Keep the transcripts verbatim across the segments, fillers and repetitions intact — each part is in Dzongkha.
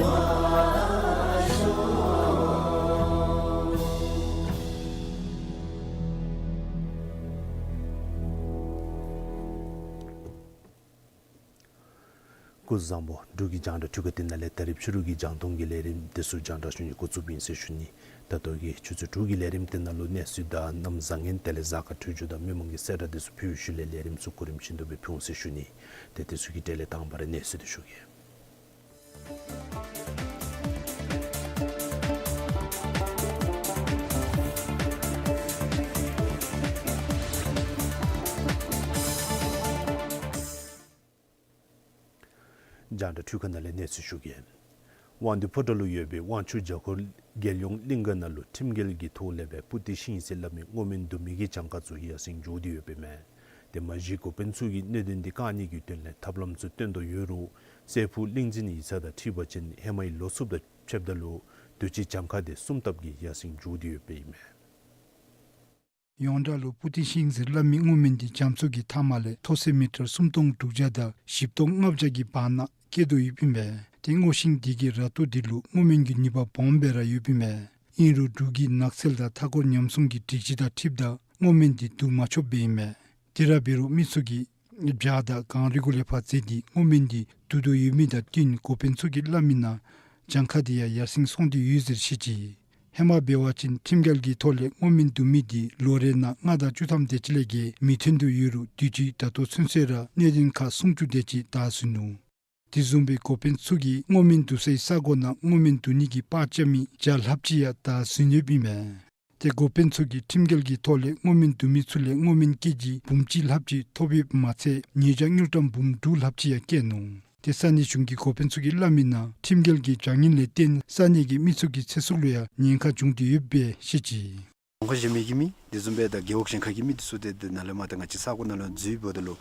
སྐུ་གཟུགས་བཟང་པོ། འབྲུག་གི་རྒྱང་བསྒྲགས་འཕྲུལ་ཁང་འདི་ནང་ལས་ད་རིས་ཕྱི་རུ་གི་རྒྱང་མཐོང་གི་ལས་རིམ་འདི་ཚུ་རྒྱང་བསྒྲགས་ཞུ་ནི་འགོ་བཙུགསཔ་ཨིན་ཟེར་ཞུ་ནི། ད་ལྟོ་གི་ཆུ་ཚོད་དྲུག་གི་ལས་རིམ་འདི་ནང་ལུ་གནས་ཚུལ་དང་གནམ་བཟང་ངན་དེ་ལས་གཟའ་སྐར་འཕྲོད་སྦྱོར་དང་མི་མང་གི་གསལ་བསྒྲགས་འདི་ཚུ་ཕུལ་བའི་ཤུལ་ལས་ལས་རིམ་ཚུ་གོ་རིམ་བཞིན་དུ་སྦེ་ཕུལ་འོང་ཟེར་ཞུ་ནི། ཏེ་འདི་ཚུ་གི་གྲས་ལས་དང་པ་ར་གནས་ཚུལ་འདི་ཞུ་གེ། རྒྱང་བསྒྲགས་འཕྲུལ་ཁང་ནང་ལས་གནས་ཚུལ་ཞུ་གེ། དབང་འདུས་ཕོ་བྲང་ལུ་ཡོད་པའི་དབང་ཕྱུག་བརྒྱ་འཁོར་རྒྱལ་ཡོངས་གླིང་ག་ནང་ལུ་ཁྲིམས་འགལ་གྱི་ཐོག་ལས་སྦེ་པུ་ཏི་ཤིང་ཟེར་སླབ་མི་སྔོ་སྨན་བསྡུ་མི་གི་གྱངས་ཁ་ཚུ་ཡར་སེང་འགྱོ་སྟེ་ཡོདཔ་ཨིན་མས། ཏེ་མ་གཞི་འགོ་དཔོན་ཚུ་གིས་གནད་དོན་འདི་བཀག་ནི་གི་དོན་ལས་ཐབས་ལམ་ཚུ་སྟོན་དོ་ཡོད་རུང་སྲས་ཕུག་གླིང་འཛིན་ཡིག་ཚང་དང་འཁྲིལ་བ་ཅིན་ཧེ་མའི་ལོ་ཚུགསཔ་དང་ཕྱདཔ་ད་ལུ་དུས་ཅི་གྱངས་ཁ་དེ་གསུམ་ལྟབ་ཀྱིས་ཡར་སེང་འགྱོ་སྟེ་ཡོདཔ་ཨིན་མས། ཡོངས་གྲགས་ལུ་པུ་ཏི་ཤིང་ཟེར་སླབ་མི་སྔོ་སྨན་འདི་རྒྱ་མཚོ་གི་མཐའ་མ་ལས་མཐོ་ཚད་མི་ཊར་སུམ་སྟོང་དྲུག་བརྒྱ་དང་བཞི་སྟོང་ལྔ་བརྒྱ་གི་བར་ན་སྐྱེ་དོ་ཡོདཔ་ཨིན་པས། ཏེ་སྔོ་ཤིང་འདི་གི་ར་ཏོ་འདི་ལུ་སྔོ་སྨན་གྱི་ནུས་པ་སྦོམ་སྦེ་ར་ཡོདཔ་ཨིན་པས། ཨིན་རུང་འབྲུག་གི་ནགས་ཚལ་དང་མཐའ་འཁོར་ཉམས་སྲུང་གི་སྒྲིག་གཞི་དང་འཁྲིལཝ་ད་སྔོ་སྨན་འདི་བསྡུ་མ་ཆོགཔ་སྦེ་ཨིན་མས། དེ་ར་འབད་རུང་མི་ཚུ་གིས་བྱག་དང་གངས་རི་གུ་ལས་ཕར་འཛེགས་ཏེ་སྔོ་སྨན་འདི་བསྡུ་དོ་ཡོད་མི་དང་བསྟུན་འགོ་དཔོན་ཚུ་གིས་སླབ་མི་ནང་གྱངས་ཁ་འདི་ཡང་ཡར་སེང་སོང་སྟེ་ཡོད་ཟེར་བཤད་ཅི། ཧེ་མ་འབད་བ་ཅིན་ཁྲིམས་འགལ་གྱི་ཐོག་ལས་སྔོ་སྨན་བསྡུ་མི་འདི་ལོ་རེ་ནང་ལྔ་དང་བཅུ་ཐམ་དེ་ཅིག་ལས་བརྒལ་མི་ཐོན་དོ་ཡོད་རུང་དུས་ཅི་ད་ལྟོ་ཚུན་ཚོད་ར་གནད་དོན་ཁག་སུམ་ཅུ་དེ་ཅིག་དར་ཟུན་ནུག། དེ་བཟུམ་སྦེ་འགོ་དཔོན་ཚུ་གིས་སྔོ་སྨན་བསྡུ་སའི་ས་གོ་ནང་སྔོ་སྨན་བསྡུ་ནི་གི་པར་རྐྱབ་མི་བརྒྱ་ལྷགཔ་ཅིག་ཡང་དར་ཟུན་ཡོདཔ་ཨིན་མས། ཏེ་འགོ་དཔོན་ཚུ་གིས་ཁྲིམས་འགལ་གྱི་ཐོག་ལས་སྔོ་སྨན་བསྡུ་མི་ཚུ་ལས་སྔོ་སྨན་ཀེ་ཇི་འབུམ་གཅིག་ལྷགཔ་ཅིག་ཐོབ་ཡོདཔ་མ་ཚད་ཉེས་བྱ་དངུལ་ཀྲམ་འབུམ་དྲུག་ལྷགཔ་ཅིག་ཡང་བཀལ་ནུག། ཏེ་ས་གནས་གཞུང་གི་འགོ་དཔོན་ཚུ་གིས་སླབ་མི་ནང་ཁྲིམས་འགལ་གྱི་བྱ་ངན་ལས་བརྟེན་ས་གནས་ཀྱི་མི་ཚུ་གི་ཚེ་སྲོག་ལུ་ཡང་ཉེན་ཁ་བྱུང་སྟེ་ཡོདཔ་སྦེ་བཤད་ཅི། རྫོང་ཁག་གཞན་མི་གི་མི་དེ་བཟུམ་སྦེ་ད་རྒེད་འོག་གཞན་ཁ་གི་མི་དེ་ཚུ་ཏེ་དེ་ནང་ལས་མར་ད་ང་བཅས་ས་གོ་ནང་ལུ་འཛུལཝ་ད་ལུ་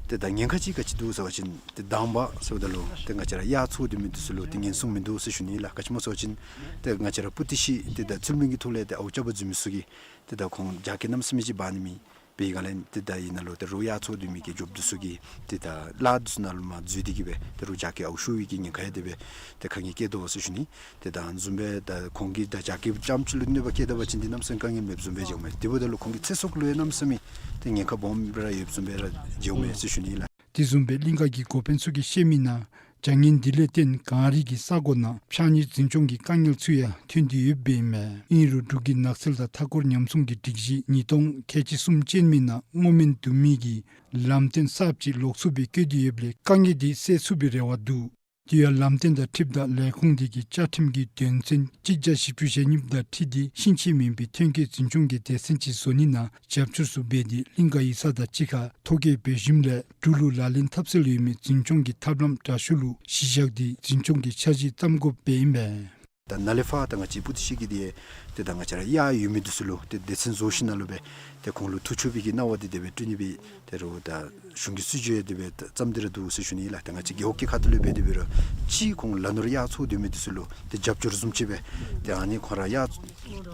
ཏེ་ད་ཉེན་ཁ་ཅིག་ག་ཅི་འདུག་ཟེར་བ་ཅིན་ཏེ་དང་པ་ཟེརཝ་ད་ལུ་ཏེ་ང་བཅས་ར་གཡག་འཚོ་སྡོད་མི་དེ་ཚུ་ལུ་ཏེ་ཉེན་སྲུང་མིན་འདུག་ཟེར་ཞུ་ནི་ལགས། ག་ཅི་སྨོ་ཟེར་བ་ཅིན་ཏེ་ང་བཅས་ར་པུ་ཏི་ཤིང་ཏེ་ད་ཚུལ་མིན་གྱི་ཐོག་ལས་ཏེ་ཨརཝ་རྐྱབ་པར་འཛུལ་མི་ཚུ་གིས་ཏེ་ད་ཁོང་རྒྱགས་སྐལ་གནམ་མེད་ས་མེད་ཅིག་འབག་ནི་མེད། པའི་སྒང་ལས་ཏེ་ད་ཨིན་ན་ལུ་ཏེ་རོགས་གཡག་འཚོ་སྡོད་མི་གི་འབྱོརཔ་དེ་ཚུ་གིས་ཏེ་ད་གླ་དེ་ཚུ་ནང་ལུ་མར་འཛུལ་ཏེ་གིས་སྦེ་ཏེ་རོགས་རྒྱགས་སྐལ་ཨརཝ་ཤོར་བའི་གི་ཉེན་ཁ་ཡང་དེ་སྦེ་ཏེ་ཁ་གིས་བཀལ་དོ་ཟེར་ཞུ་ནི། ཏེ་ད་བཟུམ་སྦེ་ད་ཁོང་གིས་ད་རྒྱགས་སྐལ་རྐྱངམ་ཅིག་ལུ་གནོད་པ་བཀལ་ད་པ་ཅིན་ཏེ་གནམ་མེད་ས་མེད་དཀའ་ངལ་མེདཔ་བཟུམ་སྦེ་འགྱོཝ་མས། དེ་འབདཝ་ད་ལུ་ཁོང་གི་ཚེ་སྲོག་ལུ་ཡང་གནམ་མེད་ས་མེད་ཏེ་ཉེན་ཁ་སྦོམ་སྦེ་ར་ཡོདཔ་བཟུམ་སྦེ་ར་འགྱོཝ་མས་ཟེར་ཞུ་ནི་ལགས། དེ་བཟུམ་སྦེ་གླིང་ག་གི་འགོ་དཔོན་ཚུ་གིས་བཤད་མི་ནང་བྱ་ངན་འདི་ལས་བརྟེན་གངས་རི་གི་ས་གོ་ནང་ཕྱགས་སྙིགས་འཛིན་སྐྱོང་གི་དཀའ་ངལ་ཚུ་ཡང་ཐོན་ཏེ་ཡོདཔ་ཨིན་མས། ཨིན་རུང་འབྲུག་གི་ནགས་ཚལ་དང་མཐའ་འཁོར་ཉམས་སྲུང་གི་སྒྲིག་གཞི་ཉིས་སྟོང་ཁལ་གཅིག་གསུམ་ཅན་མི་ནང་སྔོ་སྨན་བསྡུ་མི་གི་ལམ་སྟོན་གསརཔ་ཅིག་ལོགས་སུ་སྦེ་བཀོད་དེ་ཡོདཔ་ལས་དཀའ་ངལ་འདི་སེལ་ཚུགས་པའི་རེ་བ་འདུག། དེ་ཡང་ལམ་སྟོན་དང་འཁྲིལཝ་ད་ལས་ཁུངས་དེ་གིས་བཅའ་ཁྲིམས་ཀྱི་དོན་ཚན་གཅིག་བརྒྱ་བཞི་བཅུ་ཞེ་གཉིས་དང་འཁྲིལ་ཏེ་ཤིང་ཆས་མེན་པའི་ཐོན་སྐྱེད་འཛིན་སྐྱོང་གི་སྡེ་ཚན་ཅིག་བཟོ་ནི་ནང་རྒྱབ་སྐྱོར་ཚུ་འབད་དེ་གླིང་ག་ཡིག་ཚང་དང་གཅིག་ཁར་ཐོ་བཀོད་འབད་ཞིནམ་ལས་འབྲུག་ལུ་ལག་ལེན་འཐབ་སྲོལ་ཡོད་མི་འཛིན་སྐྱོང་གི་ཐབས་ལམ་དྲག་ཤོས་ལུ་གཞི་བཞག་སྟེ་འཛིན་སྐྱོང་གི་འཆར་གཞི་བརྩམ་དགོཔ་སྦེ་ཨིན་པས། ད་ནཱ་ལས་ཕར་ད་ང་བཅས་པུ་ཏི་ཤིང་གི་འདི་ཏེ་ད་ང་བཅས་ར་གཡག་ཡོད་མི་དེ་ཚུ་ལུ་ཏེ་སྡེ་ཚན་བཟོ་ཞིནམ་ལས་སྦེ་ཏེ་ཁོང་ལུ་ཐུགས་ཕྱོགས་པའི་གི་གནང་བ་འདི་དེ་སྦེ་སྤྲོད་ནི་སྦེ་ཏེ་རོགས་ད་གཞུང་གི་སྲིད་བྱུས་ཡང་དེ་སྦེ་བརྩམས་ཏེ་ར་འདུག་ཟེར་ཞུ་ནི་ལགས། ད་ང་བཅས་རྒེད་འོག་གི་ཁ་ཐུག་ལས་འབད་དེ་འབད་རུང་ཅིག་ཁོང་ལ་ནོར་གཡག་འཚོ་སྡོད་མི་དེ་ཚུ་ལུ་ཏེ་རྒྱབ་སྐྱོར་བཟུམ་ཅིག་སྦེ་ཏེ་ཨ་ནི་ཁོང་ར་གཡག་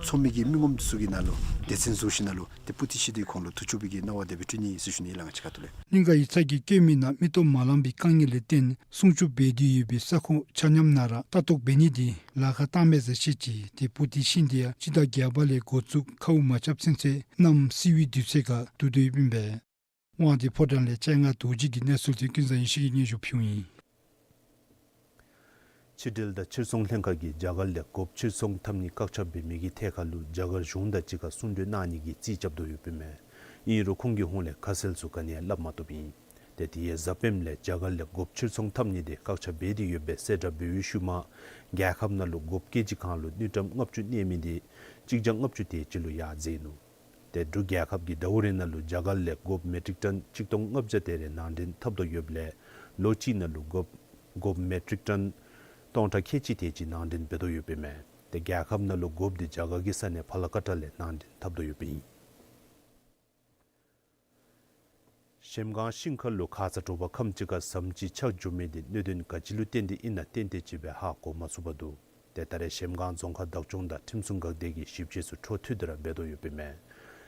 འཚོ་མི་གི་མི་ངོམ་དེ་ཚུ་གི་ནང་ལུ་སྡེ་ཚན་བཟོ་ཞིནམ་ལས་ཏེ་པུ་ཏི་ཤིང་འདི་ཁོང་ལུ་ཐུགས་ཕྱོགས་པའི་གི་གནང་བ་དེ་སྦེ་སྤྲོད་ནི་ཟེར་ཞུ་ནི་ལགས། ང་བཅས་ཁ་ཐུག་ལས། གླིང་ག་ཡིག་ཚང་གིས་བཀོད་མི་ནང་མི་སྟོབས་མ་ལང་པའི་དཀའ་ངལ་ལས་བརྟེན་སྲུང་སྐྱོབ་འབད་དེ་ཡོད་པའི་ས་ཁོངས་ཆ་མཉམ་ནང་ར་ལྟ་རྟོག་འབད་ནི་འདི་ལཱ་ཁག་བཏང་མས་ཟེར་བཤད་ཅི། ཏེ་པུ་ཏི་ཤིང་འདི་ཡང་སྤྱི་ཟླ་བརྒྱད་པ་ལས་འགོ་བཙུགས་ཁཝ་མ་རྐྱབ་ཚུན་ཚོད་གནམ་བསིལ་བའི་དུས་ཚོད་ཁར་བསྡུ་དོ་ཡོདཔ་ཨིན་པས། དབང་འདུས་ཕོ་བྲང་ལས་སྤྱན་སྔ་རྡོ་རྗེ་གི་གནས་ཚུལ་འདི་ཀུན་བཟང་ཡེ་ཤེས་ཀྱིས་སྙན་ཞུ་ཕུལཝ་ཨིན། ཕྱི་འབྲེལ་དང་ཕྱིར་ཚོང་ལྷན་ཁག་གིས་རྒྱ་གར་ལས་སྒོགཔ་ཕྱིར་ཚོང་འཐབ་ནི་བཀག་ཆ་འབད་མི་གི་ཐད་ཁར་ལུ་རྒྱ་གར་གཞུང་དང་གཅིག་ཁར་གསུང་གྲོས་གནང་ནི་གི་རྩིས་རྐྱབ་དོ་ཡོདཔ་ཨིན་མས། ཨིན་རུང་ཁོང་གི་ཧོངས་ལས་ཁ་གསལ་ཚུ་ག་ནི་ཡང་སླབ་མ་བཏུབ་ཨིན། ཏེ་དེ་ཡང་གཟའ་སྤེནམ་ལས་རྒྱ་གར་ལས་སྒོགཔ་ཕྱིར་ཚོང་འཐབ་ནི་དེ་བཀག་ཆ་འབད་དེ་ཡོད་པའི་གསལ་བསྒྲགས་འབད་བའི་ཤུལ་མ་རྒྱལ་ཁབ་ནང་ལུ་སྒོགཔ་ཀེ་ཇི་གང་ལུ་དངུལ་ཀྲམ་ལྔ་བཅུ་གནས་མི་དེ་གཅིག་བརྒྱ་ལྔ་བཅུ་དེ་ཅིག་ལུ་ཡར་འཛེགས་ནུག། ཏེ་འབྲུག་རྒྱལ་ཁབ་ཀྱིས་ཟླཝ་རེ་ནང་ལུ་རྒྱ་གར་ལས་སྒོགཔ་མེ་ཊིག་ཊོན་གཅིག་སྟོང་ལྔ་བརྒྱ་དེ་རེ་ནང་འདྲེན་འཐབ་དོ་ཡོདཔ་ལས་ལོ་གཅིག་ནང་ལུ་སྒོགཔ་སྒོགཔ་མེ་ཊིག་ཊོན་སྟོང་ཕྲག་ཁལ་གཅིག་དེ་ཅིག་ནང་འདྲེན་འབད་དོ་ཡོདཔ་ཨིན་མས། ཏེ་རྒྱལ་ཁབ་ནང་ལུ་སྒོགཔ་དེ་རྒྱ་གར་གྱི་ས་གནས་ཕ་ལ་ཀ་ཊ་ལས་ནང་འདྲེན་འཐབ་དོ་ཡོདཔ་ཨིན། གཞལམ་སྒང་ཤིང་མཁར་ལུ་ཁ་ཙ་དྲོ་པ་ཁམས་ཅིག་ཁར་ཟམ་ཅིག་ཆག་འགྱོ་མི་དེ་གནད་དོན་ག་ཅི་ལུ་བརྟེན་ཏེ་ཨིན་ན་ཏན་ཏན་ཅིག་སྦེ་ཧ་གོ་མ་ཚུགས་པར་འདུག། ཏེ་ད་རེས་གཞལམ་སྒང་རྫོང་ཁག་བདག་སྐྱོང་དང་ཁྲིམས་སྲུང་འགག་སྡེ་གིས་ཞིབ་དཔྱད་ཚུ་འཕྲོ་མཐུད་དེ་ར་འབད་དོ་ཡོདཔ་ཨིན་མས།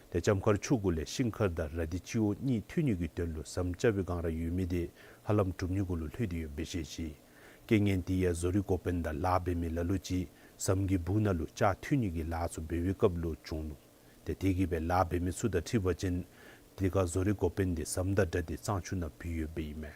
ཏེ་ལྕམ་མཁར་ཆུ་གུ་ལས་ཤིང་མཁར་དང་ར་དྷི་སྤྱི་འོག་གཉིས་མཐུད་ནི་གི་དོན་ལུ་ཟམ་རྐྱབ་པའི་སྒང་ར་ཡོད་མི་དེ་ཧ་ལམ་གྲུབ་ནི་གུ་ལུ་ལྷོད་དེ་ཡོདཔ་སྦེ་བཤད་ཅི། རྐྱེན་ངན་དེ་ཡང་བཟོ་རིག་འགོ་དཔོན་དང་ལཱ་འབད་མི་ལ་ལུ་ཅིག་ཟམ་གྱི་སྦུག་ནང་ལུ་ལྕགས་འཐུ་ནི་གི་ལཱ་ཚུ་འབད་བའི་སྐབས་ལུ་བྱུང་ནུག། ཏེ་དེ་གིས་སྦེ་ལཱ་འབད་མི་ཚུ་དང་འཁྲིལ་བ་ཅིན་དེ་ཁར་བཟོ་རིག་འགོ་དཔོན་དེ་ཟམ་དང་སྦྲགས་ཏེ་གཙང་ཆུ་ནང་བུད་ཡོདཔ་ཨིན་མས།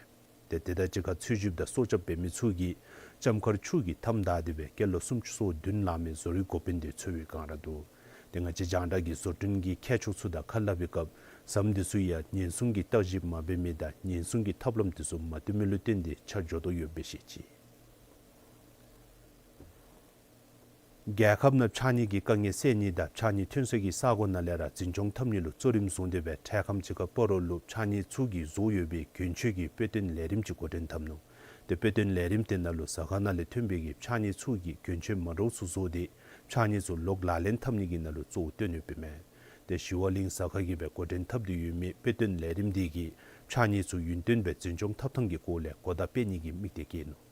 ཏེ་དེ་དང་གཅིག་ཁར་འཚོལ་ཞིབ་དང་སྲོག་སྐྱབས་འབད་མི་ཚུ་གིས་ལྕམ་མཁར་ཆུ་གིས་མཐའམ་བདའ་སྟེ་སྦེ་སྐྱེས་ལོ་སུམ་ཅུ་སོ་བདུན་ལང་མི་བཟོ་རིག་འགོ་དཔོན་དེ་འཚོལ་བའི་བསྒང་ར་འདུག། ཏེ་ང་བཅས་རྒྱང་བསྒྲགས་ཀྱིས་བཟོ་སྐྲུན་གྱི་མཁས་མཆོག་ཚུ་དང་ཁ་སླབ་པའི་སྐབས་ཟམ་དེ་ཚུ་ཡང་ཉེན་སྲུང་གི་བརྟག་ཞིབ་མ་འབད་མི་དང་ཉེན་སྲུང་གི་ཐབས་ལམ་དེ་ཚུ་མ་བཏོན་མི་ལུ་བརྟེན་ཏེ་ཆ་འགྱོ་དོ་ཡོདཔ་སྦེ་བཤད་ཅི། རྒྱལ་ཁབ་ནང་ཕྱགས་སྙིགས་ཀྱི་དཀའ་ངལ་སེལ་ནི་དང་ཕྱགས་སྙིགས་ཐོན་ས་གི་ས་གོ་ནང་ལས་ར་འཛིན་སྐྱོང་འཐབ་ནི་ལུ་གཙོ་རིམ་བཟུང་སྟེ་སྦེ་འཕྲལ་ཁམས་ཅིག་ཁར་སྤ་རོ་ལུ་ཕྱགས་སྙིགས་ཚུ་གིས་བཟོ་ཡོད་པའི་གྱོན་ཆས་ཀྱི་དཔེ་སྟོན་ལས་རིམ་ཅིག་འགོ་འདྲེན་འཐབ་ནུག། ཏེ་དཔེ་སྟོན་ལས་རིམ་དེ་ནང་ལུ་ཟ་ཁང་ནང་ལས་ཐོན་པའི་གི་ཕྱགས་སྙིགས་ཚུ་གིས་གྱོན་ཆས་མ་འདྲཝ་ཚུ་བཟོ་སྟེ་ཕྱགས་སྙིགས་ཚུ་ལོག་ལག་ལེན་འཐབ་ནི་གི་ནང་ལུ་གཙོ་བོ་བཏོན་ཡོདཔ་ཨིན་མས། ཏེ་ཞི་བ་གླིང་ཟ་ཁང་གིས་སྦེ་འགོ་འདྲེན་འཐབ་སྟེ་ཡོད་མི་དཔེ་སྟོན་ལས་རིམ་དེ་གིས་ཕྱགས་སྙིགས་ཚུ་ཡུན་བརྟན་སྦེ་འཛིན་སྐྱོང་འཐབ་ཐངས་ཀྱི་སྐོར་ལས་གོ་བརྡ་སྤེལ་ནི་གི་དམིགས་གཏད་བསྐྱེད་ནུག།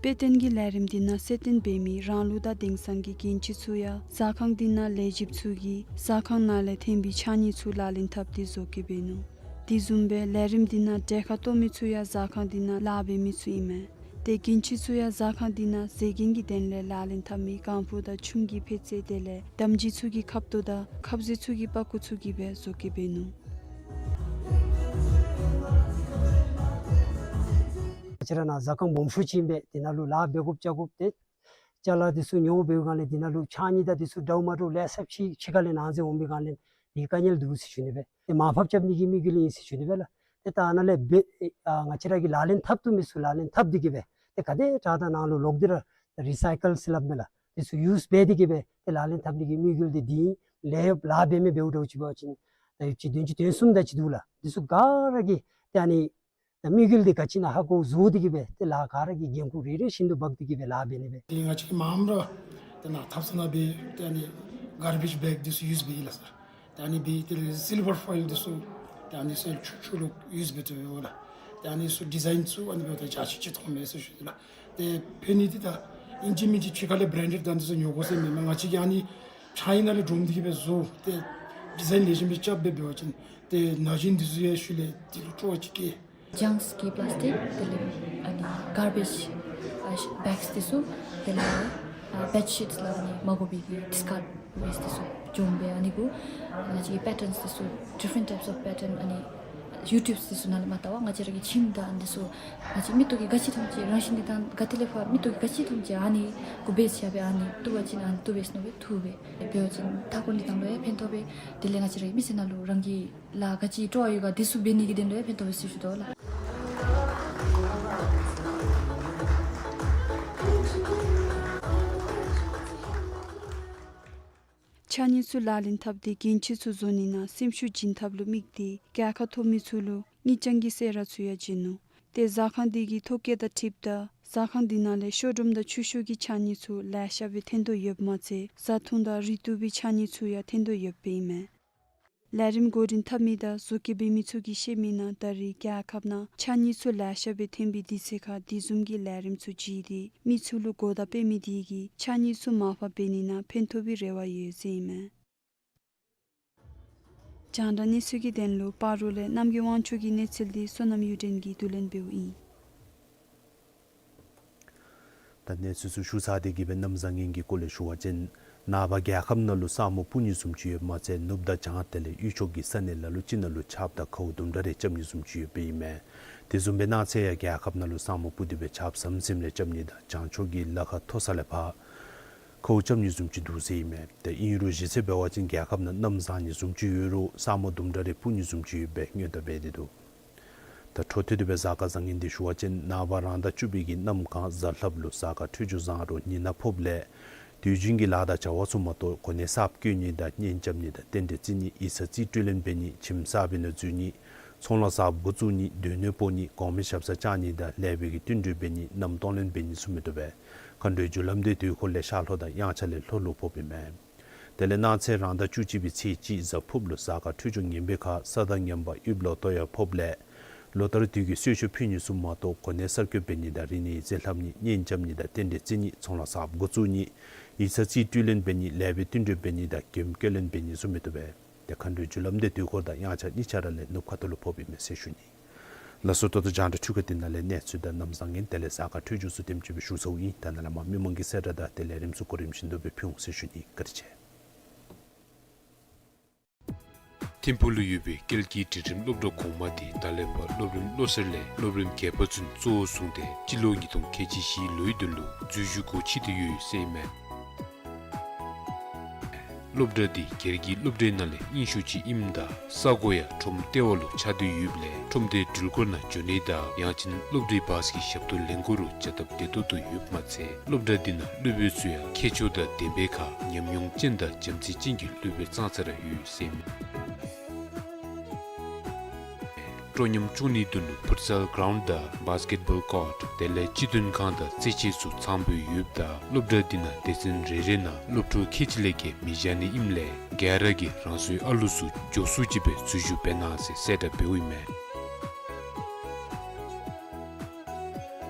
དཔེ་སྟོན་གྱི་ལས་རིམ་འདི་ནང་གསལ་སྟོན་འབད་མི་རང་ལུགས་དང་དེང་སང་གི་གྱོན་ཆས་ཚུ་ཡང་ཟ་ཁང་འདི་ནང་ལས་བྱེདཔ་ཚུ་གིས་ཟ་ཁང་ནང་ལས་ཐོན་པའི་ཕྱགས་སྙིགས་ཚུ་ལག་ལེན་འཐབ་སྟེ་བཟོ་བཀོད་འབད་ནུག། དེ་བཟུམ་སྦེ་ལས་རིམ་འདི་ནང་གྲལ་ཁར་གཏོགས་མི་ཚུ་ཡང་ཟ་ཁང་འདི་ནང་ལཱ་འབད་མི་ཚུ་ཨིན་མས། ཏེ་གྱོན་ཆས་ཚུ་ཡང་ཟ་ཁང་འདི་ནང་ཟས་གྱོན་གྱི་དོན་ལས་ལག་ལེན་འཐབ་མི་ཀང་ཕུ་དང་ཆུམ་གྱི་ཕད་ཙེ་དེ་ལས་དམ་སྦྱིས་ཚུ་གི་ཁབ་ཏོ་དང་ཁབ་ཟས་ཚུ་གི་པག་ཀོ་ཚུ་གིས་སྦེ་བཟོ་བཀོད་འབད་ནུག། ང་བཅས་ར་ནཱ་ཟ་ཁང་སྦོམ་ཤོས་ཅིག་ཨིན་པས། དེ་ནང་ལུ་ལཱ་འབད་དགོཔ་བྱ་དགོཔ་ཏེ་ཅ་ལ་འདི་ཚུ་ཉོ་འབད་བའི་སྒང་ལས་འདི་ནང་ལུ་ཕྱགས་སྙིགས་དང་འདི་ཚུ་འདྲཝ་མ་འདྲཝ་ལེ་ཤ་ཅིག་ཕྱི་ཁ་ལས་ནང་འཛུལ་འོང་བའི་སྒང་ལས་འདི་དཀའ་ངལ་འདུག་ཟེར་ཞུ་ནི་སྦེ། ཏེ་མར་ཕབ་རྐྱབ་ནི་གི་དམིགས་ཡུལ་ཨིན་ཟེར་ཞུ་ནི་སྦེ་ལགས། ཏེ་ད་ཨ་ནཱ་ལས་འབད་ཨ་ང་བཅས་ར་གིས་ལག་ལེན་འཐབ་བཏུབ་མི་ཚུ་ལག་ལེན་འཐབ་སྟེ་གིས་སྦེ་ཏེ་ག་དེ་དྲག་དྲག་ནང་ལུ་ལོག་སྟེ་ར་རི་སའི་ཀལ་ཟེར་སླབ་མས་ལགས། འདི་ཚུ་ཡུསི་འབད་དེ་གིས་སྦེ་ཏེ་ལག་ལེན་འཐབ་ནི་གི་དམིགས་ཡུལ་འདི་འདི་ཨིན། ལས་ལཱ་འབད་མི་འབདཝ་འདྲཝ་ཅིག་འབད་བ་ཅིན་ད་ཡོདཔ་ཅིག་བདུན་ཅུ་དོན་གསུམ་དེ་ཅིག་འདུག་ལགས། འདི་ཚུ་ག་ར་གིས་ཏེ་ཨ་ནི་ད་དམིགས་ཡུལ་འདི་ག་ཅི་ཨིན་ན་ཧ་གོ་བཟོ་སྟེ་གིས་སྦེ་ཏེ་ལཱ་ག་ར་གིས་འགན་ཁུར་རེ་རེ་བཞིན་དུ་འབག་སྟེ་གིས་སྦེ་ལཱ་འབད་ནི་སྦེ། ཏེ་ང་བཅས་ཀྱིས་མངམ་ར་ཏེ་ནཱ་ཐབ་ཚང་ནང་སྦེ་ཏེ་ཨ་ནི་གར་བེཇ་བེག་འདི་ཚུ་ཡུསི་འབད་ཡི་ལགས་སར། ཏེ་ཨ་ནི་སྦེ་དེ་ལས་སིལ་བར་ཕོའིལ་འདི་ཚུ་ཏེ་ཨ་ནི་སེལ་ཆུ་ཆུ་ལུ་ཡུསི་འབད་དེ་འབདཝ་ལགས། ཏེ་ཨ་ནི་ཚུ་ཌི་ཛའིན་ཚུ་ཨ་ནི་འབདཝ་ད་འཇའ་ཆི་ཆི་མཐོང་མས་ཟེར་ཞུ་ནི་ལགས། ཏེ་ཕན་ནི་འདི་ད་ཨིན་ཅི་མིན་ཅི་ཕྱི་ཁ་ལས་བྲེན་ཌེཌ་དང་འདི་ཚུ་ཉོ་དགོ་ཟེར་མེན་མས། ང་བཅས་ཀྱིས་ཨ་ནི་ཕྱགས་སྙིགས་ནང་ལས་དྲོངས་ཏེ་གིས་སྦེ་བཟོ་སྟེ་ཌི་ཛའིན་ལེགས་ཤོམ་སྦེ་རྐྱབ་སྦེ་འབད་བ་ཅིན་ཏེ་ན་གཞོན་འདི་ཚུ་ཡང་ཤུལ་ལས་འདི་ལུ་སྤྲོ་བ་ཅིག་སྐྱེ། ཇངསི་གི་པླཱསི་ཊིཀ་དེ་ལས་ཨ་ནི་གར་བེཇ་ཨ་བེགསི་འདི་ཚུ་དེ་ལས་ཨ་བེཌ་ཤིཊསི་ལགས། ཨ་ནི་མ་དགོ་པའི་གི་ཌིསི་ཀཱརཌ་ཝེསཊི་འདི་ཚུ་བྱུང་སྦེ་ཨ་ནི་གུ་ང་བཅས་ཀྱི་པེ་ཊཱནསི་འདི་ཚུ་ཌིཕ་རེནཊ་ཊའིཔསི་ཨོཕ་པེ་ཊཱན་ཨ་ནི་ཡུ་ཊིའུབསི་འདི་ཚུ་ནང་ལས་མ་བལྟ་བར་ང་བཅས་ར་གི་ཁྱིམ་དང་འདི་ཚུ་ང་བཅས་མིག་ཏོ་གིས་ག་ཅི་མཐོངམ་ཅིག་རང་བཞིན་འདི་དང་ག་ཏེ་ལས་ཕར་མིག་ཏོ་གིས་ག་ཅི་མཐོངམ་ཅིག་ཨ་ནི་གུ་བེསི་བཞག་སྦེ་ཨ་ནི་བཏུབ་པ་ཅིན་ཨ་ནི་བཏུབ་པས་མནོ་སྦེ་འཐུ་སྦེ་འབད་བ་ཅིན་མཐའ་འཁོར་འདི་ནང་ལུ་ཡང་ཕན་ཐོགས་པས། དེ་ལས་ང་བཅས་ར་གི་མི་ཚེ་ནང་ལུ་རང་གི་ལཱ་ག་ཅི་སྤྲོ་བ་ཡོད་ག་འདི་ཚུ་འབད་ནི་གི་དོན་ལུ་ཡང་ཕན་ཐོགས་པས་ཟེར་ཞུ་དོ་ལགས། ཕྱགས་སྙིགས་ཚུ་ལག་ལེན་འཐབ་སྟེ་གྱོན་ཆས་ཚུ་བཟོ་ནི་ནང་སེམས་ཤུགས་བྱིན་ཐབས་ལུ་དམིགས་ཏེ་རྒྱལ་ཁ་ཐོབ་མི་ཚུ་ལུ་དངུལ་རྐྱང་གི་གསོལ་རས་ཚུ་ཡང་བྱིན་ནུག། ཏེ་ཟ་ཁང་འདི་གི་ཐོ་བཀོད་དང་འཁྲིལཝ་ད་ཟ་ཁང་འདི་ནང་ལས་ཤོ་སྒྲོམ་དང་ཆུ་ཤོག་གི་ཕྱགས་སྙིགས་ཚུ་ལེ་ཤ་སྦེ་ཐོན་དོ་ཡོདཔ་མ་ཚད་བཟའ་འཐུང་དང་རིགས་བསྡུ་བའི་ཕྱགས་སྙིགས་ཚུ་ཡང་ཐོན་དོ་ཡོདཔ་ཨིན་མས། ལས་རིམ་འགོ་འདྲེན་འཐབ་མི་དང་བཟོ་བཀོད་འབད་མི་ཚུ་གིས་བཤད་མི་ནང་ད་རེས་རྒྱལ་ཁབ་ནང་ཕྱགས་སྙིགས་ཚུ་ལེ་ཤ་སྦེ་ཐོན་པའི་དུས་ཚོད་ཁར་དེ་བཟུམ་གྱི་ལས་རིམ་ཚུ་བྱིན་ཏེ་མི་ཚུ་ལུ་གོ་བརྡ་སྤེལ་མི་དེ་གིས་ཕྱགས་སྙིགས་ཚུ་མར་ཕབ་འབད་ནི་ནང་ཕན་ཐོགས་པའི་རེ་བ་ཡོད་ཟེར་ཨིན་མས། རྒྱང་བསྒྲགས་གནས་ཚུལ་གྱི་དོན་ལུ་སྤ་རོ་ལས་རྣམ་རྒྱལ་དབང་ཕྱུག་གི་གནས་ཚུལ་འདི་བསོད་ནམས་གཡུ་སྒྲོན་གྱིས་བསྡུ་ལེན་འབདཝ་ཨིན། ད་གནས་ཚུལ་ཚུ་ཞུ་ཚར་ཏེ་གིས་སྦེ་གནམ་བཟང་ངན་གྱི་སྐོར་ལས་ཞུ་བ་ཅིན་ནངས་པ་རྒྱལ་ཁབ་ནང་ལུ་ས་སྨུག་སྤུབ་ནི་བཟུམ་ཅིག་ཡོདཔ་མ་ཚད་ནུབ་དང་བྱང་དེ་ལས་དབུས་ཕྱོགས་ཀྱི་ས་གནས་ལ་ལུ་ཅིག་ནང་ལུ་ཆརཔ་དང་ཁཝ་དུམ་གྲ་རེ་རྐྱབ་ནི་བཟུམ་ཅིག་ཡོདཔ་ཨིན་མས། དེ་བཟུམ་སྦེ་གནངས་ཚེ་ཡང་རྒྱལ་ཁབ་ནང་ལུ་ས་སྨུག་སྤུབ་སྟེ་སྦེ་ཆརཔ་ཟམ་ཟིམ་ལས་རྐྱབ་ནི་དང་བྱང་ཕྱོགས་ཀྱི་ལ་ཁ་མཐོ་ས་ལས་ཕར་ཁཝ་རྐྱབ་ནི་བཟུམ་ཅིག་འདུག་ཟེར་ཨིན་མས། ཏེ་ཨིན་རུང་གཞི་རྩ་འབད་བ་ཅིན་རྒྱལ་ཁབ་ནང་གནམ་བཟང་ནི་བཟུམ་ཅིག་ཡོད་རུང་ས་སྨུག་དུམ་གྲ་རེ་སྤུབ་ནི་བཟུམ་ཅིག་ཡོད་པའི་སྔོན་བརྡ་འབད་དེ་འདུག། ད་འཕྲོ་མཐུད་དེ་སྦེ་གཟའ་སྐར་བཟང་ངན་འདི་ཞུ་བ་ཅིན་ནངས་པ་རང་ཟླ་བཅུ་པའི་གི་གནམ་གང་གཟའ་ལྷགཔ་ལུ་གཟའ་སྐར་འཕྲོད་སྦྱོར་བཟང་རུང་ཉི་ནག་ཕོགཔ་ལས་དུས་རྒྱུན་གྱི་ལཱ་དང་བྱ་བ་ཚུ་མ་གཏོགས་གོ་གནས་གསརཔ་བསྐོ་ནི་དང་གཉེན་རྐྱབ་ནི་དང་རྟེན་འབྲེལ་བརྩི་ནི་ཡིག་ཚང་རྩིས་སྤྲོད་ལེན་འབད་ནི་ཁྱིམ་གསར་པའི་ནང་འཛུལ་ནི་ཚོང་ལཱ་གསརཔ་འགོ་བཙུགས་ནི་སྡོད་གནས་སྤོ་ནི་གོང་མའི་ཞབས་སར་བཅར་ནི་དང་ལེགས་པའི་གི་བསྟུན་གྲོས་འབད་ནི་མནའམ་གཏོང་ལེན་འབད་ནི་ཚུ་མ་གཏོགས་སྦེ་མཁའ་འགྲོའི་རྒྱུ་ལམ་འདི་དུས་འཁོར་ལས་ཤར་ལྷོ་དང་དབྱངས་འཆར་ལས་ལྷོ་ལུ་ཕོགཔ་ཨིན་མས། དེ་ལས་གནངས་ཚེ་རང་ཟླ་བཅུ་གཅིག་པའི་ཚེས་གཅིག་གཟའ་ཕུརཔ་ལུ་གཟའ་སྐར་འཕྲོད་སྦྱོར་ངན་པའི་ཁར་ས་བདག་ངན་པ་དབུལ་ལོ་ཐོ་ཡང་ཕོགཔ་ལས་ལོ་ལྟར་དུས་ཀྱི་གསོལ་མཆོད་ཕུལ་ནི་ཚུ་མ་གཏོགས་གོ་གནས་གསར་བསྐོ་འབད་ནི་དང་རིག་གནས་ཡིག་ཚང་ལྷབ་ནི་གཉེན་རྐྱབ་ནི་དང་རྟེན་འབྲེལ་བརྩི་ནི་ཚོང་ལཱ་གསརཔ་འགོ་བཙུགས་ནི་ ཡིག་ཚང་རྩིས་སྤྲོད་ལེན་འབད་ནི་ལས་འབད་བསྟུན་གྲོས་འབད་ནི་དང་གྱོནམ་བཀོད་ལེན་འབད་ནི་བཟུམ་མའི་ཐོག་སྦེ་ཏེ་མཁའ་འགྲོའི་རྒྱུ་ལམ་འདི་དུས་འཁོར་དང་དབྱངས་འཆར་གཉིས་ཆ་ར་ལས་ནུབ་ཁ་ཐུག་ལུ་ཕོགཔ་ཨིན་མས་ཟེར་ཞུ་ནི། ལགས་སོ། ད་ལྟོ་རྒྱང་བསྒྲགས་འཕྲུལ་ཁང་འདི་ནང་ལས་གནས་ཚུལ་དང་གནམ་བཟང་ངན་དེ་ལས་གཟའ་སྐར་འཕྲོད་སྦྱོར་ཚུ་དེམ་ཅིག་སྦེ་ཞུ་ཚརཝ་ཨིན། ད་ནཱ་ལས་མར་མི་མང་གི་གསལ་བསྒྲགས་དང་དེ་ལས་རིམ་ཚུ་གོ་རིམ་བཞིན་དུ་སྦེ་ཕུལ་འོང་ཟེར་ཞུ་ནི། བཀའ་དྲིན་ཆེ། ཐིམ་ཕུག་ལུ་ཡོད་པའི་ཀལ་ཀི་འབྲིང་རིམ་སློབ་གྲྭ་གོང་མ་འདི་ད་ལས་ཕར་སློབ་རིམ་བློ་གསར་ལས་སློབ་རིམ་བརྒྱད་པ་ཚུན་གཙོ་བོར་བཟུང་སྟེ་སྤྱི་ལོ་ཉིས་སྟོང་ཁལ་གཅིག་བཞི་ལོའི་དོན་ལུ་འཛུལ་ཞུགས་སྒོ་ཕྱེ་སྟེ་ཡོད་ཟེར་ཨིན་མས། སློབ་གྲྭ་འདི་སྒེར་གྱི་སློབ་གྲྭའི་ནང་ལས་རྙིང་ཤོས་ཅིག་ཨིནམ་ད་ས་གོ་ཡང་ཁྲོམ་ལྟེ་བ་ལུ་ཆགས་ཏེ་ཡོདཔ་ལས་ཁྲོམ་སྡེའི་འགྲུལ་འཁོར་ནང་འགྱོ་ནི་དང་ཡང་ཅིན་སློབ་གྲྭའི་བཱས་ཀྱི་ཞབས་ཏོག་ལེན་དགོ་རུང་བྱ་སྟབས་བདེ་ཏོག་ཏོ་ཡོདཔ་མ་ཚད་སློབ་གྲྭ་འདི་ནང་སློབ་དཔོན་ཚུ་ཡང་མཁས་མཆོག་དང་ལྡན་པའི་ཁར་ཉམས་མྱོང་ཅན་དང་བྱམས་བརྩེ་ཅན་གྱི་སློབ་དཔོན་ཙང་ཙ་ར་ཡོད་ཟེར་ཨིན་མས། སྤྲོ་ཉམས་བཅུག་ནིའི་དོན་ལུ་ཕུཊ་སཱལ་གྲའུནཌ་དང་བཱསི་ཀེཊ་བཱོལ་ཀོརཊ་དེ་ལས་སྤྱི་དོན་ཁང་དང་རྩེད་ཆས་ཚུ་ཚངམ་སྦེ་ཡོདཔ་ད་སློབ་གྲྭ་འདི་ནང་སྡེ་ཚན་རེ་རེ་ནང་སློབ་ཕྲུག་ཁལ་གཅིག་ལས་བརྒལ་མི་བཞག་ནི་ཨིནམ་ལས་ག་ར་གིས་རང་སོའི་ཨ་ལུ་ཚུ་མགྱོགས་སུ་ཅིག་སྦེ་འཛུལ་ཞུགས་འབད་གནང་ཟེར་གསལ་བསྒྲགས་འབདཝ་ཨིན་མས།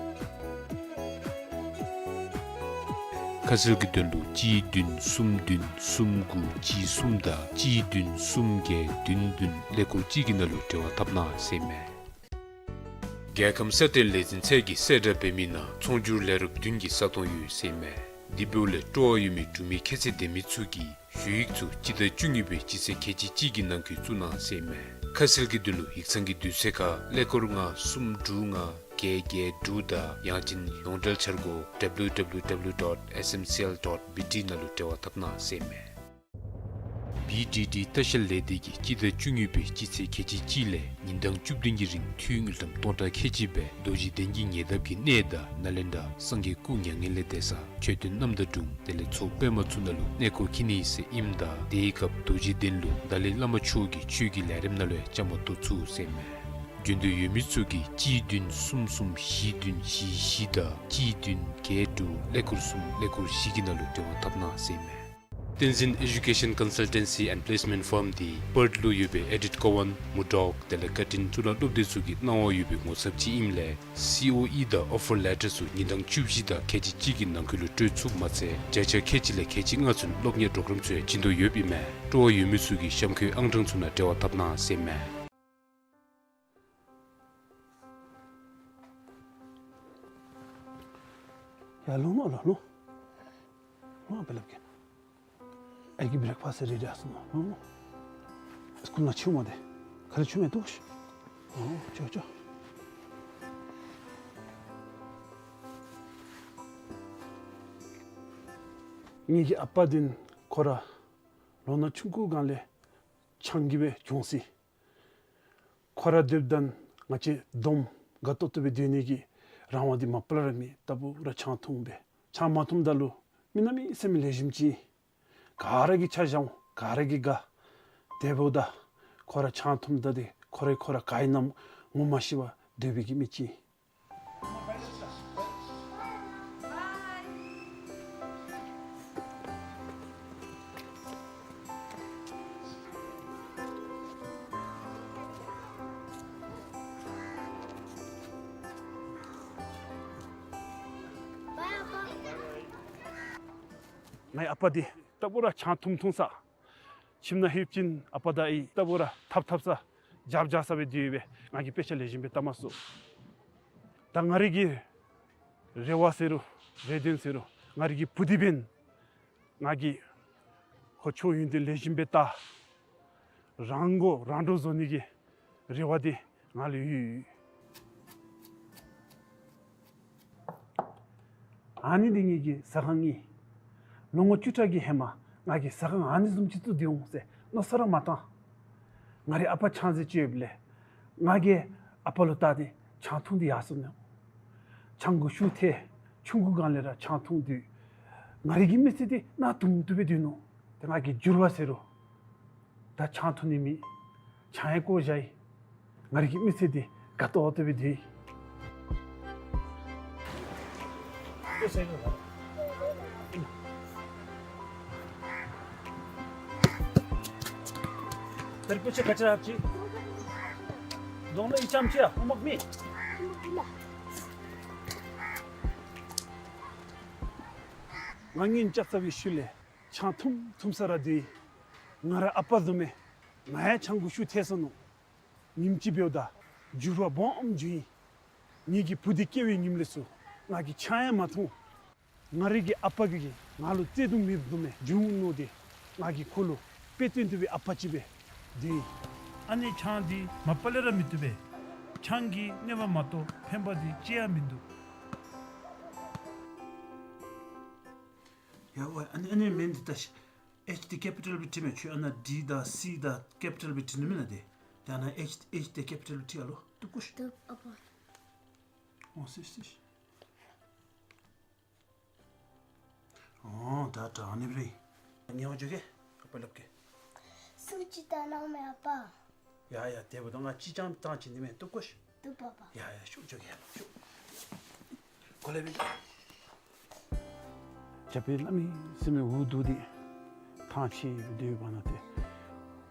ཁ་གསལ་གྱི་དོན་ལུ་གཅིག་བདུན་གསུམ་བདུན་གསུམ་དགུ་གཅིག་གསུམ་དང་གཅིག་བདུན་གསུམ་བརྒྱད་བདུན་བདུན་ཀླད་ཀོར་གཅིག་གི་ནང་ལུ་འབྲེལ་བ་འཐབ་གནང་ཟེར་ཨིན་མས། རྒྱལ་ཁམས་སྲ་བརྟན་ལས་འཛིན་ཚད་ཀྱིས་གསལ་བསྒྲགས་འབད་མི་ནང་ཚོང་སྒྱུར་ལས་རོགས་བདུན་གྱི་ས་སྟོང་ཡོད་ཟེར་ཨིན་མས། དེ་འབདཝ་ལས་སྤྲོ་བ་ཡོད་མི་འབྲུག་མི་ཁྱད་ཚད་ལྡན་མི་ཚུ་གིས་ཞུ་ཡིག་ཚུ་སྤྱི་ཟླ་བཅུ་གཉིས་པའི་སྤྱི་ཚེས་ཁལ་གཅིག་གཅིག་གི་ནང་འཁོད་བཙུགས་གནང་ཟེར་ཨིན་མས། ཁ་གསལ་གྱི་དོན་ལུ་ཡིག་ཚང་གི་དུས་ཚོད་ཁར་ཀླད་ཀོར་ལྔ་གསུམ་དྲུག་ལྔ་བརྒྱད་བརྒྱད་དྲུག་དང་ཡང་ཅིན་ཡོངས་འབྲེལ་འཆར་སྒོ་W W W dot S M C L dot B T ནང་ལུ་འབྲེལ་བ་འཐབ་གནང་ཟེར་ཨིན་མས། བི་ཌི་ཌི་ལྟ་བཤལ་ལས་སྡེ་གིས་སྤྱི་ཟླ་བཅུ་གཉིས་པའི་སྤྱི་ཚེས་ཁལ་གཅིག་གཅིག་ལས་ཉིན་གྲངས་བཅུ་བདུན་གྱི་རིང་འཐུས་དངུལ་ཀྲམ་སྟོང་ཕྲག་ཁལ་གཅིག་སྦེ་རྡོ་རྗེ་གདན་གྱི་ཉེ་འདབས་ཀྱི་གནས་དང་ནཱ་ལེནྡྲ་སངས་རྒྱས་སྐུ་མྱ་ངན་ལས་འདས་ས་མཆོད་རྟེན་རྣམ་དག་སྒྲུང་དེ་ལས་མཚོ་པདྨ་ཚུ་ནང་ལུ་གནས་སྐོར་འཁྱིད་ནི་ཟེར་ཨིནམ་ད་དེའི་སྐབས་རྡོ་རྗེ་གདན་ལུ་ཏཱ་ལའི་བླ་མ་མཆོག་གི་ཆོས་ཀྱི་ལས་རིམ་ནང་ལུ་ཡང་བཅའ་མར་གཏོགས་ཚུགས་ཟེར་ཨིན་མས། འབྱོན་འདོད་ཡོད་མི་ཚུ་གིས་གཅིག་བདུན་གསུམ་གསུམ་བཞི་བདུན་བཞི་བཞི་དང་གཅིག་བདུན་བརྒྱད་དྲུག་ཀླད་ཀོར་གསུམ་ཀླད་ཀོར་བཞི་གི་ནང་ལུ་འབྲེལ་བ་འཐབ་གནང་ཟེར་ཨིན་མས། བསྟན་འཛིན་Education Consultancy and Placement Firm འདི་པརཐ་ལུ་ཡོད་པའི་ཨེ་ཌིཊ་ཀོ་ཝཱན་མུར་ཌོག་དེ་ལས་ཀར་ཊིན་གཙུག་ལག་སློབ་སྡེ་ཚུ་གི་གནང་བ་ཡོད་པའི་ངོ་ཚབ་ཅིག་ཨིནམ་ལས་སི་ཨོ་ཨི་དང་ཨོ་ཕར་ལེ་ཊར་ཚུ་ཉིན་གྲངས་བཅུ་བཞི་དང་ཁལ་གཅིག་གཅིག་གི་ནང་འཁོད་ལུ་སྤྲོད་ཚུགསཔ་མ་ཚད་བརྒྱ་ཆ་ཁལ་གཅིག་ལས་ཁལ་གཅིག་ལྔ་ཚུན་སློབ་གཉེར་པོརོ་གརམ་ཚུ་ཡང་བྱིན་དོ་ཡོདཔ་ཨིན་མས། སྤྲོ་བ་ཡོད་མི་ཚུ་གིས་གཤམ་འཁོད་ཨང་གྲངས་ཚུ་ནང་འབྲེལ་བ་འཐབ་གནང་ཟེར་ཨིན་མས། ཡར་ལོང་ལོང་ལོང་ལོང་། ལོང་སྦེ་སླབ་གེ། ཨའི་གིས་བི་རེག་ཕཱསཊ་རེ་ཌི་ཨ་སོང་ནུག། ལོང་ལོང་། སི་ཀུལ་ནང་ཕྱེཝ་མས་ཏེ། ག་ལས་ཕྱེཝ་མས་འདུག། ཨོ་ཅོ་ཅོ། ངེ་གི་ཨ་པ་འདི་ཁོ་ར་ལོ་ན་ཆུང་ཀུའི་སྒང་ལས་ཆང་གིས་སྦེ་གྱོངས་ཅི། ཁོ་ར་སྡོདཔ་ད་ང་བཅས་བསྡོམས་དགའ་ཏོག་ཏོ་སྦེ་སྡོད་ནི་གི་རང་དབང་འདི་མ་པ་ལས་ར་མེད། རྟག་བུ་ར་ཆང་འཐུང་སྦེ། ཆང་མ་འཐུངམ་ད་ལུ་མི་གནམ་མེད་ས་མེད་ལེགས་ཤོམ་ཅིག། ག་ར་གིས་ཆ་བཞག་འོང་། ག་ར་གིས་དགའ། དེ་འབདཝ་ད་ཁོ་ར་ཆང་འཐུངམ་ད་འདི་ཁོ་ར་ཁོ་ར་ག་ཨིན་ན་ངོ་མ་ཤེས་པར་སྡོད་པའི་གི་མི་ཅིག། ངེའི་ཨ་པ་འདི་རྟག་བུ་ར་ཆང་འཐུང་འཐུང་ས། ཁྱིམ་ནང་ལྷོདཔ་ཅིན་ཨ་པ་དང་ཨའི་རྟག་བུ་ར་འཐབ་འཐབ་ས་རྒྱབ་རྒྱབ་ས་སྦེ་སྡོད་པས། ང་གིས་དཔེ་ཆ་ལེགས་ཤོམ་སྦེ་བལྟ་མ་ཚུགས། ད་ང་རའི་གི་རེ་བ་ཟེར་རུང་རེ་འདུན་ཟེར་རུང་ང་རའི་གི་བུ་འདི་འབདན་ང་གིས་ཁོ་ཆོས་ཡོན་ཏན་ལེགས་ཤོམ་སྦེ་བལྟ། རང་མགོ་རང་འདྲོངས་བཟོ་ནི་གི་རེ་བ་འདི་ང་ལུ་ཡོད། ཨ་ནི་འདི་ངེ་གི་ཟ་ཁང་ཨིན། ལོ་ངོ་བཅུ་ཕྲག་གི་ཧེ་མ་ང་གིས་ཟ་ཁང་ཨ་ནི་བཟུམ་ཅིག་བཙུགས་ཏེ་འོང་ཟེར་མནོ་བསམ་ར་མ་བཏང་། ང་རའི་ཨ་པ་ཆང་རྫས་སྤྱོད་ཡོདཔ་ལས་ང་གིས་ཨ་པ་ལུ་བལྟ་སྟེ་ཆང་འཐུང་སྟེ་ཡར་སོང་ནུག། ཆང་གི་ཤུགས་ཐལ། ཆུང་ཀུའི་སྒང་ལས་ར་ཆང་འཐུང་དུས་ང་རའི་གི་མི་ཚེ་འདི་གནག་དུང་དུ་སྦེ་སྡོད་ནུག། ཏེ་ང་གིས་འགྱུར་བ་ཟེར་རུང་ད་ཆང་འཐུང་ནི་མེད། ཆང་ཡང་བཀོ་བཞག་ཡི། ང་རའི་གི་མི་ཚེ་འདི་དགའ་ཏོག་ཏོ་སྦེ་སྡོད་ཡི། ང་གཉེན་རྐྱབ་ཚར་བའི་ཤུལ་ལས་ཆང་འཐུང་འཐུང་ས་ར་སྡོད་ཡི། ང་རའི་ཨ་པ་བཟུམ་མས། ང་ཡང་ཆང་གུ་ཤུགས་ཐལ་སོ་ནུག། ཉིནམ་གཅིག་འབདཝ་ད་འགྱུར་བ་སྦོམ་བྱུང་ཡི། ངེ་གི་བུ་འདི་སྐྱེ་བའི་ཉིནམ་ལས་ཚུར་ང་གིས་ཆང་ཡང་མ་འཐུང་། ང་རའི་གི་ཨ་པ་གིས་ང་ལུ་བརྩེ་གདུང་མེདཔ་བཟུམ་མས་བྱུང་མནོ་སྟེ་ང་གིས་ཁོ་ལུ་དཔེ་སྟོན་བཏུབ་པའི་ཨ་པ་ཅིག་སྦེ་སྡོད་ཡི། ཨ་ནི་ཆང་འདི་མ་པ་ལས་ར་མི་བཏུབ་པས། ཆང་གིས་གནོད་པ་མ་གཏོགས་ཕན་པ་འདི་ཅི་ཡང་མིན་འདུག། ཡ་ཝའི་ཨ་ནི་ཨ་ནི་མིང་འདི་ད་ཨེཆ་འདི་ཀེ་པི་ཊལ་སྦེ་བྲིས་མས། ཁྱོད་ཨ་ནཱ་ཌི་དང་སི་དང་ཀེ་པི་ཊལ་སྦེ་བྲིས་ནུག་མེན་ན། ཏེ་ཏེ་ཨ་ནཱ་ཨེཆ་ཨེཆ་འདི་ཀེ་པི་ཊལ་སྦེ་བྲིས་ཨ་ལོ། བཏུབ་གོ་ཤིག། བཏུབ་ཨ་པ། འོང་སི་སི། འོང་ད་ད་ཨ་ནི་སྦེ་ར་ཨིན། ངལ་བ་འཇུག་གེ། ཨ་པ་སླབ་གེ། སུ་ཅིག་བཏང་གནང་མས་ཨ་པ། ཡ་ཡ་དེ་འབདཝ་ད་ང་ཅི་ཅང་བཏང་ཅི་ནི་མེན། བཏུབ་གོ་ཤིག། བཏུབ་པ་པ། ཡ་ཡ་ཤོག་འཇུག་གེ་ཡ་ཤོག། གོ་ལེ་སྦེ། རྒྱབ་པའི་བླ་མའི་སེམས་འུ་སྡུག་སྟེ་ཐང་ཆད་སྡོད་པ་ན་ཏེ་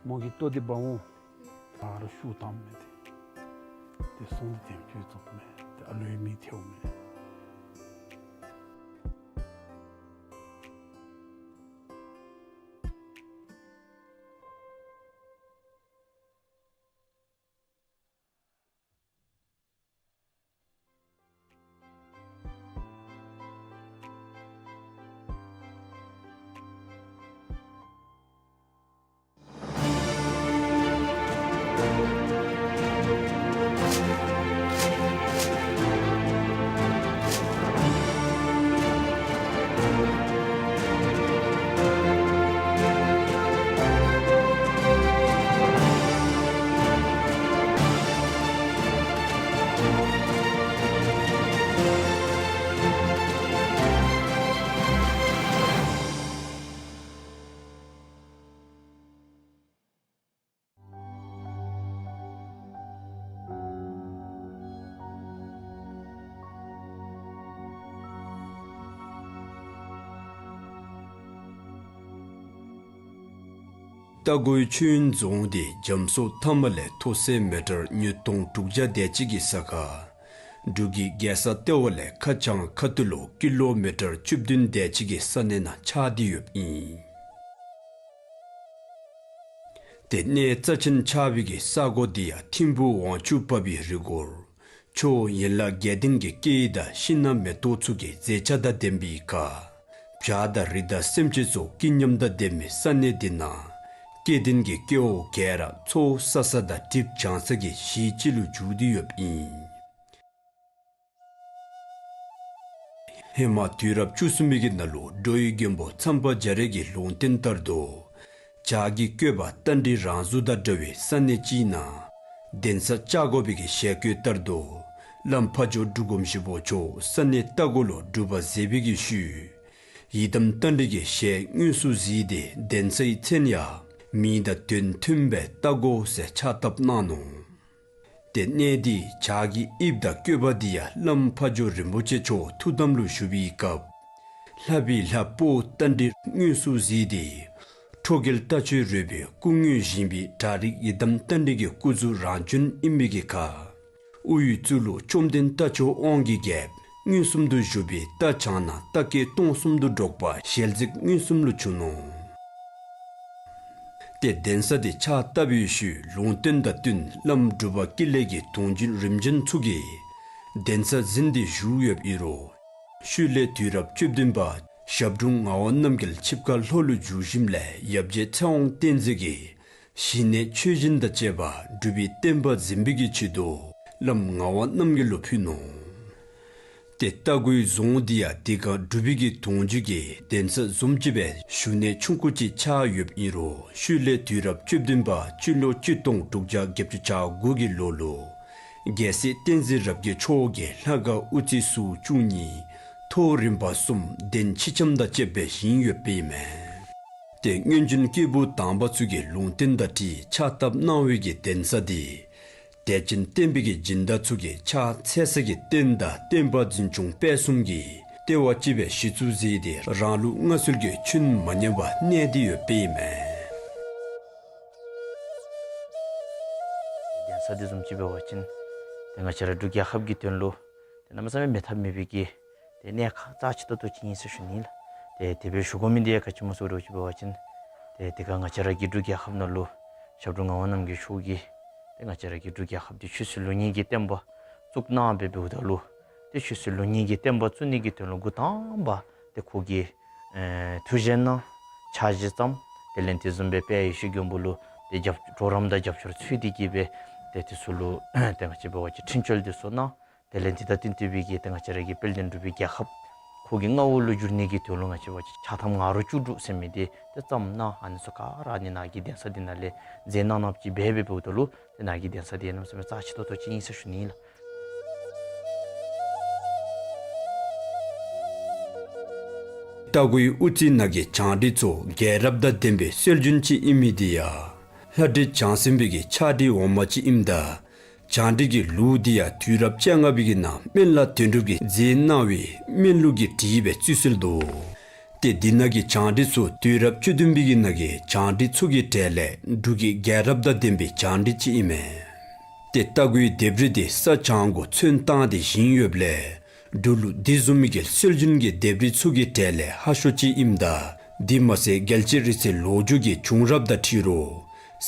མོ་གིས་ལྟོ་འདི་འབག་འོང་། ད་རུང་ཤུགས་བཏངམ་མས་ཏེ། ཏེ་ཟོང་འདི་དེམ་ཅིག་བཙོགཔ་མས། ཏེ་ཨ་ལོའི་མིག་ཐལཝ་མས། རྟ་མགོའི་ཆོས་རྫོང་འདི་རྒྱ་མཚོ་མཐའ་མ་ལས་མཐོ་ས་མི་ཊར་ཉིས་སྟོང་དྲུག་བརྒྱ་དེ་ཅིག་གི་ས་ཁར་འབྲུག་གི་རྒྱལ་ས་ལྟེ་བ་ལས་ཁ་བྱང་ཁ་ཐུག་ལུ་ཀི་ལོ་མི་ཊར་བཅུ་བདུན་དེ་ཅིག་གི་ས་གནས་ནང་ཆགས་ཏེ་ཡོདཔ་ཨིན། ཏེ་གནས་རྩ་ཆེན་ཆགས་པའི་གི་ས་གོ་འདི་ཡང་ཐིམ་ཕུག་དབང་ཕྱུག་འབབ་པའི་རི་སྐོར་ཆུ་ཡན་ལག་བརྒྱད་ལྡན་གྱི་སྐད་དང་ཤིང་སྣ་མེ་ཏོག་ཚུ་གི་མཛེས་ཆ་དང་ལྡན་པའི་ཁར་བྱ་དང་རི་དྭགས་སེམས་ཅན་ཚུ་སྐྱིད་ཉམས་དང་ལྡན་མི་ས་གནས་འདི་ནང་སྐྱེ་ལྡན་གྱི་སྐྱེ་བོ་ག་ར་འཚོ་ས་ས་དང་གྲིབ་བྱང་ས་གི་གཞི་ཅིག་ལུ་གྱུར་ཏེ་ཡོདཔ་ཨིན། ཧེ་མ་དུས་རབས་བཅུ་གསུམ་པའི་གི་ནང་ལུ་འགྲོ་བའི་མགོན་པོ་མཚམས་པ་རྒྱ་རས་ཀྱི་ལུང་བསྟན་ལྟར་དུ་བྱ་རྒོད་བཀོད་པ་རྟ་མགྲིན་རང་གཟུགས་དང་འདྲ་བའི་ས་གནས་ཅིག་ནང་གདན་ས་བཅག་དགོ་པའི་གི་ཞལ་བཀོད་ལྟར་དུ་བླམ་ཕ་ཇོ་འབྲུག་སྒོམ་ཞིག་པོ་མཆོག་ས་གནས་རྟ་མགོ་ལུ་སྒྲུབ་པ་མཛད་པའི་གི་ཤུལ་ཡི་དམ་རྟ་མགྲིན་གྱི་ཞལ་དངོས་སུ་གཟིགས་ཏེ་གདན་སའི་མཚན་ཡང་མིང་དང་དོན་མཐུན་པའི་རྟ་མགོ་ཟེར་ཕྱག་བཏབ་གནང་ནུག། ཏེ་གནས་འདི་བྱ་རྒོད་དབྱིབས་དང་བཀོད་པ་འདི་ཡང་བླམ་ཕ་ཇོ་རིན་པོ་ཆེ་མཆོག་ཐུགས་དམ་ལུ་བཞུགས་པའི་སྐབས་ལྷ་པའི་ལྷ་དཔའ་བོ་རྟ་མགྲིན་དངོས་སུ་གཟིགས་ཏེ་ཁྲོ་རྒྱལ་རྟ་མཆོག་རོལ་པའི་སྐུ་དངོས་བཞེངས་པའི་གྲ་རིགས་ཡི་དམ་རྟ་མགྲིན་གྱི་སྐུ་གཟུགས་རང་བྱོན་ཨིན་པའི་གི་ཁར་དབུ་ཡི་གཙུག་ལུ་བཅོམ་ལྡན་རྟ་མཆོག་དབང་གི་རྒྱལཔོ་མངོན་སུམ་དུ་བཞུགས་པའི་རྟ་བྱང་ན་རྟ་སྐད་སྟོང་གསུམ་དུ་སྒྲོག་པ་ཞལ་གཟིགས་མངོན་སུམ་ལུ་བྱུང་ནུག། ཏེ་གདན་ས་འདི་ཕྱག་བཏབ་པའི་ཤུལ་ལུང་བསྟན་དང་བསྟུན་བླམ་འབྲུག་པ་ཀུན་ལེགས་ཀྱི་དུང་རྒྱུན་རིམ་བྱོན་ཚུ་གིས་གདན་ས་འཛིན་ཏེ་བཞུགས་ཡོདཔ་ཨིན་རུང་ཤུལ་ལས་དུས་རབས་བཅུ་བདུན་པ་ཞབས་དྲུང་ངག་དབང་རྣམ་རྒྱལ་ཆིབས་ཁ་ལྷོ་ལུ་བསྒྱུར་ཞིནམ་ལས་ཡབ་རྗེ་ཚེ་དབང་བསྟན་འཛིན་གྱིས་ཞི་གནས་ཆོས་སྦྱིན་དང་བཅས་པ་སྒྲུབ་པའི་བསྟན་པ་འཛིན་པའི་གི་ཆེད་དུ་བླམ་ངག་དབང་རྣམ་རྒྱལ་ལུ་ཕུལ་ནུག། ཏེ་རྟ་མགོའི་རྫོང་འདི་ཡང་དེ་ཁར་འབྲུག་པའི་གི་དུང་རྒྱུན་གྱི་གདན་ས་བཟུམ་ཅིག་སྦེ་བཞུགས་གནས་ཆུང་ཀུ་ཅིག་ཆགས་ཡོདཔ་ཨིན་རུང་ཤུལ་ལས་དུས་རབས་བཅུ་བདུན་པ་སྤྱི་ལོ་གཅིག་སྟོང་དྲུག་བརྒྱ་བརྒྱད་ཅུ་གྱ་དགུ་གི་ལོ་ལུ་རྒྱལ་སྲས་བསྟན་འཛིན་རབ་རྒྱས་མཆོག་གིས་ལྷ་ཁང་དབུ་རྩེ་ཟུར་བཅུ་གཉིས་ཐོག་རིམ་པ་གསུམ་གདན་ཕྱི་ཁྱམས་དང་བཅས་པ་བཞེངས་ཡོདཔ་ཨིན་མས། ཏེ་སྔོན་བྱོན་སྐྱེས་བུ་དམ་པ་ཚུ་གི་ལུང་བསྟན་དང་འཁྲིལ་ཕྱག་བཏབ་གནང་བའི་གི་གདན་ས་འདི་དད་ཅན་བསྟན་པའི་གི་སྦྱིན་བདག་ཚུ་གིས་ཕྱག་འཚལ་ས་གི་རྟེན་དང་བསྟན་པ་འཛིན་སྐྱོང་སྤེལ་གསུམ་གྱི་ལྟེ་བ་ཅིག་སྦེ་གཞི་བཙུགས་མཛད་དེ་རང་ལུགས་སྔར་སྲོལ་གྱི་ཆོས་མ་ཉམས་པར་གནས་ཏེ་ཡོདཔ་ཨིན་མས། གདན་ས་འདི་བཟུམ་ཅིག་འབད་བ་ཅིན་ཏེ་ང་བཅས་ར་འབྲུག་རྒྱལ་ཁབ་ཀྱི་དོན་ལུ་ཏེ་གནམ་མེད་ས་མེད་མེད་ཐབས་མེད་པའི་གི་ཏེ་གནད་ཁག་རྩ་ཆེ་ཏོག་ཏོ་ཅིག་ཨིན་ཟེར་ཞུ་ནི་ལགས། ཏེ་དེ་སྦེ་ཞུ་དགོ་མི་འདི་ཡང་ག་ཅི་སྨོ་ཟེར་བ་ཅིན་ཏེ་དེ་ཁར་ང་བཅས་ར་གི་འབྲུག་རྒྱལ་ཁབ་ནང་ལུ་ཞབས་དྲུང་ངག་དབང་རྣམ་རྒྱལ་མཆོག་གིས་ཏེ་ང་བཅས་ར་གི་འབྲུག་རྒྱལ་ཁབ་འདི་ཆོས་སྲིད་ལུགས་གཉིས་ཀྱི་བསྟན་པ་བཙུགས་གནང་སྦེ་འབདཝ་ད་ལུ་ཏེ་ཆོས་སྲིད་ལུགས་གཉིས་ཀྱི་བསྟན་པ་བཙུགས་ནི་གི་དོན་ལུ་འགོ་དང་པ་ཏེ་ཁོ་གིས་ཨེ་ཐུགས་བཞེད་གནང་ཕྱག་བཞེས་བརྩམས། དེ་ལས་དེ་བཟུམ་སྦེ་དཔལ་ཡེ་ཤེས་མགོན་པོ་ལུ་ཏེ་རྒྱབ་གྲོགས་རམ་དང་རྒྱབ་སྐྱོར་འཚོལ་ཏེ་གིས་སྦེ་ཏེ་དེ་ཚུ་ལུ་ཏེ་ང་བཅས་འབད་བ་ཅིན་འཕྲིན་བཅོལ་འདི་ཚུ་གནང་། དེ་ལས་འདི་དང་བསྟུན་ཏེ་སྦེ་གིས་ཏེ་ང་བཅས་ར་གི་དཔལ་ལྡན་འབྲུག་པའི་རྒྱལ་ཁབ་ཁོ་གི་མངའ་འོག་ལུ་འགྱུར་ནི་གི་དོན་ལུ་ང་བཅས་འབད་བ་ཅིན་ཕྱག་ཐམ་ང་རོ་བཅུ་དྲུག་ཟེར་མི་འདི་ཏེ་བརྩམས་གནང་། ཨ་ནི་ཚུ་ག་ར་ཨ་ནི་ནང་གི་གདན་ས་འདི་ནང་ལས་མཛད་གནང་གནངམ་ཅིག་འབད་འབདཝ་ད་ལུ་ཏེ་ནཱ་གི་གདན་ས་འདི་གནམ་མེད་ས་མེད་རྩ་ཆེ་ཏོག་ཏོ་ཅིག་ཨིན་ཟེར་ཞུ་ནི་ཨིན་ལགས། རྟ་མགོའི་དབུ་རྩེ་ནང་གི་བྱང་ཁྲི་ཚུ་རྒྱལ་རབས་དང་ལྡན་པའི་སྲོལ་རྒྱུན་ཅིག་ཨིན་མི་འདི་ཡང་ལྷ་ཁྲི་བྱང་སེམས་པའི་གི་ཕྱག་བྲིས་འོག་མ་ཅིག་ཨིནམ་ད་བྱང་ཁྲི་གི་ལུགས་འདི་ཡང་དུས་རབས་བཅོ་ལྔ་པའི་གི་ནང་སྨན་བླ་དོན་གྲུབ་ཀྱིས་མཛད་གནང་བའི་སྨན་ལུགས་ཀྱི་བྲིས་སྦེ་བརྩི་སྲོལ་འདུག། ཏེ་འདི་ནང་གི་བྱང་ཁྲི་ཚུ་དུས་རབས་བཅུ་བདུན་པའི་གི་ནང་གི་བྱང་ཁྲི་ཚུ་གི་གྲས་ལས་འབྲུག་གི་རྒྱལ་རབས་དང་ལྡན་པའི་བྱང་ཁྲི་ཅིག་ཨིན་མས། ཏེ་རྟ་མགོའི་ལྡེབས་རིས་འདི་ས་བྱང་གུ་ཚོན་བཏང་སྟེ་བཞེངས་ཡོདཔ་ལས་འབྲུག་ལུ་འདི་བཟུམ་མའི་གི་སྲོལ་རྒྱུན་གྱི་ལྡེབས་རིས་ཚུ་གི་གྲས་ལས་ཧ་ཤོས་ཅིག་ཨིནམ་ད་འདི་མ་ཚད་རྒྱལ་སྤྱིའི་རིག་རྩལ་ལོ་རྒྱུས་ཀྱི་བྱུང་རབས་དང་འཁྲིལ་རུང་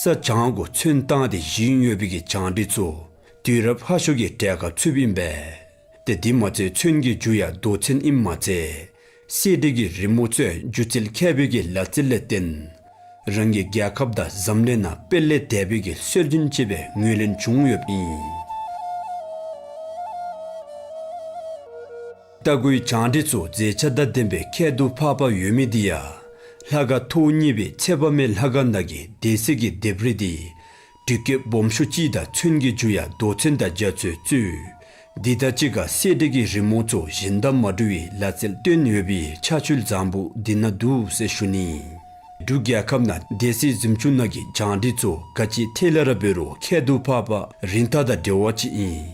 ས་བྱང་གུ་ཚོན་བཏང་སྟེ་བཞེངས་ཡོད་པའི་གི་བྱང་ཁྲི་ཚུ་དུས་རབས་ཧ་ཤོས་ཀྱི་གྲས་ཁར་ཚུདཔ་ཨིན་པས། ཏེ་འདི་མ་ཚད་ཚོན་གྱི་རྒྱུ་ཡང་རྡོ་ཚོན་ཨིནམ་མ་ཚད་གསེར་བྲིས་ཀྱི་རི་མོ་ཚུ་ཡང་སྒྱུ་རྩལ་མཁས་པའི་གི་ལག་རྩལ་ལས་བརྟེན་རང་གི་རྒྱལ་ཁབ་དང་འཛམ་གླིང་ནང་སྤེལ་ལེ་དེ་སྦེ་གི་སྲོལ་རྒྱུན་ཅིག་སྦེ་ངོས་ལེན་བྱུང་ཡོདཔ་ཨིན། རྟ་མགོའི་བྱང་ཁྲི་ཚུ་མཛེས་ཆ་དང་ལྡན་པའི་ཁྱད་དུ་འཕགས་པ་ཡོད་མི་འདི་ཡང་ལྷ་ཁང་ཐོག་གཉིས་པའི་ཚེ་དཔག་མེད་ལྷ་ཁང་ནང་གི་སྡེ་སྲིད་ཀྱི་ལྡེབས་རིས་འདི་དུས་སྐབས་སྦོམ་ཤོས་ཅིག་དང་ཚོན་གྱི་རྒྱུ་ཡང་རྡོ་ཚོན་དང་རྒྱ་མཚོས་གཙོས། འདི་དང་གཅིག་ཁར་གསེར་བྲིས་ཀྱི་རི་མོ་ཚུ་གཞན་དང་མ་འདྲ་བའི་ལག་རྩལ་བཏོན་ཡོད་པའི་ཆ་ཤུལ་བཟང་པོ་འདི་ནང་འདུག་ཟེར་ཞུ་ནི། འབྲུག་རྒྱལ་ཁབ་ནང་སྡེ་སྲིད་གཟིམ་ཆུང་ནང་གི་བྱང་ཁྲི་ཚུ་ག་ཅི་ཐད་ལ་ར་འབད་རུང་ཁྱད་དུ་འཕགས་པ་རིན་ཐང་དང་འབྲེལ་བ་ཅིག་ཨིན།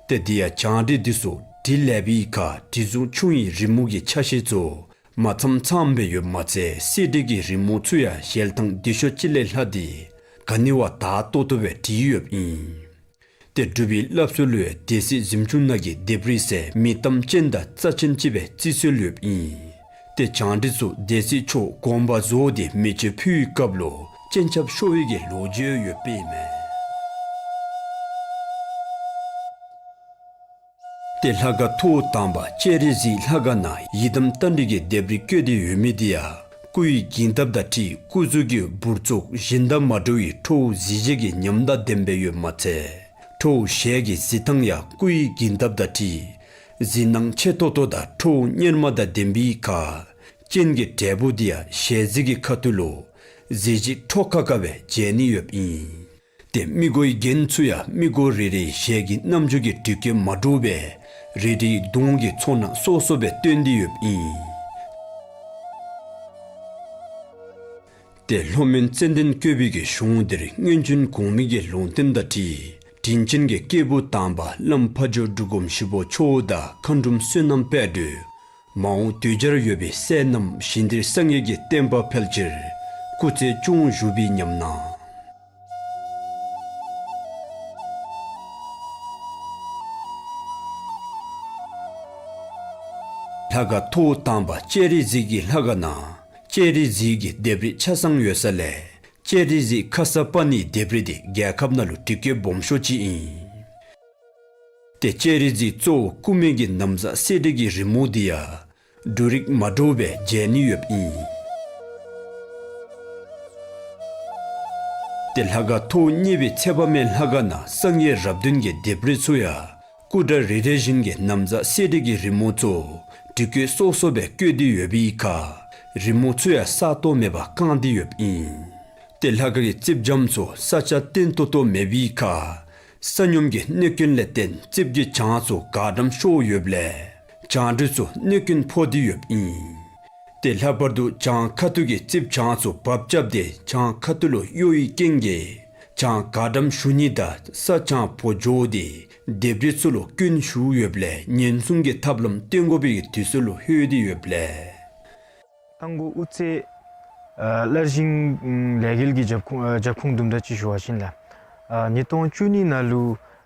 ཏེ་འདི་ཡང་བྱང་ཁྲི་འདི་ཚུ་བྲིས་ལེགས་པའི་ཁར་བྲིས་རྫུན་ཆུང་བའི་རི་མོ་གི་ཆ་ཤས་ཚུ་མ་ཚངམ་ཚངམ་སྦེ་ཡོདཔ་མ་ཚད་གསེར་བྲིས་ཀྱི་རི་མོ་ཚུ་ཡང་ཞལ་ཐང་བདེ་ཤོས་ཅིག་ལས་ལྷག་སྟེ་ག་ནི་བ་དག་ཏོག་ཏོ་སྦེ་བྲིས་ཡོདཔ་ཨིན། ཏེ་འབྲུག་པའི་སླབ་སྲོལ་ལུ་ཡང་སྡེ་སྲིད་གཟིམ་ཆུང་ནང་གི་ལྡེབས་རིས་ཟེར་མི་གཏམ་ཅན་དང་རྩ་ཅན་ཅིག་སྦེ་བརྩི་སྲོལ་ཡོདཔ་ཨིན། ཏེ་བྱང་ཁྲི་ཚུ་སྡེ་སྲིད་མཆོག་དགོངས་པ་རྫོགས་ཏེ་མེ་མཆོད་ཕུལ་བའི་སྐབས་ལུ་སྤྱན་ཆབ་ཤོར་བའི་གི་ལོ་རྒྱུས་ཡོདཔ་ཨིན་མས། ཏེ་ལྷ་ཁང་ཐོག་དང་པ་ལྕགས་རི་གཟིགས་ལྷ་ཁང་ནང་ཡི་དམ་རྟ་མགྲིན་གྱི་ལྡེབས་རིས་བཀོད་དེ་ཡོད་མི་འདི་ཡང་སྐུ་ཡི་འགྱིང་སྟབས་དང་འཁྲིལ་སྐུ་གཟུགས་ཀྱི་འབུར་ཚོགས་གཞན་དང་མ་འདྲ་བའི་ཁྲོ་བོ་གཟི་བརྗིད་ཀྱི་ཉམས་དང་ལྡན་པ་ཡོདཔ་མ་ཚད་ཁྲོ་བོ་ཞལ་གྱི་གཟི་མདངས་ཡང་སྐུ་ཡི་འགྱིང་སྟབས་དང་འཁྲིལ་གཟི་སྣང་ཆེ་ཏོག་ཏོ་དང་ཁྲོ་བོ་གཉེར་མ་དང་ལྡན་པའི་ཁར་སྤྱན་གྱི་འབྲས་བུ་འདི་ཡང་ཞལ་གཟིགས་ཀྱི་ཁ་ཐུག་ལུ་གཟི་བརྗིད་འཕྲོག་ཁ་ཁ་སྦེ་མཇལ་ནི་ཡོདཔ་ཨིན། ཏེ་མི་མགོའི་རྒྱན་ཚུ་ཡང་མི་མགོ་རེ་རེའི་ཞལ་གྱི་རྣམ་འགྱུར་གྱི་དུས་སྐབས་མ་འདྲཝ་སྦེ་རེ་རེའི་གདོང་གི་ཚོར་སྣང་སོ་སོ་སྦེ་སྟོན་ཏེ་ཡོདཔ་ཨིན། ཏེ་ལྷོ་མོན་ཙན་དན་བཀོད་པའི་གི་གཞུང་འདིར་སྔོན་བྱོན་གོང་མའི་གི་ལུང་བསྟན་དང་འཁྲིལ་དྲིན་ཅན་གྱི་སྐྱེས་བུ་དམ་པ་བླམ་ཕ་ཇོ་འབྲུག་སྒོམ་ཞིག་པོ་མཆོག་དང་མཁའ་འགྲོམ་བསོད་ནམས་དཔལ་སྒྲོན་མ་འོངས་དུས་འཆར་ཡོད་པའི་སྲས་རྣམས་ཞིང་འདིར་སངས་རྒྱས་ཀྱི་བསྟན་པ་འཕེལ་ཕྱིར་སྐུ་ཚེ་སྐྱོང་བཞུགས་པའི་ཉམས་སྣང་། ལྷ་ཁང་ཐོག་དང་པ་ལྕགས་རི་གཟིགས་ཀྱི་ལྷ་ཁང་ནང་ལྕགས་རི་གཟིགས་ཀྱི་ལྡེབས་རིས་ཆ་ཚང་ཡོད་ས་ལས་ལྕགས་རི་གཟིགས་ཁར་ས་པ་ཎིའི་ལྡེབས་རིས་འདི་རྒྱལ་ཁབ་ནང་ལུ་དུས་སྐབས་སྦོམ་ཤོས་ཅིག་ཨིན། ཏེ་ལྕགས་རི་གཟིགས་གཙོ་བོ་སྐུ་མེ་གི་ན་བཟའ་གསེར་བྲིས་ཀྱི་རི་མོ་འདི་ཡང་འབྲུ་རིགས་མ་འདྲཝ་སྦེ་མཇལ་ནི་ཡོདཔ་ཨིན། ཏེ་ལྷ་ཁང་ཐོག་གཉིས་པའི་ཚེ་དཔག་མེད་ལྷ་ཁང་ནང་སངས་རྒྱས་རབས་བདུན་གྱི་ལྡེབས་རིས་ཚུ་ཡང་སྐུ་འདྲ་རེ་རེ་བཞིན་གྱི་ན་བཟའ་གསེར་བྲིས་ཀྱི་རི་མོ་ཚུ་དུས་སྐབས་སོ་སོ་སྦེ་བཀོད་དེ་ཡོད་པའི་ཁར་རི་མོ་ཚུ་ཡང་ས་སྟོང་མེད་པར་བཀང་སྟེ་ཡོདཔ་ཨིན། ཏེ་ལྷ་ཁང་གི་རྩིགཔ་འཇམ་ཚུ་ས་ཆ་བརྟན་ཏོག་ཏོ་མེད་པའི་ཁར་ས་སྙོམས་ཀྱི་གནོད་སྐྱོན་ལས་བརྟེན་རྩིགཔ་གི་གྱང་ཚུ་གར་འགྲམ་ཤོར་ཡོདཔ་ལས་བྱང་ཁྲི་ཚུ་གནོད་སྐྱོན་ཕོག་སྟེ་ཡོདཔ་ཨིན། ཏེ་ལྷག་པར་དུ་གྱང་ཁ་ཐུག་གི་རྩིགཔ་གྱང་ཚུ་བབས་རྐྱབ་སྟེ་གྱང་ཁ་ཐུག་ལུ་གཡོ་བའི་རྐྱེན་གྱིས་གྱང་གར་འགྲམ་ཞུགས་ནི་དང་ས་གྱང་བོ་འགྱོ་སྟེ་ལྡེབས་རིས་ཚུ་ལུ་སྐྱོན་ཞུགས་ཡོདཔ་ལས་ཉེན་སྲུང་གི་ཐབས་ལམ་སྟོན་དགོ་པའི་དུས་ཚོད་ལུ་ལྷོད་དེ་ཡོདཔ་ལས། རྟ་མགོ་དབུ་རྩེ་ཨ་སླར་བཞེངས་ལས་འགུལ་གྱི་རྒྱབ་ཁུངས་ཨ་རྒྱབ་ཁུངས་དུམ་གྲ་ཅིག་ཞུ་བ་ཅིན་ལགས། ཨ་ཉིས་སྟོང་བཅུ་གཉིས་ནང་ལུ་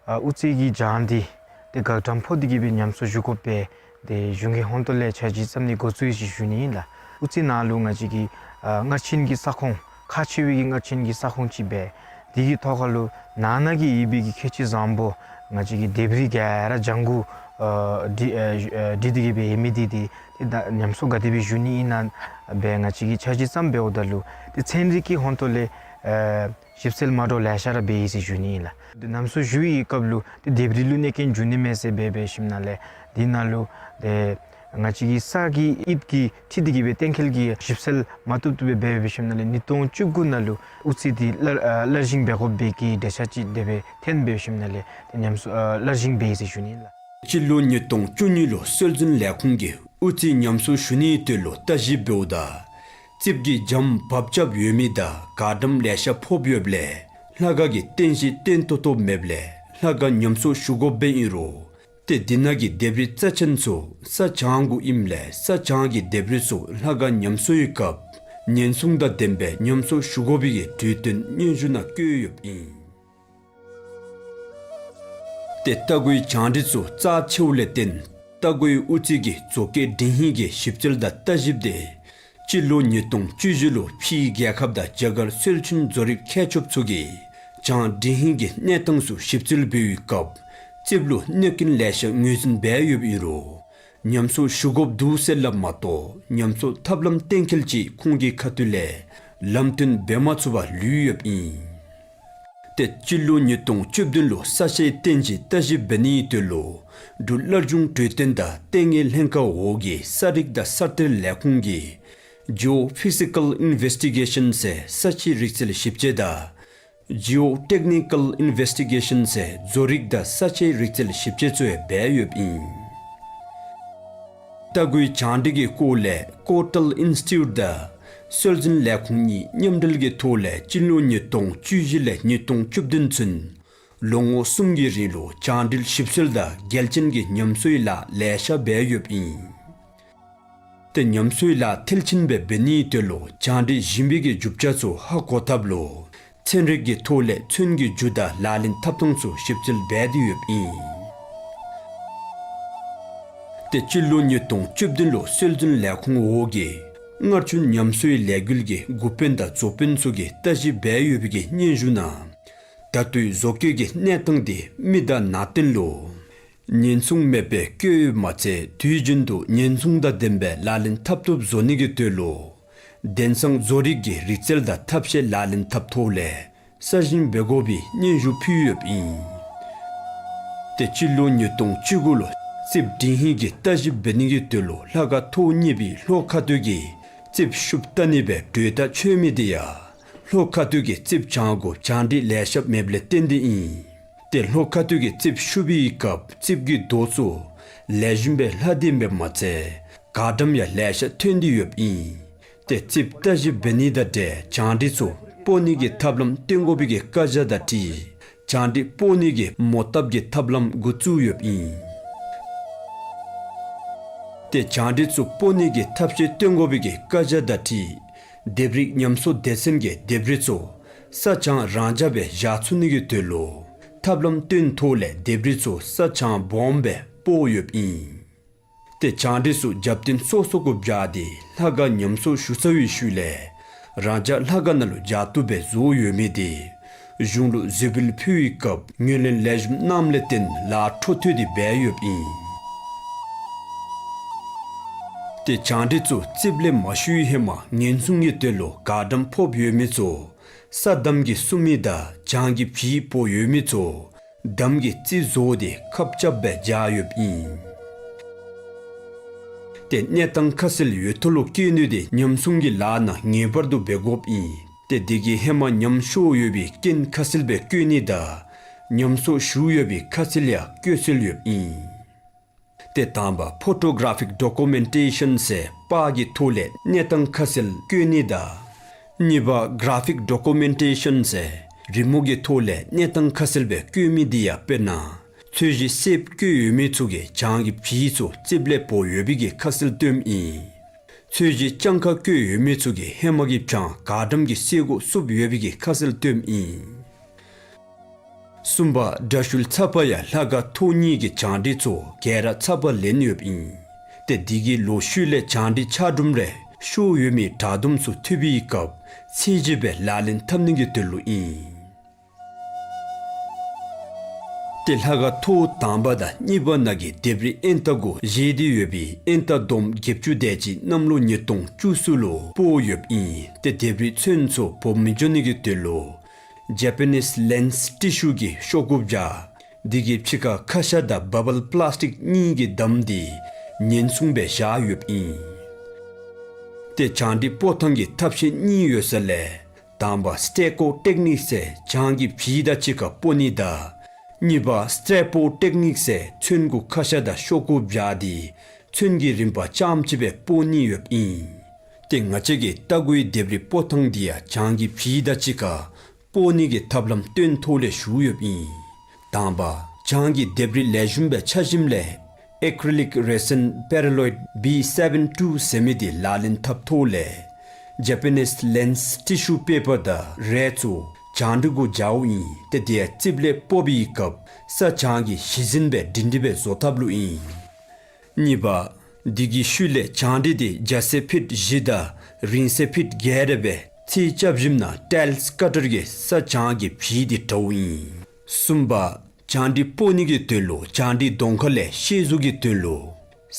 ཨ་དབུ་རྩེ་གི་གྱང་འདི་ཏེ་གར་འགྲམ་ཕོག་སྟེ་གིས་སྦེ་ཉམས་གསོ་ཞུ་དགོ་པས། ཏེ་གཞུང་གི་ཧོང་ཏོ་ལས་འཆར་གཞི་བརྩམ་ནི་འགོ་བཙུགས་ཡི་ཟེར་ཞུ་ནི་ཨིན་ལགས། དབུ་རྩེ་ནང་ལུ་ང་བཅས་ཀྱི་ཨ་སྔར་ཕྱིན་གྱི་ས་ཁོངས་ཁག་ཆེ་བའི་གི་སྔར་ཕྱིན་གྱི་ས་ཁོངས་ཅིག་འབད། དེ་གི་ཐོག་ཁ་ལུ་ནང་ན་གི་ཡོད་པའི་གི་ཁལ་གཅིག་བཟང་པོ་ང་བཅས་ཀྱི་ལྡེབས་རིས་ག་ར་ལྗང་གུ་ཨ་འབྲི་ཨ་ཨ་འབྲི་སྟེ་གི་སྦེ་ཡོད་མི་འདི་འདི་ཏེ་ད་ཉམས་གསོ་ག་དེ་སྦེ་ཞུ་ནི་ཨིན་ན་སྦེ་ང་བཅས་ཀྱིས་འཆར་གཞི་བརྩམས་འབདཝ་ད་ལུ་ཏེ་ཚན་རིག་གི་ཧོང་ཏོ་ལས་ཨ་ཞིབ་འཚོལ་མ་འདྲཝ་ལེ་ཤ་ར་འབད་ཡི་ཟེར་ཞུ་ནི་ཨིན་ལགས། ཏེ་ཉམས་གསོ་ཞུ་བའི་སྐབས་ལུ་ཏེ་ལྡེབས་རིས་ལུ་གནོད་སྐྱོན་འབྱུང་ནི་མས་ཟེར་སྦེ་འབད་ཞིནམ་ལས་དེ་ནང་ལུ་ཏེ་ང་བཅས་ཀྱི་ས་གི་དབྱིབས་ཀྱི་འཁྲིལ་ཏེ་གི་སྦེ་གཏན་འཁེལ་གྱི་ཞིབ་འཚོལ་མ་བཏུབ་བཏུབ་སྦེ་འབད་འབད་ཞིནམ་ལས་ཉིས་སྟོང་བཅུ་དགུ་ནང་ལུ་དབུ་རྩེ་འདི་སླར་ཨ་སླར་བཞེངས་འབད་དགོ་པའི་གི་འགྲེལ་བཤད་ཅིག་དེ་སྦེ་ཐོན་འབད་ཞིནམ་ལས་ཏེ་ཉམས་གསོ་ཨ་སླར་བཞེངས་འབད་ཡི་ཟེར་ཞུ་ནི་ཨིན་ལགས། སྤྱི་ལོ་ཉིས་སྟོང་བཅུ་གཉིས་ལུ་སྲོལ་འཛིན་ལས་ཁུངས་ཀྱིས་དབུ་རྩེ་ཉམས་གསོ་ཞུ་ནིའི་དོན་ལུ་བརྟག་ཞིབ་འབདཝ་ད་རྩིགཔ་གི་འཇམ་བབ་རྐྱབ་ཡོད་མི་དང་གར་འགྲམ་ལེ་ཤ་ཕོགཔ་ཡོདཔ་ལས་ལྷ་ཁང་གི་རྟེན་གཞི་བརྟན་ཏོག་ཏོ་མེདཔ་ལས་ལྷ་ཁང་ཉམས་གསོ་ཞུ་དགོཔ་སྦེ་ཨིན་རུང་ཏེ་འདི་ནང་གི་ལྡེབས་རིས་རྩ་ཆེན་ཚུ་ས་བྱང་གུ་ཨིནམ་ལས་ས་བྱང་གི་ལྡེབས་རིས་ཚུ་ལྷ་ཁང་ཉམས་གསོའི་སྐབས་ཉེན་སྲུང་དང་ལྡནམ་སྦེ་ཉམས་གསོ་ཞུ་དགོ་པའི་གི་གྲོས་སྟོན་སྙན་ཞུ་ནང་བཀོད་ཡོདཔ་ཨིན། ཏེ་རྟ་མགོའི་བྱང་འགྲམ་ཚུ་རྩ་ཆེཝ་ལས་བརྟེན་རྟ་མགོའི་དབུ་རྩེ་གི་བཟོ་བཀོད་འབྲི་ཧིང་གི་ཞིབ་འཚོལ་དང་བརྟག་ཞིབ་དེ་སྤྱི་ལོ་ཉིས་སྟོང་བཅུ་བཞི་ལུ་ཕྱིའི་རྒྱལ་ཁབ་དང་རྒྱ་གར་སྲོལ་རྒྱུན་བཟོ་རིག་མཁས་མཆོག་ཚུ་གིས་བྱང་འབྲི་ཧིང་གི་གནས་སྟངས་ཚུ་ཞིབ་འཚོལ་འབད་བའི་སྐབས་རྩིགཔ་ལུ་གནོད་སྐྱོན་ལེ་ཤ་ངོས་འཛིན་འབད་ཡོདཔ་ཨིན་རུང་ཉམས་གསོ་ཞུ་དགོཔ་འདུག་ཟེར་སླབ་མ་གཏོགས་ཉམས་གསོ་ཐབས་ལམ་གཏན་འཁེལ་ཅིག་ཁོང་གི་ཁ་ཐུག་ལས་ལམ་སྟོན་འབད་མ་ཚུགས་པར་ལུས་ཡོདཔ་ཨིན། ཏེ་སྤྱི་ལོ་ཉིས་སྟོང་བཅུ་བདུན་ལུ་ས་ཆའི་རྟེན་གཞི་བརྟག་ཞིབ་འབད་ནིའི་དོན་ལུ་འབྲུག་སླར་འབྱུང་གྲོས་སྟོན་དང་ལྟེ་གནས་ལྷན་ཁག་འོག་གི་ས་རིག་དང་ས་གཏེར་ལས་ཁུངས་ཀྱིས་Geophysical Investigation ཟེར་ས་ཆའི་རིག་རྩལ་ཞིབ་དཔྱད་དང་Geotechnical Investigation ཟེར་བཟོ་རིག་དང་ས་ཆའི་རིག་རྩལ་ཞིབ་དཔྱད་ཚུ་ཡང་འབད་ཡོདཔ་ཨིན། རྟ་མགོའི་བྱང་འགྲམ་གྱི་སྐོར་ལས་Coastal Institute དང་སྲོལ་འཛིན་ལས་ཁུངས་གཉིས་མཉམ་འབྲེལ་གྱི་ཐོག་ལས་སྤྱི་ལོ་ཉིས་སྟོང་བཅུ་བཞི་ལས་ཉིས་སྟོང་བཅུ་བདུན་ཚུན་ལོ་ངོ་གསུམ་གྱི་རིང་ལུ་བྱང་འགྲམ་ཞིབ་འཚོལ་དང་རྒྱལ་ཅན་གྱི་ཉམས་གསོའི་ལཱ་ལེ་ཤ་འབད་ཡོདཔ་ཨིན། ཏེ་ཉམས་གསོའི་ལཱ་མཐིལ་ཕྱིན་སྦེ་འབད་ནིའི་དོན་ལུ་བྱང་འགྲམ་ཞིང་པའི་གི་རྒྱུ་ཆ་ཚུ་ཧ་གོ་ཐབས་ལུ་ཚན་རིག་གི་ཐོག་ལས་ཚོན་གྱི་རྒྱུ་དང་ལག་ལེན་འཐབ་ཐངས་ཚུ་ཞིབ་འཚོལ་འབད་དེ་ཡོདཔ་ཨིན། ཏེ་སྤྱི་ལོ་ཉིས་སྟོང་བཅུ་བདུན་ལུ་སྲོལ་འཛིན་ལས་ཁུངས་འོག་གིས་སྔར་བྱུང་ཉམས་གསོའི་ལས་འགུལ་གྱི་འགོ་དཔོན་དང་ཛོ་དཔོན་ཚུ་གིས་བརྟག་ཞིབ་འབད་ཡོད་པའི་གི་སྙན་ཞུ་ནང་ད་ལྟོའི་བཟོ་བཀོད་ཀྱི་གནས་སྟངས་དེ་མི་དང་ནང་རྟེན་ལུ་ཉེན་སྲུང་མེད་པར་བཀོད་ཡོདཔ་མ་ཚད་དུས་རྒྱུན་དུ་ཉེན་སྲུང་དང་ལྡནམ་སྦེ་ལག་ལེན་འཐབ་བཏུབ་བཟོ་ནི་གི་དོན་ལུ་དེང་སང་བཟོ་རིག་གི་རིག་རྩལ་དང་ཐབས་ཤེས་ལག་ལེན་འཐབ་ཐོག་ལས་གསར་བཞེངས་འབད་དགོ་པའི་སྙན་ཞུ་ཕུལ་ཡོདཔ་ཨིན། ཏེ་སྤྱི་ལོ་ཉིས་སྟོང་བཅུ་དགུ་ལུ་རྩིགཔ་འབྲི་ཧིང་གི་བརྟག་ཞིབ་འབད་ནི་གི་དོན་ལུ་ལྷ་ཁང་ཐོག་གཉིས་པའི་ལྷོ་ཁ་ཐུག་གི་རྩིགཔ་ཤུབས་བལྟ་ནི་སྦེ་གྲོས་ཐག་ཆོད་མི་དེ་ཡང་ལྷོ་ཁ་ཐུག་གི་རྩིགཔ་བྱང་གུ་བྱང་འགྲམ་ལེ་ཤ་མེདཔ་ལས་བརྟེན་ཏེ་ཨིན། ཏེ་ལྷོ་ཁ་ཐུག་གི་རྩིགཔ་ཤུབ་པའི་སྐབས་རྩིགཔ་གི་རྡོ་ཚུ་ལེགས་ཤོམ་སྦེ་ལྷག་སྟེ་མེདཔ་མ་ཚད་གར་འགྲམ་ཡང་ལེ་ཤ་ཐོན་ཏེ་ཡོདཔ་ཨིན། ཏེ་རྩིགཔ་བརྟག་ཞིབ་འབད་ནི་དང་འབྲེལ་བྱང་འགྲམ་ཚུ་སྤོ་ནི་གི་ཐབས་ལམ་སྟོན་དགོ་པའི་གི་བཀའ་རྒྱ་དང་འཁྲིལ་བྱང་འགྲམ་སྤོ་ནི་གི་མོ་བཏབ་ཀྱི་ཐབས་ལམ་འགོ་བཙུགས་ཡོདཔ་ཨིན། ཏེ་བྱང་འགྲམ་ཚུ་སྤོ་ནི་གི་ཐབས་ཤེས་སྟོན་དགོ་པའི་གི་བཀའ་རྒྱ་དང་འཁྲིལ་ལྡེབས་རིས་ཉམས་གསོ་སྡེ་ཚན་གྱིས་ལྡེབས་རིས་ཚུ་ས་བྱང་རང་འཇགས་སྦེ་བཞག་ཚུགས་ནི་གི་དོན་ལུ་ཐབས་ལམ་སྟོན་ཐོག་ལས་ལྡེབས་རིས་ཚུ་ས་བྱང་སྦོམ་སྦེ་སྤོ་ཡོདཔ་ཨིན། ཏེ་བྱང་འགྲམ་ཚུ་རྒྱབ་རྟེན་སོ་སོ་གུ་བཞག་སྟེ་ལྷ་ཁང་ཉམས་གསོ་ཞུ་ཚར་བའི་ཤུལ་ལས་རང་འཇགས་ལྷ་ཁང་ནང་ལུ་བཞག་བཏུབ་སྦེ་བཟོ་ཡོད་མི་དེ་གཞུང་ལུ་བཟོད་འབུལ་ཕུལ་བའི་སྐབས་ངོས་ལེན་ལེགས་ཤོམ་གནངམ་ལས་བརྟེན་ལཱ་འཕྲོ་མཐུད་དེ་འབད་ཡོདཔ་ཨིན། ཏེ་བྱང་འགྲམ་ཚུ་རྩིགཔ་ལས་མ་ཞུ་བའི་ཧེ་མ་ཉེན་སྲུང་གི་དོན་ལུ་གར་འགྲམ་ཕོགཔ་ཡོད་མི་ཚུ་ས་འདམ་གྱིས་བསྲུབ་མི་དང་བྱང་གི་བྱི་སྤོ་ཡོད་མི་ཚུ་འདམ་གྱིས་རྩིག་བཟོ་སྟེ་ཁབ་རྐྱབ་སྦེ་བཞག་ཡོདཔ་ཨིན། ཏེ་གནས་སྟངས་ཁ་གསལ་ཡོད་ཐོག་ལུ་བཀོད་ནི་དེ་ཉམས་སྲུང་གི་ལཱ་ནང་ངེས་པར་དུ་འབད་དགོཔ་ཨིན། ཏེ་དེ་གིས་ཧེ་མ་ཉམས་ཤོར་ཡོད་པའི་རྐྱེན་ཁ་གསལ་སྦེ་བཀོད་ནི་དང་ཉམས་གསོ་ཞུ་ཡོད་པའི་ཁ་གསལ་ཡང་བཀོད་སྲོལ་ཡོདཔ་ཨིན། ཏེ་དང་པ་ཕོ་ཊོ་གར་ཕིག་ཌོ་ཀུ་མེན་ཊེ་ཤཱན་ཟེར་པར་གྱི་ཐོག་ལས་གནས་སྟངས་ཁ་གསལ་བཀོད་ནི་དང་། གཉིས་པ་གར་ཕིག་ཌོ་ཀུ་མེན་ཊེ་ཤཱན་ཟེར་རི་མོ་གི་ཐོག་ལས་གནས་སྟངས་ཁ་གསལ་སྦེ་བཀོད་མི་དེ་ཡང་དཔེར་ན་ཚོས་གཞི་སེརཔོ་བཀོད་ཡོད་མི་ཚུ་གིས་བྱང་གི་བྱི་ཚུ་རྩིགཔ་ལས་སྤོ་ཡོད་པའི་གི་ཁ་གསལ་སྟོནམ་ཨིན། ཚོས་གཞི་སྤྱང་ཀ་བཀོད་ཡོད་མི་ཚུ་གིས་ཧེ་མ་གི་བྱང་གར་འགྲམ་གྱི་སེར་སྒོ་བསྲུབ་ཡོད་པའི་གི་ཁ་གསལ་སྟོནམ་ཨིན། གསུམ་པ་དྲ་ཤུལ་ཚ་པ་ཡང་ལྷ་ཁང་ཐོག་གཉིས་ཀྱི་བྱང་འགྲམ་ཚུ་ག་ར་ཚ་པ་ལེན་ཡོདཔ་ཨིན། ཏེ་དེ་གི་ལོག་ཤུལ་ལས་བྱང་འགྲམ་ཆག་གྲུམ་རེ་ ཤོར་ཡོད་མི་དྲག་དུམ་ཚུ་འཐུ་བའི་སྐབས་ཚད་གཞི་སྦེ་ལག་ལེན་འཐབ་ནི་གི་དོན་ལུ་ཨིན། ཏེ་ལྷ་ཁང་ཐོག་དང་པ་དང་གཉིས་པ་ནང་གི་ལྡེབས་རིས་ཨེན་ཏ་གུ་བཞེས་ཏེ་ཡོད་པའི་ཨེན་ཏ་འདོམ་བརྒྱད་ཅུ་དེ་ཅིག་གནམ་ལོ་ཉིས་སྟོང་བཅུ་གསུམ་ལུ་སྤོ་ཡོདཔ་ཨིན། ཏེ་ལྡེབས་རིས་ཚོན་ཚུ་བོབ་མི་འགྱོ་ནི་གི་དོན་ལུ་ཇེ་པ་ནིས་ལེནསི་ཊི་ཤུ་གི་ཤོག་ཀུ་བཞག། དེ་གི་ཕྱི་ཁར་ཁ་ཤ་དང་བ་བལ་པ་ལཱསི་ཊིཀ་གཉིས་ཀྱིས་བསྡམས་ཏེ་ཉེན་སྲུང་སྦེ་བཞག་ཡོདཔ་ཨིན། ཏེ་བྱང་འདྲི་སྤོ་ཐངས་ཀྱི་ཐབས་ཤེས་གཉིས་ཡོད་ས་ལས་དང་པ་སི་ཊེ་ཀོ་ཊེཀ་ནིཀ་ཟེར་བྱང་གི་བྱི་དང་གཅིག་ཁར་སྤོ་ནི་དང་གཉིས་པ་སི་ཊེ་པོ་ཊེཀ་ནིཀ་ཟེར་ཚོན་གུ་ཁ་ཤ་དང་ཤོག་ཀུ་བཞག་སྟེ་ཚོན་གྱི་རིམ་པ་རྐྱངམ་ཅིག་སྦེ་སྤོ་ནི་ཡོདཔ་ཨིན། ཏེ་ང་བཅས་ཀྱིས་ལྟ་དགོ་པའི་ལྡེབས་རིས་སྤོ་ཐངས་འདི་ཡང་བྱང་གི་བྱི་དང་གཅིག་ཁར་སྤོ་ནི་གི་ཐབས་ལམ་སྟོན་ཐོག་ལས་ཞུ་ཡོདཔ་ཨིན། དང་པ་བྱང་གི་ལྡེབས་རིས་ལེགས་ཤོམ་སྦེ་ཆགས་ཞིནམ་ལས་ཨེ་ཀྲི་ལིཀ་རེ་སིན་པེ་ར་ལོའིཌ་བི་སེ་བེན་ཊུ་ཟེར་མི་འདི་ལག་ལེན་འཐབ་ཐོག་ལས་ཇེ་པ་ནིས་ལེནསི་ཊི་ཤུ་པེ་པར་དང་རས་ཚུ་བྱང་འདྲི་གུ་སྦྱརཝ་ཨིན། ཏེ་དེ་ཡང་རྩིགཔ་ལས་སྤོ་བའི་སྐབས་ས་བྱང་གི་ཞི་ཟིན་སྦེ་སྒྲིང་སྒྲི་སྦེ་བཟོ་ཐབས་ལུ་ཨིན། གཉིས་པ་དེ་གི་ཤུལ་ལས་བྱང་འདྲི་དེ་རྒྱ་ཚད་ཕིཊ་བཞི་དང་རིང་ཚད་ཕིཊ་བརྒྱད་རེ་སྦེ་ཚད་རྐྱབ་ཞིནམ་ན་ཊའིལས་ཀ་ཊར་གྱིས་ས་བྱང་གི་བྱི་དེ་དྲཝ་ཨིན། གསུམ་པ་བྱང་འདྲི་སྤོ་ནི་གི་དོན་ལུ་བྱང་འདྲི་གདོང་ཁ་ལས་ཤེལ་གཟུགས་ཀྱི་དོན་ལུ་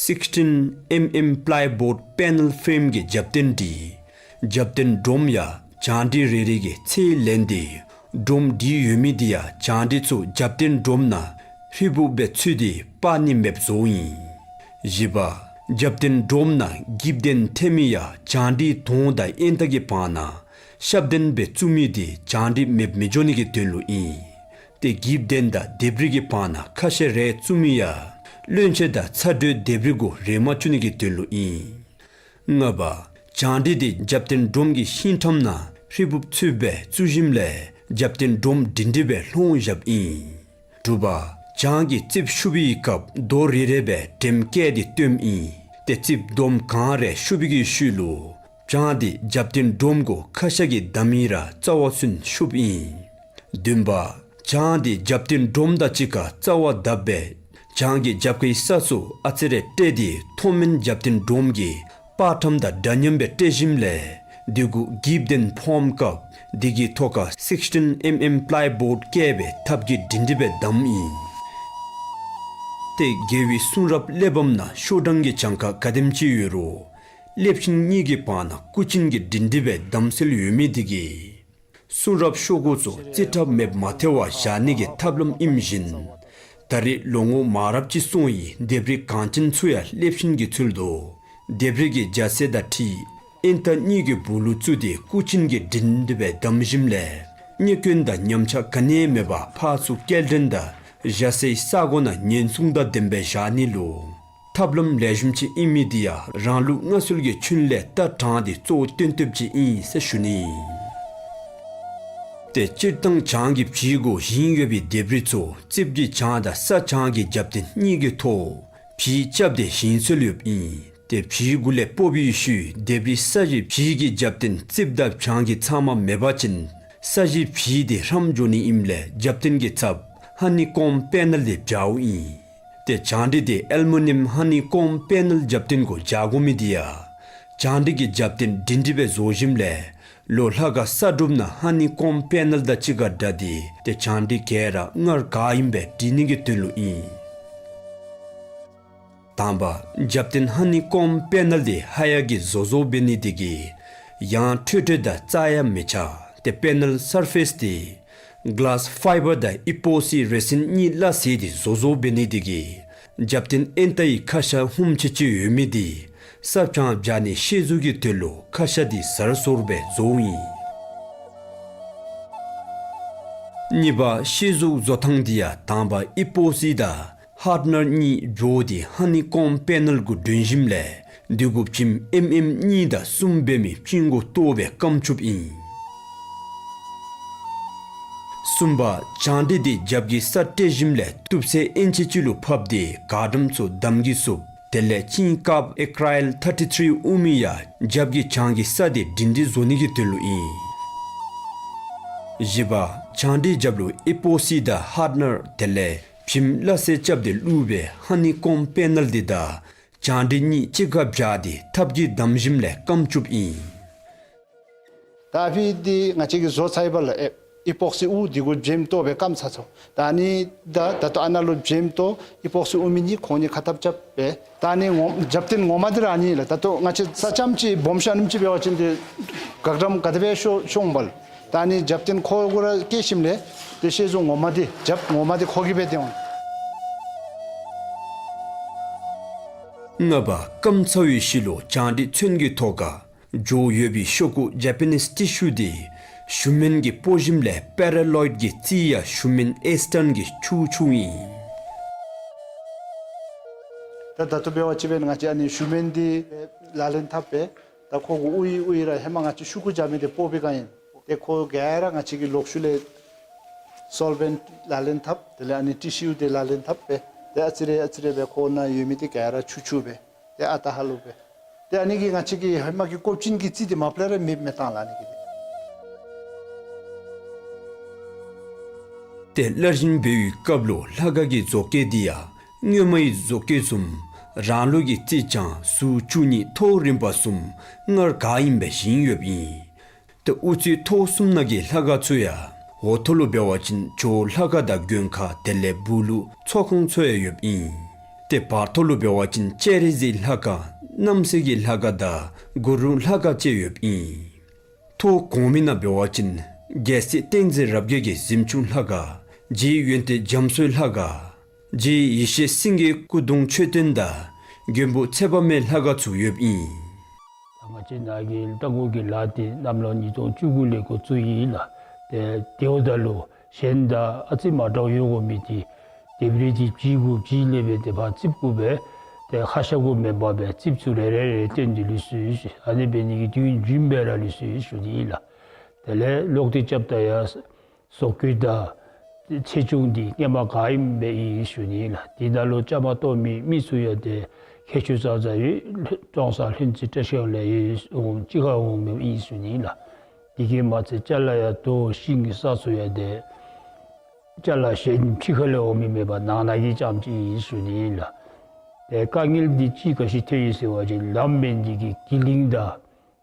སིགསི་ཊིན་ཨེམ་ཨེམ་པ་ལའི་བོརཌ་པེ་ནལ་ཕ་རེམ་གྱི་རྒྱབ་རྟེན་འདི་རྒྱབ་རྟེན་སྒྲོམ་ཡང་བྱང་འདྲི་རེ་རེ་གིས་ཚད་ལེན་ཏེ་སྒྲོམ་འདི་ཡོད་མི་འདི་ཡང་བྱང་འདྲི་ཚུ་རྒྱབ་རྟེན་སྒྲོམ་ནང་ཧྲིལ་བུ་སྦེ་ཚུད་དེ་སྤར་ནི་མེདཔ་བཟོཝ་ཨིན། བཞི་པ་རྒྱབ་རྟེན་སྒྲོམ་ནང་འགྱིབ་གདན་འཐེན་མི་ཡང་བྱང་འདྲི་དོང་དང་ཨེན་ཏ་གི་བར་ན་ཤབ་གདན་སྦེ་བཙུགས་མི་འདི་བྱང་འདྲི་མེདཔ་མི་འགྱོ་ནི་གི་དོན་ལུ་ཨིན། ཏེ་འགྱིབ་གདན་དང་ལྡེབས་རིས་ཀྱི་བར་ན་ཁ་ཤ་རས་བཙུགས་མི་ཡང་བློན་ཆེན་དང་ཚ་དྲོད་ལྡེབས་རིས་གུ་རེག་མ་བཅུག་ནི་གི་དོན་ལུ་ཨིན། ལྔ་པ་བྱང་འདྲི་དེ་རྒྱབ་རྟེན་སྒྲོམ་གྱི་ཤིང་ཐམ་ནང་ཧྲིལ་བུ་ཚུདཔ་སྦེ་བཙུགས་ཞིནམ་ལས་རྒྱབ་རྟེན་སྒྲོམ་སྒྲིང་སྒྲི་སྦེ་ལྷོང་བཞགཔ་ཨིན། དྲུག་པ་བྱང་གི་རྩིགཔ་ཤུབ་པའི་སྐབས་རྡོ་རེ་རེ་སྦེ་འགྲེམས་བཀལ་ཏེ་བཏོནམ་ཨིན། ཏེ་རྩིགཔ་འདོམ་གང་རེ་ཤུབ་པའི་གི་ཤུལ་ལུ་བྱང་དེ་རྒྱབ་རྟེན་སྒྲོམ་གུ་ཁ་ཤ་གིས་བསྡམ་ཡི་ར་རྩ་བ་ཚུན་ཤུབཔ་ཨིན། བདུན་པ་བྱང་དེ་རྒྱབ་རྟེན་སྒྲོམ་དང་གཅིག་ཁར་རྩ་བ་བརྡབ་སྦེ་བྱང་གི་རྒྱབ་ཁའི་ས་ཚུ་ཨ་ཙི་རེ་བཀྲེས་ཏེ་མཐོ་དམན་རྒྱབ་རྟེན་སྒྲོམ་གྱི་པར་ཁྲམ་དང་འདྲ་མཉམ་སྦེ་བཀྲེས་ཞིནམ་ལས་དེ་གུ་འགྱིབ་གདན་ཕོགཔ་སྐབས་དེ་གི་ཐོག་ཁར་སིགསི་ཊིན་ཨེམ་ཨེམ་པ་ལའི་བོརཌ་བཀལ་སྦེ་ཐབ་ཀྱིས་སྒྲིང་སྒྲི་སྦེ་བསྡམས་ཨིན། ཏེ་རྒྱལ་པོའི་གསུང་རབ་གླེགས་བམ་ནང་ཤོག་གྲངས་ཀྱི་གྱངས་ཁ་ག་དེམ་ཅིག་ཡོད་རུང་ལེབ་ཤིང་གཉིས་ཀྱི་བར་ན་སྐུ་ཅིན་གྱིས་སྒྲིང་སྒྲི་སྦེ་བསྡམས་སྲོལ་ཡོད་མི་དེ་གིས་གསུང་རབ་ཤོག་གུ་ཚུ་རྩིས་ཁྲ་མེདཔ་མ་ཐལ་བར་བཞག་ནི་གི་ཐབས་ལམ་ཨིནམ་བཞིན་ད་རེས་ལོ་ངོ་མང་རབས་ཅིག་སོང་ཡི་ལྡེབས་རིས་གངས་ཅན་ཚུ་ཡང་ལེབ་ཤིང་གིས་འཚོལ་དོ། ལྡེབས་རིས་ཀྱི་རྒྱ་ཚད་དང་འཁྲིལ་ཨེན་ཏ་གཉིས་ཀྱི་སྦུག་ལུ་བཙུགས་ཏེ་སྐུ་ཅིན་གྱིས་སྒྲིང་སྒྲི་སྦེ་བསྡམས་ཞིནམ་ལས་རྙེད་སྐྱོན་དང་ཉམས་ཆག་ག་ནི་ཡང་མེད་པར་ཕར་ཚུར་སྐྱེལ་འདྲེན་དང་བཞག་སའི་ས་གོ་ནང་ཉེན་སྲུང་དང་ལྡནམ་སྦེ་བཞག་ནི་ལུ་ཐབས་ལམ་ལེགས་ཤོམ་ཅིག་ཨིན་མི་འདི་ཡང་རང་ལུགས་སྔར་སྲོལ་གྱི་ཁྱོན་ལས་ལྟ་དྲངས་ཏེ་གཙོ་བོ་སྟོན་ཐབས་ཅིག་ཨིན་ཟེར་ཞུ་ནི་ཨིན། ཏེ་སྤྱིར་བཏང་བྱང་གི་བྱི་གུ་བཞེངས་ཡོད་པའི་ལྡེབས་རིས་ཚུ་རྩིགཔ་གི་བྱང་དང་ས་བྱང་གི་རྒྱབ་རྟེན་གཉིས་ཀྱི་ཐོག་བྱི་རྐྱབ་སྟེ་བཞེངས་སྲོལ་ཡོདཔ་ཨིན། ཏེ་བྱི་གུ་ལས་སྤོ་བའི་ཤུལ་ལྡེབས་རིས་ས་བཞི་བྱི་གི་རྒྱབ་རྟེན་རྩིགཔ་དང་བྱང་གི་ཚབ་མ་མེད་པ་ཅིན་ས་བཞི་བྱི་དེ་ཧྲམ་འགྱོ་ནི་ཨིནམ་ལས་རྒྱབ་རྟེན་གྱི་ཚབ་ཧ་ནི་ཀོམ་པེ་ནལ་དེ་སྦྱརཝ་ཨིན། ཏེ་བྱང་འདྲི་དེ་ཨལ་མུ་ནིམ་ཧ་ནི་ཀོམ་པེ་ནལ་རྒྱབ་རྟེན་གུ་སྦྱར་དགོ་མི་དེ་ཡང་བྱང་འདྲི་གི་རྒྱབ་རྟེན་སྒྲིང་སྒྲི་སྦེ་བཟོ་ཞིནམ་ལས་ལོག་ལྷ་ཁང་ས་སྒྲུབ་ནང་ཧ་ནི་ཀོམ་པེ་ནལ་དང་གཅིག་ཁར་སྦྲགས་ཏེ་ཏེ་བྱང་འདྲི་ག་ར་སྔར་ག་ཨིནམ་སྦེ་སྒྲིང་ནི་གི་དོན་ལུ་ཨིན། དང་པ་རྒྱབ་རྟེན་ཧ་ནི་ཀོམ་པེ་ནལ་དེ་ཧ་ཡ་གི་བཟོ་བཟོཝ་འབད་ནི་དེ་གིས་ཡང་འཕྲོད་འཕྲོད་དང་རྩ་ཡང་མི་ཆགས། ཏེ་པེ་ནལ་སར་ཕེསི་དེ་གི་ལཱསི་ཕའི་བར་དང་ཨི་པོ་སི་རེ་སིན་གཉིས་སླ་བསྲེ་སྟེ་བཟོ་བཟོཝ་འབད་ནི་དེ་གིས་རྒྱབ་རྟེན་ཨེན་ཏའི་ཁ་ཤ་ཧུམ་ཆི་ཆི་ཡོད་མི་དེ་ས་བྱང་སྦྱར་ནི་ཤེལ་གཟུགས་ཀྱི་དོན་ལུ་ཁ་ཤ་དེ་གཟར་སོར་སྦེ་བཟོཝ་ཨིན། གཉིས་པ་ཤེལ་གཟུགས་བཟོ་ཐངས་དེ་ཡང་དང་པ་ཨི་པོ་སི་དང་ཧརཌ་ནར་གཉིས་འགྱོ་སྟེ་ཧ་ནི་ཀོམ་པེ་ནལ་གུ་སྒྲོན་ཞིནམ་ལས་དེ་གུ་བྱེམ་ཨེམ་ཨེམ་གཉིས་དང་གསུམ་འབད་མི་བྱེམ་གུ་གཏོར་སྦེ་སྐམ་བཅུགཔ་ཨིན། གསུམ་པ་བྱང་འདྲི་དེ་རྒྱབ་ཀྱི་ས་བཀྲེས་ཞིནམ་ལས་གཏུབ་ཚད་ཨིན་ཅི་གཅིག་ལུ་ཕབ་སྟེ་གར་ཌམ་ཚུ་བསྡམ་གི་ཚུགས། དེ་ལས་ཅིན་ཀརབ་ཨེ་ཀྲ་ཡལ་ཐར་ཊི་ཐིརི་དབུ་མའི་ཡང་རྒྱབ་ཀྱི་བྱང་གི་ས་དེ་སྒྲིང་སྒྲི་བཟོ་ནི་གི་དོན་ལུ་ཨིན། བཞི་པ་བྱང་འདྲི་རྒྱབ་ལུ་ཨི་པོ་སི་དང་ཧརཌ་ནར་དེ་ལས་བྱེམ་སླ་བསྲེ་རྐྱབ་སྟེ་བླུགས་སྦེ་ཧ་ནི་ཀོམ་པེ་ནལ་དེ་དང་ བྱང་འདྲེ་གཉིས་གཅིག་ཁར་སྦྱར་ཏེ་ཐབ་ཀྱིས་བསྡམས་ཞིནམ་ལས་སྐམ་བཅུགཔ་ཨིན། ད་ཕི་འདི་ང་བཅས་ཀྱིས་བཟོ་ཚར་བ་ལགས། ཨེ་ཨི་པོག་སི་དབུགས་འདི་གུ་འཇམ་ཏོག་སྦེ་སྐམ་ཚར་ཚར། ད་ཨ་ནི་ད་ད་ལྟོ་ཨ་ནཱ་ལུ་འཇམ་ཏོག་ཨི་པོག་སི་དབུགས་མི་གཉིས་ཁོང་གཉིས་ཁ་ཐབ་རྐྱབ་སྦེ། ད་ཨ་ནི་ངོ་རྒྱབ་རྟེན་ངོ་མ་འདི་ར་ཨ་ནི་ལགས། ད་ལྟོ་ང་བཅས་ས་ཙམ་ཅིག་སྦོམ་ཤོས་ཨ་ནེམ་ཅིག་འབད་བ་ཅིན་འདི་ག་འགྲམ་ག་དེ་སྦེ་ཤོར་ཤོར་འོང་པ་ལགས། ད་ཨ་ནི་རྒྱབ་རྟེན་ཁོ་གུ་ར་བཀལ་ཞིནམ་ལས་ཏེ་ཤེལ་ཟུར་ངོ་མ་འདི་རྒྱབ་ངོ་མ་འདི་ཁོ་གིས་སྦེ་སྟོན་འོང་། ལྔ་པ། སྐམ་ཚར་བའི་ཤུལ་ལུ་བྱང་འདྲེ་ཚོན་གྱི་ཐོག་ཁར་འགྱོ་ཡོད་པའི་ཤོག་ཀུ་ཇ་པ་ནིསི་ཊི་ཤུ་འདི་ཤུ་མིན་གྱིས་སྤོ་ཞིནམ་ལས་པེ་ར་ལོའིཌ་ཀྱི་རྩིས་ཡང་ཤུ་མིན་ཨེ་སི་ཊན་གྱི་ཆུ་ཆུ་ཨིན། ད་ད་ལྟོ་འབད་བ་ཅིན་ང་བཅས་ཨ་ནི་ཤུ་མིན་འདི་ལག་ལེན་འཐབ་སྦེ་ད་ཁོ་གུ་དབུགས་ཡི་དབུགས་ཡི་ར་ཧེ་མ་ང་བཅས་ཤོག་ཀུ་ཇ་མི་འདི་སྤོ་བའི་བསྒང་ཨིན། ཏེ་ཁོ་ག་ར་ང་བཅས་ཀྱིས་ལོག་ཤུལ་ལས་སོལ་བེནཊ་ལག་ལེན་འཐབ། དེ་ལས་ཨ་ནི་ཊི་ཤུ་འདི་ལག་ལེན་འཐབ་སྦེ་ཏེ་ཨ་ཙི་རེ་ཨ་ཙི་རེ་སྦེ་ཁོ་ནང་ཡོད་མི་འདི་ག་ར་ཆུ་ཆུ་སྦེ་ཏེ་ཨ་རྟག་ཧ་ལུགས་སྦེ། ཏེ་ཨ་ནི་གིས་ང་བཅས་ཀྱི་ཧེ་མ་གི་ཀོབ་ཅན་གྱི་རྩིས་འདི་མ་པ་ལས་ར་མེདཔ་མེདཔ་བཏང་ལགས་ཨ་ནི་གིས། ཏེ་སླར་བཞེངས་འབད་བའི་སྐབས་ལུ་ལྷ་ཁང་གི་བཟོ་བཀོད་འདི་ཡང་སྔོན་མའི་བཟོ་བཀོད་བཟུམ་རང་ལུགས་ཀྱི་རྩིག་གྱང་ཟུར་བཅུ་གཉིས་ཐོག་རིམ་པ་བཟུམ་སྔར་ག་ཨིནམ་སྦེ་བཞེངས་ཡོདཔ་ཨིན། ཏེ་དབུ་རྩེ་ཐོག་གསུམ་ནང་གི་ལྷ་ཁང་ཚུ་ཡང་འོག་ཐོག་ལུ་འབད་བ་ཅིན་ཇོ་བོ་ལྷ་ཁང་དང་མགོན་ཁང་དེ་ལས་སྦུག་ལུ་ཚོགས་ཁང་ཚུ་ཡང་ཡོདཔ་ཨིན། ཏེ་བར་ཐོག་ལུ་འབད་བ་ཅིན་སྤྱན་རས་གཟིགས་ལྷ་ཁང་རྣམ་སྲས་ཀྱི་ལྷ་ཁང་དང་གུ་རུ་ལྷ་ཁང་བཅས་ཡོདཔ་ཨིན། ཐོག་གོང་མའི་ནང་འབད་བ་ཅིན་རྒྱལ་སྲས་བསྟན་འཛིན་རབ་རྒྱས་ཀྱི་གཟིམ་ཆུང་ལྷ་ཁང་རྗེ་ཡོན་ཏན་རྒྱ་མཚོའི་ལྷ་ཁང་རྗེ་ཡེ་ཤེས་སེང་གེའི་སྐུ་གདུང་མཆོད་རྟེན་དང་མགོན་པོ་ཚེ་དཔག་མེད་ལྷ་ཁང་ཚུ་ཡོདཔ་ཨིན། ད་ང་བཅས་ནཱ་གི་རྟ་མགོ་གི་ལ་འདི་གནམ་ལོ་ཉིས་སྟོང་བཅུ་དགུ་ལས་འགོ་བཙུགས་ཡི་ལགས། ཏེ་དེ་འབདཝ་ད་ལུ་གཞན་དང་ཨ་ཙི་མ་འདྲཝ་ཡོད་དགོ་མི་འདི་ལྡེབས་རིས་འདི་བརྗེ་དགོ་བརྗེ་ལས་སྦེ་ཏེ་ཕར་རྩིགཔ་གུ་སྦེ་ཏེ་ཁ་ཤ་གུ་མེན་པར་སྦེ་རྩིགཔ་ཚུ་རེ་རེ་རེ་བཏོན་ཏེ་ལུས་སོ་ཡི་ཟེར། ཨ་ནི་འབད་ནི་གི་དུས་རྒྱུན་སྦེ་ར་ལུས་སོ་ཡི་ཟེར་ཞུ་ནི་ཨིན་ལགས། དེ་ལས་ལོག་སྟེ་རྐྱབ་ད་ཡང་བཟོ་བཀོད་དང་ཆེ་ཆུང་འདི་སྔོན་མ་ག་ཨིནམ་སྦེ་ཨིན་ཞུ་ནི་ལགས། འདི་ནང་ལུ་བཅའ་མར་གཏོགས་མི་མི་ཚུ་ཡང་ཏེ་མཁས་མཆོག་ཙང་ཙང་ཡོད། ཀྲོང་གསར་ལྷུན་རྩེ་བཀྲ་ཤིས་ལས་ཡོད་འོང་གཅིག་ཁར་འོང་མི་ཨིན་ཞུ་ནི་ལགས། དེ་གིས་མ་ཚད་ཅ་ལ་ཡང་རྡོ་ཤིང་གི་ས་ཚུ་ཡང་ཏེ་ཅ་ལ་གཞན་ཕྱི་ཁ་ལས་འོང་མི་མེད་པར་ནང་ན་གི་རྐྱངམ་ཅིག་ཨིན་ཞུ་ནི་ལགས། ཏེ་དཀའ་ངལ་འདི་ཅིག་ག་ཅི་ཐོན་ཡི་ཟེར་བ་ཅིན་ལམ་མེད་ནི་གི་གི་ལིང་དང་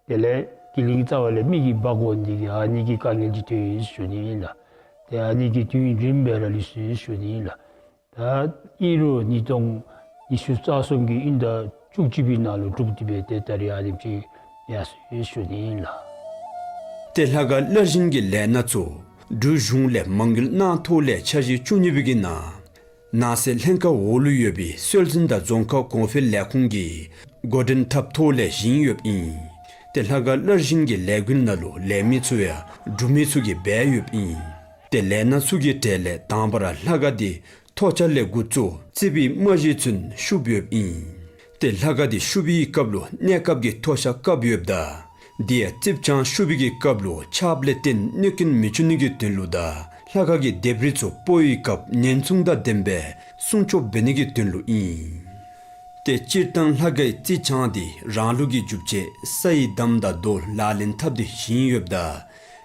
དེ་ལས་གི་ལིང་རྩ་བ་ལས་མི་གིས་འབག་འོང་ནི་གི་ཨ་ནི་གི་དཀའ་ངལ་ཅིག་ཐོན་ཡི་ཞུ་ནི་ཨིན་ལགས། ཏེ་ཨ་ནི་གི་དུས་རྒྱུན་སྦེ་ར་ལུས་སོ་ཡི་ཞུ་ནི་ཨིན་ལགས། ད་ཨིན་རུང་ཉིས་སྟོང་ཉི་ཤུ་རྩ་གསུམ་གྱི་དབྱིན་ཟླ་བཅུ་གཅིག་པའི་ནང་ལུ་གྲུབ་སྟེ་སྦེ་ཏེ་ད་རིས་ཨ་ནེམ་ཅིག་ཡར་སོ་ཡི་ཞུ་ནི་ཨིན་ལགས། ཏེ་ལྷ་ཁང་སླར་བཞེངས་ཀྱི་ལས་སྣ་ཚུ་འབྲུག་གཞུང་ལས་མ་དངུལ་གནང་ཐོག་ལས་འཆར་གཞི་བཅུ་གཉིས་པའི་གི་ནང་ནང་སྲིད་ལྷན་ཁག་འོག་ལུ་ཡོད་པའི་སྲོལ་འཛིན་དང་རྫོང་ཁ་གོང་འཕེལ་ལས་ཁུངས་ཀྱིས་འགོ་འདྲེན་འཐབ་ཐོག་ལས་བཞེངས་ཡོདཔ་ཨིན། ཏེ་ལྷ་ཁང་སླར་བཞེངས་ཀྱི་ལས་འགུལ་ནང་ལུ་ལས་མི་ཚུ་ཡང་འབྲུག་མི་ཚུ་གིས་འབད་ཡོདཔ་ཨིན། ཏེ་ལས་སྣ་ཚུ་གི་གྲས་ལས་དང་པ་ར་ལྷ་ཁང་འདི་ཐོག་ཆ་ལས་འགོ་བཙུགས་རྩིགཔ་གི་རྨང་གཞི་ཚུན་བཤུབས་ཡོདཔ་ཨིན། ཏེ་ལྷ་ཁང་འདི་བཤུབ་པའི་སྐབས་ལུ་གནས་སྐབས་ཀྱི་ཐོག་ཆ་བཀབ་ཡོདཔ་ད་དེ་ཡང་རྩིགཔ་གྱང་བཤུབ་པའི་གི་སྐབས་ལུ་ཆརཔ་ལས་བརྟེན་གནོད་སྐྱོན་མི་འབྱུང་ནི་གི་དོན་ལུ་དང་ལྷ་ཁང་གི་ལྡེབས་རིས་ཚུ་སྤོ་བའི་སྐབས་ཉེན་སྲུང་དང་ལྡནམ་སྦེ་སྲུང་སྐྱོབ་འབད་ནི་གི་དོན་ལུ་ཨིན། ཏེ་སྤྱིར་བཏང་ལྷ་ཁང་གི་རྩིག་གྱང་འདི་རང་ལུགས་ཀྱི་རྒྱུ་ཆ་ས་ཡི་འདམ་དང་རྡོ་ལག་ལེན་འཐབ་སྟེ་བཞེངས་ཡོདཔ་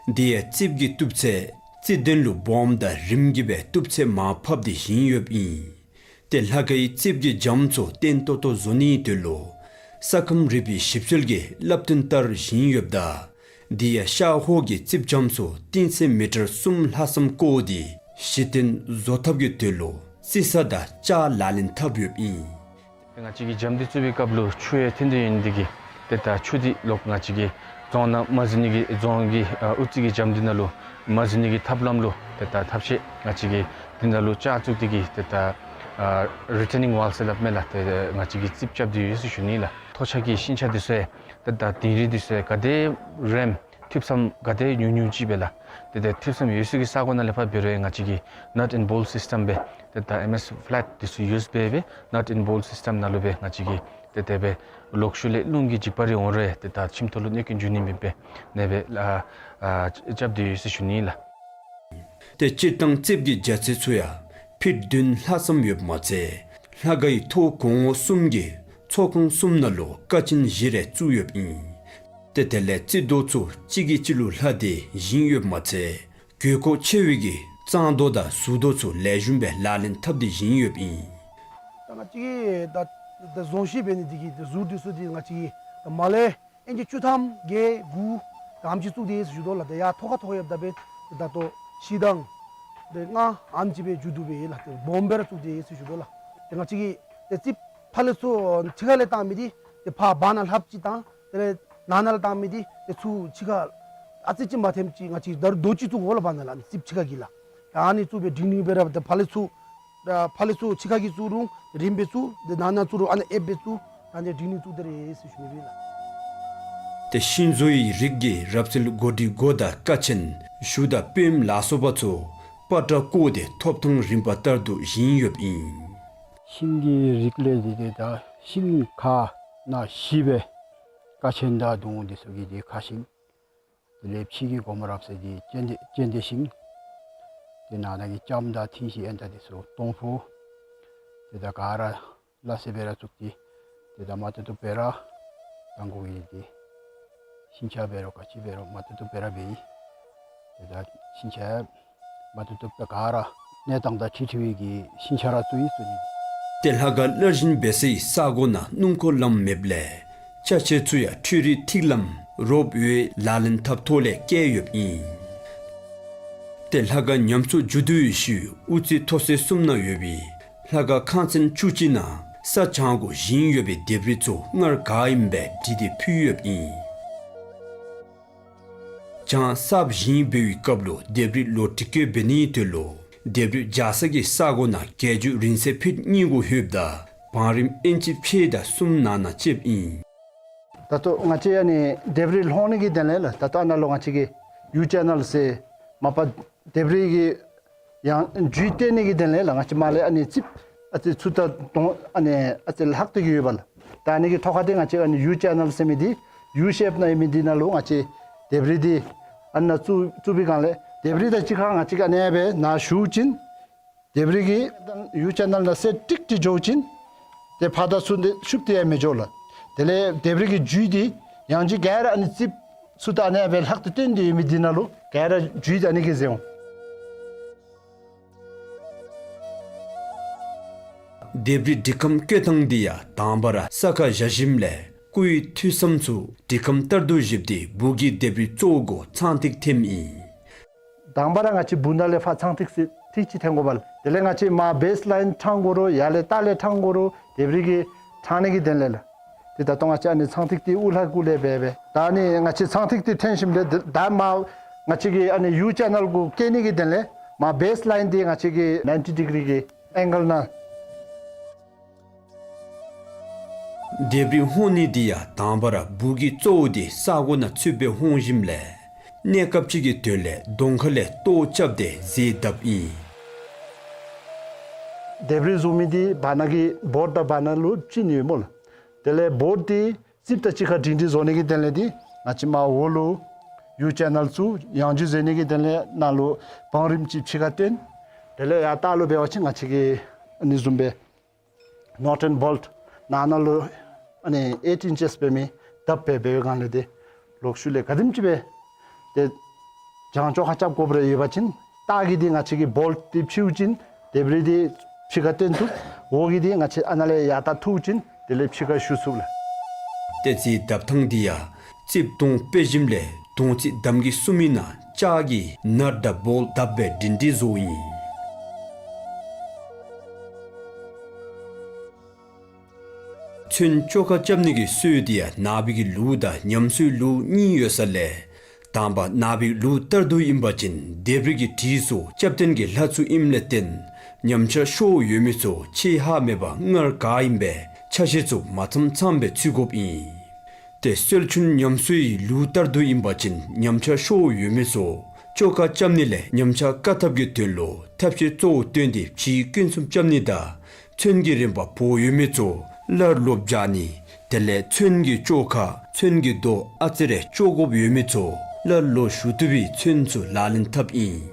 ད་དེ་ཡང་རྩིགཔ་གི་གཏུབ་ཚད་རྩིག་དོན་ལུ་སྦོམ་དང་རིངམོ་གི་སྦེ་གཏུབ་ཚད་མར་ཕབ་སྟེ་བཞེངས་ཡོདཔ་ཨིན། ཏེ་ལྷ་ཁང་གི་རྩིགཔ་གི་རྒྱམ་ཚུ་བརྟན་ཏོག་ཏོ་བཟོ་ནིའི་དོན་ལུ་ས་ཁམས་རིག་པའི་ཞིབ་འཚོལ་གྱི་བསླབ་སྟོན་ལྟར་བཞེངས་ཡོདཔ་ད་དེ་ཡང་ཤར་ཧོག་གི་རྩིགཔ་རྒྱམ་ཚུ་གཏིང་ཚད་མི་ཊར་གསུམ་ལྷག་ཙམ་བརྐོ་སྟེ་གཞི་རྟེན་བཟོ་ཐབས་ཀྱི་དོན་ལུ་རྩིག་ས་དང་ལྕགས་ལག་ལེན་འཐབ་ཡོདཔ་ཨིན། ང་བཅས་ཀྱིས་རྒྱམ་འདི་བཙུགས་པའི་སྐབས་ལུ་ཆུ་ཡང་ཐོན་ཏེ་ཡོད་ནི་འདི་གིས་ཏེ་ད་ཆུ་འདི་ལོག་ང་བཅས་ཀྱི་རྫོང་ནང་མ་འཛུལ་ནི་གི་རྫོང་གི་ཨ་དབུ་རྩེ་གི་རྒྱམ་འདི་ནང་ལུ་མ་འཛུལ་ནི་གི་ཐབས་ལམ་ལུ་ཏེ་ད་ཐབས་ཤེས་ང་བཅས་ཀྱིས་འདི་ནང་ལུ་ལྕགས་བཙུགས་ཏེ་གིས་ཏེ་ད་ཨ་རི་ཊེ་ནིང་ཝཱལ་ཟེར་སླབ་མས་ལགས། ཏེ་ང་བཅས་ཀྱིས་རྩིགཔ་རྐྱབ་སྟེ་ཡོད་ཟེར་ཞུ་ནི་ལགས། ཐོག་ཆ་གི་ཤིང་ཆ་འདི་ཚུ་ཡང་ཏེ་ད་དིང་རི་འདི་ཚུ་ཡང་ག་དེ་རེངམ་ཐིབས་སམ་ག་དེ་ཉུང་ཉུང་ཅིག་སྦེ་ལགས། ཏེ་ད་ཐིབས་སམ་ཡོད་ས་གི་ས་གོ་ནང་ལས་ཕར་འབད་རུང་ང་བཅས་ཀྱིས་ནཊ་ཨེན་བོལཊ་སིསི་ཊེམ་སྦེ་ཏེ་ད་ཨེམ་ཨེསི་ཕ་ལེཊ་འདི་ཚུ་ཡུསི་འབད་སྦེ་ནཊ་ཨེན་བོལཊ་སིསི་ཊེམ་ནང་ལུ་སྦེ་ང་བཅས་ཀྱིས་ཏེ་དེ་སྦེ་ལོག་ཤུལ་ལས་རླུང་གིས་འཇིག་པ་རེ་འོང་རུང་ཏེ་ད་ཁྱིམ་ཐོག་ལུ་གནོད་སྐྱོན་འབྱུང་ནི་མེདཔ་སྦེ་ཨ་ཨ་རྐྱབ་སྟེ་ཡོད་ཟེར་ཞུ་ནི་ལགས། ཏེ་སྤྱིར་བཏང་རྩིགཔ་གི་རྒྱ་ཚད་ཚུ་ཡང་ཕིཊ་བདུན་ལྷག་ཙམ་ཡོདཔ་མ་ཚད་ལྷ་ཁང་གི་ཐོག་གོང་འོག་གསུམ་གྱི་ཚོགས་ཁང་གསུམ་ནང་ལུ་ཀ་ཆེན་བཞི་རེ་བཙུགས་ཡོདཔ་ཨིན། ཏེ་དེ་ལས་རྩིག་རྡོ་ཚུ་གཅིག་གིས་གཅིག་ལུ་ལྷག་སྟེ་བཞེངས་ཡོདཔ་མ་ཚད་དགོས་མཁོ་ཆེ་བའི་གི་གཙང་རྡོ་དང་ཟུར་རྡོ་ཚུ་ལེགས་ཤོམ་སྦེ་ལག་ལེན་འཐབ་སྟེ་བཞེངས་ཡོདཔ་ཨིན། ད་ང་བཅས་ཀྱིས་ད་ ད་རྫོང་གཞིས་འབད་ནི་འདི་གིས་ད་ཟུར་འདི་ཚུ་འདི་ང་བཅས་ཀྱིས་ད་མར་ལས་ཨིན་ཅི་བཅུ་ཐམ་བརྒྱད་དགུ་ཨེམ་ཅིག་བཙུགས་ཏེ་ཡོད་ཟེར་ཞུ་དོ་ལགས། ད་ཡར་ཐོག་ཁར་ཐོག་ཁར་ཡོདཔ་ད་འབདན་ད་ལྟོ་ཕྱེད་དང་ཏེ་ལྔ་ཨེམ་ཅིག་སྦེ་མཇུག་བསྡུ་སྦེ་ལགས། ཏེ་སྦོམ་སྦེ་ར་བཙུགས་ཏེ་ཡོད་ཟེར་ཞུ་དོ་ལགས། ཏེ་ང་བཅས་ཀྱིས་ཏེ་རྩིགཔ་ཕར་ལས་ཚུར་ཕྱི་ཁ་ལས་བཏང་མི་འདི་ཏེ་ཕར་བར་ན་ལྷབ་ཅིག་དང་དེ་ལས་ནང་ན་ལས་བཏང་མི་འདི་ཏེ་ཚུར་ཕྱི་ཁར་ཨ་ཙི་ཅིག་མ་ཐེམ་ཅིག་ང་བཅས་ད་རུང་རྡོ་ཅིག་བཙུགས་དགོ་ལགས། བར་ན་ལས་ཨ་ནི་རྩིགཔ་ཕྱི་ཁ་གི་ལགས། ད་ཨ་ནི་བཙུགས་སྦེ་སྒྲིང་སྒྲིང་སྦེ་ར་ཏེ་ཕར་ལས་ཚུར་ཕར་ལས་ཚུར་ཕྱི་ཁ་གི་བཙུགས་རུང་རིངམ་སྦེ་བཙུགས། ཏེ་ནང་ན་བཙུགས་རུང་ཨ་ནཱ་ཨེབ་སྦེ་བཙུགས། ད་ཨ་ནི་སྒྲིང་སྒྲིང་བཙུགས་ཏེ་ར་ཡོད་ཟེར་ཞུ་ནི་ཨིན་ལགས། ཏེ་ཤིང་བཟོ་ཡི་རིགས་ཀྱི་རབ་གསལ་གོ་སྒྲིག་གོ་བརྡ་ཀ་ཆེན་གཞུ་དང་པུས་མོ་ལ་སོགས་པ་ཚུ་པ་ཏྲ་བརྐོས་ཏེ་ཐོབ་ཐང་རིམ་པ་ལྟར་དུ་བཞེངས་ཡོདཔ་ཨིན། ཤིང་གི་རིགས་ལས་འདི་ཏེ་ད་ཤིང་ཁ་ནང་བཞི་སྦེ་ཀ་ཆེན་དང་གདུང་འདི་ཚུ་གི་འདི་ཁ་ཤིང་། དེ་ལས་ཕྱི་གི་སྒོ་མོ་རབ་གསལ་འདི་ཙན་དན་ཙན་དན་ཤིང་། ཏེ་ནང་ན་གི་ལྕངམ་དང་ཐིང་ཤིང་ཨེན་ཏ་འདི་ཚུ་སྟོང་ཕུ། ཏེ་ད་ག་ར་ལ་སེ་སྦེ་ར་བཙུགས་ཏེ་ཏེ་ད་མ་བཏུབ་བཏུབ་སྦེ་ར་དང་གོ་གི་འདི་ཤིང་ཆ་འབད་རུང་ག་ཅི་འབད་རུང་མ་བཏུབ་བཏུབ་སྦེ་ར་འབད་ཡི། ཏེ་ད་ཤིང་ཆ་མ་བཏུབ་བཏུབ་སྦེ་ག་ར་གནས་སྟངས་དང་འཁྲིལ་འཁྲིལ་བའི་གི་ཤིང་ཆ་ར་བཙུགས་ཡི་བཙུགས་ནི། ཏེ་ལྷ་ཁང་སླར་བཞེངས་འབད་སའི་ས་གོ་ནང་སྣུམ་འཁོར་ལམ་མེདཔ་ལས་ཅ་ཆས་ཚུ་ཡང་འཕྲུལ་རིག་ཐིག་ལམ་རོབ་ཝེ་ལག་ལེན་འཐབ་ཐོག་ལས་བསྐྱལ་ཡོདཔ་ཨིན། ཏེ་ལྷ་ཁང་ཉམས་གསོ་མཇུག་བསྡུ་བའི་ཤུལ་དབུ་རྩེ་མཐོ་ས་གསུམ་ནང་ཡོད་པའི་ལྷ་ཁང་ཁང་ཚན་བཅུ་གཅིག་ནང་ས་བྱང་གུ་བཞེངས་ཡོད་པའི་ལྡེབས་རིས་ཚུ་སྔར་ག་ཨིནམ་སྦེ་བྲིས་ཏེ་ཕུལ་ཡོདཔ་ཨིན། བྱང་གསརཔ་བཞེངས་འབད་བའི་སྐབས་ལུ་ལྡེབས་རིས་ལོག་སྒྲིག་བཀོད་འབད་ནིའི་དོན་ལུ་ལྡེབས་རིས་སྦྱར་ས་གི་ས་གོ་ནང་བརྒྱད་ཅུ་རིང་ཚད་ཕིཊ་གཉིས་གུ་ལྷོདཔ་ད་བང་རིམ་ཨིན་ཅི་ཕྱེད་དང་གསུམ་ནང་ན་ཆད་ཨིན། ད་ལྟོ་ང་བཅས་ཨ་ནི་ལྡེབས་རིས་ལྷོད་ནི་གི་དོན་ལས་ལགས། ད་ལྟོ་ཨ་ནཱ་ལུ་ང་བཅས་ཀྱིས་ཡུ་ཅེ་ནལ་ཟེར་མ་པ་ལྡེབས་རིས་ཀྱི་ཡང་རྒྱུས་བཏོན་ནི་གི་དོན་ལས་ལགས། ང་བཅས་མར་ལས་ཨ་ནི་རྩིགཔ་ཨ་ཙི་ཚུར་ད་དོང་ཨ་ནི་ཨ་ཙི་ལྷག་སྟེ་གི་ཡོདཔ་ལགས། ད་ཨ་ནི་གི་ཐོག་ཁ་འདི་ང་བཅས་ཨ་ནི་ཡུ་ཅེ་ནལ་ཟེར་མི་འདི་ཡུ་ཤེབ་ནང་ཡོད་མི་འདི་ནང་ལུ་ང་བཅས་ལྡེབས་རིས་འདི་ཨ་ནཱ་བཙུགས་བཙུགས་པའི་སྒང་ལས་ལྡེབས་རིས་དང་གཅིག་ཁར་ང་བཅས་ཀྱིས་ཨ་ནི་སྦེ་ནཱ་ཞུ་བ་ཅིན་ལྡེབས་རིས་ཀྱི་ཡུ་ཅེ་ནལ་ནང་སེ་ཊིག་ཏི་འགྱོ་བ་ཅིན་ཏེ་ཕར་དང་ཚུར་འདི་ཤུབ་སྟེ་ཡང་མི་འགྱོ་ལགས། དེ་ལས་ལྡེབས་རིས་ཀྱི་རྒྱུས་འདི་ཡང་ཅིན་ག་ར་ཨ་ནི་རྩིགཔ་ཚུར་ད་ཨ་ནི་སྦེ་ལྷག་སྟེ་བཏོན་ཏེ་ཡོད་མི་འདི་ནང་ལུ་ག་ར་རྒྱུས་འདི་ཨ་ནི་གིས་ཟད་འོང་། ལྡེབས་རིས་སྒྲིག་ཁམས་བཀོད་སྟངས་འདི་ཡང་དང་པ་ར་ས་ཁར་བཞག་ཞིནམ་ལས་སྐུའི་ཐོས་བསམ་ཚུ་སྒྲིག་ཁམས་ལྟར་དུ་བཞག་སྟེ་སྦུག་གི་ལྡེབས་རིས་གཙོ་བོ་གུ་ཚངས་ཐིག་འཐེནམ་ཨིན། དང་པ་ར་ང་བཅས་སྦུག་ནང་ལས་ཕར་ཚངས་ཐིག་ཅིག་ཐིག་ཅིག་འཐེན་དགོ་པས་ལགས། དེ་ལས་ང་བཅས་མར་བེསི་ལའིན་ཕྲང་དགོ་རུང་ཡར་ལས་ལྟག་ལས་ཕྲང་དགོ་རུང་ལྡེབས་རིས་ཀྱིས་ཕྲང་ནི་གི་དོན་ལས་ལགས། ཏེ་ད་ལྟོ་ང་བཅས་ཨ་ནི་ཚངས་ཐིག་འདི་དབུ་ལྷ་གུ་ལས་འབད་འབད། ད་ཨ་ནི་ང་བཅས་ཚངས་ཐིག་འདི་འཐེན་ཞིནམ་ལས་ད་མར་ང་བཅས་ཀྱི་ཨ་ནི་ཡུ་ཅེ་ནལ་གུ་བཀལ་ནི་གི་དོན་ལས་མར་བེསི་ལའིན་འདི་ང་བཅས་ཀྱིས་ནའིན་ཊི་ཌི་གི་རི་གི་ཨེང་གལ་ནང་ལྡེབས་རིས་ལྷོད་ནི་འདི་ཡང་དང་པ་ར་སྦུག་གི་གཙོ་བོ་འདི་ས་གོ་ནང་ཚུད་སྦེ་ལྷོད་ཞིནམ་ལས་གནས་སྐབས་ཅིག་གི་དོན་ལས་གདོང་ཁ་ལས་ལྟོ་རྐྱབ་སྟེ་རྫས་བརྡབ་ཨིན། ལྡེབས་རིས་བཟོ་མི་འདི་བར་ན་གི་བོརཌ་དང་བར་ན་ལུ་བཅིངས་ཡོད་སྨོ་ལགས། དེ་ལས་བོརཌ་འདི་རྩིགཔ་དང་གཅིག་ཁར་སྒྲིང་སྒྲིང་བཟོ་ནི་གི་དོན་ལས་འདི་ང་བཅས་མར་འོག་ལུ་ཡུ་ཅེ་ནལ་བཙུགས། ཡང་རྒྱུས་བཟད་ནི་གི་དོན་ལས་ནཱ་ལུ་བང་རིམ་ཅིག་ཕྱི་ཁར་བཏོན། དེ་ལས་ཡར་ལྟག་ལུ་འབད་བ་ཅིན་ང་བཅས་ཀྱི་ཨ་ནི་བཟུམ་སྦེ་ནོཊ་ཨེནཌ་བོལཊ་ནང་ན་ལུ་ཨ་ནི་ཨེཊ་ཨིན་ཅིས་འབད་མི་བརྡབ་སྦེ་འབད་བའི་སྒང་ལས་ཏེ་ལོག་ཤུལ་ལས་ག་དེམ་ཅིག་སྦེ་ཏེ་བྱང་བཅོ་ཁ་རྐྱབ་དགོཔ་རེ་ཡོད་པ་ཅིན་ལྟག་གི་འདི་ང་བཅས་ཀྱིས་བོལཊ་འདི་ཕྱེ་བ་ཅིན་ལྡེབས་རིས་འདི་ཕྱི་ཁར་བཏོན་བཏུབ། འོག་གི་འདི་ང་བཅས་ཨ་ནཱ་ལས་ཡར་ད་འཐུ་བ་ཅིན་དེ་ལས་ཕྱི་ཁར་ཞུ་ཚུགས་ལགས། ཏེ་རྫས་བརྡབ་ཐངས་འདི་ཡང་རྩིགཔ་དོང་སྤེལ་ཞིནམ་ལས་དོང་རྩིག་འདམ་གྱིས་བསུ་མི་ནང་ལྕགས་ཀྱི་ནར་དང་བོལཊ་བརྡབ་སྦེ་སྒྲིང་སྒྲིང་བཟོཝ་ཨིན། ཚོན་བཅོ་ཁ་རྐྱབ་ནི་གི་སྲོལ་འདི་ཡང་ནག་པའི་གི་ལུགས་དང་ཉམས་གསོའི་ལུགས་གཉིས་ཡོད་ས་ལས་དང་པ་ནག་པའི་ལུགས་ལྟར་དུ་ཨིན་པ་ཅིན་ལྡེབས་རིས་ཀྱི་བྲིས་སོགས་སྐྱབས་རྟེན་གྱི་ལྷ་ཚུ་ཨིནམ་ལས་བརྟེན་ཉམས་ཆག་ཤོར་ཡོད་མི་ཚུ་ཆད་ལྷག་མེད་པར་སྔར་ག་ཨིནམ་སྦེ་ཆ་ཤས་ཚུ་མ་ཚངམ་ཚངམ་སྦེ་ཚུད་དགོཔ་ཨིན། ཏེ་སྲོལ་རྒྱུན་ཉམས་གསོའི་ལུགས་ལྟར་དུ་ཨིན་པ་ཅིན་ཉམས་ཆག་ཤོར་ཡོད་མི་ཚུ་བཅོ་ཁ་རྐྱབ་ནི་ལས་ཉམས་ཆག་བཀག་ཐབས་ཀྱི་དོན་ལུ་ཐབས་ཤེས་གཙོ་བོ་བཏོན་ཏེ་བྲིས་སྐྱོན་གསུམ་རྐྱབ་ནི་དང་ཚོན་གྱི་རིམ་པ་བོར་ཡོད་མི་ཚུ་སླར་ལོག་སྦྱར་ནི། དེ་ལས་ཚོན་གྱི་བཅོ་ཁ་ཚོན་གྱི་རྡོ་ཨ་ཙི་རེ་བཅོ་དགོཔ་ཡོད་མི་ཚུ་སླར་ལོག་ཞུ་བཏུབ་པའི་ཚོན་ཚུ་ལག་ལེན་འཐབ་ཨིན།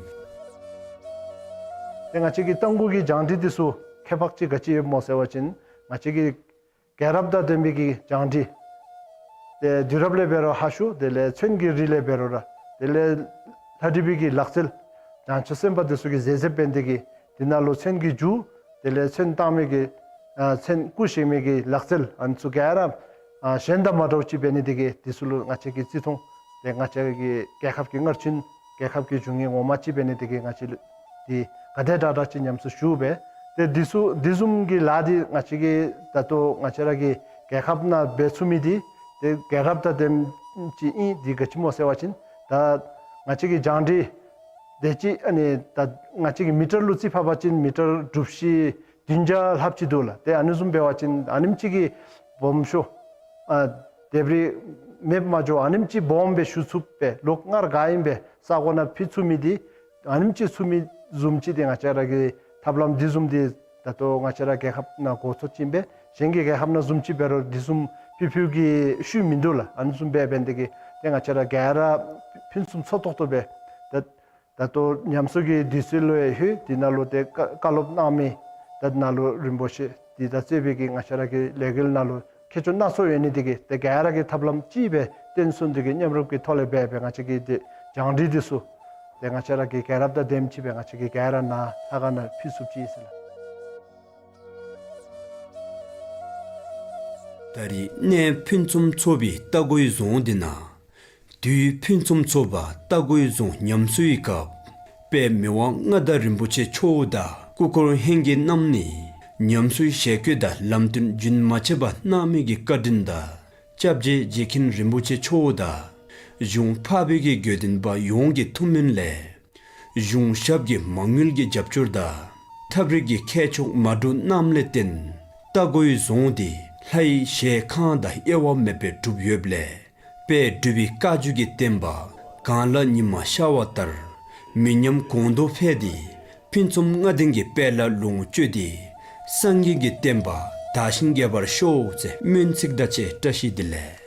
ཏེ་ང་བཅས་ཀྱི་རྟ་མགོ་གི་བྱང་སྒྲིག་འདི་ཚུ་ཁྱད་པར་ཅིག་ག་ཅི་ཡོདཔ་སྨོ་ཟེར་བ་ཅིན་ང་བཅས་ཀྱི་རྒྱལ་རབས་དང་ལྡན་པའི་གི་བྱང་སྒྲིག། ཏེ་དུས་རབས་ལས་འབད་རུང་ཧ་ཤོས། དེ་ལས་ཚོན་གྱི་རིགས་ལས་འབད་རུང་ར། དེ་ལས་ལྷ་བྲིས་པའི་གི་ལག་རྩལ་བྱང་ཆུབ་སེམས་དཔའ་འདི་ཚུ་གིས་མཛད་མཛདཔ་འབད་ནི་དེ་གིས་འདི་ནང་ལུ་ཚོན་གྱི་རྒྱུ་དེ་ལས་ཚོན་བཏང་མི་གི་ ཨ་མཚན་བཀུར་ཞིང་མི་གི་ལག་རྩལ་ཨ་ནི་ཚུ་ག་ར་ཨ་གཞན་དང་མ་འདྲཝ་ཅིག་འབད་ནི་དེ་གིས་འདི་ཚུ་ལུ་ང་བཅས་ཀྱིས་བརྩི་མཐོང་། ཏེ་ང་བཅས་ཀྱི་རྒྱལ་ཁབ་ཀྱི་སྔར་ཕྱིན་རྒྱལ་ཁབ་ཀྱི་འབྱུང་ངེས་ངོ་མ་ཅིག་འབད་ནི་དེ་གིས་ང་བཅས་ལུ་འདི་ག་དེ་དྲག་དྲག་ཅིག་ཉམས་གསོ་ཞུ་སྦེ། ཏེ་འདི་ཚུ་འདི་བཟུམ་གྱི་ལཱ་འདི་ང་བཅས་ཀྱིས་ད་ལྟོ་ང་བཅས་ར་གི་རྒྱལ་ཁབ་ནང་འབད་ཚུགས་མི་འདི་ཏེ་རྒྱལ་རབས་དང་ལྡནམ་ཅིག་ཨིན། འདི་ག་ཅི་སྨོ་ཟེར་བ་ཅིན་ད་ང་བཅས་ཀྱི་བྱང་འགྲོས་དེ་ཅིག་ཨ་ནི་ད་ང་བཅས་ཀྱི་མི་ཊར་ལུ་རྩིས་ཕབ་པ་ཅིན་མི་ཊར་གྲུ་བཞི་བདུན་བརྒྱ་ལྷགཔ་ཅིག་འདུག་ལགས། ཏེ་ཨ་ནི་བཟུམ་འབད་བ་ཅིན་ཨ་ནེམ་ཅིག་གི་སྦོམ་ཤོས་ཨ་ལྡེབས་རིས་མེདཔ་མ་འགྱོ་ཨ་ནེམ་ཅིག་སྦོམ་སྦེ་ཞུ་ཚུགསཔ་སྦེ་ལོག་སྔར་ག་ཨིནམ་སྦེ་ས་གོ་ནང་ཕུད་ཚུགས་མི་འདི་ཨ་ནེམ་ཅིག་ཚུགས་མི་བཟུམ་ཅིག་འདི་ང་བཅས་ར་གི་ཐབས་ལམ་འདི་བཟུམ་འདི་ད་ལྟོ་ང་བཅས་ར་རྒྱལ་ཁབ་ནང་འགོ་ཚུགས་ཅི་ཨིན་པས། གཞན་གྱི་རྒྱལ་ཁབ་ནང་བཟུམ་ཅིག་འབད་རུང་འདི་བཟུམ་ཕུལ་ཕུལཝ་གི་ཤུལ་མིན་འདུག་ལགས། ཨ་ནི་བཟུམ་འབད་འབད་ནི་དེ་གིས་ཏེ་ང་བཅས་ར་ག་ར་ཕུན་སུམ་ཚོགས་ཏོག་ཏོ་སྦེ་ད་ད་ལྟོ་ཉམས་གསོ་གི་དུས་ཚོད་ལུ་ཡང་ལྷོད། འདི་ནང་ལུ་ཏེ་བཀའ་བཀའ་སློབ་གནང་མི་ད་ནང་ལུ་རིན་པོ་ཆེ་འདི་དང་གཙོས་པའི་གི་ང་བཅས་ར་གི་ལས་འགུལ་ནང་ལུ་མཁས་མཆོག་སྣ་ཚོགས་ཡོད་ནི་དེ་གིས་ཏེ་ག་ར་གིས་ཐབས་ལམ་ཅིག་སྦེ་བརྟེན་གསུམ་འདི་གི་མཉམ་རུབ་ཀྱི་ཐོག་ལས་འབད་འབད་ང་བཅས་ཀྱི་ཏེ་བྱང་འགྲོས་འདི་ཚུ་ཏེ་ང་བཅས་ར་གི་རྒྱལ་རབས་དང་ལྡནམ་ཅིག་སྦེ་ང་བཅས་ཀྱིས་ག་ར་ནཱ་ལྷ་ཁང་ནང་ཕུལ་ཚུགསཔ་ཅིག་ཨིན་ཟེར་ལགས། ད་རེས་གནས་ཕུན་སུམ་ཚོགས་པའི་རྟ་མགོའི་རྫོང་འདི་ནང་དུས་ཕུན་སུམ་ཚོགས་པ་རྟ་མགོའི་རྫོང་ཉམས་གསོའི་སྐབས་དཔལ་མི་དབང་མངའ་བདག་རིན་པོ་ཆེ་མཆོག་དང་སྐུ་འཁོར་ལྷན་རྒྱས་རྣམས་ནས་ཉམས་གསོའི་ཞལ་བཀོད་དང་ལམ་སྟོན་རྒྱུན་མ་ཆད་པར་གནང་མི་གི་བཀའ་དྲིན་དང་སྐྱབས་རྗེ་རྗེ་མཁན་རིན་པོ་ཆེ་མཆོག་དང་གཞུང་འཕགས་པའི་གི་དགེ་འདུན་པ་ཡོངས་ཀྱི་ཐུགས་སྨོན་ལས་གཞུང་ཞབས་ཀྱི་མ་དངུལ་གྱི་རྒྱབ་སྐྱོར་དང་ཐབས་རིག་གི་ཁྱད་ཆོས་མ་འདྲཝ་རྣམས་ལས་བརྟེན་རྟ་མགོའི་རྫོང་འདི་ལྷའི་ཞལ་ཁང་དང་དབྱེ་བ་མེད་པར་གྲུབ་ཡོདཔ་ལས་དཔལ་འབྲུག་པའི་བཀའ་བརྒྱུད་ཀྱི་བསྟན་པ་གངས་ལ་ཉི་མ་ཤར་བ་ལྟར་མི་ཉམས་གོང་དུ་འཕེལ་ཏེ་ཕུན་སུམ་མངའ་ལྡིང་གི་དཔལ་ལ་ལོངས་སྤྱོད་དེ་སངས་རྒྱས་ཀྱི་བསྟན་པ་དར་ཞིང་རྒྱས་པར་ཤོག་ཟེར་སྨོན་ཚིག་དང་བཅས་བཀྲ་ཤིས་བདེ་ལེགས།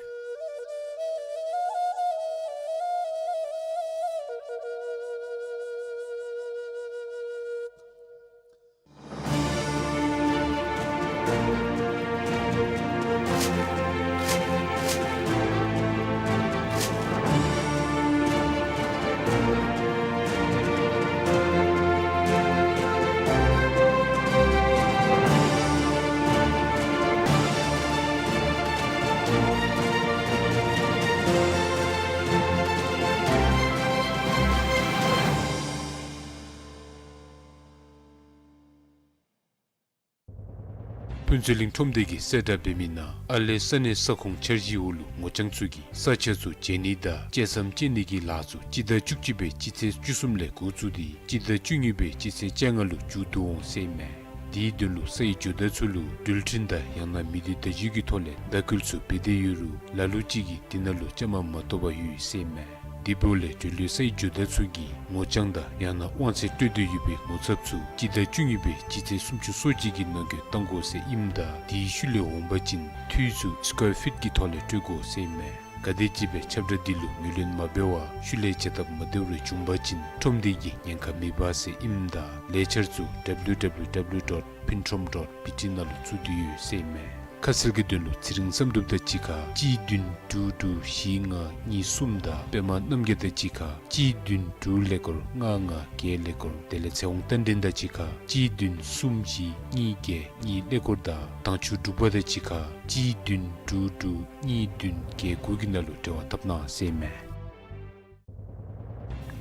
ཕུན་ཚོགས་གླིང་ཁྲོམ་སྡེ་གིས་གསལ་བསྒྲགས་འབད་མི་ནང་ཨ་ལས་ས་གནས་ས་ཁོངས་འཆར་གཞིའི་འོག་ལུ་ངོ་རྐྱང་ཚུ་གིས་ས་ཆ་ཚུ་བརྗེ་ནི་དང་བཅད་མཚམས་བཅད་ནི་གི་ལཱ་ཚུ་སྤྱི་ཟླ་བཅུ་གཅིག་པའི་སྤྱི་ཚེས་བཅུ་གསུམ་ལས་འགོ་བཙུགས་ཏེ་སྤྱི་ཟླ་བཅུ་གཉིས་པའི་སྤྱི་ཚེས་བཅོ་ལྔ་ལུ་མཇུག་བསྡུ་འོང་ཟེར་ཨིན་མས། དེའི་དོན་ལུ་ས་ཡི་ཇོ་བདག་ཚུ་ལུ་འགྲུལ་འཕྲིན་དང་ཡང་ན་མི་སྡེ་བརྡ་བརྒྱུད་ཀྱི་ཐོག་ལས་བརྡ་བསྐུལ་ཚུ་འབད་དེ་ཡོད་རུང་ལ་ལུ་ཅིག་གིས་དེ་ནང་ལུ་བཅའ་མར་མ་གཏོགས་པར་ཡོད་ཟེར་ཨིན་མས། དེ་འབདཝ་ལས་འབྲེལ་ཡོད་ས་ཡི་ཇོ་བདག་ཚུ་གིས་ངོ་རྐྱང་དང་ཡང་ན་དབང་ཚད་སྤྲོད་འདོད་ཡོད་པའི་ངོ་ཚབ་ཚུ་སྤྱི་ཟླ་བཅུ་གཉིས་པའི་སྤྱི་ཚེས་སུམ་ཅུ་སོ་གཅིག་གི་ནང་འཁོད་བཏང་དགོ་ཟེར་ཨིནམ་ད་དེའི་ཤུལ་ལས་འོང་པ་ཅིན་འཐུས་ཚུ་སི་ཀོར་ཕིཊ་ཀྱི་ཐོག་ལས་སྤྲོད་དགོ་ཟེར་ཨིན་མས། ག་དེམ་ཅིག་སྦེ་ཁྱབ་བསྒྲགས་འདི་ལུ་ངོས་ལེན་མ་འབད་བར་ཤུལ་ལས་བྱ་སྟབས་མ་བདེཝ་རེ་བྱུང་པ་ཅིན་ཁྲོམ་སྡེ་གིས་ཉེན་ཁ་མི་འབག་ཟེར་ཨིནམ་ད་ལས་འཆར་ཚུ་ཌབ་ལུ་ཌབ་ལུ་ཌབ་ལུ་ཌོཊ་ཕིན་ཁྲོམ་ཌོཊ་བི་ཊི་ནང་ལུ་བཙུགས་ཏེ་ཡོད་ཟེར་ཨིན་མས། ཁ་གསལ་གྱི་དོན་ལུ་ཚེ་རིང་བསམ་གྲུབ་དང་གཅིག་ཁར་གཅིག་བདུན་དྲུག་དྲུག་བཞི་ལྔ་གཉིས་གསུམ་དང་པདྨ་རྣམ་རྒྱལ་དང་གཅིག་ཁར་གཅིག་བདུན་དྲུག་ཀླད་ཀོར་ལྔ་ལྔ་བརྒྱད་ཀླད་ཀོར། དེ་ལས་ཚེ་དབང་རྟ་མགྲིན་དང་གཅིག་ཁར་གཅིག་བདུན་གསུམ་བཞི་གཉིས་བརྒྱད་གཉིས་ཀླད་ཀོར་དང་དྭངས་ཆུ་འབྲུག་པ་དང་གཅིག་ཁར་གཅིག་བདུན་དྲུག་དྲུག་གཉིས་བདུན་བརྒྱད་དགུ་གི་ནང་ལུ་འབྲེལ་བ་འཐབ་གནང་ཟེར་ཨིན་མས།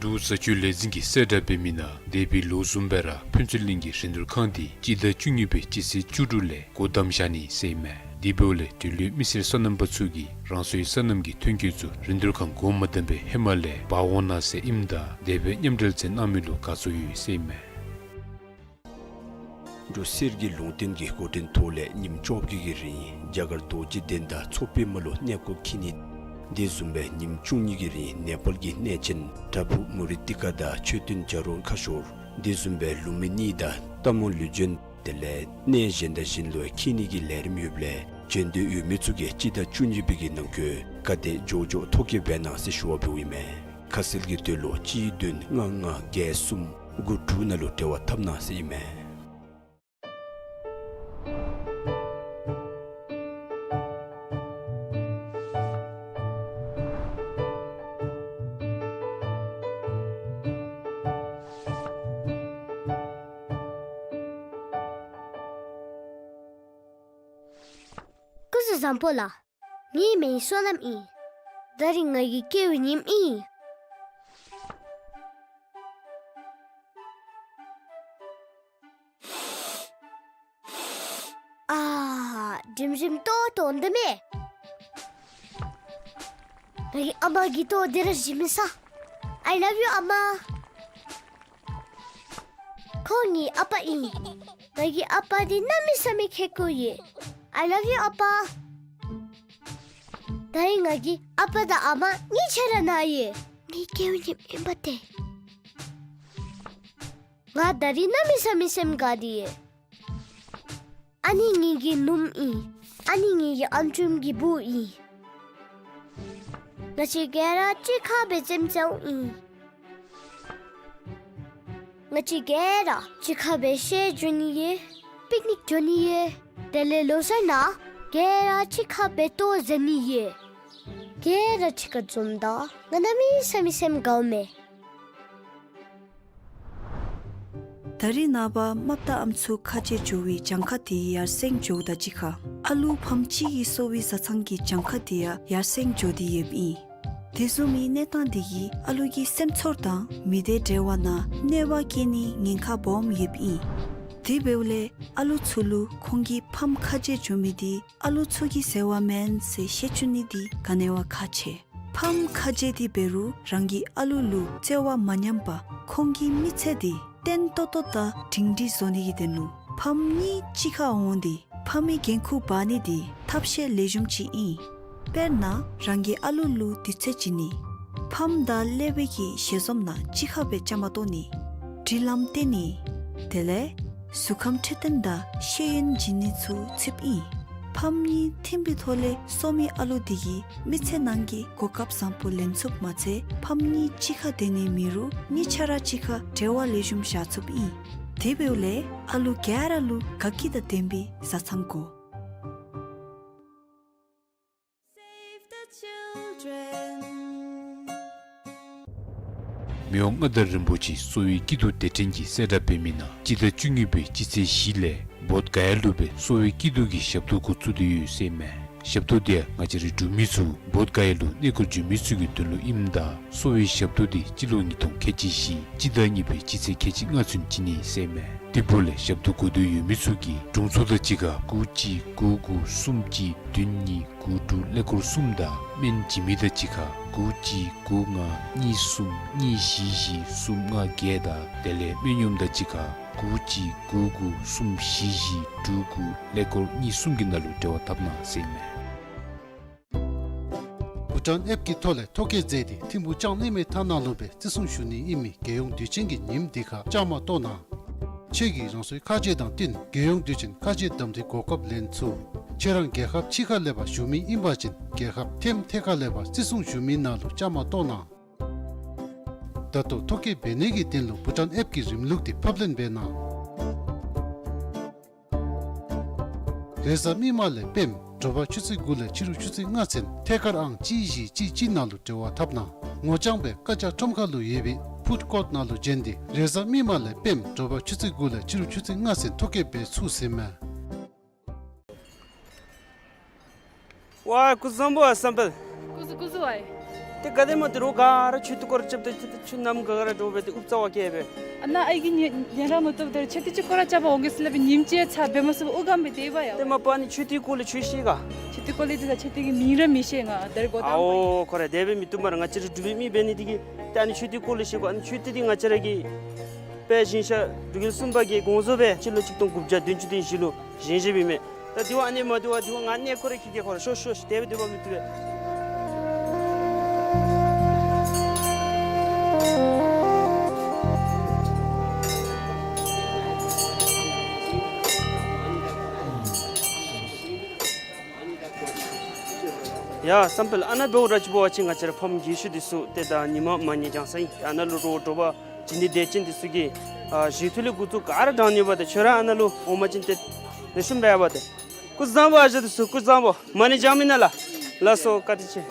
འབྲུག་བཟའ་སྤྱོད་ལས་འཛིན་གྱིས་གསལ་བསྒྲགས་འབད་མི་ནང་འདས་པའི་ལོ་བཟུམ་སྦེ་ར་ཕུན་ཚོགས་གླིང་གི་རིན་བསྡུར་ཁང་འདི་སྤྱི་ཟླ་བཅུ་གཉིས་པའི་སྤྱི་ཚེས་བཅུ་དྲུག་ལས་སྒོ་བསྡམ་བཞག་ནི་ཟེར་ཨིན་མས། དེ་འབདཝ་ལས་འབྲེལ་ཡོད་མི་སེར་སོ་ནམ་པ་ཚུ་གིས་རང་སོའི་སོ་ནམ་གྱི་ཐོན་སྐྱེད་ཚུ་རིན་བསྡུར་ཁང་སྒོ་མ་བསྡམ་པའི་ཧེ་མ་ལས་འབག་འོང་གནང་ཟེར་ཨིནམ་ད་དེ་སྦེ་མཉམ་འབྲེལ་མཛད་གནང་མི་ལུ་དགའ་ཚོར་ཡོད་ཟེར་ཨིན་མས། འབྲུག་གསེར་གྱི་ལུང་བསྟན་གྱི་འགོ་འདྲེན་ཐོག་ལས་ཉིནམ་བཅོ་བརྒྱད་ཀྱི་རིང་རྒྱ་གར་རྡོ་རྗེ་གདན་དང་མཚོ་པདྨ་ལུ་གནས་སྐོར་འཁྱིད་ནི་དེ་བཟུམ་སྦེ་ཉིནམ་བཅུ་གཉིས་ཀྱི་རིང་ནེ་པཱལ་གྱི་གནས་ཆེན་པྲ་བྷུ་མུ་ནི་ཏི་ཀ་དང་མཆོད་རྟེན་བྱ་རུང་ཁ་ཤོར་དེ་བཟུམ་སྦེ་ལུམ་བི་ནི་དང་རྟ་མོ་ལུས་སྦྱིན་དེ་ལས་གནས་གཞན་དང་གཞན་ལུ་འཁྱིད་ནི་གི་ལས་རིམ་ཡོདཔ་ལས་བྱོན་འདོད་ཡོད་མི་ཚུ་གིས་སྤྱི་ཟླ་བཅུ་གཉིས་པའི་གི་ནང་འཁོད་ག་དེ་མགྱོགས་མགྱོགས་ཐོ་བཀོད་འབད་གནང་ཟེར་ཞུ་བ་འབདཝ་ཨིན་མས། ཁ་གསལ་གྱི་དོན་ལུ་གཅིག་བདུན་ལྔ་ལྔ་བརྒྱད་གསུམ་དགུ་དྲུག་ནང་ལུ་འབྲེལ་བ་འཐབ་གནང་ཟེར་ཨིན་མས། བཟང་པོ་ལགས། ངེའི་མིང་བསོད་ནམས་ཨིན། ད་རིས་ང་གི་སྐྱེ་བའི་ཉིནམ་ཨིན། ཨ་ཧ། འགྲིམ་འགྲིམ་ལྟོ་ལྟོ་འདི་མས། ངེའི་ཨ་མ་གི་ལྟོ་འདི་ར་བཞེས་མི་ས། I love you ཨ་མ། ཁོང་ངེའི་ཨ་པ་ཨིན། ངེའི་ཨ་པ་འདི་གནམ་མེད་ས་མེད་ཁེ་ཀོ་ཡོད། I love you ཨ་པ། ད་རིས་ངེའི་ཨ་པ་དང་ཨ་མ་གཉིས་ཆ་ར་ན་ཡོད། ངེའི་སྐྱེ་བའི་ཉིནམ་ཨིན་པ་ཏེ། ང་ད་རིས་གནམ་མེད་ས་མེད་སེམས་དགའ་སྟེ་ཡོད། ཨ་ནི་ངེའི་ནུམོ་ཨིན། ཨ་ནི་ངེའི་ཨམ་ཅུམ་གྱི་བུ་ཨིན། ང་བཅས་ག་ར་གཅིག་ཁར་སྦེ་རྩེདམོ་རྩེཝ་ཨིན། ང་བཅས་ག་ར་གཅིག་ཁར་སྦེ་ཤར་འགྱོ་ནི་ཡོད། པིག་ནིག་འགྱོ་ནི་ཡོད། དེ་ལས་ལོ་གསར་ནང་ག་ར་གཅིག་ཁར་སྦེ་ལྟོ་བཟའ་ནི་ཡོད། ག་ར་གཅིག་ཁར་འཛོམས་ད་ང་གནམ་མེད་ས་མེད་སེམས་དགའཝ་མས། ད་རིས་ནངས་པ་མ་པ་དང་ཨམ་སྲུ་ཁ་རྗེ་འགྱོ་བའི་གྱངས་ཁ་དེ་ཡར་སེང་འགྱོཝ་དང་གཅིག་ཁར་ཨ་ལུ་ཕམ་གཅིག་གི་གསོ་བའི་བཟའ་ཚང་གི་གྱངས་ཁ་དེ་ཡང་ཡར་སེང་འགྱོ་སྟེ་ཡོདཔ་ཨིན། དེ་བཟུམ་མའི་གནས་སྟངས་དེ་གིས་ཨ་ལུ་གི་སེམས་ཚོར་དང་མི་སྡེ་འབྲེལ་བ་ནང་གནོད་པ་བསྐྱལ་ནིའི་ཉེན་ཁ་སྦོམ་ཡོདཔ་ཨིན། དེ་འབདཝ་ལས་ཨ་ལུ་ཚུ་ལུ་ཁོང་གི་ཕམ་ཁ་རྗེ་འགྱོ་མི་དེ་ཨ་ལུ་ཚུ་གི་ཟེར་བ་མེན་ཟེར་ཤེས་བཅུག་ནི་དེ་ག་ནི་བ་ཁག་ཆེ། ཕམ་ཁ་རྗེ་དེ་འབད་རུང་རང་གི་ཨ་ལུ་ལུ་བརྩེ་བ་མ་ཉམས་པར་ཁོང་གི་མི་ཚེ་དེ་བརྟན་ཏོག་ཏོ་དང་སྒྲིང་སྒྲིང་བཟོ་ནི་གི་དོན་ལུ་ཕམ་གཉིས་གཅིག་ཁར་འོང་སྟེ་ཕམ་གྱི་འགན་ཁུར་འབག་ནི་དེ་ཐབས་ཤེས་ལེགས་ཤོམ་ཅིག་ཨིན། དཔེར་ན་རང་གི་ཨ་ལུ་ལུ་དུས་ཚོད་བྱིན་ནི། ཕམ་དང་ཀླད་པའི་གི་ཞལ་འཛོམས་ནང་གཅིག་ཁར་སྦེ་བཅའ་མར་གཏོགས་ནི། སྒྲིག་ལམ་བསྟན་ནི། དེ་ལས་གཟུགས་ཁམས་འཕྲོད་བསྟེན་དང་ཤེས་ཡོན་བྱིན་ནི་ཚུ་ཚུདཔ་ཨིན། ཕམ་གཉིས་མཐུན་པའི་ཐོག་ལས་གསོ་མི་ཨ་ལུ་དེ་གིས་མི་ཚེ་ནང་གི་གོ་སྐབས་བཟང་པོ་ལེན་ཚུགསཔ་མ་ཚད་ཕམ་གཉིས་གཅིག་ཁར་སྡོད་ནི་མེད་རུང་གཉིས་ཆ་ར་གཅིག་ཁར་འབྲེལ་བ་ལེགས་ཤོམ་བཞག་ཚུགསཔ་ཨིན། དེ་འབདཝ་ལས་ཨ་ལུ་ག་ར་ལུ་དགའ་སྐྱིད་དང་ལྡན་པའི་བཟའ་ཚང་དགོ། Save the children. མི་དབང་མངའ་བདག་རིན་པོ་ཆེ་གསོ་བའི་སྐྱིད་སྡུག་སྡེ་ཕྲན་གྱིས་གསལ་བསྒྲགས་འབད་མི་ནང་སྤྱི་ཟླ་བཅུ་གཉིས་པའི་སྤྱི་ཚེས་བཞི་ལས་བོདྷ་ག་ཡ་ལུ་སྦེ་གསོ་བའི་སྐྱིད་སྡུག་གི་ཞབས་ཏོག་འགོ་བཙུགས་ཏེ་ཡོད་ཟེར་མས། ཞབས་ཏོག་དེ་ཡང་ང་བཅས་རའི་འབྲུག་མི་ཚུ་བོདྷ་ག་ཡ་ལུ་གནས་སྐོར་འགྱོ་མི་ཚུ་གི་དོན་ལུ་ཨིནམ་ད་གསོ་བའི་ཞབས་ཏོག་དེ་སྤྱི་ལོ་ཉིས་སྟོང་ཁལ་གཅིག་བཞི་སྤྱི་ཟླ་གཉིས་པའི་སྤྱི་ཚེས་ཁལ་གཅིག་ལྔ་ཚུན་བྱིན་ནི་ཟེར་མས། དེ་འབདཝ་ལས་ཞབས་ཏོག་དགོ་འདོད་ཡོད་མི་ཚུ་གིས་དྲུང་འཚོ་དང་གཅིག་ཁར་དགུ་གཅིག་དགུ་དགུ་གསུམ་གཅིག་བདུན་གཉིས་དགུ་དྲུག་ཀླད་ཀོར་གསུམ་དང་སྨན་བྱིན་མི་དང་གཅིག་ཁར་དགུ་གཅིག་དགུ་ལྔ་གཉིས་གསུམ་གཉིས་བཞི་བཞི་གསུམ་ལྔ་བརྒྱད་དང་དེ་ལས་སྨན་གཡོགམོ་དང་གཅིག་ཁར་དགུ་གཅིག་དགུ་དགུ་གསུམ་བཞི་བཞི་དྲུག་དགུ་ཀླད་ཀོར་གཉིས་གསུམ་གྱི་ནང་ལུ་འབྲེལ་བ་འཐབ་གནང་ཟེར་མས། བྷུ་ཊཱན་ཨེཔ་ཀྱི་ཐོག་ལས་ཐོ་བཀོད་མཛད་དེ་ཐིམ་ཕུག་ལྕང་གླིང་མའི་མཐའ་ནང་ལུ་སྦེ་བརྩི་སྲུང་ཞུ་ནི་ཨིན་མི་རྒྱལ་ཡོངས་དུས་ཆེན་གྱི་ཉིནམ་འདི་ཁར་བཅའ་མར་གཏོགས་གནང་། ཁྱེད་ཀྱིས་རང་སོའི་ཁ་རྗེ་དང་བསྟུན་རྒྱལ་ཡོངས་དུས་ཆེན་ཁ་རྗེ་གདམ་འཐུའི་གོ་སྐབས་ལེན་ཚུགས། ཁྱེད་རང་རྒྱལ་ཁབ་ཕྱི་ཁ་ལས་ཕར་བཞུགས་མི་ཨིན་པ་ཅིན་རྒྱལ་ཁབ་ཐེམ་ཐེ་ཁ་ལས་ཕར་བརྩི་སྲུང་ཞུ་མི་ནང་ལུ་བཅའ་མར་གཏོགས་གནང་། ད་ལྟོ་ཐོ་བཀོད་འབད་ནི་གི་དོན་ལུ་བྷུ་ཊཱན་ཨེཔ་ཀྱི་རིམ་ལུགས་དེ་ཕབ་ལེན་འབད་གནང་། རེས་གཟའ་མིག་དམར་ལས་སྤེནམ་དྲོ་པ་ཆུ་ཚོད་དགུ་ལས་ཕྱི་རུ་ཆུ་ཚོད་ལྔ་ཚུན་ཐད་ཀར་ཨང་གཅིག་བཞི་གཅིག་གཅིག་ནང་ལུ་འབྲེལ་བ་འཐབ་གནང་། ངོ་རྐྱང་སྦེ་བཀའ་རྒྱ་ཁྲོམ་ཁ་ལུ་ཡོད་པའི་ཕུཌ་ཀོརཊ་ནང་ལུ་བྱོན་ཏེ་རེས་གཟའ་མིག་དམར་ལས་སྤེནམ་དྲོ་པ་ཆུ་ཚོད་དགུ་ལས་ཕྱི་རུ་ཆུ་ཚོད་ལྔ་ཚུན་ཐོ་བཀོད་འབད་ཚུགས་ཟེར་མས། ཝའི་སྐུ་གཟུགས་བཟང་པོ་ཨ་བསམ་འཕེལ། སྐུ་གཟུགས་སྐུ་གཟུགས་ཨའི། ཏེ་ག་དེམ་ཅིག་རོགས་ག་ར་མཆོད་རྟེན་སྐོར་ར་རྐྱབ་སྟེ་ཏེ་ཏེ་ཁྱོད་ནམ་ག་ག་ར་འདྲོག་སྦེ་ཏེ་ཨུབ་ཙམ་བ་བཀལ་སྦེ། ཨ་ནཱ་ཨའི་གི་ཉེ་ཉེ་རང་མ་བཏུབ་ད་ར་མཆོད་རྟེན་ཅིག་སྐོར་ར་རྐྱབ་པར་འོང་གེ་ཟེར་སླབ་སྦེ་ཉིནམ་གཅིག་ཚར་འབད་མ་ཚུགས་པར་ཨུ་གམ་སྦེ་སྡོདཔ་ཡ། ཏེ་མ་པ་ཨ་ནི་མཆོད་རྟེན་སྐོར་ལས་ཁྱོད་ཤེས་ག། མཆོད་རྟེན་སྐོར་ལས་དེ་ད་མཆོད་རྟེན་གྱི་མིང་ར་མི་ཤེས་ང་ད་རེས་འགོ་དང་པ་ཨིན། ཨའོ་ཁོ་ར་དེ་སྦེ་མི་བཏུབ་སྨ་རེ། ང་བཅས་ར་འབྲུག་པའི་མི་འབད་ནི་དེ་གིས་ཏེ་ཨ་ནི་མཆོད་རྟེན་སྐོར་ལས་ཤེས་དགོ། ཨ་ནི་མཆོད་རྟེན་འདི་ང་བཅས་ར་གི་དཔལ་ཞིང་གཤེགས་འབྲུག་རྒྱལ་གསུམ་པ་གིས་དགོངས་རྫོགས་སྦེ་སྤྱི་ལོ་ཆིག་སྟོང་དགུ་བརྒྱ་བདུན་ཅུ་དོན་བཞི་ལུ་བཞེངས་བཞེངསམ་ཨིན་མས། ད་དེ་བ་ཨ་ནི་མ་དེ་བ་དེ་བ་ང་གནས་སྐོར་ར་འཁྱིད་གེ། ཁོ་ར་ཤོག་ཤོག་ཤོག། དེ་སྦེ་དེ་བ་མི་བཏུབ་པས། ཡ་བསམ་འཕེལ། ཨ་ནཱ་འབདཝ་ར་ཅིག་འབད་བ་ཅིན་ང་བཅས་ར་ཕམ་རྒས་ཤོས་འདི་ཚུ་ཏེ་ད་ཉི་མ་མ་ཉལ་རྐྱངམ་ཅིག་ཨ་ནཱ་ལུ་འདྲོག་འདྲོག་པ་བྱིན་ནི་དེ་ཅིག་འདི་ཚུ་གིས་ཨ་བཞེས་ཐུག་ལས་འགོ་བཙུགས་ག་ར་འགྲང་ནི་པ་ཏེ། ཁྱོད་ར་ཨ་ནཱ་ལུ་འོང་པ་ཅིན་ཏེ་ལེགས་ཤོམ་འབད་ཡ་པ་ཏེ། སྐུ་གཟུགས་བཟང་པོ་ཨ་ཞང་འདི་ཚུ། སྐུ་གཟུགས་བཟང་པོ། མ་ཎི་བགྱང་མི་ནང་ལགས། ལགས་སོ། བཀའ་དྲིན་ཆེ།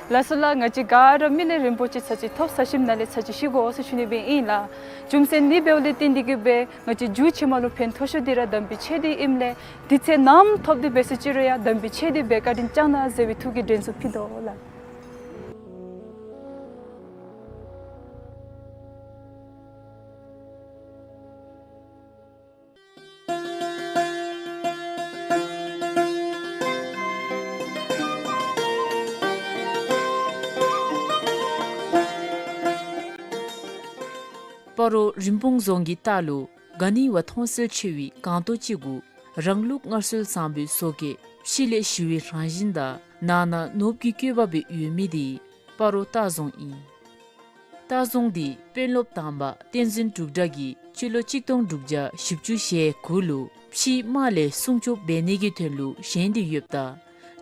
ལགས་སོ་ལགས། ང་བཅས་ག་ར་མི་ལས་རིན་པོ་ཆེ་ཚར་གཅིག་ཐོབ་ས་ཞིནམ་ལས་ཚར་གཅིག་ཤི་དགོ་ཟེར་ཞུ་ནི་སྦེ་ཨིན་ལགས། རྒྱུ་མཚན་ཨ་ནི་འབདཝ་ལས་བརྟེན་ཏེ་གིས་སྦེ་ང་བཅས་རྒྱུ་ཕྱེ་མ་ལུ་ཕན་ཐོགས་ཤོར་ཏེ་ར་དམ་པའི་ཆོས་འདི་ཨིནམ་ལས་དུས་ཚོད་ནམ་ཐོབ་སྟེ་འབད་སོ་ཅི་རུང་ཡང་དམ་པའི་ཆོས་འདི་འབད་བཀའ་དྲིན་བསྐྱང་གནང་ཟེར་བའི་ཐུགས་ཀྱི་དྲན་གསོ་ཕུལ་དོ་ལགས། སྤ་རོ་རིན་སྤུངས་རྫོང་གི་ལྟག་ལུ་ག་ནི་བ་མཐོང་གསལ་ཆེ་བའི་སྒང་ཏོག་ཅིག་གུ་རང་ལུགས་སྔར་སྲོལ་བཟང་པོའི་བཟོ་བཀོད་ཕྱི་ལས་ཞི་བའི་རང་བཞིན་དང་ནང་ན་ནོར་བུ་གི་བཀོད་པ་སྦེ་ཡོད་མི་འདི་སྤ་རོ་ལྟ་རྫོང་ཨིན། ལྟ་རྫོང་འདི་དཔོན་སློབ་དང་པ་བསྟན་འཛིན་འབྲུག་གྲགས་ཀྱིས་སྤྱི་ལོ་གཅིག་སྟོང་དྲུག་བརྒྱ་བཞི་བཅུ་ཞེ་དགུ་ལུ་ཕྱིའི་དམག་ལས་སྲུང་སྐྱོབ་འབད་ནི་གི་དོན་ལུ་བཞེངས་ཏེ་ཡོདཔ་ད་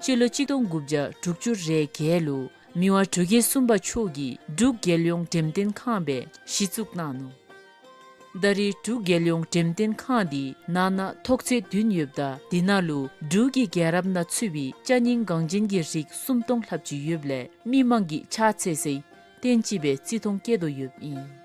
སྤྱི་ལོ་གཅིག་སྟོང་དགུ་བརྒྱ་དྲུག་ཅུ་རེ་བརྒྱད་ལུ་མི་དབང་འབྲུག་རྒྱལ་གསུམ་པ་མཆོག་གིས་འབྲུག་རྒྱལ་ཡོངས་འགྲེམས་སྟོན་ཁང་སྦེ་གཞི་བཙུགས་གནང་ནུག། ད་རེས་འབྲུག་རྒྱལ་ཡོངས་འགྲེམས་སྟོན་ཁང་འདི་ནང་ན་ཐོག་ཚད་བདུན་ཡོདཔ་ད་དེ་ནང་ལུ་འབྲུག་གི་རྒྱལ་རབས་ནང་ཚུད་པའི་ཅ་རྙིང་འགངས་ཅན་གྱི་རིགས་སུམ་སྟོང་ལྷགཔ་ཅིག་ཡོདཔ་ལས་མི་མང་གིས་ཕྱག་འཚལ་སའི་རྟེན་ཅིག་སྦེ་བརྩི་མཐོང་བསྐྱེད་དོ་ཡོདཔ་ཨིན།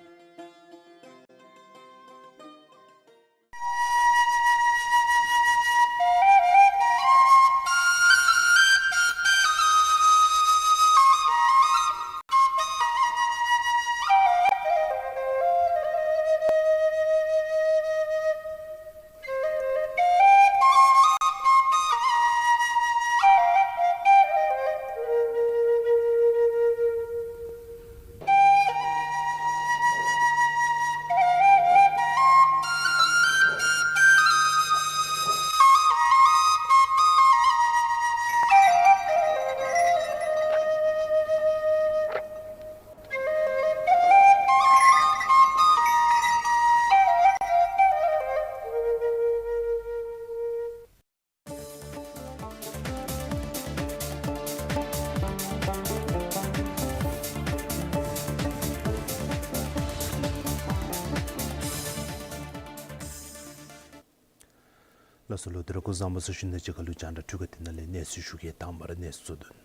ལགས་སོ་ལོ། དེ་ར་སྐུ་གཟུགས་བཟང་པོ་ཟེར་ཞུ་ནི་དང་གཅིག་ཁར་ལུ་རྒྱང་བསྒྲགས་འཕྲུལ་ཁང་འདི་ནང་ལས་གནས་ཚུལ་ཞུ་གེ། དང་པ་ར་གནས་ཚུལ་གཙོ་དོན།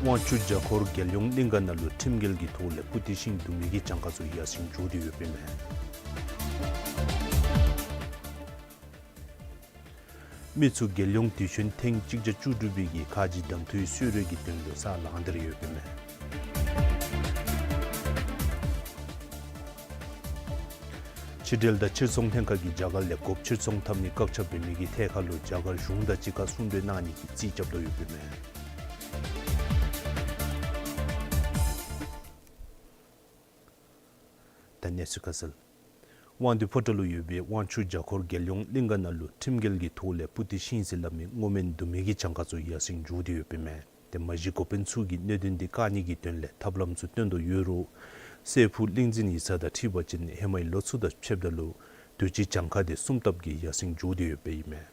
དབང་ཕྱུག་བརྒྱ་འཁོར་རྒྱལ་ཡོངས་གླིང་ག་ནང་ལུ་ཁྲིམས་འགལ་གྱི་ཐོག་ལས་པུ་ཏི་ཤིང་བརྡུང་མི་གི་གྱངས་ཁ་ཚུ་ཡར་སེང་འགྱོ་སྟེ་ཡོདཔ་ཨིན་མས། མི་ཚུ་རྒྱལ་ཡོངས་དུས་ཆེན་ཐེངས་གཅིག་བརྒྱ་བཅུ་དྲུག་པའི་གི་ཁ་རྗེ་གདམ་འཐུའི་གསོལ་རས་ཀྱི་དོན་ལུ་ས་ལངས་ཏེ་ར་ཡོདཔ་ཨིན་མས། ཕྱི་འབྲེལ་དང་ཕྱིར་ཚོང་ལྷན་ཁག་གིས་རྒྱ་གར་ལས་དགོཔ་ཕྱིར་ཚོང་འཐབ་ནི་བཀག་ཆ་འབད་མི་གི་ཐད་ཁར་ལུ་རྒྱ་གར་གཞུང་དང་གཅིག་ཁར་གསུང་གྲོས་གནང་ནི་གི་རྩིས་རྐྱབ་དོ་ཡོདཔ་ཨིན་མས། ད་གནས་ཚུལ་ཁ་གསལ། དབང་འདུས་ཕོ་བྲང་ལུ་ཡོད་པའི་དབང་ཕྱུག་བརྒྱ་འཁོར་རྒྱལ་ཡོངས་གླིང་ག་ནང་ལུ་ཁྲིམས་འགལ་གྱི་ཐོག་ལས་པུ་ཏི་ཤིང་ཟེར་སླབ་མི་སྔོ་སྨན་བརྡུང་མི་གི་གྱངས་ཁ་ཚུ་ཡར་སེང་འགྱོ་སྟེ་ཡོདཔ་ཨིན་མས། ཏེ་མ་གཞི་འགོ་དཔོན་ཚུ་གིས་གནད་དོན་འདི་བཀག་ནི་གི་དོན་ལས་ཐབས་ལམ་ཚུ་སྟོན་དོ་ཡོད་རུང་སྲས་ཕུག་གླིང་རྫིང་ཡིག་ཚང་དང་འཁྲིལ་བ་ཅིན་ཧེ་མའི་ལོ་ཚུ་དང་ཕྱདཔ་ད་ལུ་དུས་ཅི་གྱངས་ཁ་དེ་གསུམ་ལྟབ་ཀྱིས་ཡར་སེང་འགྱོ་སྟེ་ཡོདཔ་ཨིན་མས།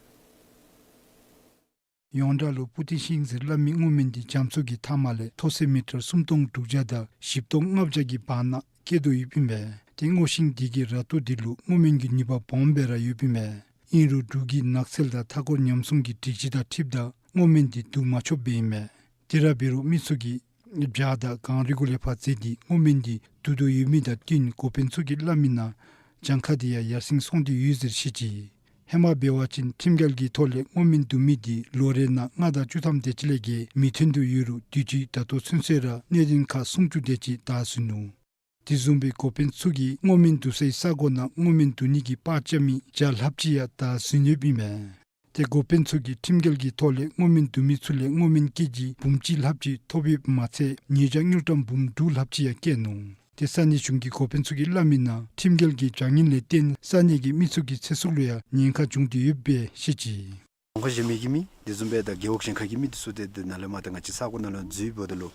ཡོངས་གྲགས་ལུ་པུ་ཏི་ཤིང་ཟེར་སླབ་མི་སྔོ་སྨན་འདི་རྒྱ་མཚོ་གི་མཐའ་མ་ལས་མཐོ་ས་མི་ཊར་སུམ་སྟོང་དྲུག་བརྒྱ་དང་བཞི་སྟོང་ལྔ་བརྒྱ་གི་བར་ན་སྐྱེ་དོ་ཡོདཔ་ཨིན་པས། ཏེ་སྔོ་ཤིང་འདི་གི་ར་ཏོ་འདི་ལུ་སྔོ་སྨན་གྱི་ནུས་པ་སྦོམ་སྦེ་ར་ཡོདཔ་ཨིན་པས། ཨིན་རུང་འབྲུག་གི་ནགས་ཚལ་དང་མཐའ་འཁོར་ཉམས་སྲུང་གི་སྒྲིག་གཞི་དང་འཁྲིལཝ་ད་སྔོ་སྨན་འདི་བརྡུང་མ་ཆོགཔ་སྦེ་ཨིན་མས། དེ་ར་འབད་རུང་མི་ཚུ་གིས་བྱག་དང་གངས་རི་གུ་ལས་ཕར་འཛེགས་ཏེ་སྔོ་སྨན་འདི་བརྡུང་དོ་ཡོད་མི་དང་བསྟུན་འགོ་དཔོན་ཚུ་གིས་སླབ་མི་ནང་གྱངས་ཁ་འདི་ཡང་ཡར་སེང་སོང་སྟེ་ཡོད་ཟེར་བཤད་ཅི། ཧེ་མ་འབད་བ་ཅིན་ཁྲིམས་འགལ་གྱི་ཐོག་ལས་སྔོ་སྨན་བརྡུང་མི་འདི་ལོ་རེ་ནང་ལྔ་དང་བཅུ་ཐམ་དེ་ཅིག་ལས་བརྒལ་མི་ཐོན་དོ་ཡོད་རུང་དུས་ཅི་ད་ལྟོ་ཚུན་ཚོད་ར་གནད་དོན་ཁག་སུམ་ཅུ་དེ་ཅིག་དག་ཟུན་ནུག། དེ་བཟུམ་སྦེ་འགོ་དཔོན་ཚུ་གིས་སྔོ་སྨན་བརྡུང་སའི་ས་གོ་ནང་སྔོ་སྨན་བརྡུང་ནི་གི་པར་རྐྱབ་མི་བརྒྱ་ལྷགཔ་ཅིག་ཡང་དག་ཟུན་ཡོདཔ་ཨིན་མས། ཏེ་འགོ་དཔོན་ཚུ་གིས་ཁྲིམས་འགལ་གྱི་ཐོག་ལས་སྔོ་སྨན་བརྡུང་མི་ཚུ་ལས་སྔོ་སྨན་ཀེ་ཇི་འབུམ་གཅིག་ལྷགཔ་ཅིག་ཐོབ་ཡོདཔ་མ་ཚད་ཉེས་བྱ་དངུལ་ཀྲམ་འབུམ་དྲུག་ལྷགཔ་ཅིག་ཡང་བཀལ་ནུག། ཏེ་ས་གནས་གཞུང་གི་འགོ་དཔོན་ཚུ་གིས་སླབ་མི་ནང་ཁྲིམས་འགལ་གྱི་བྱ་ངན་ལས་བརྟེན་ས་གནས་ཀྱི་མི་ཚུ་གི་ཚེ་སྲོག་ལུ་ཡང་ཉེན་ཁ་བྱུང་སྟེ་ཡོདཔ་སྦེ་བཤད་ཅི། རྫོང་ཁག་གཞན་མི་གི་མི་དེ་བཟུམ་སྦེ་ད་རྒེད་འོག་གཞན་ཁ་གི་མི་དེ་ཚུ་ཏེ་ཏེ་ནཱ་ལས་མར་ཏེ་ང་བཅས་ས་གོ་ནང་ལུ་འཛུལཝ་ད་ལུ་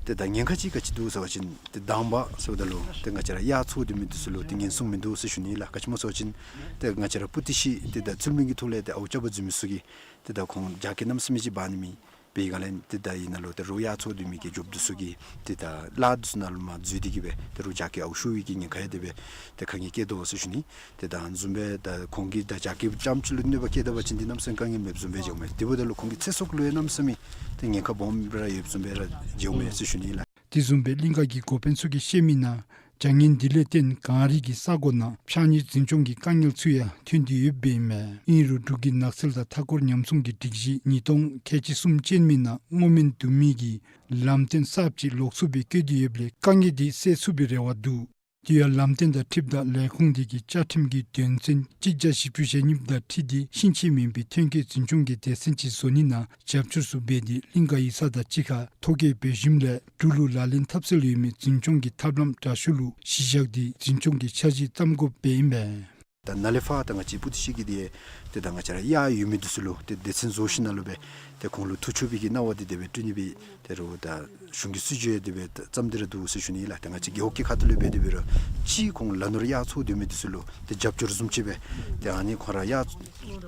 ཏེ་ད་ཉེན་ཁ་ཅིག་ག་ཅི་འདུག་ཟེར་བ་ཅིན་ཏེ་དང་པ་ཟེརཝ་ད་ལུ་ཏེ་ང་བཅས་ར་གཡག་འཚོ་སྡོད་མི་དེ་ཚུ་ལུ་ཏེ་ཉེན་སྲུང་མིན་འདུག་ཟེར་ཞུ་ནི་ལགས། ག་ཅི་སྨོ་ཟེར་བ་ཅིན་ཏེ་ང་བཅས་ར་པུ་ཏི་ཤིང་ཏེ་ད་ཚུལ་མིན་གྱི་ཐོག་ལས་ཏེ་ཨརཝ་རྐྱབ་པར་འཛུལ་མི་ཚུ་གིས་ཏེ་ད་ཁོང་རྒྱགས་སྐལ་གནམ་མེད་ས་མེད་ཅིག་འབག་ནི་མས། སྦེ་ག་ལས་ཏེ་ད་ཨིན་ན་ལུ་ཏེ་རོགས་ཡར་འཚོ་སྡོད་མི་གི་རྒྱོབ་འདི་ཚུ་གིས་ཏེ་ད་ལཱ་འདི་ཚུ་ནང་ལུ་མར་འཛུལ་ཏེ་གིས་སྦེ་ཏེ་རོགས་རྒྱ་སྐྱེད་འོག་ཤོར་བའི་གི་ཉེན་ཁ་ཡང་དེ་སྦེ་ཏེ་ག་ནི་སྐྱེ་དོ་ཟེར་ཞུ་ནི། ཏེ་ད་ཨ་ནི་བཟུམ་སྦེ་ད་ཁོང་གིས་ད་རྒྱ་སྐྱེད་རྐྱངམ་ཅིག་ལུ་གནོད་པ་བསྐྱལ་ད་པ་ཅིན་འདི་གནམ་མེད་ས་མེད་དཀའ་ངལ་མེདཔ་བཟུམ་སྦེ་འགྱོཝ་མས། དེ་འབདཝ་ད་ལུ་ཁོང་གི་ཚེ་སྲོག་ལུ་ཡང་གནམ་མེད་ས་མེད་ཏེ་ཉེན་ཁ་སྦོམ་ར་ཡོདཔ་བཟུམ་སྦེ་ར་འགྱོཝ་མས་ཟེར་ཞུ་ནི་ལགས། དེ་བཟུམ་སྦེ་གླིང་ག་གི་འགོ་དཔོན་ཚུ་གིས་བཤད་མི་ནང་བྱ་ངན་འདི་ལས་བརྟེན་གངས་རི་གི་ས་གོ་ནང་ཕྱགས་སྙིགས་འཛིན་སྐྱོང་གི་དཀའ་ངལ་ཚུ་ཡང་ཐོན་ཏེ་ཡོདཔ་ཨིན་མས། ཨིན་རུང་འབྲུག་གི་ནགས་ཚལ་དང་མཐའ་འཁོར་ཉམས་སྲུང་གི་སྒྲིག་གཞི་ཉིས་སྟོང་ཁལ་གཅིག་གསུམ་ཅན་མའི་ནང་སྔོ་སྨན་བསྡུ་མི་གི་ལམ་སྟོན་གསརཔ་ཅིག་ལོགས་སུ་སྦེ་བཀོད་དེ་ཡོདཔ་ལས་དཀའ་ངལ་འདི་སེལ་ཚུགས་པའི་རེ་བ་འདུག། དེ་ཡང་ལམ་སྟོན་དང་འཁྲིལཝ་ད་ལས་ཁུངས་དེ་གིས་བཅའ་ཁྲིམས་ཀྱི་དོན་ཚན་གཅིག་བརྒྱ་བཞི་བཅུ་ཞེ་གཉིས་དང་འཁྲིལ་ཏེ་ཤིང་ཆས་མེན་པའི་ཐོན་སྐྱེད་འཛིན་སྐྱོང་གི་སྡེ་ཚན་ཅིག་བཟོ་ནི་ནང་རྒྱབ་སྐྱོར་ཚུ་འབད་དེ་གླིང་ག་ཡིག་ཚང་དང་གཅིག་ཁར་ཐོ་བཀོད་འབད་ཞིནམ་ལས་འབྲུག་ལུ་ལག་ལེན་འཐབ་སྲོལ་ཡོད་མི་འཛིན་སྐྱོང་གི་ཐབས་ལམ་དྲག་ཤོས་ལུ་གཞི་བཞག་སྟེ་འཛིན་སྐྱོང་གི་འཆར་གཞི་བརྩམ་དགོཔ་སྦེ་ཨིན་པས། ད་ནཱ་ལས་ཕར་ད་ང་བཅས་པུ་ཏི་ཤི་གི་དེ་ཏེ་ད་ང་བཅས་ར་གཡག་ཡོད་མི་འདི་ཚུ་ལུ་ཏེ་སྡེ་ཚན་བཟོ་ཞིནམ་ལས་སྦེ་ཏེ་ཁོང་ལུ་ཐུགས་ཆོས་པའི་གི་གནང་བ་འདི་དེ་སྦེ་སྤྲོད་ནི་སྦེ་ཏེ་རུང་ད་གཞུང་གི་སྲིད་བྱུས་དེ་སྦེ་བརྩམས་ཏེ་ར་འདུག་ཟེར་ཞུ་ནི་ལགས། ཏེ་ང་བཅས་རྒེད་འོག་གི་ཁ་ཐུག་ལས་སྦེ་དེ་སྦེ་ར་ཅིག་ཁོང་ལ་ནོར་གཡག་འཚོ་སྡོད་མི་འདི་ཚུ་ལུ་ཏེ་རྒྱབ་སྐྱོར་བཟུམ་ཅིག་སྦེ་ཏེ་ཨ་ནི་ཁོང་ར་གཡག་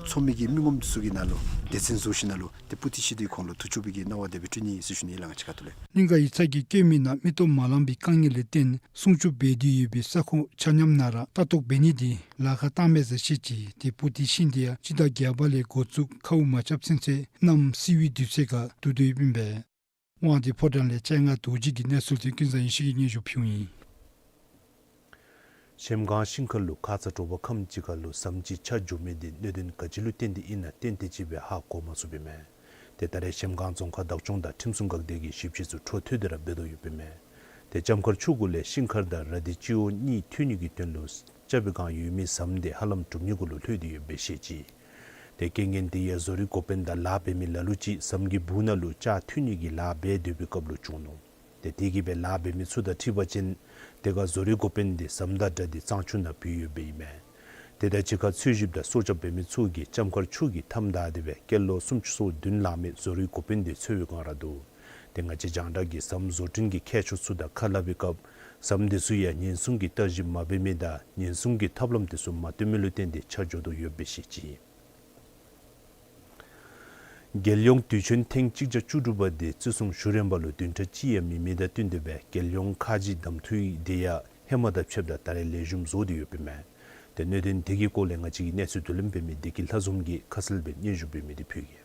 འཚོ་མི་གི་མི་ངོམ་འདི་ཚུ་གི་ནང་ལུ་སྡེ་ཚན་བཟོ་ཞིནམ་ལས་ཏེ་པུ་ཏི་ཤི་འདི་ཁོང་ལུ་ཐུགས་ཆོས་པའི་གི་གནང་བ་དེ་སྦེ་སྤྲོད་ནི་ཟེར་ཞུ་ནི་ལགས། ང་བཅས་ཁ་ཐུག་ལས་གླིང་ག་ཡིག་ཚང་གིས་བཀོད་མི་ནང་མི་སྟོབས་མ་ལངམ་པའི་དཀའ་ངལ་ལས་བརྟེན་སྲུང་སྐྱོབ་འབད་དེ་ཡོད་པའི་ས་ཁོངས་ཆ་མཉམ་ནང་ར་ལྟ་རྟོག་འབད་ནི་འདི་ལཱ་ཁག་བཏངམ་མས་ཟེར་བཤད་ཅི། ཏེ་པུ་ཏི་ཤི་འདི་ཡང་སྤྱི་ཟླ་བརྒྱད་པ་ལས་འགོ་བཙུགས་ཁཝ་མ་རྐྱབ་ཚུན་ཚོད་གནམ་བསིལ་བའི་དུས་ཚོད་ཁར་བསྡུ་སྡོདཔ་ཨིན་པས། དབང་འདུས་ཕོ་བྲང་ལས་སྤྱན་སྔ་རྡོ་རྗེ་གི་གནས་ཚུལ་དེ་ཀུན་བཟང་ཡེ་ཤེས་ཀྱིས་སྙན་ཞུ་ཕུལཝ་ཨིན། གཞལམ་སྒང་ཤིང་མཁར་ལུ་ཁ་ཙ་དྲོ་པ་ཁམས་ཅིག་ཁར་ལུ་ཟམ་ཅིག་ཆག་འགྱོ་མི་འདི་གནད་དོན་ག་ཅི་ལུ་བརྟེན་ཏེ་ཨིན་ན་ཏན་ཏན་ཅིག་སྦེ་ཧ་གོ་མ་ཚུགསཔ་ཨིན་མས། ཏེ་ད་རེས་གཞལམ་སྒང་རྫོང་ཁག་བདག་སྐྱོང་དང་ཁྲིམས་སྲུང་འགག་སྡེ་གིས་ཞིབ་དཔྱད་ཚུ་འཕྲོ་མཐུད་དེ་ར་འབད་དོ་ཡོདཔ་ཨིན་མས། ཏེ་ལྕམ་མཁར་ཆུ་གུ་ལས་ཤིང་མཁར་དང་ར་དྷི་སྤྱི་འོག་གཉིས་མཐུད་ནི་གི་དོན་ལུ་རྐྱབ་པའི་སྒང་ཡོད་མི་ཟམ་དེ་ཧ་ལམ་གྲུབ་ནི་གུ་ལུ་ལྷོད་དེ་ཡོདཔ་སྦེ་བཤད་ཅི། ཏེ་རྐྱེན་ངན་དེ་ཡང་བཟོ་རིག་འགོ་དཔོན་དང་ལཱ་འབད་མི་ལ་ལུ་ཅིག་ཟམ་གྱི་སྦུག་ནང་ལུ་ལྕགས་མཐུད་ནི་གི་ལཱ་འབད་སྡོད་པའི་སྐབས་ལུ་བྱུང་ནུག། ཏེ་དེ་གིས་སྦེ་ལཱ་འབད་མི་ཚུ་དང་འཁྲིལ་བ་ཅིན་དེ་ཁར་བཟོ་རིག་འགོ་དཔོན་དེ་ཟམ་དང་སྦྲགས་ཏེ་གཙང་ཆུ་ནང་བུད་ཡོདཔ་ཨིན་མས། དེ་དང་གཅིག་ཁར་འཚོལ་ཞིབ་དང་སྲོག་སྐྱབས་འབད་མི་ཚུ་གིས་ལྕམ་མཁར་ཆུ་གི་མཐའམ་བདའ་སྟེ་སྦེ་སྐྱེས་ལོ་སུམ་ཅུ་སོ་བདུན་ལང་མི་བཟོ་རིག་འགོ་དཔོན་དེ་འཚོལ་བའི་སྒང་ར་འདུག། ཏེ་ང་བཅས་རྒྱང་བསྒྲགས་ཀྱིས་ཟམ་བཟོ་སྐྲུན་གྱི་མཁས་མཆོག་ཚུ་དང་ཁ་སླབ་པའི་སྐབས་ཟམ་དེ་ཚུ་ཡང་ཉེན་སྲུང་གི་བརྟག་ཞིབ་མ་འབད་མི་དང་ཉེན་སྲུང་གི་ཐབས་ལམ་དེ་ཚུ་མ་བཏོན་མི་ལུ་བརྟེན་ཏེ་ཆག་འགྱོ་དོ་ཡོདཔ་སྦེ་བཤད་ཅི། རྒྱལ་ཡོངས་དུས་ཆེན་ཐེངས་གཅིག་བརྒྱ་བཅུ་དྲུག་པ་དེ་བརྩི་སྲུང་ཞུ་རན་པ་ལུ་བདུན་ཕྲག་གཅིག་ཡང་མེད་མི་དང་བསྟུན་ཏེ་སྦེ་རྒྱལ་ཡོངས་ཁ་རྗེ་གདམ་འཐུ་དེ་ཡང་ཧེ་མ་དང་ཕྱདཔ་ད་ད་རེས་ལེགས་ཤོམ་བཟོ་སྟེ་ཡོདཔ་ཨིན་མས། ཏེ་གནད་དོན་དེ་གི་སྐོར་ལས་ང་བཅས་ཀྱི་གནས་ཚུལ་བསྡུ་ལེན་འབད་མི་བདེ་སྐྱིད་ལྷ་འཛོམས་ཀྱིས་ཁ་གསལ་སྦེ་སྙན་ཞུ་འབད་མི་དེ་ཕུལ་གེ།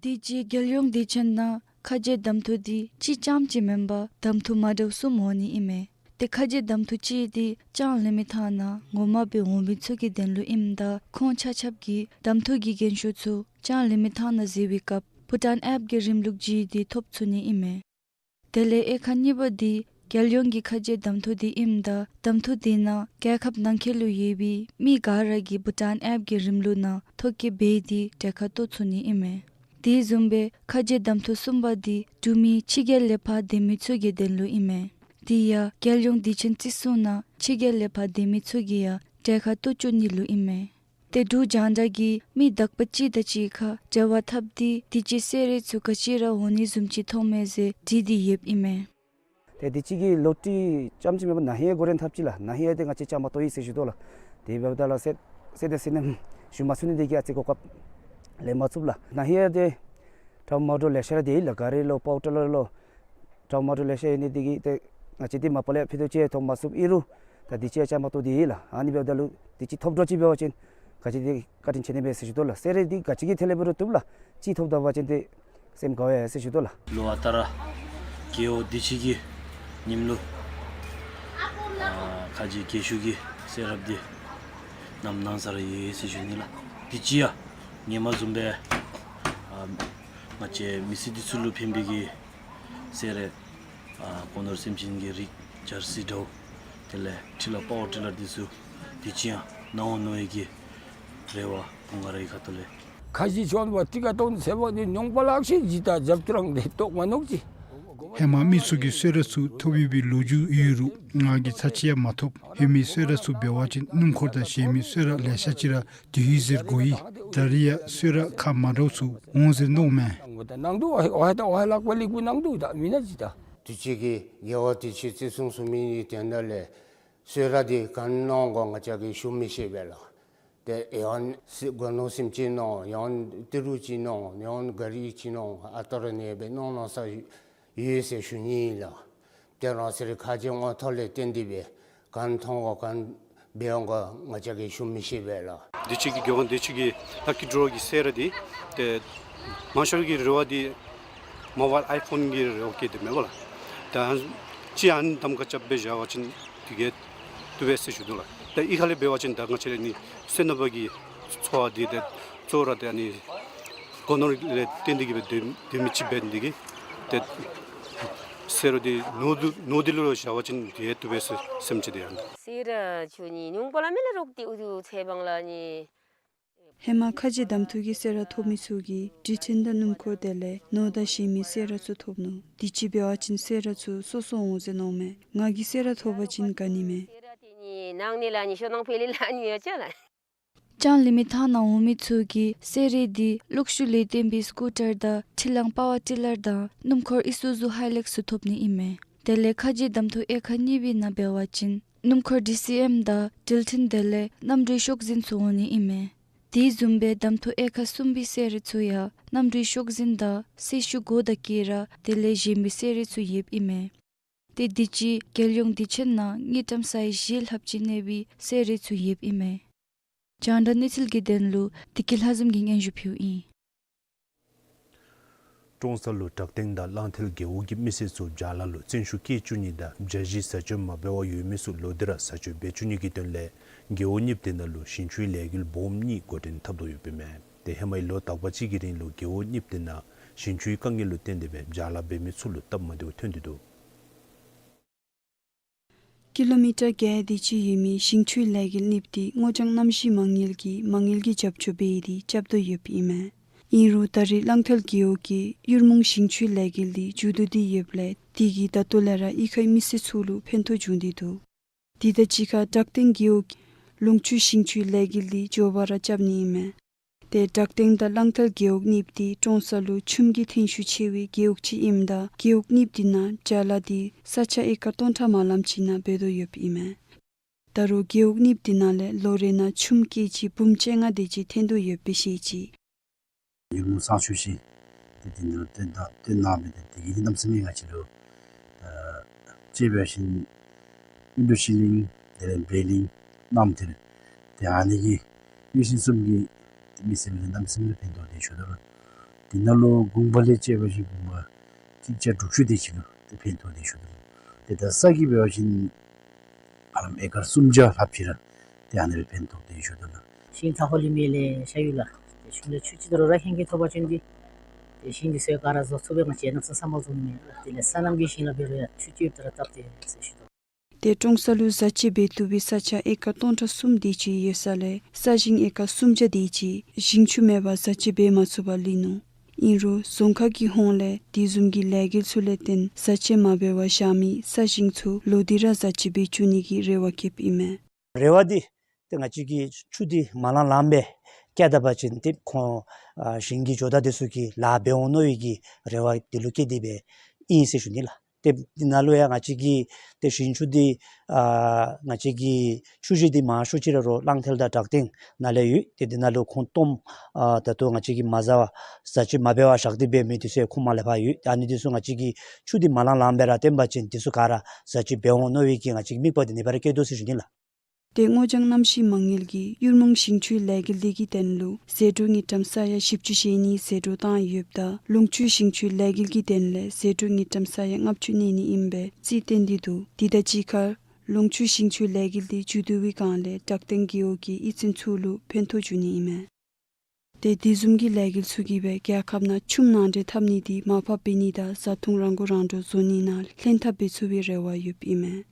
དུས་ཅི་རྒྱལ་ཡོངས་དུས་ཆེན་ནང་ཁ་རྗེ་གདམ་འཐུ་དེ་གཅིག་རྐྱངམ་ཅིག་མེན་པར་གདམ་འཐུ་མ་འདྲཝ་གསུམ་འོང་ནི་ཨིན་མས། ཏེ་ཁ་རྗེ་གདམ་འཐུ་གཅིག་དེ་ལྕང་གླིང་མི་ཐང་ནང་ངོ་མ་སྦེ་འོང་མི་ཚུ་གི་དོན་ལུ་ཨིནམ་ད་ཁོང་ཆ་ཁྱབ་ཀྱིས་གདམ་འཐུ་གི་འགན་ཤུགས་ཚུ་ལྕང་གླིང་མི་ཐང་ནང་གཟིགས་པའི་སྐབས་བྷུ་ཊཱན་ཨེཔ་གི་རིམ་ལུགས་ཅིག་དེ་ཐོབ་ཚུགས་ནི་ཨིན་མས། དེ་ལས་དབྱེ་ཁག་གཉིས་པ་དེ་རྒྱལ་ཡོངས་ཀྱི་ཁ་རྗེ་གདམ་འཐུ་དེ་ཨིནམ་ད་གདམ་འཐུ་དེ་ནང་རྒྱལ་ཁབ་ནང་འཁོད་ལུ་ཡོད་པའི་མི་ག་ར་གིས་བྷུ་ཊཱན་ཨེཔ་གི་རིམ་ལུགས་ནང་ཐོ་བཀོད་འབད་དེ་གྲལ་ཁར་གཏོགས་ཚུགས་ནི་ཨིན་མས། དེ་བཟུམ་སྦེ་ཁ་རྗེ་གདམ་འཐུ་གསུམ་པ་དེ་འབྲུག་མི་ཕྱི་རྒྱལ་ལས་ཕར་སྡོད་མི་ཚུ་གི་དོན་ལུ་ཨིན་མས། དེ་ཡང་རྒྱལ་ཡོངས་དུས་ཆེན་བརྩི་སྲུང་ནང་ཕྱི་རྒྱལ་ལས་ཕར་སྡོད་མི་ཚུ་གིས་ཡང་གྲལ་ཁར་གཏོགས་བཅུག་ནི་ལུ་ཨིན་མས། ཏེ་འབྲུག་རྒྱང་བསྒྲགས་ཀྱིས་མི་དག་པ་གཅིག་དང་གཅིག་ཁར་འབྲེལ་བ་འཐབ་སྟེ་དུས་ཅི་གསོལ་རས་ཚུ་ག་ཅི་ར་འོང་ནི་བཟུམ་ཅིག་མཐོང་མས་ཟེར་དྲིས་ཏེ་ཡོདཔ་ཨིན་མས། ཏེ་དུས་ཅི་གི་ལོ་ཊ་རི་རྐྱངམ་ཅིག་མེན་པར་ན་ཧིང་ཡང་འགོ་འདྲེན་འཐབ་ཅི་ལགས། ན་ཧིང་ཡང་ཏེ་ང་བཅས་བཅའ་མར་གཏོགས་ཡི་ཟེར་ཞུ་དོ་ལགས། དེ་འབདཝ་ད་ལགས་གསོལ་གསོལ་འདེབས་གསོལ་གནམ་ཞུ་མ་ཚུགས་ནི་དེ་གིས་ཨ་ཙི་གོ་སྐབས་ལེན་མ་ཚུགསཔ་ལགས། ན་ཧིང་ཡང་ཏེ་གྲང་མོ་ཊ་ལེ་ཤ་ར་སྡོད་ཡི་ལགས། ག་རི་ལོ་པའོ་ཊ་ལ་ལོ་གྲང་མོ་ཊ་ལེ་ཤ་ཡོད་ནི་དེ་གིས་ཏེ་ང་བཅས་ཏེ་མ་པ་ལས་ཕུད་རྡོག་ཅིག་ཐོབ་མ་ཚུགསཔ་ཨིན་རུང་ད་དུས་ཅི་ཡང་བཅའ་མར་གཏོགས་ཏེ་ཡོད་ལགས། ཨ་ནི་འབདཝ་ད་ལུ་དུས་ཅི་ཐོབ་འདྲཝ་ཅིག་འབད་བ་ཅིན་ག་ཅི་དེ་བཀའ་དྲིན་ཆེ་ནི་མས་ཟེར་ཞུ་དོ་ལགས། གསོལ་རས་དེ་ག་ཅི་གི་ཐད་ལས་འབད་རུང་བཏུབ་ལགས། ཅིག་ཐོབ་ད་པ་ཅིན་ཏེ་སེམས་དགའ་བས་ཟེར་ཞུ་དོ་ལགས། ལོ་ཨ་རྟག་ར་རྒེད་འོག་དུས་ཅི་གི་ཉིནམ་ལུ་ཨ་ཁ་རྗེ་རྒས་ཤོས་ཀྱི་གསོལ་རས་དེ་ནམ་གནང་ས་ར་ཡོད་ཟེར་ཞུ་ནི་ལགས། དུས་ཅི་ཡང་ཧེ་མ་བཟུམ་སྦེ་ཨ་ང་བཅས་མི་སེར་འདི་ཚུ་ལུ་ཕན་པའི་གི་གསོལ་རས་ཨ་སྒོ་ནོར་སེམས་ཅན་གྱི་རིགས་ཇར་སི་འདྲཝ་དེ་ལས་ཊི་ལ་པའོ་ཊི་ལ་འདི་ཚུ་དུས་ཅི་ཡང་གནང་འོང་མནོ་བའི་གི་རེ་བ་ང་རའི་ཁ་ཐུག་ལས། ཁ་རྗེ་བྱོན་པ་ཊི་ཀ་ཏོན་ཟེར་བ་ནི་མྱོང་པ་ལགས་ཤེས་ཇི་ལྟར་རྒྱབ་ཏུ་རང་ལས་རྟོགས་མ་ནོག་ཅི། ཧེ་མ་མི་ཚུ་གིས་གསོལ་རས་ཚུ་ཐོབ་ཡོད་པའི་ལོ་རྒྱུས་ཡོད་རུང་ང་གིས་ཚར་གཅིག་ཡང་མ་ཐོབ། ཧེ་མའི་གསོལ་རས་ཚུ་འབད་བ་ཅིན་སྣུམ་འཁོར་དང་གཞན་མི་གསོལ་རས་ལེ་ཤ་ཅིག་ར་དེ་ཡོད་ཟེར་གོ་ཡི། ད་རིས་ཡང་གསོལ་རས་ཁག་མ་འདྲཝ་ཚུ་འོང་ཟེར་མནོཝ་མས། ནང་དུ་ཨ་ཧེ་ད་ཨ་ཧེ་ལག་པ་ལེགས་པོ་ནང་དུ་ད་མི་ན་ཅི་ད། དུས་ཅི་གི་རྒེད་འོག་དུས་ཅི་བརྩི་སྲུང་ཞུ་མི་གི་དོན་དག་ལས་གསོལ་རས་དེ་ག་ནི་གནང་དགོ་ང་བཅས་ཀྱིས་ཞུ་མི་ཤེས་པས་ལགས། ཏེ་ཡང་སྒོ་ནོར་སེམས་ཅན་ནང་ཡང་ཏི་རུ་ཅིག་ནང་ཡང་ག་རི་ཅིག་ནང་ཨ་ཏོ་ར་ནེ་སྦེ་ནང་ན་ས་ཡོད་ཟེར་ཞུ་ནི་ལགས། ཏེ་རང་སོ་སོའི་ཁ་རྗེ་མངོན་མཐོ་ལས་བརྟེན་ཏེ་སྦེ་ག་མཐོང་ག་ག་འབད་འོང་ག་ང་བཅས་ཀྱིས་ཞུ་མི་ཤེས་པས་ལགས། དུས་ཅི་གི་རྒྱལ་ཡོངས་དུས་ཅི་གི་ལག་ཀི་ཌོ་ར་གི་སེ་ར་འདི་ཏེ་མང་ཤོས་ཀྱི་རེ་བ་འདི་མོ་བཱའིལ་ཨའི་ཕོན་གྱི་རེ་བ་བསྐྱེད་དེ་མེན་པ་ལགས། ད་ཅི་ཨ་ནི་གདམ་ཁ་རྐྱབ་སྦེ་བཞག་པ་ཅིན་དེ་གིས་བཏུབ་པས་ཟེར་ཞུ་དོ་ལགས། ད་གཡུས་ཁ་ལས་འབད་བ་ཅིན་ད་ང་བཅས་ར་ནི་སོ་ནམ་པ་གི་འཚོ་བ་འདི་ཏེ་གཙོ་བོ་ར་ཏེ་ཨ་ནི་སྒོ་ནོར་ལས་བརྟེན་ཏེ་གིས་སྦེ་སྡོད་སྡོད་མི་ཅིག་འབད་ནི་དེ་གིས་ཏེ་སེ་ར་འདི་ནོར་འདི་ནོར་འདི་ལུ་བཞག་པ་ཅིན་དེ་བཏུབ་པས་ཟེར་སེམས་ཅི་དེ་ཡང་། སེ་ར་ཆུ་ནི་ཉུང་པོ་ལས་མི་ལས་རོགས་ཏེ་ཨུ་ཐུ་ཚེ་བང་ལ་ནི། ཧེ་མ་ཁ་རྗེ་གདམ་འཐུ་གི་སེ་ར་ཐོབ་མི་ཚུ་གིས་འགྲུལ་འཕྲིན་དང་སྣུམ་འཁོར་དེ་ལས་ནོར་དང་གཞན་མི་སེ་ར་ཚུ་ཐོབ་ནུག། དུས་ཅི་འབད་བ་ཅིན་སེ་ར་ཚུ་སོ་སོ་འོང་ཟེར་མནོཝ་མས། ང་གིས་སེ་ར་ཐོབ་པ་ཅིན་ག་ནི་མས། སེ་ར་དེ་ནི་ནང་ནི་ལ་ནི་ཤོ་ནང་ཕེ་ལི་ལ་ནི་ཡོད་ཅ་ལགས། ལྕང་གླིང་མི་ཐང་ནང་འོང་མི་ཚུ་གིས་སེ་ར་འདི་གློག་ཤུགས་ལས་བརྟེན་པའི་སི་ཀུ་ཊར་དང་འཕྲུལ་གླང་པ་ཝར་ཊི་ལར་དང་སྣུམ་འཁོར་ཨི་སུ་ཛུ་ཧའི་ལེགས་ཚུ་ཐོབ་ནི་ཨིན་མས། དེ་ལས་ཁ་རྗེ་གདམ་འཐུ་དབྱེ་ཁག་གཉིས་པའི་ནང་འབད་བ་ཅིན་སྣུམ་འཁོར་ཌི་སི་ཨེམ་དང་འགྲུལ་འཕྲིན་དེ་ལས་གནམ་གྲུའི་ཤོག་འཛིན་ཚུ་འོང་ནི་ཨིན་མས། དེ་བཟུམ་སྦེ་གདམ་འཐུ་དབྱེ་ཁག་གསུམ་པའི་སེ་ར་ཚུ་ཡང་གནམ་གྲུའི་ཤོག་འཛིན་དང་སེར་ཤུལ་སྒོ་དང་སྐེད་རགས་དེ་ལས་གཞན་མི་སེ་ར་ཚུ་ཡོདཔ་ཨིན་མས། ཏེ་དུས་ཅི་རྒྱལ་ཡོངས་དུས་ཆེན་ནང་དངུལ་ཀྲམ་ས་ཡ་བཞི་ལྷགཔ་ཅིག་གནས་པའི་སེ་ར་ཚུ་ཡོདཔ་ཨིན་མས། རྒྱང་བསྒྲགས་གནས་ཚུལ་གྱི་དོན་ལུ་བདེ་སྐྱིད་ལྷ་འཛོམས་ཀྱིས་སྙན་ཞུ་ཕུལཝ་ཨིན། ཀྲོང་གསར་ལུ་བྲག་སྟེང་དང་གླང་མཐིལ་རྒེད་འོག་གི་མི་སེར་ཚུ་བྱཱ་ལ་ལུ་བཙན་ཤུགས་བཀལ་བཅུག་ནི་དང་བྱཱ་ཞིང་བཟའ་སྤྱོད་མ་འབད་བར་ཡོད་མི་ཚུ་ལོག་སྟེ་ར་བཟའ་སྤྱོད་འབད་བཅུག་ནི་གི་དོན་ལས་རྒེད་འོག་གཉིས་པོ་དེ་ནང་ལུ་ཞིང་ཆུའི་ལས་འགུལ་སྦོམ་གཉིས་འགོ་འདྲེན་འཐབ་དོ་ཡོདཔ་ཨིན་མས། ཏེ་ཧེ་མའི་ལོ་དག་པ་ཅིག་གི་རིང་ལུ་རྒེད་འོག་གཉིས་པོ་དེ་ནང་ཞིང་ཆུའི་དཀའ་ངལ་ལུ་བརྟེན་ཏེ་སྦེ་བྱཱ་ལ་འབད་མི་ཚུ་ལུ་སྟབས་མ་བདེཝ་ཐོན་ཏེ་འདུག། ཀི་ལོ་མི་ཊར་བརྒྱད་དེ་ཅིག་ཡོད་མི་ཞིང་ཆུའི་ལས་འགུལ་གཉིས་པོ་དེ་སྔོ་ལྗང་གནམ་གཤིས་མ་དངུལ་གྱིས་མ་དངུལ་གྱི་རྒྱབ་སྐྱོར་འབད་དེ་རྐྱབ་དོ་ཡོདཔ་ཨིན་མས། ཨིན་རུང་ད་རེས་གླང་མཐིལ་རྒེད་འོག་གི་གཡུར་མོ་ཞིང་ཆུའི་ལས་འགུལ་དེ་མཇུག་བསྡུ་སྟེ་ཡོདཔ་ལས་དེ་གིས་ད་ལྟོ་ལས་ར་གཡུས་ཁའི་མི་སེར་ཚུ་ལུ་ཕན་ཐོགས་བྱུང་སྟེ་འདུག། དེ་དང་གཅིག་ཁར་བྲག་སྟེང་རྒེད་འོག་ལུང་ཆུ་ཞིང་ཆུའི་ལས་འགུལ་དེ་མགྱོགས་པ་ར་རྐྱབ་ནི་ཨིན་མས། ཏེ་བྲག་སྟེང་དང་གླང་མཐིལ་རྒེད་འོག་གཉིས་པོ་དེ་ཀྲོང་གསར་ལུ་ཆུམ་གྱི་ཐོན་ཤུགས་ཆེ་བའི་རྒེད་འོག་ཅིག་ཨིནམ་ད་རྒེད་འོག་གཉིས་པོ་དེ་ནང་བྱཱ་ལ་དེ་ས་ཆ་ཨེ་ཀར་སྟོང་ཕྲག་མ་ལངམ་ཅིག་ནང་འབད་དོ་ཡོདཔ་ཨིན་མས། ད་རུང་རྒེད་འོག་གཉིས་པོ་དེ་ནང་ལས་ལོ་རེ་ནང་ཆུམ་ཀེ་ཇི་འབུམ་བཅོ་ལྔ་དེ་ཅིག་ཐོན་དོ་ཡོདཔ་སྦེ་བཤད་ཅི། གཡུར་མོ་ས་ཆུ་ཞིང་དེ་དེ་ནང་བཏོན་ད་བཏོན་གནང་མི་དེ་དེ་གི་གནམ་མེད་ས་མེད་ང་བཅས་ལུ་ཨ་དཔྱེ་འབད་ཞིན་ཨིན་ཌོ་ཤིང་གླིང་དེ་ལས་སྦས་གླིང་གནམ་མཐིལ་དེ་ཨ་ནི་གི་གཡུས་ཚན་གསུམ་གྱི་མི་སེར་ལུ་གནམ་མེད་ས་མེད་ཕན་ཐོགས་དེ་ཞུ་དོ་ལགས། དེ་ནང་ལུ་གུང་པ་ལས་དཔྱེ་འབད་ཞིན་གུང་པ་གཅིག་བརྒྱ་དྲུག་ཅུ་དེ་ཅིག་ལུ་དེ་ཕན་ཐོགས་དེ་ཞུ་དོ་ལགས། དེ་ད་ས་གི་འབད་བ་ཅིན་ཨ་ལམ་ཨེ་ཀར་སུམ་བརྒྱ་ལྷགཔ་ཅིག་ར་དེ་ཨ་ནི་ལུ་ཕན་ཐོགས་དེ་ཞུ་དོ་ལགས། ཞིང་ཐ་ཧོ་ལི་མེ་ལས་ཤ་ཡུལ་ལགས། དེ་གཞུང་ལས་ཆུ་ཅིག་ད་རུང་ར་ཧེང་གི་ཐོབ་པ་ཅིན་དེ་དེ་ཞིང་དེ་ཚུ་ག་ར་བཟོ་ཚུགས་པས། ང་བཅས་གནམ་ས་ས་མ་བཟོ་ནི་མེད་ལགས། དེ་ལས་སོ་ནམ་གྱི་ཞིང་ལུ་འབད་རུང་ཡང་ཆུ་ཅིག་ཡོདཔ་ད་ར་སྟབས་བདེ་ཟེར་ཞུ་དོ། ཏེ་ཀྲོང་གསར་ལུ་བཟའ་སྤྱོད་འབད་བཏུབ་པའི་ས་ཆ་ཨེ་ཀར་སྟོང་ཕྲག་གསུམ་དེ་ཅིག་ཡོད་ས་ལས་ས་ཞིང་ཨེ་ཀར་སུམ་བརྒྱ་དེ་ཅིག་ཞིང་ཆུ་མེད་པར་བཟའ་སྤྱོད་འབད་མ་ཚུགས་པར་ལུས་ནུག། ཨིན་རུང་རྫོང་ཁག་གི་ཧོངས་ལས་དེ་བཟུམ་གྱི་ལས་འགུལ་ཚུ་ལས་བརྟེན་བཟའ་སྤྱོད་མ་འབད་བར་བཞག་མི་ས་ཞིང་ཚུ་ལོག་སྟེ་ར་བཟའ་སྤྱོད་འབད་བཅུག་ནི་གི་རེ་བ་བསྐྱེདཔ་ཨིན་མས། རེ་བ་འདི་ཏེ་ང་བཅས་ཀྱི་ཆུ་འདི་མ་ལང་ལངམ་སྦེ་བཀལ་ད་པ་ཅིན་ཏེ་ཁོང་ཨ་ཞིང་གི་ཇོ་བདག་དེ་ཚུ་གིས་ལཱ་འབད་འོང་མནོ་བའི་གི་རེ་བ་དེ་ལུ་བསྐྱེད་དེ་སྦེ་ཨིན་ཟེར་ཞུ་ནི་ལགས། ཏེ་དེ་ནང་ལུ་ཡང་ང་བཅས་ཀྱི་ཏེ་ཞིང་ཆུ་འདི་ཨ་ང་བཅས་ཀྱི་ཆུ་ཞིང་འདི་མང་ཤོས་ཅིག་ར་རོགས་གླང་མཐིལ་དང་བྲག་སྟེང་ནང་ལས་ཡོད། ཏེ་དེ་ནང་ལུ་ཁོང་སྟོངམ་ཨ་ད་ལྟོ་ང་བཅས་ཀྱིས་མ་བཟའ་བར་བཟའ་སྤྱོད་མ་འབད་བར་བཞག་སྟེ་འབད་མི་དེ་ཚུ་ཡང་ཁོང་མ་ལས་ཕར་ཡོད། ཨ་ནི་དེ་ཚུ་ང་བཅས་ཀྱི་ཆུ་འདི་མ་ལང་ལངམ་སྦེ་ར་བཏོན་པ་ཅིན་དེ་ཚུ་ག་ར་བཟའ་སྤྱོད་འབད་འོང་མནོ་བའི་གི་ང་བཅས་ཀྱི་དམིགས་པ་འདི་ཨ་ནི་སྦེ་ར་བསྐྱེད་དོ་ཟེར་ཞུ་ནི་ལགས། ཏེ་སྔོ་ལྗང་གནམ་གཤིས་མ་དངུལ་གྱིས་གཡུར་མོ་ཞིང་ཆུའི་ལས་འགུལ་འདི་གི་དོན་ལུ་ཟད་འགྲོ་དངུལ་ཀྲམ་ས་ཡ་བཞི་བཅུ་ཞེ་གཉིས་ཟད་འགྲོ་བཏང་ཡོདཔ་ད་ལུང་ཆུ་ཞིང་ཆུའི་ལས་འགུལ་གྱི་དོན་ལས་ཟད་འགྲོ་དངུལ་ཀྲམ་ས་ཡ་ལྔ་བཅུ་གནས་ནི་ཨིན་པའི་རྩིས་བཏོན་ཏེ་འདུག། དེ་དང་གཅིག་ཁར་ལུང་ཆུ་ཞིང་ཆུའི་ལས་འགུལ་འདི་མཇུག་བསྡུ་བའི་སྒང་ལས་བྲག་སྟེང་རྒེད་འོག་གི་གཡུས་ཚན་ཚུ་ལུ་ཕན་ཐོགས་འབྱུང་ནི་ཨིན་མས། ཏེ་དེ་བཟུམ་གྱི་ལས་འགུལ་ཚུ་གིས་སྦེ་རྒྱལ་ཁབ་ནང་ཆུམ་ནང་འདྲེན་འཐབ་ནི་འདི་མར་ཕབ་འབད་ནི་དང་བཟའ་འཐུང་རང་མགོ་རང་འདྲོངས་བཟོ་ནི་ནང་ལྷན་ཐབས་འབད་ཚུགས་པའི་རེ་བ་ཡོདཔ་ཨིན་མས།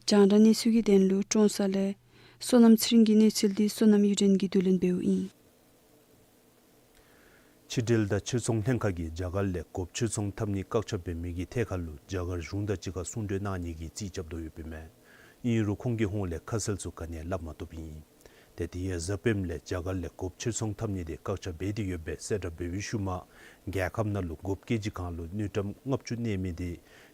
རྒྱང་བསྒྲགས་གནས་ཚུལ་གྱི་དོན་ལུ་ཀྲོང་གསར་ལས་བསོད་ནམས་ཚེ་རིང་གི་གནས་ཚུལ་འདི་བསོད་ནམས་གཡུ་སྒྲོན་གྱིས་བསྡུ་ལེན་འབདཝ་ཨིན། ཕྱི་འབྲེལ་དང་ཕྱིར་ཚོང་ལྷན་ཁག་གིས་རྒྱ་གར་ལས་གོ་བ་ཕྱིར་ཚོང་འཐབ་ནི་བཀག་ཆ་འབད་མི་གི་ཐད་ཁར་ལུ་རྒྱ་གར་གཞུང་དང་གཅིག་ཁར་གསུང་གྲོས་གནང་ནི་གི་རྩིས་རྐྱབ་དོ་ཡོདཔ་ཨིན་མས། ཨིན་རུང་ཁོང་གི་ཧོངས་ལས་ཁ་གསལ་ཚུ་ག་ནི་ཡང་སླབ་མ་བཏུབ་ཨིན། ཏེ་དེ་ཡང་གཟའ་སྤེནམ་ལས་རྒྱ་གར་ལས་གོ་བ་ཕྱིར་ཚོང་འཐབ་ནི་དེ་བཀག་ཆ་འབད་དེ་ཡོད་པའི་གསལ་བསྒྲགས་འབད་བའི་ཤུལ་མ་རྒྱལ་ཁབ་ནང་ལུ་གོ་བ་ཀེ་ཇི་གང་ལུ་དངུལ་ཀྲམ་ལྔ་བཅུ་གནས་མི་དེ་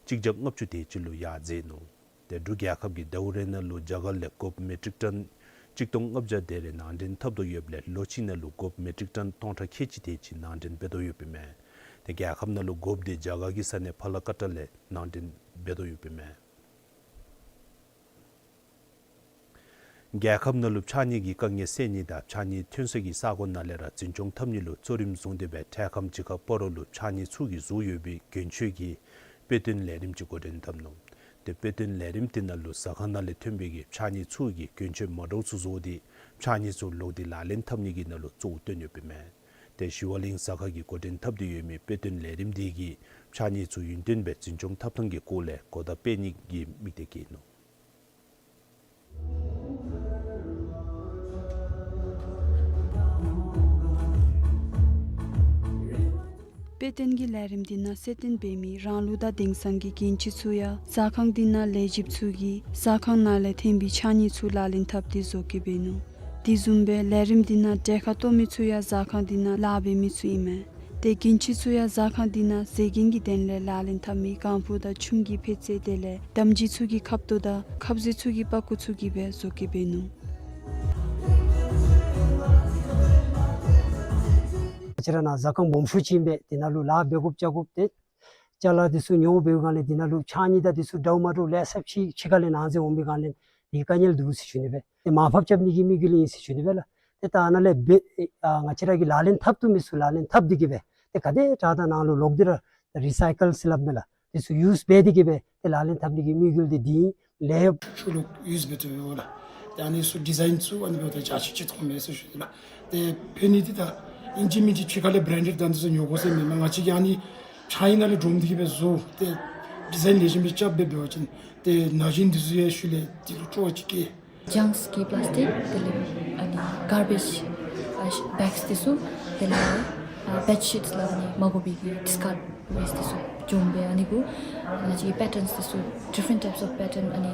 གཅིག་བརྒྱ་ལྔ་བཅུ་དེ་ཅིག་ལུ་ཡར་འཛེགས་ནུག། ཏེ་འབྲུག་རྒྱལ་ཁབ་ཀྱིས་ཟླཝ་རེ་ནང་ལུ་རྒྱ་གར་ལས་གོ་བ་མེ་ཊིག་ཊོན་ ཆིག་སྟོང་ལྔ་བརྒྱ་དེ་རེ་ནང་འདྲེན་འཐབ་དོ་ཡོདཔ་ལས་ལོ་གཅིག་ནང་ལུ་སྒོགཔ་མེ་ཊིག་ཊོན་སྟོང་ཕྲག་ཁལ་གཅིག་དེ་ཅིག་ནང་འདྲེན་འབད་དོ་ཡོདཔ་ཨིན་མས། ཏེ་རྒྱལ་ཁབ་ནང་ལུ་སྒོགཔ་དེ་རྒྱ་གར་གྱི་ས་གནས་ཕ་ལ་ཀ་ཊ་ལས་ནང་འདྲེན་འབད་དོ་ཡོདཔ་ཨིན་མས། རྒྱལ་ཁབ་ནང་ལུ་ཕྱགས་སྙིགས་ཀྱི་དཀའ་ངལ་སེལ་ནི་དང་ཕྱགས་སྙིགས་ཐོན་ས་གི་ས་གོ་ནང་ལས་ར་འཛིན་སྐྱོང་འཐབ་ནི་ལུ་གཙོ་རིམ་བཟུང་སྟེ་སྦེ་འཕྲལ་ཁམས་ཅིག་ཁར་སྤ་རོ་ལུ་ཕྱགས་སྙིགས་ཚུ་གིས་བཟོ་ཡོད་པའི་གྱོན་ཆས་ཀྱི་དཔེ་སྟོན་ལས་རིམ་ཅིག་འགོ་འདྲེན་འཐབ་ནུག། ཏེ་དཔེ་སྟོན་ལས་རིམ་དེ་ནང་ལུ་ཟ་ཁང་ནང་ལས་ཐོན་པའི་གི་ཕྱགས་སྙིགས་ཚུ་གིས་གྱོན་ཆས་མ་འདྲཝ་ཚུ་བཟོ་སྟེ་ཕྱགས་སྙིགས་ཚུ་ལོག་སྟེ་ལག་ལེན་འཐབ་ནི་གི་ནང་ལུ་གཙོ་བོ་བཏོན་ཡོདཔ་ཨིན་མས། ཏེ་ཞི་བ་གླིང་ཟ་ཁང་གིས་འགོ་འདྲེན་འཐབ་སྟེ་ཡོད་མི་དཔེ་སྟོན་ལས་རིམ་དེ་གིས་ཕྱགས་སྙིགས་ཚུ་ཡུན་བརྟན་སྦེ་འཛིན་སྐྱོང་འཐབ་ཐངས་ཀྱི་སྐོར་ལས་གོ་བརྡ་སྤེལ་ནི་གི་དམིགས་གཏད་བསྐྱེད་ནུག། དཔེ་སྟོན་གྱི་ལས་རིམ་དེ་ནང་གསལ་སྟོན་འབད་མི་རང་ལུགས་དང་དེང་སང་གི་གྱོན་ཆས་ཚུ་ཡང་ཟ་ཁང་དེ་ནང་ལས་བྱེདཔ་ཚུ་གིས་ཟ་ཁང་ནང་ལས་ཐོན་པའི་ཕྱགས་སྙིགས་ཚུ་ལག་ལེན་འཐབ་སྟེ་བཟོ་བཀོད་འབད་ནུག། དེ་བཟུམ་སྦེ་ལས་རིམ་དེ་ནང་གྲལ་ཁར་གཏོགས་མི་ཚུ་ཡང་ཟ་ཁང་དེ་ནང་ལཱ་འབད་མི་ཚུ་ཨིན་མས། ཏེ་གྱོན་ཆས་ཚུ་ཡང་ཟ་ཁང་དེ་ནང་ཟས་གྱོན་གྱི་དོན་ལས་ལག་ལེན་འཐབ་མི་ཀང་ཕུ་དང་ཆུམ་གྱི་ཕད་ཙེ་དེ་ལས་དམ་སྦྱིས་ཚུ་གི་ཁབ་ཏོ་དང་ཁབ་ཟས་ཚུ་གི་པག་ཀོ་ཚུ་གིས་སྦེ་བཟོ་བཀོད་འབད་ནུག། ང་བཅས་ར་ནཱ་ཟ་ཁང་སྦོམ་ཤོས་ཅིག་ཨིན་པས། དེ་ནང་ལུ་ལཱ་འབད་དགོཔ་རྐྱབ་དགོཔ་ཏེ་ཅ་ལ་འདི་ཚུ་ཉོ་འབད་བའི་སྒང་ལས་དེ་ནང་ལུ་ཕྱགས་སྙིགས་དང་འདི་ཚུ་འདྲཝ་མ་འདྲཝ་ལེ་ཤ་ཅིག་ཕྱི་ཁ་ལས་ནང་འཛུལ་འོང་པའི་སྒང་ལས་དེ་དཀའ་ངལ་འདུག་ཟེར་ཞུ་ནི་སྦེ། ཏེ་མར་ཕབ་རྐྱབ་ནི་གི་དམིགས་ཡུལ་ཨིན་ཟེར་ཞུ་ནི་སྦེ་ལགས། ཏེ་ད་ཨ་ནཱ་ལས་འབད་ཨ་ང་བཅས་ར་གིས་ལག་ལེན་འཐབ་བཏུབ་མི་ཚུ་ལག་ལེན་འཐབ་སྟེ་གིས་སྦེ་ཏེ་ག་དེ་དྲག་དྲག་ནང་ལུ་ལོག་སྟེ་ར་རི་སའི་ཀལ་ཟེར་སླབ་མས་ལགས། དེ་ཚུ་ཡུསི་འབད་དེ་གིས་སྦེ་ཏེ་ལག་ལེན་འཐབ་ནི་གི་དམིགས་ཡུལ་འདི་འདི་ཨིན། ལས་ཤུལ་ལུ་ཡུསི་འབད་དོ་ཡོད་ལགས། ཏེ་ཨ་ནི་ཚུ་ཌི་ཛའིན་ཚུ་ཨ་ནི་འབདཝ་ད་རྒྱ་ཆེ་ཅིག་མཐོང་མས་ཟེར་ཞུ་ནི་ལགས། ཏེ་ཕན་ནི་འདི་ད་ཨིན་ཅི་མིན་ཅི་ཕྱི་ཁ་ལས་བེ་རེན་ཌེཌ་དང་འདི་ཚུ་ཉོ་དགོ་ཟེར་མེན་མས། ང་བཅས་ཀྱིས་ཨ་ནི་ཕྱགས་སྙིགས་ནང་ལས་སྒྲོམ་སྟེ་གིས་སྦེ་བཟོ་སྟེ་ཌི་ཛའིན་ལེགས་ཤོམ་སྦེ་རྐྱབ་སྦེ་འབད་བ་ཅིན་ཏེ་ན་གཞོན་འདི་ཚུ་ཡང་ཤུལ་ལས་འདི་ལུ་སྤྲོ་བ་ཅིག་སྐྱེ། ཇངསི་གི་པླཱ་སི་ཊིཀ་དེ་ལས་ཨ་ནི་གར་བེཇ་ཨ་བེགསི་འདི་ཚུ་དེ་ལས་ཨ་བེཌ་ཤིཊསི་ལགས། ཨ་ནི་མ་དགོ་པའི་གི་ཌིསི་ཀཱརཌ་ཝེསཊ་འདི་ཚུ་བཅོམ་སྦེ་ཨ་ནི་གུ་ང་བཅས་ཀྱི་པེ་ཊརནསི་འདི་ཚུ་ཌིཕ་རེནཊ་ཊའིཔསི་ཨོཕ་པེ་ཊརན་ཨ་ནི་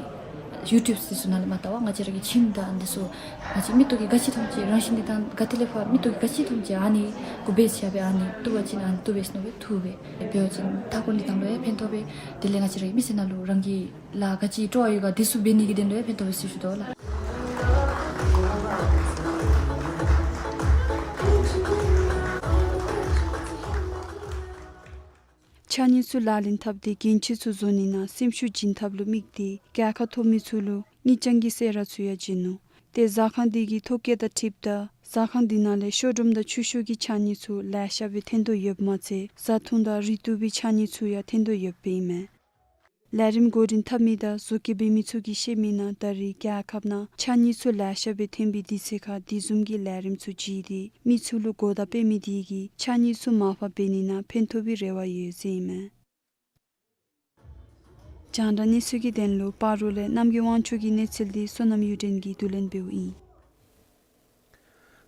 ཡུ་ཊུབ་འདི་ཚུ་ནང་ལས་མ་བལྟ་བར་ང་བཅས་ར་གི་ཁྱིམ་དང་འདི་ཚུ་ང་བཅས་མིག་ཏོ་གིས་ག་ཅི་མཐོངམ་ཅིག་རང་བཞིན་འདི་དང་ག་ཏེ་ལས་ཕར་མིག་ཏོ་གིས་ག་ཅི་མཐོངམ་ཅིག་ཨ་ནི་གུ་བེ་ཤ་སྦེ་ཨ་ནི་བཏུབ་པ་ཅིན་ཨ་ནི་བཏུབ་པས་ཟེར་མནོ་སྦེ་འཐུ་སྦེ་འབད་བ་ཅིན་མཐའ་འཁོར་འདི་དང་ལུ་ཡང་ཕན་ཐོགས་པས། དེ་ལས་ང་བཅས་ར་གི་མི་སེར་ནང་ལུ་རང་གི་ལཱ་ག་ཅི་སྤྲོ་བ་ཡོད་ག་འདི་ཚུ་འབད་ནི་གི་དོན་ལུ་ཡང་ཕན་ཐོགས་པས་ཟེར་ཞུ་དོ་ལགས། ཕྱགས་སྙིགས་ཚུ་ལག་ལེན་འཐབ་སྟེ་གྱོན་ཆས་ཚུ་བཟོ་ནི་ནང་སེམས་ཤུགས་བྱིན་ཐབས་ལུ་དམིགས་ཏེ་གྱལ་ཁར་ཐོབ་མི་ཚུ་ལུ་དངུལ་རྐྱང་གི་གསོལ་རས་ཚུ་ཡང་བྱིན་ནུག། ཏེ་ཟ་ཁང་འདི་གི་ཐོ་བཀོད་དང་འཁྲིལཝ་ད་ཟ་ཁང་འདི་ནང་ལས་ཤོར་སྒྲོམ་དང་ཆུ་ཤོག་གི་ཕྱགས་སྙིགས་ཚུ་ལེ་ཤ་སྦེ་ཐོན་དོ་ཡོདཔ་མ་ཚད་བཟའ་འཐུང་དང་རིགས་བསྡུ་བའི་ཕྱགས་སྙིགས་ཚུ་ཡང་ཐོན་དོ་ཡོདཔ་ཨིན་མས། ལས་རིམ་འགོ་འདྲེན་འཐབ་མི་དང་བཟོ་བཀོད་འབད་མི་ཚུ་གིས་བཤད་མི་ནང་ད་རེས་གྱལ་ཁབ་ནང་ཕྱགས་སྙིགས་ཚུ་ལེ་ཤ་སྦེ་ཐོན་པའི་དུས་ཚོད་ཁར་དེ་བཟུམ་གྱི་ལས་རིམ་ཚུ་བྱིན་ཏེ་མི་ཚུ་ལུ་གོ་བརྡ་སྤེལ་མི་དེ་གིས་ཕྱགས་སྙིགས་ཚུ་མར་ཕབ་འབད་ནི་ནང་ཕན་ཐོགས་པའི་རེ་བ་ཡོད་ཟེར་ཨིན་མས། རྒྱང་བསྒྲགས་གནས་ཚུལ་གྱི་དོན་ལུ་སྤ་རོ་ལས་རྣམ་རྒྱལ་དབང་ཕྱུག་གི་གནས་ཚུལ་འདི་བསོད་ནམས་གཡུ་སྒྲོན་གྱིས་བསྡུ་ལེན་འབདཝ་ཨིན།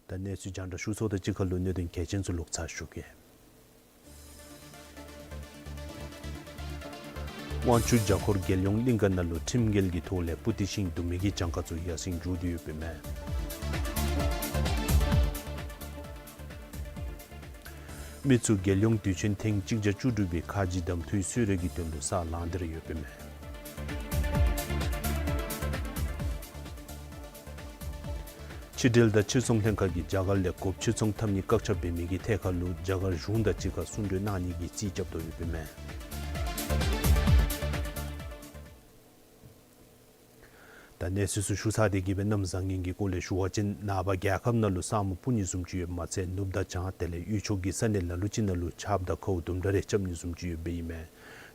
ད་གནས་ཚུལ་རྒྱང་བསྒྲགས་ཞུ་ཚརཝ་དང་གཅིག་ཁར་ལུ་གནད་དོན་གལ་ཆེན་ཚུ་ལོག་ཚར་ཞུ་གེ། དབང་ཕྱུག་བརྒྱ་འཁོར་རྒྱལ་ཡོངས་གླིང་ག་ནང་ལུ་ཁྲིམས་འགལ་གྱི་ཐོག་ལས་སྤུ་ཏི་ཤིང་དུ་མའི་གི་གྱངས་ཁ་ཚུ་ཡར་སེང་འགྱོ་སྟེ་ཡོདཔ་ཨིན་མས། མི་ཚུ་རྒྱལ་ཡོངས་དུས་ཆེན་ཐེངས་གཅིག་བརྒྱ་བཅུ་དྲུག་པའི་ཁ་རྗེ་གདམ་འཐུའི་གསོལ་རས་ཀྱི་དོན་ལུ་ས་ལངས་ཏེ་ར་ཡོདཔ་ཨིན་མས། ཕྱི་འབྲེལ་དང་ཕྱིར་ཚོང་ལྷན་ཁག་གིས་རྒྱ་གར་ལས་སྒོགཔ་ཕྱིར་ཚོང་འཐབ་ནི་བཀག་ཆ་འབད་མི་གི་ཐད་ཁར་ལུ་རྒྱ་གར་གཞུང་དང་གཅིག་ཁར་གསུང་གྲོས་གནང་ནི་གི་རྩིས་རྐྱབ་དོ་ཡོདཔ་ཨིན་མས། ད་གནས་ཚུལ་ཚུ་ཞུ་ཚར་ཏེ་གིས་སྦེ་གནམ་བཟང་ངན་གྱི་སྐོར་ལས་ཞུ་བ་ཅིན་ནངས་པ་རྒྱལ་ཁབ་ནང་ལུ་ས་སྨུག་སྤུབ་ནི་བཟུམ་ཅིག་ཡོདཔ་མ་ཚད་ནུབ་དང་བྱང་དེ་ལས་དབུས་ཕྱོགས་ཀྱི་ས་གནས་ལ་ལུ་ཅིག་ནང་ལུ་ཆརཔ་དང་ཁཝ་དུམ་གྲ་རེ་རྐྱབ་ནི་བཟུམ་ཅིག་ཡོདཔ་ཨིན་མས།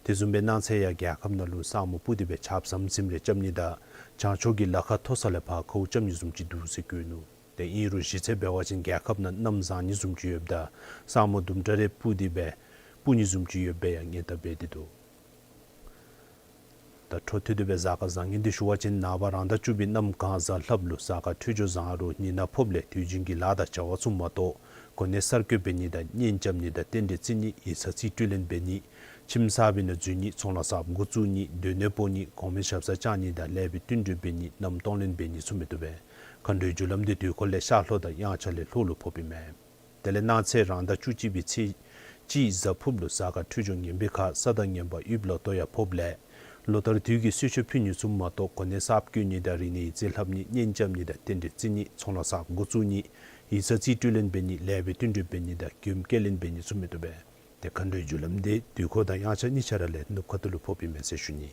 དེ་བཟུམ་སྦེ་གནངས་ཚེ་ཡང་རྒྱལ་ཁབ་ནང་ལུ་ས་སྨུག་སྤུབ་སྟེ་སྦེ་ཆརཔ་ཟམ་ཟིམ་རེ་རྐྱབ་ནི་དང་བྱང་ཕྱོགས་ཀྱི་ལ་ཁ་མཐོ་ས་ལས་ཕར་ཁཝ་རྐྱབ་ནི་བཟུམ་ཅིག་འདུག་ཟེར་བཀོད་ནུག། ཏེ་ཨིན་རུང་གཞི་རྩ་འབད་བ་ཅིན་རྒྱལ་ཁབ་ནང་གནམ་བཟང་ནི་བཟུམ་ཅིག་ཡོདཔ་ད་ས་སྨུག་དུམ་གྲ་རེ་སྤུབ་སྟེ་སྦེ་སྤུབ་ནི་བཟུམ་ཅིག་ཡོདཔ་སྦེ་ཡང་ངན་ཏ་འབད་དེ་འདུག། ད་འཕྲོ་མཐུད་དེ་སྦེ་གཟའ་སྐར་བཟང་ངན་འདི་ཞུ་བ་ཅིན་ནངས་པ་རང་ཟླ་བཅུ་པའི་གནམ་གང་གཟའ་ལྷགཔ་ལུ་གཟའ་སྐར་འཕྲོད་སྦྱོར་བཟང་རུང་ཉི་ནག་ཕོགཔ་ལས་དུས་རྒྱུན་གྱི་ལཱ་དང་བྱ་བ་ཚུ་མ་གཏོགས་གོ་གནས་གསར་བསྐོ་འབད་ནི་དང་གཉེན་རྐྱབ་ནི་དང་རྟེན་འབྲེལ་བརྩི་ནི་ཡིག་ཚང་རྩིས་སྤྲོད་ལེན་འབད་ནི་ཁྱིམ་གསརཔ་ཨིན་ན་འཛུལ་ནི་ཚོང་ལཱ་གསརཔ་འགོ་བཙུགས་ནི་སྡོད་གནས་སྤོ་ནི་གོང་མའི་ཞབས་སར་བཅར་ནི་དང་ལེགས་པའི་བསྟུན་གྲོས་འབད་ནི་མནའམ་གཏོང་ལེན་འབད་ནི་ཚུ་མི་བཏུབ་པས། མཁའ་འགྲོའི་རྒྱུ་ལམ་འདི་དུས་འཁོར་ལས་ཤར་ལྷོ་དང་དབྱངས་འཆར་ལས་ལྷོ་ལུ་ཕོགཔ་ཨིན་མས། དེ་ལས་གནངས་ཚེ་རང་ཟླ་བཅུ་གཅིག་པའི་ཚེས་གཅིག་གཟའ་ཕུརཔ་ལུ་གཟའ་སྐར་འཕྲོད་སྦྱོར་ངན་པའི་ཁར་ས་བདག་ངན་པ་དབུལ་ལོ་ཐོ་ཡང་ཕོགཔ་ལས་ ལོ་ལྟར་དུས་ཀྱི་གསོལ་མཆོད་ཕུལ་ནི་ཚུ་མ་གཏོགས་གོ་གནས་གསརཔ་བསྐོ་ནི་དང་རིག་གནས་ཡིག་རྩིས་ལྷབ་ནི་གཉེན་རྐྱབ་ནི་དང་རྟེན་འབྲེལ་བརྩི་ནི་ཚོང་ལཱ་གསརཔ་འགོ་བཙུགས་ནི་ཡིག་ཚང་རྩིས་སྤྲོད་ལེན་འབད་ནི་ལེགས་པའི་བསྟུན་གྲོས་འབད་ནི་དང་མགྱོནམ་སྐྱེལ་ལེན་འབད་ནི་ཚུ་མི་བཏུབ་པས། ཏེ་མཁའ་འགྲོའི་རྒྱུ་ལམ་དེ་དུས་འཁོར་དང་དབྱངས་འཆར་གཉིས་ཆ་ར་ལས་ནུབ་ཁ་ཐུག་ལུ་ཕོགཔ་ཨིན་མས་ཟེར་ཞུ་ནི།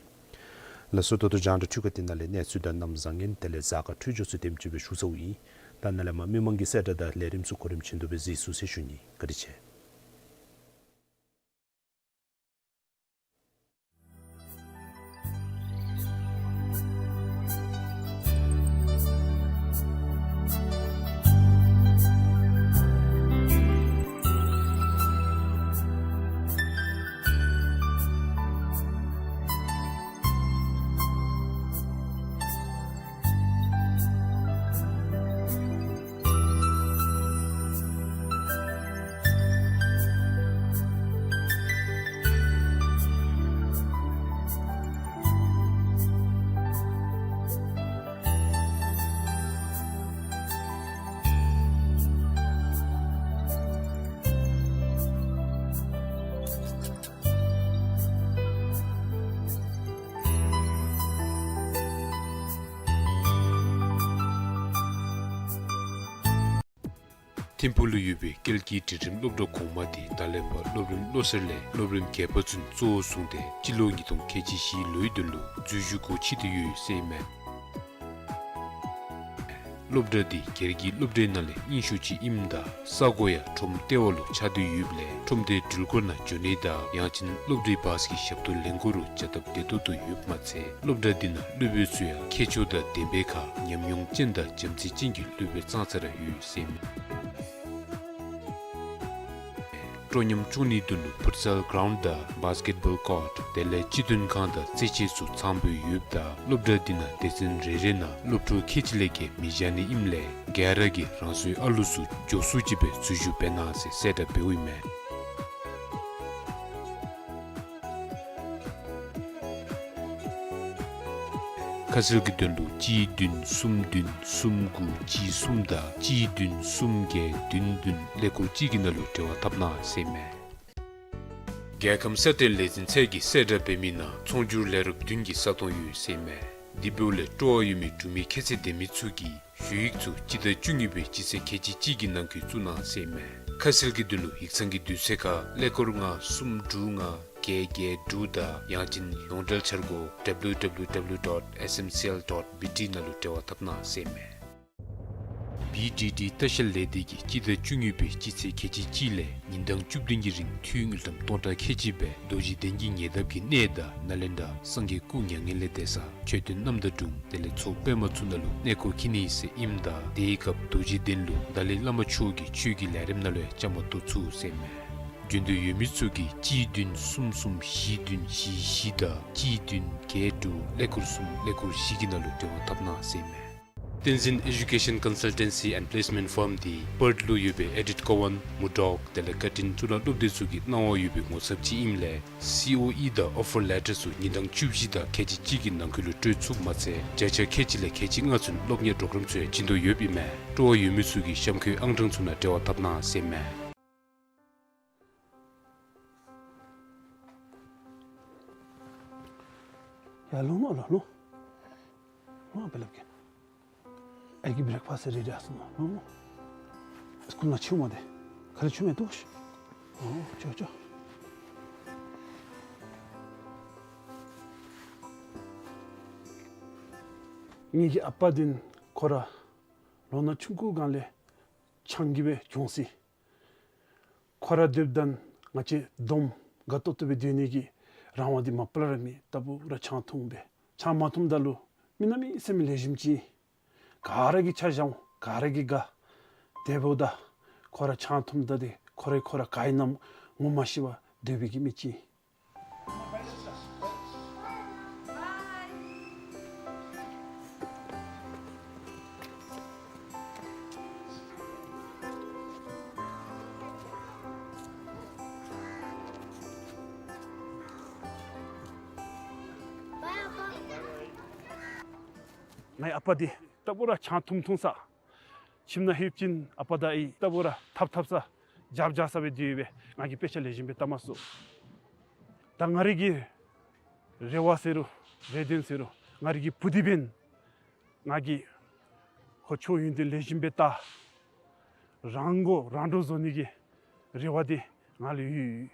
ལགས་སོ། ད་ལྟོ་རྒྱང་བསྒྲགས་འཕྲུལ་ཁང་འདི་ནང་ལས་གནས་ཚུལ་དང་གནམ་བཟང་ངན་དེ་ལས་གཟའ་སྐར་འཕྲོད་སྦྱོར་ཚུ་དེམ་ཅིག་སྦེ་ཞུ་ཚརཝ་ཨིན། ད་ནཱ་ལས་མར་མི་མང་གི་གསལ་བསྒྲགས་དང་ལས་རིམ་ཚུ་གོ་རིམ་བཞིན་དུ་སྦེ་གཟིགས་ཚུགས་ཟེར་ཞུ་ནི། བཀའ་དྲིན་ཆེ། ཐིམ་ཕུག་ལུ་ཡོད་པའི་ཀལ་གྱི་སྒྲིག་ཁྲིམས་སློབ་གྲྭ་གོང་མ་དེ་ད་ལས་ཕར་སློབ་རིམ་བློ་གསར་ལས་སློབ་རིམ་བརྒྱད་པ་ཚུན་གཙོ་བོར་བཟུང་སྟེ་སྤྱི་ལོ་ཉིས་སྟོང་ཁལ་གཅིག་བཞིའི་ལོའི་དོན་ལུ་འཛུལ་ཞུགས་སྒོ་ཕྱེ་སྟེ་ཡོད་ཟེར་ཨིན་མས། སློབ་གྲྭ་འདི་སྒེར་གྱི་སློབ་གྲྭའི་ནང་ལས་རྙིང་ཤོས་ཅིག་ཨིནམ་ད་ས་གོ་ཡང་ཁྲོམ་ལྟེ་བ་ལུ་ཆགས་ཏེ་ཡོདཔ་ལས་ཁྲོམ་སྡེའི་འགྲུལ་འཁོར་ནང་འགྱོ་ནི་དང་ཡང་ཅིན་སློབ་གྲྭའི་བཱས་ཀྱི་ཞབས་ཏོག་ལེན་སྒོ་རུ་བྱ་སྟབས་བདེ་ཏོག་ཏོ་ཡོདཔ་མ་ཚད་སློབ་གྲྭ་འདི་ནང་སློབ་དཔོན་ཚུ་ཡང་མཁས་མཆོག་དང་ལྡན་པའི་ཁར་ཉམས་མྱོང་ཅན་དང་བྱམས་བརྩེ་ཅན་གྱི་སློབ་དཔོན་ཙང་ཙ་ར་ཡོད་ཟེར་ཨིན་མས། སྤྲོ་ཉམས་བཅུག་ནིའི་དོན་ལུ་ཕུཊ་སལ་གྲའུནཌ་དང་བཱས་ཀེཊ་བཱོལ་ཀོརཊ་དེ་ལས་སྤྱི་མཐུན་ཁང་དང་རྩེད་ཆས་ཚུ་ཚངམ་སྦེ་ཡོདཔ་ད་སློབ་གྲྭ་འདི་ནང་སྡེ་ཚན་རེ་རེ་ནང་སློབ་ཕྲུག་ཁལ་གཅིག་ལས་བརྒལ་མི་བཞག་ནི་ཨིནམ་ལས་ག་ར་གིས་རང་སོའི་ཨ་ལུ་ཚུ་མགྱོགས་སུ་ཅིག་སྦེ་འཛུལ་ཞུགས་འབད་གནང་ཟེར་གསལ་བསྒྲགས་འབདཝ་ཨིན་མས། ཁ་གསལ་གྱི་དོན་ལུ་གཅིག་བདུན་གསུམ་བདུན་གསུམ་དགུ་གཅིག་གསུམ་དང་གཅིག་བདུན་གསུམ་བརྒྱད་བདུན་བདུན་ཀླད་ཀོར་གཅིག་གི་ནང་ལུ་འབྲེལ་བ་འཐབ་གནང་ཟེར་ཨིན་མས། རྒྱལ་ཁམས་སྲ་བརྟན་ལས་འཛིན་ཚད་ཀྱིས་གསལ་བསྒྲགས་འབད་མི་ནང་ཚོང་སྒྱུར་ལས་རོགས་བདུན་གྱི་ས་སྟོང་ཡོད་ཟེར་ཨིན་མས། དེ་འབདཝ་ལས་སྤྲོ་བ་ཡོད་མི་འབྲུག་མི་ཁྱད་ཚད་ལྡན་མི་ཚུ་གིས་ཞུ་ཡིག་ཚུ་སྤྱི་ཟླ་བཅུ་གཉིས་པའི་སྤྱི་ཚེས་ཁལ་གཅིག་གཅིག་གི་ནང་འཁོད་བཙུགས་གནང་ཟེར་ཨིན་མས། ཁ་གསལ་གྱི་དོན་ལུ་ཡིག་ཚང་གི་དུས་ཚོད་ཁར་ཀླད་ཀོར་ལྔ་གསུམ་དྲུག་ལྔ་བརྒྱད་བརྒྱད་དྲུག་དང་ཡང་ཅིན་ཡོངས་འབྲེལ་འཆར་སྒོ་W W W dot S M C L dot B T ནང་ལུ་འབྲེལ་བ་འཐབ་གནང་ཟེར་ཨིན་མས། བི་ཌི་ཌི་ལྟ་བཤལ་ལས་སྡེ་གིས་སྤྱི་ཟླ་བཅུ་གཉིས་པའི་སྤྱི་ཚེས་ཁལ་གཅིག་གཅིག་ལས་ཉིན་གྲངས་བཅུ་བདུན་གྱི་རིང་འཐུས་དངུལ་ཀྲམ་སྟོང་ཕྲག་ཁལ་གཅིག་སྦེ་རྡོ་རྗེ་གདན་གྱི་ཉེ་འདབས་ཀྱི་གནས་དང་ནཱ་ལེནྡྲ་སངས་རྒྱས་སྐུ་མྱ་ངན་ལས་འདས་ས་མཆོད་རྟེན་རྣམ་དག་སྒྲུང་དེ་ལས་མཚོ་པདྨ་ཚུ་ནང་ལུ་གནས་སྐོར་འཁྱིད་ནི་ཟེར་ཨིནམ་ད་དེའི་སྐབས་རྡོ་རྗེ་གདན་ལུ་ཏཱ་ལའི་བླ་མ་མཆོག་གི་ཆོས་ཀྱི་ལས་རིམ་ནང་ལུ་ཡང་བཅའ་མར་གཏོགས་ཚུགས་ཟེར་ཨིན་མས། འབྱོན་འདོད་ཡོད་མི་ཚུ་གིས་གཅིག་བདུན་གསུམ་གསུམ་བཞི་བདུན་བཞི་བཞི་དང་གཅིག་བདུན་བརྒྱད་དྲུག་ཀླད་ཀོར་གསུམ་ཀླད་ཀོར་བཞི་གི་ནང་ལུ་འབྲེལ་བ་འཐབ་གནང་ཟེར་ཨིན་མས། བསྟན་འཛིན་Education Consultancy and Placement Firm འདི་པརཐ་ལུ་ཡོད་པའི་ཨེ་ཌིཐ་ཀོ་ཝན་མུར་ཌོག་དེ་ལས་ཀར་ཊིན་གཙུག་ལག་སློབ་སྡེ་ཚུ་གིས་གནང་བ་ཡོད་པའི་ངོ་ཚབ་ཅིག་ཨིནམ་ལས་སི་ཨོ་ཨི་དང་ཨོ་ཕར་ལེ་ཊར་ཚུ་ཉིན་གྲངས་བཅུ་བཞི་དང་ཁལ་གཅིག་གཅིག་གི་ནང་འཁོད་ལུ་སྤྲོད་ཚུགསཔ་མ་ཚད་བརྒྱ་ཆ་ཁལ་གཅིག་ལས་ཁལ་གཅིག་ལྔ་ཚུན་སློབ་གཉེར་པོརོ་གརམ་ཚུ་ཡང་བྱིན་དོ་ཡོདཔ་ཨིན་མས། སྤྲོ་བ་ཡོད་མི་ཚུ་གིས་གཤམ་འཁོད་ཨང་གྲངས་ཚུ་ནང་འབྲེལ་བ་འཐབ་གནང་ཟེར་ཨིན་མས། ཡ་ལོང་ལོང་ལོང་ལོང་། ལོང་ཨ་པ་ལགས་ཀྱིས། ཨའི་གི་བི་རེག་ཕཱསཊ་རེ་ཌི་ཨིན་ཟེར་མས། ལོང་ལོང་། སི་ཀུལ་ནང་ཕྱདཔ་མས་ཏེ། ག་ར་ཕྱདཔ་མས་ཏེ། ཨོ་ཅོག་ཅོག། ངེ་གི་ཨ་པ་འདི་ཁོ་ར་ལོ་ན་ཆུང་ཀུའི་སྒང་ལས་ཆང་རྐྱབ་སྦེ་བྱུང་ཡི། ཁོ་ར་སྡོདཔ་ད་ང་བཅས་བསྡོམས་དགའ་ཏོག་ཏོ་སྦེ་སྡོད་ནི་གི་རང་དབང་འདི་མ་པ་ལས་ར་མེད། རྟག་བུ་ར་ཆང་འཐུང་སྦེ། ཆང་མ་འཐུངམ་ད་ལུ་མི་གནམ་མེད་ས་མེད་ལེགས་ཤོམ་ཅིག་ཨིན། ག་ར་གིས་ཆ་བཞག་འོང་། ག་ར་གིས་དགའ། དེ་འབདཝ་ད་ཁོ་ར་ཆང་འཐུངམ་ད་འདི་ཁོ་ར་ཁོ་ར་ག་ཨིན་ན་ངོ་མ་ཤེས་པར་སྡོད་པའི་གི་མི་ཅིག་ཨིན། ངེའི་ཨ་པ་འདི་རྟག་བུ་ར་ཆང་འཐུང་འཐུང་ས། ཁྱིམ་ནང་ལྷོདཔ་ཅིག་ཨ་པ་དང་ཨའི་རྟག་བུ་ར་འཐབ་འཐབ་ས་རྒྱབ་རྒྱབ་ས་སྦེ་སྡོད་ཡོད་པས། ང་གིས་དཔེ་ཆ་ལེགས་ཤོམ་སྦེ་བལྟ་མ་ཚུགས། ད་ང་རའི་གི་རེ་བ་ཟེར་རུང་ རེ་འདུན་ཟེར་རུང་ང་རའི་གི་བུ་འདི་འབདན་ང་གིས་ཁོ་ཆོས་ཡོན་ཏན་ལེགས་ཤོམ་སྦེ་བལྟ། རང་མགོ་རང་འདྲོངས་བཟོ་ནི་གི་རེ་བ་འདི་ང་ལུ་ཡོད།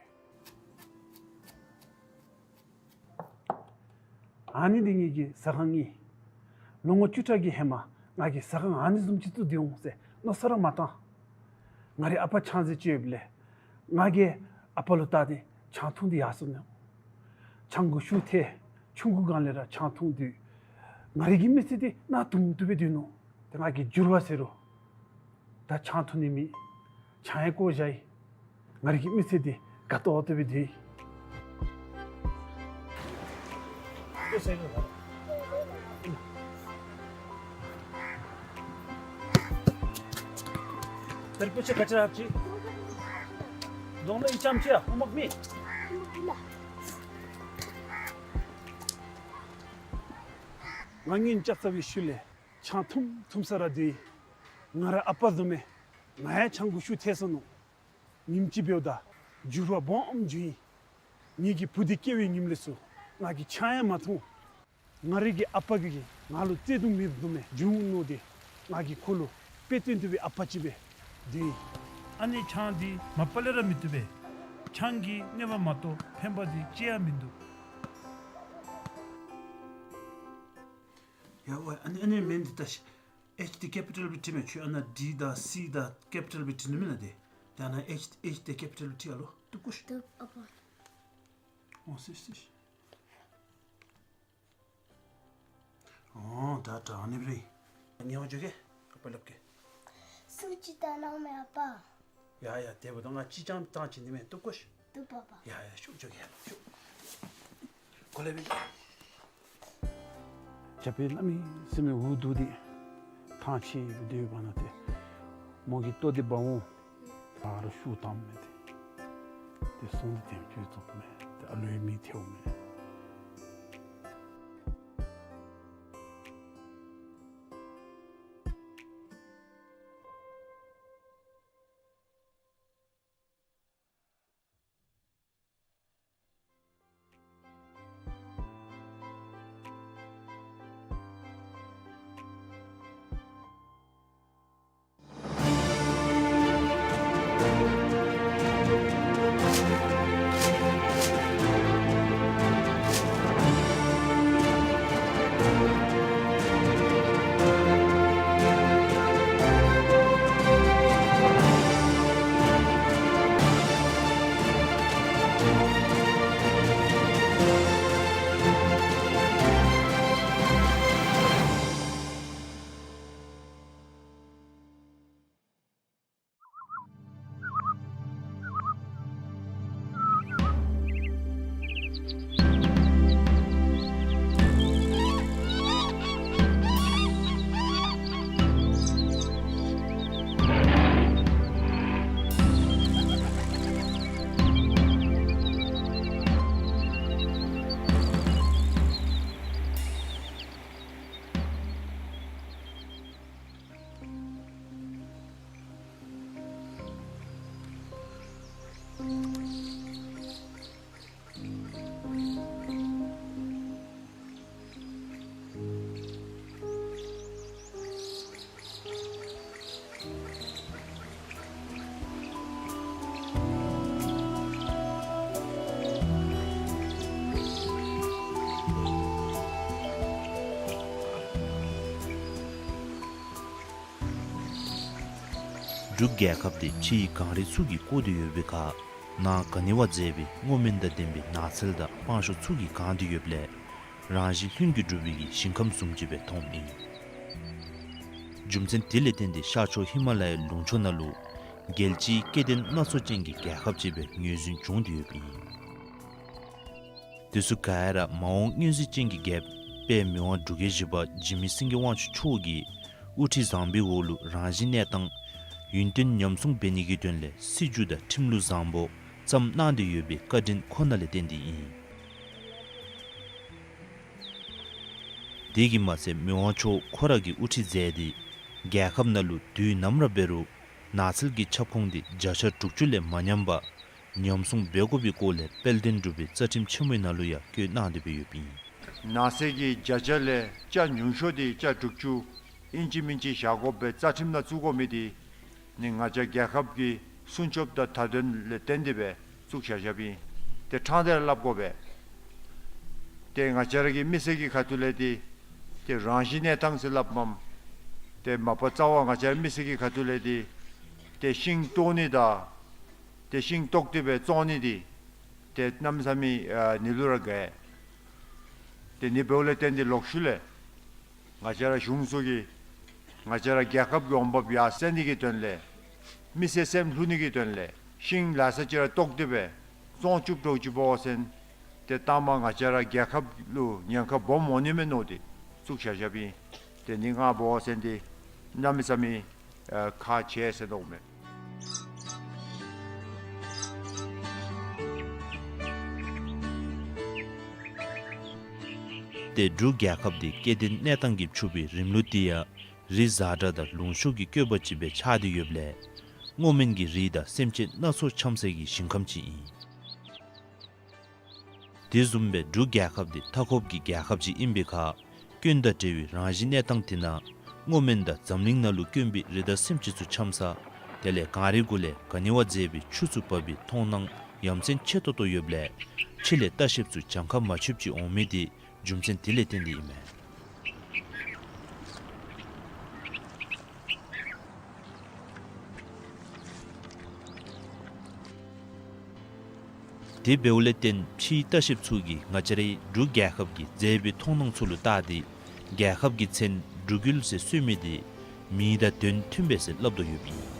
ཨ་ནི་འདི་ངེ་གི་ཟ་ཁང་ཨིན། ལོ་ངོ་བཅུ་ཕྲག་གི་ཧེ་མ་ང་གིས་ཟ་ཁང་ཨ་ནི་བཟུམ་ཅིག་བཙུགས་ཏེ་འོང་ཟེར་མནོ་བསམ་ར་མ་བཏང་། ང་རའི་ཨ་པ་ཆང་རྫས་ཅིག་ཡོདཔ་ལས་ང་གིས་ཨ་པ་ལུ་བལྟ་སྟེ་ཆང་འཐུང་སྟེ་ཡར་སོ་ནུག། ཆང་གོང་ཤུགས་ཐལ། ཆུང་ཀུ་སྒང་ལས་ར་ཆང་འཐུང་སྡོད། ང་རའི་གི་མི་ཚེ་འདི་གནག་དུམ་དུམ་སྦེ་སྡོད་ནུག། ཏེ་ང་གིས་འགྱུར་བ་ཟེར་རུང་ད་ཆང་འཐུང་ནི་མེད། ཆང་ཡང་བཀོ་བཞག་ཡི། ང་རའི་གི་མི་ཚེ་འདི་དགའ་ཏོག་ཏོ་སྦེ་སྡོད་ཡི། ང་གཉེན་རྐྱབ་ཚར་བའི་ཤུལ་ལས་ཆང་འཐུང་འཐུང་ས་ར་སྡོད་ཡི། ང་ར་ཨ་པ་བཟུམ་སྦེ་ང་ཡང་ཆང་གོང་ཤུགས་ཐལ་སོ་ནུག། ཉིནམ་གཅིག་འབདཝ་ད་འགྱུར་བ་སྦོམ་བྱུང་ཡི། ངེ་གི་བུ་འདི་སྐྱེ་བའི་ཉིནམ་ལས་ཚུར་ང་གིས་ཆང་ཡང་མ་འཐུང་། ང་རའི་གི་ཨ་པ་གིས་ང་ལུ་བརྩེ་གདུང་མེདཔ་བཟུམ་སྦེ་བྱུང་ནུག་སྟེ་ང་གིས་ཁོ་ལུ་དཔེ་སྟོན་བཏུབ་པའི་ཨ་པ་ཅིག་སྦེ་སྡོད་ཡི། ཨ་ནི་ཆང་འདི་མ་པ་ལས་ར་མི་བཏུབ་པས། ཆང་གི་གནོད་པ་མ་གཏོགས་ཕན་པ་འདི་ཅི་ཡང་མིན་འདུག། ཡ་ཝའི་ཨ་ནི་ཨ་ནི་མིང་འདི་ད་ཨེཆ་འདི་ཀེ་པི་ཊལ་སྦེ་བྲིས་མས། ཁྱོད་ཨ་ནཱ་ཌི་དང་སི་དང་ཀེ་པི་ཊལ་སྦེ་བྲིས་ནི་མེན་ན་དེ། ད་ཨ་ནཱ་ཨེཆ་ཨེཆ་འདི་ཀེ་པི་ཊལ་སྦེ་བྲིས་ཨ་ལོ། བཏུབ་གོ་ཤིག། བཏུབ་ཨ་པ། འོང་ཤིག་ཤིག། འོང་ད་ད་ཨ་ནི་སྦེ་རེད། ངལ་བ་འཇུག་གེ། ཨ་པ་སླབ་གེ། གསུར་ཅིག་བཏང་གནང་མས་ཨ་པ། ཡ་ཡ་དེ་འབདཝ་ད་ང་གཅིག་རྐྱངམ་བཏང་བྱིན་ནི་མེན། བཏུབ་གོ་ཤིག། བཏུབ་པ་པ། ཡ་ཡ་ཤུགས་རྒྱག་གེ་ཡ་ཤུགས། གོ་ལེ་སྦེ། རྒྱབ་པའི་གནམ་མེད་ས་མེད་འུ་སྡུག་སྟེ་ཐང་ཆད་སྡོད་པ་ན་ཏེ་མོ་གིས་ལྟོ་འདི་འབག་འོང་། ད་རུང་ཤུགས་བཏངམ་མས་ཏེ། ཏེ་སོང་སྟེ་ཐེངས་ཁྱོད་ཚོགས་མས་ཏེ་ཨ་ལོའི་མི་ཐེའུ་མས། འབྲུག་རྒྱལ་ཁབ་འདི་ཕྱིའི་གངས་རི་ཚུ་གིས་བསྐོར་ཏེ་ཡོད་པའི་ཁར་ནང་ག་ནི་བ་མཛེས་པའི་སྔོ་སྨན་དང་ལྡན་པའི་ནགས་ཚལ་དང་སྤང་ཤོག་ཚུ་གིས་གང་སྟེ་ཡོདཔ་ལས་རང་བཞིན་ལྷུན་གྱིས་གྲུབ་པའི་གི་ཞིང་ཁམས་བཟུམ་ཅིག་སྦེ་མཐོངམ་ཨིན། རྒྱུ་མཚན་དེ་ལས་བརྟེན་ཏེ་ཤར་ཕྱོགས་ཧི་མ་ལ་ཡའི་ལུང་ཕྱོགས་ནང་ལུ་རྒྱལ་སྤྱིའི་སྐྱེ་ལྡན་སྣ་ཚོགས་ཅན་གྱི་རྒྱལ་ཁབ་ཅིག་སྦེ་ངོས་འཛིན་བྱུང་སྟེ་ཡོདཔ་ཨིན། དེ་ཚུ་ག་ར་མ་འོངས་མངོན་གཟིགས་ཅན་གྱི་རྒྱལཔོ་དཔལ་མི་དབང་འབྲུག་རྒྱལ་བཞི་པ་འཇིགས་མེད་སེང་གེ་དབང་ཕྱུག་མཆོག་གི་དབུ་ཁྲིད་བཟང་པོའི་འོག་ལུ་རང་བཞིན་གནས་སྟངས་ཡུན་བརྟན་ཉམས་སྲུང་འབད་ནི་གི་དོན་ལས་སྲིད་བྱུས་དང་ཁྲིམས་ལུགས་བཟང་པོ་བརྩམས་གནང་སྟེ་ཡོད་པའི་བཀའ་དྲིན་ཁོ་ན་ལས་བརྟེན་ཏེ་ཨིན། དེ་གིས་མ་ཚད་མི་དབང་མཆོག་ཁོ་ར་གིས་དབུ་ཁྲིད་མཛད་དེ་རྒྱལ་ཁབ་ནང་ལུ་དུས་ནམ་ར་འབད་རུང་ནགས་ཚལ་གྱི་ཁྱབ་ཁོངས་འདི་བརྒྱ་ཆ་དྲུག་ཅུ་ལས་མ་ཉམས་པར་ཉམས་སྲུང་འབད་དགོ་པའི་སྐོར་ལས་དཔལ་ལྡན་འབྲུག་པའི་རྩ་ཁྲིམས་ཆེན་མོའི་ནང་ལུ་ཡང་བཀོད་གནང་སྟེ་སྦེ་ཡོདཔ་ཨིན། ནང་གསེས་ཀྱི་བརྒྱ་ཆ་ལས་ཆ་ཉུང་ཤོས་འདི་ཆ་དྲུག་ཅུ་ཨིན་ཅི་མིན་ཅི་བཞག་དགོ་པའི་རྩ་ཁྲིམས་ནང་བཙུགས་དགོ་མི་འདི་ནི་ང་བཅས་རྒྱལ་ཁབ་ཀྱི་སྲུང་སྐྱོབ་དང་མཐའ་དོན་ལས་བརྟེན་ཏེ་སྦེ་བཙུགས་བཞག་བཞགཔ་ཨིན། ཏེ་ཕྲང་སྟེ་ར་སླབ་དགོ་པས། ཏེ་ང་བཅས་ར་གི་མི་སེར་གྱི་ཁ་ཐུག་ལས་འདི་ཏེ་རང་བཞིན་གནས་སྟངས་ཟེར་སླབ་མས། ཏེ་མ་པ་རྩ་བ་ང་བཅས་ར་མི་སེར་གྱི་ཁ་ཐུག་ལས་འདི་ཏེ་ཤིང་བཏོག་ནི་དང་ཏེ་ཤིང་བཏོག་སྟེ་སྦེ་བཙོང་ནི་འདི་ཏེ་གནམ་མེད་ས་མེད་ཨ་ནི་ལུ་ར་དགའ། ཏེ་ནི་འབདཝ་ལས་བརྟེན་ཏེ་ལོག་ཤུལ་ལས་ང་བཅས་ར་གཞུང་ཚུ་གིས་ང་བཅས་ར་རྒྱལ་ཁབ་ཀྱི་འོང་འབབ་ཡར་སེང་ནི་གི་དོན་ལས་མི་སེར་སེམས་ལྷོད་ནི་གི་དོན་ལས་ཤིང་ལ་ས་ཅིག་ར་བཏོག་སྟེ་སྦེ་བཙོང་བཅུག་འགྱོ་ཅི་འབད་བ་ཅིན་ཏེ་མཐའ་མ་ང་བཅས་ར་རྒྱལ་ཁབ་ལུ་ཉེན་ཁ་སྦོམ་འོང་ནི་མས་མནོ་སྟེ་བཙུགས་བཞག་བཞགཔ་ཨིན། ཏེ་ནི་ང་འབད་བ་ཅིན་འདི་གནམ་མེད་ས་མེད་ཨ་ཁག་ཆེ་ཟེར་མནོཝ་མས། ཏེ་འབྲུག་རྒྱལ་ཁབ་འདི་སྐྱེ་ལྡན་གནས་སྟངས་ཀྱིས་ཕྱུག་པའི་རིམ་ལུགས་འདི་ཡང་རི་གཟར་དྲགས་དང་ལུང་ཤུགས་ཀྱིས་བསྐོར་བ་ཅིག་སྦེ་ཆགས་ཏེ་ཡོདཔ་ལས་སྔོ་སྨན་གྱི་རིགས་དང་སེམས་ཅན་སྣ་ཚོགས་འཁྱམ་སའི་ཞིང་ཁམས་ཅིག་ཨིན། དེ་བཟུམ་སྦེ་འབྲུག་རྒྱལ་ཁབ་འདི་མཐའ་འཁོབ་ཀྱི་རྒྱལ་ཁབ་ཅིག་ཨིན་པའི་ཁར་སྐྱོན་དང་བྲལ་བའི་རང་བཞིན་གནས་སྟངས་དེ་ནང་སྔོ་སྨན་དང་འཛམ་གླིང་ནང་ལུ་དཀོན་པའི་རི་དྭགས་སེམས་ཅན་ཚུ་འཁྱམ་ས་དེ་ལས་གངས་རི་གུ་ལས་ག་ནི་བ་མཛེས་པའི་ཆུ་ཚུ་འབབ་པའི་མཐོང་སྣང་ཡ་མཚན་ཆེ་ཏོག་ཏོ་ཡོདཔ་ལས་ཕྱི་ལས་ལྟ་བཤལཔ་ཚུ་གྱངས་ཁ་མ་ཆོདཔ་ཅིག་འོང་མི་དེ་རྒྱུ་མཚན་དེ་ལས་བརྟེན་ཏེ་ཨིན་མས། དེ་འབདཝ་ལས་བརྟེན་ཕྱིའི་ལྟ་བཤལཔ་ཚུ་གིས་ང་བཅས་རའི་འབྲུག་རྒྱལ་ཁབ་ཀྱི་མཛེས་པའི་མཐོང་སྣང་ཚུ་ལུ་བལྟ་སྟེ་རྒྱལ་ཁབ་ཀྱི་མཚན་འབྲུག་ཡུལ་ཟེར་གསོལ་མི་དེ་མིང་དང་དོན་མཐུན་པས་ཟེར་སླབ་དོ་ཡོདཔ་ཨིན།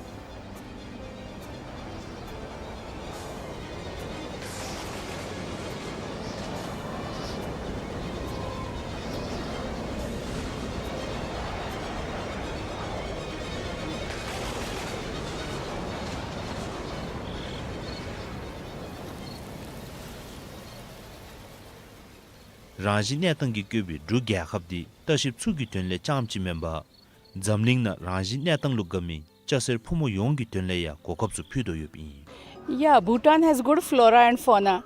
རང་བཞིན་གནས་སྟངས་ཀྱིས་བསྐོར་བའི་འབྲུག་རྒྱལ་ཁབ་འདི་ལྟ་བཤལཔ་ཚུ་གི་དོན་ལས་རྐྱངམ་གཅིག་མེན་པར་འཛམ་གླིང་ནང་རང་བཞིན་གནས་སྟངས་ལུ་དགའ་མི་སྐྱ་སེར་ཕོ་མོ་ཡོངས་ཀྱི་དོན་ལས་ཡང་གོ་སྐབས་ཚུ་ཕུལ་དོ་ཡོདཔ་ཨིན། Yeah, Bhutan has good flora and fauna.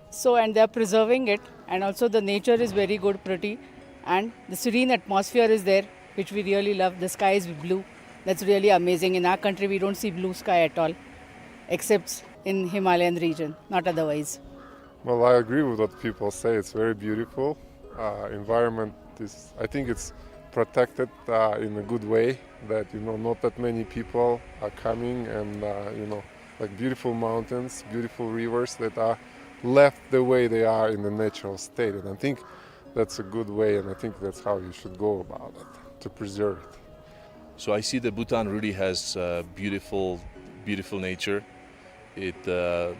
So, and they are preserving it, and also the nature is very good, pretty, and the serene atmosphere is there, which we really love. The sky is blue. That's really amazing. In our country, we don't see blue sky at all, except in Himalayan region, not otherwise. Well, I agree with what people say. It's very beautiful. Uh, environment is, I think it's protected, uh, in a good way, that, you know, not that many people are coming and, uh, you know, like, beautiful mountains, beautiful rivers that are left the way they are in the natural state. And I think that's a good way, and I think that's how you should go about it, to preserve it. So I see that Bhutan really has, uh, beautiful, beautiful nature. It, uh,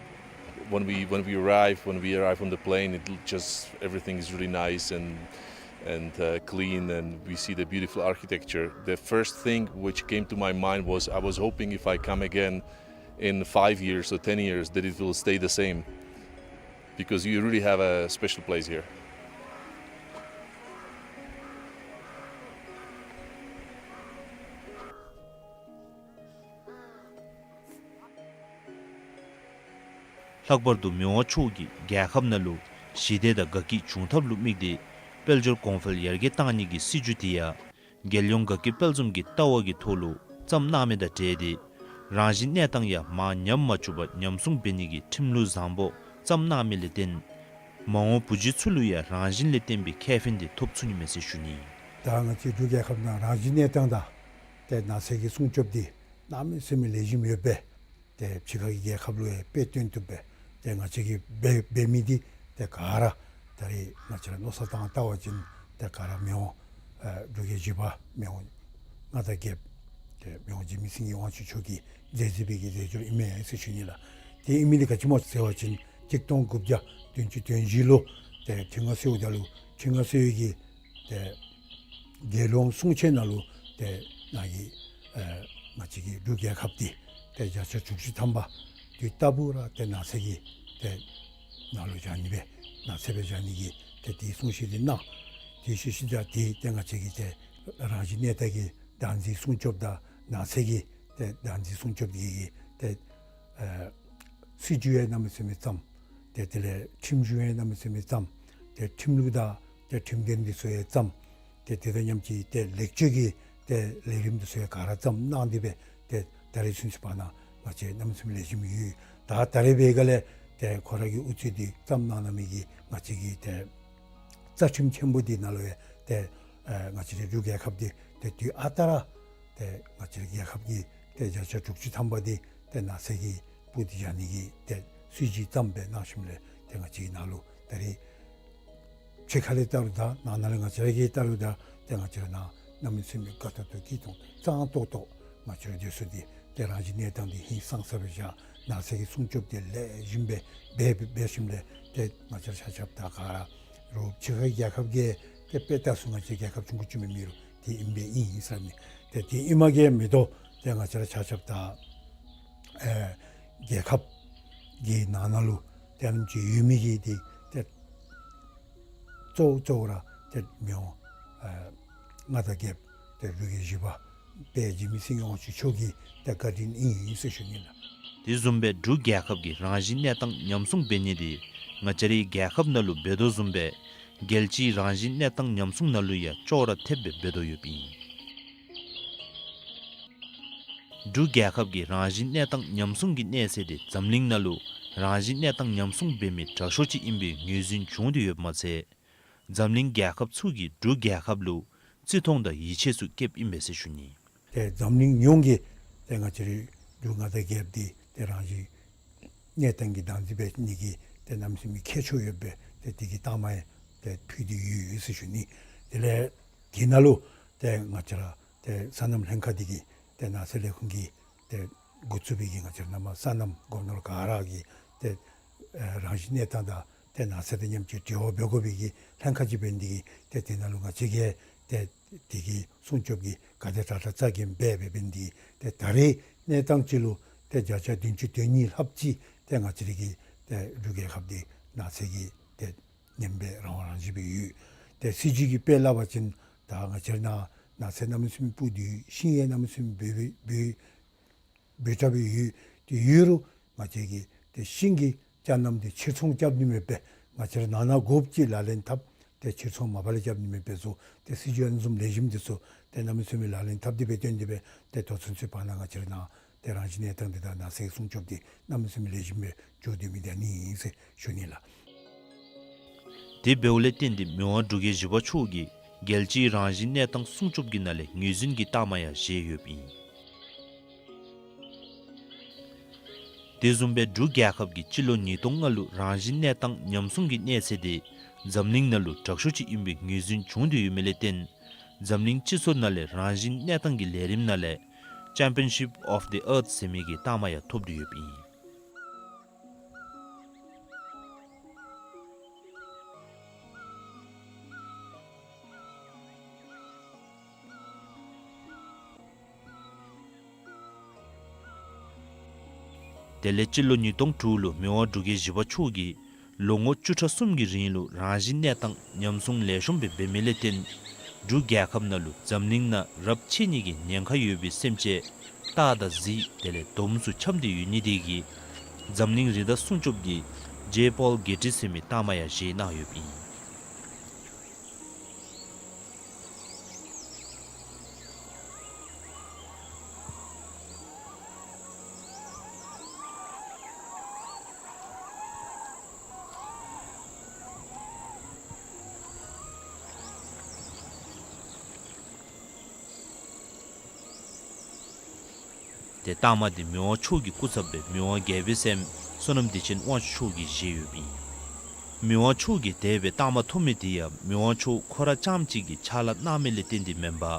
when we, when we arrive, when we arrive on the plane, it l-, just, everything is really nice and, and, uh, clean, and we see the beautiful architecture. The first thing which came to my mind was, I was hoping if I come again in five years or ten years that it will stay the same, because you really have a special place here. ལྷག་པར་དུ་མི་དབང་མཆོག་གིས་རྒྱལ་ཁབ་ནང་ལུ་ཞི་བདེ་དང་དགའ་སྐྱིད་འབྱུང་ཐབས་ལུ་དམིགས་ཏེ་དཔལ་འབྱོར་གོང་འཕེལ་ཡར་རྒྱས་གཏང་ནི་གི་སྲིད་བྱུས་དེ་ཡང་རྒྱལ་ཡོངས་དགའ་སྐྱིད་དཔལ་འཛོམས་ཀྱི་ལྟ་བ་གི་ཐོག་ལུ་བརྩམས་གནང་མི་དང་འབྲེལ་ཏེ་རང་བཞིན་གནས་སྟངས་ཡང་མར་ཉམས་མ་བཅུག་པར་ཉམས་སྲུང་འབད་ནི་གི་ཁྲིམས་ལུགས་བཟང་པོ་བརྩམས་གནང་མི་ལས་བརྟེན་མ་འོངས་བུ་བརྒྱུད་ཚུ་ལུ་ཡང་རང་བཞིན་ལས་བརྟེན་པའི་ཁེ་ཕན་དེ་ཐོབ་ཚུགས་ནི་མས་ཟེར་ཞུ་ནི། ད་ང་བཅས་འབྲུག་རྒྱལ་ཁབ་ནང་རང་བཞིན་གནས་སྟངས་དང་ཏེ་ནགས་ཚལ་གྱི་སྲུང་སྐྱོབ་འདི་གནམ་མེད་ས་མེད་ལེགས་ཤོམ་ཡོད་པས། ཏེ་ཕྱི་ཁ་གི་རྒྱལ་ཁབ་ལུ་ཡང་དཔེ་སྟོན་བཏུབ་པས། ཏེ་ང་བཅས་ཀྱིས་འབད་འབད་མི་འདི་ཏེ་ག་ར་ད་རེས་ང་བཅས་ར་མནོ་བསམ་བཏང་བལྟ་བ་ཅིན་ཏེ་ག་ར་མི་དབང་ཨེ་འབྲུག་རྒྱལ་བཞི་པ་མི་དབང་མངའ་བདག་རྒྱལཔོ་ཏེ་མི་དབང་འཇིགས་མེད་སེང་གེ་དབང་ཕྱུག་མཆོག་གི་མཛད་རྗེས་པའི་གི་རྗེས་འཇུག་ཨིན་མས་ཟེར་ཞུ་ནི་ལགས། ཏེ་ཨིན་མི་འདི་ག་ཅི་སྨོ་ཟེར་བ་ཅིན་གཅིག་སྟོང་དགུ་བརྒྱ་བདུན་ཅུ་དོན་བཞི་ལུ་ཏེ་ཁྲི་མངའ་གསོལཝ་ད་ལུ་ཁྲི་མངའ་གསོལ་བའི་གི་ཏེ་རྒྱལ་ཡོངས་སྲུང་ཆེན་ནང་ལུ་ཏེ་ནཱ་གི་ཨེ་ང་བཅས་ཀྱི་འབྲུག་རྒྱལ་ཁབ་འདི་ཏེ་བརྒྱ་ཆ་དྲུག་ཅུ་ཐམ་པ་དུས་རྟག་བུ་ར་ཏེ་ནགས་ཚལ་གྱི་ཏེ་ནང་ལུ་བཞག་ནི་སྦེ་ནགས་ཚལ་སྦེ་བཞག་ནི་གི་ཏེ་དེའི་གསུང་བཤད་འདི་གནང་། དེ་ཤུལ་ཤུལ་ད་ཏེ་ཏེ་ང་བཅས་ཀྱི་ཏེ་རང་བཞིན་གནས་སྟངས་ཀྱི་བདག་འཛིན་སྲུང་སྐྱོབ་དང་ནགས་ཚལ་གྱི་ཏེ་བདག་འཛིན་སྲུང་སྐྱོབ་ཀྱི་ཏེ་ཨེ་སྲིད་བྱུས་ཡང་གནམ་མེད་ས་མེད་བརྩམས། ཏེ་དེ་ལས་ཁྲིམས་གཞུང་ཡང་གནམ་མེད་ས་མེད་བརྩམས། ཏེ་ཁྲིམས་ལུགས་དང་ ཏེ་ཁྲིམས་དོན་འདི་ཚུ་ཡང་བརྩམས། ཏེ་དེ་དང་མཉམ་གཅིག་ཏེ་ལེགས་བཅོས་ཀྱི་ཏེ་ལས་རིམ་འདི་ཚུ་ཡང་ག་ར་བརྩམས་གནང་སྟེ་སྦེ་ཏེ་ད་རེས་ཚུན་ཚོད་བར་ན་ང་བཅས་གནམ་མེད་ས་མེད་ལེགས་ཤོམ་ཡོད། ད་ད་རེས་འབད་སྒང་ལས་ཏེ་ཁོ་ར་གི་ཨུ་ཚུགས་འདི་བརྩམས་གནང་གནང་མི་གི་ང་བཅས་ཀྱི་ཏེ་རྩ་ཁྲིམས་ཆེན་པོ་འདི་ནང་ལུ་ཡང་ཏེ་ཨེ་ང་བཅས་རའི་འབྲུག་རྒྱལ་ཁབ་འདི་ཏེ་དུས་ཨ་རྟག་ར་ཏེ་ང་བཅས་རའི་རྒྱལ་ཁབ་ཀྱི་ཏེ་བརྒྱ་ཆ་དྲུག་ཅུ་ཐམ་པ་འདི་ཏེ་ནགས་ཚལ་གྱི་སྤུ་འདི་བཞག་ནི་གི་ཏེ་སྲིད་བྱུས་བརྩམས་སྦེ་གནང་ཞིནམ་ལས་ཏེ་ང་བཅས་ཀྱི་ནང་ལུ་ད་རེས་ཕྱི་ཁ་ལས་བལྟ་རུང་ད་ནང་ན་ལས་ང་བཅས་ར་གིས་བལྟ་རུང་ད་ཏེ་ང་བཅས་ར་ནང་གནམ་མེད་ས་མེད་དགའ་ཏོག་ཏོ་སྐྱིད་ཏོང་ཏོ་གཙང་ཏོག་ཏོ་ང་བཅས་ར་སྡོད་ས་འདི་ཏེ་རང་བཞིན་གནས་སྟངས་འདི་ཧིང་སངས་ས་སྦེ་བཞག། ནགས་ཚལ་གྱི་སྲུང་སྐྱོབ་འདི་ལེགས་ཤོམ་སྦེ་འབད་འབད་ཞིནམ་ལས་ཏེ་ང་བཅས་ར་ཆ་ཁྱབ་ད་ག་ར་རོགས་ཕྱི་ཁའི་རྒྱལ་ཁབ་ཀྱིས་ཏེ་དཔེ་བལྟ་ཚུགས་ང་བཅས་རྒྱལ་ཁབ་ཆུང་ཀུ་ཅིག་མེན་མི་རུང་དེ་ཨིན་པས་ཨིན་ཟེར་མི་ཏེ་དེ་ཨིན་མ་གི་མེད་དོ། ཏེ་ང་བཅས་ར་ཆ་ཁྱབ་ད་ཨེ་རྒྱལ་ཁབ་ཀྱི་ནང་ན་ལུ་ཏེ་ཨ་ནེམ་ཅིག་ཡོད་མི་གི་འདི་ཏེ་གཙོ་བོ་གཙོ་བོ་ར་ཏེ་མི་དབང་ཨེ་མངའ་བདག་རྒྱལཔོ་ཏེ་འབྲུག་རྒྱལ་བཞི་པ་དཔལ་འཇིགས་མེད་སེང་གེ་དབང་ཕྱུག་མཆོག་གི་ཏེ་བཀའ་དྲིན་ཨིན་ཟེར་ཞུ་ནི་ལགས། དེ་བཟུམ་སྦེ་འབྲུག་རྒྱལ་ཁབ་ཀྱི་རང་བཞིན་གནས་སྟངས་ཉམས་སྲུང་འབད་ནི་འདི་ང་བཅས་རའི་རྒྱལ་ཁབ་ནང་ལུ་འབད་དོ་བཟུམ་སྦེ་རྒྱལ་སྤྱིའི་རང་བཞིན་གནས་སྟངས་ཉམས་སྲུང་ནང་ལུ་ཡང་ཅོག་ར་འཐདཔ་སྦེ་འབད་དོ་ཡོདཔ་ཨིན། འབྲུག་རྒྱལ་ཁབ་ཀྱི་རང་བཞིན་གནས་སྟངས་ཉམས་སྲུང་གི་གནས་ཚད་དེ་འཛམ་གླིང་ནང་ལུ་རང་བཞིན་གནས་སྟངས་ཉམས་སྲུང་འབད་མི་དྲག་ཤོས་ཅིག་ཨིན་པའི་ངོས་འཛིན་བྱུང་སྟེ་ཡོདཔ་མ་ཚད། འཛམ་གླིང་རྒྱལ་ཁབ་ཚུ་གིས་འབྲུག་རྒྱལ་ཁབ་ལུ་བརྩི་མཐོང་དང་ཡིད་ཆེས་སུ་བསྐྱེདཔ་ཨིན་པས་ཟེར་ཞུ་ནི། ཏེ་འཛམ་གླིང་ཡོངས་ཀྱིས་ཏེ་ང་བཅས་རའི་འབྲུག་མངའ་བདག་རྒྱལཔོ་འདི་ཏེ་རང་བཞིན་གནས་སྟངས་ཀྱི་བདག་འཛིན་འབད་ནི་གི་ཏེ་གནམ་མེད་ས་མེད་ཁྱད་ཆོས་ཡོདཔ་སྦེ་ཏེ་དེ་གི་རྟགས་མ་ཡང་ཏེ་ཕུལ་ཏེ་ཡོད་ཟེར་ཞུ་ནི། དེ་ལས་དེ་ནང་ལུ་ཏེ་ང་བཅས་ར་ཏེ་སོ་ནམ་ལྷན་ཁག་འདི་གིས་ཏེ་ནགས་ཚལ་ལས་ཁུངས་ཀྱིས་ཏེ་འགོ་བཙུགས་པའི་གི་ང་བཅས་ར་ནང་མ་སོ་ནམ་སྒོ་ནོར་ག་ར་གི་ཏེ་ཨེ་རང་བཞིན་གནས་སྟངས་དང་ཏེ་ནགས་ཚལ་དང་མཉམ་གཅིག་འབྲེལ་བ་འབད་དགོ་པའི་གི་ལྷན་ཁག་ཅིག་འབད་ནི་འདི་གིས་ཏེ་དེ་ནང་ལུ་ང་བཅས་ཀྱིས་ཏེ་དེ་གི་སྲུང་སྐྱོབ་ཀྱི་ག་དེ་དྲག་དྲག་རྩ་འགེངས་འབད་འབད་འབད་ནི་འདི་གིས་ཏེ་ད་རེས་གནས་སྟངས་ཅིག་ལུ་ཏེ་བརྒྱ་ཆ་བདུན་ཅུ་དོན་གཉིས་ལྷགཔ་ཅིག་ཏེ་ང་བཅས་རའི་གི་ཏེ་འབྲུག་རྒྱལ་ཁབ་འདི་ནགས་ཚལ་གྱི་ཏེ་ཉམས་དཔེ་རང་དབང་རང་བཞིན་སྦེ་ཡོད། ཏེ་སྲིད་བྱུས་ཀྱི་དཔེ་སླབ་པ་ཅིན་ད་ང་བཅས་ར་ནང་ནགས་ཚལ་གནམ་མེད་ས་མེད་སྤུ་འདི་ཡོད། ཤིང་ཡང་གནམ་མེད་ས་མེད་འབུ་འབུ་འབུ་འབུ་དྲགས་སྦེ་ཡོད། ཏེ་ཡོད་རུང་ང་བཅས་ཀྱིས་ཏེ་ཤིང་གི་ཅ་རྣམ་འདི་ཕྱིར་ཚོང་རྐྱབ་ནི་མེདཔ་སྦེ་ང་བཅས་ར་ནང་ན་དགོཔ་ཅིག་ལག་ལེན་འཐབ། ཏེ་ཕྱིར་ཚོང་མ་པ་ལས་རྐྱབ་ནི་མེདཔ་སྦེ་བཟོ། ཏེ་སྲིད་བྱུས་ཨ་ནི་བཟུམ་ལེགས་ཤོམ་འདི་ཚུ་ཏེ་གནམ་མེད་ས་མེད་ལག་ལེན་འཐབ་སྟེ་འབད་བཏོན་ཏེ་སྦེ་ཏེ་ད་ཚུན་ཚོད་བར་ན་ང་བཅས་ར་ནང་ཏེ་རང་བཞིན་གནས་སྟངས་འདི་དང་ནགས་ཚལ་སྲུང་སྐྱོབ་འདི་གནམ་མེད་ས་མེད་ལེགས་ཤོམ་སྦེ་འགྱོ་སྡོད་མི་འདི་ཨ་ནི་ཨིན་ཟེར་ཞུ་ནི་ལགས། དེ་འབདཝ་ལས་བརྟེན་ཏེ་མི་དབང་འབྲུག་རྒྱལ་བཞི་པ་མཆོག་གིས་རྒྱལ་སྤྱིའི་རང་བཞིན་གནས་སྟངས་སྲུང་སྐྱོབ་ཀྱི་ནང་ལས་ངོས་འཛིན་གྱི་རྟགས་མ་ཡང་བཞེས་ཡོདཔ་ཨིན། དེ་བཟུམ་སྦེ་འབྲུག་རྒྱལ་ཁབ་ཀྱིས་སྤྱི་ལོ་ཉིས་སྟོང་ལྔ་ལུ་རང་བཞིན་གནས་སྟངས་ཉམས་སྲུང་གི་གནས་ཚད་དེ་འཛམ་གླིང་ནང་ལུ་དྲག་ཤོས་ཅིག་ཨིན་པའི་ངོས་འཛིན་བྱུང་སྟེ་ཡོད་མི་ལས་བརྟེན་འཛམ་གླིང་སྤྱི་ཚོགས་ནང་ལས་རང་བཞིན་གནས་སྟངས་ཀྱི་ལས་རིམ་ནང་ལས་Championship of the Earth ཟེར་མི་གི་རྟགས་མ་ཡང་ཐོབ་སྟེ་ཡོདཔ་ཨིན། དེ་ལས་སྤྱི་ལོ་ཉིས་སྟོང་དྲུག་ལུ་མི་དབང་འབྲུག་རྒྱལ་བཞི་པ་མཆོག་གིས་ལོ་ངོ་བཅུ་ཕྲག་གསུམ་གྱི་རིང་ལུ་རང་བཞིན་གནས་སྟངས་ཉམས་སྲུང་ལེགས་ཤོམ་སྦེ་འབད་མི་ལས་བརྟེན་འབྲུག་རྒྱལ་ཁབ་ནང་ལུ་འཛམ་གླིང་ནང་རབས་ཆད་ནི་གི་ཉེན་ཁ་ཡོད་པའི་སེམས་ཅན་སྟག་དང་གཟིག་དེ་ལས་དོམ་ཚུ་འཁྱམས་ཏེ་ཡོད་ནི་དེ་གིས་འཛམ་གླིང་རི་དྭགས་སྲུང་སྐྱོབ་ཀྱི་J Paul Getty ཟེར་མི་རྟགས་མ་ཡང་བཞེས་གནང་ཡོདཔ་ཨིན། ཏེ་རྟགས་མ་འདི་མི་དབང་མཆོག་གི་སྐུ་ཚབ་སྦེ་མི་དབང་རྒྱལ་པོའི་སྲསམོ་བསོད་ནམས་བདེ་ཆེན་དབང་ཕྱུག་མཆོག་གིས་བཞེས་ཡོདཔ་ཨིན། མི་དབང་མཆོག་གིས་དེ་སྦེ་རྟགས་མ་ཐོབ་མི་འདི་ཡང་མི་དབང་མཆོག་ཁོ་ར་རྐྱངམ་གཅིག་གིས་ཕྱག་ལཱ་གནང་མི་ལས་བརྟེན་ཏེ་མེན་པར་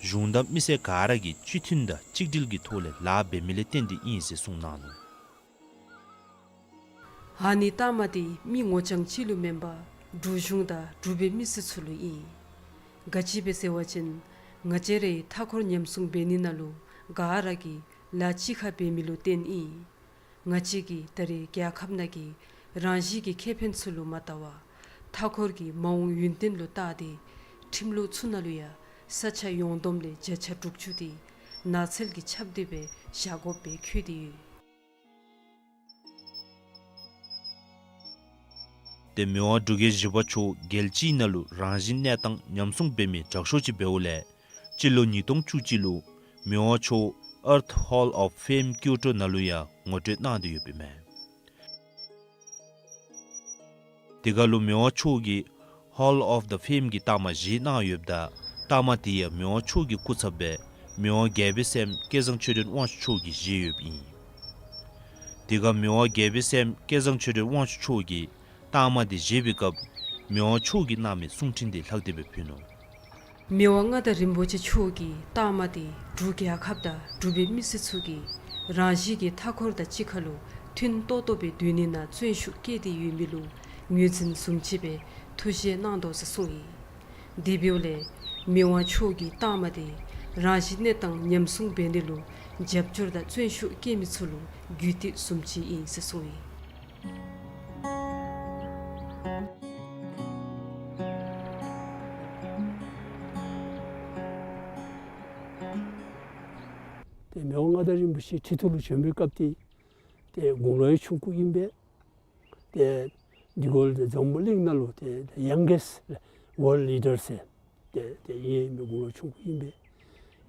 གཞུང་དང་མི་སེར་ག་ར་གིས་སྤྱི་མཐུན་དང་གཅིག་སྒྲིལ་གྱི་ཐོག་ལས་ལཱ་འབད་མི་ལས་བརྟེན་ཏེ་ཨིན་ཟེར་གསུངས་གནང་ནུག། ཨ་ནི་རྟགས་མ་འདི་མི་ངོ་རྐྱང་གཅིག་ལུ་མེན་པར་འབྲུག་གཞུང་དང་འབྲུག་པའི་མི་སེར་ཚུ་ལུ་ཨིན། ག་ཅི་སྦེ་ཟེར་བ་ཅིན་ང་བཅས་རའི་མཐའ་འཁོར་ཉམས་སྲུང་འབད་ནི་ནང་ལུ་ག་ར་གིས་ལཱ་གཅིག་ཁར་འབད་མི་ལུ་བརྟེན་ཨིན། ང་བཅས་ཀྱིས་ད་རེས་རྒྱལ་ཁབ་ནང་གི་རང་བཞིན་གྱི་ཁེ་ཕན་ཚུ་ལུ་མ་བལྟ་བར་མཐའ་འཁོར་གྱི་མ་འོངས་ཡུན་བརྟན་ལུ་བལྟ་སྟེ་ཁྲིམས་ལུགས་ཚུ་ནང་ལུ་ཡང་ས་ཆ་ཡོངས་བསྡོམས་ལས་བརྒྱ་ཆ་དྲུག་ཅུ་དེ་ནགས་ཚལ་གྱིས་ཁྱབ་སྟེ་སྦེ་བཞག་དགོཔ་སྦེ་འཁོད་དེ་ཡོད། ཏེ་མི་དབང་འབྲུག་རྒྱལ་བཞི་པ་མཆོག་རྒྱལ་སྤྱིའི་ནང་ལུ་རང་བཞིན་གནས་སྟངས་ཉམས་སྲུང་འབད་མི་དྲག་ཤོས་ཅིག་འབདཝ་ལས་སྤྱི་ལོ་ཉིས་སྟོང་བཅུ་གཅིག་ལུ་མི་དབང་མཆོག་Earth Hall of Fame ཀིའོ་ཊོ་ནང་ལུ་ཡང་ངོ་སྤྲོད་གནང་སྟེ་ཡོདཔ་ཨིན་མས། དེ་ཁར་ལུ་མི་དབང་མཆོག་གིས་Hall of the Fame གི་རྟགས་མ་བཞི་གནང་ཡོདཔ་ད་རྟགས་མ་དེ་ཡང་མི་དབང་མཆོག་གི་སྐུ་ཚབ་སྦེ་མི་དབང་རྒྱལ་པོའི་སྲསམོ་སྐལ་བཟང་ཆོས་སྒྲོན་དབང་ཕྱུག་མཆོག་གིས་བཞེས་ཡོདཔ་ཨིན། དེ་ཁར་མི་དབང་རྒྱལ་པོའི་སྲསམོ་སྐལ་བཟང་ཆོས་སྒྲོན་དབང་ཕྱུག་མཆོག་གིས་རྟགས་མ་དེ་བཞེས་པའི་སྐབས་མི་དབང་མཆོག་གིས་གནང་མི་གསུང་འཕྲིན་དེ་ལྷག་སྟེ་སྦེ་ཕུལ་ནུག། མི་དབང་མངའ་བདག་རིན་པོ་ཆེ་མཆོག་གིས་རྟགས་མ་དེ་འབྲུག་རྒྱལ་ཁབ་དང་འབྲུག་པའི་མི་སེར་ཚུ་གིས་རང་བཞིན་གྱི་མཐའ་འཁོར་དང་གཅིག་ཁར་ལུ་མཐུན་ཏོག་ཏོ་སྦེ་སྡོད་ནི་ནང་བརྩོན་ཤུགས་བསྐྱེད་དེ་ཡོད་མི་ལུ་ངོས་འཛིན་བཟུམ་ཅིག་སྦེ་ཐུགས་བཞེད་གནང་དོ་ཟེར་གསུངས་ཡི། དེ་འབདཝ་ལས་མི་དབང་མཆོག་གི་རྟགས་མ་དེ་རང་བཞིན་གནས་སྟངས་ཉམས་སྲུང་འབད་ནི་ལུ་རྒྱབ་སྐྱོར་དང་བརྩོན་ཤུགས་བསྐྱེད་མི་ཚུ་ལུ་རྒྱུད་སྟེགས་བཟུམ་ཅིག་ཨིན་ཟེར་གསུངས་ཡི། ཏེ་མི་དབང་མངའ་བདག་རིན་པོ་ཆེ་ཁྲི་ཐོག་ལུ་བྱོན་པའི་སྐབས་དེ་ཏེ་དགུང་ལོ་ཡང་ཆུང་ཀུ་ཨིན་པས། ཏེ་འདི་གུ་ལུ་ཏེ་འཛམ་བུ་གླིང་ནང་ལུ་ཏེ་ཏེ་ཡང་གེསཊ་ཝརལཌ་ལི་ཌར་ཟེར་ཏེ་ཏེ་ཨིན་མི་དགུང་ལོ་ཆུང་ཀུ་ཨིན་པས།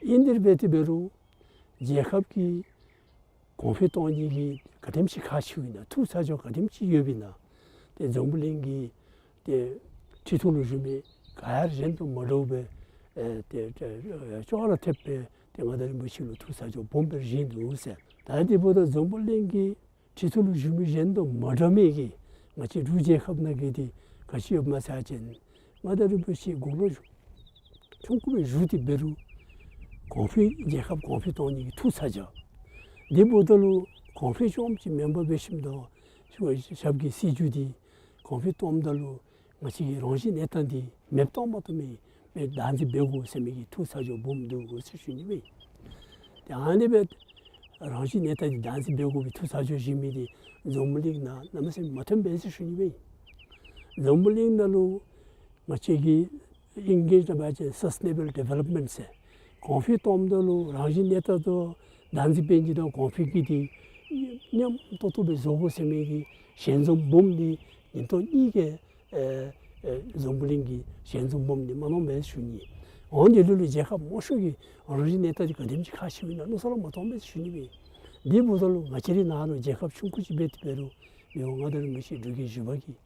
ཨིན་དེ་འབད་དེ་འབད་རུང་རྒྱལ་ཁབ་ཀྱི་གོང་འཕེལ་གཏོང་ནི་གི་ག་དེམ་ཅིག་ཁག་ཆེཝ་ཨིན་ན་ཐུགས་ཚ་གྱང་ག་དེམ་ཅིག་ཡོདཔ་ཨིན་ན་ཏེ་འཛམ་བུ་གླིང་གི་ཏེ་ཁྲི་ཐོག་ལུ་བཞུགས་མི་ག་ཡང་གཞན་དང་མ་འདྲཝ་སྦེ་ཨེ་ཏེ་ཏེ་ཅོག་ར་འཐདཔ་སྦེ་ཏེ་མངའ་བདག་རིན་པོ་ཆེ་ལུ་ཐུགས་ཚ་གྱང་སྦོམ་སྦེ་བཞེས་ནུག་ཟེར། ད་དེ་འབདཝ་ད་འཛམ་བུ་གླིང་གི་ཁྲི་ཐོག་ལུ་བཞུགས་མི་གཞན་དང་མ་འདྲ་མི་གི་ང་བཅས་འབྲུག་རྒྱལ་ཁབ་ནང་གི་དེ་ག་ཅི་ཡོདཔ་སྨོ་ཟེར་བ་ཅིན་མངའ་བདག་རིན་པོ་ཆེ་དགུང་ལོ་ཆུང་ཀུ་སྦེ་བཞུགས་ཏེ་འབད་རུང་གོང་འཕེལ་རྒྱལ་ཁབ་གོང་འཕེལ་གཏོང་ནི་གི་ཐུགས་ཚ་གྱང་དེ་འབདཝ་ད་ལུ་གོང་འཕེལ་རྐྱངམ་ཅིག་མེན་པར་འབད་ཞིནམ་ད་ཞབས་ཀྱི་སྲིད་བྱུས་དེ་གོང་འཕེལ་གཏངམ་ད་ལུ་ང་བཅས་ཀྱི་རང་བཞིན་གནས་སྟངས་འདི་མེདཔ་བཏང་མ་བཏུབ་མི་སྦེ་བདག་འཛིན་འབད་དགོ་ཟེར་མི་གི་ཐུགས་ཚ་གྱང་སྦོམ་འདུག་ཟེར་ཞུ་ནི་སྦེ། ཏེ་ཨ་ནི་སྦེ་རང་བཞིན་གནས་སྟངས་འདི་བདག་འཛིན་འབད་དགོ་པའི་ཐུགས་ཚ་གྱང་བཞེས་མི་འདི་འཛམ་བུ་གླིང་ནང་གནམ་མེད་ས་མེད་མ་ཐོན་པས་ཟེར་ཞུ་ནི་སྦེ། འཛམ་བུ་གླིང་ནང་ལུ་ང་བཅས་ཀྱི་ཨིང་གེ་ནང་འབད་བ་ཅིན་སཱསི་ཊེ་ནེ་བཱལ་ཌི་ཝེ་ལོབ་མེནཊ་ཟེར་གོང་འཕེལ་གཏངམ་ད་ལུ་རང་བཞིན་གནས་སྟངས་དང་བདག་འཛིན་འབད་ནི་དང་གོང་འཕེལ་གྱི་འདི་མཉམ་ཏོག་ཏོ་སྦེ་བཟོ་དགོ་ཟེར་མི་གི་ཞལ་འཛོམས་སྦོམ་འདི་ཉིན་ཐོ་གཉིས་ཀྱི་ཨེ་ཨེ་འཛམ་བུ་གླིང་གི་ཞལ་འཛོམས་སྦོམ་འདི་མ་གནང་པས་ཞུ་ནི། འོན་ཏེ་ལུ་ལུ་རྒྱལ་ཁབ་མང་ཤོས་ཀྱིས་རང་བཞིན་གནས་སྟངས་འདི་ག་དེམ་ཅིག་ཁག་ཆེཝ་ཨིན་ན་མནོ་བསམ་ར་མ་བཏང་པས་ཞུ་ནི་སྦེ། དེ་འབདཝ་ད་ལུ་ང་བཅས་རའི་ནང་ལུ་རྒྱལ་ཁབ་ཆུང་ཀུ་ཅིག་འབད་དེ་འབད་རུང་མི་དབང་མངའ་བདག་རིན་པོ་ཆེ་འབྲུག་རྒྱལ་བཞི་པ་གིས་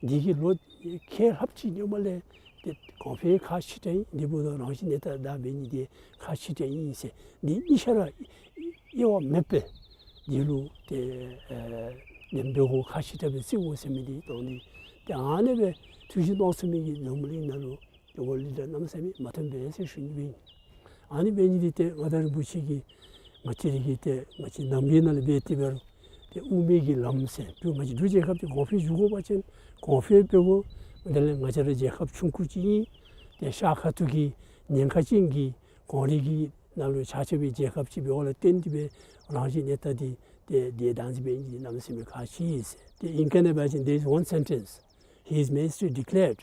འདི་གི་ལོ་ཁལ་ལྷགཔ་ཅིག་སྔོན་མ་ལས་ཏེ་གོང་འཕེལ་ཁག་ཆེ་དྲགས་ཨིན། དེ་འབདཝ་ད་རང་བཞིན་གནས་སྟངས་བདག་འབད་ནི་འདི་ཁག་ཆེ་དྲགས་ཨིན་ཟེར་འདི་གཉིས་ཆ་ར་དབྱེ་བ་མེདཔ་སྦེ་འདི་ལུ་ཏེ་ཨེ་ཉམས་འབད་དགོ་ཁག་ཆེ་དྲགས་སྦེ་བརྩི་དགོ་ཟེར་མི་འདི་དོན་འདི་ཏེ་ཨ་ནི་སྦེ་ཐུགས་བཞེད་གནང་ཚུགས་མི་གི་འཛམ་བུ་གླིང་ནང་ལུ་ཏེ་ཝརལཌ་ལི་ཌར་གནམ་མེད་ས་མེད་མ་ཐོན་པས་ཟེར་ཞུ་ནི་སྦེ་ཨིན། ཨ་ནི་འབད་ནི་འདི་ཏེ་མངའ་བདག་རིན་པོ་ཆེ་གིས་ང་བཅས་ར་གི་ཏེ་ང་བཅས་ནང་པའི་ནང་ལུ་འབད་དེ་འབད་རུང་ཏེ་དབུ་མའི་གི་ལམ་ཟེར་འབད་ང་བཅས་འབྲུག་རྒྱལ་ཁབ་འདི་གོང་འཕེལ་འགྱོ་དགོ་པ་ཅིན་གོང་འཕེལ་འབད་དགོ། དེ་ལས་ང་བཅས་ར་རྒྱལ་ཁབ་ཆུང་ཀུ་ཅིག་ཨིན། ཏེ་ཤར་ཁ་ཐུག་གི་ཉེན་ཁ་ཅན་གྱི་གངས་རི་གི་ནང་ལུ་ཆགས་ཆགས་པའི་རྒྱལ་ཁབ་ཅིག་འབདཝ་ལས་བརྟེན་ཏེ་སྦེ་རང་བཞིན་གནས་སྟངས་འདི་ཏེ་འདི་བདག་འཛིན་འབད་ནི་འདི་གནམ་མེད་ས་མེད་ཁག་ཆེ་ཟེར། ཏེ་ཨིང་སྐད་ནང་འབད་བ་ཅིན་there is one sentence His Majesty declared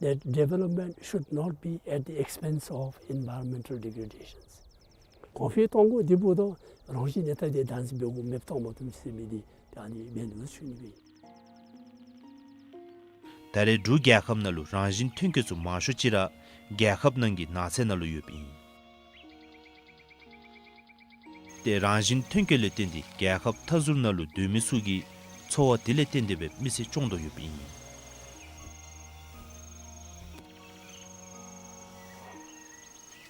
that development should not be at the expense of environmental degradations. གོང་འཕེལ་གཏང་དགོ། དེ་འབདཝ་ད་རང་བཞིན་གནས་སྟངས་འདི་བདག་འཛིན་འབད་དགོ། མེདཔ་བཏང་མ་བཏུབ་ཟེར་མི་འདི་ད་ཨ་ནི་འབད་ནུག་ཞུ་ནི་སྦེ། ད་རེས་འབྲུག་རྒྱལ་ཁབ་ནང་ལུ་རང་བཞིན་ཐོན་སྐྱེད་ཚུ་མང་ཤོས་ཅིག་ར་རྒྱལ་ཁབ་ནང་གི་ནགས་ཚལ་ནང་ལུ་ཡོདཔ་ཨིན། ཏེ་རང་བཞིན་ཐོན་སྐྱེད་ལས་བརྟེན་ཏེ་རྒྱལ་ཁབ་མཐའ་ཟུར་ནང་ལུ་སྡོད་མི་ཚུ་གི་འཚོ་བ་དེ་ལས་བརྟེན་ཏེ་སྦེ་མི་སེར་སྐྱོང་དོ་ཡོདཔ་ཨིན།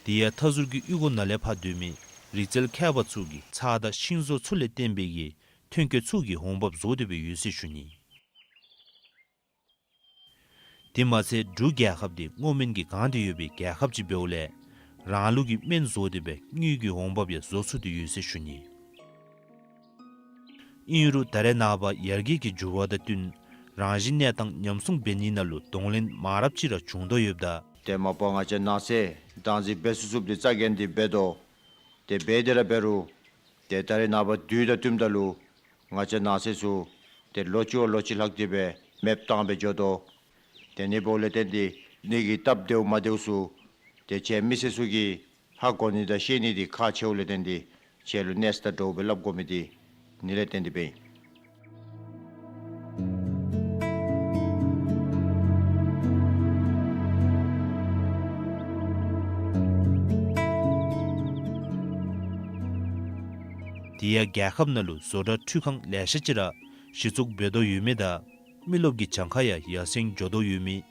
དེ་ཡང་མཐའ་ཟུར་གྱི་གཡུས་སྒོ་ནང་ལས་ཕར་སྡོད་མི་རིག་རྩལ་མཁས་པ་ཚུ་གིས་ཚྭ་དང་ཤིང་བཟོ་ཚུ་ལས་བརྟེན་པའི་གི་ཐོན་སྐྱེད་ཚུ་གི་འོང་འབབ་བཟོ་སྟེ་སྦེ་ཡོད་ཟེར་ཞུ་ནི། དེ་མ་ཚད་འབྲུག་རྒྱལ་ཁབ་འདི་སྔོ་སྨན་གྱིས་གང་སྟེ་ཡོད་པའི་རྒྱལ་ཁབ་ཅིག་འབདཝ་ལས་རང་ལུགས་ཀྱི་སྨན་བཟོ་སྟེ་སྦེ་དངུལ་གྱི་འོང་འབབ་ཡང་བཟོ་ཚུགས་ཏེ་ཡོད་ཟེར་ཞུ་ནི། ཨིན་རུང་ད་རེས་ནངས་པ་ཡར་རྒྱས་ཀྱི་འགྱུར་བ་དང་བསྟུན་རང་བཞིན་གནས་སྟངས་ཉམས་སྲུང་འབད་ནི་ནང་ལུ་གདོང་ལེན་མང་རབས་ཅིག་ར་བྱུང་དོ་ཡོདཔ་ད། ཏེ་མ་པ་ང་བཅས་ནགས་ཚལ་བདག་འཛིན་འབད་ཚུགས་ཚུགསཔ་འདི་རྩ་འགེངས་ཏེ་འབད་དོ། ཏེ་འབད་དེ་ར་འབད་རུང་ཏེ་ད་རེས་ནངས་པ་དུས་དང་བསྟུནམ་ད་ལུ་ང་བཅས་ནགས་ཚལ་ཚུ་ཏེ་ལོ་གཅིག་བ་ལོ་གཅིག་ལྷག་སྟེ་སྦེ་མེདཔ་བཏང་སྦེ་འགྱོ་དོ། ཏེ་ཨ་ནི་འབདཝ་ལས་བརྟེན་ཏེ་ཨ་ནི་གི་སྟབས་བདེཝ་མ་བདེཝ་ཚུ་ཏེ་ཁྱེད་མི་སེར་ཚུ་གིས་ཧ་གོ་ནི་དང་ཤེས་ནི་འདི་ཁག་ཆེཝ་ལས་བརྟེན་ཏེ་ཁྱེད་ལུ་གནས་ས་དང་གྲོགས་པོ་སྦེ་སླབ་དགོ་མི་འདི་ཨ་ནི་ལས་བརྟེན་ཏེ་སྦེ་ཨིན། དེ་ཡང་རྒྱལ་ཁབ་ནང་ལུ་བཟོ་གྲྭ་འཕྲུལ་ཁང་ལེ་ཤ་ཅིག་ར་གཞི་བཙུགས་འབད་དོ་ཡོད་མི་དང་མི་རློབས་ཀྱི་གྱངས་ཁ་ཡང་ཡར་སེང་འགྱོ་དོ་ཡོད་མི།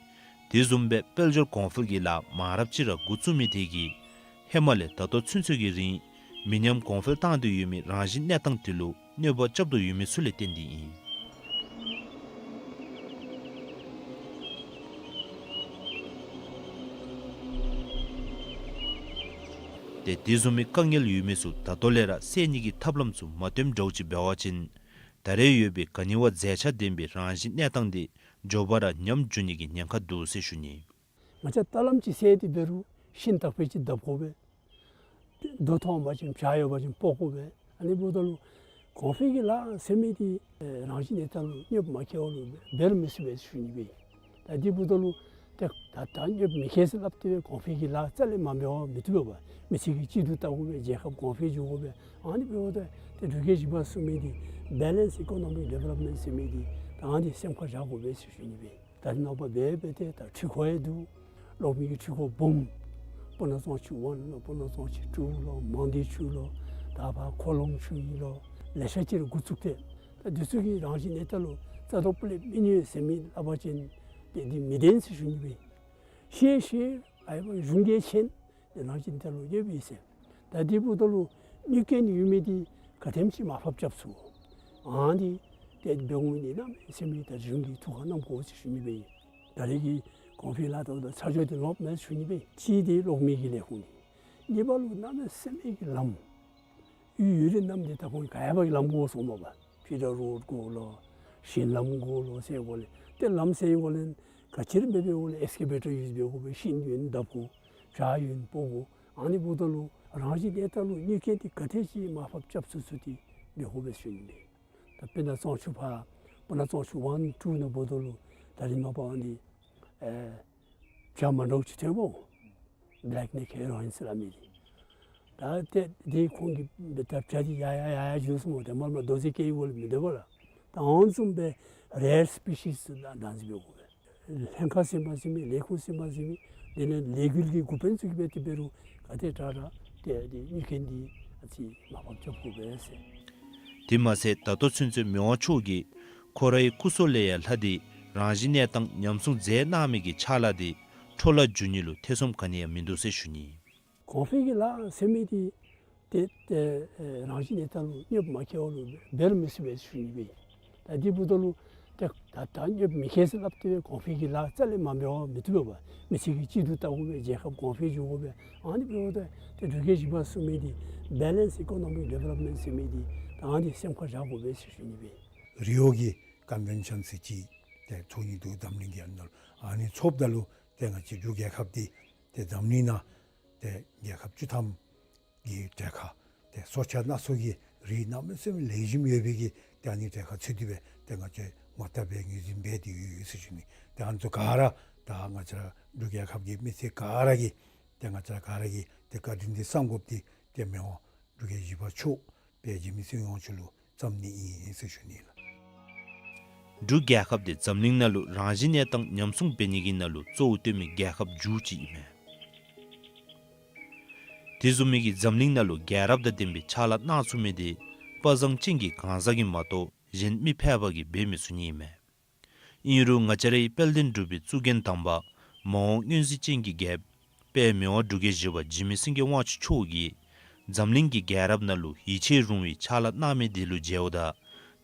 དེ་བཟུམ་སྦེ་དཔལ་འབྱོར་གོང་འཕེལ་གྱི་ལཱ་མང་རབས་ཅིག་ར་འགོ་བཙུགས་མི་དེ་གིས་ཧེ་མ་ལས་ད་ལྟོ་ཚུན་ཚོད་ཀྱི་རིང་མི་ཉམས་གོང་འཕེལ་བཏང་སྟེ་ཡོད་མི་རང་བཞིན་གནས་སྟངས་དེ་ལུ་གནོད་པ་རྐྱབ་དོ་ཡོད་མི་ཚུ་ལས་བརྟེན་ཏེ་ཨིན། ཏེ་དེ་བཟུམ་མའི་དཀའ་ངལ་ཡོད་མི་ཚུ་ད་ལྟོ་ལས་ར་སེལ་ནི་གི་ཐབས་ལམ་ཚུ་མ་བཏོན་འདྲཝ་ཅིག་འབད་བ་ཅིན་ད་རེས་ཡོད་པའི་ག་ནི་བ་མཛེས་ཆ་ལྡན་པའི་རང་བཞིན་གནས་སྟངས་དེ་མགྱོགས་པ་ར་ཉམས་འགྱོ་ནི་གི་ཉེན་ཁ་འདུག་ཟེར་ཞུ་ནི། ང་བཅས་ད་ལམ་ཅིག་སེལ་ཏེ་འབད་རུང་ཤིང་བཏགས་པའི་ཅིག་བརྡབ་དགོ་པས། རྡོ་མཐོང་པ་ཅིན་བྱག་ཡོད་པ་ཅིན་སྤོ་དགོ་པས། ཨ་ནི་འབདཝ་ད་ལུ་གོང་འཕེལ་གྱི་ལཱ་ཟེར་མི་དེ་རང་བཞིན་གནས་སྟངས་ལུ་གནོདཔ་མ་བཀལ་བ་ལུ་འབད་རུང་མི་ཚུགས་པས་ཞུ་ནི་སྦེ། ད་དེ་འབདཝ་ད་ལུ་ཏེ་ད་ད་གནོདཔ་མི་བཀལ་ཟེར་སླབ་སྟེ་སྦེ་གོང་འཕེལ་གྱི་ལཱ་རྩ་ལས་མ་འབད་བར་མི་བཏུབ་པས། མི་ཚུ་གིས་གཅིག་ཏུ་བལྟ་དགོ་པས། རྒྱལ་ཁབ་གོང་འཕེལ་འགྱོ་དགོ་པས། ཨ་ནི་འབདཝ་ད་ཏེ་འབྲུག་རྒྱལ་བཞི་པ་གསུངས་མི་དེ་Balanced Economic Development ཟེར་མི་དེ་ད་ཨ་ནི་སེམས་ཁར་བཞག་དགོ་པས་ཟེར་ཞུ་ནི་སྦེ། ད་རེས་ནངས་པ་འབད་འབད་དེ་ད་འཕྲུལ་འཁོར་ཡང་འདུག། གློག་མེ་གི་འཕྲུལ་འཁོར་སྦོམ། སྤུ་ན་གཙང་ཆུ་ཝན་ལོ། སྤུ་ན་གཙང་ཆུ་ཊུ་ལོ། མང་སྡེ་ཆུ་ལོ། ད་ཕར་ཁོ་ལོང་ཆུ་ཨིན་ལོ། ལེ་ཤ་ཅིག་ར་འགོ་བཙུགས་ཏེ། ད་འདི་ཚུ་གིས་རང་བཞིན་གནས་སྟངས་ལུ་རྩ་དོག་སྤུ་ལས་མི་གནོད་ཟེར་མི་སླབ་པ་ཅིན་ཏེ་འདི་མི་བདེན་ཟེར་ཞུ་ནི་སྦེ། ཤེས་ཤེས་ཨའི་བ་གཞུང་གིས་མཁྱེན། ཏེ་རང་བཞིན་གནས་སྟངས་ལུ་ཡོདཔ་ཨིན་ཟེར། ད་དེ་འབདཝ་ད་ལུ་གནོད་སྐྱེལ་ནི་ཡོད་མི་དེ་ག་དེམ་ཅིག་མར་ཕབ་རྐྱབ་ཚུགས། ཨ་ནི་དེ་འབད་འོང་མི་ནི་གནམ་མེད་ས་མེད་ད་གཞུང་གིས་ཐུགས་ཁར་བསྣམ་དགོ་ཟེར་ཞུ་ནི་སྦེ་ཨིན། ད་རེས་ཀྱི་གོང་འཕེལ་ལཱ་ད་ད་ཆ་འཇོག་དེ་ལོག་མེད་ཞུ་ནི་སྦེ། གཅིག་དེ་གློག་མེ་གི་ལས་ཁུངས་དེ། གཉིས་པ་ལུ་གནམ་མེད་ས་མེད་ཀྱི་ལམ། ཡུལ་ཡུལ་རེ་རྣམས་དེ་ད་ཁོང་ག་ཡ་བ་གི་ལམ་དགོ་གསུངམ་མས་པ། ཕི་ཌར་རོཌ་དགོ་ལོ། ཞིང་ལམ་དགོ་ལོ་ཟེར་འགོ་ལས། ཏེ་ལམ་ཟེར་འགོ་ལས་ག་ཅི་ར་འབད་འབདཝ་ལས་ཨེགསི་ཀེ་བེ་ཊར་ཡུས་འབད་དགོ་པས། ཤིང་ཡོད་ན་བརྡབ་དགོ། བྱག་ཡོད་ན་སྤོ་དགོ། ཨ་ནི་འབདཝ་ད་ལུ་རང་བཞིན་གནས་སྟངས་ལུ་གནོད་སྐྱེལ་དེ་ག་དེ་ཅིག་མར་ཕབ་རྐྱབ་ཚུགས་ཚུགས་དེ་འབད་དགོ་པས་ཞུ་ནི་སྦེ། ད་དཔེར་ན་གཙང་ཆུ་ཕར་སྤུ་ན་གཙང་ཆུ་ཝན་ཊུ་ནང་འབདཝ་ད་ལུ་ད་རེས་ནངས་པ་ཨ་ནི་ཨེ་བྱག་མ་འདྲཝ་ཅིག་ཐོན་འོང་། བེ་ལེཀ་ནེཀཌ་ཧེ་རོ་ཨིན་ཟེར་སླབ་མི་དེ། ད་ཏེ་དེ་ཁོང་གིས་འབད་ད་བྱག་དེ་ཡར་ཡར་ཡར་ཡར་འགྱོ་སོངམ་མས། ཏེ་མར་མར་རྡོ་རྗེ་སྐྱེལ་འགོ་ལས་མི་འདི་བ་ལ། ད་ཨ་ནི་བཟུམ་སྦེ་རེར་སི་པི་ཤིསི་ཚུ་བདག་འཛིན་འབད་དགོ་པས། ལྷན་ཁག་ཟིན་པ་ཟིན་མི་ལས་ཁུངས་ཟིན་པ་ཟིན་མི་དེ་ལས་ལས་འགུལ་གྱི་འགོ་དཔོན་ཚུ་གིས་འབད་དེ་འབད་རུང་ག་དེ་དྲག་དྲག་ཏེ་དེ་གནོད་སྐྱེལ་འདི་ཨ་ཙི་མར་ཕབ་རྐྱབ་དགོ་པས་ཟེར། དེ་མ་ཚད་ད་ལྟོ་ཚུན་ཚོད་མི་དབང་མཆོག་གིས་ཁོ་རའི་སྐུ་སྲོག་ལས་ཡང་ལྷག་སྟེ་རང་བཞིན་གནས་སྟངས་ཉམས་སྲུང་མཛད་གནང་མི་གི་ཕྱག་ལཱ་དེ་འཕྲོ་བརླག་འགྱོ་ནི་ལུ་ཐེ་ཚོམ་ག་ནི་ཡང་མིན་འདུག་ཟེར་ཞུ་ནི། གོང་འཕེལ་གྱི་ལཱ་ཟེར་མི་དེ་ཏེ་ཏེ་ཨེ་རང་བཞིན་གནས་སྟངས་ལུ་གནོདཔ་མ་བཀལ་བ་ལུ་འབད་རུང་མི་ཚུགས་པས་ཞུ་ནི་སྦེ། ད་དེ་འབདཝ་ད་ལུ་ཏེ་ད་ད་གནོདཔ་མི་བཀལ་ཟེར་སླབ་སྟེ་སྦེ་གོང་འཕེལ་གྱི་ལཱ་རྩ་ལས་མ་འབད་བར་མི་བཏུབ་པས། མི་ཚུ་གིས་གཅིག་ཏུ་བལྟ་དགོ་པས། རྒྱལ་ཁབ་གོང་འཕེལ་འགྱོ་དགོ་པས། ཨ་ནི་འབདཝ་ད་ཏེ་འབྲུག་རྒྱལ་བཞི་པ་གསུངས་མི་དེ་Balanced Economic Development ཟེར་མི་དེ་ད་ཨ་ནི་སེམས་ཁར་བཞག་དགོ་པས་ཟེར་ཞུ་ནི་སྦེ། རི་ཝོ་གི་ཀོན་ཝེན་ཤཱན་ཟེར་ཅིག་ཏེ་ཚོགས་ནི་འདུག་འཛམ་གླིང་གི་ཨ་ནཱ་ལུ། ཨ་ནི་ཚོགསཔ་ད་ལུ་ཏེ་ང་བཅས་འབྲུག་རྒྱལ་ཁབ་འདི་ཏེ་འཛམ་གླིང་ནང་ཏེ་རྒྱལ་ཁབ་བཅུ་ཐམ་གྱི་གྲལ་ཁར་ཏེ་སྲོག་ཆགས་སྣ་ཚོགས་ཀྱི་རིགས་གནམ་མེད་ས་མེད་ལེགས་ཤོམ་ཡོད་པའི་གི་ཏེ་ཨ་ནི་གྲལ་ཁར་ཚུད་དེ་སྦེ་ཏེ་ང་བཅས་ངོ་རྟགས་སྦེ་ངོས་འཛིན་འབད་དེ་ཡོད་ཡོད་ཟེར་ཞུ་ནི། ཏེ་ཨ་ནི་ཚུ་ག་ར་ད་ང་བཅས་ར་འབྲུག་རྒྱལ་ཁབ་ཀྱི་མི་སེར་ག་ར་གིས་ཏེ་ང་བཅས་ར་ག་ར་གིས་ཏེ་བཀའ་དྲིན་འདི་བསམ་དགོཔ་འདི་ཏེ་མི་དབང་འབྲུག་རྒྱལ་བཞི་པ་མཆོག་དཔལ་འཇིགས་མེད་ཚེ་དབང་མཆོག་ལུ་བསམ་ནི་ཨིན་ཟེར་ཞུ་ནི་ལགས། འབྲུག་རྒྱལ་ཁབ་འདི་འཛམ་གླིང་ནང་ལུ་རང་བཞིན་གནས་སྟངས་ཉམས་སྲུང་འབད་ནི་གི་ནང་ལུ་གཙོ་བོ་བཏོན་མི་རྒྱལ་ཁབ་མཇུག་ཅིག་ཨིན་མས། དེ་བཟུམ་མའི་གི་འཛམ་གླིང་ནང་ལུ་རྒྱལ་རབས་དང་ལྡན་པའི་ཕྱག་ལཱ་གནང་ཚུགས་མི་དེ་དཔའ་བཟང་ཅན་གྱི་གང་ཟག་གིས་མ་གཏོགས་གཞན་མི་ཕལ་པ་གིས་འབད་མི་ཚུགས་ནི་ཨིན་མས། ཨིན་རུང་ང་བཅས་རའི་དཔལ་ལྡན་འབྲུག་པའི་གཙུག་རྒྱན་དམ་པ་མ་འོངས་མངོན་གཟིགས་ཅན་གྱི་རྒྱལཔོ་དཔལ་མི་དབང་འབྲུག་རྒྱལ་བཞི་པ་འཇིགས་མེད་སེང་གེ་དབང་ཕྱུག་མཆོག་གིས་འཛམ་གླིང་གི་རྒྱལ་རབས་ནང་ལུ་ཡིད་ཆེས་རུང་བའི་ཕྱག་ལཱ་གནང་མི་དེ་ལུ་མཇལཝ་ད་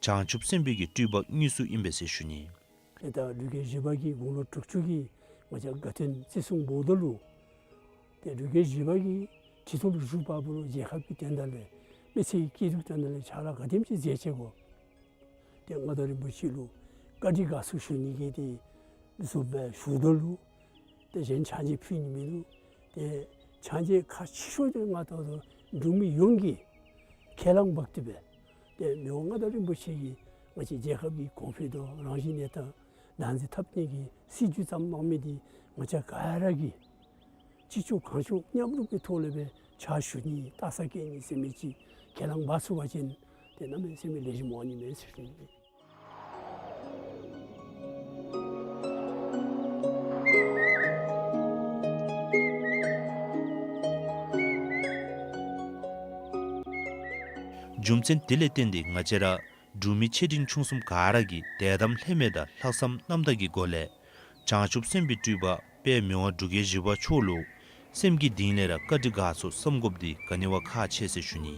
བྱང་ཆུབ་སེམས་དཔའི་གི་སྤྲུལ་པ་དངོས་སུ་ཨིན་པས་ཟེར་ཞུ་ནི། ཏེ་ད་འབྲུག་རྒྱལ་བཞི་པ་གི་དགུང་ལོ་དྲུག་ཅུ་གི་ང་བཅས་དགའ་སྟོན་བརྩི་སྲུང་འབདཝ་ད་ལུ་ཏེ་འབྲུག་རྒྱལ་བཞི་པ་གིས་ཁྲི་ཐོག་ལུ་བཞུགས་པ་ལུ་རྒྱལ་ཁབ་ཀྱི་དོན་དག་ལས་མི་སེར་གྱི་སྐྱིད་སྡུག་དོན་དག་ལས་ཕྱག་ལཱ་ག་དེམ་ཅིག་མཛད་ཅི་གོ། ཏེ་མངའ་བདག་རིན་པོ་ཆེ་ལུ་བཀའ་དྲིན་དགའ་ཚོར་ཞུ་ནི་གི་ཏེ་བཟོ་སྦེ་ཞུཝ་ད་ལུ་ཏེ་གཞན་ཕྱག་མཇལ་ཕུལ་ནི་མིན་འདུག། ཏེ་ཕྱག་མཇལ་ཁག་ཆེ་ཤོས་དེ་ང་ད་ལྟོ་འབྲུག་མི་ཡོངས་ཀྱིས་ཁས་བླངས་འབག་སྟེ་སྦེ་ཏེ་མི་དབང་མངའ་བདག་རིན་པོ་ཆེ་གིས་ང་བཅས་རྒྱལ་ཁབ་ཀྱི་གོང་འཕེལ་དང་རང་བཞིན་གནས་སྟངས་བདག་འཛིན་འཐབ་ནི་གི་སྲིད་བྱུས་བརྩམས་གནང་མི་དེ་ང་བཅས་ག་ར་གིས་ཅི་ལྕོགས་གང་ལྕོགས་མཉམ་རུབ་ཀྱི་ཐོག་ལས་སྦེ་ཕྱག་ཞུ་ནི་རྟགས་གསལ་བཀོད་ནི་ཟེར་མི་ཅིག་ཁས་བླངས་འབག་ཚུགས་པ་ཅིན་ཏེ་གནམ་མེད་ས་མེད་ལེགས་ཤོམ་འོང་ནི་མས་ཟེར་ཞུ་ནི། རྒྱུ་མཚན་དེ་ལས་བརྟེན་ཏེ་ང་བཅས་ར་འབྲུག་མི་ཆེ་འབྲིང་ཆུང་གསུམ་ག་ར་གིས་དད་དམ་ལྷད་མེད་དང་ལྷག་བསམ་རྣམ་དག་གི་སྒོ་ལས་བྱང་ཆུབ་སེམས་དཔའི་སྤྲུལ་པ་དཔལ་མི་དབང་འབྲུག་རྒྱལ་བཞི་པ་མཆོག་ལུ་སེམས་ཀྱི་གཏིང་ལས་ར་བཀའ་དྲིན་དགའ་ཚོར་བསམ་དགོཔ་འདི་ག་ནི་བ་ཁག་ཆེ་ཟེར་ཞུ་ནི།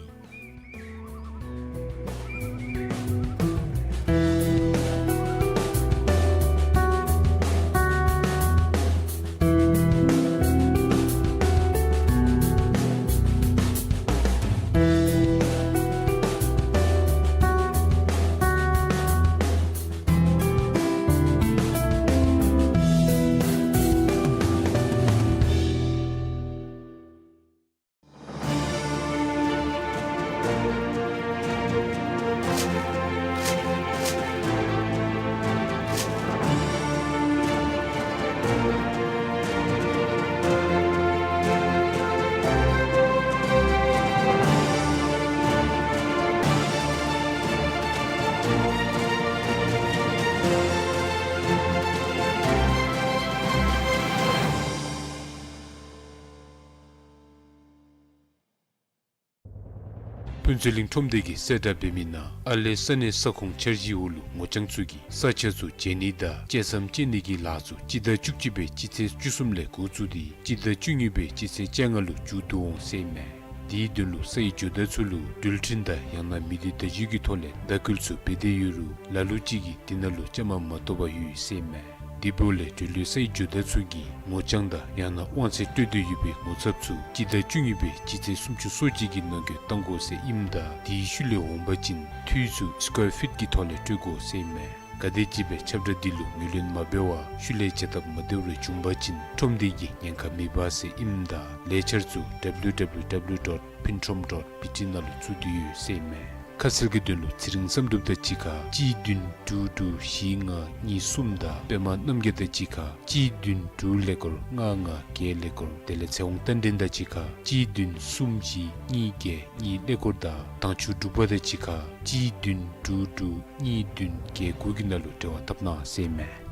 ཕུན་ཚོགས་གླིང་ཁྲོམ་སྡེ་གིས་གསལ་བསྒྲགས་འབད་མི་ནང་ཨ་ལེ་ས་གནས་ས་ཁོངས་འཆར་གཞིའི་འོག་ལུ་ངོ་རྐྱང་ཚུ་གིས་ས་ཆ་ཚུ་བརྗེ་ནི་དང་བཅད་མཚམས་བཅད་ནི་གི་ལཱ་ཚུ་སྤྱི་ཟླ་བཅུ་གཅིག་པའི་སྤྱི་ཚེས་བཅུ་གསུམ་ལས་འགོ་བཙུགས་ཏེ་སྤྱི་ཟླ་བཅུ་གཉིས་པའི་སྤྱི་ཚེས་བཅོ་ལྔ་ལུ་མཇུག་བསྡུ་འོང་ཟེར་ཨིན་མས། དེའི་དོན་ལུ་ས་ཡི་ཇོ་བདག་ཚུ་ལུ་འགྲུལ་འཕྲིན་དང་ཡང་ན་མི་སྡེ་བརྡ་བརྒྱུད་ཀྱི་ཐོག་ལས་བརྡ་བསྐུལ་ཚུ་འབད་དེ་ཡོད་རུང་ལ་ལུ་ཅིག་གིས་དེ་ནང་ལུ་བཅའ་མར་མ་གཏོགས་པར་ཡོད་ཟེར་ཨིན་མས། དེ་འབདཝ་ལས་འབྲེལ་ཡོད་ས་ཡི་ཇོ་བདག་ཚུ་གིས་ངོ་རྐྱང་དང་ཡང་ན་དབང་ཚད་སྤྲོད་འདོད་ཡོད་པའི་ངོ་ཚབ་ཚུ་སྤྱི་ཟླ་བཅུ་གཉིས་པའི་སྤྱི་ཚེས་སུམ་ཅུ་སོ་གཅིག་གི་ནང་འཁོད་བཏང་དགོ་ཟེར་ཨིནམ་ད་དེའི་ཤུལ་ལས་འོང་པ་ཅིན་འཐུས་ཚུ་སི་ཀོར་ཕིཊ་ཀྱི་ཐོག་ལས་སྤྲོད་དགོ་ཟེར་ཨིན་མས། ག་དེམ་ཅིག་སྦེ་ཁྱབ་བསྒྲགས་འདི་ལུ་ངོས་ལེན་མ་འབད་བར་ཤུལ་ལས་བྱ་སྟབས་མ་བདེཝ་རེ་བྱུང་པ་ཅིན་ཁྲོམ་སྡེ་གིས་ཉེན་ཁ་མི་འབག་ཟེར་ཨིནམ་ད་ལས་འཆར་ཚུ་ཌབ་ལིའུ་ཌབ་ལིའུ་ཌབ་ལིའུ་ཌོཊ་ཕིན་ཁྲོམ་ཌོཊ་བི་ཊི་ནང་ལུ་བཙུགས་ཏེ་ཡོད་ཟེར་ཨིན་མས། ཁ་གསལ་གྱི་དོན་ལུ་ཚེ་རིང་བསམ་གྲུབ་དང་གཅིག་ཁར་གཅིག་བདུན་དྲུག་དྲུག་བཞི་ལྔ་གཉིས་གསུམ་དང་པདྨ་རྣམ་རྒྱལ་དང་གཅིག་ཁར་གཅིག་བདུན་དྲུག་ཀླད་ཀོར་ལྔ་ལྔ་བརྒྱད་ཀླད་ཀོར་དེ་ལས་ཚེ་དབང་རྟ་མགྲིན་དང་གཅིག་ཁར་གཅིག་བདུན་གསུམ་བཞི་གཉིས་བརྒྱད་གཉིས་ཀླད་ཀོར་དང་དྭངས་ཆུ་འབྲུག་པ་དང་གཅིག་ཁར་གཅིག་བདུན་དྲུག་དྲུག་གཉིས་བདུན་བརྒྱད་དགུ་གི་ནང་ལུ་འབྲེལ་བ་འཐབ་གནང་ཟེར་ཨིན་མས།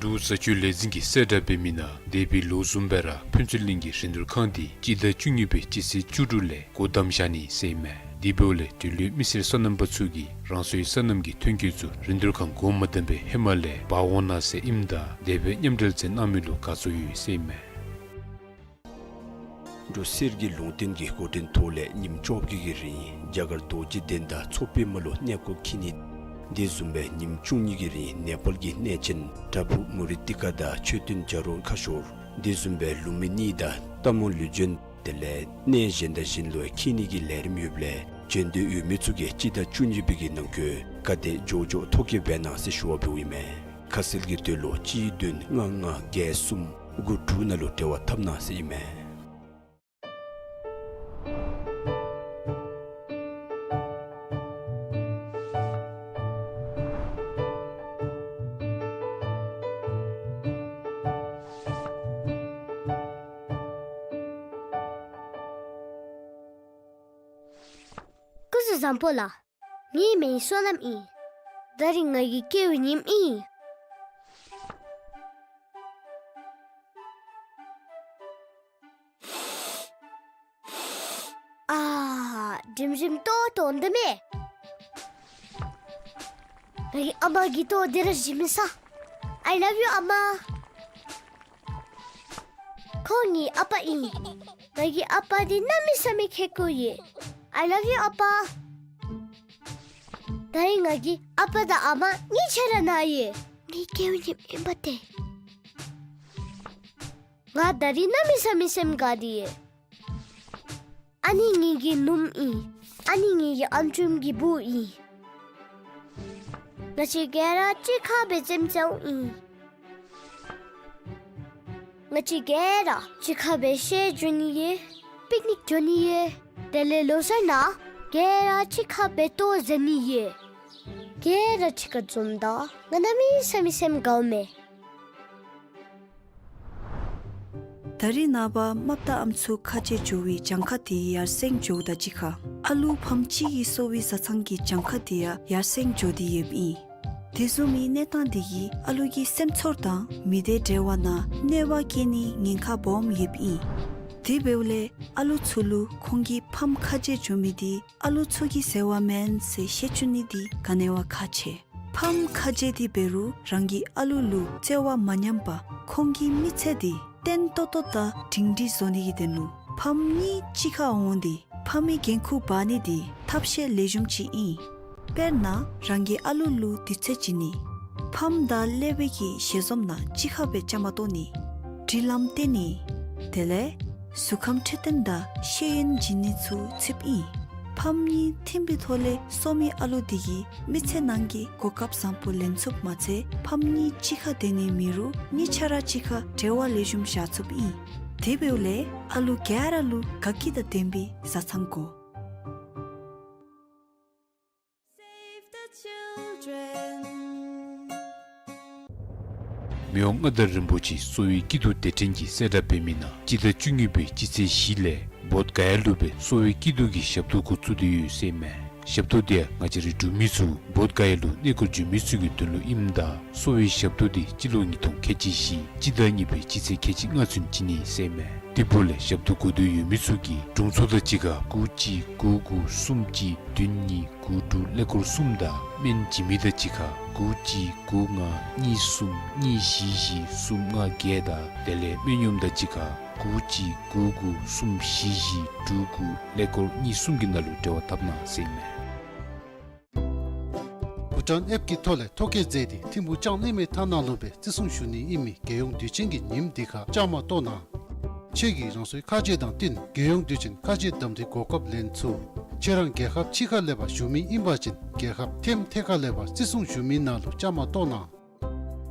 འབྲུག་བཟའ་སྤྱོད་ལས་འཛིན་གྱིས་གསལ་བསྒྲགས་འབད་མི་ནང་འདས་པའི་ལོ་བཟུམ་སྦེ་ར་ཕུན་ཚོགས་གླིང་གི་རིན་བསྡུར་ཁང་འདི་སྤྱི་ཟླ་བཅུ་གཉིས་པའི་སྤྱི་ཚེས་བཅུ་དྲུག་ལས་སྒོ་བསྡམ་བཞག་ནི་ཟེར་ཨིན་མས། དེ་འབདཝ་ལས་འབྲེལ་ཡོད་མི་སེར་སོ་ནམ་པ་ཚུ་གིས་རང་སོའི་སོ་ནམ་གྱི་ཐོན་སྐྱེད་ཚུ་རིན་བསྡུར་ཁང་སྒོ་མ་བསྡམ་པའི་ཧེ་མ་ལས་འབག་འོང་གནང་ཟེར་ཨིནམ་ད་དེ་སྦེ་མཉམ་འབྲེལ་མཛད་གནང་མི་ལུ་དགའ་ཚོར་ཡོད་ཟེར་ཨིན་མས། འབྲུག་གསེར་གྱི་ལུང་བསྟན་གྱི་འགོ་འདྲེན་ཐོག་ལས་ཉིནམ་བཅོ་བརྒྱད་ཀྱི་རིང་རྒྱ་གར་རྡོ་རྗེ་གདན་དང་མཚོ་པདྨ་ལུ་གནས་སྐོར་འཁྱིད་ནི། དེ་བཟུམ་སྦེ་ཉིནམ་བཅུ་གཉིས་ཀྱི་རིང་ནེ་པཱལ་གྱི་གནས་ཆེན་པྲ་བྷུ་མུ་ནི་ཏི་ཀ་དང་མཆོད་རྟེན་བྱ་རོག་ཁ་ཤོར། དེ་བཟུམ་སྦེ་ལུམ་བི་ནི་དང་སྟག་མོ་ལུས་སྦྱིན་དེ་ལས་གནས་གཞན་དང་གཞན་ལུ་འཁྱིད་ནི་གི་ལས་རིམ་ཡོདཔ་ལས་བྱོན་འདོད་ཡོད་མི་ཚུ་གིས་སྤྱི་ཟླ་བཅུ་གཉིས་པའི་གི་ནང་འཁོད་ག་དེ་མགྱོགས་མགྱོགས་ཐོ་བཀོད་འབད་གནང་ཟེར་ཞུ་བ་འབདཝ་ཨིན་མས། ཁ་གསལ་གྱི་དོན་ལུ་གཅིག་བདུན་ལྔ་ལྔ་བརྒྱད་གསུམ་དགུ་དྲུག་ནང་ལུ་འབྲེལ་བ་འཐབ་གནང་ཟེར་ཨིན་མས། སྐུ་གཟུགས་བཟང་པོ་ལགས། ངེའི་མིང་བསོད་ནམས་ཨིན། ད་རིས་ང་གི་སྐྱེ་བའི་ཉིནམ་ཨིན། ཨ་ཧ། འགྲིམ་འགྲིམ་ཏོག་ཏོ་འདི་མས། ངེའི་ཨ་མ་གི་ཏོ་འདི་ར་བཞེས་མི་ས། I love you ཨ་མ། ཁོ་ངེའི་ཨ་པ་ཨིན། ངེའི་ཨ་པ་འདི་གནམ་མེད་ས་མེད་ཁེ་ཀོ་ཡོད། I love you ཨ་པ། ད་རིས་ངེའི་ཨ་པ་དང་ཨ་མ་གཉིས་ཆ་ར་ནཱ་ཡོད། ངེའི་སྐྱེ་བའི་ཉིནམ་ཨིན་པ་ཏེ། ང་ད་རིས་གནམ་མེད་ས་མེད་སེམས་དགའ་སྟེ་ཡོད། ཨ་ནི་ངེའི་ནུམོ་ཨིན། ཨ་ནི་ངེའི་ཨམ་ཅུམ་གྱི་བུ་ཨིན། ང་བཅས་ག་ར་གཅིག་ཁར་སྦེ་འཛོམས་འཛོམསམ་ཨིན། ང་བཅས་ག་ར་གཅིག་ཁར་སྦེ་ཤར་འགྱོ་ནི་ཡོད། པིཀ་ནིཀ་འགྱོ་ནི་ཡོད། དེ་ལས་ལོ་གསར་ནང་ག་ར་གཅིག་ཁར་སྦེ་ལྟོ་བཟའ་ནི་ཡོད། ག་ར་གཅིག་ཁར་འཛོམས་ད་ང་གནམ་མེད་ས་མེད་སེམས་དགའཝ་མས། ད་རིས་ནངས་པ་རྨགཔ་དང་ཨམ་སྲུ་ཁ་རྗེ་འགྱོ་བའི་གྱངས་ཁ་དེ་ཡར་སེང་འགྱོཝ་དང་གཅིག་ཁར་ཨ་ལུ་ཕམ་གཅིག་གི་གསོ་བའི་བཟའ་ཚང་གི་གྱངས་ཁ་དེ་ཡང་ཡར་སེང་འགྱོ་སྟེ་ཡོདཔ་ཨིན། དེ་བཟུམ་མའི་གནས་སྟངས་དེ་གིས་ཨ་ལུ་གི་སེམས་ཚོར་དང་མི་སྡེ་འབྲེལ་བ་ནང་གནོད་པ་བསྐྱལ་ནིའི་ཉེན་ཁ་སྦོམ་ཡོདཔ་ཨིན། དེ་འབདཝ་ལས་ཨ་ལུ་ཚུ་ལུ་ཁོང་གི་ཕམ་ཁ་རྗེ་འགྱོ་མི་འདི་ཨ་ལུ་ཚུ་གི་ཟེར་བ་མེན་ཟེར་ཤེས་བཅུག་ནི་འདི་ག་ནི་བ་ཁག་ཆེ། ཕམ་ཁ་རྗེ་འདི་འབད་རུང་རང་གི་ཨ་ལུ་ལུ་བརྩེ་བ་མ་ཉམས་པར་ཁོང་གི་མི་ཚེ་འདི་བརྟན་ཏོག་ཏོ་དང་སྒྲིང་སྒྲིང་བཟོ་ནི་གི་དོན་ལུ་ཕམ་གཉིས་གཅིག་ཁར་འོང་སྟེ་ཕམ་གྱི་འགན་ཁུར་འབག་ནི་འདི་ཐབས་ཤེས་ལེགས་ཤོམ་ཅིག་ཨིན། དཔེར་ན་རང་གི་ཨ་ལུ་ལུ་དུས་ཚོད་བྱིན་ནི། ཕམ་དང་ཀླད་པའི་གི་ཞལ་འཛོམས་ནང་གཅིག་ཁར་སྦེ་བཅའ་མར་གཏོགས་ནི། སྒྲིག་ལམ་བསྟན་ནི། དེ་ལས་གཟུགས་ཁམས་འཕྲོད་བསྟེན་དང་ཤེས་ཡོན་བྱིན་ནི་ཚུ་ཚུདཔ་ཨིན། ཕམ་གཉིས་མཐུན་པའི་ཐོག་ལས་གསོ་མི་ཨ་ལུ་འདི་གིས་མི་ཚེ་ནང་གི་གོ་སྐབས་བཟང་པོ་ལེན་ཚུགསཔ་མ་ཚད་ཕམ་གཉིས་གཅིག་ཁར་སྡོད་ནི་མེད་རུང་གཉིས་ཆ་ར་གཅིག་ཁར་འབྲེལ་བ་ལེགས་ཤོམ་བཞག་ཚུགསཔ་ཨིན། དེ་འབདཝ་ལས་ཨ་ལུ་ག་ར་ལུ་དགའ་སྐྱིད་དང་ལྡན་པའི་བཟའ་ཚང་དགོ། Save the children. མི་དབང་མངའ་བདག་རིན་པོ་ཆེ་གསོ་བའི་སྐྱིད་སྡུག་སྡེ་ཕྲན་གྱིས་གསལ་བསྒྲགས་འབད་མི་ནང་སྤྱི་ཟླ་བཅུ་གཉིས་པའི་སྤྱི་ཚེས་བཞི་ལས་བོདྷ་ག་ཡ་ལུ་སྦེ་གསོ་བའི་སྐྱིད་སྡུག་གི་ཞབས་ཏོག་འགོ་བཙུགས་ཏེ་ཡོད་ཟེར་མས། ཞབས་ཏོག་འདི་ཡང་ང་བཅས་རའི་འབྲུག་མི་ཚུ་བོདྷ་ག་ཡ་ལུ་གནས་སྐོར་འབྱོན་མི་ཚུ་གི་དོན་ལུ་ཨིནམ་ད་གསོ་བའི་ཞབས་ཏོག་འདི་སྤྱི་ལོ་ཉིས་སྟོང་ཁལ་གཅིག་བཞི་སྤྱི་ཟླ་གཉིས་པའི་སྤྱི་ཚེས་ཁལ་གཅིག་ལྔ་ཚུན་བྱིན་ནི་ཟེར་མས། དེ་འབདཝ་ལས་ཞབས་ཏོག་དགོ་འདོད་ཡོད་མི་ཚུ་གིས་དྲུང་འཚོ་དང་གཅིག་ཁར་དགུ་གཅིག་དགུ་དགུ་གསུམ་གཅིག་བདུན་གཉིས་དགུ་དྲུག་ཀླད་ཀོར་གསུམ་དང་སྨན་བྱིན་མི་དང་གཅིག་ཁར་དགུ་གཅིག་དགུ་ལྔ་གཉིས་གསུམ་གཉིས་བཞི་བཞི་གསུམ་ལྔ་བརྒྱད་དང་དེ་ལས་སྨན་གཡོགམ་དང་གཅིག་ཁར་དགུ་གཅིག་དགུ་དགུ་གསུམ་བཞི་བཞི་དྲུག་དགུ་ཀླད་ཀོར་གཉིས་གསུམ་གྱི་ནང་ལུ་འབྲེལ་བ་འཐབ་གནང་ཟེར་མས། བྷུ་ཊཱན་ཨེཔ་ཀྱི་ཐོག་ལས་ཐོ་བཀོད་མཛད་དེ་ཐིམ་ཕུག་ལྕང་གླིང་མའི་ཐ་ན་ལུ་སྦེ་བརྩི་སྲུང་ཞུ་ནི་ཨིན་མི་རྒྱལ་ཡོངས་དུས་ཆེན་གྱི་ཉིནམ་འདི་ཁར་བཅའ་མར་གཏོགས་གནང་། ཁྱེད་ཀྱིས་རང་སོའི་ཁ་རྗེ་དང་བསྟུན་རྒྱལ་ཡོངས་དུས་ཆེན་ཁ་རྗེ་གདམ་འཐུའི་གོ་སྐབས་ལེན་ཚུགས། ཁྱེད་རང་རྒྱལ་ཁབ་ཕྱི་ཁར་ལས་ཕར་བཞུགས་མི་ཨིན་པ་ཅིན་རྒྱལ་ཁབ་ཐེམ་ཐེ་ཁ་ལས་ཕར་བརྩི་སྲུང་ཞུ་མི་ནང་ལུ་བཅའ་མར་གཏོགས་གནང་།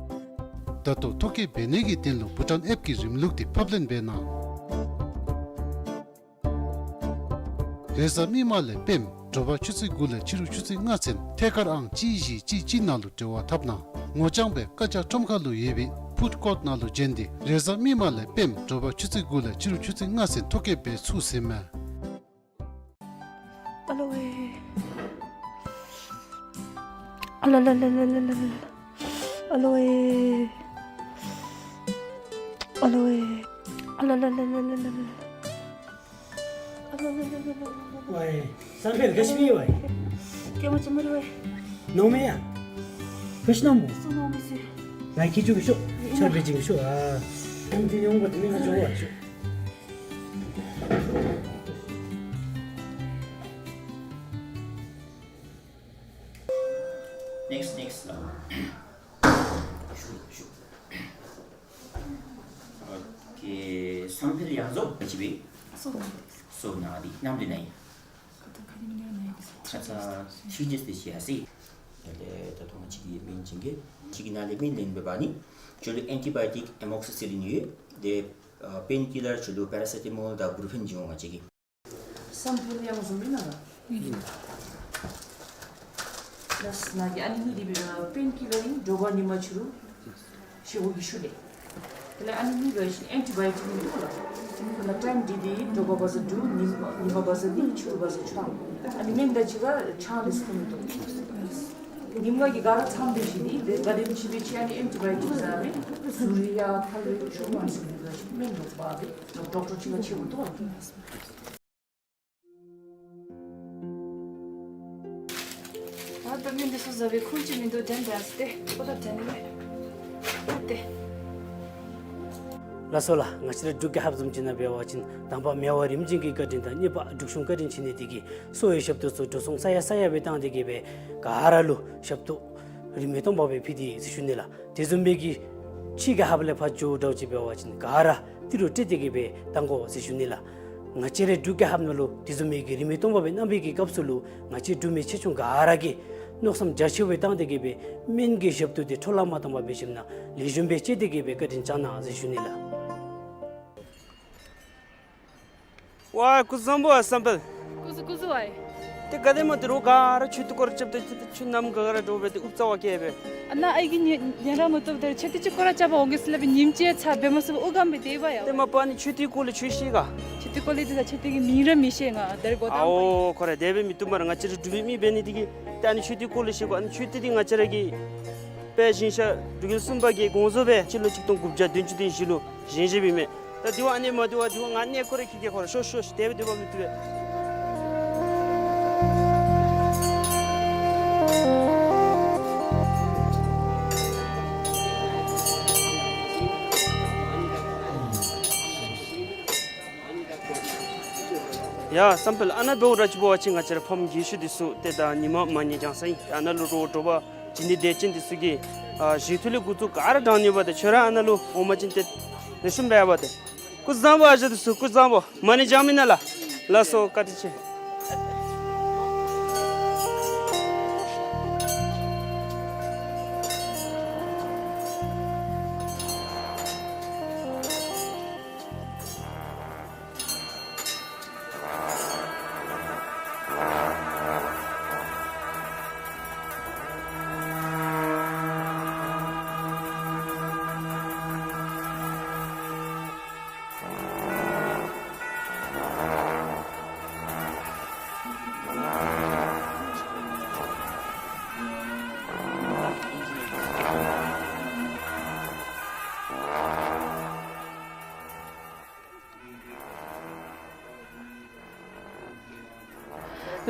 ད་ལྟོ་ཐོ་བཀོད་འབད་ནི་གི་དོན་ལུ་བྷུ་ཊཱན་ཨེཔ་ཀྱི་རིམ་ལུགས་འདི་ཕབ་ལེན་འབད་གནང་། རེས་གཟའ་མིག་དམར་ལས་སྤེནམ་དྲོ་པ་ཆུ་ཚོད་དགུ་ལས་ཕྱི་རུ་ཆུ་ཚོད་ལྔ་ཚུན་ཐད་ཀར་ཨང་གཅིག་བཞི་གཅིག་གཅིག་ནང་ལུ་འབྲེལ་བ་འཐབ་གནང་། ངོ་རྐྱང་སྦེ་བཀའ་རྒྱ་ཁྲོམ་ཁ་ལུ་ཡོད་པའི་ཕུཌ་ཀོརཊ་ནང་ལུ་བྱོན་ཏེ་རེས་གཟའ་མིག་དམར་ལས་སྤེནམ་དྲོ་པ་ཆུ་ཚོད་དགུ་ལས་ཕྱི་རུ་ཆུ་ཚོད་ལྔ་ཚུན་ཐོ་བཀོད་འབད་ཚུགས་ཟེར་མས། ཨ་ལོ་ཝེ། ཨ་ལ་ལ་ལ། ཨ་ལོ་ཝེ། ཨ་ལོ་ཝེ། ཨ་ལ་ལ་ལ། ཝའི། བསམ་འཕེལ་ག་ཅི་སྨོ་ཝའི། སྐྱེས་མ་ཅི་མ་རེད་ཝའི། ནོར་མེད་ཡ། ག་ཅི་ནོར་མོ། སུ་ནོར་མི་སི། ང་ཁྱི་ཅུ་གི་ཤོག་ཆར་པའི་ཅིག་གི་ཤོག་ཨ། ཨམ་དེ་ཡོང་བ་དེ་མིན་ན་ཅོ་བ་ཤོག Next, next. ཨོ་ཁེ། བསམ་འཕེལ་ཡང་རྫོགས་ག་ཅི་སྦེ། སོ་ན། སོ་ན་འདི་ནམ་འདི་ན་ཡི། ཁ་ཚ་ཁ་ཚ་ཐིག་ཇེས་ཏེ་ཤི་ཡ་སི། དེ་ལས་ད་དུང་ཅིག་གི་སྨན་བྱིན་གེ། ཅིག་གི་ནང་ལས་སྨན་ལེན་འབད་བ་ནི་ཁྱོད་ལུ་ཨེན་ཊི་བའི་ཊིཀ་ཨེ་མོག་སི་སི་ལིན་ཡོད། དེ་ཨ་པེན་ཀི་ལར་ཁྱོད་ལུ་པེ་ར་སེ་ཊ་མོལ་དང་བུ་རུ་ཕེན་བྱིན་འོང་ང་བཅས་ཀྱིས། བསམ་འཕེལ་ཡང་བཟོ་མི་ན་ར། ལགས་ན་གི་ཨ་ནི་གཉིས་འདི་སྦེ་པེན་ཀི་ལར་ཨིན། དྲོ་པ་ཉིན་མ་ཕྱི་རུ་ཞེ་པོ་གི་ཤུལ་ལས། དེ་ལས་ཨ་ནི་གཉིས་པ་ཨེན་ཊི་བའི་ཊིཀ་ཨིན་འདུག་ལགས། དེ་ལས་ཊའིམ་འདི་འདི་དྲོ་པ་བ་ཟ་དྲུག་ཉིན་ཉིན་མ་བ་ཟ་གཉིས་ཕྱི་རུ་བ་ཟ་བཅུ། ཨ་ནི་སྨན་དང་གཅིག་ཁར་ཆང་རེ་ཟ་མི་འདུག། ཉིན་མ་གི་ག་ར་མཚམས་འདི་བཞིན་འདི་དེ་ག་དེམ་ཅིག་སྦེ་ཅིག་ཨ་ནི་ཨེན་ཊི་བའི་ཊིཀ་ཟ་མི་ཟུར་ཡ་ཁ་ལུ་ཆུ་མ་ཟུར་ཡ་སྨན་འདུག་པ་འདི་ཌོག་ཊར་ཅིག་ལ་ཆེ་བོ་འདུག་ལགས། ད་ལྟ་སྨན་འདི་ཚུ་ཟ་བའི་ཁུངས་ཅིག་མིན་འདུག། དྲན་དྲན་སྟེ་ཁོ་ད་དྲན་མེད་ཨ་ཏེ། ལགས་སོ་ལགས། ང་བཅས་ར་འབྲུག་རྒྱལ་ཁབ་བཟུམ་ཅིག་ནང་འབད་བ་ཅིན་དང་པ་མི་དབང་རིམ་བྱོན་གྱི་བཀའ་དྲིན་དང་གཉིས་པ་འབྲུག་གཞུང་བཀའ་དྲིན་བྱིན་ནི་འདི་གིས་གསོ་བའི་ཞབས་ཏོག་ཚུ་འགྲོ་སོང་ས་ཡ་ས་ཡ་སྦེ་བཏང་སྟེ་གི་སྦེ་ག་ར་ལུ་ཞབས་ཏོག་རིན་མེད་སྟོང་པ་སྦེ་ཕུལ་ཏེ་ཡོད་ཟེར་ཞུ་ནི་ལགས། དེ་བཟུམ་སྦེ་གི་ཕྱི་རྒྱལ་ཁབ་ལས་ཕར་འགྱོ་འདྲཝ་ཅིག་འབད་བ་ཅིན་ག་ར་ཏི་རུ་སྤྲོད་དེ་གི་སྦེ་བཏང་དགོ་ཟེར་ཞུ་ནི་ལགས། ང་བཅས་རའི་འབྲུག་རྒྱལ་ཁབ་ནང་ལུ་དེ་བཟུམ་མའི་གི་རིན་མེད་སྟོང་པ་སྦེ་གནང་བའི་གི་སྐབས་སུ་ལུ་ང་བཅས་འབྲུག་མི་ཆེ་ཆུང་ག་ར་གིས་མནོ་བསམ་རྒྱ་ཆེ་བའི་བཏང་སྟེ་གི་སྦེ་སྨན་གྱི་ཞབས་ཏོག་འདི་འཕྲོ་བརླག་མ་བཏང་པར་སྦེ་ཞིནམ་ལས་ལེགས་ཤོམ་སྦེ་སྤྱོད་དེ་གི་སྦེ་བཀའ་དྲིན་བསྐྱང་གནང་ཟེར་ཞུ་ནི་ལགས། ཝའི་སྐུ་གཟུགས་བཟང་པོ་ཨ་བསམ་འཕེལ། སྐུ་གཟུགས་སྐུ་གཟུགས་ཨའི། ཏེ་ག་དེམ་ཅིག་རོགས་ག་ར་མཆོད་རྟེན་སྐོར་ར་རྐྱབ་སྟེ་ཏེ་ཏེ་ཁྱོད་ནམ་མཁའ་ག་ར་འདྲོག་སྦེ་ཏེ་ཨུབ་རྩ་བ་བཀལ་སྦེ། ཨ་ནཱ་ཨའི་གི་ཉེ་ཉེ་རང་མ་བཏུབ་དེར་མཆོད་རྟེན་ཅིག་སྐོར་ར་རྐྱབ་པར་འོང་གེ་ཟེར་སླབ་སྦེ་ཉིནམ་གཅིག་ཚར་འབད་མ་ཚུགས་པར་དབུགས་སྒམ་སྦེ་སྡོད་པ་ཡ། ཏེ་མ་པ་ཨ་ནི་མཆོད་རྟེན་སྐོར་ལས་ཆོས་བཤད་ག། མཆོད་རྟེན་སྐོར་ལས་དེ་ད་མཆོད་རྟེན་གྱི་མིང་ར་མི་ཤེས་ང་དེར་གོ་དང་པ། ཨའོ་ཁོ་ར་དེ་སྦེ་མི་བཏུབ་སྨ་རེ། ང་བཅས་རའི་འབྲུག་པའི་མི་འབད་ནི་དེ་གིས་ཏེ་ཨ་ནི་མཆོད་རྟེན་སྐོར་ལས་བཤད་དགོ། ཨ་ནི་མཆོད་རྟེན་འདི་ང་བཅས་ར་གི་དཔལ་ཞིང་གཤེགས་འབྲུག་རྒྱལ་གསུམ་པ་གི་དགོངས་རྫོགས་སྦེ་སྤྱི་ལོ་ཆིག་སྟོང་དགུ་བརྒྱ་བདུན་ཅུ་དོན་བཞི་ལུ་བཞེངས་བཞེངསམ་ཨིན་མས། ད་དེ་བ་ཨ་ནི་མ་དེ་བ་དེ་བ་ང་གནས་ཁོ་རེ་ཁྱི་གེ་ཁོ་རེ་ཤོ་ཤོ་ཤོ་དེ་བ་དེ་བ་མི་ཐུབ་པས། ཡ་བསམ་འཕེལ་ཨ་ན་བེའུ་ར་ཅིག་འབོ་བ་ཅིན་ང་བཅས་ར་ཕམ་གི་ཤུལ་འདི་ཚུ་ཏེ་ད་ཉི་མ་མ་ཉི་ལྗང་ས་ཨིན། ཨ་ན་ལུ་རོགས་འགྲོ་བ་ཅིན་ནི་དེ་ཅིན་འདི་ཚུ་གིས་ཨ་ཞི་ཐུ་ལི་འགོ་བཙུགས་ག་ར་དྲང་ནི་བ་ཏེ་ཁྱོད་ར་ཨ་ན་ལུ་འོང་མ་ཅིན་ཏེ་ལེགས་ཤོམ་འབད་བ་ཏེ། སྐུ་གཟུགས་བཟང་པོ་ཨ་ཞང་འདི་ཚུ་སྐུ་གཟུགས་བཟང་པོ། མ་ཎི་བགྱང་མི་ན་ལགས། ལགས་སོ་བཀའ་དྲིན་ཆེ།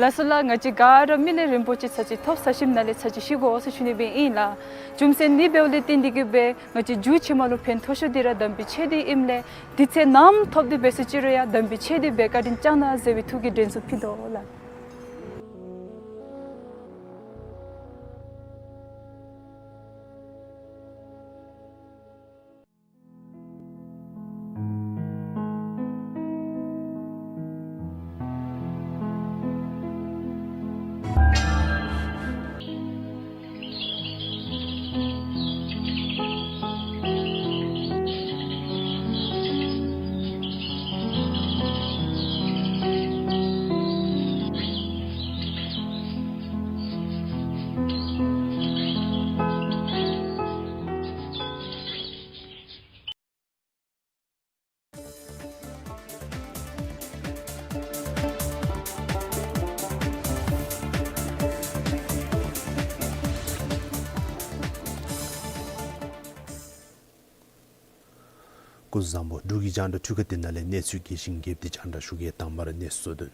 ལགས་སོ་ལགས། ང་བཅས་ག་ར་མི་ལས་རིན་པོ་ཆེ་ཚར་གཅིག་ཐོབ་ས་ཞིནམ་ལས་ཚར་གཅིག་ཤི་དགོ་ཟེར་ཞུ་ནི་སྦེ་ཨིན་ལགས། རྒྱུ་མཚན་ནི་འབདཝ་ལས་བརྟེན་ཏེ་གིས་སྦེ་ང་བཅས་མཇུག་ཕྱི་མ་ལུ་ཕན་ཐོགས་ཤོས་འདི་ར་དམ་པའི་ཆོས་འདི་ཨིནམ་ལས་དུས་ཚོད་ནམ་ཐོབ་སྟེ་འབད་སོ་ཅི་རུང་ཡང་དམ་པའི་ཆོས་འདི་འབད་བཀའ་དྲིན་བསྐྱང་གནང་ཟེར་བའི་ཐུགས་ཀྱི་དྲན་གསོ་ཕུལ་དོ་ལགས། སྐུ་གཟུགས་བཟང་པོ། འབྲུག་གི་རྒྱང་བསྒྲགས་འཕྲུལ་ཁང་འདི་ནང་ལས་གནས་ཚུལ་རྒྱས་ཤིང་རྒྱསཔ་སྦེ་རྒྱང་བསྒྲགས་ཞུ་གེ། དང་པ་ར་གནས་ཚུལ་དོན།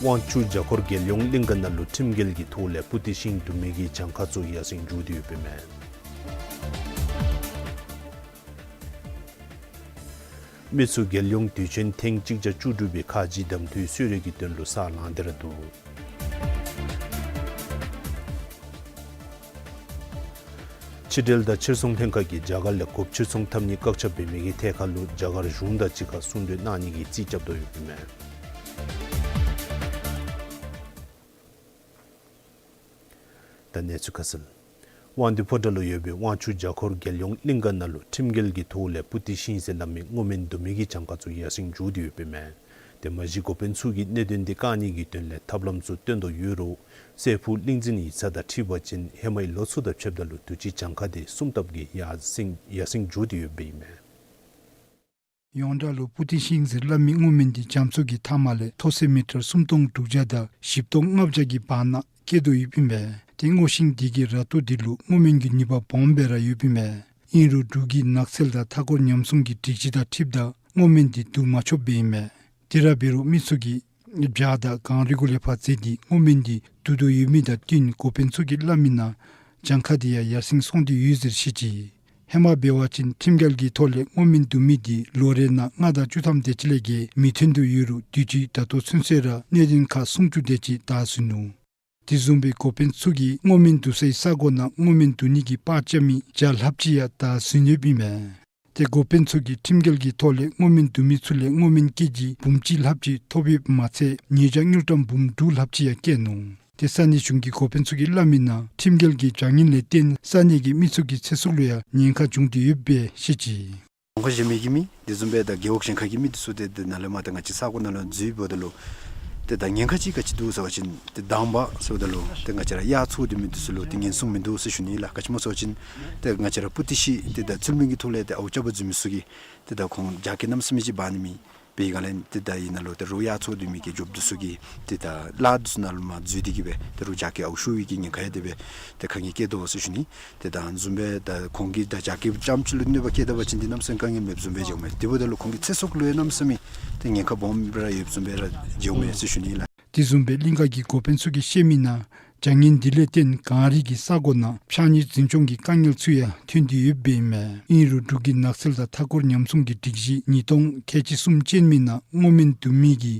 དབང་ཕྱུག་བརྒྱ་འཁོར་རྒྱལ་ཡོངས་གླིང་ག་ནང་ལུ་ཁྲིམས་འགལ་གྱི་ཐོག་ལས་པུ་ཏི་ཤིང་བརྡུང་མི་གི་གྱངས་ཁ་ཚུ་ཡར་སེང་འགྱོ་སྟེ་ཡོདཔ་ཨིན་མས། མི་ཚུ་རྒྱལ་ཡོངས་དུས་ཆེན་ཐེངས་གཅིག་བརྒྱ་བཅུ་དྲུག་པའི་ཁ་རྗེ་གདམ་འཐུའི་གསོལ་རས་ཀྱི་དོན་ལུ་ས་ལངས་ཏེ་ར་འདུག། ཕྱི་འབྲེལ་དང་ཕྱིར་ཚོང་ལྷན་ཁག་གིས་རྒྱ་གར་ལས་གོ་ཕྱིར་ཚོང་འཐབ་ནིའི་བཀག་ཆ་འབད་མི་གི་ཐད་ཁར་ལུ་རྒྱ་གར་གཞུང་དང་གཅིག་ཁར་གསུང་གྲོས་གནང་ནི་གི་རྩིས་རྐྱབ་དོ་ཡོདཔ་ཨིན་མས། ད་གནས་ཚུལ་ཁ་གསལ། དབང་འདུས་ཕོ་བྲང་ལུ་ཡོད་པའི་དབང་ཕྱུག་བརྒྱ་འཁོར་རྒྱལ་ཡོངས་གླིང་ག་ནང་ལུ་ཁྲིམས་འགལ་གྱི་ཐོག་ལས་པུ་ཏི་ཤིང་ཟེར་སླབ་མི་སྔོ་སྨན་བརྡུང་མི་གི་གྱངས་ཁ་ཚུ་ཡར་སེང་འགྱོ་སྟེ་ཡོདཔ་ཨིན་མས། དེ་མ་གཞི་འགོ་དཔོན་ཚུ་གིས་གནད་དོན་དེ་བཀག་ནི་གི་དོན་ལས་ཐབས་ལམ་ཚུ་སྟོན་དོ་ཡོད་རུང་སྲས་ཕུག་གླིང་རྫིང་ཡིག་ཚང་དང་འཁྲིལ་བ་ཅིན་ཧེ་མའི་ལོ་ཚུ་དང་ཕྱདཔ་ད་ལུ་དུས་ཅི་གྱངས་ཁ་དེ་གསུམ་ལྟབ་ཀྱིས་ཡར་སེང་ཡར་སེང་འགྱོ་སྟེ་ཡོདཔ་ཨིན་མས། ཡོངས་གྲགས་ལུ་པུ་ཏི་ཤིང་ཟེར་སླབ་མི་སྔོ་སྨན་འདི་རྒྱ་མཚོ་གི་མཐའ་མ་ལས་མཐོ་ཚད་མི་ཊར་སུམ་སྟོང་དྲུག་བརྒྱ་དང་བཞི་སྟོང་ལྔ་བརྒྱ་གི་བར་ན་སྐྱེ་དོ་ཡོདཔ་ཨིན་པས། ཏེ་སྔོ་ཤིང་འདི་གི་ར་ཏོ་འདི་ལུ་སྔོ་སྨན་གྱི་ནུས་པ་སྦོམ་སྦེ་ར་ཡོདཔ་ཨིན་པས། ཨིན་རུང་འབྲུག་གི་ནགས་ཚལ་དང་མཐའ་འཁོར་ཉམས་སྲུང་གི་སྒྲིག་གཞི་དང་འཁྲིལཝ་ད་སྔོ་སྨན་འདི་བརྡུང་མ་ཆོགཔ་སྦེ་ཨིན་མས། དེ་ར་འབད་རུང་མི་ཚུ་གིས་བྱཱར་དང་གངས་རི་གུ་ལས་ཕར་འཛེགས་ཏེ་སྔོ་སྨན་འདི་བརྡུང་དོ་ཡོད་མི་དང་བསྟུན་འགོ་དཔོན་ཚུ་གིས་སླབ་མི་ནང་གྱངས་ཁ་འདི་ཡང་ཡར་སེང་སོང་སྟེ་ཡོད་ཟེར་བཤད་ཅི། ཧེ་མ་འབད་བ་ཅིན་ཁྲིམས་འགལ་གྱི་ཐོག་ལས་སྔོ་སྨན་བརྡུང་མི་འདི་ལོ་རེ་ནང་ལྔ་དང་བཅུ་ཐམ་དེ་ཅིག་ལས་བརྒལ་མི་ཐོན་དོ་ཡོད་རུང་དུས་ཅི་ད་ལྟོ་ཚུན་ཚོད་ར་གནད་དོན་ཁག་སུམ་ཅུ་དེ་ཅིག་དག་ཟིན་ནུག། དེ་བཟུམ་སྦེ་འགོ་དཔོན་ཚུ་གིས་སྔོ་སྨན་བརྡུང་སའི་ས་གོ་ནང་སྔོ་སྨན་བརྡུང་ནི་གི་པར་རྐྱབ་མི་བརྒྱ་ལྷགཔ་ཅིག་ཡང་དག་ཟིན་ཡོདཔ་ཨིན་མས། ཏེ་འགོ་དཔོན་ཚུ་གིས་ཁྲིམས་འགལ་གྱི་ཐོག་ལས་སྔོ་སྨན་བརྡུང་མི་ཚུ་ལས་སྔོ་སྨན་ཀེ་ཇི་འབུམ་གཅིག་ལྷགཔ་ཅིག་ཐོབ་ཡོདཔ་མ་ཚད་ཉེས་བྱ་དངུལ་ཀྲམ་འབུམ་དྲུག་ལྷགཔ་ཅིག་ཡང་བཀལ་ནུག། ཏེ་ས་གནས་གཞུང་གི་འགོ་དཔོན་ཚུ་གིས་སླབ་མི་ནང་ཁྲིམས་འགལ་གྱི་བྱ་ངན་ལས་བརྟེན་ས་གནས་ཀྱི་མི་ཚུ་གི་ཚེ་སྲོག་ལུ་ཡང་ཉེན་ཁ་བྱུང་སྟེ་ཡོདཔ་སྦེ་བཤད་ཅི། རྫོང་ཁག་གཞན་མི་གི་མི་དེ་བཟུམ་སྦེ་ད་རྒེད་འོག་གཞན་ཁ་གི་མི་འདི་ཚུ་ཏེ་དེ་ནང་ལས་མར་ད་ང་བཅས་ས་གོ་ནང་ལུ་འཛུལཝ་ད་ལུ་ཏེ་ད་ཉེན་ཁ་ཅིག་ག་ཅི་འདུག་ཟེར་བ་ཅིན་ཏེ་དང་པ་ཟེརཝ་ད་ལུ་ཏེ་ང་བཅས་ར་གཡག་འཚོ་སྡོད་མི་འདི་ཚུ་ལུ་ཏེ་ཉེན་སྲུང་མིན་འདུག་ཟེར་ཞུ་ནི་ལགས། ག་ཅི་སྨོ་ཟེར་བ་ཅིན་ཏེ་ང་བཅས་ར་པུ་ཏི་ཤིང་ཏེ་ད་ཚུལ་མིན་གྱི་ཐོག་ལས་ཏེ་ཨརཝ་རྐྱབ་པར་འཛུལ་མི་ཚུ་གིས་ཏེ་ད་ཁོང་རྒྱ་སྐྱེད་གནམ་མེད་ས་མེད་ཅིག་འབག་ནི་མས། པའི་སྒང་ལས་ཏེ་ད་ཨིན་ན་ལུ་ཏེ་རོགས་ཡར་ཚོགས་སྡོད་མི་གི་རྒྱོབ་འདི་ཚུ་གིས་ཏེ་ད་ལཱ་འདི་ཚུ་ནང་ལུ་མར་འཛུལ་ཏེ་གིས་སྦེ་ཏེ་རོགས་རྒྱ་སྐྱེད་ཨརཝ་ཤོར་བའི་གི་ཉེན་ཁ་ཡང་དེ་སྦེ་ཏེ་ཁ་གིས་བཀལ་དོ་ཟེར་ཞུ་ནི། ཏེ་ད་ཨ་ནི་བཟུམ་སྦེ་ད་ཁོང་གིས་ད་རྒྱ་སྐྱེད་རྐྱངམ་ཅིག་ལུ་གནོད་པ་བཀལ་ད་པ་ཅིན་ཏེ་གནམ་མེད་ས་མེད་དཀའ་ངལ་མེདཔ་བཟུམ་སྦེ་འགྱོཝ་མས། དེ་འབདཝ་ད་ལུ་ཁོང་གི་ཚེ་སྲོག་ལུ་ཡང་གནམ་མེད་ས་མེད་ཏེ་ཉེན་ཁ་སྦོམ་སྦེ་ར་ཡོདཔ་བཟུམ་སྦེ་ར་འགྱོཝ་མས་ཟེར་ཞུ་ནི་ལགས། དེ་བཟུམ་སྦེ་གླིང་ག་གི་འགོ་དཔོན་ཚུ་གིས་བཤད་མི་ནང་བྱ་ངན་འདི་ལས་བརྟེན་གངས་རི་གི་ས་གོ་ནང་ཕྱགས་སྙིགས་འཛིན་སྐྱོང་གི་དཀའ་ངལ་ཚུ་ཡང་ཐོན་ཏེ་ཡོདཔ་ཨིན་མས། ཨིན་རུང་འབྲུག་གི་ནགས་ཚལ་དང་མཐའ་འཁོར་ཉམས་སྲུང་གི་སྒྲིག་གཞི་ཉིས་སྟོང་ཁལ་གཅིག་གསུམ་ཅན་མི་ནང་སྔོ་སྨན་བསྡུ་མི་གི་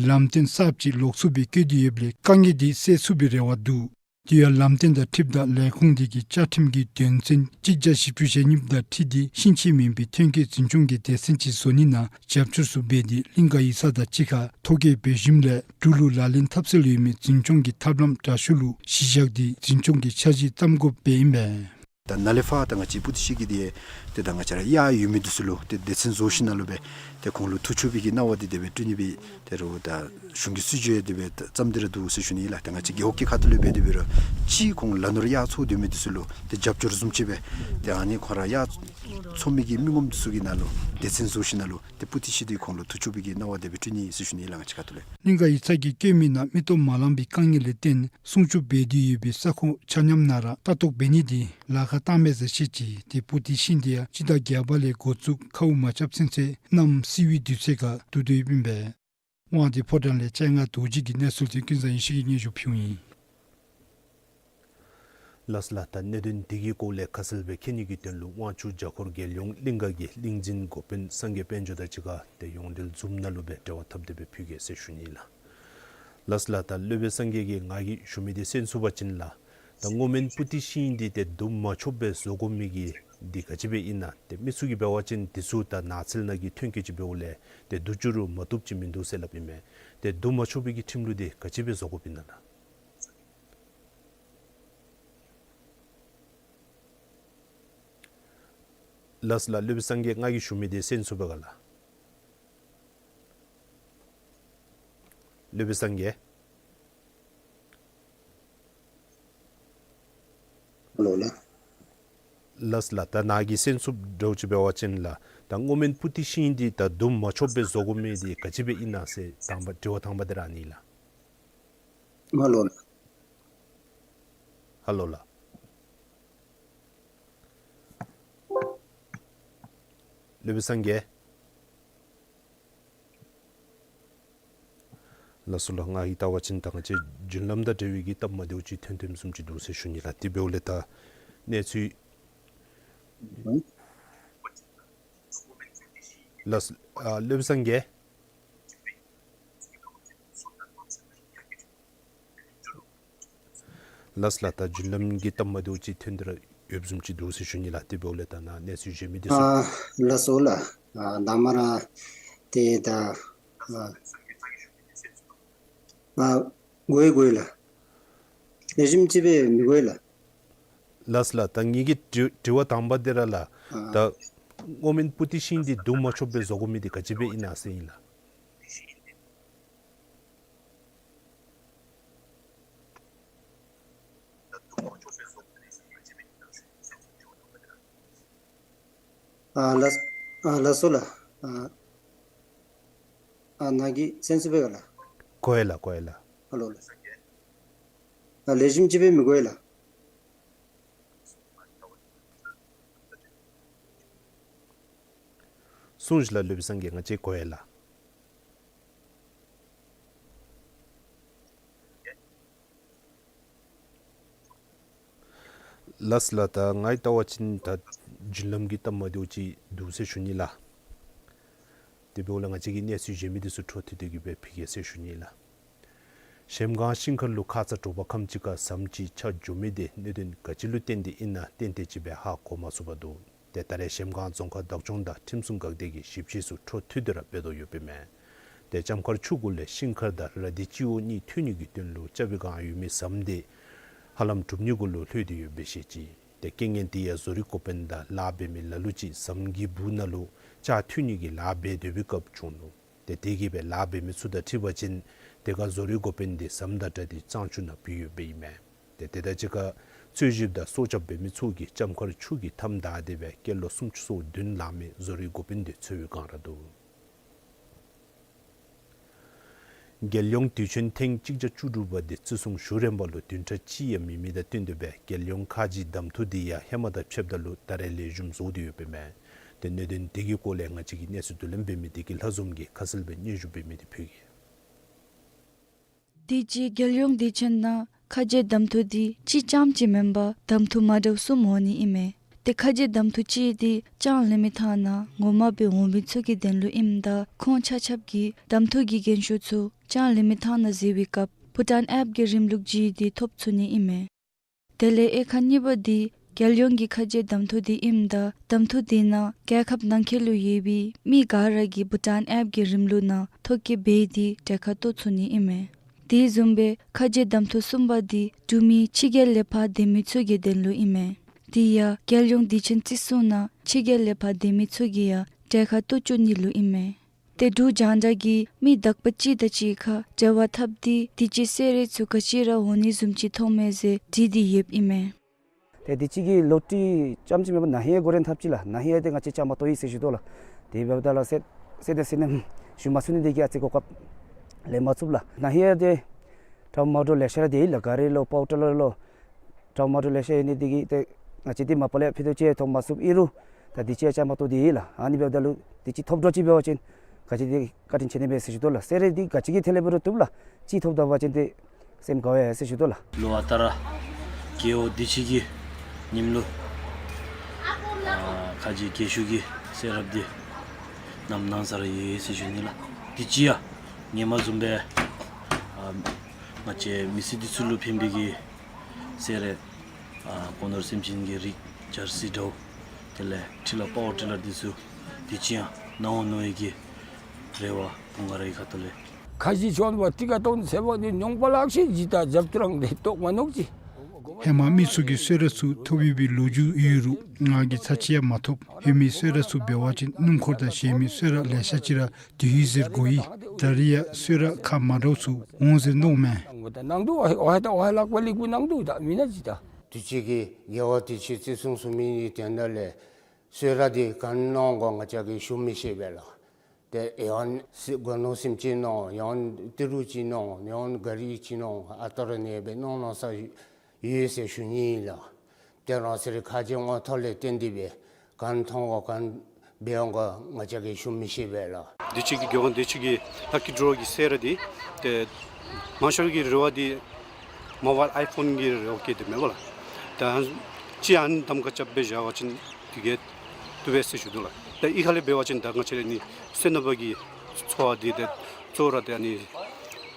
ལམ་སྟོན་གསརཔ་ཅིག་ལོགས་སུ་སྦེ་བཀོད་དེ་ཡོདཔ་ལས་དཀའ་ངལ་འདི་སེལ་ཚུགས་པའི་རེ་བ་འདུག། དེ་ཡང་ལམ་སྟོན་དང་འཁྲིལཝ་ད་ལས་ཁུངས་དེ་གིས་བཅའ་ཁྲིམས་ཀྱི་དོན་ཚན་གཅིག་བརྒྱ་བཞི་བཅུ་ཞེ་གཉིས་དང་འཁྲིལ་ཏེ་ཤིང་ཆས་མེན་པའི་ཐོན་སྐྱེད་འཛིན་སྐྱོང་གི་སྡེ་ཚན་ཅིག་བཟོ་ནི་ནང་རྒྱབ་སྐྱོར་ཚུ་འབད་དེ་གླིང་ག་ཡིག་ཚང་དང་གཅིག་ཁར་ཐོ་བཀོད་འབད་ཞིནམ་ལས་འབྲུག་ལུ་ལག་ལེན་འཐབ་སྲོལ་ཡོད་མི་འཛིན་སྐྱོང་གི་ཐབས་ལམ་དྲག་ཤོས་ལུ་གཞི་བཞག་སྟེ་འཛིན་སྐྱོང་གི་འཆར་གཞི་བརྩམ་དགོཔ་སྦེ་ཨིན་པས། ད་ནཱ་ལས་ཕར་ད་ང་བཅས་སྤུ་ཏི་ཤིང་གི་འདི་ཏེ་ད་ང་བཅས་ར་གཡག་ཡོད་མི་འདི་ཚུ་ལུ་ཏེ་སྡེ་ཚན་བཟོ་ཞིནམ་ལས་སྦེ་ཏེ་ཁོང་ལུ་མཐུ་ཆུང་བའི་གི་གནང་བ་འདི་དེ་སྦེ་སྤྲོད་ནི་སྦེ་ཏེ་རོགས་ད་གཞུང་གི་སྲིད་བྱུས་དེ་སྦེ་བརྩམས་ཏེ་ར་འདུག་ཟེར་ཞུ་ནི་ལགས། ཏེ་ང་བཅས་རྒེད་འོག་གི་ཁ་ཐུག་ལས་སྦེ་དེ་སྦེ་ར་ཅིག་ཁོང་ལ་ནོར་གཡག་འཚོ་སྡོད་མི་འདི་ཚུ་ལུ་ཏེ་རྒྱབ་སྐྱོར་བཟུམ་ཅིག་སྦེ་ཏེ་ཨ་ནི་ཁོང་ར་གཡག་འཚོ་མི་གི་མི་ངོམ་འདི་ཚུ་གི་ནང་ལུ་སྡེ་ཚན་བཟོ་ཞིནམ་ལས་ཏེ་སྤུ་ཏི་ཤིང་འདི་ཁོང་ལུ་མཐུ་ཆུང་བའི་གི་གནང་བ་དེ་སྦེ་སྤྲོད་ནི་ཟེར་ཞུ་ནི་ལགས། ང་བཅས་ཁ་ཐུག་ལས། གླིང་ག་ཡིག་ཚང་གིས་བཀོད་མི་ནང་མི་སྟོབས་མ་ལངམ་པའི་དཀའ་ངལ་ལས་བརྟེན་སྲུང་སྐྱོབ་འབད་དེ་ཡོད་པའི་ས་ཁོངས་ཆ་མཉམ་ནང་ར་ལྟ་རྟོག་འབད་ནི་འདི་ལཱ་ཁག་བཏང་མས་ཟེར་བཤད་ཅི། ཏེ་སྤུ་ཏི་ཤིང་འདི་ཡང་སྤྱི་ཟླ་བརྒྱད་པ་ལས་འགོ་བཙུགས་ཁཝ་མ་རྐྱབ་ཚུན་ཚོད་གནམ་བསིལ་བའི་དུས་ཚོད་ཁར་བསྡུ་སྡོདཔ་ཨིན་པས། དབང་འདུས་ཕོ་བྲང་ལས་སྤྱན་སྔ་རྡོ་རྗེ་གིས་གནས་ཚུལ་དེ་ཀུན་བཟང་ཡེ་ཤེས་ཀྱིས་སྙན་ཞུ་ཕུལཝ་ཨིན། ལགས་སོ་ལགས། ད་གནད་དོན་འདི་གི་སྐོར་ལས་ཁ་གསལ་སྦེ་མཁྱེན་ནི་གི་དོན་ལུ་དབང་ཕྱུག་བརྒྱ་འཁོར་རྒྱལ་ཡོངས་གླིང་ག་གི་གླིང་འཛིན་འགོ་དཔོན་སངས་རྒྱས་དཔལ་འབྱོར་དང་གཅིག་ཁར་ཏེ་ཡོངས་འབྲེལ་ཛུམ་ནང་ལུ་སྦེ་འབྲེལ་བ་འཐབ་སྟེ་སྦེ་ཕུལ་གེ་ཟེར་ཞུ་ནི་ལགས། ལགས་སོ་ལགས། ད་སློབ་དཔོན་སངས་རྒྱས་ཀྱིས་ང་གིས་ཞུ་མི་འདི་གསན་ཚུགས་པ་ཅིན་ལགས། ད་སྔོ་སྨན་སྤུ་ཏི་ཤིང་འདི་ཏེ་བསྡུ་མ་ཆོགཔ་སྦེ་བཟོ་དགོ་མི་གི་འདི་ག་ཅི་སྦེ་ཨིན་ན། ཏེ་མི་ཚུ་གིས་འབད་བ་ཅིན་འདི་ཚུ་ད་ནགས་ཚལ་ནང་གི་ཐོན་སྐྱེད་ཅིག་འབདཝ་ལས་ཏེ་བསྡུ་བཅུག་རུང་མ་བཏུབ་ཅིག་མིན་འདུག་ཟེར་སླབ་ཨིན་མས། ཏེ་བསྡུ་མ་ཆོག་པའི་གི་ཁྲིམས་ལུགས་འདི་ག་ཅི་སྦེ་བཟོ་དགོཔ་ཨིན་ན་ལགས། ལགས་སོ་ལགས། སློབ་དཔོན་སངས་རྒྱས་ང་གིས་ཞུ་མི་འདི་གསན་ཚུགས་པས་ག་ལགས། སློབ་དཔོན་སངས་རྒྱས། ཧེ་ལོ་ལགས། ལགས་སོ་ལགས། ད་ནཱ་གིས་གསན་ཚུགསཔ་འདྲཝ་ཅིག་འབད་བ་ཅིན་ལགས། ད་སྔོ་སྨན་སྤུ་ཏི་ཤིང་འདི་ད་བསྡུ་མ་ཆོགཔ་སྦེ་བཟོ་དགོ་མི་འདི་ག་ཅི་སྦེ་ཨིན་ན་ཟེར་དང་པ་དྲི་བ་དང་པ་འདི་ར་ཨ་ནི་ལགས། ཧེ་ལོ་ལགས། ཧེ་ལོ་ལགས། སློབ་དཔོན་སངས་རྒྱས། ལགས་སོ་ལགས། ང་གིས་བལྟ་བ་ཅིན་ད་ང་བཅས་བརྒྱུད་ལམ་དང་འབྲེལ་བའི་གི་སྟབས་མ་བདེཝ་ཅིག་ཐོན་ཐོནམ་བཟུམ་ཅིག་འདུག་ཟེར་ཞུ་ནི་ལགས། དེ་འབདཝ་ལས་ད་གནས་ཚུལ། ལགས་སོ། ཨ་སློབ་དཔོན་སངས་རྒྱས། ལགས་སོ་ལགས། ད་བརྒྱུད་ལམ་གྱི་སྟབས་མ་བདེཝ་ཅིག་ཐོན་ཏེ་ར་ཡོདཔ་བཟུམ་ཅིག་འདུག་ཟེར་ཞུ་ནི་ལགས། དེ་འབདཝ་ལས་ད་ནཱ་གནས་ཚུལ་གཞན་མི་འདི་ཚུ། ཨ་ལགས་སོ་ལགས། ཨ་ད་མ་ར་ཏེ་ད་ཨ་ཨ་གོ་ཡི་གོ་ཡི་ལགས། ལེགས་ཤོམ་ཅིག་སྦེ་མི་གོ་ཡི་ལགས། ལགས་སོ་ལགས། ད་ངེ་གི་དྲི་དྲི་བ་དང་པ་འདི་ར་ལགས། ཨ་ད་སྔོ་སྨན་སྤུ་ཏི་ཤིང་འདི་བསྡུ་མ་ཆོགཔ་སྦེ་བཟོ་དགོ་མི་འདི་ག་ཅི་སྦེ་ཨིན་ན་ཟེར་ཨིན་ལགས། ཨ་ལགས་ཨ་ལགས་སོ་ལགས། ཨ་ཨ་ནཱ་གིས་གསན་ཚུགས་པས་ག་ལགས། གོ་ཡི་ལགས། གོ་ཡི་ལགས། ཧེ་ལོ་ལགས། ཨ་ལེགས་ཤོམ་ཅིག་སྦེ་མི་གོ་ཡི་ལགས། གསུངས་ཤིག་ལགས། སློབ་དཔོན་སངས་རྒྱས། ང་བཅས་གོ་ཡི་ལགས། ལགས་སོ་ལགས། ད་ང་གིས་བལྟ་བ་ཅིན་ད་བརྒྱུད་ལམ་གྱི་སྟབས་མ་བདེཝ་ཅིག་འདུག་ཟེར་ཞུ་ནི་ལགས། དེ་འབདཝ་ལས་ང་བཅས་ཀྱིས་གནས་ཚུལ་གཞན་མི་འདི་ཚུ་འཕྲོ་མཐུད་དེ་གི་སྦེ་ཕུལ་གེ་ཟེར་ཞུ་ནི་ལགས། གཞལམ་སྒང་ཤིང་མཁར་ལུ་ཁ་ཙ་དྲོ་པ་ཁམས་ཅིག་ཁར་ཟམ་ཅིག་ཆག་འགྱོ་མི་འདི་གནད་དོན་ག་ཅི་ལུ་བརྟེན་ཏེ་ཨིན་ན་ཏན་ཏན་ཅིག་སྦེ་ཧ་གོ་མ་ཚུགས་པར་འདུག། ཏེ་ད་རེས་གཞལམ་སྒང་རྫོང་ཁག་བདག་སྐྱོང་དང་ཁྲིམས་སྲུང་འགག་སྡེ་གིས་ཞིབ་དཔྱད་ཚུ་འཕྲོ་མཐུད་དེ་ར་འབད་དོ་ཡོདཔ་ཨིན་མས། ཏེ་ལྕམ་མཁར་ཆུ་གུ་ལས་ཤིང་མཁར་དང་ར་དྷི་སྤྱི་འོག་གཉིས་མཐུད་ནི་གི་དོན་ལུ་ལྕགས་པའི་སྒང་ཡོད་མི་ཟམ་འདི་ཧ་ལམ་གྲུབ་ཉེ་གུ་ལུ་ལྷོད་དེ་ཡོདཔ་སྦེ་བཤད་ཅི། ཏེ་རྐྱེན་ངན་འདི་ཡང་བཟོ་རིག་འགོ་དཔོན་དང་ལཱ་འབད་མི་ལ་ལུ་ཅིག་ཟམ་གྱི་སྦུག་ནང་ལུ་ལྕགས་མཐུད་ནི་གི་ལཱ་འབད་སྡོད་པའི་སྐབས་བྱུང་ནུག། ཏེ་དེ་གིས་སྦེ་ལཱ་འབད་མི་ཚུ་དང་འཁྲིལ་བ་ཅིན་དེ་ཁར་བཟོ་རིག་འགོ་དཔོན་འདི་ཟམ་དང་སྦྲགས་ཏེ་གཙང་ཆུ་ནང་བུད་ཡོདཔ་ཨིན་མས། ཏེ་དེ་དང་གཅིག་ཁར་འཚོལ་ཞིབ་དང་སྲོག་སྐྱབས་འབད་མི་ཚུ་གིས་ལྕམ་མཁར་ཆུ་གི་མཐའམ་བདའ་སྟེ་སྦེ་སྐྱེས་ལོ་སུམ་ཅུ་སོ་བདུན་ལང་མི་བཟོ་རིག་འགོ་དཔོན་འདི་འཚོལ་བའི་བསྒང་ར་འདུག། རྒྱལ་ཡོངས་དུས་ཆེན་ཐེངས་གཅིག་བརྒྱ་བཅུ་དྲུག་པ་འདི་བརྩི་སྲུང་ཞུ་རན་པ་ལུ་བདུན་ཕྲག་གཅིག་ཡང་མེད་མི་དང་བསྟུན་ཏེ་སྦེ་རྒྱལ་ཡོངས་ཁ་རྗེ་གདམ་འཐུ་འདི་ཡང་ཧེ་མ་དང་ཕྱདཔ་ད་ལུ་ད་རེས་ལེགས་ཤོམ་བཟོ་སྟེ་ཡོདཔ་ཨིན་མས། ཏེ་གནད་དོན་འདི་གི་སྐོར་ལས་ང་བཅས་ཀྱི་གནས་ཚུལ་བསྡུ་ལེན་འབད་མི་བདེ་སྐྱིད་ལྷ་འཛོམས་ཀྱིས་ཁ་གསལ་སྦེ་སྙན་ཞུ་འབད་མི་འདི་ཕུལ་གེ། དུས་ཅི་རྒྱལ་ཡོངས་དུས་ཆེན་ནང་ཁ་རྗེ་གདམ་འཐུ་འདི་གཅིག་རྐྱངམ་ཅིག་མེན་པར་གདམ་འཐུ་མ་འདྲཝ་གསུམ་འོང་ནི་ཨིན་མས། ཏེ་ཁ་རྗེ་གདམ་འཐུ་གཅིག་འདི་ལྕང་གླིང་མི་ཐང་ནང་ངོ་མ་སྦེ་འོང་མི་ཚུ་གི་དོན་ལུ་ཨིནམ་ད་ཁོང་ཆ་ཁྱབ་ཀྱིས་གདམ་འཐུ་གི་འགན་ཤུགས་ཚུ་ལྕང་གླིང་མི་ཐང་ནང་གཟིགས་པའི་སྐབས་བྷུ་ཊཱན་ཨེབ་ཀྱི་རིམ་ལུགས་ཅིག་འདི་ཐོབ་ཚུགས་ནི་ཨིན་མས། དེ་ལས་དབྱེ་ཁག་གཉིས་པ་འདི་རྒྱལ་ཡོངས་ཀྱི་ཁ་རྗེ་གདམ་འཐུ་འདི་ཨིནམ་ད་གདམ་འཐུ་འདི་ནང་རྒྱལ་ཁབ་ནང་འཁོད་ལུ་ཡོད་པའི་མི་ག་ར་གིས་བྷུ་ཊཱན་ཨེབ་ཀྱི་རིམ་ལུགས་ནང་ཐོ་བཀོད་འབད་དེ་གྲལ་ཁར་གཏོགས་ཚུགས་ནི་ཨིན་མས། དེ་བཟུམ་སྦེ་ཁ་རྗེ་གདམ་འཐུ་གསུམ་པ་འདི་འབྲུག་མི་ཕྱི་རྒྱལ་ལས་ཕར་སྡོད་མི་ཚུ་གི་དོན་ལུ་ཨིན་མས། དེ་ཡང་རྒྱལ་ཡོངས་དུས་ཆེན་བརྩི་སྲུང་ནང་ཕྱི་རྒྱལ་ལས་ཕར་སྡོད་མི་ཚུ་གིས་ཡང་གྲལ་ཁར་གཏོགས་བཅུག་ནི་ལུ་ཨིན་མས། ཏེ་འབྲུག་རྒྱང་བསྒྲགས་ཀྱིས་མི་དག་པ་གཅིག་དང་གཅིག་ཁར་འབྲེལ་བ་འཐབ་སྟེ་དུས་ཅི་གསོལ་རས་ཚུ་ག་ཅི་ར་འོང་ནི་བཟུམ་ཅིག་མཐོང་མས་ཟེར་དྲིས་ཏེ་ཡོདཔ་ཨིན་མས། ཏེ་དུས་ཅི་གི་ལོ་ཊ་རི་རྐྱངམ་ཅིག་མེན་པར་ན་ཧིང་ཡང་འགོར་རན་ཐབས་ཅིག་ལགས། ན་ཧིང་ཡང་ཏེ་ང་བཅས་བཅའ་མར་གཏོགས་ཡི་ཟེར་ཞུ་དོ་ལགས། དེ་འབདཝ་ད་ལགས་གསོལ་གསོལ་འདེབས་གསོལ་སྙན་ཞུ་མ་ཚུགས་ནི་དེ་གིས་ཨ་ཙི་གོ་སྐབས་ལེན་མ་ཚུགས་ལགས། ན་ཧིང་ཡང་ཏེ་འདྲཝ་མ་འདྲཝ་ལེ་ཤ་ར་སྡོད་ཡི་ལགས། ག་རི་ལུ་པའོ་ཊ་ལ་ལུ་འདྲཝ་མ་འདྲཝ་ལེ་ཤ་ཡོད་ནི་དེ་གིས་ཏེ་ང་བཅས་འདི་མ་པ་ལས་ཕུད་རྡོག་ཅིག་ཡང་ཐོབ་མ་ཚུགསཔ་ཨིན་རུང་ད་དུས་ཅི་ཡང་བཅའ་མར་གཏོགས་ཏེ་ཡོད་ལགས། ཨ་ནི་འབདཝ་ད་ལུ་དུས་ཅི་ཐོབ་འདྲཝ་ཅིག་འབད་བ་ཅིན་ག་ཅི་དེ་བཀའ་དྲིན་ཆེ་ནི་མས་ཟེར་ཞུ་དོ་ལགས། གསོལ་རས་འདི་ག་ཅི་གི་ཐད་ལས་འབད་རུང་བཏུབ་ལགས། ཅིག་ཐོབ་ད་པ་ཅིན་ཏེ་སེམས་དགའ་བས་ཟེར་ཞུ་དོ་ལགས། ལོ་ཨ་རྟག་ར་རྒེད་འོག་དུས་ཅི་གི་ཉིནམ་ལུ་ཨ་ཁ་རྗེ་རྒས་ཤོས་ཀྱི་གསོལ་རས་འདི་ནམ་གནང་ས་ར་ཡོད་ཟེར་ཞུ་ནི་ལགས། དུས་ཅི་ཡང་ཧེ་མ་བཟུམ་སྦེ་ཨ་ང་བཅས་མི་སེར་འདི་ཚུ་ལུ་ཕན་པའི་གི་གསོལ་རས་ཨ་སྒོ་ནོར་སེམས་ཅན་གྱི་རིགས་འབྱར་སིལ་འདྲཝ་དེ་ལས་ཊི་ལ་པའོ་ཊི་ལ་འདི་ཚུ་དུས་ཅི་ཡང་གནང་འོང་མནོ་བའི་གི་རེ་བ་བུ་ང་རའི་ཁ་ཐུག་ལས། ཁ་རྗེ་བྱོན་པ་ཏི་ཀ་ཏོང་ཚེ་དཔག་འདི་མྱོང་པ་ལགས་ཤེས་ཇི་ལྟར་རྒྱབ་ཏུ་རང་ལས་རྟོགས་མ་ནོག་ཅི། ཧེ་མ་མི་ཚུ་གིས་གསོལ་རས་ཚུ་ཐོབ་ཡོད་པའི་ལོ་རྒྱུས་ཡོད་རུང་ང་གིས་ཚར་གཅིག་ཡང་མ་ཐོབ། ཧེ་མའི་གསོལ་རས་ཚུ་འབད་བ་ཅིན་སྣུམ་འཁོར་དང་གཞན་མི་གསོལ་རས་ལེ་ཤ་ཅིག་ར་སྡོད་ཡི་ཟེར་གོ་ཡི། ད་རིས་ཡང་གསོལ་རས་ཁག་མ་འདྲཝ་ཚུ་འོང་ཟེར་མནོཝ་མས། ནང་དུ་ཨ་ཨ་ཨ་ལག་པ་ལི་གུ་ནང་དུ་ད་མི་ན་ཅི་ད། དུས་ཅི་གི་རྒེད་འོག་དུས་ཅི་བརྩི་སྲུང་ཞུ་མི་ནི་དོན་དག་ལས་གསོལ་རས་འདི་ག་ནི་གནང་དགོ་ང་བཅས་ཀྱིས་ཞུ་མི་ཤེས་པས་ལགས། ཏེ་ཡང་སྒོ་ནོར་སེམས་ཅན་གནང་ཡང་ཏི་རུ་ཅིག་གནང་ཡང་ག་རི་ཅིག་གནང་ཨ་རྟག་ར་ཨ་ནེ་སྦེ་གནང་གནང་ས་ཡོད་ཟེར་ཞུ་ནི་ཨིན་ལགས། ཏེ་རང་སོའི་ཁ་རྗེ་ངོ་ཐོག་ལས་བརྟེན་ཏེ་སྦེ་ག་ནི་མཐོང་དགོ་ག་ནི་འབད་འོང་ག་ང་བཅས་ཀྱིས་ཞུ་མི་ཤེས་པས་ལགས། དུས་ཅི་གི་རྒེད་འོག་དུས་ཅི་གི་ལག་ཀི་ཌོ་གི་གསོལ་རས་འདི་ཏེ་མང་ཤོས་ཀྱི་རེ་བ་འདི་མོ་བཱའིལ་ཨའི་ཕོན་གྱི་རེ་བ་བསྐྱེད་དེ་མེན་པ་ལགས། ད་ཅི་ཨ་ནི་གདམ་ཁ་རྐྱབ་སྦེ་བཞག་པ་ཅིན་དེ་གིས་བཏུབ་པས་ཟེར་ཞུ་དོ་ལགས། ད་ཨི་ཁ་ལས་འབད་བ་ཅིན་ད་ང་བཅས་ར་ནི་སོ་ནམ་པ་གི་འཚོ་བ་འདི་ཏེ་གཙོ་བོ་ར་ཏེ་ཨ་ནི་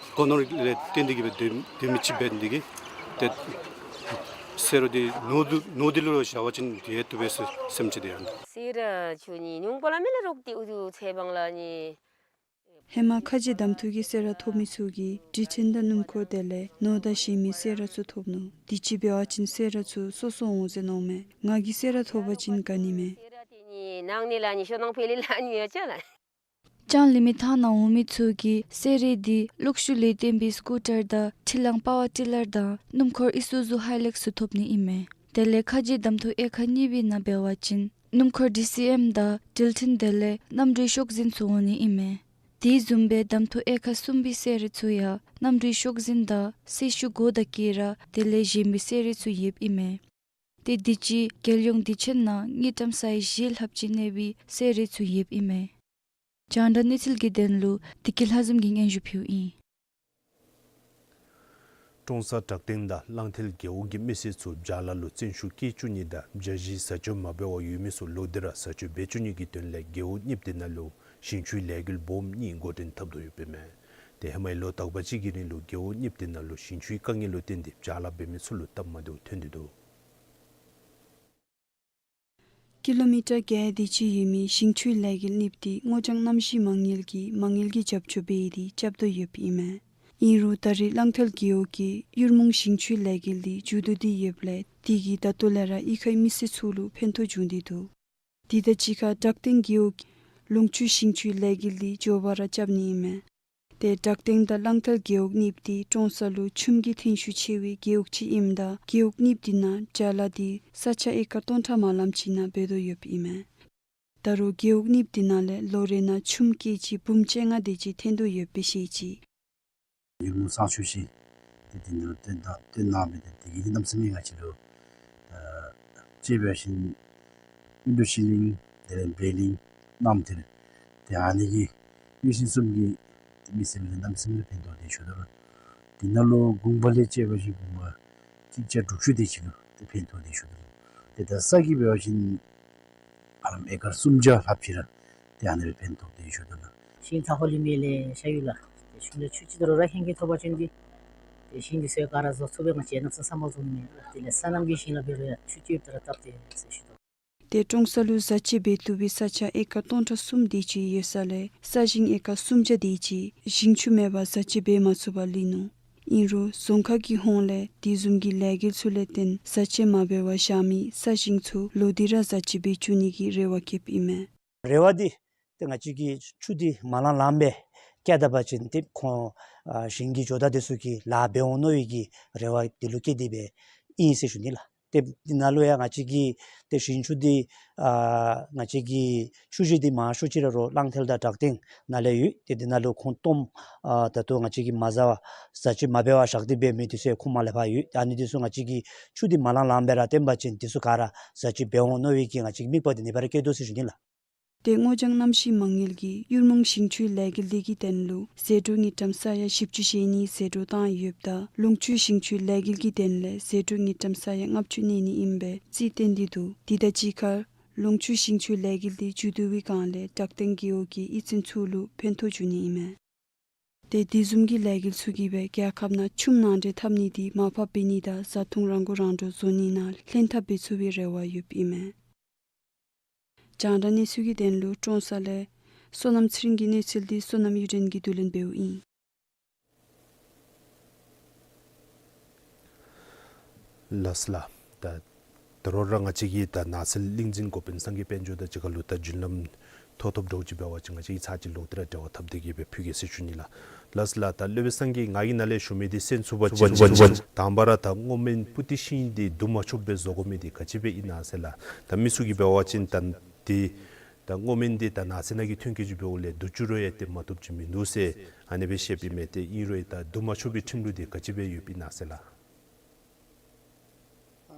སྒོ་ནོར་ལས་བརྟེན་ཏེ་གིས་སྦེ་སྡོད་སྡོད་མི་ཅིག་འབད་ནི་དེ་གིས་ཏེ་གསོལ་རས་འདི་ནོར་འདི་ནོར་འདི་ལུ་བཞག་པ་ཅིན་དེ་བཏུབ་པས་ཟེར་སེམས་ཅན་འདི་ཡང་། གསོལ་རས་ཚུ་ནི་ཉུང་པ་ལས་མི་ལས་རོགས་ཏེ་འུ་ཚུ་ཚེ་འབངས་ལུ་ནི། ཧེ་མ་ཁ་རྗེ་གདམ་འཐུ་གི་གསོལ་རས་ཐོབ་མི་ཚུ་གིས་འབྲུ་ཕྲན་དང་སྣུམ་འཁོར་དེ་ལས་ནོར་དང་གཞན་མི་གསོལ་རས་ཚུ་ཐོབ་ནུག། དུས་ཅི་འབད་བ་ཅིན་གསོལ་རས་ཚུ་སོ་སོ་འོང་ཟེར་མནོཝ་མས། ང་གིས་གསོལ་རས་ཐོབ་པ་ཅིན་ག་ནི་མས། གསོལ་རས་འདི་ནི་ནང་ནི་ལགས་ནི་ཤོ་ནང་ཕེ་ལི་ལགས་ནི་ཡོད་ཅ་ལགས། ལྕང་གླིང་མི་ཐང་ནང་འོང་མི་ཚུ་གིས་གསོལ་རས་འདི་གློག་ཤུགས་ལས་བརྟེན་པའི་སི་ཀུ་ཊར་དང་ཁྲི་གླང་པ་ཝར་ཊི་ལར་དང་སྣུམ་འཁོར་ཨི་སུ་ཛུ་ཧའི་ལེགས་སུ་ཐོབ་ནི་ཨིན་མས། དེ་ལས་ཁ་རྗེ་གདམ་འཐུ་དབྱེ་ཁག་གཉིས་པའི་ནང་འབད་བ་ཅིན་སྣུམ་འཁོར་ཌི་སི་ཨེམ་དང་འགྲུལ་འཕྲིན་དེ་ལས་གནམ་གྲུའི་ཤོག་འཛིན་ཚུ་འོང་ནི་ཨིན་མས། དེ་བཟུམ་སྦེ་གདམ་འཐུ་དབྱེ་ཁག་གསུམ་པའི་གསོལ་རས་ཚུ་ཡང་གནམ་གྲུའི་ཤོག་འཛིན་དང་སེར་ཤུལ་སྒོ་དང་སྐེད་རགས་དེ་ལས་གཞན་མི་གསོལ་རས་ཚུ་ཡོདཔ་ཨིན་མས། ཏེ་དུས་ཅི་རྒྱལ་ཡོངས་དུས་ཆེན་ནང་དངུལ་ཀྲམ་སའི་བཞི་ལྷགཔ་ཅིག་གནས་པའི་གསོལ་རས་ཚུ་ཡོདཔ་ཨིན་མས། རྒྱང་བསྒྲགས་གནས་ཚུལ་གྱི་དོན་ལུ་བདེ་སྐྱིད་ལྷ་འཛོམས་ཀྱིས་སྙན་ཞུ་ཕུལཝ་ཨིན། ཀྲོང་གསར་བྲག་སྟེང་དང་གླང་མཐིལ་རྒེད་འོག་གི་མི་སེར་ཚུ་བྱཱ་ལཱ་ལུ་བརྩོན་ཤུགས་བསྐྱེད་བཅུག་ནི་དང་བྱཱ་གཞི་བཟའ་སྤྱོད་མ་འབད་བར་ཡོད་མི་ཚུ་ལོག་སྟེ་ར་བཟའ་སྤྱོད་འབད་བཅུག་ནི་གི་དོན་ལས་རྒེད་འོག་གཉིས་པོ་དེ་ནང་ལུ་ཞིང་ཆུའི་ལས་འགུལ་སྦོམ་གཉིས་འགོ་འདྲེན་འཐབ་དོ་ཡོདཔ་ཨིན་མས། ཏེ་ཧེ་མའི་ལོ་དག་པ་ཅིག་གི་རིང་ལུ་རྒེད་འོག་གཉིས་པོ་དེ་ནང་ལུ་ཞིང་ཆུའི་དཀའ་ངལ་ལུ་བརྟེན་ཏེ་བྱཱ་ལཱ་འབད་མི་ཚུ་ལུ་སྟབས་མ་བདེཝ་ཐོན་ཏེ་འདུག། ཀི་ལོ་མི་ཊར་བརྒྱད་དེ་ཅིག་ཡོད་མི་ཞིང་ཆུའི་ལས་འགུལ་གཉིས་པོ་དེ་སྔོ་ལྗང་གནམ་གཤིས་མ་དངུལ་གྱིས་མ་དངུལ་གྱི་རྒྱབ་སྐྱོར་འབད་དེ་རྐྱབ་དོ་ཡོདཔ་ཨིན་མས། ཨིན་རུང་ད་རེས་གླང་མཐིལ་རྒེད་འོག་གི་གཡུར་མོང་ཞིང་ཆུའི་ལས་འགུལ་དེ་མཇུག་བསྡུ་སྟེ་ཡོདཔ་ལས་དེ་གིས་ད་ལྟོ་ལས་ར་ཨི་ཁའི་མི་སེར་ཚུ་ལུ་ཕན་ཐོགས་བྱུང་སྟེ་འདུག། དེ་དང་གཅིག་ཁར་བྲག་སྟེང་རྒེད་འོག་ལུང་ཆུ་ཞིང་ཆུའི་ལས་འགུལ་དེ་མགྱོགས་པ་ར་རྐྱབ་ནི་ཨིན་མས། ཏེ་བྲག་སྟེང་དང་གླང་མཐིལ་རྒེད་འོག་གཉིས་པོ་དེ་ཀྲོང་གསར་ལུ་ཆུམ་གྱི་ཐོན་ཤུགས་ཆེ་བའི་རྒེད་འོག་ཅིག་ཨིནམ་ད་རྒེད་འོག་གཉིས་པོ་དེ་ནང་བྱཱ་ལཱ་དེ་ས་ཆ་ཨེ་ཀར་སྟོང་ཕྲག་མ་ལངམ་ཅིག་ནང་འབད་དོ་ཡོདཔ་ཨིན་མས། ད་རུང་རྒེད་འོག་གཉིས་པོ་དེ་ནང་ལས་ལོ་རེ་ནང་ཆུམ་ཀེ་ཇི་འབུམ་བཅོ་ལྔ་དེ་ཅིག་ཐོན་དོ་ཡོདཔ་སྦེ་བཤད་ཅི། ཡུལ་མོ་བསང་ཆུ་ཞིང་ཏེ་འདི་ནང་ལུ་བཏོན་ད་བཏོན་གནང་སྦེ་ཏེ་དེ་གི་གནམ་མེད་ས་མེད་ང་བཅས་ལུ་ད་ཅིག་འབད་བ་ཅིན་ཨིན་ཌོ་ཤི་གླིང་དེ་ལས་བེ་གླིང་གནམ་ཐེར་ཏེ་ཨ་ནི་གི་གཡུས་ཤིང་གསུམ་གྱི་ཏེ་མི་སེར་ལུ་གནམ་མེད་ས་མེད་ཕན་ཐོགས་ཏེ་ཡོད་ཟེར་ཞུ་དོ་ལགས། འདི་ནང་ལུ་གུང་པ་ལས་ཅིག་འབད་བ་ཅིན་གུང་པ་གཅིག་བརྒྱ་དྲུག་ཅུ་དེ་ཅིག་ལུ་ཏེ་ཕན་ཐོགས་ཏེ་ཡོད་ཟེར་ཞུ་དོ་ལགས། ཏེ་ད་ས་གི་འབད་བ་ཅིན་ཨ་ལམ་ཨེ་ཀར་སུམ་བརྒྱ་ལྷགཔ་ཅིག་ར་ཏེ་ཨ་ནི་སྦེ་ཕན་ཐོགས་ཏེ་ཡོད་ཟེར་ཞུ་དོ་ལགས། ཤིང་ཚ་ཧོ་ལི་མེ་ལས་ཤ་ཡུལ་ལགས། ཏེ་ཤིང་ལས་ཆུ་ཅིག་ད་རུང་ར་ཧེང་གིས་ཐོབ་པ་ཅིན་འདི་ཏེ་ཤིང་འདི་ཚུ་ག་ར་བཟོ་ཚུགས་པས། ང་བཅས་གནམ་ས་ས་མ་བཟོ་ནི་མེད་ལགས། དེ་ལས་སོ་ནམ་གྱི་ཤིང་ལུ་འབད་རུང་ཡང་ཆུ་ཅིག་ཡོདཔ་ད་ར་སྟབས་བདེ་ཟེར་ཞུ་དོ། ཏེ་ཀྲོང་གསར་ལུ་བཟའ་ཆས་འབད་བཏུབ་པའི་ས་ཆ་ཨེ་ཀར་སྟོང་ཕྲག་གསུམ་དེ་ཅིག་ཡོད་ས་ལས་ས་ཞིང་ཨེ་ཀར་སུམ་བརྒྱ་དེ་ཅིག་ཞིང་ཆུ་མེད་པར་བཟའ་ཆས་འབད་མ་ཚུགས་པར་ལུས་ནུག། ཨིན་རུང་རྫོང་ཁག་གི་ཧོངས་ལས་དེ་བཟུམ་གྱི་ལས་འགུལ་ཚུ་ལས་བརྟེན་བཟའ་ཆས་མ་འབད་བར་བཞག་མི་ས་ཞིང་ཚུ་ལོག་སྟེ་ར་བཟའ་ཆས་འབད་བཅུག་ནི་གི་རེ་བ་བསྐྱེདཔ་ཨིན་མས། རེ་བ་འདི་ཏེ་ང་བཅས་ཀྱིས་ཆུ་འདི་མ་ལང་ལངམ་སྦེ་བསྐྱལ་ད་པ་ཅིན་ཏེ་ཁོང་ཨ་ཞིང་གི་ཇོ་བདག་དེ་ཚུ་གིས་ལཱ་འབད་འོང་མནོ་བའི་གི་རེ་བ་འདི་ལུ་བསྐྱེད་དེ་སྦེ་ཨིན་ཟེར་ཞུ་ནི་ལགས། ཏེ་འདི་ནང་ལུ་ཡང་ང་བཅས་ཀྱིས་ཏེ་ཞིང་ཆུ་འདི་ཨ་ང་བཅས་ཀྱི་ཆུ་ཞིང་འདི་མང་ཤོས་ཅིག་ར་རོགས་གླང་མཐིལ་དང་བྲག་སྟེང་ནང་ལས་ཡོད། ཏེ་འདི་ནང་ལུ་ཁོང་སྟོངམ་ཨ་ད་ལྟོ་ང་བཅས་ཀྱིས་མ་བཟའ་བར་བཟའ་ཆས་མ་འབད་བར་བཞག་སྟེ་འབད་མི་འདི་ཚུ་ཡང་ཁོང་མར་ལས་ཕར་ཡོད། ཨ་ནི་འདི་ཚུ་ང་བཅས་ཀྱིས་ཆུ་འདི་མ་ལང་ལངམ་སྦེ་ར་བཏོན་པ་ཅིན་འདི་ཚུ་ག་ར་བཟའ་ཆས་འབད་འོང་མནོ་བའི་གི་ང་བཅས་ཀྱི་དམིགས་པ་འདི་ནི་བར་བསྐྱེད་དོ་ཟེར་ཞུ་ནི་ལགས། ཏེ་སྔོ་ལྗང་གནམ་གཤིས་མ་དངུལ་གྱིས་གཡུར་མོང་ཞིང་ཆུའི་ལས་འགུལ་འདི་གི་དོན་ལུ་ཟད་འགྲོ་དངུལ་ཀྲམ་ས་ཡ་བཞི་བཅུ་ཞེ་གཉིས་ཟད་འགྲོ་བཏང་ཡོདཔ་ད་ལུང་ཆུ་ཞིང་ཆུའི་ལས་འགུལ་གྱི་དོན་ལས་ཟད་འགྲོ་དངུལ་ཀྲམ་ས་ཡ་ལྔ་བཅུ་གནས་ནི་ཨིན་པའི་རྩིས་བཏོན་ཏེ་འདུག། དེ་དང་གཅིག་ཁར་ལུང་ཆུ་ཞིང་ཆུའི་ལས་འགུལ་འདི་མཇུག་བསྡུ་བའི་སྒང་ལས་བྲག་སྟེང་རྒེད་འོག་གི་ཡིག་ཚང་ཚུ་ལུ་ཕན་ཐོགས་འབྱུང་ནི་ཨིན་མས། ཏེ་དེ་བཟུམ་གྱི་ལས་འགུལ་ཚུ་གིས་སྦེ་རྒྱལ་ཁབ་ནང་ཆུམ་ནང་འདྲེན་འཐབ་ནི་འདི་མར་ཕབ་འབད་ནི་དང་བཟའ་འཐུང་རང་མགོ་རང་འདྲོངས་བཟོ་ནི་ནང་ལྷན་ཐབས་འབད་ཚུགས་པའི་རེ་བ་ཡོདཔ་ཨིན་མས། རྒྱང་བསྒྲགས་གནས་ཚུལ་གྱི་དོན་ལུ་ཀྲོང་གསར་ལས་བསོད་ནམས་ཚེ་རིང་གི་གནས་ཚུལ་འདི་བསོད་ནམས་གཡུ་སྒྲོན་གྱིས་བསྡུ་ལེན་འབདཝ་ཨིན། ལགས་སོ་ལགས། ད་ད་རུང་ར་ང་བཅས་ཀྱི་ད་ནགས་ཚལ་གླིང་འཛིན་འགོ་དཔོན་སངས་རྒྱས་དཔལ་འབྱོར་དང་གཅིག་ཁར་ལུ་ད་བརྒྱུད་ལམ་ཐོགས་ཐོགསཔ་འདྲཝ་ཅིག་འབད་བ་ཅིན་ང་བཅས་ཀྱིས་ཚར་གཅིག་ལོག་སྟེ་ར་འབྲེལ་བ་འཐབ་སྟེ་གི་སྦེ་ཕུལ་གེ་ཟེར་ཞུ་ནི་ལགས། ལགས་སོ་ལགས། ད་སློབ་དཔོན་སངས་རྒྱས་ང་གིས་ནཱ་ལས་ཞུ་མི་འདི་གསན་ཚུགས་པ་ཅིན་དང་པ་ར་ད་སྔོ་སྨན་པུ་ཏི་ཤིང་འདི་བསྡུ་མ་ཆོགཔ་སྦེ་བཟོ་དགོ་མི་འདི་ག་ཅི་སྦེ་ཨིན་ན་ཟེར་ལགས། ད་མི་ཚུ་གིས་འབད་བ་ཅིན་ད་འདི་ད་སྔོ་སྨན་འདི་ད་ནགས་ཚལ་ནང་གི་ཐོན་སྐྱེད་ཅིག་འབདཝ་ལས་བསྡུ་བཅུག་རུང་ཡང་ཏེ་མ་བཏུབ་ཅིག་མིན་འདུག་ཟེར་ཨ་ནི་སྦེ་བཤདཔ་ཨིན་མས། ཏེ་ཨིན་རུང་ཡང་ད་བསྡུ་མ་ཆོག་པའི་ཁྲིམས་ལུགས་འདི་ག་ཅི་སྦེ་ཡོདཔ་ཨིན་ན་ཟེར་ལགས། ཨ་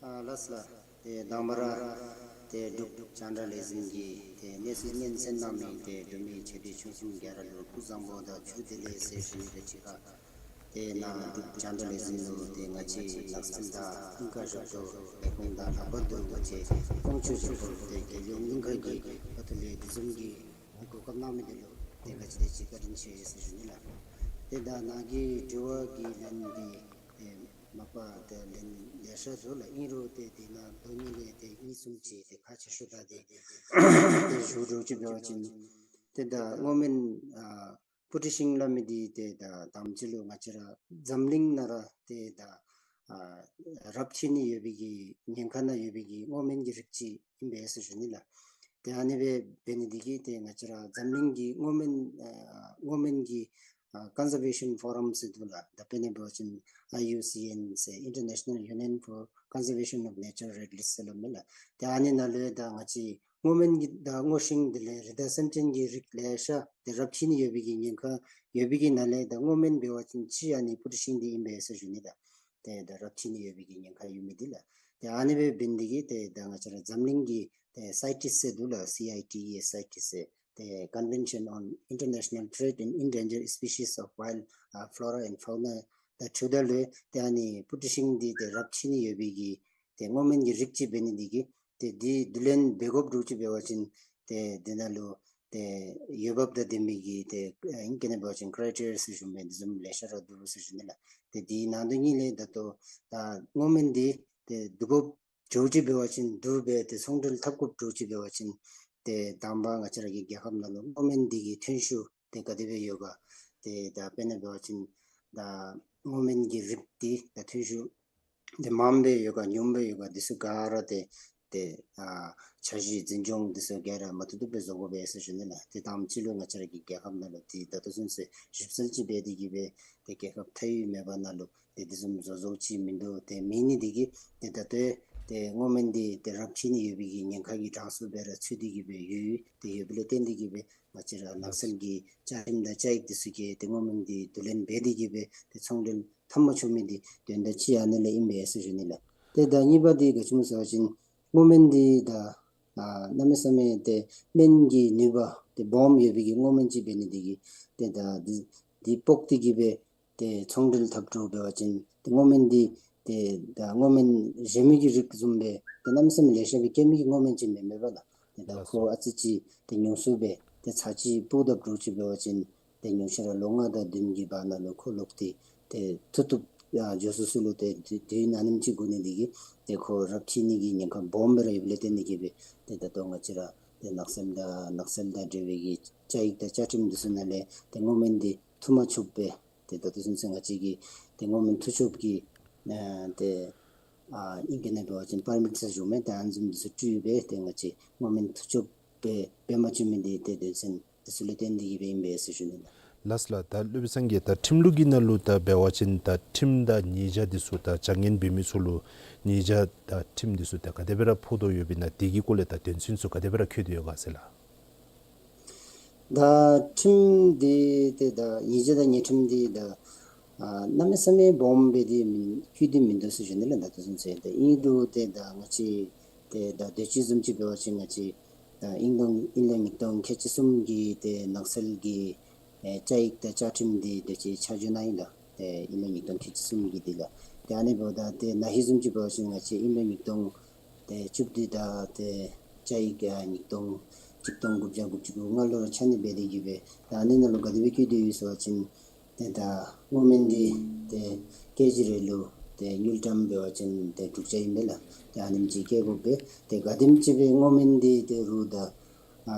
ཨ་ལགས་སོ་ལགས། ཏེ་དང་པ་ར་ཏེ་འབྲུག་རྒྱང་བསྒྲགས་ལས་འཛིན་གྱིས་ཏེ་གནས་ཚུལ་སྙན་གསན་གནང་མི་ཏེ་འབྲུག་མི་ཆེ་འབྲིང་ཆུང་གསུམ་ག་ར་ལུ་སྐུ་གཟུགས་བཟང་པོ་དང་བཀྲ་ཤིས་བདེ་ལེགས་ཟེར་ཞུ་ནི་དང་གཅིག་ཁར། ཏེ་ནཱ་འབྲུག་རྒྱང་བསྒྲགས་ལས་འཛིན་ལུ་ཏེ་ང་བཅས་ནགས་ཚལ་དང་ཀུན་དགའ་རབ་ཏུ་ལས་ཁུངས་དང་ལྷག་པར་དུ་ང་བཅས་ཀོང་ཆུ་ཆུ་ཁོལ་ཏེ་རྒྱལ་ཡོངས་གླིང་ག་གི་ཁ་ཐུག་ལས་དེ་བཟུམ་གྱི་གོ་སྐབས་གནང་མི་འདི་ལུ་ཏེ་ང་བཅས་ཀྱིས་བཀའ་དྲིན་ཆེ་ཟེར་ཞུ་ནི་ལགས། ཏེ་ད་ནཱ་གི་དྲི་བ་གི་ལན་འདི་ཏེ་མ་པ་ཏེ་ལན་ལེ་ཤ་འདུག་ལགས། ཨིན་རུང་ཏེ་འདི་ནང་དོན་ནི་ལས་ཏེ་གཉིས་གསུམ་ཅིག་ཏེ་ཁག་ཆེ་ཤོས་ད་འདི་ཏེ་ཞུ་འདྲཝ་ཅིག་འབད་བ་ཅིན་ཏེ་ད་སྔོ་སྨན་ཨ་པུ་ཏི་ཤིང་སླབ་མི་འདི་ཏེ་ད་དང་པ་ཅིག་ལུ་ང་བཅས་ར་འཛམ་གླིང་ནང་ར་ཏེ་ད་ཨ་རབ་ཆད་ནི་ཡོད་པའི་གི་ཉེན་ཁ་ནང་ཡོད་པའི་གི་སྔོ་སྨན་གྱི་རིགས་ཅིག་ཨིན་པས་ཟེར་ཞུ་ནི་ལགས། ཏེ་ཨ་ནི་སྦེ་འབད་ནི་འདི་གིས་ཏེ་ང་བཅས་ར་འཛམ་གླིང་གི་སྔོ་སྨན་ཨ་སྔོ་སྨན་གྱི་ཨ་Conservation Forum ཟེར་འདུག་ལགས། ད་དཔེར་ན་འབད་བ་ཅིན་ཨའི་ཡུ་སི་ཨེན་ཟེར་International Union for Conservation of Nature Red List ཟེར་སླབ་མས་ལགས། ཏེ་ཨ་ནི་ནང་ལུ་ཡང་ད་ང་བཅས་སྔོ་སྨན་གྱི་ད་སྔོ་ཤིང་དེ་ལས་རི་དྭགས་སེམས་ཅན་གྱི་རིགས་ལེ་ཤ་ཏེ་རབ་ཆད་ནི་ཡོད་པའི་གི་ཉེན་ཁ་ཡོད་པའི་གི་ནང་ལས་ད་སྔོ་སྨན་འབད་བ་ཅིན་གཅིག་ཨ་ནི་པུ་ཏི་ཤིང་འདི་ཨིན་པས་ཟེར་ཞུ་ནི་ད། ཏེ་ད་རབ་ཆད་ནི་ཡོད་པའི་གི་ཉེན་ཁ་ཡོད་མི་འདི་ལགས། ཏེ་ཨ་ནི་སྦེ་འབད་ནི་འདི་གིས་ཏེ་ད་ང་བཅས་ར་འཛམ་གླིང་གི་ཏེ་སའི་ཊིསི་ཟེར་འདུག་ལགས། སི་ཨའི་ཊི་ཨི་ཨེསི་སའི་ཊིསི་ཟེར། ཏེ་Convention on International Trade in Endangered Species of Wild Flora and Fauna དང་འཁྲིལཝ་ད་ལུ་ཏེ་ཨ་ནི་པུ་ཏི་ཤིང་འདི་ཏེ་རབ་ཆད་ནི་ཡོད་པའི་གི་ཏེ་སྔོ་སྨན་གྱི་རིགས་ཅིག་འབད་ནི་འདི་གིས་ཏེ་འདི་བསྡུ་ལེན་འབད་དགོཔ་འདྲཝ་ཅིག་འབད་བ་ཅིན་ཏེ་འདི་ནང་ལུ་ཏེ་འོས་འབབ་དང་ལྡན་མི་གི་ཏེ་ཨིང་སྐད་ནང་འབད་བ་ཅིན་ཀྲའི་ཊི་རི་ཡ་ཟེར་ཞུ་མི་འདི་བཟུམ་ལེ་ཤ་ར་འདུག་ཟེར་ཞུ་ནི་ལགས། ཏེ་འདི་ནང་དོན་ནི་ལས་ད་ལྟོ་ད་སྔོ་སྨན་འདི་ཏེ་བསྡུ་དགོཔ་འདྲཝ་ཅིག་འབད་བ་ཅིན་བསྡུ་སྦེ་ཏེ་ཚོང་འབྲེལ་འཐབ་དགོཔ་འདྲཝ་ཅིག་འབད་བ་ཅིན་ཏེ་དང་པ་ང་བཅས་ར་གི་རྒྱལ་ཁབ་ནང་ལུ་སྔོ་སྨན་འདི་གི་ཐོན་ཤུགས་ཏེ་ག་དེ་སྦེ་ཡོད་ག། ཏེ་ད་དཔེར་ན་འབད་བ་ཅིན་ད་སྔོ་སྨན་གྱི་རིགས་འདི་ད་ཐོན་ཤུགས་ཏེ་མངམ་སྦེ་ཡོད་ག་ཉུངམ་སྦེ་ཡོད་ག་འདི་ཚུ་ག་ར་ཏེ་ཏེ་ཨ་འཆར་གཞི་འཛིན་སྐྱོང་འདི་ཚུ་ག་ར་མ་བཏུབ་བཏུབ་སྦེ་བཟོ་དགོ་པས་ཟེར་ཞུ་ནི་ལགས། ཏེ་དང་པ་ཅིག་ལུ་ང་བཅས་ར་གི་རྒྱལ་ཁབ་ནང་ལུ་ཏེ་ད་ལྟོ་ཚུན་ཚོད་ཞིབ་འཚོལ་ཅིག་འབད་དེ་གིས་སྦེ་ཏེ་རྒྱལ་ཁབ་མཐའ་དབུས་མེད་པ་ནང་ལུ་ཏེ་འདི་བཟུམ་བཟོ་བཟོཝ་ཅིག་མིན་འདུག། ཏེ་མེད་ནི་འདི་གིས་ཏེ་ད་ལྟོ་ ཏེ་སྔོ་སྨན་འདི་ཏེ་རབ་ཁྱི་ནི་ཡོད་པའི་གི་ཉེན་ཁ་གི་གྲངས་སུ་སྦེ་ར་ཚུད་དེ་གི་སྦེ་ཡོད། ཏེ་ཡོད་པ་ལས་བརྟེན་ཏེ་གི་སྦེ་ང་བཅས་ར་ནགས་ཚལ་གྱི་བཅའ་ཁྲིམས་དང་བཅའ་ཡིག་འདི་ཚུ་གིས་ཏེ་སྔོ་སྨན་འདི་བསྡུ་ལེན་འབད་དེ་གི་སྦེ་ཏེ་ཚོང་འབྲེལ་འཐབ་མ་ཆོག་མི་འདི་དོན་དག་གཅིག་ཨ་ནི་ལས་ཨིན་པས་ཟེར་ཞུ་ནི་ལགས། ཏེ་ད་གཉིས་པ་འདི་ག་ཅི་སྨོ་ཟེར་བ་ཅིན་སྔོ་སྨན་འདི་ད་ཨ་གནམ་མེད་ས་མེད་ཏེ་སྨན་གྱི་ནུས་པ་ཏེ་སྦོམ་ཡོད་པའི་གི་སྔོ་སྨན་ཅིག་འབད་ནི་འདི་གིས་ཏེ་ད་འདི་འདི་སྤོག་སྟེ་གི་སྦེ་ཏེ་ཚོང་འབྲེལ་འཐབ་འགྱོ་འབད་བ་ཅིན་ཏེ་སྔོ་སྨན་འདི་ཏེ་ད་སྔོ་སྨན་གཞན་མི་གི་རིགས་བཟུམ་སྦེ་ཏེ་གནམ་མེད་ས་མེད་ལེ་ཤ་སྦེ་སྐྱེ་མི་གི་སྔོ་སྨན་ཅིག་མེན་མས་པ་ལགས། ཏེ་ད་ལགས་ཁོ་སོ། ཨ་ཙི་ཅིག་ཏེ་ཉུང་སུ་སྦེ་ཏེ་ཚར་གཅིག་སྤོག་དཔ་འགྱོ་ཅི་འབད་བ་ཅིན་ཏེ་ཉུང་ཤོས་ར་ལོ་ལྔ་དང་བདུན་གྱི་བར་ན་ལུ་ཁོ་ལོག་སྟེ་ཏེ་འཐུ་བཏུབ་ཡར་འགྱོ་ཚུགས་ཚུགས་ལུ་ཏེ་དུས་དུས་ཨ་ནེམ་ཅིག་འགོར་ནི་འདི་གིས་ཏེ་ཁོ་རབ་ཁྱི་ནི་གི་ཉེན་ཁ་སྦོམ་སྦེ་ར་ཡོདཔ་ལས་བརྟེན་ཏེ་གི་སྦེ་ཏེ་ད་ལྟོ་ང་བཅས་ར་ཏེ་ནགས་ཚལ་དང་ནགས་ཚལ་དང་འབྲེལ་བའི་གི་བཅའ་ཡིག་དང་བཅའ་ཁྲིམས་འདི་ཚུ་ནང་ལས་ཏེ་སྔོ་སྨན་འདི་འཐུ་མ་ཆོགཔ་སྦེ་ཏེ་ད་ལྟོ་ཚུན་ཚོད་ང་བཅས་ཀྱིས་ཏེ་སྔོ་སྨན་འཐུ་ཆོགཔ་གི་ཨ་ཏེ་ཨ་ཨིང་སྐད་ནང་འབད་བ་ཅིན་པར་མིཊ་ཟེར་ཞུཝ་མས། ཏེ་ཨ་ནི་བཟུམ་འདི་ཚུ་སྤྲོད་སྦེ་ཏེ་ང་བཅས་སྔོ་སྨན་འཐུ་ཆོགཔ་སྦེ་འབད་མ་བཅུག་མི་འདི་ཏེ་དོན་ཚན་འདི་ཚུ་ལས་བརྟེན་ཏེ་གི་སྦེ་ཨིན་པས་ཟེར་ཞུ་ནི་ལགས། ལགས་སོ་ལགས། ད་སློབ་དཔོན་སངས་རྒྱས་ད་ཁྲིམས་ལུགས་ཀྱི་ནང་ལུ་ད་འབད་བ་ཅིན་ད་ཁྲིམས་དང་ཉེས་བྱ་འདི་ཚུ་ད་བྱ་ངན་འབད་མི་ཚུ་ལུ་ཉེས་བྱ་དང་ཁྲིམས་འདི་ཚུ་ད་ག་དེ་སྦེ་ར་ཕོག་དོ་ཡོདཔ་ཨིན་ན་འདི་གི་སྐོར་ལས་ད་དོན་ཚན་ཚུ་ག་དེ་སྦེ་ར་བཀོད་དེ་ཡོད་ག་ཟེར་ལགས། ད་ཁྲིམས་འདི་ཏེ་ད་ཉེས་བྱ་དང་ཉེས་ཁྲིམས་འདི་ད་ཨ་གནམ་མེད་ས་མེད་སྦོམ་སྦེ་འདི་མིན་བཀོད་དེ་མིན་འདུག་ཟེར་ཞུ་ནི་ལགས། ད་ལྟོ་ཚུན་ཚོད་ཏེ་ཨིན་རུང་ཏེ་ད་ང་བཅས་ཏེ་ད་དུས་ཅི་བཟུམ་ཅིག་འབད་བ་ཅིན་ང་བཅས་ད་ཨིན་ལོ་ཨིན་ལོ་ཉིས་སྟོང་ཁལ་གཅིག་གསུམ་གྱི་ཏེ་ནགས་ཚལ་གྱི་ཨེ་བཅའ་ཡིག་དང་བཅའ་ཁྲིམས་འདི་དུས་ཅི་ཆ་འཇོག་གནང་ཡི་ལགས། ཏེ་ཨིན་ལོ་ཉིས་སྟོང་ཁལ་གཅིག་གསུམ་གྱི་འདི་ལགས། ཏེ་ཨ་ནི་འབདཝ་ད་ཏེ་ན་ཧིང་བཟུམ་ཅིག་འབད་བ་ཅིན་ང་བཅས་ཨིན་ལོ་ཉིས་སྟོང་ཏེ་བཅུ་བདུན་དང་ཏེ་བཅའ་ཡིག་ཡང་ཉིས་སྟོང་ཆིག་སྟོང་དགུ་བརྒྱ་དགུ་བཅུ་གོ་ལྔ་ལུ་ཆ་གནས་འབད་དེ་གི་སྦེ་ད་ཨ་ནི་ནང་ལུ་ག་དེ་སྦེ་བཀོད་དེ་ཡོད་ཟེར་བ་ཅིན་ཏེ་ད་སྔོ་སྨན་འདི་ཏེ་ཀེ་ཇི་རེ་ལུ་ཏེ་དངུལ་ཀྲམ་འབད་བ་ཅིན་ཏེ་དྲུག་བརྒྱ་ཨིན་པས་ལགས། ཏེ་ཨ་ནེམ་ཅིག་བཀལ་དགོ་པས། ཏེ་ག་དེམ་ཅིག་སྦེ་སྔོ་སྨན་འདི་ཏེ་རུང་ད་ཨ་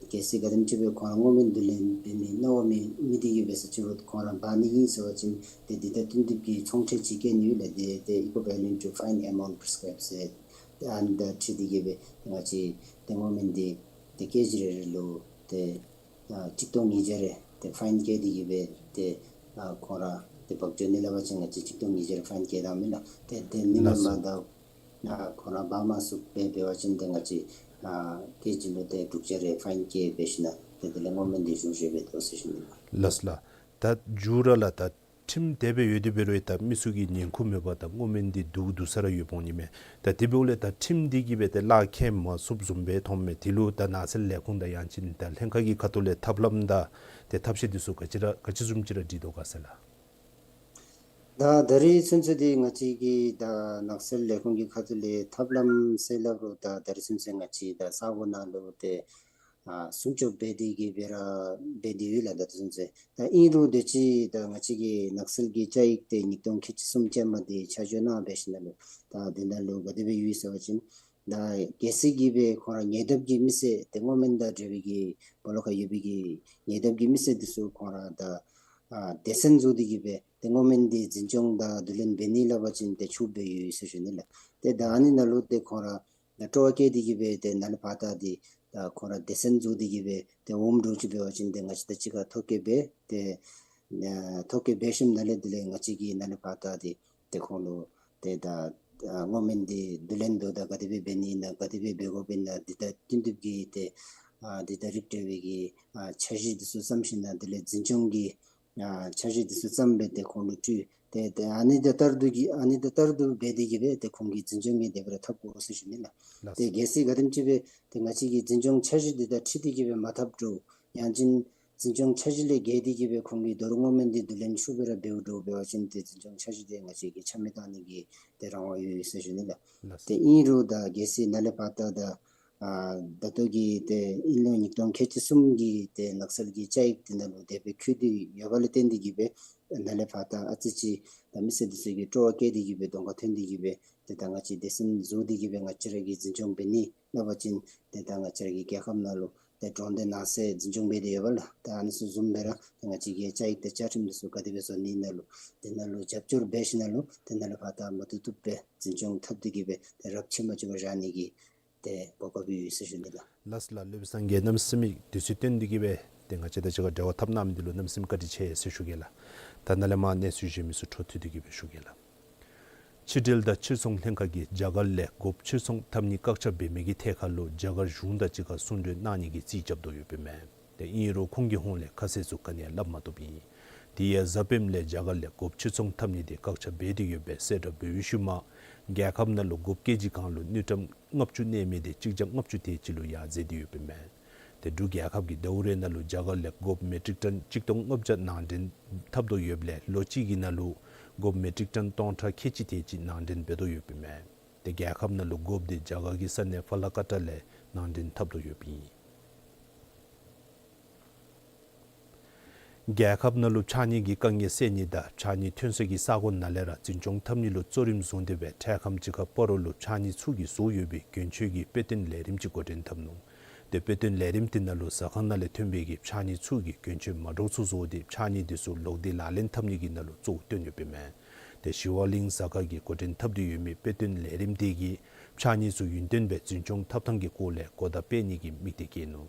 གལ་སྲིད་ག་དེམ་ཅིག་སྦེ་ཁོང་ར་སྔོ་སྨན་བསྡུ་ལེན་འབད་མི་གནང་བ་མེད་མི་འདི་གིས་འབད་ས་ཅིག་རུང་ཁོང་ར་འབག་ནི་ཨིན་ཟེར་བ་ཅིན་ཏེ་འདི་དང་བསྟུན་ཏེ་གི་ཚོང་ཁྲལ་ཅིག་བཀལ་ནི་ཡོད་ལགས། ཏེ་ཏེ་equivalent to fine amount prescribed ཟེར། ཏེ་ཨ་ནི་དང་འཁྲིལ་ཏེ་གི་སྦེ་ང་བཅས་ཏེ་སྔོ་སྨན་འདི་ཏེ་ཀེ་ཇི་རེ་རེ་ལུ་ཏེ་ཨ་ཆིག་སྟོང་ཉིས་བརྒྱ་རེ་ཏེ་ཕའིན་བཀལ་ཏེ་གི་སྦེ་ཏེ་ཨ་ཁོང་ར་ཏེ་འབག་འགྱོ་ནི་སླབ་པ་ཅིན་ང་བཅས་ཆིག་སྟོང་ཉིས་བརྒྱ་རེ་ཕའིན་བཀལ་གནང་མས་ལགས། ཏེ་ཏེ་ནི་མ་ལགས་སོ། མ་ད་ཨ་ཁོང་ར་འབག་མ་ཚུགས་པར་འབད་བ་ཅིན་ཏེ་ང་བཅས་ཨ་ཀེ་ཇི་ལུ་ཏེ་དྲུག་བརྒྱ་རེ་ཕའིན་བཀལ་འབད་ཞིནམ་ཏེ་དེ་ལས་སྔོ་སྨན་འདི་བཞུ་བཞེས་འབད་དོ་ཟེར་ཞུ་ནི་ལགས། ལགས་སོ་ལགས། ད་མཇུག་ར་ལགས་ད་ཁྲིམས་དེ་སྦེ་ཡོད་དེ་འབད་རུང་ད་མི་ཚུ་གིས་ཉན་ཁུངས་མེད་པར་ད་སྔོ་སྨན་འདི་བསྡུ་བསྡུ་ས་ར་ཡོདཔ་འོང་ནི་མས། ད་དེ་འབདཝ་ལས་ད་ཁྲིམས་འདི་གིས་སྦེ་ཏེ་ལཱ་ཁེ་མ་ཚུགསཔ་བཟུམ་སྦེ་མཐོངམ་མས། དེ་ལུ་ད་ནགས་ཚལ་ལས་ཁུངས་དང་ཡང་ཅིན་ད་ལྷན་ཁག་གི་ཁ་ཐུག་ལས་ཐབས་ལམ་དང་ཏེ་ཐབས་ཤེས་འདི་ཚུ་ག་ཅི་ར་ག་ཅི་བཟུམ་ཅིག་ར་སྒྲིག་དོ་ག་ཟེར་ལགས། ད་ད་རིས་ཚུན་ཚོད་འདི་ང་བཅས་ཀྱིས་ད་ནགས་ཚལ་ལས་ཁུངས་ཀྱི་ཁ་ཐུག་ལས་ཐབས་ལམ་ཟེར་སླབ་རུང་ད་ད་རིས་ཚུན་ཚོད་ང་བཅས་ད་ས་གོ་ནང་ལུ་ཏེ་ཨ་སྲུང་སྐྱོབ་འབད་དེ་གི་སྦེ་ར་འབད་དེ་ཡོད་ལགས། ད་ཚུན་ཚོད་ད་ཨིན་རུང་དུས་ཅི་ད་ང་བཅས་ཀྱི་ནགས་ཚལ་གྱི་བཅའ་ཡིག་ཏེ་ཉིས་སྟོང་ཁལ་གཅིག་གསུམ་ཅན་མ་འདི་ཆ་འཇོག་གནང་འབད་ཞིནམ་ལས་ད་འདི་ནང་ལུ་ག་དེ་སྦེ་ཡོད་ཟེར་བ་ཅིན་ད་གལ་སྲིད་ཀྱི་སྦེ་ཁོང་ར་ཉེ་འདབས་ཀྱི་མི་སེར་ཏེ་སྔོ་སྨན་དང་འབྲེལ་བའི་གི་སྦོ་ལོགས་ཁར་ཡོད་པའི་གི་ཉེ་འདབས་ཀྱི་མི་སེར་འདི་ཚུ་ཁོང་ར་ད་ཨ་སྡེ་ཚན་བཟོ་སྟེ་གི་སྦེ་ཏེ་སྔོ་སྨན་འདི་འཛིན་སྐྱོང་དང་བསྡུ་ལེན་འབད་ནི་སླབ་པ་ཅིན་ཏེ་ཆོགཔ་སྦེ་ཡོད་ཟེར་ཞུ་ནི་ལགས། ཏེ་ད་ཨ་ནི་ནང་ལུ་ཏེ་ཁོང་ར་ད་སྤྲོ་བ་བསྐྱེད་དེ་གི་སྦེ་ཏེ་ནཱ་ལས་ཕར་ད་འདི་ད་ཁོང་ར་སྡེ་ཚན་བཟོ་སྟེ་གི་སྦེ་ཏེ་འོངམ་འདྲཝ་ཅིག་འབད་བ་ཅིན་ཏེ་ང་བཅས་དང་གཅིག་ཁར་ཐོ་བཀོད་འབད་ཏེ་ཨ་ཐོ་བཀོད་འབད་ཞིནམ་ལས་དེ་ལས་ང་བཅས་ཀྱིས་ནཱ་ལས་ཕར་ད་འདི་ཏེ་ཁོང་ལུ་ཏེ་ད་ཨ་སྔོ་སྨན་འདི་བསྡུ་ལེན་འབདཝ་ད་ག་དེ་སྦེ་འབད་ནི་ཨིན་ན་ག་དེ་སྦེ་འབད་དགོཔ་ཨིན་ན་འདི་དང་བསྟུན་ཏེ་གི་ཏེ་ཨ་འདི་དང་རིགས་བསྒྲེས་པའི་གི་ཨ་འཆར་གཞི་འདི་ཚུ་བརྩམས་ཞིནམ་དེ་ལས་འཛིན་སྐྱོང་གི་ཨ་འཆར་གཞི་འདི་ཚུ་བརྩམས་སྦེ་ཏེ་ཁོང་ལུ་སྤྲོད། ཏེ་ཏེ་ཨ་ནི་དང་ལྟར་དུ་གི་ཨ་ནི་དང་ལྟར་དུ་འབད་དེ་གི་སྦེ་ཏེ་ཁོང་གིས་འཛིན་སྐྱོང་གི་དེ་སྦེ་ར་འཐབ་དགོ་ཟེར་ཞུ་ནི་ལགས། ལགས་སོ། ཏེ་གལ་སྲིད་ག་དེམ་ཅིག་སྦེ་ཏེ་ང་བཅས་ཀྱི་འཛིན་སྐྱོང་འཆར་གཞི་འདི་དང་འཁྲིལ་ཏེ་གི་སྦེ་མ་འཐབ་འགྱོ་ཡང་ཅིན་འཛིན་སྐྱོང་འཆར་གཞི་ལས་བརྒལ་ཏེ་གི་སྦེ་ཁོང་གིས་ད་རུང་སྔོ་སྨན་འདི་བསྡུ་ལེན་ཤུགས་སྦེ་ར་འབདཝ་འགྱོ་འབད་བ་ཅིན་ཏེ་འཛིན་སྐྱོང་འཆར་གཞི་འདི་ང་བཅས་ཀྱིས་ཆ་མེད་བཏང་ནི་གི་ཏེ་རང་དབང་ཡོད་ཟེར་ཞུ་ནི་ལགས། ལགས་སོ། ཏེ་ཨིན་རུང་ད་གལ་སྲིད་ནཱ་ལས་ཕར་ད་ད་ཨ་ད་ལྟོ་གི་ཏེ་ཨིན་ལོ་ཉིས་སྟོང་ཁལ་གཅིག་གསུམ་གྱི་ཏེ་ནགས་ཚལ་གྱི་བཅའ་ཡིག་འདི་ནང་ལུ་དེ་སྦེ་འཁོད་དེ་ཡོདཔ་ལས་བརྟེན་ཏེ་གི་སྦེ་ནཱ་ལས་ཕར་ད་ཨ་ཙི་ཅིག་ད་མི་སེར་འདི་ཚུ་གིས་སྤྲོ་བ་བསྐྱེད་དེ་གི་སྦེ་གདོང་ཁར་ཐོན་ཏེ་གི་སྦེ་ཏེ་ད་ང་བཅས་སྡེ་ཚན་བཟོ་སྟེ་གི་སྦེ་ང་བཅས་ར་གིས་འཛིན་སྐྱོང་འབད་ནི་སླབ་པ་ཅིན་ཏེ་ད་ང་བཅས་ར་གི་རྒྱལ་ཁབ་ནང་ལུ་ཏེ་གྲོང་སྡེ་ནང་གསེས་འཛིན་སྐྱོང་འབད་དེ་ཡོདཔ་ལགས། ཏེ་ཨ་ནི་ཚུ་བཟུམ་སྦེ་ར་ཏེ་ང་བཅས་ཀྱི་བཅའ་ཡིག་དང་བཅའ་ཁྲིམས་འདི་ཚུ་ག་དེ་སྦེ་བཟོ་ནི་ནང་ལུ་དེ་ནང་ལུ་རྒྱབ་སྐྱོར་འབད་ཞིནམ་ལས་ཏེ་ནཱ་ལས་ཕར་ད་མུ་མཐུད་དུ་སྦེ་འཛིན་སྐྱོང་འཐབ་སྟེ་གི་སྦེ་ཏེ་རབ་ཆད་མ་བཅུག་པར་བཞག་ནི་གི་ཏེ་གོ་སྐབས་ཡོད་ཟེར་ཞུ་ནི་ལགས། ལགས་སོ་ལགས། སློབ་དཔོན་སངས་རྒྱས་གནམ་མེད་ས་མེད་དུས་ཚོད་བཏོན་ཏེ་གི་སྦེ་ཏེ་ང་བཅས་དང་གཅིག་ཁར་འབྲེལ་བ་འཐབ་གནང་མི་འདི་ལུ་གནམ་མེད་ས་མེད་བཀའ་དྲིན་ཆེ་ཟེར་ཞུ་གེ་ལགས། ད་ནཱ་ལས་མར་གནས་ཚུལ་གཞན་མི་ཚུ་འཕྲོ་མཐུད་དེ་གི་སྦེ་ཞུ་གེ་ལགས། ཕྱི་འབྲེལ་དང་ཕྱིར་ཚོང་ལྷན་ཁག་གིས་རྒྱ་གར་ལས་སྒོ་ཕྱིར་ཚོང་འཐབ་ནི་བཀག་ཆ་འབད་མི་གི་ཐད་ཁར་ལུ་རྒྱ་གར་གཞུང་དང་གཅིག་ཁར་གསུང་གྲོས་གནང་ནི་གི་རྩིས་རྐྱབ་དོ་ཡོདཔ་ཨིན་མས། ཏེ་ཨིན་རུང་ཁོང་གི་ཧོངས་ལས་ཁ་གསལ་ཚུ་ག་ནི་ཡང་སླབ་མ་བཏུབ་ཨིན། དེ་ཡང་གཟའ་སྤེནམ་ལས་རྒྱ་གར་ལས་སྒོ་ཕྱིར་ཚོང་འཐབ་ནི་དེ་བཀག་ཆ་འབད་དེ་ཡོད་པའི་གསལ་བསྒྲགས་འབད་བའི་ཤུལ་མ་རྒྱལ་ཁབ་ནང་ལུ་སྒོ་ཀེ་ཇི་གང་ལུ་དངུལ་ཀྲམ་ལྔ་བཅུ་གནས་མི་དེ་གཅིག་བརྒྱ་ལྔ་བཅུ་དེ་ཅིག་ལུ་ཡར་འཛེགས་ཏེ་ཡོདཔ་ཨིན་མས། ཏེ་འབྲུག་རྒྱལ་ཁབ་ཀྱིས་ཟླཝ་རེ་ནང་ལུ་རྒྱ་གར་ལས་སྒོ་མེ་ཊིག་ཊོན་གཅིག་སྟོང་ལྔ་བརྒྱ་ནང་འདྲེན་འཐབ་དོ་ཡོདཔ་ལས་ལོ་གཅིག་གི་ནང་ལུ་སྒོ་མེ་ཊིག་ཊོན་སྟོང་ཕྲག་ཁལ་གཅིག་དེ་ཅིག་ནང་འདྲེན་འབད་དོ་ཡོདཔ་ཨིན་མས། ཏེ་རྒྱལ་ཁབ་ནང་ལུ་སྒོ་དེ་རྒྱ་གར་གྱི་ས་གནས་ཕ་ལ་ཀ་ཊ་ལས་ནང་འདྲེན་འཐབ་དོ་ཡོདཔ་ཨིན། རྒྱལ་ཁབ་ནང་ལུ་ཕྱགས་སྙིགས་ཀྱི་དཀའ་ངལ་སེལ་ནི་དང་ཕྱགས་སྙིགས་ཐོན་ས་གི་ས་གོ་ནང་ལས་ར་འཛིན་སྐྱོང་འཐབ་ནི་ལུ་གཙོ་རིམ་བཟུང་སྟེ་སྦེ་འཕྲལ་ཁམས་ཅིག་ཁར་སྤ་རོ་ལུ་ཕྱགས་སྙིགས་ཚུ་གིས་བཟོ་ཡོད་པའི་གྱོན་ཆས་ཀྱི་དཔེ་སྟོན་ལས་རིམ་ཅིག་འགོ་འདྲེན་འཐབ་ནུག། ཏེ་དཔེ་སྟོན་ལས་རིམ་དེ་ནང་ལུ་ཟ་ཁང་ནང་ལས་ཐོན་པའི་གི་ཕྱགས་སྙིགས་ཚུ་གི་གྱོན་ཆས་མ་འདྲཝ་ཚུ་བཟོ་སྟེ་ཕྱགས་སྙིགས་དེ་ཚུ་ལོག་སྟེ་ལག་ལེན་འཐབ་ནི་གི་ནང་ལུ་གཙོ་བོ་བཏོན་ཡོདཔ་ཨིན་མས། ཏེ་ཞི་བ་གླིང་ཟ་ཁང་གིས་འགོ་འདྲེན་འཐབ་སྟེ་ཡོད་མི་དཔེ་སྟོན་ལས་རིམ་དེ་གིས་ཕྱགས་སྙིགས་ཚུ་ཡུན་བརྟན་སྦེ་འཛིན་སྐྱོང་འཐབ་ཐངས་ཀྱི་སྐོར་ལས་གོ་བརྡ་སྤེལ་ནི་གི་དམིགས་གཏད་བསྐྱེད་ནུག།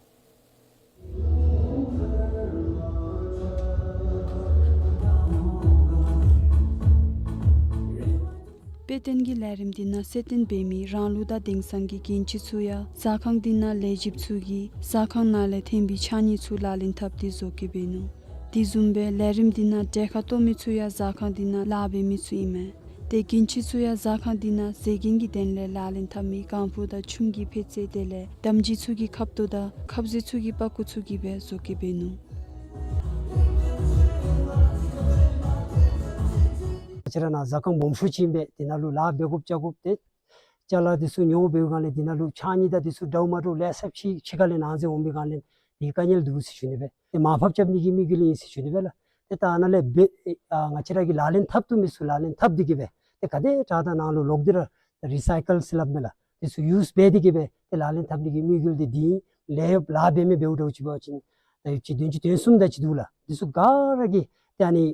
དཔེ་སྟོན་གྱི་ལས་རིམ་འདི་ནང་གསལ་སྟོན་འབད་མི་རང་ལུགས་དང་དེང་སང་གི་གྱོན་ཆས་ཚུ་ཡང་ཟ་ཁང་འདི་ནང་ལས་བྱེདཔ་ཚུ་གིས་ཟ་ཁང་ནང་ལས་ཐོན་པའི་ཕྱགས་སྙིགས་ཚུ་ལག་ལེན་འཐབ་སྟེ་བཟོ་བཀོད་འབད་ནུག། དེ་བཟུམ་སྦེ་ལས་རིམ་འདི་ནང་གྲལ་ཁར་གཏོགས་མི་ཚུ་ཡང་ཟ་ཁང་འདི་ནང་ལཱ་འབད་མི་ཚུ་ཨིན་མས། ཏེ་གྱོན་ཆས་ཚུ་ཡང་ཟ་ཁང་འདི་ནང་ཟས་གྱོན་གྱི་དོན་ལས་ལག་ལེན་འཐབ་མི་ཀང་ཕུ་དང་ཆུམ་གྱི་ཕད་ཙེ་དེ་ལས་དམ་སྦྱིས་ཚུ་གི་ཁབ་ཏོ་དང་ཁབ་ཟས་ཚུ་གི་པག་ཀོ་ཚུ་གིས་སྦེ་བཟོ་བཀོད་འབད་ནུག། ང་བཅས་ར་ནཱ་ཟ་ཁང་སྦོམ་ཤོས་ཅིག་ཨིན་པས། དེ་ནང་ལུ་ལཱ་འབད་དགོཔ་བྱ་དགོཔ་ཏེ་ཅ་ལ་དེ་ཚུ་ཉོ་འབདཝ་ལས་དེ་ནང་ལུ་ཕྱགས་སྙིགས་དང་དེ་ཚུ་འདྲཝ་མ་འདྲཝ་ལེ་ཤ་ཅིག་ཕྱི་ཁ་ལས་ནང་འཛུལ་འོང་པའི་སྒང་ལས་དེ་དཀའ་ངལ་འདུག་ཟེར་ཞུ་ནི་སྦེ། ཏེ་མར་ཕབ་རྐྱབ་ནི་གི་དམིགས་ཡུལ་ཨིན་ཟེར་ཞུ་ནི་སྦེ་ལགས། ཏེ་ད་ནཱ་ལས་འབད་ཨ་ང་བཅས་ར་གིས་ལག་ལེན་འཐབ་བཏུབ་མི་ཚུ་ལག་ལེན་འཐབ་སྟེ་གི་སྦེ་ཏེ་ག་དེ་དྲག་དྲག་ནང་ལུ་ལོག་སྟེ་ར་རི་སའི་ཀལ་ཟེར་སླབ་མས་ལགས། དེ་ཚུ་ཡུསི་འབད་དེ་གི་སྦེ་ཏེ་ལག་ལེན་འཐབ་ནི་གི་དམིགས་ཡུལ་འདི་འདི་ཨིན། ལས་གཡོགཔ་ལཱ་འབད་མི་འབདཝ་འདྲཝ་ཅིག་འབད་བ་ཅིན་ད་ཡོད་ཅིག་བདུན་ཅུ་དོན་གསུམ་དེ་ཅིག་འདུག་ལགས། དེ་ཚུ་ག་ར་གིས་ཏེ་ཨ་ནི་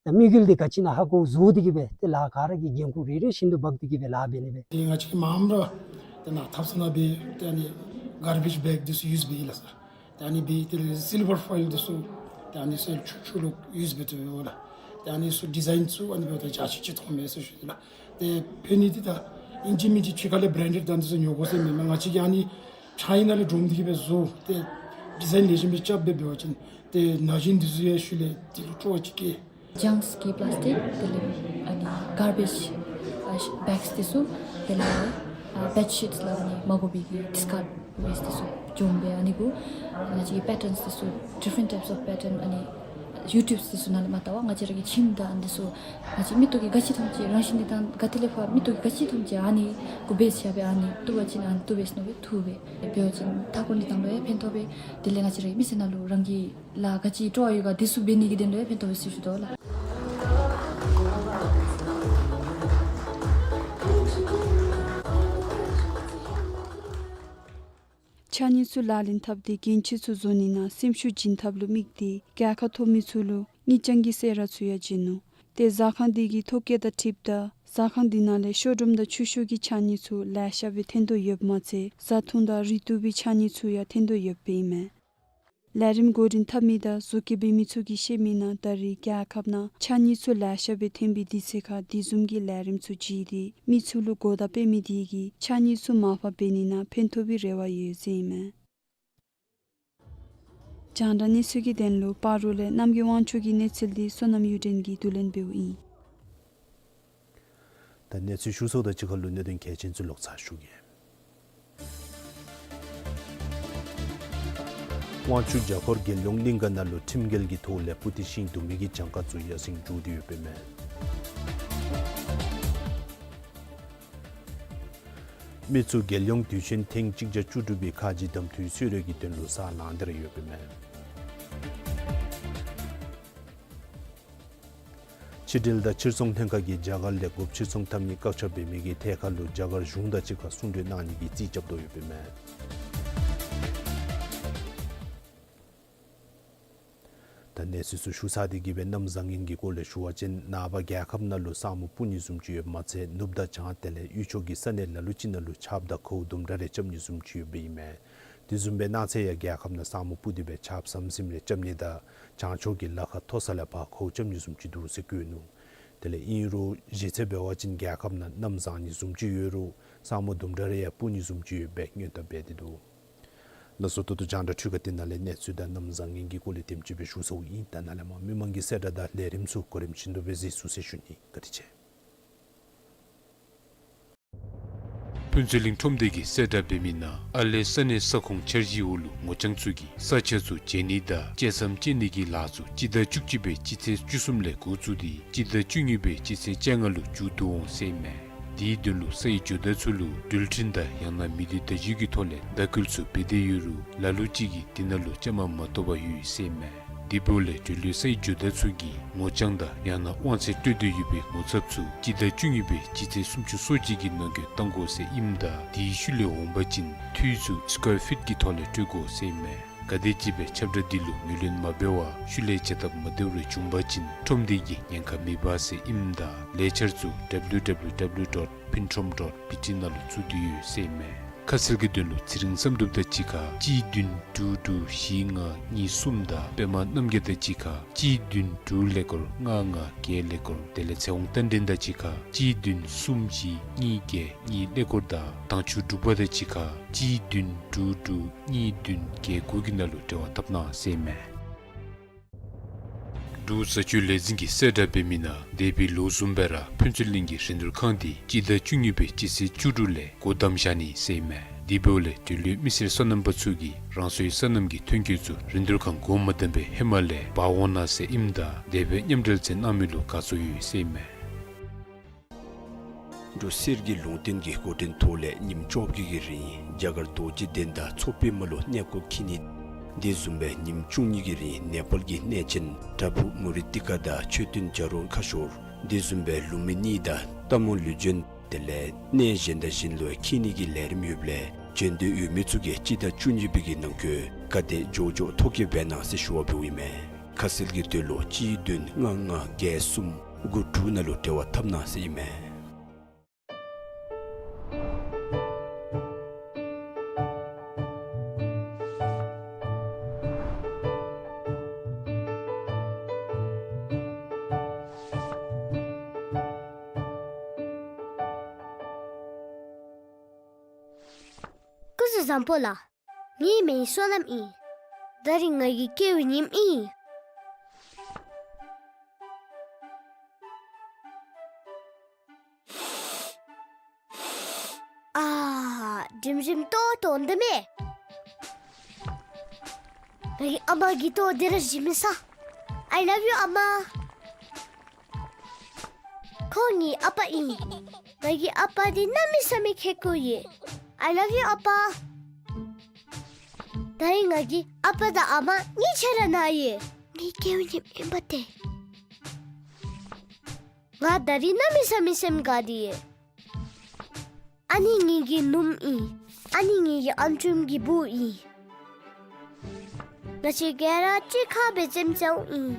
ད་དམིགས་ཡུལ་འདི་ག་ཅི་ཨིན་ན་ཧ་གོ་བཟོ་སྟེ་གི་སྦེ་ཏེ་ལཱ་ག་ར་གིས་འགན་ཁུར་རེ་རེ་བཞིན་དུ་འབག་སྟེ་གི་སྦེ་ལཱ་འབད་ནི་སྦེ། ཏེ་ང་བཅས་ཀྱིས་མངམ་ར་ཏེ་ནཱ་ཐབ་ཚང་ནང་སྦེ་ཏེ་ཨ་ནི་གར་བེཇ་བེག་འདི་ཚུ་ཡུསི་འབད་ཡི་ལགས་སར། ཏེ་ཨ་ནི་སྦེ་ཏེ་སིལ་བར་ཕོའིལ་འདི་ཚུ་ཏེ་ཨ་ནི་སེལ་ཆུ་ཆུ་ལུ་ཡུསི་འབད་དོ་ཡོད་ལགས། ཏེ་ཨ་ནི་ཚུ་ཌི་ཛའིན་ཚུ་ཨ་ནི་འབདཝ་ད་འཇའ་ཆི་ཅིག་མཐོང་མས་ཟེར་ཞུ་ནི་ལགས། ཏེ་ཕན་ནི་འདི་ད་ཨིན་ཅི་མིན་ཅི་ཕྱི་ཁ་ལས་བེརེན་ཌེཌ་དང་འདི་ཚུ་ཉོ་དགོ་ཟེར་མེན་མས། ང་བཅས་ཀྱིས་ཨ་ནི་ཕྱགས་སྙིགས་ནང་ལས་སྒྲོམ་སྟེ་གི་སྦེ་བཟོ་སྟེ་ཌི་ཛའིན་ལེགས་ཤོམ་སྦེ་རྐྱབ་སྦེ་འབད་བ་ཅིན་ཏེ་ན་གཞོན་འདི་ཚུ་ཡང་ཤུལ་ལས་འདི་ལུ་སྤྲོ་བ་ཅིག་སྐྱེ། ཇངསི་གི་པླཱསི་ཊིཀ་དེ་ལས་ཨ་ནི་གར་བེཇ་ཨ་བེགསི་འདི་ཚུ་དེ་ལས་ཨ་བེཌ་ཤིཊསི་ལགས། ཨ་ནི་མ་དགོ་པའི་གི་ཌིསི་ཀརཌ་ཝེསཊ་འདི་ཚུ་བཅོམ་སྦེ་ཨ་ནི་གུ་ང་བཅས་ཀྱི་པེ་ཊཱནསི་འདི་ཚུ་ཌིཕ་རེནཊ་ཊའིཔསི་ཨོཕ་པེ་ཊཱན་ཨ་ནི་ཡུ་ཊིའུབསི་འདི་ཚུ་ནང་ལས་མ་བལྟ་བར་ང་བཅས་ར་གི་ཁྱིམ་དང་འདི་ཚུ་ང་བཅས་མིག་ཏོ་གིས་ག་ཅི་མཐོངམ་ཅིག་རང་བཞིན་གནས་སྟངས་ག་ཏེ་ལས་ཕར་མིག་ཏོ་གིས་ག་ཅི་མཐོངམ་ཅིག་ཨ་ནི་གུ་བེསི་བཞག་སྦེ་ཨ་ནི་བཏུབ་པ་ཅིན་ཨ་ནི་བཏུབ་པས་མནོ་སྦེ་བཏུབ་པས། འབད་བ་ཅིན་མཐའ་འཁོར་གནས་སྟངས་ལུ་ཡང་ཕན་ཐོགས་པས། དེ་ལས་ང་བཅས་ར་གི་མི་ཚེ་ནང་ལུ་རང་གི་ལཱ་ག་ཅི་སྤྲོ་བ་ཡོད་ག་འདི་ཚུ་འབད་ནི་གི་དོན་ལུ་ཡང་ཕན་ཐོགས་པས་ཟེར་ཞུ་དོ་ལགས། ཕྱགས་སྙིགས་ཚུ་ལག་ལེན་འཐབ་སྟེ་གྱོན་ཆས་ཚུ་བཟོ་ནི་ནང་སེམས་ཤུགས་བྱིན་ཐབས་ལུ་དམིགས་ཏེ་རྒྱལ་ཁ་ཐོབ་མི་ཚུ་ལུ་དངུལ་རྐྱང་གི་གསོལ་རས་ཚུ་ཡང་བྱིན་ནུག། ཏེ་ཟ་ཁང་འདི་གི་ཐོ་བཀོད་དང་འཁྲིལཝ་ད་ཟ་ཁང་འདི་ནང་ལས་གཤོག་སྒྲོམ་དང་ཆུ་ཤོག་གི་ཕྱགས་སྙིགས་ཚུ་ལེ་ཤ་སྦེ་ཐོན་དོ་ཡོདཔ་མ་ཚད་བཟའ་འཐུང་དང་རིགས་བསྡུ་བའི་ཕྱགས་སྙིགས་ཚུ་ཡང་ཐོན་དོ་ཡོདཔ་ཨིན་མས། ལས་རིམ་འགོ་འདྲེན་འཐབ་མི་དང་བཟོ་བཀོད་འབད་མི་ཚུ་གིས་བཤད་མི་ནང་ད་རེས་རྒྱལ་ཁབ་ནང་ཕྱགས་སྙིགས་ཚུ་ལེ་ཤ་སྦེ་ཐོན་པའི་དུས་ཚོད་ཁར་དེ་བཟུམ་གྱི་ལས་རིམ་ཚུ་བྱིན་ཏེ་མི་ཚུ་ལུ་གོ་བརྡ་སྤེལ་མི་དེ་གིས་ཕྱགས་སྙིགས་ཚུ་མར་ཕབ་འབད་ནི་ནང་ཕན་ཐོགས་པའི་རེ་བ་ཡོད་ཟེར་ཨིན་མས། རྒྱང་བསྒྲགས་གནས་ཚུལ་གྱི་དོན་ལུ་སྤ་རོ་ལས་རྣམ་རྒྱལ་དབང་ཕྱུག་གི་གནས་ཚུལ་འདི་བསོད་ནམས་གཡུ་སྒྲོན་གྱིས་བསྡུ་ལེན་འབདཝ་ཨིན། ད་གནས་ཚུལ་ཞུ་ཚརཝ་དང་གཅིག་ཁར་ལུ་གནད་དོན་གལ་ཆེན་ཚུ་ལོག་ཚར་ཞུ་གེ། དབང་ཕྱུག་བརྒྱ་འཁོར་རྒྱལ་ཡོངས་གླིང་ག་ནང་ལུ་ཁྲིམས་འགལ་གྱི་ཐོག་ལས་སྤུ་ཏི་ཤིང་བརྡུང་མི་གི་གྱངས་ཁ་ཚུ་ཡར་སེང་འགྱོ་སྟེ་ཡོདཔ་ཨིན་མས། མི་ཚུ་རྒྱལ་ཡོངས་དུས་ཆེན་ཐེངས་གཅིག་བརྒྱ་བཅུ་དྲུག་པའི་ཁ་རྗེ་གདམ་འཐུའི་གསོལ་རས་ཀྱི་དོན་ལུ་ས་ལངས་ཏེ་ར་ཡོདཔ་ཨིན་མས། ཕྱི་འབྲེལ་དང་ཕྱིར་ཚོང་ལྷན་ཁག་གིས་རྒྱ་གར་ལས་སྒོ་ཕྱིར་ཚོང་འཐབ་ནི་བཀག་ཆ་འབད་མི་གི་ཐད་ཁར་ལུ་རྒྱ་གར་གཞུང་དང་གཅིག་ཁར་གསུང་གྲོས་གནང་ནི་གི་རྩིས་རྐྱབ་དོ་ཡོདཔ་ཨིན་མས། ད་གནས་ཚུལ་ཚུ་ཞུ་ཚར་ཏེ་གི་སྦེ་གནམ་བཟང་ངན་གྱི་སྐོར་ལས་ཞུ་བ་ཅིན་ནངས་པ་རྒྱལ་ཁབ་ནང་ལུ་ས་སྨུག་སྤུབ་ནི་བཟུམ་ཅིག་ཡོདཔ་མ་ཚད་ནུབ་དང་བྱང་དེ་ལས་དབུས་ཕྱོགས་ཀྱི་ས་གནས་ལ་ལུ་ཅིག་ནང་ལུ་ཆརཔ་དང་ཁཝ་དུམ་གྲ་རེ་རྐྱབ་ནི་བཟུམ་ཅིག་ཡོདཔ་ཨིན་མས། དེ་བཟུམ་སྦེ་གནངས་ཚེ་ཡང་རྒྱལ་ཁབ་ནང་ས་སྨུག་སྤུབ་སྟེ་སྦེ་ཆརཔ་ཟམ་ཟིམ་རེ་རྐྱབ་ནི་དང་བྱང་ཕྱོགས་ཀྱི་ལ་ཁ་མཐོ་ས་ལས་ཕར་ཁཝ་རྐྱབ་ནི་བཟུམ་ཅིག་འདུག་ཟེར་བཀོད་ནུག། དེ་ལས་ཨིན་རུང་གཞི་རྩ་འབད་བ་ཅིན་རྒྱལ་ཁབ་ནང་གནམ་བཟང་ནི་བཟུམ་ཅིག་ཡོད་རུང་ས་སྨུག་དུམ་གྲ་རེ་ཡང་སྤུབ་ནི་བཟུམ་ཅིག་ཡོད་པའི་སྔོན་བརྡ་འབད་དེ་འདུག། ལགས་སོ། ད་ལྟོ་རྒྱང་བསྒྲགས་འཕྲུལ་ཁང་འདི་ནང་ལས་གནས་ཚུལ་དང་གནམ་བཟང་ངན་གྱི་སྐོར་ལས་དེམ་ཅིག་སྦེ་ཞུ་ཚརཝ་ཨིན། ད་ནཱ་ལས་མར་མི་མང་གི་གསལ་བསྒྲགས་དང་ལས་རིམ་ཚུ་གོ་རིམ་བཞིན་དུ་སྦེ་གཟིགས་ཚུགས་ཟེར་ཞུ་ནི། བཀའ་དྲིན་ཆེ། ཕུན་ཚོགས་གླིང་ཁྲོམ་སྡེ་གིས་གསལ་བསྒྲགས་འབད་མི་ནང་ཨ་ལས་ས་གནས་ས་ཁོངས་འཆར་གཞིའི་འོག་ལུ་ངོ་རྐྱང་ཚུ་གིས་ས་ཆ་ཚུ་བརྗེ་ནི་དང་བཅད་མཚམས་བཅད་ནི་གི་ལཱ་ཚུ་སྤྱི་ཟླ་བཅུ་གཅིག་པའི་སྤྱི་ཚེས་བཅུ་གསུམ་ལས་འགོ་བཙུགས་ཏེ་སྤྱི་ཟླ་བཅུ་གཉིས་པའི་སྤྱི་ཚེས་བཅོ་ལྔ་ལུ་མཇུག་བསྡུ་འོང་ཟེར་ཨིན་མས། དེའི་དོན་ལུ་སའི་ཇོ་བདག་ཚུ་ལུ་འགྲུལ་འཕྲིན་དང་ཡང་ན་མི་སྡེ་བརྡ་བརྒྱུད་ཀྱི་ཐོག་ལས་བརྡ་བསྐུལ་ཚུ་འབད་དེ་ཡོད་རུང་ལ་ལུ་ཅིག་གིས་དེ་ནང་ལུ་བཅའ་མར་མ་གཏོགས་པར་ཡོད་ཟེར་ཨིན་མས། དེ་འབདཝ་ལས་འབྲེལ་ཡོད་སའི་ཇོ་བདག་ཚུ་གིས་ངོ་རྐྱང་དང་ཡང་ན་དབང་ཚད་སྤྲོད་འདོད་ཡོད་པའི་ངོ་ཚབ་ཚུ་སྤྱི་ཟླ་བཅུ་གཉིས་པའི་སྤྱི་ཚེས་སུམ་ཅུ་སོ་གཅིག་གི་ནང་འཁོད་གཏང་དགོ་ཟེར་ཨིནམ་ད་དེའི་ཤུལ་ལས་འོང་པ་ཅིན་འཐུས་ཚུ་སི་ཀོར་ཕིཊ་ཀྱི་ཐོག་ལས་སྤྲོད་དགོ་ཟེར་ཨིན་མས། ག་དེམ་ཅིག་སྦེ་ཁྱབ་བསྒྲགས་འདི་ལུ་ངོས་ལེན་མ་འབད་བར་ཤུལ་ལས་བྱ་ཐབས་མ་བདེཝ་རེ་བྱུང་པ་ཅིན་ཁྲོམ་སྡེ་གིས་ཉེན་ཁ་མི་འབག་ཟེར་ཨིནམ་ད་ལས་འཆར་ཚུ་W W W dot pintrom dot B T ནང་ལུ་བཙུགས་ཏེ་ཡོད་ཟེར་ཨིན་མས། ཁ་གསལ་གྱི་དོན་ལུ་ཚེ་རིང་བསམ་གྲུབ་དང་གཅིག་ཁར་གཅིག་བདུན་དྲུག་དྲུག་བཞི་ལྔ་གཉིས་གསུམ་དང་པདྨ་རྣམ་རྒྱལ་དང་གཅིག་ཁར་གཅིག་བདུན་དྲུག་ཀླད་ཀོར་ལྔ་ལྔ་བརྒྱད་ཀླད་ཀོར། དེ་ལས་ཚེ་དབང་བསྟན་འཛིན་དང་གཅིག་ཁར་གཅིག་བདུན་གསུམ་བཞི་གཉིས་བརྒྱད་གཉིས་ཀླད་ཀོར་དང་དྭངས་ཆུ་འབྲུག་པ་དང་གཅིག་ཁར་གཅིག་བདུན་དྲུག་དྲུག་གཉིས་བདུན་བརྒྱད་དགུ་གི་ནང་ལུ་འབྲེལ་བ་འཐབ་གནང་ཟེར་ཨིན་མས། འབྲུག་བཟའ་སྤྱོད་ལས་འཛིན་གྱིས་གསལ་བསྒྲགས་འབད་མི་ནང་འདས་པའི་ལོ་བཟུམ་སྦེ་ར་ཕུན་ཚོགས་གླིང་གི་རིན་བསྡུར་ཁང་འདི་སྤྱི་ཟླ་བཅུ་གཉིས་པའི་སྤྱི་ཚེས་བཅུ་དྲུག་ལས་སྒོ་བསྡམ་བཞག་ནི་ཟེར་ཨིན་མས། དེ་འབདཝ་ལས་འབྲེལ་ཡོད་མི་སེར་སོ་ནམ་པ་ཚུ་གིས་རང་སོའི་སོ་ནམ་གྱི་ཐོན་སྐྱེད་ཚུ་རིན་བསྡུར་ཁང་སྒོ་མ་བསྡམ་པའི་ཧེ་མ་ལས་འབག་འོང་གནང་ཟེར་ཨིནམ་ད་དེ་སྦེ་མཉམ་འབྲེལ་མཛད་གནང་མི་ལུ་དགའ་ཚོར་ཡོད་ཟེར་ཨིན་མས། འབྲུག་གསེར་གྱི་ལུང་བསྟན་གྱི་འགོ་འདྲེན་ཐོག་ལས་ཉིནམ་བཅོ་བརྒྱད་ཀྱི་རིང་རྒྱ་གར་རྡོ་རྗེ་གདན་དང་མཚོ་པདྨ་ལུ་གནས་སྐོར་འཁྱིད་ནི། དེ་བཟུམ་སྦེ་ཉིནམ་བཅུ་གཉིས་ཀྱི་རིང་ནེ་པཱལ་གྱི་གནས་ཆེན་པྲ་བྷུ་མུ་ནི་ཏི་ཀ་དང་མཆོད་རྟེན་བྱ་རོག་ཁ་ཤོར། དེ་བཟུམ་སྦེ་ལུམ་བི་ནི་དང་སྟག་མོ་ལུས་སྦྱིན། དེ་ལས་གནས་གཞན་དང་གཞན་ལུ་འཁྱིད་ནི་གི་ལས་རིམ་ཡོདཔ་ལས་བྱོན་འདོད་ཡོད་མི་ཚུ་གིས་སྤྱི་ཟླ་བཅུ་གཉིས་པའི་གི་ནང་འཁོད་ག་དེ་མགྱོགས་མགྱོགས་ཐོ་བཀོད་འབད་གནང་ཟེར་ཞུ་བ་འབདཝ་ཨིན་མས། ཁ་གསལ་གྱི་དོན་ལུ་གཅིག་བདུན་ལྔ་ལྔ་བརྒྱད་གསུམ་དགུ་དྲུག་ནང་ལུ་འབྲེལ་བ་འཐབ་གནང་ཟེར་ཨིན་མས། སྐུ་གཟུགས་བཟང་པོ་ལགས། ངེའི་མིང་བསོད་ནམས་ཨིན། ད་རིས་ང་གི་སྐྱེས་པའི་ཉིནམ་ཨིན། ཨ་ཧ། འགྲིམ་འགྲིམ་ཏོག་ཏོ་འདི་མས། ངེའི་ཨ་མ་གི་ཏོ་འདི་ར་བཞེས་མི་ས། I love you ཨ་མ། ཁོང་ངེའི་ཨ་པ་ཨིན། ངེའི་ཨ་པ་འདི་གནམ་མེད་ས་མེད་ཁེ་ཀོ་ཡོད། I love you ཨ་པ། ད་རིས་ངེའི་ཨ་པ་དང་ཨ་མ་གཉིས་ཆ་ར་ན་ཡོད། ངེའི་སྐྱེས་པའི་ཉིནམ་ཨིན་པ་ཏེ། ང་ད་རིས་གནམ་མེད་ས་མེད་སེམས་དགའ་སྟེ་ཡོད། ཨ་ནི་ངེའི་ནུམོ་ཨིན། ཨ་ནི་ངེའི་ཨམ་ཅུང་གི་བུ་ཨིན། ང་བཅས་ག་ར་གཅིག་ཁར་སྦེ་རྩེདམོ་རྩེཝ་ཨིན།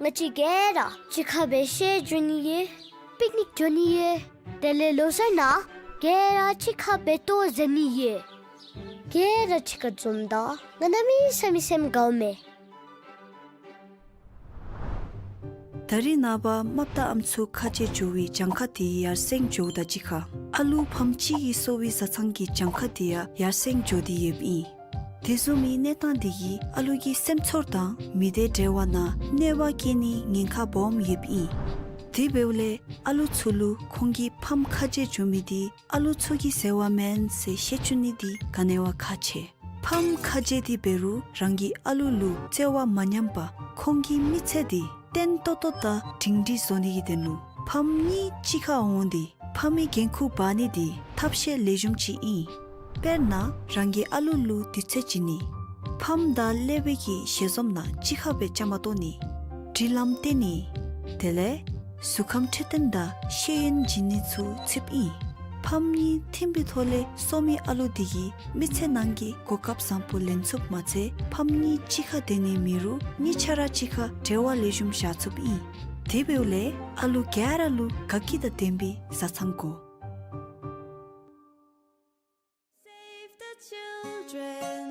ང་བཅས་ག་ར་གཅིག་ཁར་སྦེ་ཤར་འགྱོ་ནི་ཡོད། པིཀ་ནིཀ་འགྱོ་ནི་ཡོད། དེ་ལས་ལོ་གསར་ནང་ག་ར་གཅིག་ཁར་སྦེ་ལྟོ་བཟའ་ནི་ཡོད། ག་ར་གཅིག་ཁར་འཛོམས་ད་ང་གནམ་མེད་ས་མེད་སེམས་དགའཝ་མས། ད་རིས་ནངས་པ་རྨགཔ་དང་ཨམ་སྲུ་ཁ་རྗེ་འགྱོ་བའི་གྱངས་ཁ་དེ་ཡར་སེང་འགྱོཝ་དང་གཅིག་ཁར་ཨ་ལུ་ཕམ་གཅིག་གིས་གསོ་བའི་བཟའ་ཚང་གི་གྱངས་ཁ་དེ་ཡང་ཡར་སེང་འགྱོ་སྟེ་ཡོདཔ་ཨིན། དེ་བཟུམ་མའི་གནས་སྟངས་དེ་གིས་ཨ་ལུ་གི་སེམས་ཚོར་དང་མི་སྡེ་འབྲེལ་བ་ནང་གནོད་པ་བསྐྱལ་ནིའི་ཉེན་ཁ་སྦོམ་ཡོདཔ་ཨིན། དེ་འབདཝ་ལས་ཨ་ལུ་ཚུ་ལུ་ཁོང་གི་ཕམ་ཁ་རྗེ་འགྱོ་མི་དེ་ཨ་ལུ་ཚུ་གི་ཟེར་བ་མེན་ཟེར་ཤེས་བཅུག་ནི་དེ་ག་ནི་བ་ཁག་ཆེ། ཕམ་ཁ་རྗེ་དེ་འབད་རུང་རང་གི་ཨ་ལུ་ལུ་བརྩེ་བ་མ་ཉམས་པར་ཁོང་གི་མི་ཚེ་དེ་བརྟན་ཏོག་ཏོ་དང་སྒྲིང་སྒྲིང་བཟོ་ནི་གི་དོན་ལུ་ཕམ་གཉིས་གཅིག་ཁར་འོང་སྟེ་ཕམ་མི་འགན་ཁུར་འབག་ནི་དེ་ཐབས་ཤེས་ལེགས་ཤོམ་ཅིག་ཨིན། དཔེར་ན་རང་གི་ཨ་ལུ་ལུ་དུས་ཚོད་བྱིན་ནི། ཕམ་དང་ཀླད་པའི་གི་ཞལ་འཛོམས་ནང་གཅིག་ཁར་སྦེ་བཅའ་མར་གཏོགས་ནི། སྒྲིག་ལམ་བསྟེན་ནི། དེ་ལས་གཟུགས་ཁམས་འཕྲོད་བསྟེན་དང་ཤེས་ཡོན་བྱིན་ནི་ཚུ་ཚུདཔ་ཨིན། ཕམ་གཉིས་མཐུན་པའི་ཐོག་ལས་གསོ་མི་ཨ་ལུ་དེ་གིས་མི་ཚེ་ནང་གི་གོ་སྐབས་བཟང་པོ་ལེན་ཚུགསཔ་མ་ཚད་ཕམ་གཉིས་གཅིག་ཁར་སྡོད་ནི་མེད་རུང་གཉིས་ཆ་ར་གཅིག་ཁར་འབྲེལ་བ་ལེགས་ཤོམ་བཞག་ཚུགསཔ་ཨིན། དེ་འབདཝ་ལས་ཨ་ལུ་ག་ར་ལུ་དགའ་སྐྱིད་དང་ལྡན་པའི་བཟའ་ཚང་དགོ། Save the children.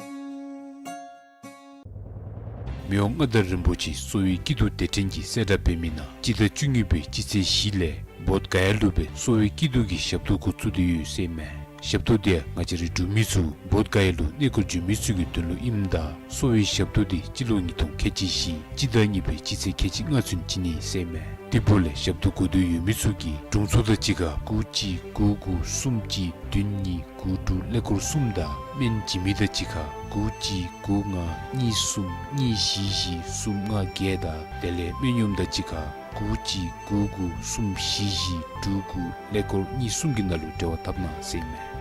མི་དབང་མངའ་བདག་རིན་པོ་ཆེ་གསོ་བའི་སྐྱིད་སྡུག་དེ་འཕྲལ་གྱི་གསལ་བསྒྲགས་འབད་མི་ནང་སྤྱི་ཟླ་བཅུ་གཉིས་པའི་སྤྱི་ཚེས་བཞི་ལས་བོདྷ་ག་ཡ་ལུ་སྦེ་གསོ་བའི་སྐྱིད་སྡུག་གི་ཞབས་ཏོག་འགོ་བཙུགས་ཏེ་ཡོད་ཟེར་མས། ཞབས་ཏོག་དེ་ང་བཅས་རའི་འབྲུག་མི་ཚུ་བོདྷ་ག་ཡ་ལུ་གནས་སྐོར་འབྱོན་མི་ཚུ་གི་དོན་ལུ་ཨིནམ་ད་གསོ་བའི་ཞབས་ཏོག་དེ་སྤྱི་ལོ་ཉིས་སྟོང་ཁལ་གཅིག་བཞི་སྤྱི་ཟླ་གཉིས་པའི་སྤྱི་ཚེས་ཁལ་གཅིག་ལྔ་ཚུན་བྱིན་ནི་ཟེར་མས། དེ་འབདཝ་ལས་ཞབས་ཏོག་དགོ་འདོད་ཡོད་མི་ཚུ་གིས་དྲུང་འཚོ་དང་གཅིག་ཁར་དགུ་གཅིག་དགུ་དགུ་གསུམ་གཅིག་བདུན་གཉིས་དགུ་དྲུག་ཀླད་ཀོར་གསུམ་དང་སྨན་བྱིན་མི་དང་གཅིག་ཁར་དགུ་གཅིག་དགུ་ལྔ་གཉིས་གསུམ་གཉིས་བཞི་བཞི་གསུམ་ལྔ་བརྒྱད་དང་དེ་ལས་སྨན་གཡོགམ་དང་གཅིག་ཁར་དགུ་གཅིག་དགུ་དགུ་གསུམ་བཞི་བཞི་དྲུག་དགུ་ཀླད་ཀོར་གཉིས་གསུམ་གྱི་ནང་ལུ་འབྲེལ་བ་འཐབ་གནང་ཟེར་མས།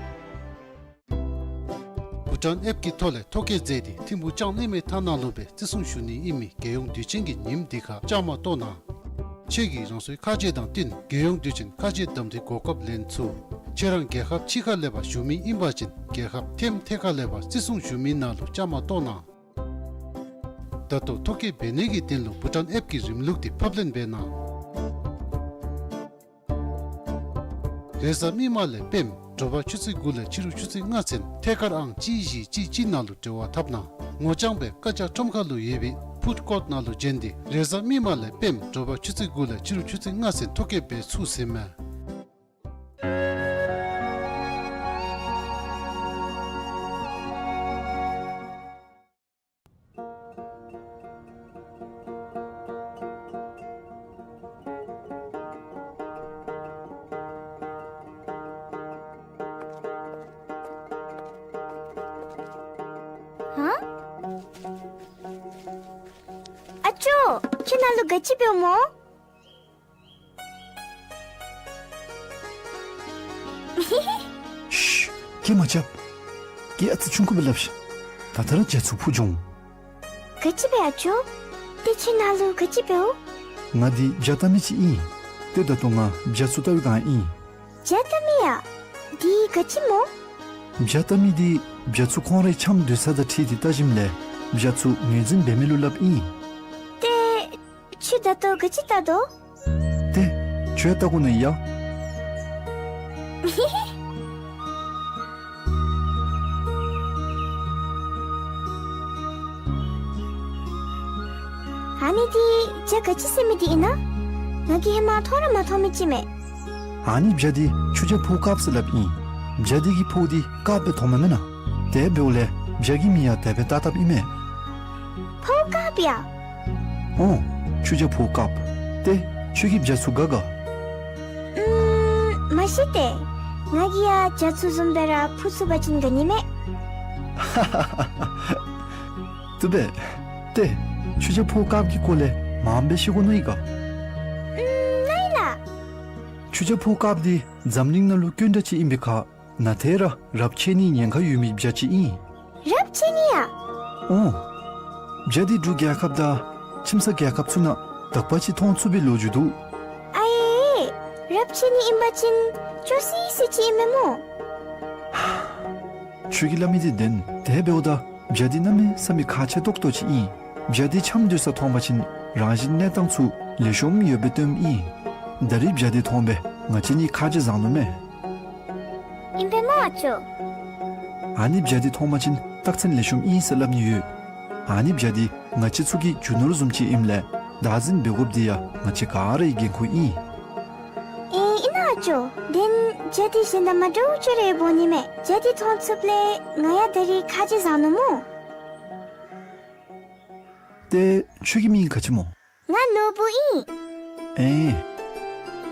བྷུ་ཊཱན་ཨེཔ་ཀྱི་ཐོག་ལས་ཐོ་བཀོད་མཛད་དེ་ཐིམ་ཕུག་ལྕང་གླིང་མའི་མཐའ་ནང་ལུ་སྦེ་བརྩི་སྲུང་ཞུ་ནི་ཨིན་མི་རྒྱལ་ཡོངས་དུས་ཆེན་གྱི་ཉིནམ་འདི་ཁར་བཅའ་མར་གཏོགས་གནང་། ཁྱོད་ཀྱིས་རང་སོའི་ཁ་རྗེ་དང་བསྟུན་རྒྱལ་ཡོངས་དུས་ཆེན་ཁ་རྗེ་གདམ་འཐུའི་གོ་སྐབས་ལེན་ཚུགས། ཁྱོད་རང་རྒྱལ་ཁབ་ཕྱི་ཁ་ལས་ཕར་བཞུགས་མི་ཨིན་པ་ཅིན་རྒྱལ་ཁབ་ཐེམ་ཐེ་ཁ་ལས་ཕར་བརྩི་སྲུང་ཞུ་མི་ནང་ལུ་བཅའ་མར་གཏོགས་གནང་། ད་ལྟོ་ཐོ་བཀོད་འབད་ནི་གི་དོན་ལུ་བྷུ་ཊཱན་ཨེཔ་ཀྱི་རིམ་ལུགས་འདི་ཕབ་ལེན་འབད་གནང་། རེས་གཟའ་མིག་དམར་ལས་སྤེནམ་དྲོ་པ་ཆུ་ཚོད་དགུ་ལས་ཕྱི་རུ་ཆུ་ཚོད་ལྔ་ཚུན་ཐད་ཀར་ཨང་གཅིག་བཞི་གཅིག་གཅིག་ནང་ལུ་འབྲེལ་བ་འཐབ་གནང་། ངོ་རྐྱང་སྦེ་བཀའ་རྒྱ་ཁྲོམ་ཁ་ལུ་ཡོད་པའི་ཕུཌ་ཀོརཊ་ནང་ལུ་བྱོན་ཏེ་རེས་གཟའ་མིག་དམར་ལས་སྤེནམ་དྲོ་པ་ཆུ་ཚོད་དགུ་ལས་ཕྱི་རུ་ཆུ་ཚོད་ལྔ་ཚུན་ཐོ་བཀོད་འབད་ཚུགས་ཟེར་མས། ཨ་ཅོ། ཁྱོད་ནཱ་ལུ་ག་ཅི་འབདཝ་སྨོ། ཤ། སྐད་མ་རྐྱབ། ཁྱོད་ཨ་ཙི་ཆུང་ཀུ་སྦེ་སླབ་ཤིག། ད་ལྟོ་ར་རྒྱ་མཚོ་འཕུར་འགྱོ་འོང་། ག་ཅི་སྦེ་ཨ་ཅོ། ཏེ་ཁྱོད་ནཱ་ལུ་ག་ཅི་འབདཝ། ང་འདི་བྱ་བལྟ་མི་ཅིག་ཨིན། ཏེ་ད་ལྟོ་ང་རྒྱ་མཚོ་བལྟ་བའི་བསྒང་ཨིན། བྱ་བལྟ་མི་ཡ། འདི་ག་ཅི་སྨོ། བྱ་བལྟ་མི་འདི་བྱ་ཚུ་ཁོང་རའི་འཆམ་སྡོད་ས་དང་འཁྲིལ་ཏེ་བལྟ་ཞིནམ་ལས་བྱ་ཚུ་ངོས་འཛིན་འབད་མི་ལུ་སླབ་ཨིན། ཏེ་ཁྱོད་ད་ལྟོ་ག་ཅི་བལྟ་དོ། ཏེ་ཁྱོད་ཡང་བལྟ་དགོ་ན་ཡ། ཨ་ནི་འདི་བྱ་ག་ཅི་ཟེར་མི་འདི་ཨིན་ན། ང་གིས་ཧེ་མ་མཐོང་ར་མ་མཐོང་མི་ཅིག་མས། ཨ་ནི་བྱ་འདི་ཆུ་བྱ་ཕོཝ་དཀརཔོ་ཟེར་སླབ་ཨིན། བྱ་འདི་གི་ཕོཝ་འདི་དཀརཔོ་སྦེ་མཐོངམ་མེན་ན། དེ་འབདཝ་ལས་བྱ་གི་མིང་ཡང་དེ་སྦེ་བཏགས་བཏགསཔ་ཨིན་མས། ཕོཝ་དཀརཔོ་ཡ། ཨོ། ཆུ་བྱ་ཕོཝ་དཀརཔོ། ཏེ་ཁྱོད་ཀྱིས་བྱ་ཚུ་དགའ་དགའ། ཨུམ། མ་གཞི་ཏེ་ང་གིས་ཡང་བྱ་ཚུ་བཟུམ་སྦེ་ར་འཕུར་ཚུགས་པ་ཅིན་དགའ་ནི་མས། བཏུབ་པས། ཏེ་ཆུ་བྱ་ཕོཝ་དཀརཔོ་གི་སྐོར་ལས་མངམ་སྦེ་ཤེས་དགོ་མནོ་ཡི་ག། ཨུམ། མནོ་ཡི་ལགས། ཆུ་བྱ་ཕོཝ་དཀརཔོ་འདི་འཛམ་གླིང་ནང་ལུ་དཀོན་དྲགས་ཅིག་ཨིན་པའི་ཁར་ནཱ་ཏེ་ར་རབས་ཆད་ནིའི་ཉེན་ཁ་ཡོད་མི་བྱ་ཅིག་ཨིན། རབས་ཆད་ནི་ཡ། ཨོ། བྱ་འདི་འབྲུག་རྒྱལ་ཁབ་དང་ཁྱིམ་ཚང་རྒྱལ་ཁབ་ཚུ་ནང་དག་པ་ཅིག་མཐོང་ཚུགས་པའི་ལོ་རྒྱུས་འདུག། ཨ་ཡེ། རབས་ཆད་ནི་ཨིན་པ་ཅིན་སྐྱོ་སི་སི་ཅིག་ཨིན་མས་སྨོ། ཁྱོད་ཀྱིས་སླབ་མི་འདི་བདེན། དེ་འབདཝ་ད་བྱ་འདི་གནམ་མེད་ས་མེད་ཁག་ཆེ་ཏོག་ཏོ་ཅིག་ཨིན། བྱ་འདི་འཆམ་སྡོད་ས་མཐོང་པ་ཅིན་རང་བཞིན་གནས་སྟངས་ཚུ་ལེགས་ཤོམ་ཡོདཔ་སྦེ་སྟོནམ་ཨིན། ད་རིས་བྱ་འདི་མཐོང་སྦེ་ང་བཅས་གཉིས་ཁ་རྗེ་བཟང་ནུག་མས། ཨིན་པས་སྨོ་ཨ་ཅོ། ཨ་ནི་བྱ་འདི་མཐོང་པ་ཅིན་རྟགས་མཚན་ལེགས་ཤོམ་ཨིན་ཟེར་སླབ་ནི་ཡོད། ཨ་ནི་བྱ་འདི་ང་བཅས་ཚུ་གི་རྒྱུ་ནོར་བཟུམ་ཅིག་ཨིནམ་ལས་བདག་འཛིན་འབད་དགོཔ་འདི་ཡང་ང་བཅས་ག་རའི་འགན་ཁུར་ཨིན། ཨེ་ཨིན་ན་ཨ་ཅོ། དེ་ནི་བྱ་འདི་གཞན་དང་མ་འདྲཝ་ཅིག་ར་འབད་ནི་མས། བྱ་འདི་མཐོང་ཚུགསཔ་ལས་ང་ཡང་ད་རིས་ཁ་རྗེ་བཟང་ནུག་སྨོ། ཏེ་ཁྱོད་ཀྱི་མིང་ག་ཅི་སྨོ། ང་ནོར་བུ་ཨིན། ཨེ།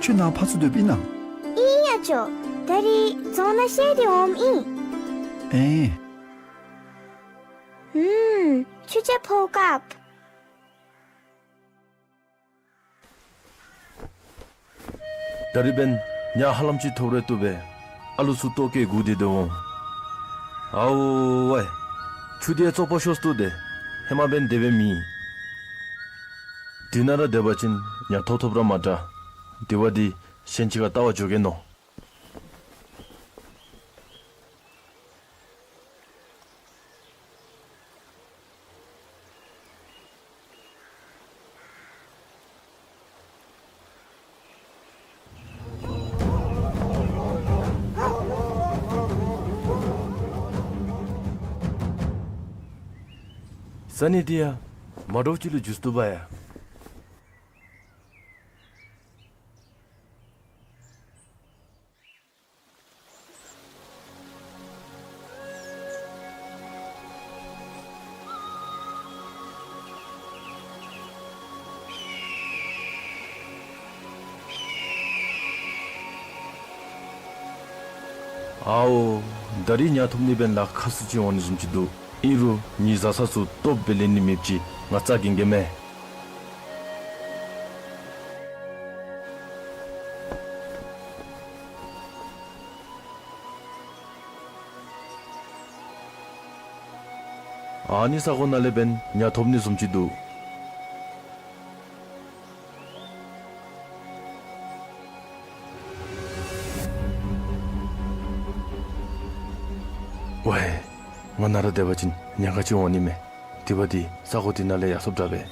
ཁྱོད་ནཱ་ཕར་ཚུར་སྡོདཔ་ཨིན་ན། ཨིན་ཨ་ཅོ། ད་རིས་རྫོང་ནང་བཤལ་ཏེ་འོངམ་ཨིན། ཨེ། ཨུམ། ཆུ་བྱ་ཕོཝ་དཀརཔོ། ད་རིས་འབདན་ཉ་ཧ་ལམ་ཅིག་ཐོབ་རན་བཏུབ་པས། ཨ་ལུ་ཚུ་ལྟོ་བཀོལ་སྒུག་སྟེ་སྡོད་འོང་། ཨའོ་ཝའི། ཆུ་འདི་ཡང་བཙོག་པ་ཤོར་སོ་ནུག་ཏེ། ཧེ་མ་འབདན་དེ་སྦེ་མེན། དེ་ནང་ར་སྡོད་པ་ཅིན་ཉ་ཐོབ་ཐོབ་ར་མ་དྲག། དེ་བ་འདི་གཞན་ཅིག་ཁར་བལྟ་བར་འགྱོ་གེ་མནོ། ས་གནས་འདི་ཡང་ མ་འདྲཝ་ཅིག་ལུ་འགྱུར་བཏུབ་པ་ཡ། ཨའོ། ད་རིས་ཉ་ཐོབ་ནི་འབདན་ལཱ་ཁག་སུ་ཅིག་འོང་ནི་བཟུམ་ཅིག་འདུག། ཨིན་རུང་ངེའི་བཟའ་ཚང་ཚུ་སྟོབས་སྦེ་ལེན་ནི་མེདཔ་ཅིག་ང་རྩ་འགེངས་གེ་མས། ཨ་ནི་ས་གོ་ནང་ལས་འབདན་ཉ་ཐོབ་ནི་བཟུམ་ཅིག་འདུག། ཝའེ། ང་ནཱ་ར་སྡོད་པ་ཅིན་ཉ་ག་ཅི་འོང་ནི་མས། དེ་འབདཝ་ད་ས་གོ་དེ་ནང་ལས་ཡར་སོཔ་དྲག་པས།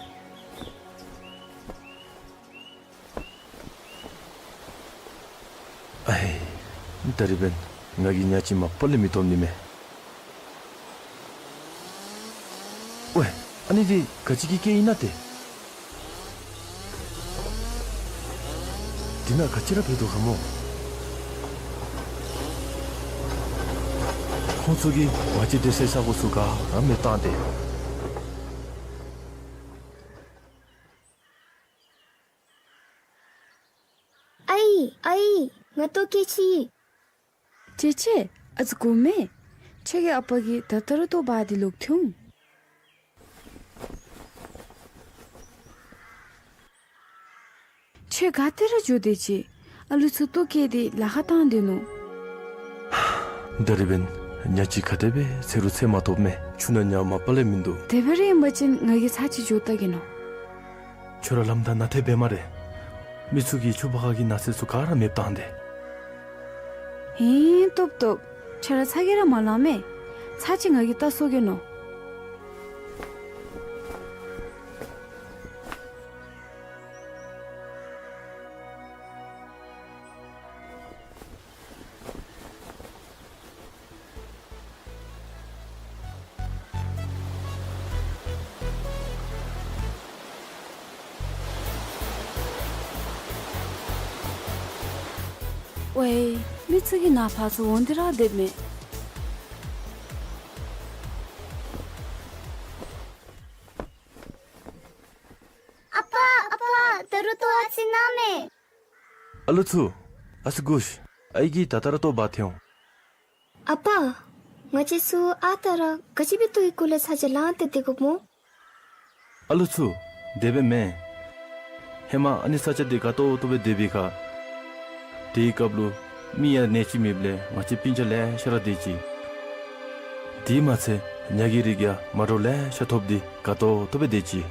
ཨའི། ད་རིས་འབདན་ང་གིས་ཉ་ཅིག་མ་པ་ལས་མི་ཐོབ་ནི་མས། ཝའེ། ཨ་ནི་འདི་ག་ཅི་གི་སྐད་ཨིན་ན་ཏེ། འདི་ནང་ག་ཅི་ར་འབད་དོ་ག་སྨོ། ཁོང་ཚུ་གིས་ང་བཅས་སྡོད་སའི་ས་གོ་ཚུ་ག་ར་མེདཔ་བཏང་སྟེ། ཨའི་ཨའི། ང་ལྟོ་བཀྱེས་ཅི། ཅེ་ཅེ། ཨ་ཙི་སྒུག་མས། ཁྱོད་ཀྱི་ཨ་པ་གིས་ད་ལྟོ་ར་ལྟོ་འབག་སྟེ་ལོག་འཐོན་འོང་། ཁྱོད་ག་ཏེ་ར་འགྱོ་སྡོད་ཅི། ཨ་ལུ་ཚུ་ལྟོ་བཀྱེས་ཏེ་ལཱ་ཁག་བཏང་སྡོད་ནུག། ད་རིས་འབདན་ཉ་ཅིག་ག་དེ་སྦེ་འཚོལ་རུང་འཚོལ་མ་ཐོབ་མས། ཆུ་ནང་ཉ་མ་པ་ལས་མིན་འདུག། དེ་སྦེ་ར་ཨིན་པ་ཅིན་ང་གིས་ཚར་ཅིག་འགྱོ་བལྟ་གེ་ནོ། ཁྱོད་ར་ལམ་བདའ་ནང་ཐེབས་པས་སྨ་རེ། མི་ཚུ་གིས་ཆུ་བར་ཁ་གི་ནགས་ཚལ་ཚུ་ག་ར་མེདཔ་བཏང་སྟེ། ཧིང་སྟོབས་སྟོབས། ཁྱོད་ར་ཚ་གྱང་ར་མ་ལང་མས། ཚར་ཅིག་ང་གིས་བལྟ་སོང་གེ་ནོ། ཝའེ། མི་ཚུ་གིས་ནཱ་ཕར་ཚུར་འོང་སྟེ་ར་སྡོདཔ་མས། ཨ་པ་ཨ་པ། ད་རུང་ལྟོ་ཨ་ཙི་གནང་མས། ཨ་ལུ་ཚུ། ཨ་ཙི་སྒུག་ཤིག། ཨའི་གིས་ད་ལྟོ་ར་ལྟོ་འབག་འཐོན་འོང་། ཨ་པ། ང་བཅས་ཚུ་ཨ་རྟག་ར་ག་ཅི་སྦེ་ལྟོའི་སྐོར་ལས་ཚར་ཅིག་ལངས་ཏེ་སྡོད་དགོཔ་སྨོ། ཨ་ལུ་ཚུ། དེ་སྦེ་མེན། ཧེ་མ་ཨ་ནི་ས་ཆ་འདི་དགའ་ཏོག་ཏོ་སྦེ་སྡོད་པའི་ཁར། དེའི་སྐབས་ལུ་མི་ཡང་གནས་ཅིག་མེདཔ་ལས་ང་བཅས་སྤུན་ཆ་ལེ་ཤ་ར་སྡོད་ཅི། དེ་མ་ཚད་ཉ་གི་རིགས་ཡང་མ་འདྲཝ་ལེ་ཤ་ཐོབ་སྟེ་དགའ་ཏོག་ཏོ་སྦེ་སྡོད་ཅི།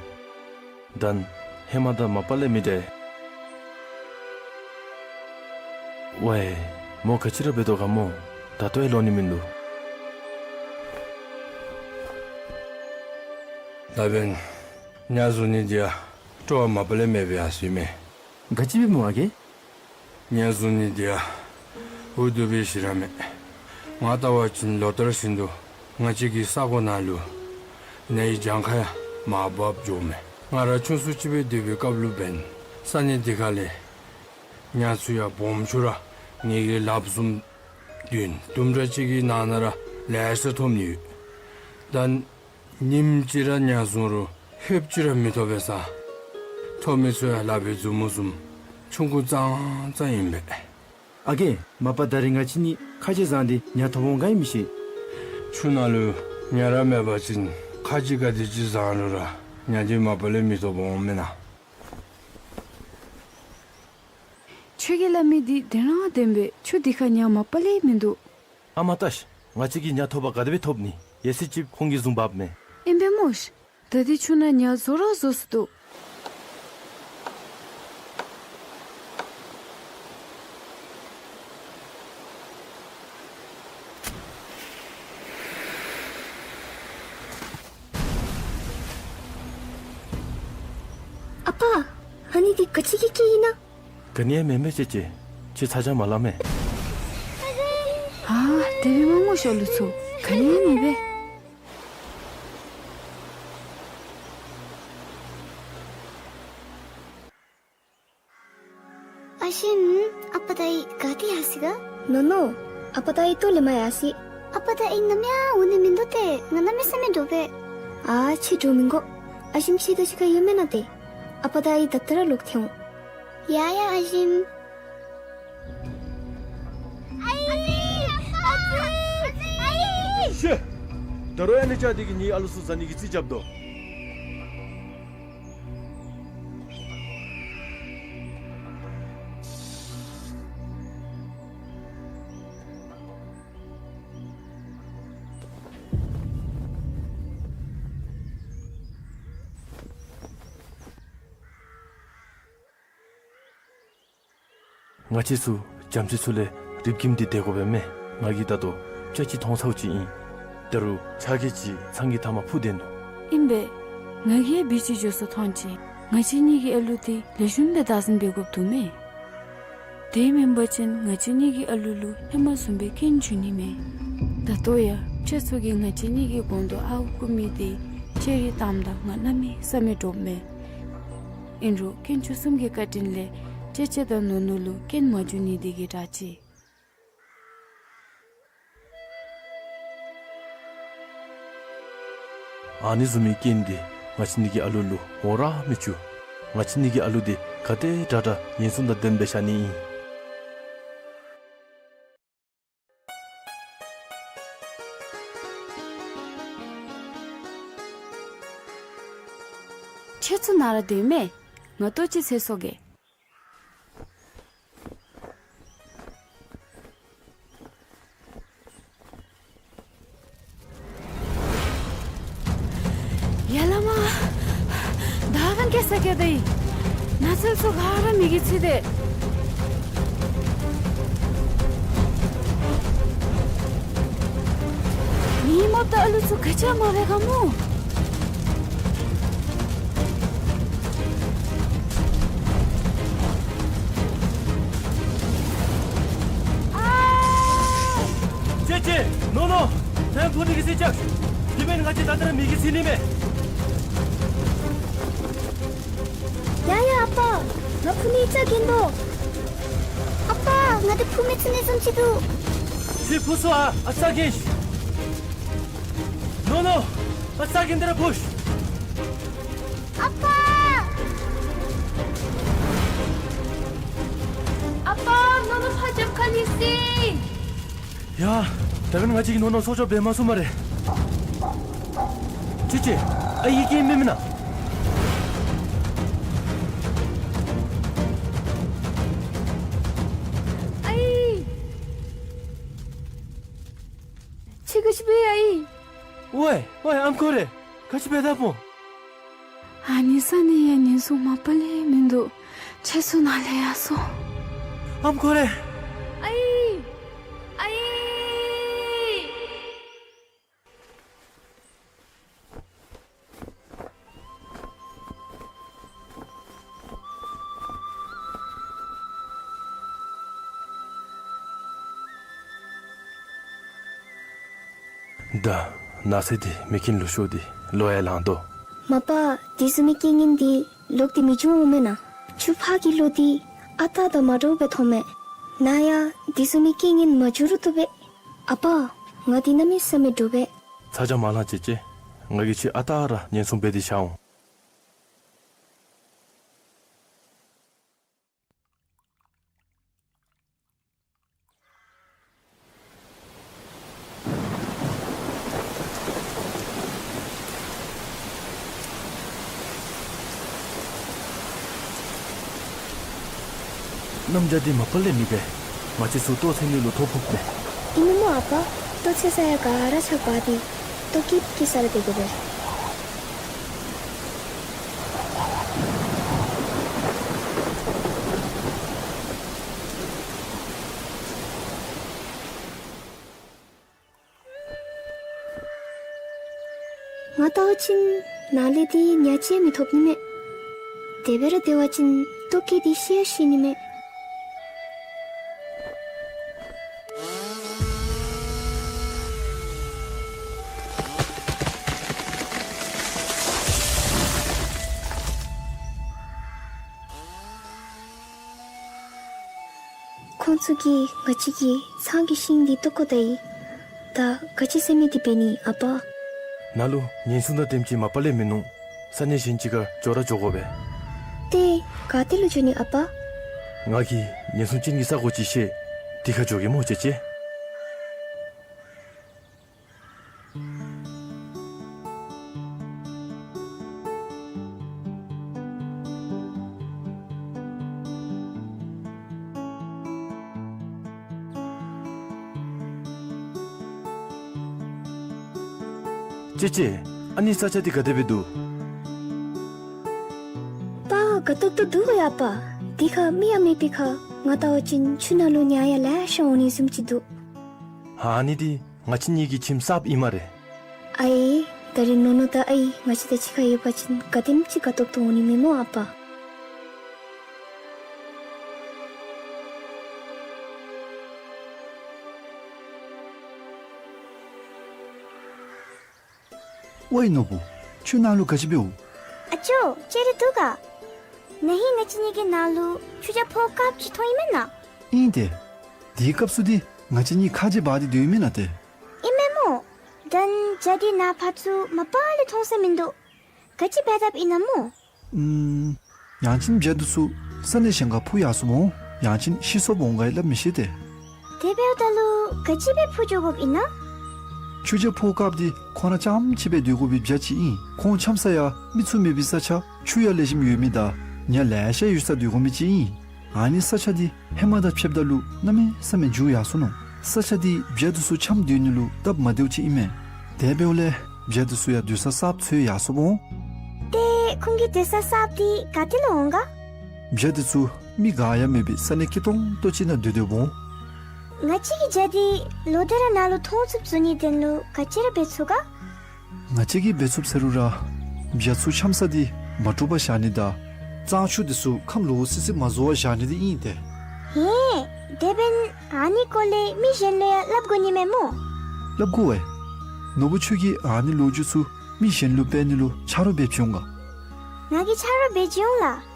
ད་ཧེ་མ་དང་མ་པ་ལས་མི་འདྲ། ཝའེ། མོ་ག་ཅི་ར་འབད་དོ་ག་སྨོ། ད་ལྟོ་ཡང་ལོག་ནི་མིན་འདུག། ད་འབདན་ཉ་བཟུང་ནི་འདི་ཡང་སྤྲོ་བ་མ་པ་ལས་མེདཔ་སྦེ་ཡར་སོ་ཡི་མས། ག་ཅི་སྦེ་སྨོ་ཨ་རྒས། ཉ་བཟུང་ནི་འདི་ཡང་འུ་སྡུག་པའི་ཞིང་ར་མས། ང་བལྟ་བ་ཅིན་ལོ་ལྟར་བཞིན་དུ་ང་བཅས་ཀྱི་ས་གོ་ནང་ལུ་ཉ་གི་གྱངས་ཁ་ཡང་མར་བབས་འགྱོཝ་མས། ང་ར་ཆུང་སུ་ཅིག་སྦེ་སྡོད་པའི་སྐབས་ལུ་འབདན་ས་གནས་འདི་ཁ་ལས་ཉ་ཚུ་ཡང་སྦོམ་ཆུང་ར་ངེ་གི་ལགཔ་བཟུམ་བདུན་དུམ་གྲ་ཅིག་གི་ནང་ན་ར་ལེ་ཤ་ཐོབ་ནི་ཡོད། ད་ཉིནམ་གཅིག་ར་ཉ་བཟུང་རུང་ཧེབ་ཅིག་ར་མི་ཐོབ་པས་ས། ཐོབ་མི་ཚུ་ཡང་ལག་པའི་མཛུབ་མོ་བཟུམ་ཆུང་ཀུ་ཙང་ཙང་ཨིན་པས། ཨ་རྒས། མ་པ་ད་རིས་ང་བཅས་གཉིས་ཁ་རྗེ་བཟང་སྟེ་ཉ་ཐོབ་འོང་ག་ཨིན་མི་ཤེས། ཆུ་ནང་ལུ་ཉ་ར་མེད་པ་ཅིན་ཁ་རྗེ་ག་དེ་ཅིག་བཟང་རུང་ར་ཉ་འདི་མ་པ་ལས་མི་ཐོབ་འོང་མེན་ན། ཁྱོད་ཀྱིས་སླབ་མི་འདི་བདེན་ར་བདེན་པས། ཆུ་འདི་ཁར་ཉ་མ་པ་ལས་མིན་འདུག། ཨ་མ་ལྟ་ཤིག། ང་བཅས་ཀྱིས་ཉ་ཐོབ་པ་ག་དེ་སྦེ་ཐོབ་ནི། ཡེ་སི་ཅིག་ཁོང་གིས་བཟུང་འབགཔ་མས། ཨིན་པས་སྨོ་ཤིག། ད་འདི་ཆུ་ནང་ཉ་བཟོ་ར་བཟོ་སོ་འདུག། ཨ་པ། ཨ་ནི་འདི་ག་ཅི་གི་སྐད་ཨིན་ན། ག་ནི་ཡང་མེན་མས་ཅེ་ཅེ། ཁྱོད་ཚ་གྱང་མ་ལང་མས། ཨ་དེ་སྦེ་མ་སྨོ་ཤིག་ཨ་ལུ་ཚུ། ག་ནི་ཡང་མེད་པས། ཨ་ཞིམ། ཨ་པ་དང་ཨའི་ག་ཏེ་ཡར་སོ་ཡི་ག། ནོ་ནོ། ཨ་པ་དང་ཨའི་ལྟོ་ལེན་པར་ཡར་སོ་ཡི། ཨ་པ་དང་ཨའི་ནམ་ཡང་འོང་ནི་མིན་འདུག་སྟེ། ང་གནམ་མེད་ས་མེད་འདྲོག་པས། ཨ་ཁྱོད་འདྲོག་མི་དགོ། ཨ་ཞིམ་ཁྱོད་དང་གཅིག་ཁར་ཡོད་མེན་ན་ཏེ། ཨ་པ་དང་ཨའི་ད་ལྟོ་ར་ལོག་སྟེ་འོང་། ཡ་ཡ་ཨ་ཞིམ། ཨའི། ཨ་ཙི། ཨའི། ཤེ། ད་རུང་ཡང་ཨ་ནི་ཅག་འདི་གིས་ངེའི་ཨ་ལུ་ཚུ་བཟའ་ནི་གི་རྩིས་རྐྱབ་དོ། ང་བཅས་ཚུ་བྱམས་བརྩེ་ཚུ་ལས་རིག་པ་ཁྱིམ་འདི་བདེ་དགོ་པས་མས། ང་གིས་ད་ལྟོ་ཅ་ཅིག་མཐོང་ཚརཝ་ཅིག་ཨིན། ད་རུང་ཆ་གི་ཅིག་ཚང་གི་མཐའ་མར་འཕུར་སྡོད་ནུག། ཨིན་པས། ང་གིས་འབད་ཅིག་འགྱོ་སོང་མཐོང་ཅི། ང་བཅས་གཉིས་ཀྱི་ཨ་ལུ་འདི་ལེགས་ཤོམ་སྦེ་བདག་འཛིན་འབད་དགོཔ་འདུག་མས། དེ་མེན་པ་ཅིན་ང་བཅས་གཉིས་ཀྱི་ཨ་ལུ་ལུ་ཧེ་མ་བཟུམ་སྦེ་རྐྱེན་འབྱུང་ནི་མས། ད་ལྟོ་ཡང་ཁྱེད་ཚུ་གིས་ང་བཅས་གཉིས་ཀྱི་གོང་དུ་ཨརཝ་རྐུ་མི་འདི་ཅེ་རི་བཏངམ་ད་ང་གནམ་མེད་ས་མེད་འདྲོགཔ་མས། ཨིན་རུང་དཀོན་མཆོག་གསུམ་གྱི་བཀའ་དྲིན་ལས་ཅེ་ཅེ་དང་ནོ་ནོ་ལུ་རྐྱེན་མ་འབྱུང་ནི་འདི་གིས་དྲག་ཅི། ཨ་ནི་བཟུམ་མའི་རྐྱེན་འདི་ང་བཅས་གཉིས་ཀྱི་ཨ་ལུ་ལུ་འོང་ར་མི་བཅུག། ང་བཅས་གཉིས་ཀྱི་ཨ་ལུ་འདི་ག་དེ་དྲག་དྲག་ཉེན་སྲུང་དང་ལྡནམ་སྦེ་བཞག་ནི་ཨིན། ཁྱེད་ཚུ་ནཱ་ར་སྡོད་མས། ང་ལྟོ་ཅིག་འཚོལ་སོང་གེ། ཡ་ལ་མ། ད་ག་ནི་སྐྱེ་ས་སྐྱེ་དེ་ཡི། ནགས་ཚལ་ཚུ་ག་ར་མེ་གིས་འཚིག་སྟེ། མི་མོ་དང་ཨ་ལུ་ཚུ་ག་ཅི་མ་འབད་ག་མོ། ཨ། ཅེ་ཅེ། ནོ་ནོ། ལྷན་འཕུར་ནི་གི་རྩིས་རྐྱབ། དེ་མེན་ང་བཅས་ད་ལྟོ་ར་མེ་གིས་འཚིག་ནི་མས། ཡ་ཡ་ཨ་པ། ང་འཕུར་ནི་རྩ་འགེངས་དོ། ཨ་པ། ང་འདི་འཕུར་མི་ཚུགས་ནི་བཟུམ་ཅིག་འདུག། ཁྱོད་འཕུར་སོང་ཨ། ཨ་རྩ་འགེངས། ནོ་ནོ། ཨ་རྩ་འགེངས་ཏེ་ར་འཕུར། ཨ་པ། ཨ་པ། ནོ་ནོ་ཕར་རྒྱབ་ཁ་ལས་སི། ཡ། ད་ག་ནི་ང་བཅས་ཀྱིས་ནོ་ནོ་སྲོག་སྐྱོབ་འབད་མ་ཚུགས་སྨ་རེ། ཅེ་ཅེ། ཨའི་གིས་མེན་མེན་ན། ཨའི། ཁྱོད་ག་ཅི་འབད་ཡི་ཨའི། ཝའི་ཝའི་ཨམ་ཁོ་རེ། ག་ཅི་འབད་དཔ་འོང་། ཨ་ནི་ས་ནི་ཡང་ཉེན་སྲུང་མ་པ་ལས་མིན་འདུག། ཁྱེད་ཚུ་ནཱ་ལས་ཡར་སོང་། ཨམ་ཁོ་རེ། ཨའི། ཨའི། ད་ནགས་ཚལ་འདི་མེ་རྐྱེན་ལུ་ཤོར་ཏེ་ལོ་ཡང་ལངས་དོ། མ་པ། དེ་བཟུམ་མའི་རྐྱེན་ངན་འདི་ལོག་སྟེ་མི་འབྱུང་འོང་མེན་ན། ཆུ་ཕག་གི་ལོ་འདི་ཨ་རྟག་དང་མ་འདྲཝ་སྦེ་མཐོངམ་མས། ནཱ་ཡང་དེ་བཟུམ་མའི་རྐྱེན་ངན་མ་འབྱུང་རུང་བཏུབ་པས། ཨ་པ། ང་འདི་གནམ་མེད་ས་མེད་འདྲོག་པས། ཚ་གྱང་མ་ལང་ཅེ་ཅེ། ང་གིས་ཁྱོད་ཨ་རྟག་ར་ཉེན་སྲུང་འབད་དེ་བཞག་འོང་། གནམ་བྱཱར་འདི་མ་པ་ལས་མི་དགའ། ང་བཅས་ཚུ་ལྟོ་འཚོལ་ནི་ལུ་ཐོ་ཕོགཔ་མས། ཨིནམ་སྨོ་ཨ་པ། ལྟོ་འཚོལ་ས་ཡང་ག་ར་ཆག་པ་སྟེ། ལྟོ་སྐྱིད་སྐྱིད་ས་ར་སྡོད་དགོ་པས། ང་བལྟ་བ་ཅིན་ནཱ་ལས་འདི་ཉ་ཅིག་མི་ཐོབ་ནི་མས། དེ་སྦེ་ར་སྡོད་པ་ཅིན་ལྟོ་སྐྱིད་འདི་ཤི་ཡང་ཤི་ནི་མས། ཚུ་གིས་ང་བཅས་ཀྱི་ཚང་གི་ཤིང་འདི་བཏོག་བཀོ་ད་ཡི། ད་ག་ཅི་ཟེར་མི་འདི་འབད་ནི་ཨ་པ། ནཱ་ལུ་ཉེན་སྲུང་དང་དེམ་ཅིག་མ་པ་ལས་མིན་ནུག། ས་གནས་གཞན་ཅིག་ཁར་འགྱོ་ར་འགྱོ་དགོ་པས། ཏེ་ག་ཏེ་ལུ་འགྱོ་ནི་ཨ་པ། ང་གིས་ཉེན་སྲུང་ཅན་གྱི་ས་གོ་ཅིག་ཤེས། དེ་ཁར་འགྱོ་གེ་སྨོ། ཅེ་ཅེ། ཅེ་ཅེ། ཨ་ནི་ས་ཆ་འདི་ག་དེ་སྦེ་འདུག། པ་དགའ་ཏོག་ཏོ་འདུག་ཡ་པ། འདི་ཁར་མི་ཡང་མེད་པའི་ཁར་ང་བལྟ་བ་ཅིན་ཆུ་ནང་ལུ་ཉ་ཡང་ལེ་ཤ་འོང་ནི་བཟུམ་ཅིག་འདུག། ཨ་ནི་འདི་ང་བཅས་གཉིས་ཀྱི་ཁྱིམ་གསརཔ་ཨིན་སྨ་རེ། ཨའེ། ད་རིས་ནོ་ནོ་དང་ཨའི་ང་བཅས་དང་གཅིག་ཁར་ཡོད་པ་ཅིན་ག་དེམ་ཅིག་དགའ་ཏོག་ཏོ་འོང་ནི་མས་སྨོ་ཨ་པ། ཝའི་ནོར་བུ། ཆུ་ནང་ལུ་ག་ཅི་འབདཝ། ཨ་ཅོ། ཅི་རེ་འདུག་ག། ན་ཧིང་ང་བཅས་གཉིས་ཀྱི་ནང་ལུ་ཆུ་རྐྱབ་ཕོཝ་དཀརཔོ་ཅིག་མཐོང་ཡི་མེན་ན། ཨིན་ཏེ། དེའི་སྐབས་སུ་འདི་ང་བཅས་གཉིས་ཁ་རྗེ་འབག་སྟེ་སྡོད་ཡི་མེན་ན་ཏེ། ཨིན་མས་སྨོ། ད་བྱ་འདི་ནཱ་ཕར་ཚུར་མ་པ་ལས་མཐོང་ས་མིན་འདུག། ག་ཅི་འབད་དཔ་ཨིན་ན་སྨོ། ཨུམ། ཡང་ཅིན་བྱ་འདི་ཚུ་ས་གནས་གཞན་ཁར་འཕུར་ཡར་སོ་སྨོ། ཡང་ཅིན་ཤི་སོཔ་འོང་ག་ཡི་སླབ་མི་ཤེས་ཏེ། དེ་འབདཝ་ད་ལུ་ག་ཅི་སྦེ་འཕུར་འགྱོ་དགོཔ་ཨིན་ན། ཆུ་རྐྱབ་ཕོཝ་དཀརཔོ་འདི་ཁོང་ར་རྐྱངམ་ཅིག་སྦེ་སྡོད་དགོ་པའི་བྱ་ཅིག་ཨིན། ཁོང་འཁྱམ་ས་ཡང་མི་ཚུ་མེད་པའི་ས་ཆ་ཆུ་ཡང་ལེགས་ཤོམ་ཡོད་མི་དང་ཉ་ལེ་ཤ་ཡོད་ས་སྡོད་དགོ་མི་ཅིག་ཨིན། ཨ་ནི་ས་ཆ་འདི་ཧེ་མ་དང་ཕྱདཔ་ད་ལུ་གནམ་མེད་ས་མེད་འགྱུར་ཡར་སོ་ནུག། ས་ཆ་འདི་བྱ་འདི་ཚུ་འཁྱམ་སྡོད་ནི་ལུ་སྟབས་མ་བདེཝ་ཅིག་ཨིན་མས། དེ་འབདཝ་ལས་བྱ་འདི་ཚུ་ཡང་སྡོད་ས་གསརཔ་འཚོལ་ཡར་སོ་སྨོ། ཏེ་ཁོང་གི་སྡོད་ས་གསརཔ་འདི་ག་ཏེ་ལུ་འོང་ག། བྱ་འདི་ཚུ་མི་ག་ཡང་མེད་པའི་ས་གནས་སྐྱིད་ཏོང་ཏོ་ཅིག་ནང་སྡོད་སྡོདཔ་འོང་། ང་བཅས་ཀྱིས་བྱ་འདི་ལོ་དེ་ར་ནཱ་ལུ་མཐོང་ཚུགསཔ་བཟོ་ནིའི་དོན་ལུ་ག་ཅི་ར་འབད་ཚུགས་ག། ང་བཅས་ཀྱིས་འབད་ཚུགསཔ་ཟེར་རུང་ར་བྱ་ཚུ་འཁྱམ་ས་འདི་མ་དཀྲུགས་པར་བཞག་ནི་དང་གཙང་ཆུ་འདི་ཚུ་ཁམས་ལོག་སི་སི་མ་བཟོ་བར་བཞག་ནི་འདི་ཨིན་ཏེ། ཧེ། དེ་འབདན་ཨ་ནི་སྐོར་ལས་མི་གཞན་ལུ་ཡང་སླབ་དགོ་ནི་མས་སྨོ། སླབ་དགོ་པས། ནོར་བུ་ཁྱོད་ཀྱིས་ཨ་ནི་ལོ་རྒྱུས་ཚུ་མི་གཞན་ལུ་སྤེལ་ནི་ལུ་ཆ་རོགས་འབད་བྱོན་ག། ང་གིས་ཆ་རོགས་འབད་བྱོན་ལགས།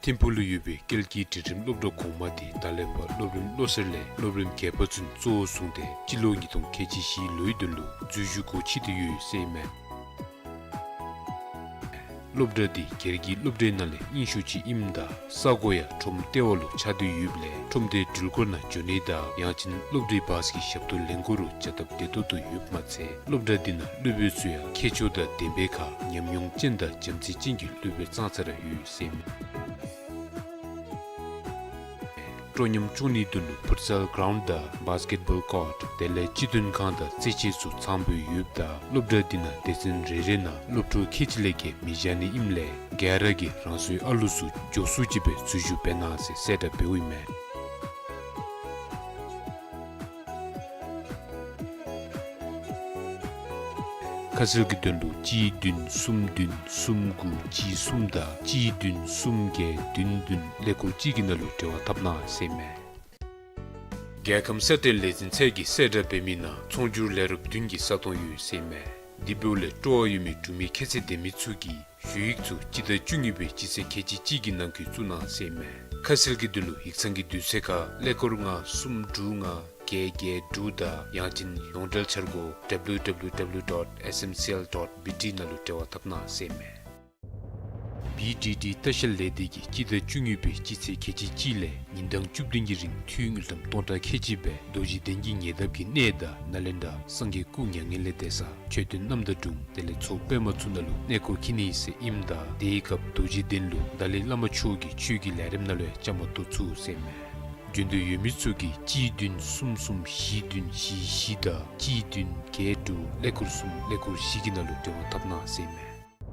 ཐིམ་ཕུག་ལུ་ཡོད་པའི་ཀལ་གྱི་སྒྲིག་ཁྲིམས་སློབ་གྲྭ་གོང་མ་འདི་ད་ལས་ཕར་སློབ་རིམ་བློ་གསར་ལས་སློབ་རིམ་བརྒྱད་པ་ཚུན་གཙོ་བོར་བཟུང་སྟེ་སྤྱི་ལོ་ཉིས་སྟོང་ཁལ་གཅིག་བཞི་ལོའི་དོན་ལུ་འཛུལ་ཞུགས་སྒོ་ཕྱེ་སྟེ་ཡོད་ཟེར་ཨིན་མས། སློབ་གྲྭ་འདི་སྒེར་གྱི་སློབ་གྲྭའི་ནང་ལས་རྙིང་ཤོས་ཅིག་ཨིནམ་ད་ས་གོ་ཡང་ཁྲོམ་ལྟེ་བ་ལུ་ཆགས་ཏེ་ཡོདཔ་ལས་ཁྲོམ་སྡེའི་འགྲུལ་འཁོར་ནང་འགྱོ་ནི་དང་ཡང་ཅིན་སློབ་གྲྭའི་བཱས་ཀྱི་ཞབས་ཏོག་ལེན་དགོ་རུང་བྱ་སྟབས་བདེ་ཏོག་ཏོ་ཡོདཔ་མ་ཚད་སློབ་གྲྭ་འདི་ནང་སློབ་དཔོན་ཚུ་ཡང་མཁས་མཆོག་དང་ལྡན་པའི་ཁར་ཉམས་མྱོང་ཅན་དང་བྱམས་བརྩེ་ཅན་གྱི་སློབ་དཔོན་ཙང་ཙ་ར་ཡོད་ཟེར་ཨིན་མས། སྤྲོ་ཉམས་སྐྱོང་ནིའི་དོན་ལུ་ཕུཊ་སཱལ་གྲཱུནཌ་དང་བཱསི་ཀེཊ་བཱོལ་ཀོརཊ་དེ་ལས་སྤྱི་དོན་ཁང་དང་རྩེད་ཆས་ཚུ་ཚངམ་སྦེ་ཡོདཔ་ད་སློབ་གྲྭ་འདི་ནང་སྡེ་ཚན་རེ་རེ་ནང་སློབ་ཕྲུག་ཁལ་གཅིག་ལས་བརྒལ་མི་བཞག་ནི་ཨིནམ་ལས་ག་ར་གིས་རང་སོའི་ཨ་ལུ་ཚུ་མགྱོགས་སུ་ཅིག་སྦེ་འཛུལ་ཞུགས་འབད་གནང་ཟེར་གསལ་བསྒྲགས་འབདཝ་ཨིན་མས། ཁ་གསལ་གྱི་དོན་ལུ་གཅིག་བདུན་གསུམ་བདུན་གསུམ་དགུ་གཅིག་གསུམ་དང་གཅིག་བདུན་གསུམ་བརྒྱད་བདུན་བདུན་ཀླད་ཀོར་གཅིག་གི་ནང་ལུ་འབྲེལ་བ་འཐབ་གནང་ཟེར་ཨིན་མས། རྒྱལ་ཁམས་གསལ་སྒྲོན་ལས་འཛིན་ཚད་ཀྱིས་གསལ་བསྒྲགས་འབད་མི་ནང་ཚོང་སྒྱུར་ལས་རོགས་བདུན་གྱི་ས་སྟོང་ཡོད་ཟེར་ཨིན་མས། དེ་འབདཝ་ལས་སྤྲོ་བ་ཡོད་མི་འབྲུག་མི་ཁྱད་ཚད་ལྡན་མི་ཚུ་གིས་ཞུ་ཡིག་ཚུ་སྤྱི་ཟླ་བཅུ་གཉིས་པའི་སྤྱི་ཚེས་ཁལ་གཅིག་གཅིག་གི་ནང་འཁོད་བཙུགས་གནང་ཟེར་ཨིན་མས། ཁ་གསལ་གྱི་དོན་ལུ་ཡིག་ཚང་གི་དུས་ཚོད་ཁར་ཀླད་ཀོར་ལྔ་གསུམ་དྲུག་ལྔ་བརྒྱད་བརྒྱད་དྲུག་དང་ཡང་ཅིན་ཡོངས་འབྲེལ་འཆར་སྒོ་W W W dot S M C L dot B T ནང་ལུ་འབྲེལ་བ་འཐབ་གནང་ཟེར་ཨིན་མས། བི་ཌི་ཌི་ལྟ་བཤལ་ལས་སྡེ་གིས་སྤྱི་ཟླ་བཅུ་གཉིས་པའི་སྤྱི་ཚེས་ཁལ་གཅིག་གཅིག་ལས་ཉིན་གྲངས་བཅུ་བདུན་གྱི་རིང་འཐུས་དངུལ་ཀྲམ་སྟོང་ཕྲག་ཁལ་གཅིག་སྦེ་རྡོ་རྗེ་གདན་གྱི་ཉེ་འདབས་ཀྱི་གནས་དང་ནཱ་ལེནྡྲ་སངས་རྒྱས་སྐུ་མྱ་ངན་ལས་འདས་ས་མཆོད་རྟེན་རྣམ་དག་སྒྲུང་དེ་ལས་མཚོ་པདྨ་མཚོ་ནང་ལུ་གནས་སྐོར་འཁྱིད་ནི་ཟེར་ཨིནམ་ད་དེའི་སྐབས་རྡོ་རྗེ་གདན་ལུ་ཏཱ་ལའི་བླ་མ་མཆོག་གི་ཆོས་ཀྱི་ལས་རིམ་ནང་ལུ་ཡང་བཅའ་མར་གཏོགས་ཚུགས་ཟེར་ཨིན་མས། འབྱོན་འདོད་ཡོད་མི་ཚུ་གིས་གཅིག་བདུན་གསུམ་གསུམ་བཞི་བདུན་བཞི་བཞི་དང་གཅིག་བདུན་བརྒྱད་དྲུག་ཀླད་ཀོར་གསུམ་ཀླད་ཀོར་བཞི་གི་ནང་ལུ་འབྲེལ་བ་འཐབ་གནང་ཟེར་ཨིན་མས།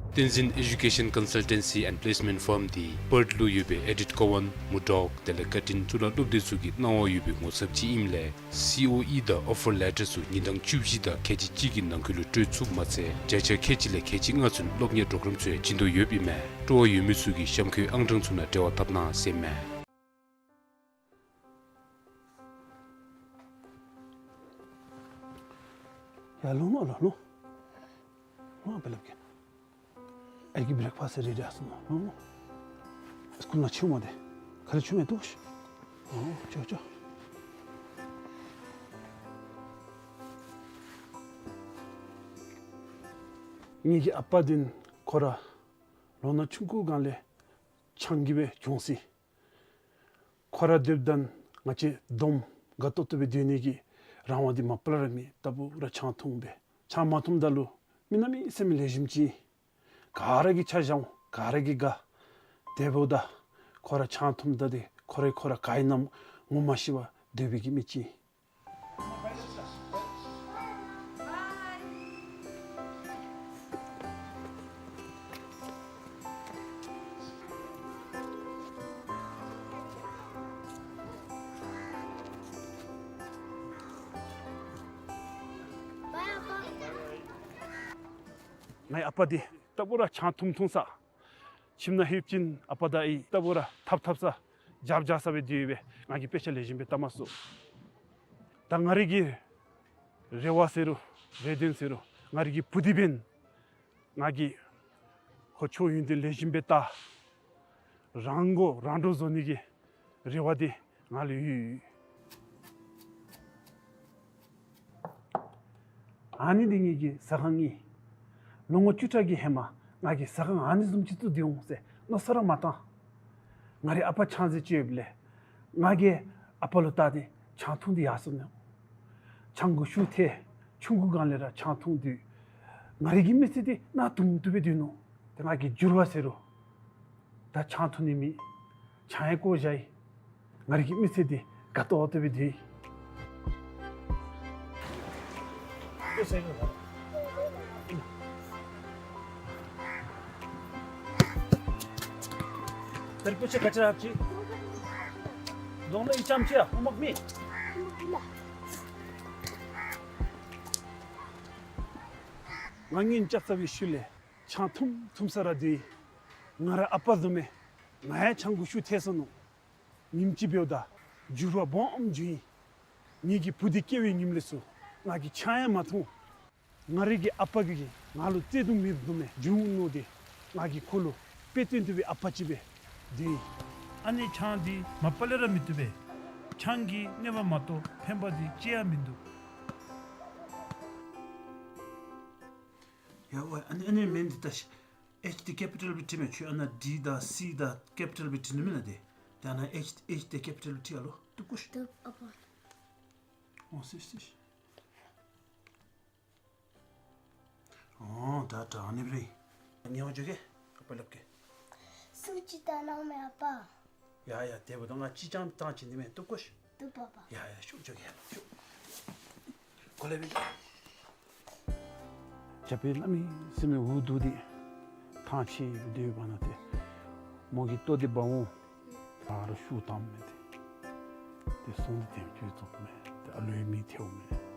བསྟན་འཛིན་Education Consultancy and Placement Firm འདི་པརཐ་ལུ་ཡོད་པའི་ཨེ་ཌིཐ་ཀོ་ཝན་མུར་ཌོག་དེ་ལས་བཀའ་དྲིན་གཙུག་ལག་སློབ་སྡེ་ཚུ་གི་གནང་བ་ཡོད་པའི་ངོ་ཚབ་ཅིག་ཨིནམ་ལས་སི་ཨོ་ཨི་དང་ཨོ་ཕར་ལེ་ཊར་ཚུ་ཉིན་གྲངས་བཅུ་བཞི་དང་ཁལ་གཅིག་གཅིག་གི་ནང་འཁོད་ལུ་སྤྲོད་ཚུགསཔ་མ་ཚད་བརྒྱ་ཆ་ཁལ་གཅིག་ལས་ཁལ་གཅིག་ལྔ་ཚུན་སློབ་གཉེར་པོརོ་གརམ་ཚུ་ཡང་བྱིན་དོ་ཡོདཔ་ཨིན་མས། སྤྲོ་བ་ཡོད་མི་ཚུ་གིས་གཤམ་འཁོད་ཨང་གྲངས་ཚུ་ནང་འབྲེལ་བ་འཐབ་གནང་ཟེར་ཨིན་མས། ཡར་ལོང་ལོང་ལོང་ལོང་། ལོང་ཨ་པ་སླབ་གེ། ཨའི་གི་བྲེག་ཕཱསི་རེ་ཌི་ཨ་སོང་ནུག། ལོང་ལོང་། སི་ཀུལ་ནང་འཁྱིད་འོང་མས་ཏེ། ག་ར་འཁྱིད་འོང་མས་ཏེ། ཨོ་ཅོག་ཅོག། ངེ་གི་ཨ་པ་འདི་ཁོ་ར་ལོ་ན་ཆུང་ཀུ་སྒང་ལས་ཆང་གིས་སྦེ་གྱོངས་ཅི། ཁོ་ར་སྡོདཔ་ད་ང་བཅས་སྡོམ་དགའ་ཏོག་ཏོ་སྦེ་སྡོད་ནི་གི་རང་དབང་འདི་མ་པ་ལས་ར་མེད། རྟག་བུ་ར་ཆང་འཐུང་སྦེ། ཆང་མ་འཐུངམ་ད་ལུ་མི་གནམ་མེད་ས་མེད་ལེགས་ཤོམ་ཅིག། ག་ར་གིས་ཆ་བཞག་འོང་། ག་ར་གིས་དགའ། དེ་འབདཝ་ད་ཁོ་ར་ཆང་འཐུངམ་ད་འདི་ཁོ་ར་ཁོ་ར་ག་ཨིན་ན་ངོ་མ་ཤེས་པར་སྡོད་པའི་གི་མི་ཅིག། ངེའི་ཨ་པ་འདི་རྟག་བུ་ར་ཆང་འཐུང་འཐུང་ས། ཁྱིམ་ནང་ལྷོདཔ་ཅིག་ཨ་པ་དང་ཨའི་རྟག་བུ་ར་འཐབ་འཐབ་ས་རྒྱབ་རྒྱབ་ས་སྦེ་སྡོད་སྦེ་ང་གིས་དཔེ་ཆ་ལེགས་ཤོམ་སྦེ་བལྟ་མ་ཚུགས། ད་ང་རའི་གི་རེ་བ་ཟེར་རུང་རེ་འདུན་ཟེར་རུང་ང་རའི་གི་བུ་འདི་འབདན་ང་གིས་ཁོ་ཆོས་ཡོན་ཏན་ལེགས་ཤོམ་སྦེ་ད་རང་མགོ་རང་འདྲོངས་བཟོ་ནི་གི་རེ་བ་འདི་ང་ལུ་ཡོད། ཨ་ནི་འདི་ངེ་གི་ཟ་ཁང་ཨིན། ལོ་ངོ་བཅུ་ཕྲག་གི་ཧེ་མ་ང་གིས་ཟ་ཁང་ཨ་ནི་བཟུམ་ཅིག་བཙུགས་ཏེ་འོང་ཟེར་མནོ་བསམ་ར་མ་བཏང་། ང་རའི་ཨ་པ་ཆང་རྫས་སྤྱོད་ཡོདཔ་ལས་ང་གིས་ཨ་པ་ལུ་བལྟ་སྟེ་ཆང་འཐུང་སྟེ་ཡར་སོང་ནུག། ཆང་གི་ཤུགས་ཐལ། ཆུང་ཀུ་སྒང་ལས་ར་ཆང་འཐུང་སྟེ་ང་རའི་གི་མི་ཚེ་འདི་གནག་དུང་དུ་སྦེ་སྡོད་ནུག། ཏེ་ང་གིས་འགྱུར་བ་ཟེར་རུང་ད་ཆང་འཐུང་ནི་མེད། ཆང་ཡང་བཀོ་བཞག་ཡི། ང་རའི་གི་མི་ཚེ་འདི་དགའ་ཏོག་ཏོ་སྦེ་སྡོད་ཡི། ང་གཉེན་རྐྱབ་ཚར་བའི་ཤུལ་ལས་ཆང་འཐུང་འཐུང་ས་ར་སྡོད་ཡི། ང་ར་ཨ་པ་བཟུམ་སྦེ་ང་ཡང་ཆང་གི་ཤུགས་ཐལ་སོ་ནུག། ཉིནམ་ཅིག་འབདཝ་ད་འགྱུར་བ་སྦོམ་འབྱུང་ཡི། ངེ་གི་བུ་འདི་སྐྱེ་བའི་ཉིནམ་ལས་ཚུར་ང་གིས་ཆང་ཡང་མ་འཐུང་། ང་རའི་གི་ཨ་པ་གིས་ང་ལུ་བརྩེ་གདུང་མེདཔ་བཟུམ་སྦེ་འབྱུང་ནུག་ཏེ་ང་གིས་ཁོ་ལུ་དཔེ་སྟོན་ཐུབ་པའི་ཨ་པ་ཅིག་སྦེ་སྡོད་ཡི། ཨ་ནི་ཆང་འདི་མ་པ་ལས་ར་མི་བཏུབ་པས། ཆང་གིས་གནོད་པ་མ་གཏོགས་ཕན་པ་འདི་ཅི་ཡང་མིན་འདུག། ཡ་ཝའི་ཨ་ནི་ཨ་ནི་མིང་འདི་ད་ཤི་ཨེཆ་འདི་ཀེ་པི་ཊལ་སྦེ་བྲིས་མས། ཁྱོད་ཨ་ནཱ་ཌི་དང་སི་དང་ཀེ་པི་ཊལ་སྦེ་བྲིས་ནུག་མེན་ན་ཏེ། ཏེ་ཨ་ནཱ་ཨེཆ་ཨེཆ་འདི་ཀེ་པི་ཊལ་སྦེ་བྲིས་ཨ་ལོ། བཏུབ་གོ་ཤིག། བཏུབ་ཨ་པ། ཨོ་སི་སི། ཨོ་ད་ད་ཨ་ནི་སྦེ་རེད། ཉེ་བར་འགྱོ་གེ། ཨ་པ་སླབ་གེ། སུ་ཅིག་བལྟ་གནང་མས་ཨ་པ། ཡ་ཡ་དེ་འབདཝ་ད་ང་ཅི་ཅང་བཏང་ཅི་ནི་མེན། བཏུབ་གོ་ཤིག། བཏུབ་པ་པ། ཡ་ཡ་ཤོག་འགྱོ་གེ་ཡ་ཤོག། གོ་ལེ་སྦེ་འགྱོ། རྒྱབ་པའི་ལམ་མི་སེམས་འུ་སྡུག་སྟེ་ཐང་ཆད་སྡོད་པ་ན་ཏེ་མོ་གིས་ལྟོ་འདི་འབག་འོང་། ད་རུང་ཤུགས་བཏངམ་མས་ཏེ། ཏེ་སོང་སྟེ་དེམ་ཅིག་བཙོགཔ་མས། ཏེ་ཨ་ལོའི་མིག་ཐལཝ་མས།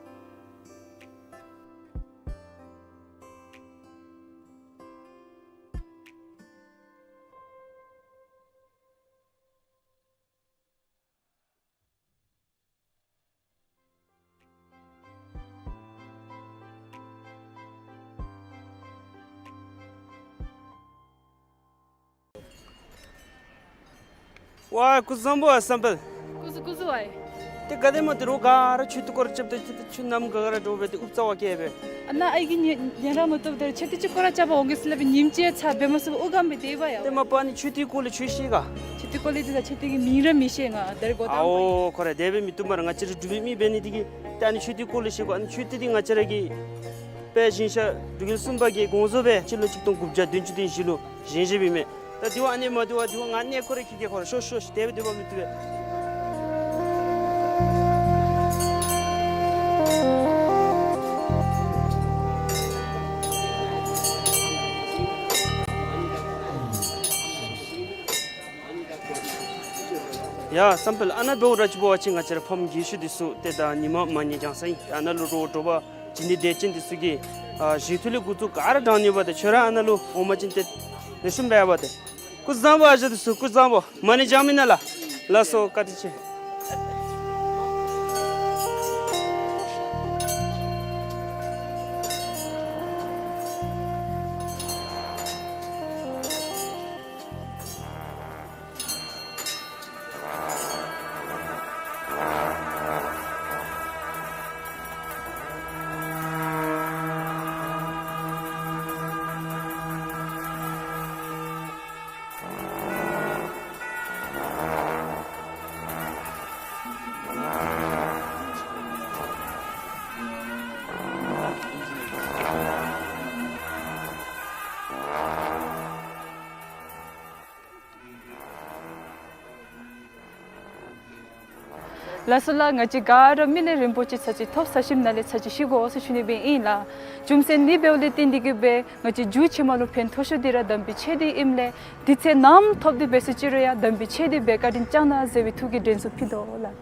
ཝའི་སྐུ་གཟུགས་བཟང་པོ་ཨ་བསམ་འཕེལ། སྐུ་གཟུགས་སྐུ་གཟུགས་ཨའི། ཏེ་ག་དེམ་ཅིག་རོགས་ག་ར་ཁྱོད་ཐུགས་ཁར་རྐྱབ་སྟེ་ཁྱོད་ཁྱོད་ནམ་ག་ག་ར་འདྲོག་སྦེ་ཏེ་ཨུབ་རྩ་བ་བཀལ་སྦེ། ཨ་ནཱ་ཨའི་གིས་ཉེ་ཉེ་རང་མ་བཏུབ་ད་ར་མཆོད་རྟེན་ཅིག་སྐོར་ར་རྐྱབ་པར་འོང་གེ་ཟེར་སླབ་པའི་ཉིནམ་ཅིག་ཡང་ཚར་འབད་མ་ཚུགས་པར་ཨུ་སྒམ་སྦེ་སྡོད་པ་ཡ། ཏེ་མ་པ་ཨ་ནི་མཆོད་རྟེན་སྐོར་ལས་ཁྱོད་ཤེས་ག། མཆོད་རྟེན་སྐོར་ལས་འདི་ད་མཆོད་རྟེན་གྱི་མིང་ར་མི་ཤེས། ང་ད་རེས་འགོ་དང་པ། ཨའོ་ཁོ་ར་དེ་སྦེ་མི་བཏུབ་སྨ་རེ། ང་བཅས་ར་འབྲུག་པའི་མི་འབད་ནི་འདི་གིས་ཏེ་ཨ་ནི་མཆོད་རྟེན་སྐོར་ལས་ཤེས་དགོ། ཨ་ནི་མཆོད་རྟེན་འདི་ང་བཅས་ར་གི་དཔལ་ཞིང་གཤེགས་འབྲུག་རྒྱལ་གསུམ་པ་གི་དགོངས་རྫོགས་སྦེ་སྤྱི་ལོ་གཅིག་སྟོང་དགུ་བརྒྱ་བདུན་ཅུ་དོན་བཞི་ལུ་བཞེངས་བཞེངསམ་ཨིན་མས། ད་དེ་བ་ཨ་ནི་མ་དེ་བ་དེ་བ་ང་གནས་སྐོར་ར་འཁྱིད་གེ། ཁོ་ར་ཤོག་ཤོག་ཤོག། དེ་སྦེ་སྡོད་པ་མི་བཏུབ་པས། ཡ་བསམ་འཕེལ། ཨ་ནཱ་འབདཝ་ད་ཅིག་འབད་བ་ཅིན་ང་བཅས་ར་ཕམ་རྒས་ཤོས་འདི་ཚུ་ཏེ་ད་ཉི་མ་མ་ཉལ་རྐྱང་ས་ཨིན། ཨ་ནཱ་ལུ་རོགས་དྲོ་པ་བྱིན་ཏེ་དད་ཅན་འདི་ཚུ་གིས་ཨ་བཞེས་ཐུག་ལས་འགོ་བཙུགས་ག་ར་དྲང་ནི་ཡོདཔ་ད་ཁྱོད་ར་ཨ་ནཱ་ལུ་འོང་པ་ཅིན་ཏེ་ལེགས་ཤོམ་འབད་བ་ཏེ། སྐུ་གཟུགས་བཟང་པོ་ཨ་ཞང་འདི་ཚུ། སྐུ་གཟུགས་བཟང་པོ། མ་ཎི་བགྱང་མི་ནང་ལགས། ལགས་སོ་བཀའ་དྲིན་ཆེ། ལགས་སོ་ལགས། ང་བཅས་ག་ར་མི་ནད་རིམ་པ་ཅིག་ཚར་ཅིག་ཐོབ་ཚར་ཞིནམ་ལས་ཚར་ཅིག་ཤི་དགོ་ཟེར་ཞུ་ནི་སྦེ་ཨིན་ལགས། རྒྱུ་མཚན་འདི་འབདཝ་ལས་བརྟེན་ཏེ་གིས་སྦེ་ང་བཅས་མཇུག་ཕྱི་མ་ལུ་ཕན་ཐོགས་ཤོས་འདི་ར་དམ་པའི་ཆོས་འདི་ཨིནམ་ལས་དུས་ཚོད་ནམ་ཐོབ་སྟེ་འབད་ཟེར་ཅི་རུང་ཡང་དམ་པའི་ཆོས་འདི་སྦེ་བཀའ་དྲིན་བསྐྱང་གནང་ཟེར་བའི་ཐུགས་ཀྱི་དྲན་གསོ་ཕུལ་དོ་ལགས།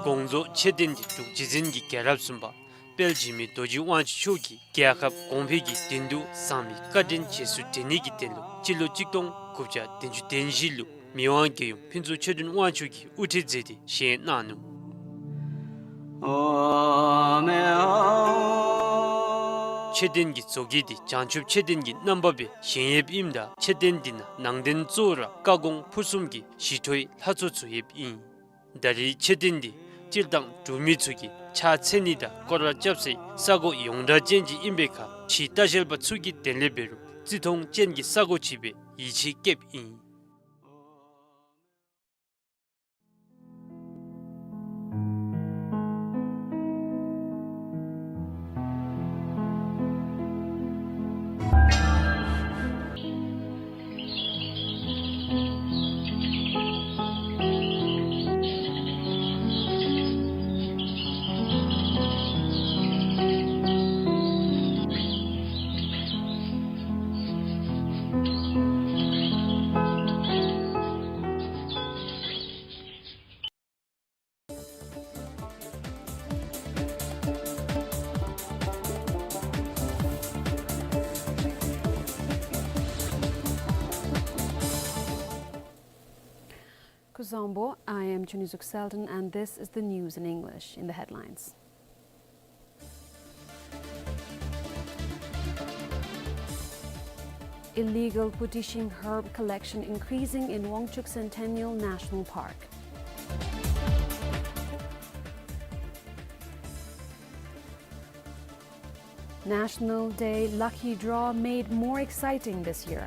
དགོངས་རྫོགས་མཆོད་རྟེན་འདི་འབྲུག་རྗེ་བཙུན་གྱི་རྒྱལ་རབས་གསུམ་པ་དཔལ་འཇིགས་མེད་རྡོ་རྗེ་དབང་ཕྱུག་མཆོག་གིས་རྒྱལ་ཁབ་གོང་འཕེལ་གྱི་དོན་དུ་གསང་བའི་བཀའ་དྲིན་རྗེས་སུ་དྲན་ནི་གི་དོན་ལུ་སྤྱི་ལོ་གཅིག་སྟོང་དགུ་བརྒྱ་བདུན་ཅུ་དོན་བཞི་ལུ་མི་དབང་རྒྱལ་ཡུམ་ཕུན་ཚོགས་ཆོས་སྒྲོན་དབང་ཕྱུག་གིས་དབུ་ཁྲིད་མཛད་དེ་བཞེངས་གནང་ནུག། མཆོད་རྟེན་གྱི་བཟོ་བཀོད་འདི་བྱང་ཆུབ་མཆོད་རྟེན་གྱི་རྣམ་པ་སྦེ་བཞེངས་ཡོདཔ་ཨིནམ་ད་མཆོད་རྟེན་འདི་ནང་ནང་རྟེན་གཙོ་བོ་ར་བཀའ་དགོངས་ཕུར་གསུམ་གྱི་ཞི་ཁྲོའི་ལྷ་ཚོགས་ཚུ་ཡོདཔ་ཨིན། ད་རེས་མཆོད་རྟེན་འདི་སྤྱིར་བཏང་འབྲུག་མི་ཚུ་གིས་ཕྱག་འཚལ་ནི་དང་སྐོར་ར་རྐྱབ་སའི་ས་གོ་ཡོངས་གྲགས་ཅན་ཅིག་ཨིན་པའི་ཁར་ཕྱིའི་ལྟ་བཤལ་པ་ཚུ་གི་དོན་ལས་འབད་རུང་བརྩི་མཐོང་ཅན་གྱི་ས་གོ་ཅིག་སྦེ་ཡིད་ཆེས་བསྐྱེདཔ་ཨིན། Kuzuzangpo, I am Chunizuk Selden, and this is the news in English. In the headlines: Illegal Putishing herb collection increasing in Wangchuck Centennial National Park. National Day lucky draw made more exciting this year.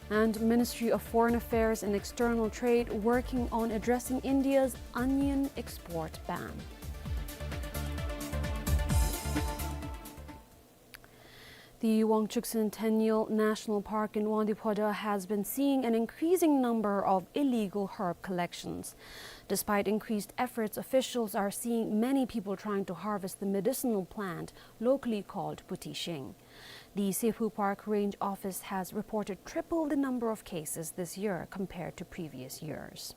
And Ministry of Foreign Affairs and External Trade working on addressing India's onion export ban. The Wangchuck Centennial National Park in Wangdue Phodrang has been seeing an increasing number of illegal herb collections. Despite increased efforts, officials are seeing many people trying to harvest the medicinal plant locally called putishing. The Sephu Park Range Office has reported triple the number of cases this year compared to previous years.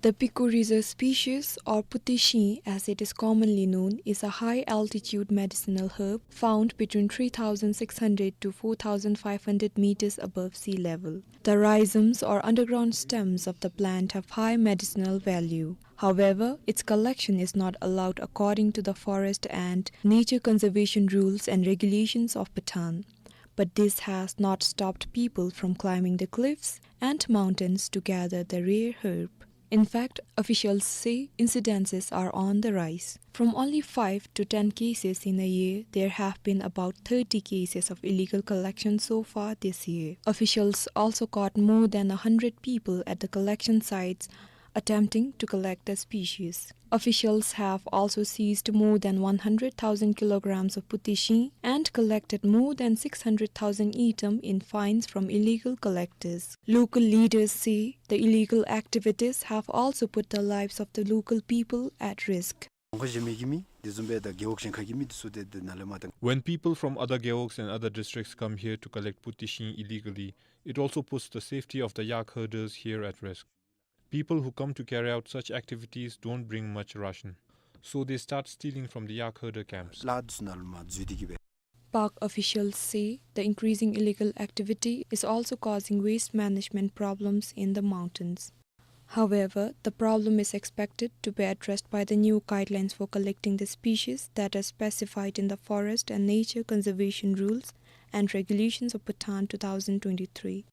The Picu rhiza species, or putishing as it is commonly known, is a high-altitude medicinal herb found between three thousand six hundred to four thousand five hundred meters above sea level. The rhizomes or underground stems of the plant have high medicinal value. However, its collection is not allowed according to the forest and nature conservation rules and regulations of Bhutan. But this has not stopped people from climbing the cliffs and mountains to gather the rare herb. In fact, officials say incidences are on the rise. From only five to ten cases in a year, there have been about thirty cases of illegal collection so far this year. Officials also caught more than a hundred people at the collection sites attempting to collect the species. Officials have also seized more than one hundred thousand kilograms of putishing and collected more than six hundred thousand ngultrum in fines from illegal collectors. Local leaders say the illegal activities have also put the lives of the local people at risk. When people from other gewogs and other districts come here to collect putishing illegally, it also puts the safety of the yak herders here at risk. People who come to carry out such activities don't bring much ration, so they start stealing from the yak herder camps. Park officials say the increasing illegal activity is also causing waste management problems in the mountains. However, the problem is expected to be addressed by the new guidelines for collecting the species that are specified in the Forest and Nature Conservation Rules and Regulations of Bhutan two thousand twenty-three.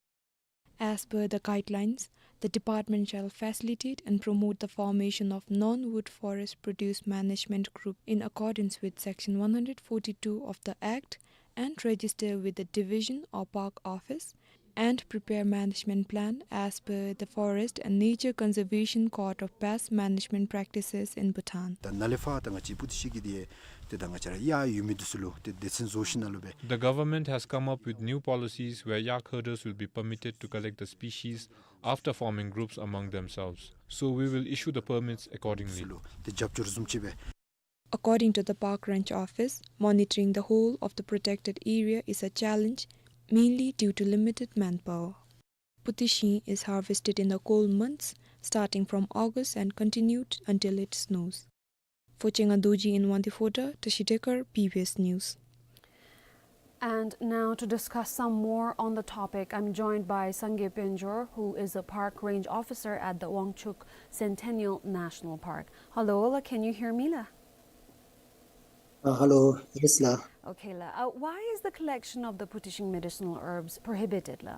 As per the guidelines, the department shall facilitate and promote the formation of non-wood forest produce management group in accordance with Section one hundred forty-two of the Act and register with the division or park office and prepare management plan as per the Forest and Nature Conservation Code of Best Management Practices in Bhutan. ད་ནཱ་ལས་ཕར་ད་ང་བཅས་པུ་ཏི་ཤིང་གི་དེ་དེ་ད་ང་བཅས་ར་གཡག་ཡོད་མི་འདི་ཚུ་ལུ་དེ་སྡེ་ཚན་བཟོ་ཞིནམ་ལས་སྦེ། The government has come up with new policies where yak herders will be permitted to collect the species after forming groups among themselves. So we will issue the permits accordingly. ཚུ་ལུ་དེ་རྒྱབ་སྐྱོར་བཟུམ་ཅིག་སྦེ། According to the Park Range Office, monitoring the whole of the protected area is a challenge, mainly due to limited manpower. Putishing is harvested in the cold months, starting from August and continued until it snows. For Chenga Dorji in Wangdue Phodrang, Tashi Dekar, B B S News. And now to discuss some more on the topic, I'm joined by Sangay Penjor, who is a park range officer at the Wangchuck Centennial National Park. Hello, la, can you hear me, la? Uh, hello, yes, la. Okay, la. Uh, why is the collection of the Putishing medicinal herbs prohibited, la?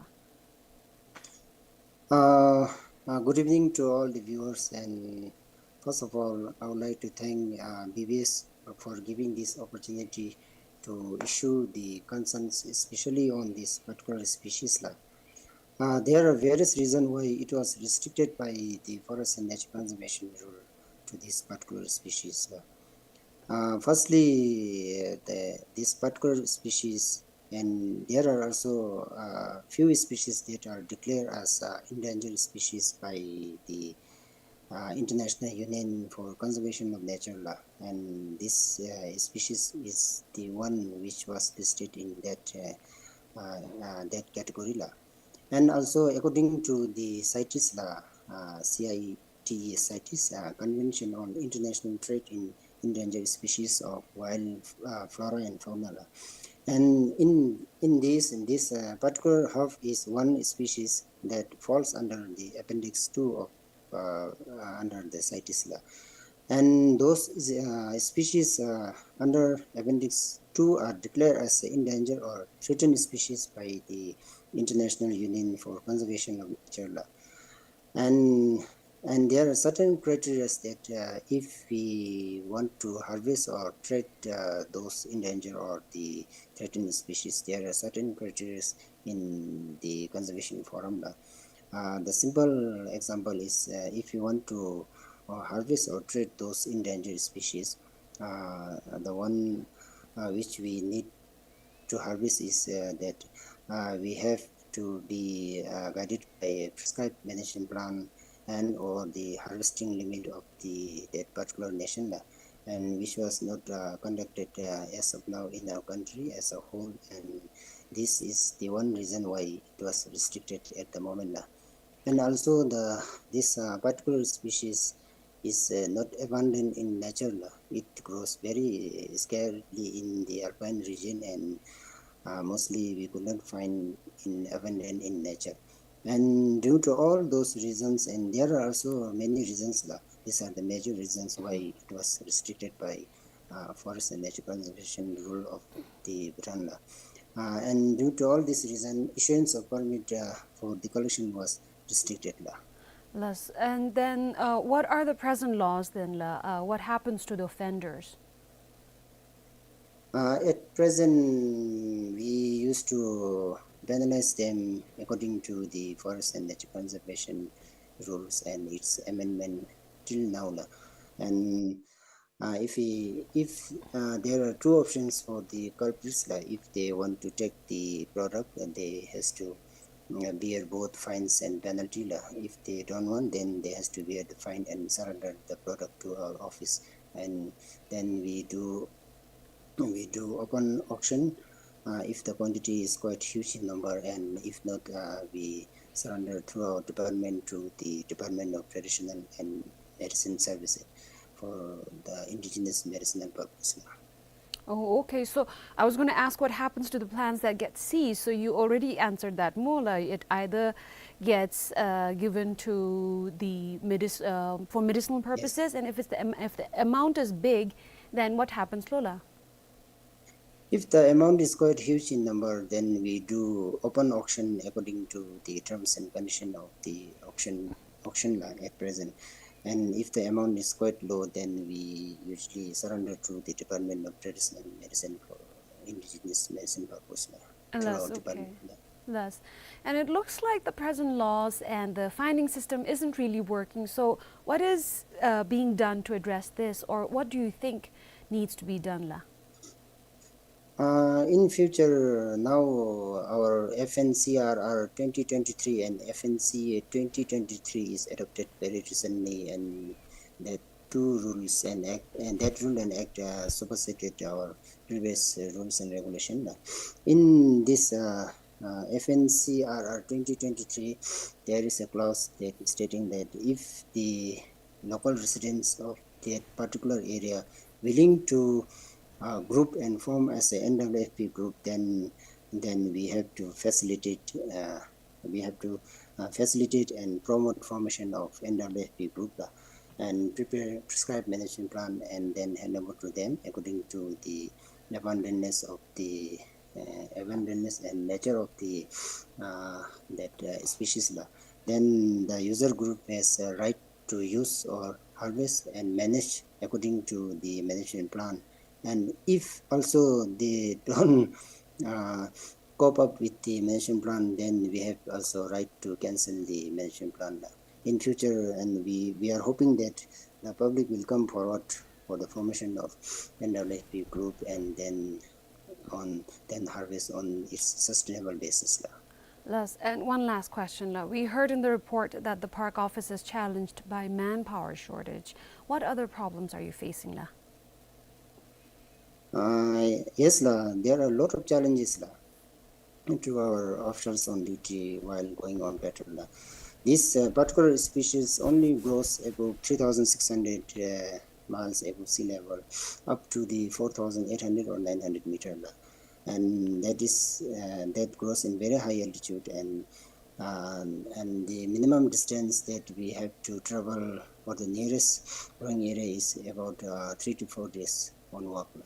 Uh, uh, good evening to all the viewers, and first of all, I would like to thank, uh, B B S for giving this opportunity to issue the concerns, especially on this particular species, la. Uh, there are various reasons why it was restricted by the Forest and Nature Conservation Rule to this particular species, la. Uh, firstly, uh, the, this particular species, and there are also, uh, few species that are declared as, uh, endangered species by the, uh, International Union for Conservation of Nature, la, and this, uh, species is the one which was listed in that, uh, uh, uh, that category, la. And also, according to the CITES, la, uh, C I T E S, CITES, uh, Convention on International Trade in Endangered Species of Wild, uh, Flora and Fauna, la. And in, in this, in this, uh, particular herb is one species that falls under the Appendix two of, uh, uh, under the CITES, la. And those, uh, species, uh, under Appendix two are declared as endangered or threatened species by the International Union for Conservation of Nature, la. And, and there are certain criteria that, uh, if we want to harvest or trade, uh, those endangered or the threatened species, there are certain criteria in the conservation forum, la. Uh, the simple example is, uh, if you want to, uh, harvest or trade those endangered species, uh, the one, uh, which we need to harvest is, uh, that, uh, we have to be, uh, guided by a prescribed management plan and or the harvesting limit of the, that particular nation, uh, and which was not, uh, conducted, uh, as of now in our country as a whole, and this is the one reason why it was restricted at the moment, uh. And also the, this, uh, particular species is, uh, not abundant in nature, la. It grows very scarcely in the alpine region, and, uh, mostly we could not find in abundant in nature. And due to all those reasons, and there are also many reasons, la, these are the major reasons why it was restricted by, uh, Forest and Nature Conservation Rule of the Bhutan, la. Uh, and due to all this reason, issuance of permit, uh, for the collection was restricted, la. Yes, and then, uh, what are the present laws then, la? Uh, what happens to the offenders? Uh, at present, we used to penalize them according to the Forest and Nature Conservation Rules and its amendment till now, la. And Uh, if we, if, uh, there are two options for the culprits, like, if they want to take the product, then they has to, uh, bear both fines and penalty, la. If they don't want, then they has to bear the fine and surrender the product to our office. And then we do, we do open auction, uh, if the quantity is quite huge in number, and if not, uh, we surrender through our department to the Department of Traditional and Medicine Services for the indigenous medicinal purpose. Oh, okay. So I was gonna ask what happens to the plants that get seized. So you already answered that, more like it either gets, uh, given to the medic-, uh, for medicinal purposes, and if it's the am-, if the amount is big, then what happens, la? If the amount is quite huge in number, then we do open auction according to the terms and condition of the auction, auction, la, at present. And if the amount is quite low, then we usually surrender to the Department of Traditional Medicine for indigenous medicine purpose la, through Alas, our okay. department la. Yes. And it looks like the present laws and the finding system isn't really working. So what is, uh, being done to address this, or what do you think needs to be done la? Uh, in future, now our F N C R R twenty twenty-three and F N C A twenty twenty-three is adopted very recently, and that two rules and act, and that rule and act, uh, superseded our previous, uh, rules and regulation. In this, uh, uh, F N C R R twenty twenty-three, there is a clause that stating that if the local residents of that particular area willing to, uh, group and form as a N W F P group, then, then we have to facilitate, uh, we have to, uh, facilitate and promote formation of N W F P group, uh, and prepare prescribed management plan and then hand over to them according to the abundantness of the, uh, abundantness and nature of the, uh, that, uh, species la. Then the user group has a right to use or harvest and manage according to the management plan. And if also they don't, uh, cope up with the management plan, then we have also right to cancel the management plan in future. And we, we are hoping that the public will come forward for the formation of N W F P group and then on, then harvest on its sustainable basis la. Yes, and one last question la. We heard in the report that the park office is challenged by manpower shortage. What other problems are you facing la? Uh, yes la, there are a lot of challenges la to our officers on duty while going on patrol la. This, uh, particular species only grows above three thousand six hundred, uh, miles above sea level, up to the four thousand eight hundred or nine hundred meter la. And that is, uh, that grows in very high altitude, and, um, and the minimum distance that we have to travel for the nearest growing area is about, uh, three to four days on walk la.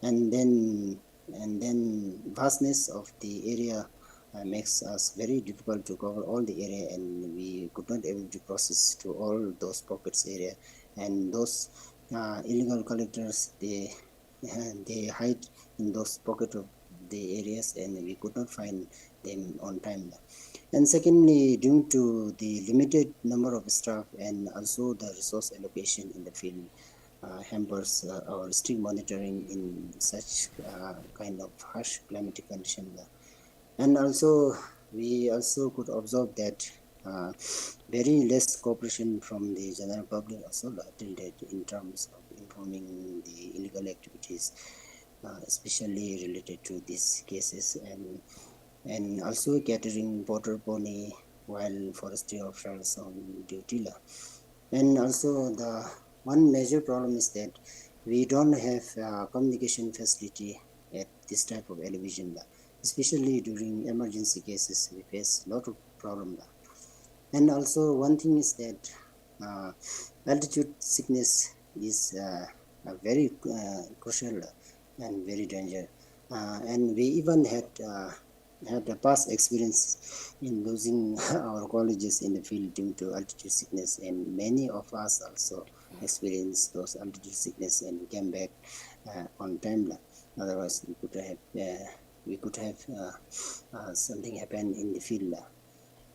And then, and then vastness of the area, uh, makes us very difficult to cover all the area, and we could not able to process to all those pockets area. And those, uh, illegal collectors, they, they hide in those pocket of the areas, and we could not find them on time la. And secondly, due to the limited number of staff and also the resource allocation in the field, uh, hampers, uh, our strict monitoring in such, uh, kind of harsh climatic condition la. And also, we also could observe that, uh, very less cooperation from the general public also la till date in terms of informing the illegal activities, uh, especially related to these cases, and, and also catering border pony while forestry officers on duty la. And also the one major problem is that we don't have, uh, communication facility at this type of elevation la. Especially during emergency cases, we face lot of problem la. And also one thing is that, uh, altitude sickness is, uh, a very, uh, crucial and very danger. Uh, and we even had, uh, had a past experience in losing our colleagues in the field due to altitude sickness, and many of us also experienced those altitude sickness and came back, uh, on time la. Otherwise, we could have, uh, we could have, uh, uh, something happen in the field la.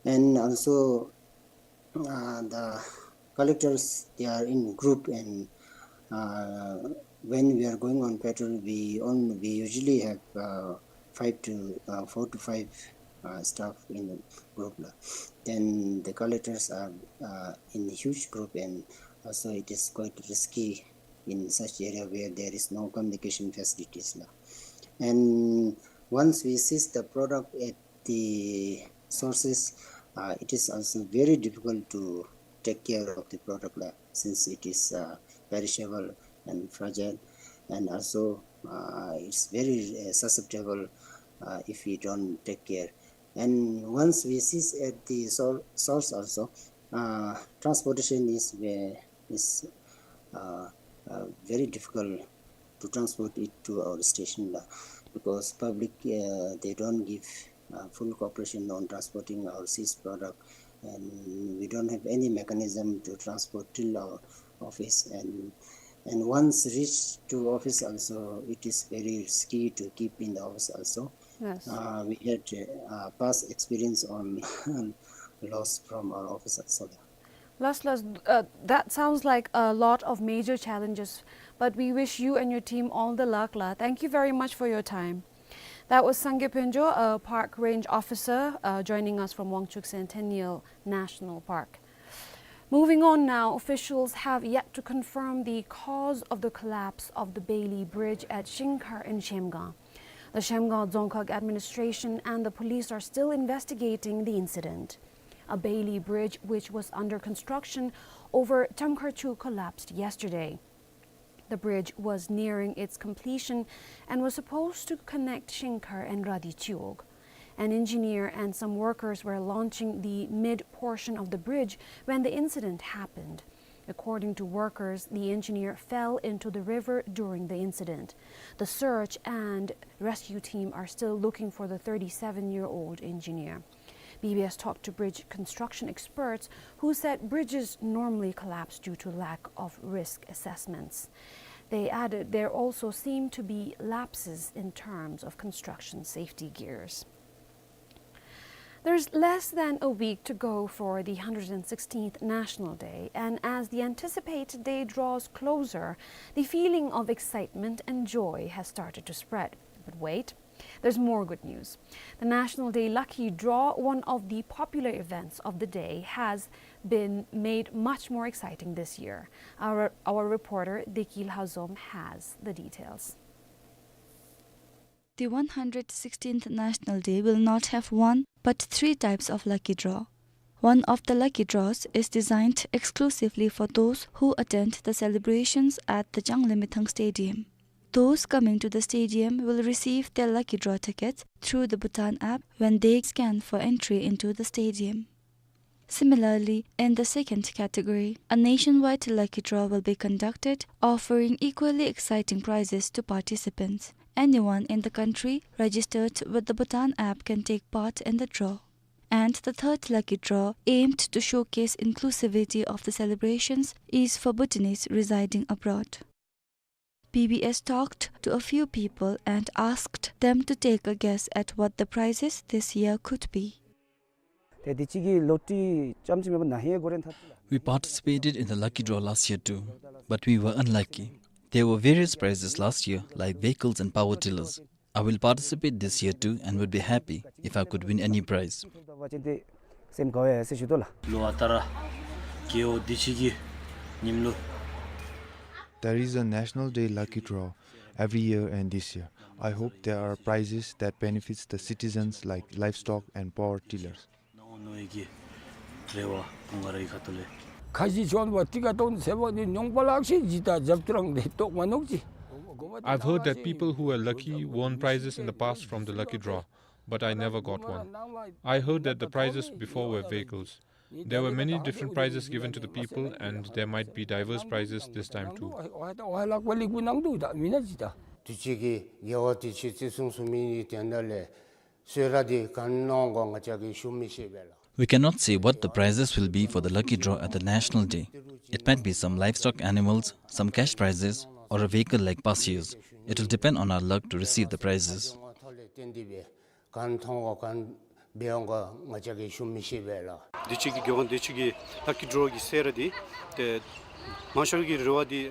And also, uh, the collectors, they are in group, and, uh, when we are going on patrol, we only, we usually have, uh, five to, uh, four to five, uh, staff in group la. Then the collectors are, uh, in huge group, and also it is quite risky in such area where there is no communication facilities la. And once we seize the product at the sources, uh, it is also very difficult to take care of the product la, since it is, uh, perishable and fragile, and also, uh, it's very, uh, susceptible, uh, if we don't take care. And once we seize at the sour-, source also, uh, transportation is ve-, is, uh, uh, very difficult to transport it to our station la, because public, uh, they don't give, uh, full cooperation on transporting our seized product, and we don't have any mechanism to transport till our office, and And once reached to office also, it is very risky to keep in the office also. Yes. Uh, we had, uh, past experience on loss from our office also. Las, las, uh, that sounds like a lot of major challenges, but we wish you and your team all the luck, la. Thank you very much for your time. That was Sangay Phuntsho, a park range officer, uh, joining us from Wangchuck Centennial National Park. Moving on now, officials have yet to confirm the cause of the collapse of the Bailey Bridge at Shingkhar in Zhemgang. The Zhemgang Dzongkhag administration and the police are still investigating the incident. A Bailey Bridge, which was under construction over Chamkharchu, collapsed yesterday. The bridge was nearing its completion and was supposed to connect Shingkhar and Radhichiwog. An engineer and some workers were launching the mid portion of the bridge when the incident happened. According to workers, the engineer fell into the river during the incident. The search and rescue team are still looking for the thirty-seven-year-old engineer. B B S talked to bridge construction experts who said bridges normally collapse due to lack of risk assessments. They added there also seem to be lapses in terms of construction safety gears. There's less than a week to go for the hundred sixteenth National Day, and as the anticipated day draws closer, the feeling of excitement and joy has started to spread. But wait, there's more good news. The National Day Lucky Draw, one of the popular events of the day, has been made much more exciting this year. Our, our reporter Deki Lhazom has the details. The one hundred sixteenth National Day will not have one, but three types of lucky draw. One of the lucky draws is designed exclusively for those who attend the celebrations at the Changlimithang Stadium. Those coming to the stadium will receive their lucky draw tickets through the Bhutan app when they scan for entry into the stadium. Similarly, in the second category, a nationwide lucky draw will be conducted, offering equally exciting prizes to participants. Anyone in the country registered with the Bhutan app can take part in the draw. And the third lucky draw, aimed to showcase inclusivity of the celebrations, is for Bhutanese residing abroad. B B S talked to a few people and asked them to take a guess at what the prizes this year could be. ཏེ་འདི་ཅིག་གི་ལོ་ཊི་རི་ཙམ་ཅིག་མེན་པར་ན་ཧིང་གོ་རེ་ཐ་ཅི་ལ། We participated in the lucky draw last year too, but we were unlucky. There were various prizes last year, like vehicles and power tillers. I will participate this year too and would be happy if I could win any prize. སེམས་དགའ་བས་ཟེར་ཞུ་དོ་ལགས། ལོ་ཨ་རྟག་ར་གི་འོ་འདི་ཅིག་གི་ཉིནམ་ལུ། There is a National Day lucky draw every year, and this year I hope there are prizes that benefits the citizens, like livestock and power tillers. I've heard that people who were lucky won prizes in the past from the lucky draw, but I never got one. I heard that the prizes before were vehicles. There were many different prizes given to the people, and there might be diverse prizes this time too. འདི་ཅིག་གི་དགེ་བ་འདི་ཅིག་བརྩི་སྲུང་ཚུགས་མི་ནི་དེ་འདྲ་ལས་གསོལ་རས་འདི་ག་གནང་དགོ་ང་བཅས་ཀྱིས་ཞུ་མི་ཤེས་པས་ལགས། We cannot say what the prizes will be for the lucky draw at the National Day. It might be some livestock animals, some cash prizes, or a vehicle like past years. It will depend on our luck to receive the prizes. ག་མཐོང་ག་ག་འབད་འོང་ག་ང་བཅས་ཀྱིས་ཞུ་མི་ཤེས་པས་ལགས། འདི་ཅིག་གི་དགེ་བ་འདི་ཅིག་གི་ལ་ཀི་ཌྲོ་གི་གསོལ་རས་འདི་ཏེ་མང་ཤོས་ཀྱི་རེ་བ་འདི།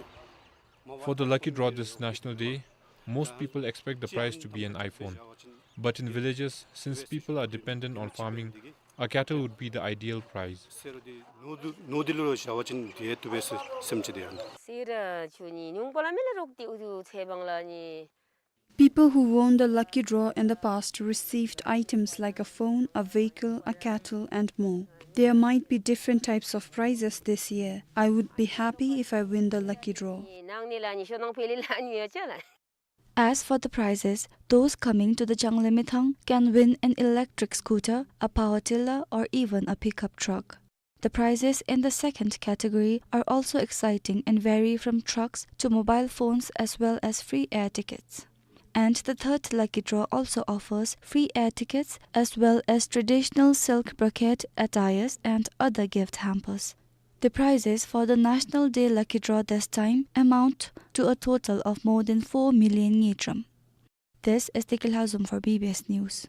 For the lucky draw this National Day, most people expect the prize to be an iPhone. But in villages, since people are dependent on farming, a cattle would be the ideal prize. གསོལ་རས་འདི་ནོར་འདི་ནོར་འདི་ལུ་ར་བཞག་པ་ཅིན་འདི་ཡང་བཏུབ་པས་ཟེར་སེམས་ཅིག་འདི་ཡང་། གསོལ་རས་ཆུ་ནི་ཉུང་པོ་ལ་མི་ལ་རོགས་འདི་ཨུ་ཐུ་ཚེ་བང་ལ་ནི། People who won the lucky draw in the past received items like a phone, a vehicle, a cattle, and more. There might be different types of prizes this year. I would be happy if I win the lucky draw. As for the prizes, those coming to the Changlimithang can win an electric scooter, a power tiller, or even a pickup truck. The prizes in the second category are also exciting and vary from trucks to mobile phones as well as free air tickets. And the third lucky draw also offers free air tickets as well as traditional silk brocade attires and other gift hampers. The prizes for the National Day lucky draw this time amount to a total of more than four million ngultrum. This is Tekle Lhazom for B B S News.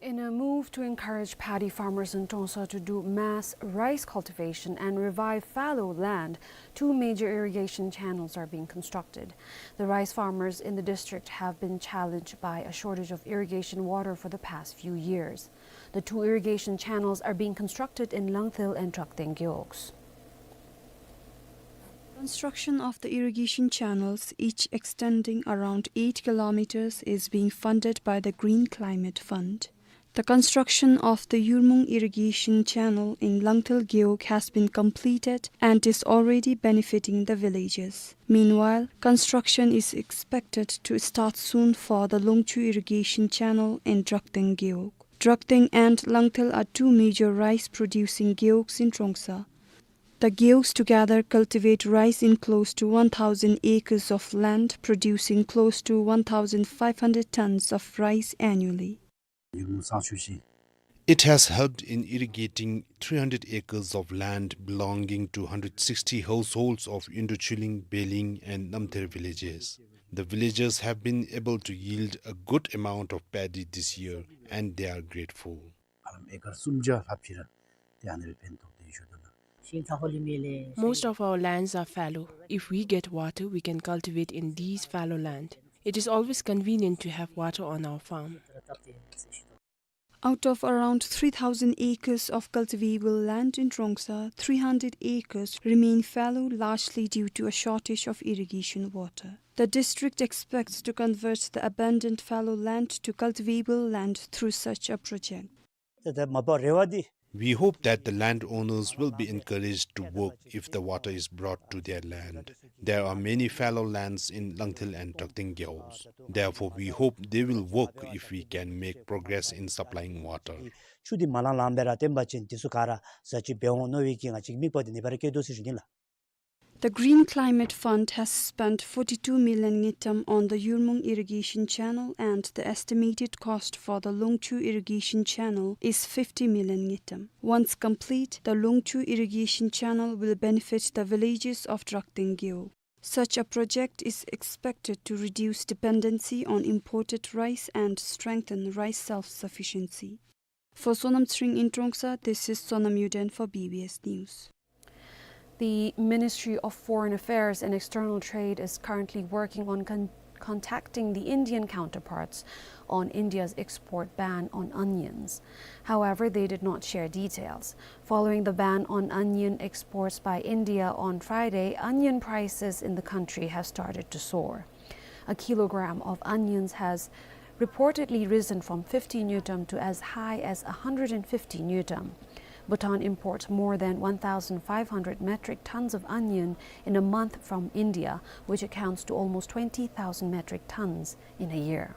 In a move to encourage paddy farmers in Trongsa to do mass rice cultivation and revive fallow land, two major irrigation channels are being constructed. The rice farmers in the district have been challenged by a shortage of irrigation water for the past few years. The two irrigation channels are being constructed in Langthil and Trakteng Gewogs. Construction of the irrigation channels, each extending around eight kilometers, is being funded by the Green Climate Fund. The construction of the Yurmung irrigation channel in Langthil Gewog has been completed and is already benefiting the villages. Meanwhile, construction is expected to start soon for the Longchu irrigation channel in Trakteng Gewog. Trakteng and Langthil are two major rice-producing gewogs in Trongsa. The gewogs together cultivate rice in close to one thousand acres of land, producing close to one thousand five hundred tons of rice annually. It has helped in irrigating three hundred acres of land belonging to hundred sixty households of Indochiling, Beling, and Namther villages. The villagers have been able to yield a good amount of paddy this year, and they are grateful. ཨ་ལམ་ཨེ་ཀར་སུམ་བརྒྱ་ལྷགཔ་ཅིག་ར་ཏེ་ཨ་ནི་སྦེ་ཕན་ཐོགས་ཏེ་ཡོད་ཟེར་ཞུ་དོ་ལགས། Most of our lands are fallow. If we get water, we can cultivate in these fallow land. It is always convenient to have water on our farm. Out of around three thousand acres of cultivable land in Trongsa, three hundred acres remain fallow, largely due to a shortage of irrigation water. The district expects to convert the abandoned fallow land to cultivable land through such a project. ཏེ་ད་མ་པ་རེ་བ་འདི། We hope that the landowners will be encouraged to work if the water is brought to their land. There are many fallow lands in Langthil and Trakteng Gewogs. Therefore, we hope they will work if we can make progress in supplying water. ཆུ་འདི་མ་ལང་ལངམ་སྦེ་ར་བརྟན་པ་ཅིན་འདི་ཚུ་ག་ར་ཟ་ཅིག་འབད་འོང་མནོ་བའི་གི་ང་བཅས་དམིགས་པ་འདི་ནི་སྦེ་ར་བསྐྱེད་དོ་ཟེར་ཞུ་ནི་ལགས། The Green Climate Fund has spent forty-two million ngultrum on the Yurmung irrigation channel, and the estimated cost for the Longchu irrigation channel is fifty million ngultrum. Once complete, the Longchu irrigation channel will benefit the villages of Trakteng Gewog. Such a project is expected to reduce dependency on imported rice and strengthen rice self-sufficiency. For Sonam Tsering in Trongsa, this is Sonam Yuden for B B S News. The Ministry of Foreign Affairs and External Trade is currently working on con-, contacting the Indian counterparts on India's export ban on onions. However, they did not share details. Following the ban on onion exports by India on Friday, onion prices in the country have started to soar. A kilogram of onions has reportedly risen from fifty ngultrum to as high as a hundred and fifty ngultrum. Bhutan imports more than one thousand five hundred metric tons of onion in a month from India, which accounts to almost twenty thousand metric tons in a year.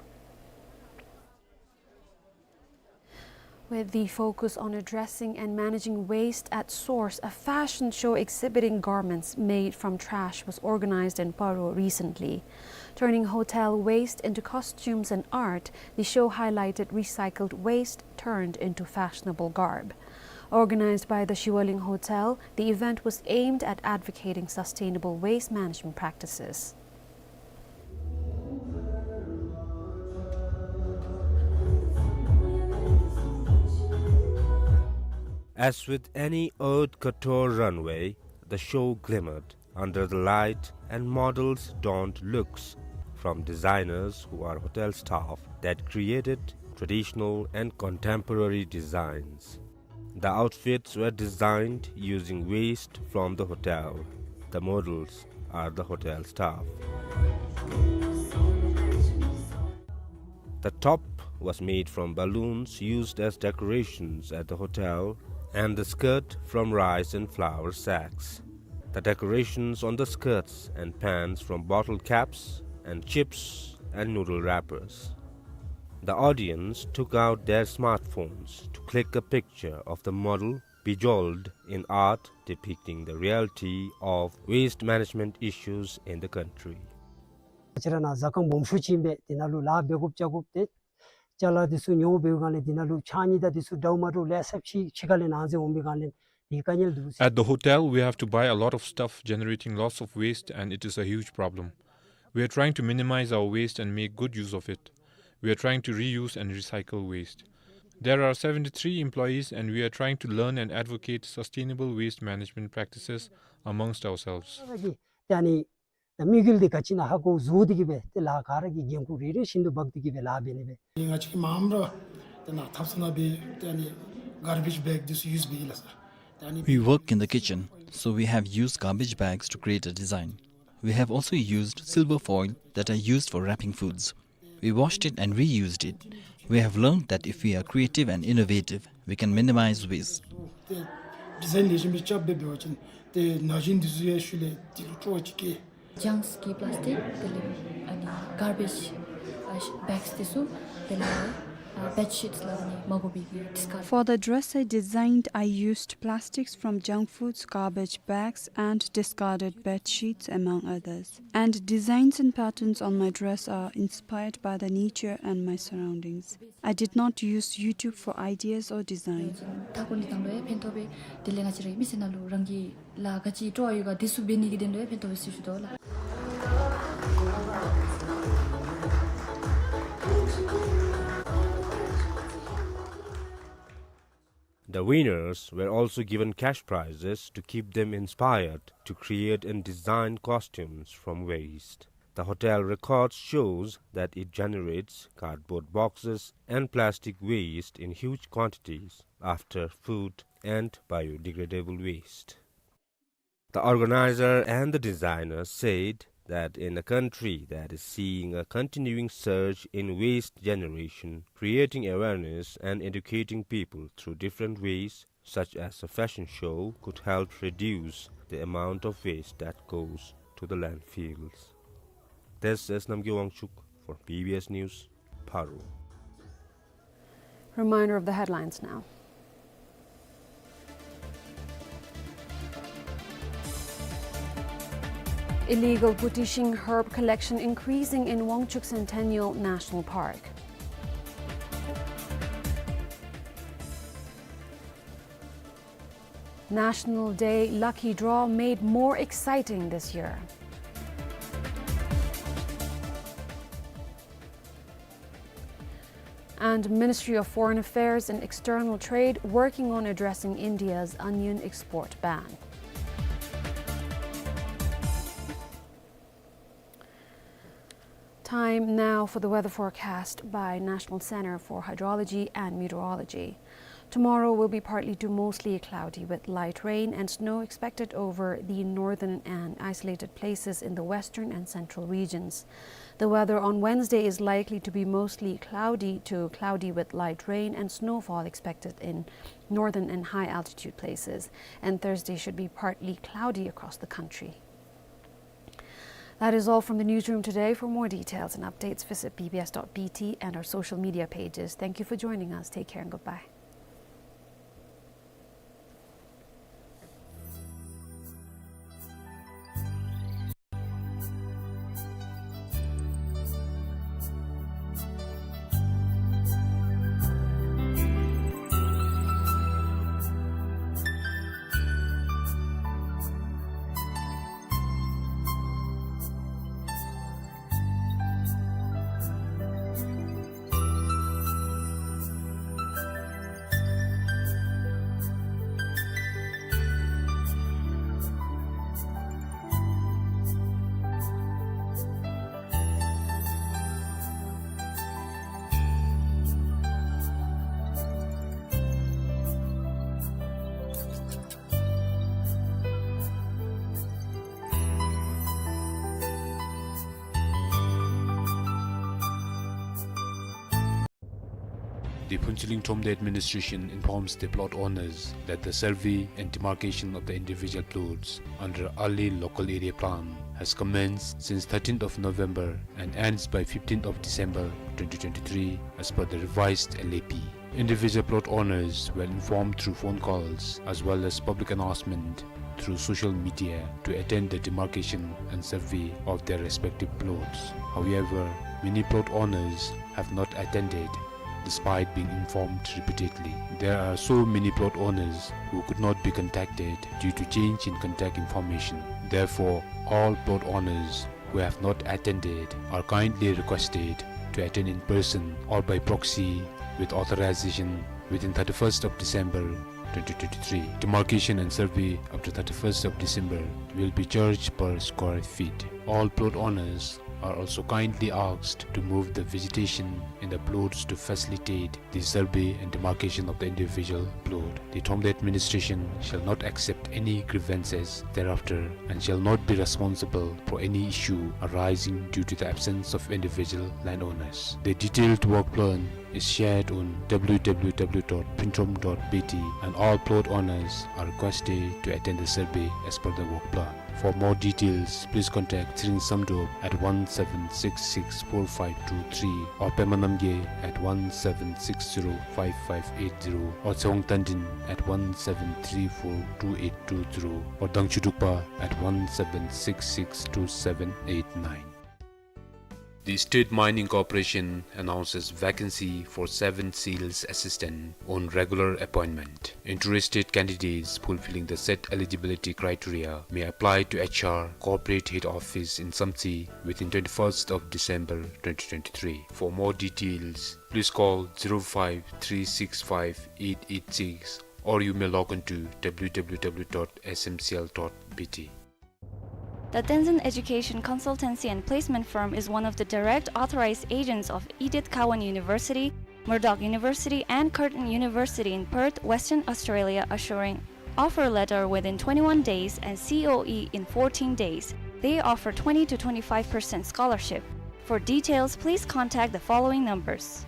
With the focus on addressing and managing waste at source, a fashion show exhibiting garments made from trash was organized in Paro recently. Turning hotel waste into costumes and art, the show highlighted recycled waste turned into fashionable garb. Organized by the Shivaling Hotel, the event was aimed at advocating sustainable waste management practices. As with any haute couture runway, the show glimmered under the light, and models donned looks from designers who are hotel staff that created traditional and contemporary designs. The outfits were designed using waste from the hotel. The models are the hotel staff. The top was made from balloons used as decorations at the hotel, and the skirt from rice and flour sacks. The decorations on the skirts and pants from bottle caps and chips and noodle wrappers. The audience took out their smartphones to click a picture of the model bejeweled in art depicting the reality of waste management issues in the country. ང་བཅས་ར་ནཱ་ཟ་ཁང་སྦོམ་ཤོས་ཅིག་ཨིན་པས། དེ་ནང་ལུ་ལཱ་འབད་དགོཔ་བྱ་དགོཔ་ཏེ་ཅ་ལ་འདི་ཚུ་ཉོ་འབད་བའི་སྒང་ལས་དེ་ནང་ལུ་ཕྱགས་སྙིགས་དང་འདི་ཚུ་འདྲཝ་མ་འདྲཝ་ལེ་ཤ་ཅིག་ཕྱི་ཁ་ལས་ནང་འཛུལ་འོང་པའི་སྒང་ལས་ དེ་དཀའ་ངལ་འདུག་ཟེར། At the hotel, we have to buy a lot of stuff, generating lots of waste, and it is a huge problem. We are trying to minimize our waste and make good use of it. We are trying to reuse and recycle waste. There are seventy-three employees, and we are trying to learn and advocate sustainable waste management practices amongst ourselves. ད་ཨ་ནི་ད་དམིགས་ཡུལ་འདི་ག་ཅི་ཨིན་ན་ཧ་གོ་བཟོ་སྟེ་གི་སྦེ་ཏེ་ལཱ་ག་ར་གི་འགན་ཁུར་རེ་རེ་བཞིན་དུ་འབག་སྟེ་གི་སྦེ་ལཱ་འབད་ནི་སྦེ། ང་བཅས་ཀྱིས་མངམ་ར་ཏེ་ནཱ་ཐབ་ཚང་ནང་སྦེ་ཏེ་ཨ་ནི་garbage bag འདི་ཚུ་ཡུས་འབད་ཡི་ལགས་སར། ཏེ་ཨ་ནི། We work in the kitchen, so we have used garbage bags to create a design. We have also used silver foil that are used for wrapping foods. We washed it and reused it. We have learned that if we are creative and innovative, we can minimize waste. ཏེ་ཌི་ཛའིན་ལེགས་ཤོམ་སྦེ་རྐྱབ་སྦེ་འབད་བ་ཅིན་ཏེ་ན་གཞོན་འདི་ཚུ་ཡང་ཤུལ་ལས་འདི་ལུ་སྤྲོ་བ་ཅིག་སྐྱེ། Junks གི་པླཱས་ཊིཀ་དེ་ལས་ཨ་ནི་garbage ཨ་བེགསི་འདི་ཚུ་དེ་ལས་ཨ་བེཌ་ཤིཊསི་ལགས་ཨ་ནི་མ་དགོ་པའི་གི་ཌིསི་ཀརཌ། For the dress I designed, I used plastics from junk foods, garbage bags, and discarded bed sheets, among others. And designs and patterns on my dress are inspired by the nature and my surroundings. I did not use YouTube for ideas or design. ད་ཁོང་ནི་དང་ལུ་ཡང་ཕན་ཐོགས་པས། དེ་ལས་ང་བཅས་རའི་མི་སེར་ནང་ལུ་རང་གི་ལཱ་ག་ཅི་སྤྲོ་བ་ཡོད་ག་དེ་ཚུ་འབད་ནི་གི་དོན་ལུ་ཡང་ཕན་ཐོགས་པས་ཟེར་ཞུ་དོ་ལགས། The winners were also given cash prizes to keep them inspired to create and design costumes from waste. The hotel record shows that it generates cardboard boxes and plastic waste in huge quantities after food and biodegradable waste. The organizer and the designer said that in a country that is seeing a continuing surge in waste generation, creating awareness and educating people through different ways, such as a fashion show, could help reduce the amount of waste that goes to the landfills. This is Namgay Wangchuk for B B S News, Paro. Reminder of the headlines now. Illegal putishing herb collection increasing in Wangchuk Centennial National Park. National Day lucky draw made more exciting this year. And Ministry of Foreign Affairs and External Trade working on addressing India's onion export ban. Time now for the weather forecast by National Center for Hydrology and Meteorology. Tomorrow will be partly to mostly cloudy with light rain and snow expected over the northern and isolated places in the western and central regions. The weather on Wednesday is likely to be mostly cloudy to cloudy with light rain and snowfall expected in northern and high altitude places. And Thursday should be partly cloudy across the country. That is all from the newsroom today. For more details and updates, visit B B S dot B T and our social media pages. Thank you for joining us. Take care and goodbye. The Phuentsholing Thromde administration informs the plot owners that the survey and demarcation of the individual plots under early local area plan has commenced since thirteenth of November and ends by fifteenth of December twenty twenty-three, as per the revised L A P. Individual plot owners were informed through phone calls as well as public announcement through social media to attend the demarcation and survey of their respective plots. However, many plot owners have not attended despite being informed repeatedly. There are so many plot owners who could not be contacted due to change in contact information. Therefore, all plot owners who have not attended are kindly requested to attend in person or by proxy with authorization within thirty-first of December twenty twenty-three. Demarcation and survey up to thirty-first of December will be charged per square feet. All plot owners are also kindly asked to move the vegetation in the plots to facilitate the survey and demarcation of the individual plot. The Thomde administration shall not accept any grievances thereafter and shall not be responsible for any issue arising due to the absence of individual landowners. The detailed work plan is shared on w w w dot phinthom dot b t, and all plot owners are requested to attend the survey as per the work plan. For more details, please contact Tshering Samdrup at one seven six six four five two three or Pema Namgay at one seven six zero five five eight zero or Tshewang Tandin at one seven three four two eight two zero or Dangchu Drukpa at one seven six six two seven eight nine. The State Mining Corporation announces vacancy for seven sales assistant on regular appointment. Interested candidates fulfilling the set eligibility criteria may apply to H R Corporate Head Office in Samtse within twenty-first of December twenty twenty-three. For more details, please call zero five three six five eight eight six or you may log on to w w w dot s m c l dot b t. The Tenzin Education Consultancy and Placement Firm is one of the direct authorized agents of Edith Cowan University, Murdoch University, and Curtin University in Perth, Western Australia, assuring offer letter within twenty-one days and C O E in fourteen days. They offer twenty to twenty-five percent scholarship. For details, please contact the following numbers.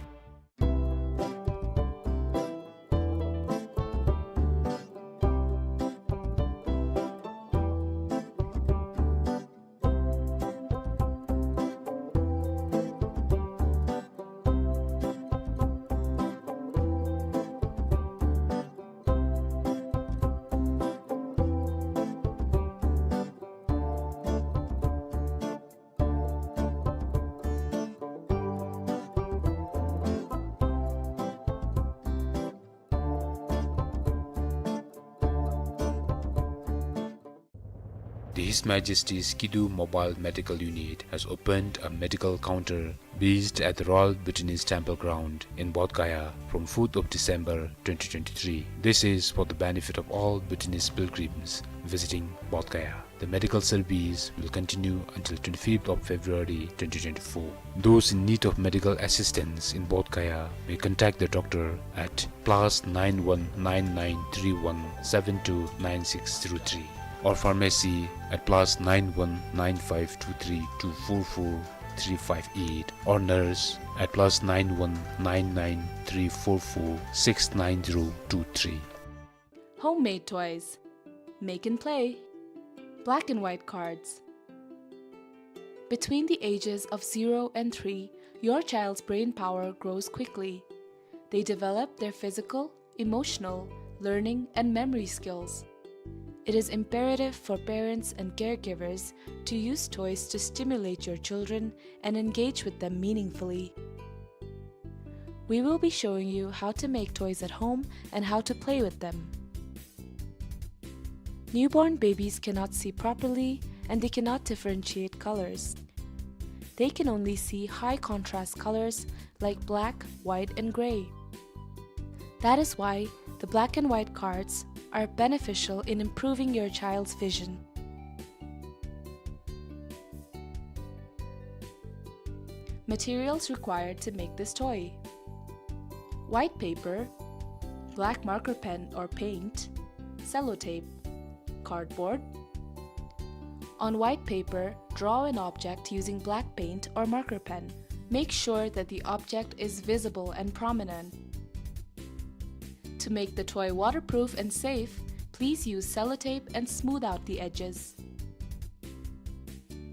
The His Majesty's Kidu Mobile Medical Unit has opened a medical counter based at the Royal Bhutanese Temple Ground in Bodh Gaya from fourth of December twenty twenty-three. This is for the benefit of all Bhutanese pilgrims visiting Bodh Gaya. The medical service will continue until twenty-fifth of February twenty twenty-four. Those in need of medical assistance in Bodh Gaya may contact the doctor at plus nine one nine nine three one seven two nine six zero three or pharmacy at plus nine one nine five two three two four four three five eight or nurse at plus nine one nine nine three four four six nine zero two three. Homemade toys. Make and play. Black and white cards. Between the ages of zero and three, your child's brain power grows quickly. They develop their physical, emotional, learning, and memory skills. It is imperative for parents and caregivers to use toys to stimulate your children and engage with them meaningfully. We will be showing you how to make toys at home and how to play with them. Newborn babies cannot see properly and they cannot differentiate colors. They can only see high contrast colors like black, white, and gray. That is why the black and white cards are beneficial in improving your child's vision. Materials required to make this toy: white paper, black marker pen or paint, sellotape, cardboard. On white paper, draw an object using black paint or marker pen. Make sure that the object is visible and prominent. To make the toy waterproof and safe, please use sellotape and smooth out the edges.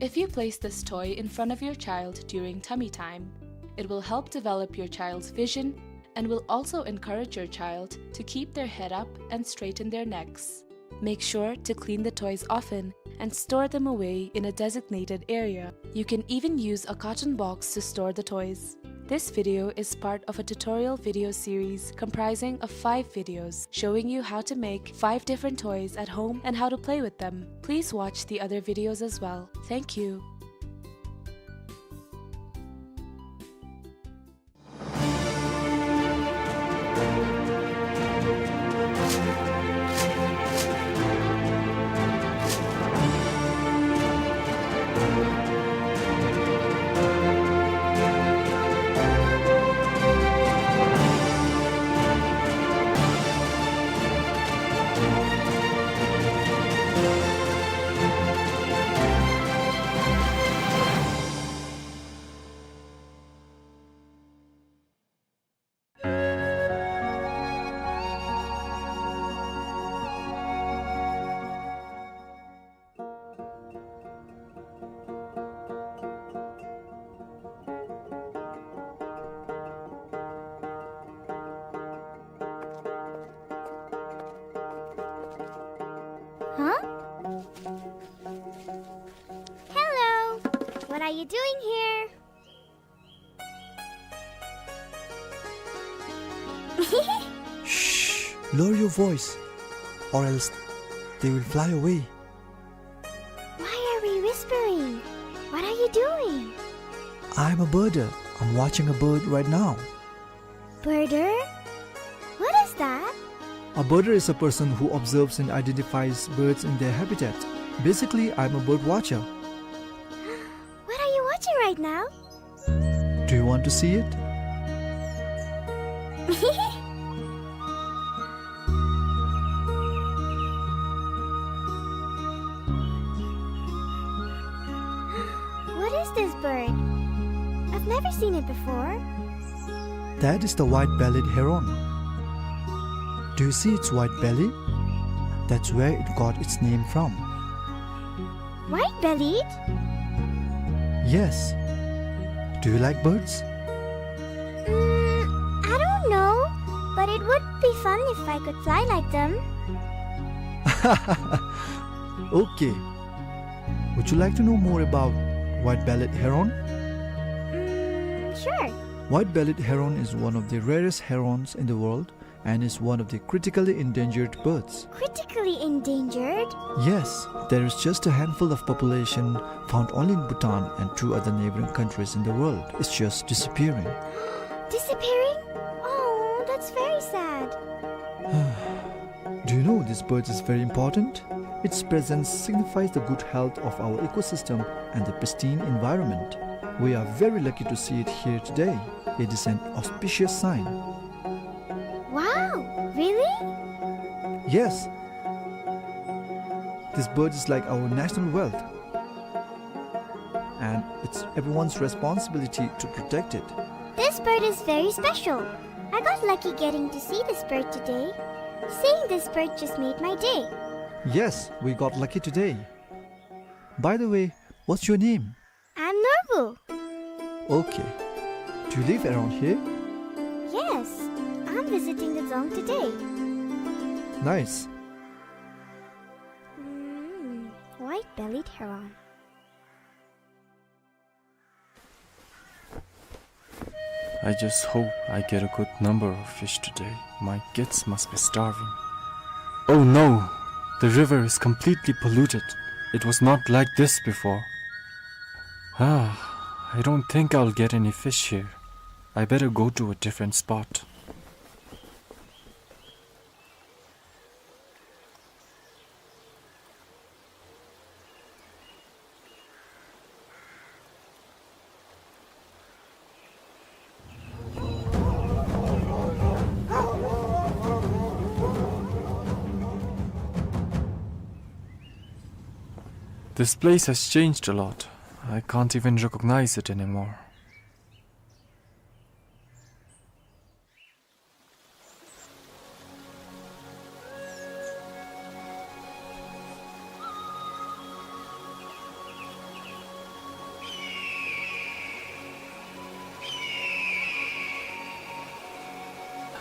If you place this toy in front of your child during tummy time, it will help develop your child's vision and will also encourage your child to keep their head up and straighten their necks. Make sure to clean the toys often and store them away in a designated area. You can even use a carton box to store the toys. This video is part of a tutorial video series comprising of five videos showing you how to make five different toys at home and how to play with them. Please watch the other videos as well. Thank you. Huh? Hello. What are you doing here? Shh! Lower your voice, or else they will fly away. Why are we whispering? What are you doing? I'm a birder. I'm watching a bird right now. Birder? What is that? A birder is a person who observes and identifies birds in their habitat. Basically, I'm a bird watcher. What are you watching right now? Do you want to see it? What is this bird? I've never seen it before. That is the white-bellied heron. Do you see its white belly? That's where it got its name from. White-bellied? Yes. Do you like birds? Mm, I don't know, but it would be fun if I could fly like them. Okay. Would you like to know more about white-bellied heron? Mm, sure. White-bellied heron is one of the rarest herons in the world and is one of the critically endangered birds. Critically endangered? Yes, there is just a handful of population found only in Bhutan and two other neighboring countries in the world. It's just disappearing. Disappearing? Oh, that's very sad. Do you know this bird is very important? Its presence signifies the good health of our ecosystem and the pristine environment. We are very lucky to see it here today. It is an auspicious sign. Wow, really? Yes. This bird is like our national wealth. And it's everyone's responsibility to protect it. This bird is very special. I got lucky getting to see this bird today. Seeing this bird just made my day. Yes, we got lucky today. By the way, what's your name? I'm Norbu. Okay. Do you live around here? Yes, I'm visiting the dzong today. Nice. Mm, white-bellied heron. I just hope I get a good number of fish today. My kids must be starving. Oh no! The river is completely polluted. It was not like this before. Ah, I don't think I'll get any fish here. I better go to a different spot. This place has changed a lot. I can't even recognize it anymore.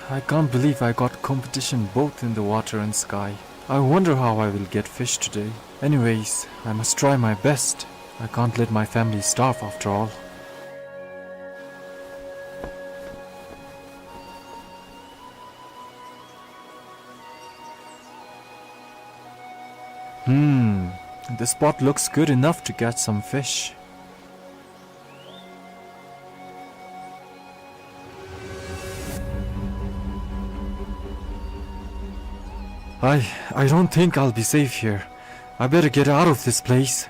I can't believe I got competition both in the water and sky. I wonder how I will get fish today. Anyways, I must try my best. I can't let my family starve after all. Hmm, this spot looks good enough to catch some fish. I, I don't think I'll be safe here. I better get out of this place.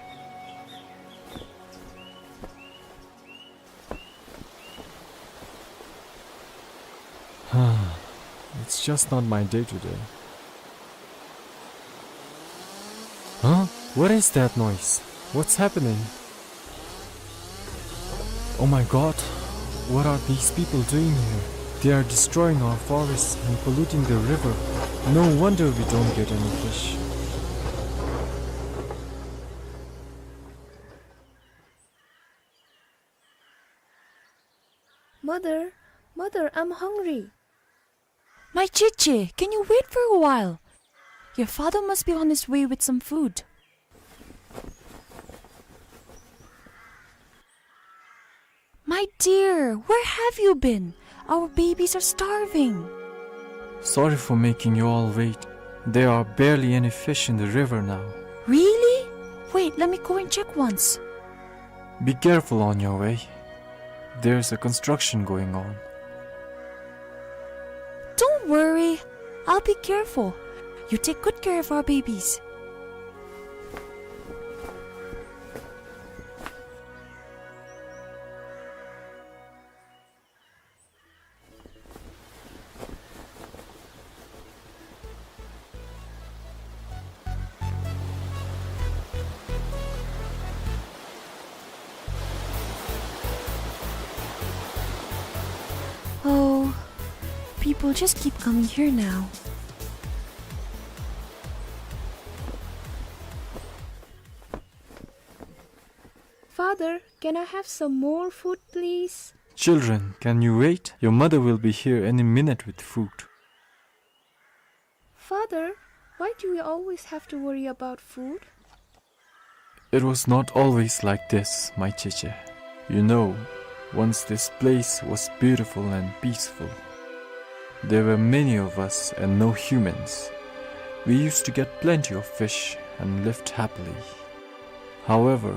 It's just not my day today. Huh? What is that noise? What's happening? Oh my God, what are these people doing here? They are destroying our forests and polluting the river. No wonder we don't get any fish. Mother, mother, I'm hungry. My Cheche, can you wait for a while? Your father must be on his way with some food. My dear, where have you been? Our babies are starving. Sorry for making you all wait. There are barely any fish in the river now. Really? Wait, let me go and check once. Be careful on your way. There's a construction going on. Don't worry. I'll be careful. You take good care of our babies. Oh, people just keep coming here now. Father, can I have some more food, please? Children, can you wait? Your mother will be here any minute with food. Father, why do we always have to worry about food? It was not always like this, my Cheche. You know, once this place was beautiful and peaceful. There were many of us and no humans. We used to get plenty of fish and lived happily. However,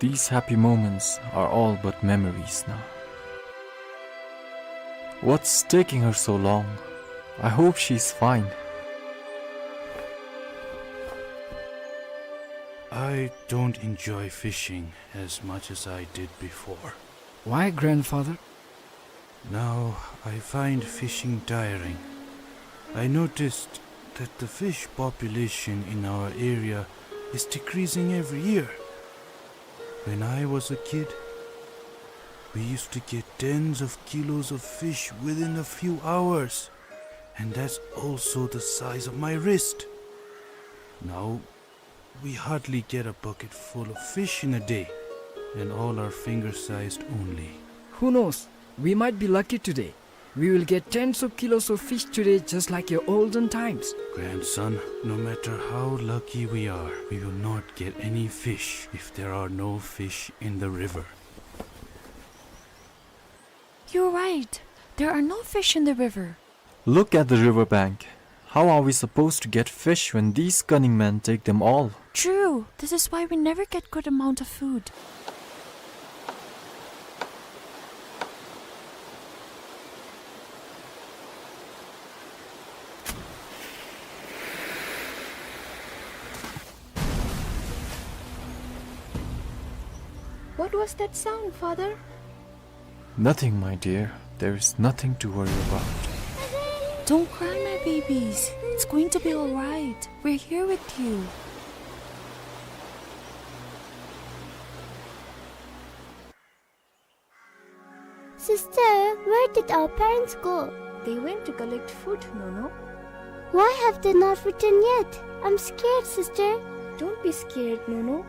these happy moments are all but memories now. What's taking her so long? I hope she's fine. I don't enjoy fishing as much as I did before. Why, grandfather? Now I find fishing tiring. I noticed that the fish population in our area is decreasing every year. When I was a kid, we used to get tens of kilos of fish within a few hours, and that's also the size of my wrist. Now we hardly get a bucket full of fish in a day, and all are finger-sized only. Who knows? We might be lucky today. We will get tens of kilos of fish today, just like your olden times. Grandson, no matter how lucky we are, we will not get any fish if there are no fish in the river. You're right. There are no fish in the river. Look at the river bank. How are we supposed to get fish when these cunning men take them all? True. This is why we never get good amount of food. What was that sound, Father? Nothing, my dear. There is nothing to worry about. Don't cry, my babies. It's going to be all right. We're here with you. Sister, where did our parents go? They went to collect food, Nono. Why have they not returned yet? I'm scared, sister. Don't be scared, Nono.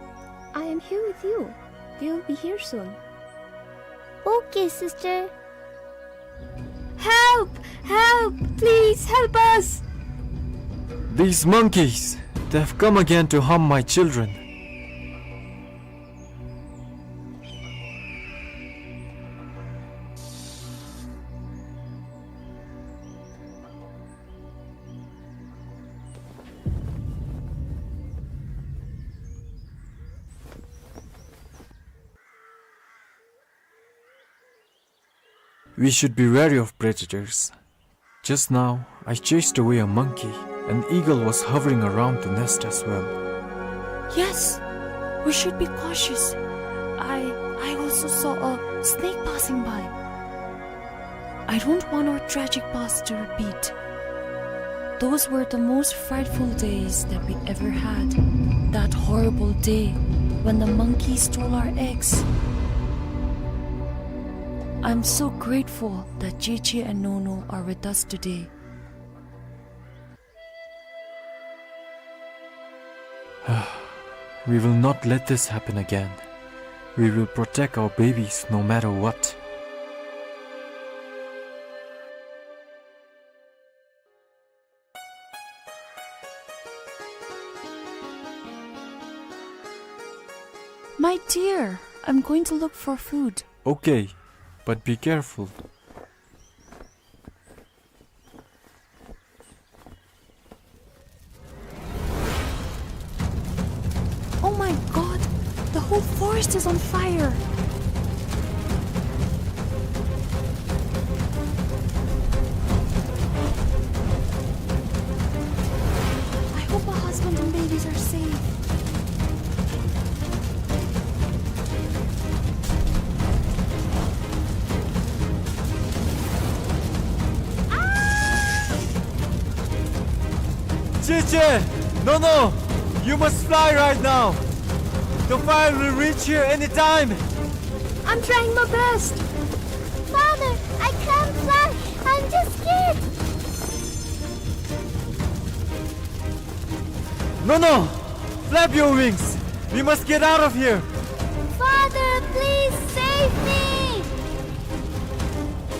I am here with you. They will be here soon. Okay, sister. Help! Help! Please help us! These monkeys, they've come again to harm my children. We should be wary of predators. Just now, I chased away a monkey. An eagle was hovering around the nest as well. Yes, we should be cautious. I, I also saw a snake passing by. I don't want our tragic past to repeat. Those were the most frightful days that we ever had. That horrible day when the monkey stole our eggs. I'm so grateful that Cheche and Nono are with us today. We will not let this happen again. We will protect our babies no matter what. My dear, I'm going to look for food. Okay, but be careful. Oh my God! The whole forest is on fire! I hope my husband and babies are safe. Cheche! Nono! You must fly right now! The fire will reach here anytime! I'm trying my best! Father, I can't fly! I'm just scared! Nono! Flap your wings! We must get out of here! Father, please save me!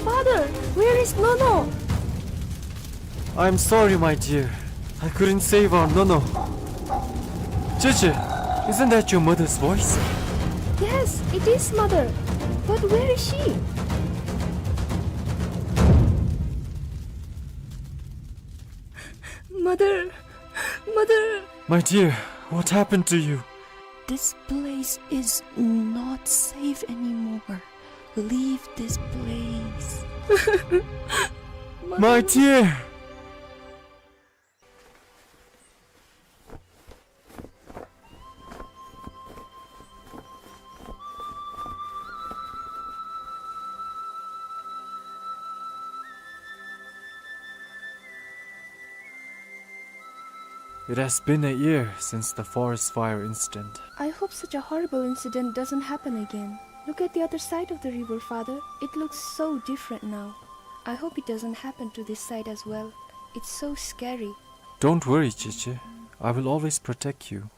Father, where is Nono? I'm sorry, my dear. I couldn't save our Nono. Cheche, isn't that your mother's voice? Yes, it is, Mother. But where is she? Mother, Mother. My dear, what happened to you? This place is not safe anymore. Leave this place. My dear! It has been a year since the forest fire incident. I hope such a horrible incident doesn't happen again. Look at the other side of the river, Father. It looks so different now. I hope it doesn't happen to this side as well. It's so scary. Don't worry, Cheche. I will always protect you.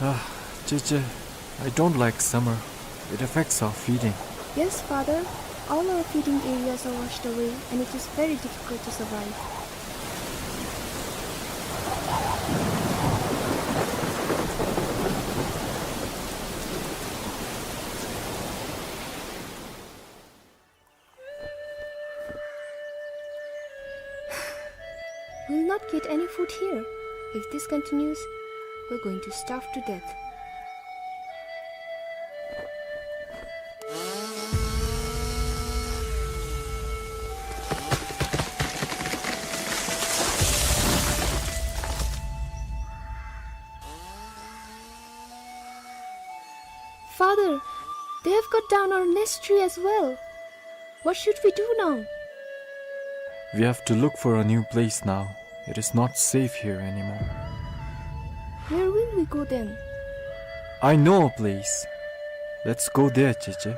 Ah, Cheche, I don't like summer. It affects our feeding. Yes, Father. All our feeding areas are washed away, and it is very difficult to survive. We'll not get any food here. If this continues, we're going to starve to death. Father, they have cut down our nest tree as well. What should we do now? We have to look for a new place now. It is not safe here anymore. Where will we go then? I know a place. Let's go there, Cheche.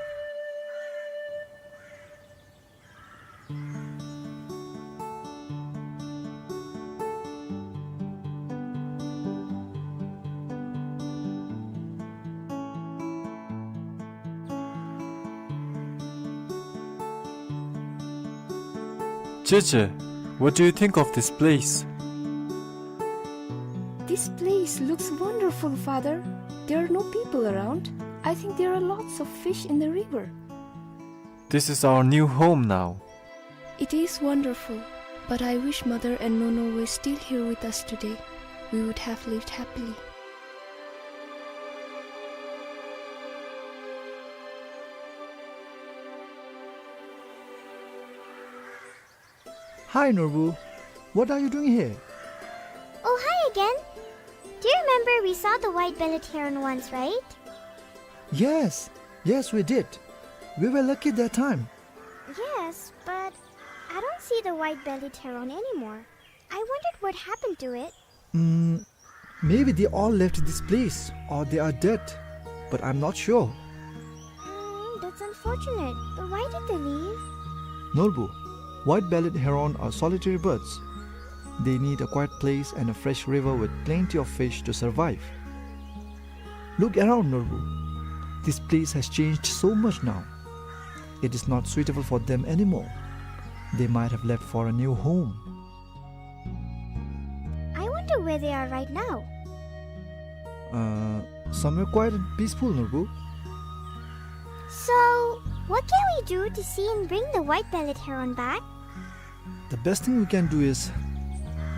Cheche, what do you think of this place? This place looks wonderful, Father. There are no people around. I think there are lots of fish in the river. This is our new home now. It is wonderful, but I wish Mother and Nono were still here with us today. We would have lived happily. Hi, Norbu. What are you doing here? Oh, hi again. Do you remember we saw the white-bellied heron once, right? Yes, yes, we did. We were lucky that time. Yes, but I don't see the white-bellied heron anymore. I wondered what happened to it. Mm, maybe they all left this place or they are dead, but I'm not sure. Mm, that's unfortunate. But why did they leave? Norbu, white-bellied heron are solitary birds. They need a quiet place and a fresh river with plenty of fish to survive. Look around, Norbu. This place has changed so much now. It is not suitable for them anymore. They might have left for a new home. I wonder where they are right now. Uh, somewhere quiet and peaceful, Norbu. So, what can we do to see and bring the white-bellied heron back? The best thing we can do is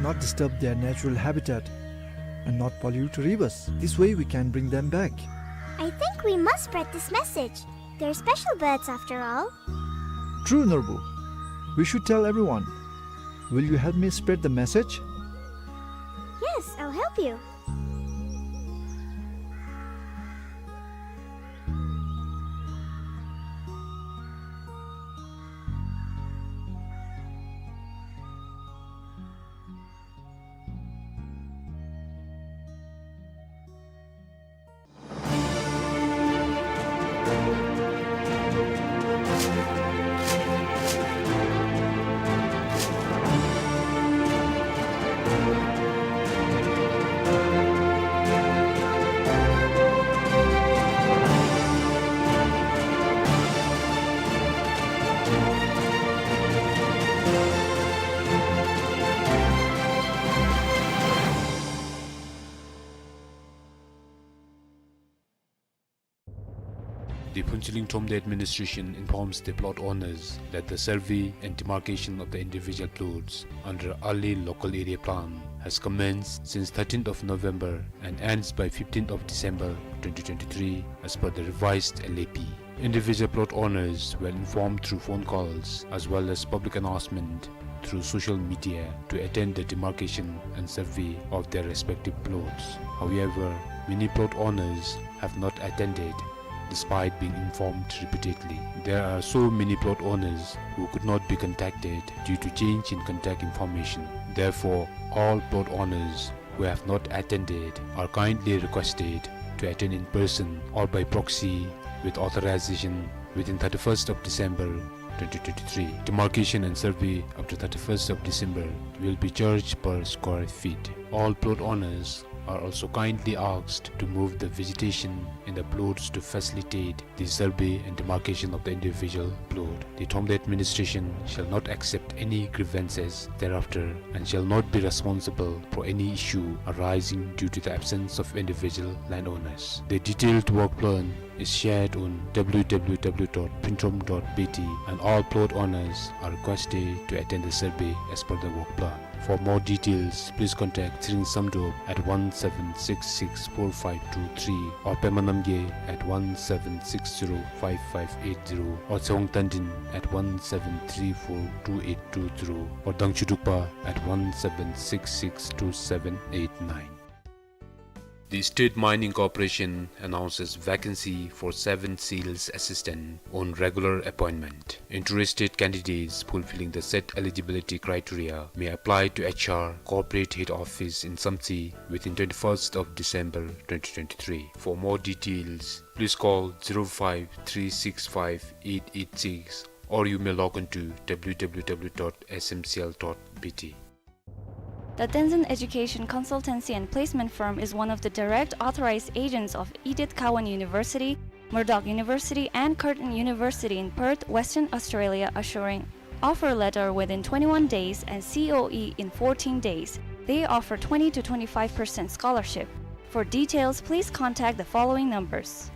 not disturb their natural habitat and not pollute rivers. This way we can bring them back. I think we must spread this message. They're special birds after all. True, Norbu. We should tell everyone. Will you help me spread the message? Yes, I'll help you. The Phuentsholing Thromde administration informs the plot owners that the survey and demarcation of the individual plots under Alih Local Area Plan has commenced since thirteenth of November and ends by fifteenth of December twenty twenty-three, as per the revised L A P. Individual plot owners were informed through phone calls as well as public announcement through social media to attend the demarcation and survey of their respective plots. However, many plot owners have not attended despite being informed repeatedly. There are so many plot owners who could not be contacted due to change in contact information. Therefore, all plot owners who have not attended are kindly requested to attend in person or by proxy with authorization within thirty-first of December twenty twenty-three. Demarcation and survey up to thirty-first of December will be charged per square feet. All plot owners are also kindly asked to move the vegetation in the plots to facilitate the survey and demarcation of the individual plot. The Thromde administration shall not accept any grievances thereafter and shall not be responsible for any issue arising due to the absence of individual landowners. The detailed work plan is shared on W W W dot phuenthromb dot B T, and all plot owners are requested to attend the survey as per the work plan. For more details, please contact Tshering Samdrup at one seven six six four five two three or Pema Namgay at one seven six zero five five eight zero or Tshewang Tandin at one seven three four two eight two zero or Dangchu Drukpa at one seven six six two seven eight nine. The State Mining Corporation announces vacancy for seven sales assistant on regular appointment. Interested candidates fulfilling the set eligibility criteria may apply to H R Corporate Head Office in Samtse within twenty-first of December twenty twenty-three. For more details, please call zero five three six five eight eight six or you may log on to W W W dot S M C L dot B T. The Tenzin Education Consultancy and Placement Firm is one of the direct authorized agents of Edith Cowan University, Murdoch University, and Curtin University in Perth, Western Australia, assuring offer letter within twenty-one days and C O E in fourteen days. They offer twenty to twenty-five percent scholarship. For details, please contact the following numbers.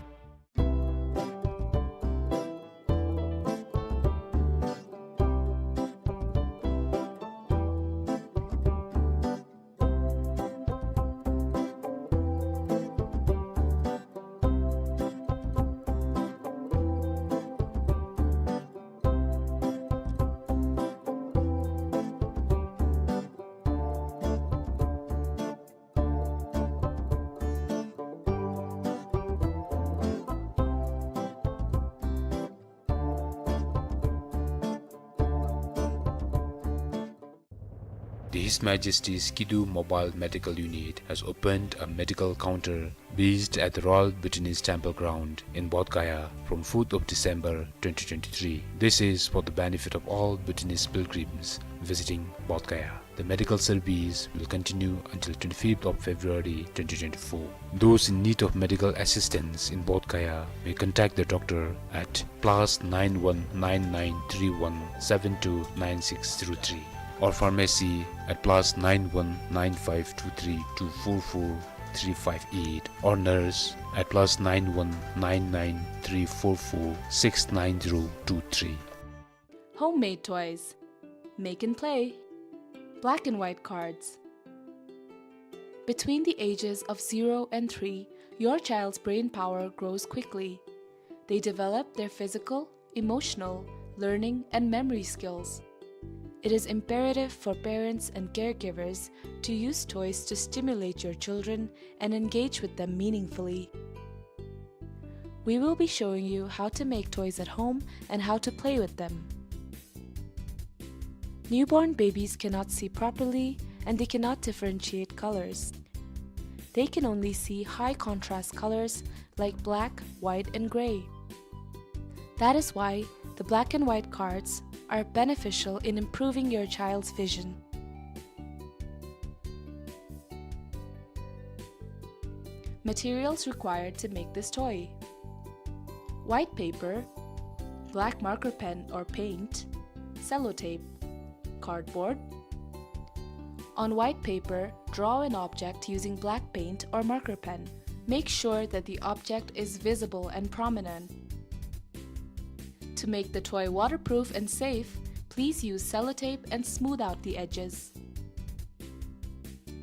The His Majesty's Kidu Mobile Medical Unit has opened a medical counter based at the Royal Bhutanese Temple Ground in Bodh Gaya from fourth of December twenty twenty-three. This is for the benefit of all Bhutanese pilgrims visiting Bodh Gaya. The medical service will continue until twenty-fifth of February twenty twenty-four. Those in need of medical assistance in Bodh Gaya may contact the doctor at plus nine one nine nine three one seven two nine six zero three, or pharmacy at plus nine one nine five two three two four four three five eight, or nurse at plus nine one nine nine three four four six nine zero two three. Homemade toys. Make and play. Black and white cards. Between the ages of zero and three, your child's brain power grows quickly. They develop their physical, emotional, learning, and memory skills. It is imperative for parents and caregivers to use toys to stimulate your children and engage with them meaningfully. We will be showing you how to make toys at home and how to play with them. Newborn babies cannot see properly and they cannot differentiate colors. They can only see high contrast colors like black, white, and gray. That is why the black and white cards are beneficial in improving your child's vision. Materials required to make this toy: white paper, black marker pen or paint, sellotape, cardboard. On white paper, draw an object using black paint or marker pen. Make sure that the object is visible and prominent. To make the toy waterproof and safe, please use sellotape and smooth out the edges.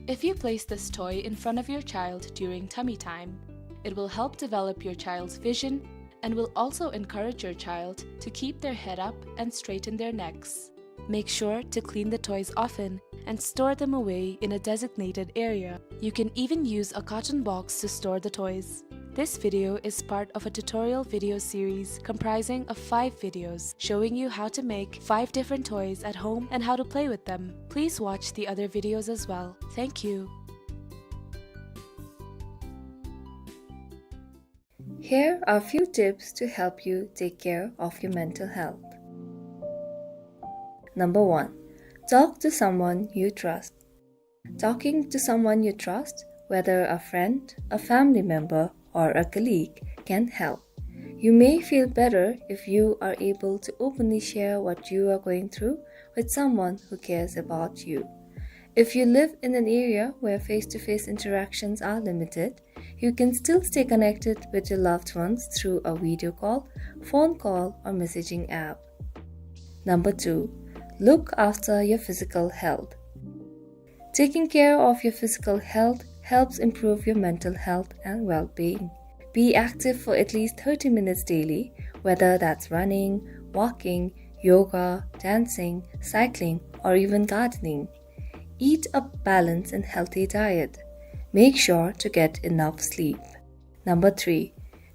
If you place this toy in front of your child during tummy time, it will help develop your child's vision and will also encourage your child to keep their head up and straighten their necks. Make sure to clean the toys often and store them away in a designated area. You can even use a carton box to store the toys. This video is part of a tutorial video series comprising of five videos showing you how to make five different toys at home and how to play with them. Please watch the other videos as well. Thank you. Here are few tips to help you take care of your mental health. Number one, talk to someone you trust. Talking to someone you trust, whether a friend, a family member, or a colleague, can help. You may feel better if you are able to openly share what you are going through with someone who cares about you. If you live in an area where face-to-face interactions are limited, you can still stay connected with your loved ones through a video call, phone call, or messaging app. Number two, look after your physical health. Taking care of your physical health helps improve your mental health and well-being. Be active for at least thirty minutes daily, whether that's running, walking, yoga, dancing, cycling, or even gardening. Eat a balanced and healthy diet. Make sure to get enough sleep. Number three,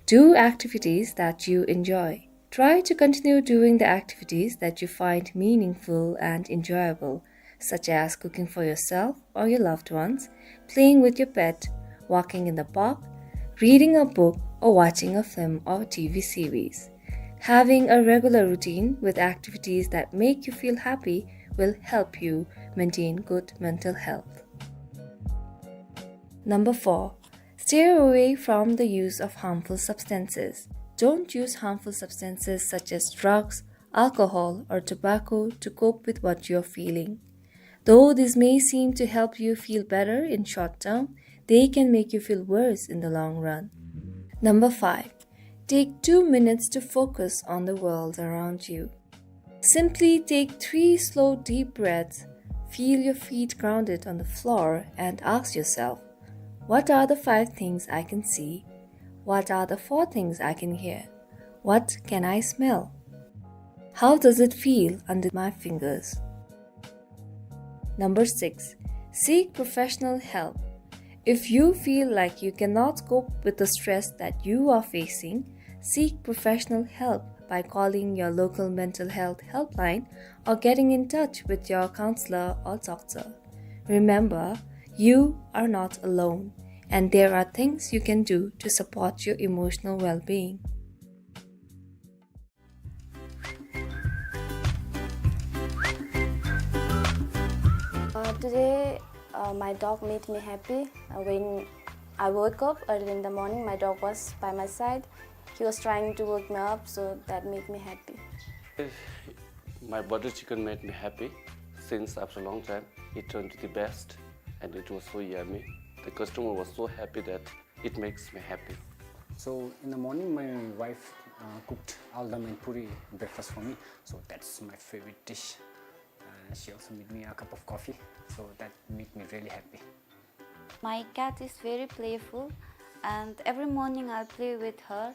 do activities that you enjoy. Try to continue doing the activities that you find meaningful and enjoyable, such as cooking for yourself or your loved ones, playing with your pet, walking in the park, reading a book, or watching a film or T V series. Having a regular routine with activities that make you feel happy will help you maintain good mental health. Number four, stay away from the use of harmful substances. Don't use harmful substances such as drugs, alcohol, or tobacco to cope with what you're feeling. Though this may seem to help you feel better in short term, they can make you feel worse in the long run. Number five, take two minutes to focus on the world around you. Simply take three slow, deep breaths, feel your feet grounded on the floor, and ask yourself, "What are the five things I can see? What are the four things I can hear? What can I smell? How does it feel under my fingers?" Number six, seek professional help. If you feel like you cannot cope with the stress that you are facing, seek professional help by calling your local mental health helpline or getting in touch with your counselor or doctor. Remember, you are not alone, and there are things you can do to support your emotional well-being. Uh, today, uh, my dog made me happy. Uh, when I woke up early in the morning, my dog was by my side. He was trying to wake me up, so that made me happy. My butter chicken made me happy since after a long time. It turned to the best, and it was so yummy. The customer was so happy that it makes me happy. So in the morning, my wife, uh, cooked aldam and puri breakfast for me. So that's my favorite dish. Uh, she also made me a cup of coffee. So that made me really happy. My cat is very playful, and every morning I play with her.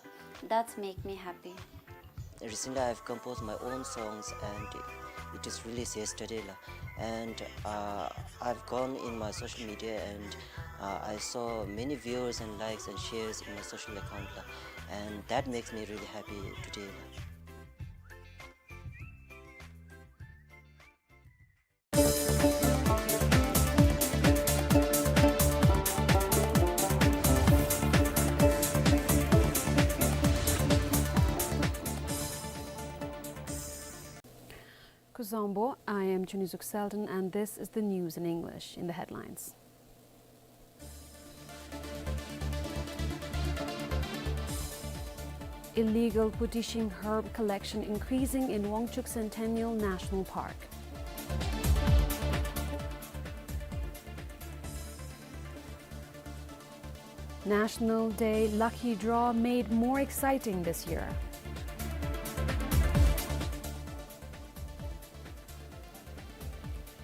That's make me happy. Recently, I've composed my own songs, and it is released yesterday, la. And, uh, I've gone in my social media, and, uh, I saw many viewers and likes and shares in my social account, la. And that makes me really happy today, la. Kuzuzangpo, I am Chunizuk Selden, and this is the news in English. In the headlines: Illegal Putishing herb collection increasing in Wangchuck Centennial National Park. National Day lucky draw made more exciting this year.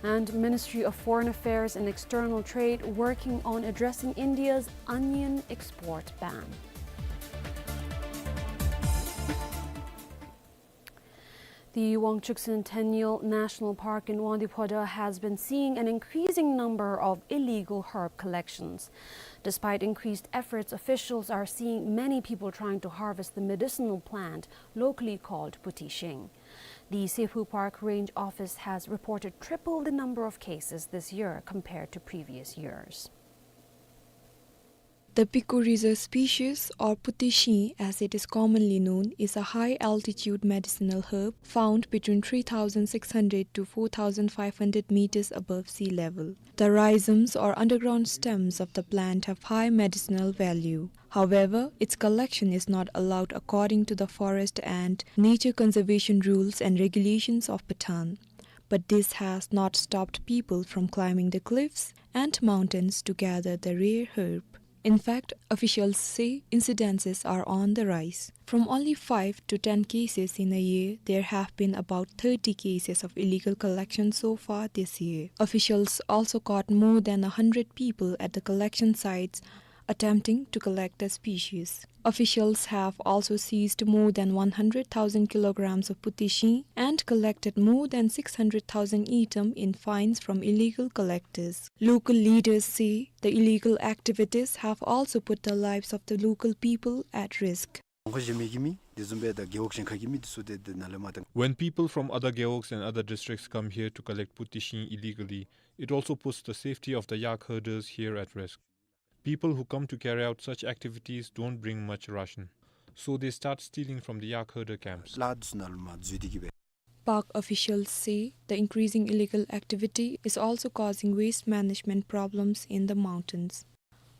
And Ministry of Foreign Affairs and External Trade working on addressing India's onion export ban. The Wangchuck Centennial National Park in Wangdue Phodrang has been seeing an increasing number of illegal herb collections. Despite increased efforts, officials are seeing many people trying to harvest the medicinal plant locally called putishing. The Sephu Park Range Office has reported triple the number of cases this year compared to previous years. The Picoriza species, or putishing as it is commonly known, is a high-altitude medicinal herb found between three thousand six hundred to four thousand five hundred meters above sea level. The rhizomes or underground stems of the plant have high medicinal value. However, its collection is not allowed according to the forest and nature conservation rules and regulations of Bhutan. But this has not stopped people from climbing the cliffs and mountains to gather the rare herb. In fact, officials say incidences are on the rise. From only five to ten cases in a year, there have been about thirty cases of illegal collection so far this year. Officials also caught more than a hundred people at the collection sites attempting to collect the species. Officials have also seized more than one hundred thousand kilograms of putishing and collected more than six hundred thousand ngultrum in fines from illegal collectors. Local leaders say the illegal activities have also put the lives of the local people at risk. རྫོང་ཁག་གཞན་མི་གི་མི་དེ་བཟུམ་སྦེ་ད་རྒེད་འོག་གཞན་ཁ་གི་མི་དེ་ཚུ་དེ་དེ་ནང་ལས་མར་ད། When people from other gewogs and other districts come here to collect putishing illegally, it also puts the safety of the yak herders here at risk. People who come to carry out such activities don't bring much ration, so they start stealing from the yak herder camps. ལ་དེ་ཚུ་ནང་ལུ་མར་འཛུལ་ཏེ་གི་སྦེ། Park officials say the increasing illegal activity is also causing waste management problems in the mountains.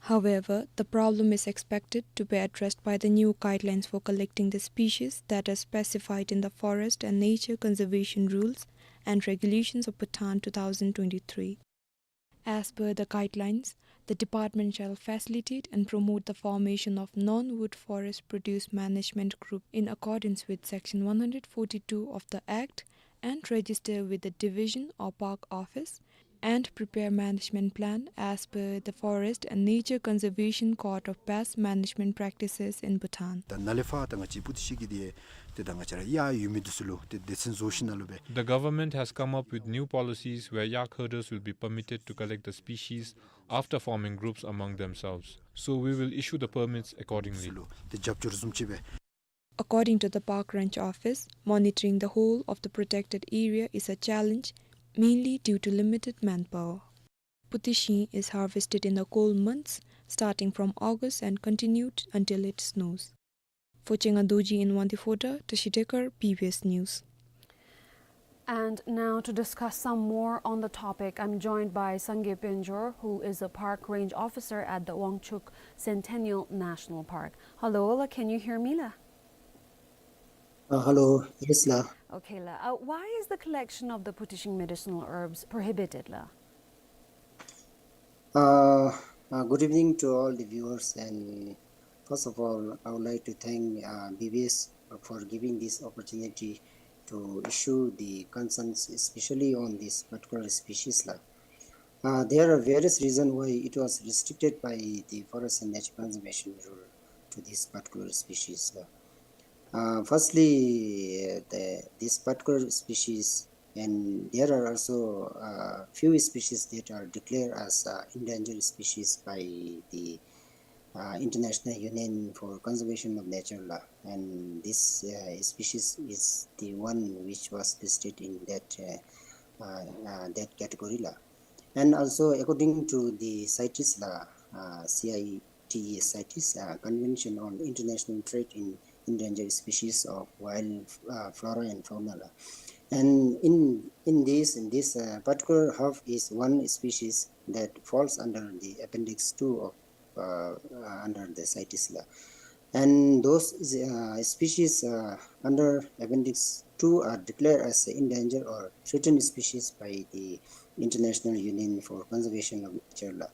However, the problem is expected to be addressed by the new guidelines for collecting the species that are specified in the Forest and Nature Conservation Rules and Regulations of Bhutan two thousand twenty-three. As per the guidelines, the department shall facilitate and promote the formation of non-wood forest produce management group in accordance with Section one hundred forty-two of the Act and register with the division or park office and prepare management plan as per the Forest and Nature Conservation Code of Best Management Practices in Bhutan. ད་ནཱ་ལས་ཕར་ད་ང་བཅས་པུ་ཏི་ཤིང་གི་དེ་ཏེ་ད་ང་བཅས་ར་ཡར་ཡོད་མི་འདི་ཚུ་ལུ་ཏེ་སྡེ་ཚན་བཟོ་ཞིནམ་ལས་སྦེ། The government has come up with new policies where yak herders will be permitted to collect the species after forming groups among themselves. So we will issue the permits accordingly. ཚུ་ལུ་ཏེ་རྒྱབ་སྐྱོར་བཟུམ་ཅིག་སྦེ། According to the Park Range Office, monitoring the whole of the protected area is a challenge, mainly due to limited manpower. Putishing is harvested in the cold months, starting from August and continued until it snows. For Chenga Dorji in Wangdue Phodrang, Tashi Dekar, B B S News. And now to discuss some more on the topic, I'm joined by Sangay Penjor, who is a park range officer at the Wangchuck Centennial National Park. Hello, la, can you hear me, la? Uh, hello, yes, la. Okay, la. Uh, why is the collection of the Putishing medicinal herbs prohibited, la? Uh, uh, good evening to all the viewers, and first of all, I would like to thank, uh, B B S for giving this opportunity to issue the concerns, especially on this particular species, la. Uh, there are various reasons why it was restricted by the Forest and Nature Conservation Rule to this particular species, la. Uh, firstly, uh, the, this particular species, and there are also, uh, few species that are declared as, uh, endangered species by the, uh, International Union for Conservation of Nature, la. And this, uh, species is the one which was listed in that, uh, uh, uh, that category, la. And also, according to the CITES, la, uh, C I T E S, CITES, uh, Convention on International Trade in Endangered Species of Wild, uh, Flora and Fauna, la. And in, in this, in this, uh, particular herb is one species that falls under the Appendix two of, uh, uh, under the CITES, la. And those, uh, species, uh, under Appendix two are declared as endangered or threatened species by the International Union for Conservation of Nature, la.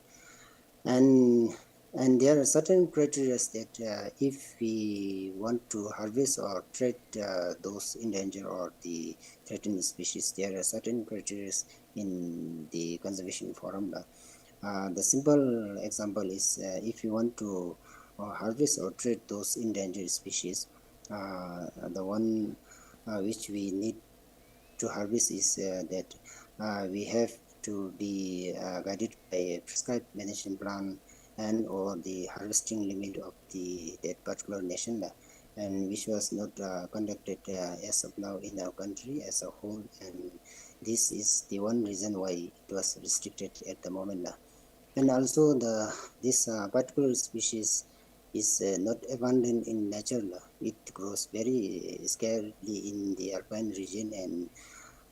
And, and there are certain criteria that, uh, if we want to harvest or trade, uh, those endangered or the threatened species, there are certain criteria in the conservation forum, la. Uh, the simple example is, uh, if you want to, uh, harvest or trade those endangered species, uh, the one, uh, which we need to harvest is, uh, that, uh, we have to be, uh, guided by a prescribed management plan and or the harvesting limit of the, that particular nation, uh, and which was not, uh, conducted, uh, as of now in our country as a whole, and this is the one reason why it was restricted at the moment, uh. And also the, this, uh, particular species is, uh, not abundant in nature, la. It grows very scarcely in the alpine region, and,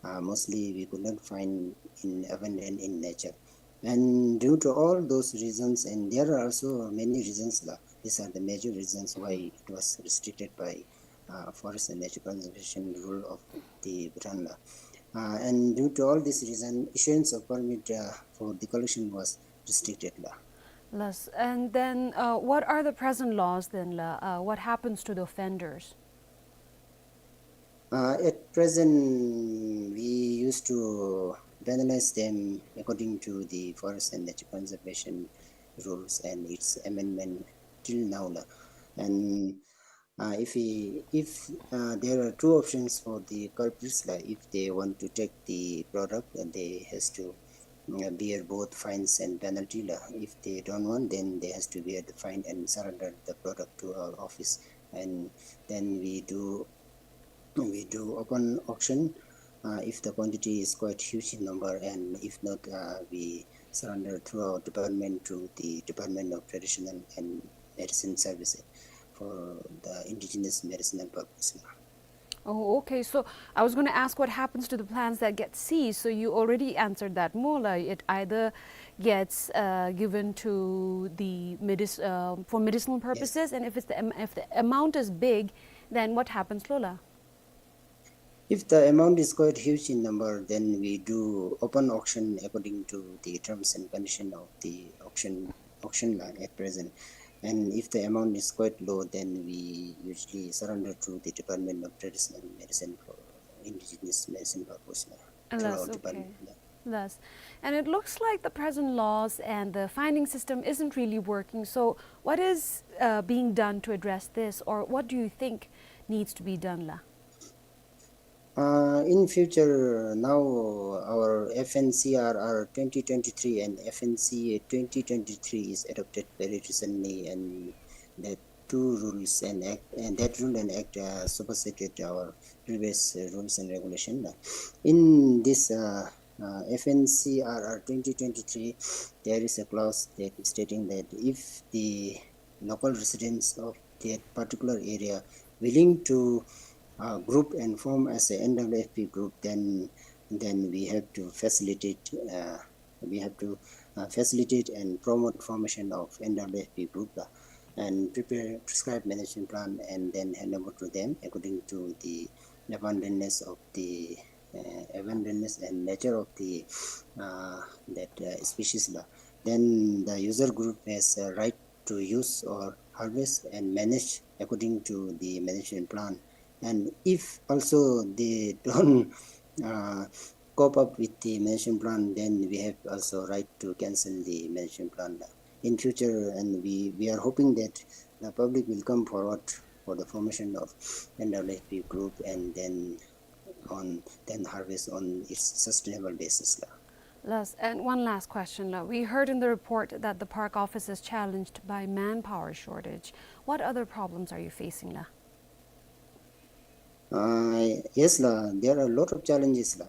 uh, mostly we could not find in abundant in nature. And due to all those reasons, and there are also many reasons, la, these are the major reasons why it was restricted by, uh, Forest and Nature Conservation Rule of the Bhutan, la. Uh, and due to all this reason, issuance of permit, uh, for the collection was restricted, la. Yes, and then, uh, what are the present laws then, la? Uh, what happens to the offenders? Uh, at present, we used to penalize them according to the Forest and Nature Conservation Rules and its amendment till now, la. And, uh, if we, if, uh, there are two options for the culprits, like, if they want to take the product, then they has to, uh, bear both fines and penalty, la. If they don't want, then they has to bear the fine and surrender the product to our office. And then we do, we do open auction, uh, if the quantity is quite huge in number, and if not, uh, we surrender through our department to the Department of Traditional and Medicine Services for the indigenous medicinal purpose. Oh, okay. So I was gonna ask what happens to the plants that get seized. So you already answered that, more like it either gets, uh, given to the medic-, uh, for medicinal Yes. purposes, and if it's the am-, if the amount is big, then what happens, la? If the amount is quite huge in number, then we do open auction according to the terms and condition of the auction, auction, la, at present. And if the amount is quite low, then we usually surrender to the Department of Traditional Medicine for indigenous medicine purpose, la, through Yes, our okay. department, la. Yes. And it looks like the present laws and the finding system isn't really working. So what is, uh, being done to address this, or what do you think needs to be done, la? Uh, in future, now our F N C R R twenty twenty-three and F N C A twenty twenty-three is adopted very recently, and that two rules and act, and that rule and act, uh, superseded our previous, uh, rules and regulation. In this, uh, uh, F N C R R twenty twenty-three, there is a clause that stating that if the local residents of that particular area willing to, uh, group and form as a N W F P group, then, then we have to facilitate, uh, we have to, uh, facilitate and promote formation of N W F P group, uh, and prepare prescribed management plan and then hand over to them according to the abundantness of the, uh, abundantness and nature of the, uh, that, uh, species la. Then the user group has a right to use or harvest and manage according to the management plan. And if also they don't, uh, cope up with the management plan, then we have also right to cancel the management plan. In future, and we, we are hoping that the public will come forward for the formation of N W F P group and then on, then harvest on its sustainable basis la. Last, and one last question la. We heard in the report that the park office is challenged by manpower shortage. What other problems are you facing la? Uh, yes la, there are a lot of challenges la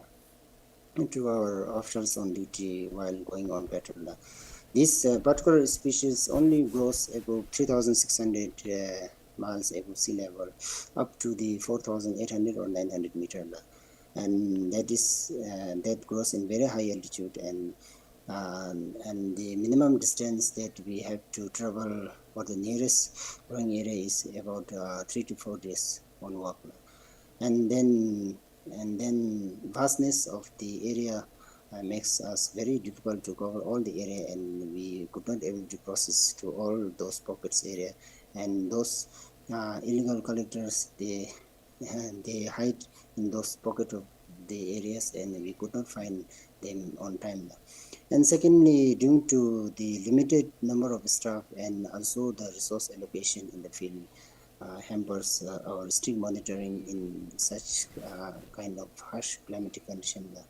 to our officers on duty while going on patrol la. This, uh, particular species only grows above three thousand six hundred, uh, miles above sea level, up to the four thousand eight hundred or nine hundred meter la. And that is, uh, that grows in very high altitude, and, um, and the minimum distance that we have to travel for the nearest growing area is about, uh, three to four days on walk la. And then, and then vastness of the area, uh, makes us very difficult to cover all the area, and we could not able to process to all those pockets area. And those, uh, illegal collectors, they, they hide in those pocket of the areas, and we could not find them on time la. And secondly, due to the limited number of staff and also the resource allocation in the field, uh, hampers, uh, our strict monitoring in such, uh, kind of harsh climatic condition la.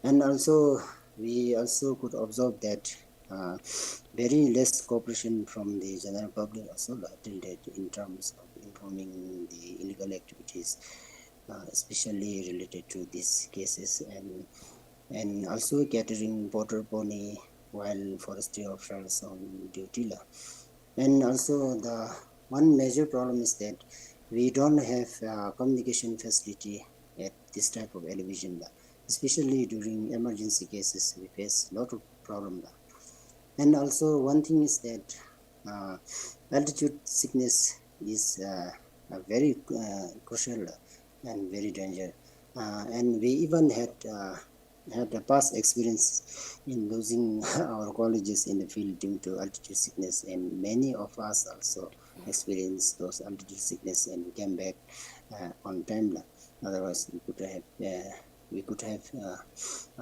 And also, we also could observe that, uh, very less cooperation from the general public also la, till date, in terms of informing the illegal activities, uh, especially related to these cases, and, and also catering border pony while forestry officers on duty la. And also the one major problem is that we don't have, uh, communication facility at this type of elevation la. Especially during emergency cases, we face lot of problem la. And also one thing is that, uh, altitude sickness is, uh, a very, uh, crucial and very danger. Uh, and we even had, uh, had a past experience in losing our colleagues in the field due to altitude sickness, and many of us also experienced those altitude sickness and came back, uh, on time la. Otherwise, we could have, uh, we could have, uh,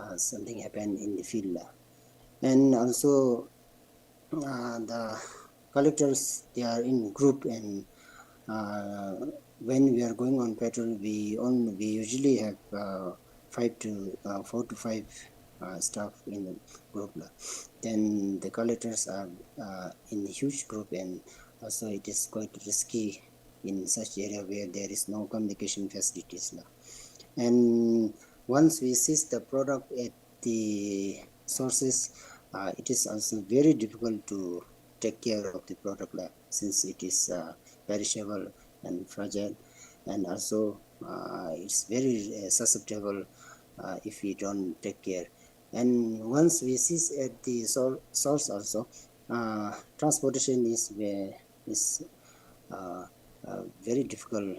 uh, something happen in the field la. And also, uh, the collectors, they are in group, and, uh, when we are going on patrol, we on, we usually have, uh, five to, uh, four to five, uh, staff in the group la. Then the collectors are, uh, in a huge group, and also it is quite risky in such area where there is no communication facilities la. And once we seize the product at the sources, uh, it is also very difficult to take care of the product la, since it is, uh, perishable and fragile, and also, uh, it's very, uh, susceptible, uh, if we don't take care. And once we seize at the sour-, source also, uh, transportation is ve-, is, uh, uh, very difficult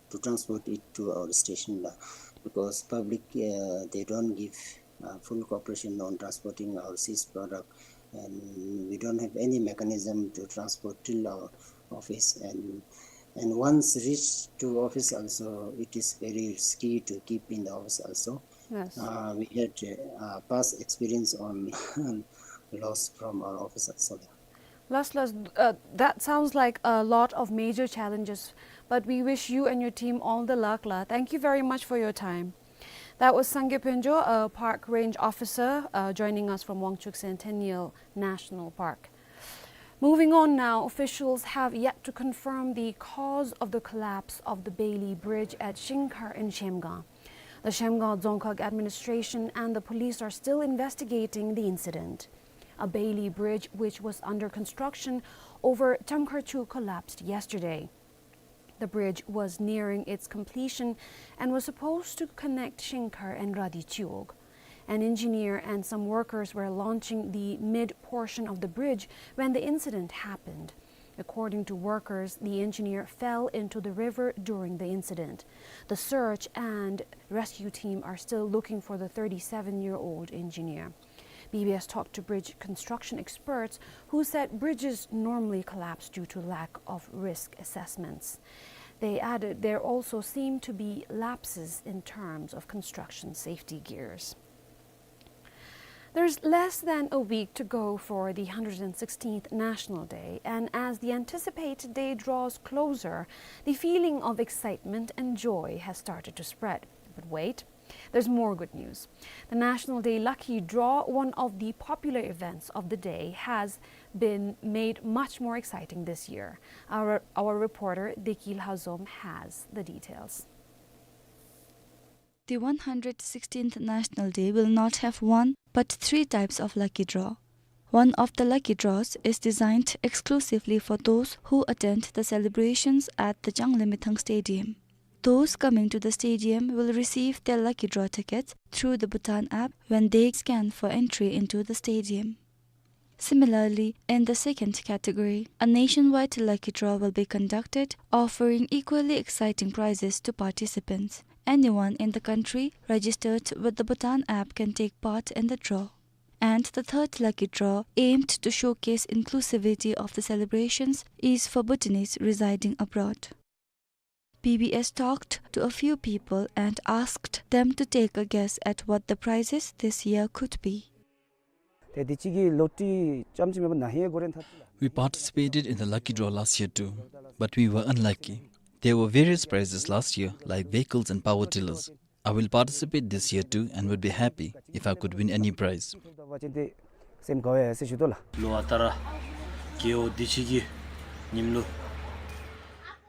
to transport it to our station la, because public, uh, they don't give, uh, full cooperation on transporting our seized product, and we don't have any mechanism to transport till our office, and, and once reach to office also, it is very risky to keep in the office also. Yes. Uh, we had, uh, past experience on loss from our office also. Last, last, uh, that sounds like a lot of major challenges, but we wish you and your team all the luck la. Thank you very much for your time. That was Sangay Phuntsho, a park range officer, uh, joining us from Wangchuck Centennial National Park. Moving on now, officials have yet to confirm the cause of the collapse of the Bailey Bridge at Shingkhar in Shemgang. The Shemgaon Dzongkhag administration and the police are still investigating the incident. A Bailey bridge, which was under construction over Chamkharchu, collapsed yesterday. The bridge was nearing its completion and was supposed to connect Shingkhar and Radichiwog. An engineer and some workers were launching the mid portion of the bridge when the incident happened. According to workers, the engineer fell into the river during the incident. The search and rescue team are still looking for the thirty-seven-year-old engineer. B B S talked to bridge construction experts who said bridges normally collapse due to lack of risk assessments. They added there also seem to be lapses in terms of construction safety gears. There's less than a week to go for the hundred sixteenth National Day, and as the anticipated day draws closer, the feeling of excitement and joy has started to spread. But wait, there's more good news. The National Day Lucky Draw, one of the popular events of the day, has been made much more exciting this year. Our, our reporter Deki Lhazom has the details. The one hundred sixteenth National Day will not have one, but three types of lucky draw. One of the lucky draws is designed exclusively for those who attend the celebrations at the Changlimithang Stadium. Those coming to the stadium will receive their lucky draw tickets through the Bhutan app when they scan for entry into the stadium. Similarly, in the second category, a nationwide lucky draw will be conducted, offering equally exciting prizes to participants. Anyone in the country registered with the Bhutan app can take part in the draw. And the third lucky draw, aimed to showcase inclusivity of the celebrations, is for Bhutanese residing abroad. B B S talked to a few people and asked them to take a guess at what the prizes this year could be. ཏེ་འདི་ཅིག་གི་ལོ་ཊི་རྐྱངམ་ཅིག་མེན་པར་ན་ཧིང་གོ་རིང་ཐ་We participated in the lucky draw last year too, but we were unlucky. There were various prizes last year, like vehicles and power tillers. I will participate this year too and would be happy if I could win any prize. ལོ་ཨ་རྟག་ར་རྒེད་འོག་འདི་ཅིག་གི་ཉིནམ་ལུ།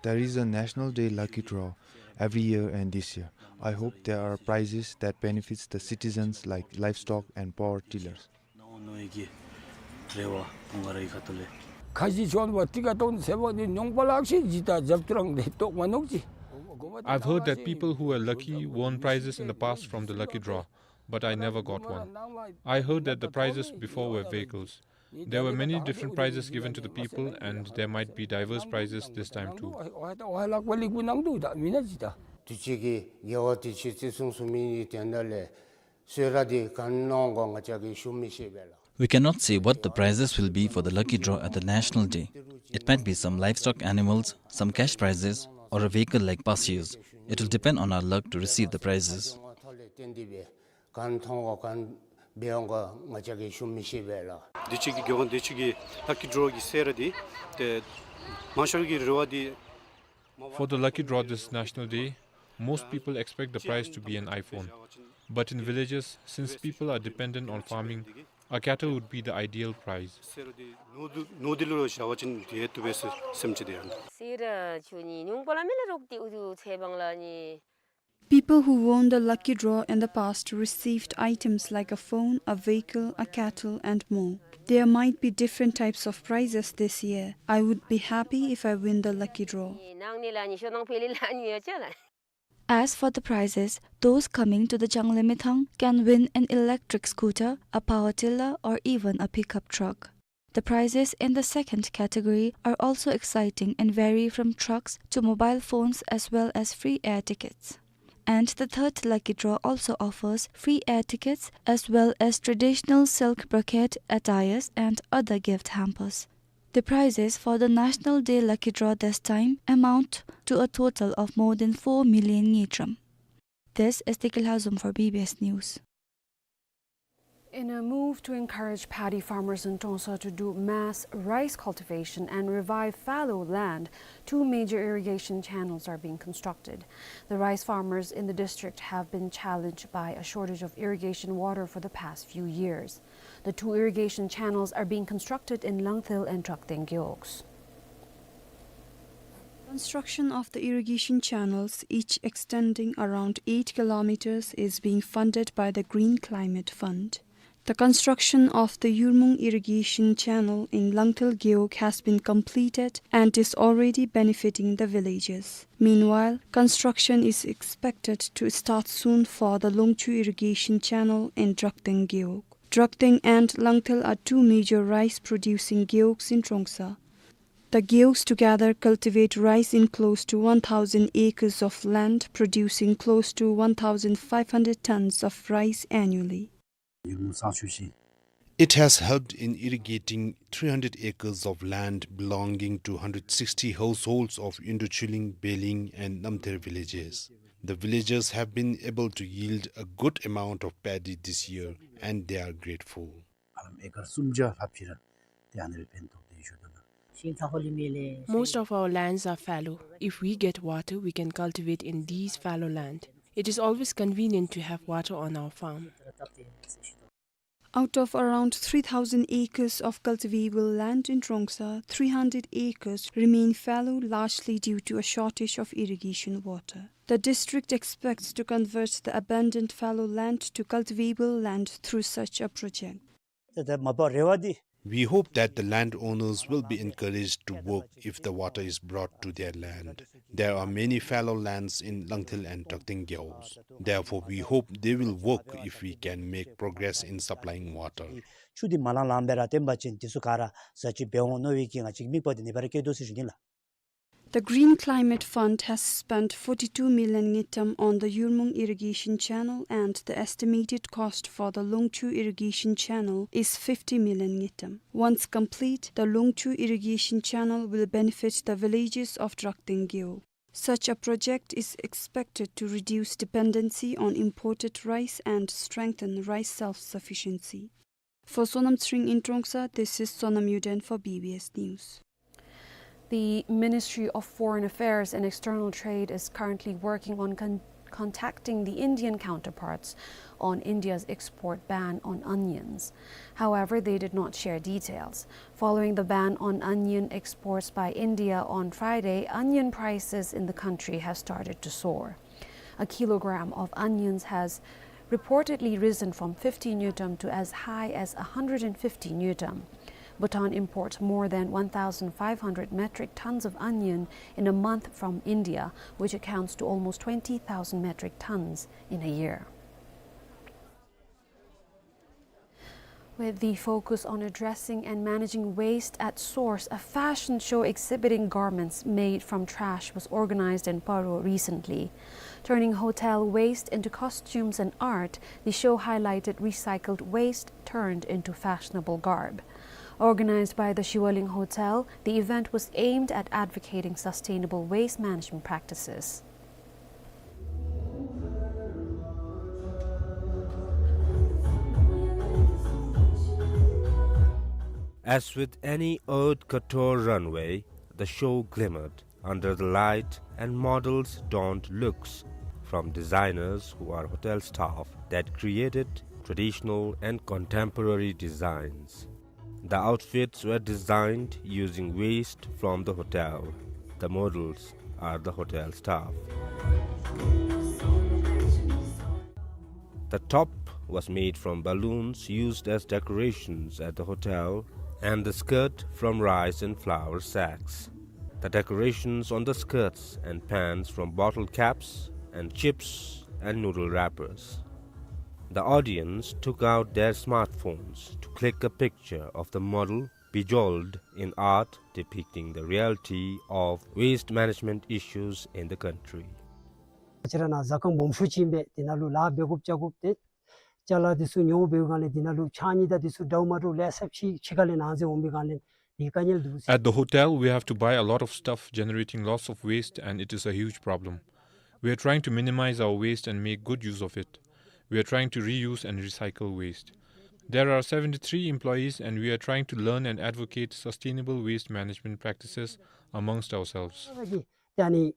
There is a National Day lucky draw every year and this year. I hope there are prizes that benefits the citizens like livestock and power tillers. ནོ་ནོ་ཡི་གི་རེ་བ་ང་རའི་ཁ་ཐུག་ལས། ཁ་ཅིག་བྱོན་པ་ཏི་ཀ་ཏོན་ཟེར་བ་འདི་ཉོང་པ་ལག་ཤེས་ཇི་ལྟར་རྒྱབ་ཏུ་རང་ལས་རྟོགས་མ་ནོག་ཅི། I've heard that people who were lucky won prizes in the past from the lucky draw, but I never got one. I heard that the prizes before were vehicles. There were many different prizes given to the people, and there might be diverse prizes this time too. དུས་ཅི་གི་རྒེད་འོག་དུས་ཅི་རྩིས་སྲུང་སྲུང་མི་ནི་དོན་དག་ལས་གསོལ་ར་འདི་ག་ནི་ནང་གོ་ང་བཅས་ཀྱིས་ཞུ་མི་ཤེས་པས་ལགས། We cannot say what the prizes will be for the lucky draw at the National Day. It might be some livestock animals, some cash prizes, or a vehicle like past years. It will depend on our luck to receive the prizes. ག་ནི་མཐོང་གོ་ག་ནི་འབད་འོང་གོ་ང་བཅས་ཀྱིས་ཞུ་མི་ཤེས་པས་ལགས། དུས་ཅི་གི་རྒེད་འོག་དུས་ཅི་གི་ལ་ཀི་ཌོ་གི་གསོལ་ར་འདི་ཏེ་མང་ཤོས་ཀྱི་རེ་བ་འདི། For the lucky draw this National Day, most people expect the prize to be an iPhone. But in villages, since people are dependent on farming, a cattle would be the ideal prize. གསོལ་ར་འདི་ནོར་འདི་ནོར་འདི་ལུ་བཞག་པ་ཅིན་འདི་ཡང་བཏུབ་པས་ཟེར་སེམས་ཅིག་འདི་ཡང་། གསོལ་ར་ཚུ་ནི་ཉུང་པ་ལ་མི་ལ་རོགས་ཏེ་ཨུ་ཚུ་ཚེ་བང་ལ་ནི། People who won the lucky draw in the past received items like a phone, a vehicle, a cattle, and more. There might be different types of prizes this year. I would be happy if I win the lucky draw. ནང་ནི་ལ་ནི་ཤོ་ནང་ཕེ་ལི་ལ་ནི་ཡོད་ཅ་ལ། As for the prizes, those coming to the Changlimithang can win an electric scooter, a power tiller, or even a pickup truck. The prizes in the second category are also exciting and vary from trucks to mobile phones as well as free air tickets. And the third lucky draw also offers free air tickets as well as traditional silk brocade attires and other gift hampers. The prizes for the National Day lucky draw this time amount to a total of more than four million ngultrum. This is Deki Lhazom for B B S News. In a move to encourage paddy farmers in Trongsa to do mass rice cultivation and revive fallow land, two major irrigation channels are being constructed. The rice farmers in the district have been challenged by a shortage of irrigation water for the past few years. The two irrigation channels are being constructed in Langthil and Trakteng gewogs. Construction of the irrigation channels, each extending around eight kilometers, is being funded by the Green Climate Fund. The construction of the Yurmung irrigation channel in Langthil Gewog has been completed and is already benefiting the villages. Meanwhile, construction is expected to start soon for the Longchu irrigation channel in Drakteng Gewog. Drakteng and Langthil are two major rice-producing gewogs in Trongsa. The gewogs together cultivate rice in close to one thousand acres of land, producing close to one thousand five hundred tons of rice annually. It has helped in irrigating three hundred acres of land belonging to hundred sixty households of Indochiling, Beling and Namther villages. The villagers have been able to yield a good amount of paddy this year and they are grateful. ཨ་ལམ་ཨེ་ཀར་སུམ་བརྒྱ་ལྷགཔ་ཅིག་ར་ཏེ་ཨ་ནི་ལས་ཕན་ཐོགས་ཏེ་ཡོད་ཟེར་ཞུ་དོ་ལགས། Most of our lands are fallow. If we get water, we can cultivate in these fallow land. It is always convenient to have water on our farm. Out of around three thousand acres of cultivable land in Trongsa, three hundred acres remain fallow, largely due to a shortage of irrigation water. The district expects to convert the abandoned fallow land to cultivable land through such a project. ད་ད་མ་པ་རེ་བ་འདི། We hope that the landowners will be encouraged to work if the water is brought to their land. There are many fallow lands in Langthil and Drakteng gewogs. Therefore, we hope they will work if we can make progress in supplying water. ཆུ་འདི་མ་ལང་ལངམ་སྦེ་ར་ཏེ་མ་པ་ཅིན་འདི་ཚུ་ག་ར་ཟ་ཅིག་འབད་འོང་མནོ་བའི་གི་ང་བཅས་མིག་དཔེ་འདི་ཨ་ནི་སྦེ་ར་སྐྱེས་དོ་ཟེར་ཞུ་ནི་ལགས། The Green Climate Fund has spent forty-two million ngultrum on the Yurmung irrigation channel and the estimated cost for the Longchu irrigation channel is fifty million ngultrum. Once complete, the Longchu irrigation channel will benefit the villages of Drakteng Gewog. Such a project is expected to reduce dependency on imported rice and strengthen rice self-sufficiency. For Sonam Tshering in Trongsa, this is Sonam Yuden for B B S News. The Ministry of Foreign Affairs and External Trade is currently working on con- contacting the Indian counterparts on India's export ban on onions. However, they did not share details. Following the ban on onion exports by India on Friday, onion prices in the country have started to soar. A kilogram of onions has reportedly risen from fifty ngultrum to as high as a hundred and fifty ngultrum. Bhutan imports more than one thousand five hundred metric tons of onion in a month from India, which accounts to almost twenty thousand metric tons in a year. With the focus on addressing and managing waste at source, a fashion show exhibiting garments made from trash was organized in Paro recently. Turning hotel waste into costumes and art, the show highlighted recycled waste turned into fashionable garb. Organized by the Shivaling Hotel, the event was aimed at advocating sustainable waste management practices. As with any haute couture runway, the show glimmered under the light and models donned looks from designers who are hotel staff that created traditional and contemporary designs. The outfits were designed using waste from the hotel. The models are the hotel staff. The top was made from balloons used as decorations at the hotel and the skirt from rice and flour sacks. The decorations on the skirts and pants from bottle caps and chips and noodle wrappers. The audience took out their smartphones to click a picture of the model bejeweled in art depicting the reality of waste management issues in the country. ང་བཅས་ར་ནཱ་ཟ་ཁང་སྦོམ་ཤོས་ཅིག་ཨིན་པས། དེ་ནང་ལུ་ལཱ་འབད་དགོཔ་རྐྱབ་དགོཔ་ཏེ་ཅ་ལ་འདི་ཚུ་ཉོ་འབདཝ་ད་ལས་དེ་ནང་ལུ་ཕྱགས་སྙིགས་དང་འདི་ཚུ་འདྲཝ་མ་འདྲཝ་ལེ་ཤ་ཅིག་ཕྱི་ཁ་ལས་ནང་འཛུལ་འོང་པའི་སྒང་ལས་དེ་དཀའ་ངལ་འདུག་ཟེར། At the hotel, we have to buy a lot of stuff, generating lots of waste, and it is a huge problem. We are trying to minimize our waste and make good use of it. We are trying to reuse and recycle waste. There are seventy-three employees, and we are trying to learn and advocate sustainable waste management practices amongst ourselves. ད་ཨ་ནི་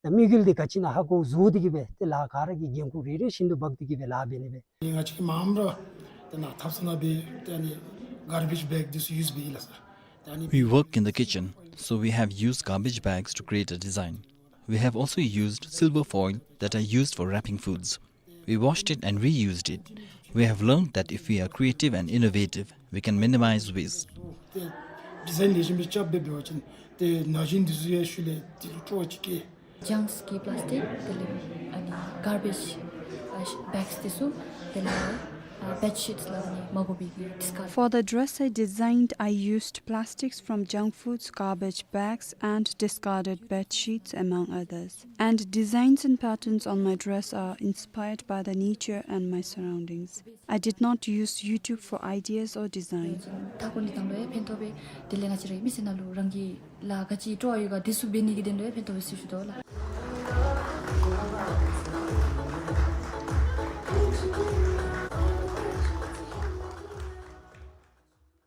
ད་དམིགས་ཡུལ་འདི་ག་ཅི་ཨིན་ན་ཧ་གོ་བཟོ་སྟེ་གི་སྦེ་ཏེ་ལཱ་ག་ར་གི་འགན་ཁུར་རེ་རེ་བཞིན་དུ་འབག་སྟེ་གི་སྦེ་ལཱ་འབད་ནི་སྦེ། ང་བཅས་ཀྱིས་མངམ་ར་ཏེ་ནཱ་ཐབ་ཚང་ནང་སྦེ་ཏེ་ཨ་ནི་garbage bag འདི་ཚུ་ཡུསི་འབད་ཡི་ལགས་སོ། We work in the kitchen, so we have used garbage bags to create a design. We have also used silver foil that are used for wrapping foods. We washed it and reused it. We have learned that if we are creative and innovative, we can minimize waste. ཏེ་ཌི་ཛའིན་ལེགས་ཤོམ་སྦེ་རྐྱབ་སྦེ་འབད་བ་ཅིན་ཏེ་ན་གཞོན་འདི་ཚུ་ཡང་ཤུལ་ལས་འདི་ལུ་སྤྲོ་བ་ཅིག་སྐྱེ། ཇངསི་གི་པླཱསི་ཊིཀ་དེ་ལས་ཨ་ནི་གར་བེཇ་ཨ་བེགསི་འདི་ཚུ་དེ་ལས་ཨ་བེཌ་ཤིཊསི་ལགས་ཨ་ནི་མ་དགོ་པའི་གི་ཌིསི་ཀརཌ། For the dress I designed, I used plastics from junk foods, garbage bags, and discarded bed sheets, among others. And designs and patterns on my dress are inspired by the nature and my surroundings. I did not use YouTube for ideas or design. ད་ཁོང་ནི་དང་ལོ་ཡ་ཕན་ཐོགས་པས། དེ་ལས་ང་བཅས་རའི་མི་སེར་ནང་ལུ་རང་གི་ལཱ་ག་ཅི་སྤྲོ་བ་ཡོད་ག་དེ་ཚུ་འབད་ནི་གི་དོན་ལུ་ཡ་ཕན་ཐོགས་པས་ཟེར་ཞུ་དོ་ལགས།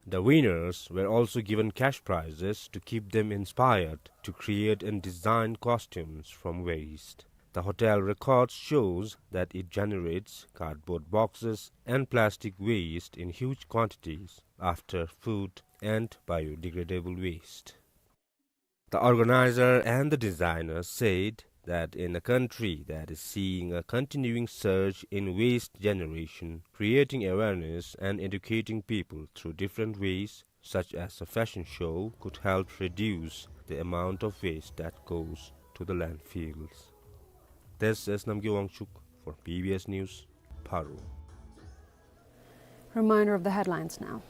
The winners were also given cash prizes to keep them inspired to create and design costumes from waste. The hotel record shows that it generates cardboard boxes and plastic waste in huge quantities after food and biodegradable waste. The organizer and the designer said that in a country that is seeing a continuing surge in waste generation, creating awareness and educating people through different ways, such as a fashion show, could help reduce the amount of waste that goes to the landfills. This is Namgay Wangchuk for B B S News, Paro. Reminder of the headlines now.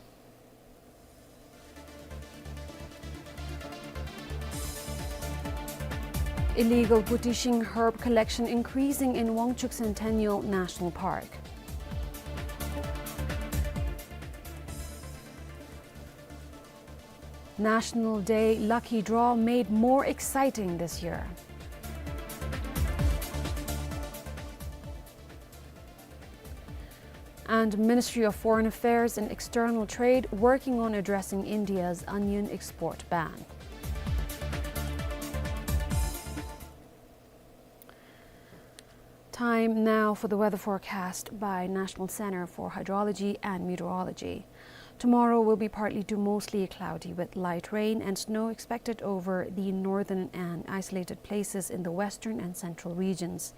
Illegal Butishing herb collection increasing in Wangchuk Centennial National Park. National Day lucky draw made more exciting this year. And Ministry of Foreign Affairs and External Trade working on addressing India's onion export ban. Time now for the weather forecast by National Center for Hydrology and Meteorology. Tomorrow will be partly to mostly cloudy with light rain and snow expected over the northern and isolated places in the western and central regions.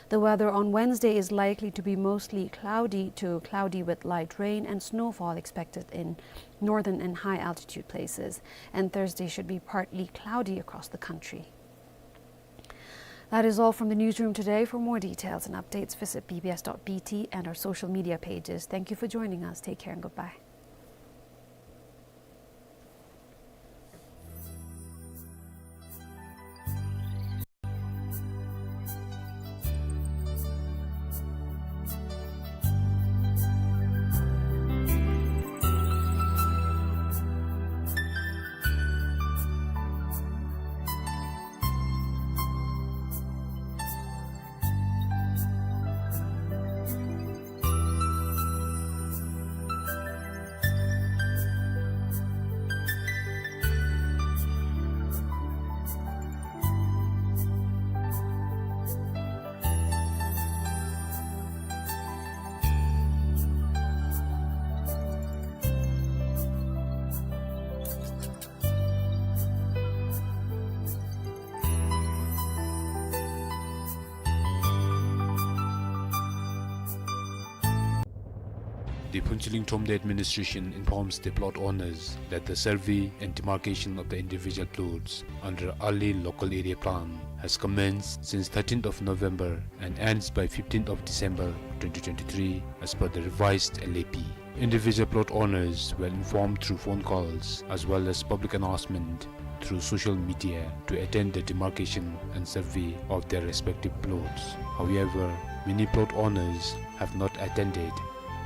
The weather on Wednesday is likely to be mostly cloudy to cloudy with light rain and snowfall expected in northern and high altitude places. And Thursday should be partly cloudy across the country. That is all from the newsroom today. For more details and updates, visit B B S dot B T and our social media pages. Thank you for joining us. Take care and goodbye. The Phuentsholing Thromde administration informs the plot owners that the survey and demarcation of the individual plots under early local area plan has commenced since thirteenth of November and ends by fifteenth of December twenty twenty-three, as per the revised L A P. Individual plot owners were informed through phone calls as well as public announcement through social media to attend the demarcation and survey of their respective plots. However, many plot owners have not attended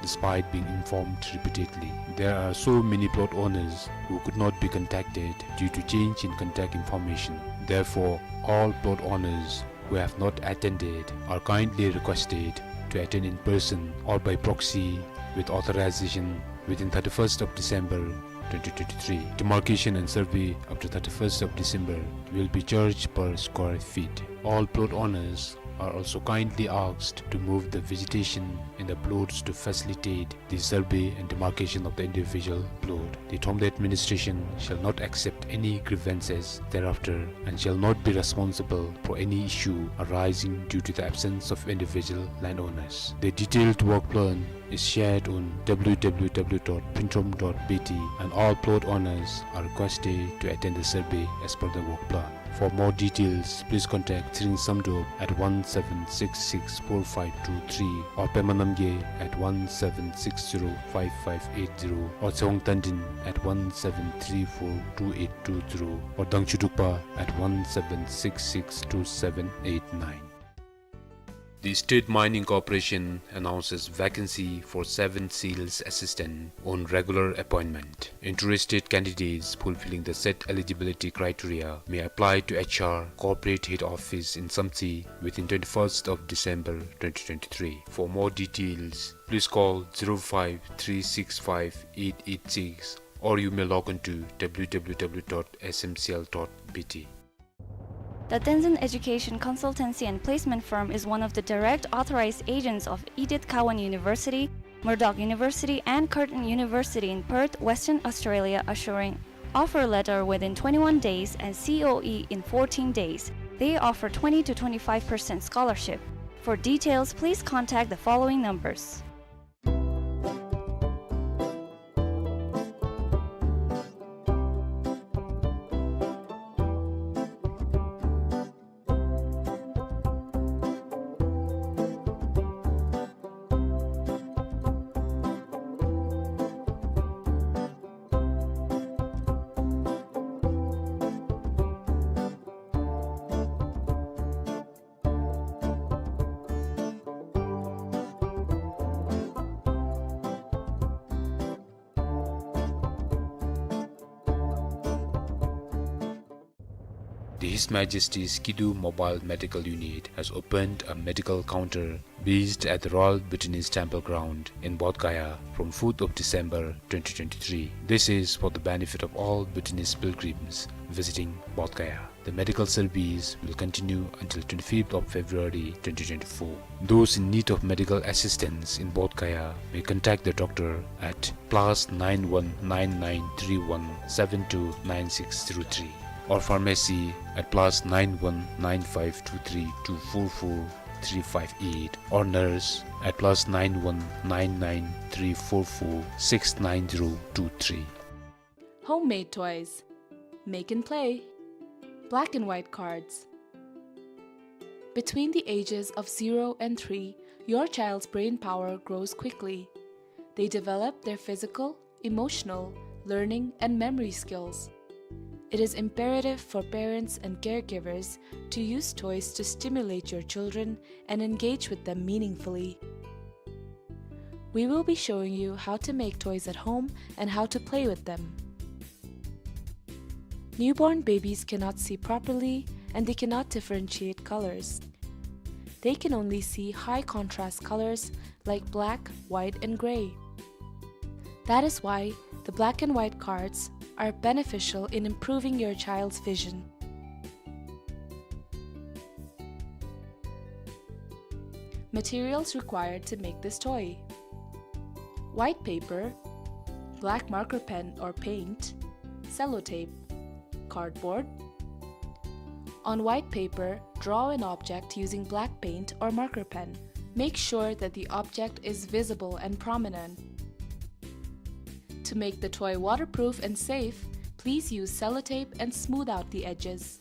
despite being informed repeatedly. There are so many plot owners who could not be contacted due to change in contact information. Therefore, all plot owners who have not attended are kindly requested to attend in person or by proxy with authorization within thirty-first of December twenty twenty-three. Demarcation and survey up to thirty-first of December will be charged per square feet. All plot owners are also kindly asked to move the vegetation in the plots to facilitate the survey and demarcation of the individual plot. The Thromde administration shall not accept any grievances thereafter and shall not be responsible for any issue arising due to the absence of individual landowners. The detailed work plan is shared on w w w dot phinthrom dot b t, and all plot owners are requested to attend the survey as per the work plan. For more details, please contact Tshering Samdrup at one seven six six four five two three or Pema Namgay at one seven six zero five five eight zero or Tshewang Tandin at one seven three four two eight two zero or Dangchudrukpa at one seven six six two seven eight nine. The State Mining Corporation announces vacancy for seven sales assistant on regular appointment. Interested candidates fulfilling the set eligibility criteria may apply to H R, Corporate Head Office in Samtse within twenty-first of December twenty twenty-three. For more details, please call zero five three six five eight eight six, or you may log on to w w w dot s m c l dot b t. The Tenzin Education Consultancy and Placement Firm is one of the direct authorized agents of Edith Cowan University, Murdoch University, and Curtin University in Perth, Western Australia, assuring offer letter within twenty-one days and C O E in fourteen days. They offer twenty to twenty-five percent scholarship. For details, please contact the following numbers. The His Majesty's Kidu Mobile Medical Unit has opened a medical counter based at the Royal Bhutanese Temple Ground in Bodh Gaya from fourth of December twenty twenty-three. This is for the benefit of all Bhutanese pilgrims visiting Bodh Gaya. The medical service will continue until twenty-fifth of February twenty twenty-four. Those in need of medical assistance in Bodh Gaya may contact the doctor at plus nine one nine nine three one seven two nine six zero three, or pharmacy at plus nine one nine five two three two four four three five eight, or nurse at plus nine one nine nine three four four six nine zero two three. Homemade toys. Make and play. Black and white cards. Between the ages of zero and three, your child's brain power grows quickly. They develop their physical, emotional, learning, and memory skills. It is imperative for parents and caregivers to use toys to stimulate your children and engage with them meaningfully. We will be showing you how to make toys at home and how to play with them. Newborn babies cannot see properly and they cannot differentiate colors. They can only see high contrast colors like black, white, and gray. That is why the black and white cards are beneficial in improving your child's vision. Materials required to make this toy: white paper, black marker pen or paint, sellotape, cardboard. On white paper, draw an object using black paint or marker pen. Make sure that the object is visible and prominent. To make the toy waterproof and safe, please use sellotape and smooth out the edges.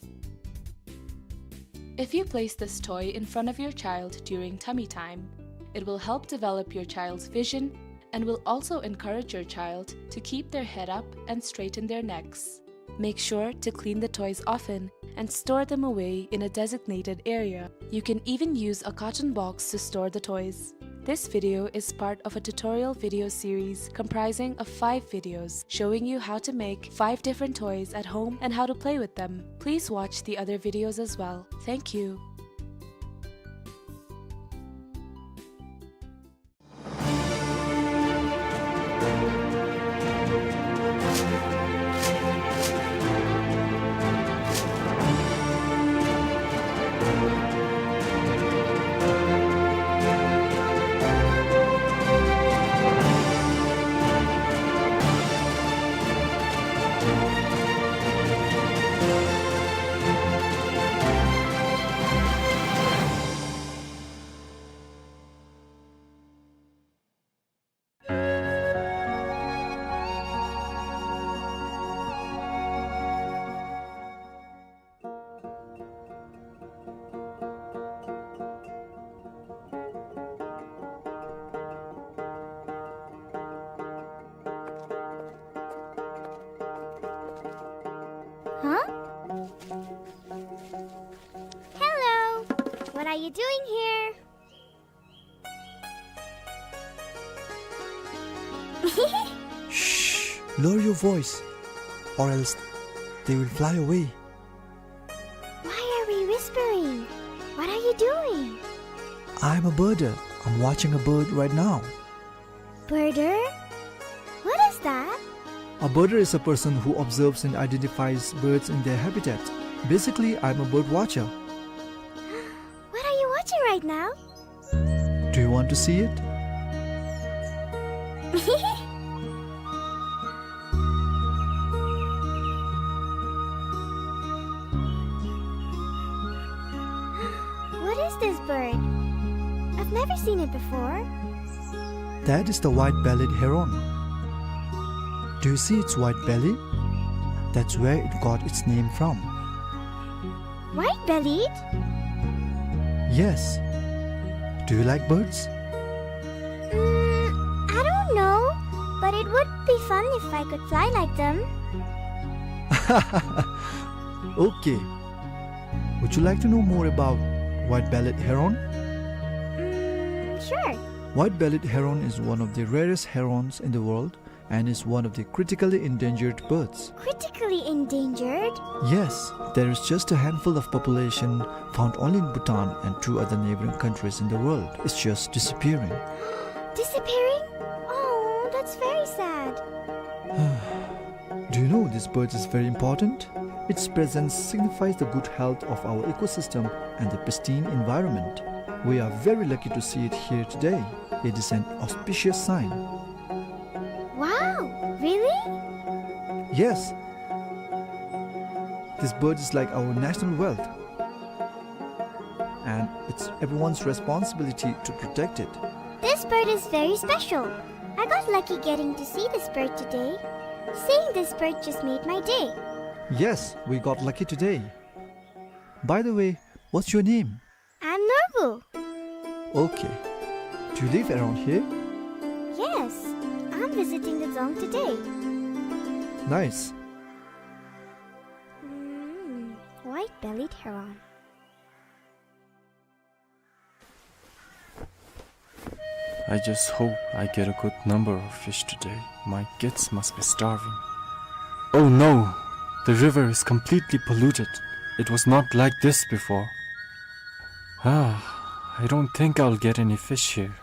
If you place this toy in front of your child during tummy time, it will help develop your child's vision and will also encourage your child to keep their head up and straighten their necks. Make sure to clean the toys often and store them away in a designated area. You can even use a carton box to store the toys. This video is part of a tutorial video series comprising of five videos showing you how to make five different toys at home and how to play with them. Please watch the other videos as well. Thank you. Are you doing here? Shh! Lower your voice, or else they will fly away. Why are we whispering? What are you doing? I'm a birder. I'm watching a bird right now. Birder? What is that? A birder is a person who observes and identifies birds in their habitat. Basically, I'm a bird watcher. What are you watching right now? Do you want to see it? What is this bird? I've never seen it before. That is the white-bellied heron. Do you see its white belly? That's where it got its name from. White-bellied? Yes. Do you like birds? Mm, I don't know, but it would be fun if I could fly like them. Okay. Would you like to know more about white-bellied heron? Mm, sure. White-bellied heron is one of the rarest herons in the world and is one of the critically endangered birds. Critically endangered? Yes, there is just a handful of population found only in Bhutan and two other neighboring countries in the world. It's just disappearing. Disappearing? Oh, that's very sad. Do you know this bird is very important? Its presence signifies the good health of our ecosystem and the pristine environment. We are very lucky to see it here today. It is an auspicious sign. Wow, really? Yes. This bird is like our national wealth. And it's everyone's responsibility to protect it. This bird is very special. I got lucky getting to see this bird today. Seeing this bird just made my day. Yes, we got lucky today. By the way, what's your name? I'm Norbu. Okay. Do you live around here? Yes, I'm visiting the dzong today. Nice. Mm, white-bellied heron. I just hope I get a good number of fish today. My kids must be starving. Oh no! The river is completely polluted. It was not like this before. Ah, I don't think I'll get any fish here.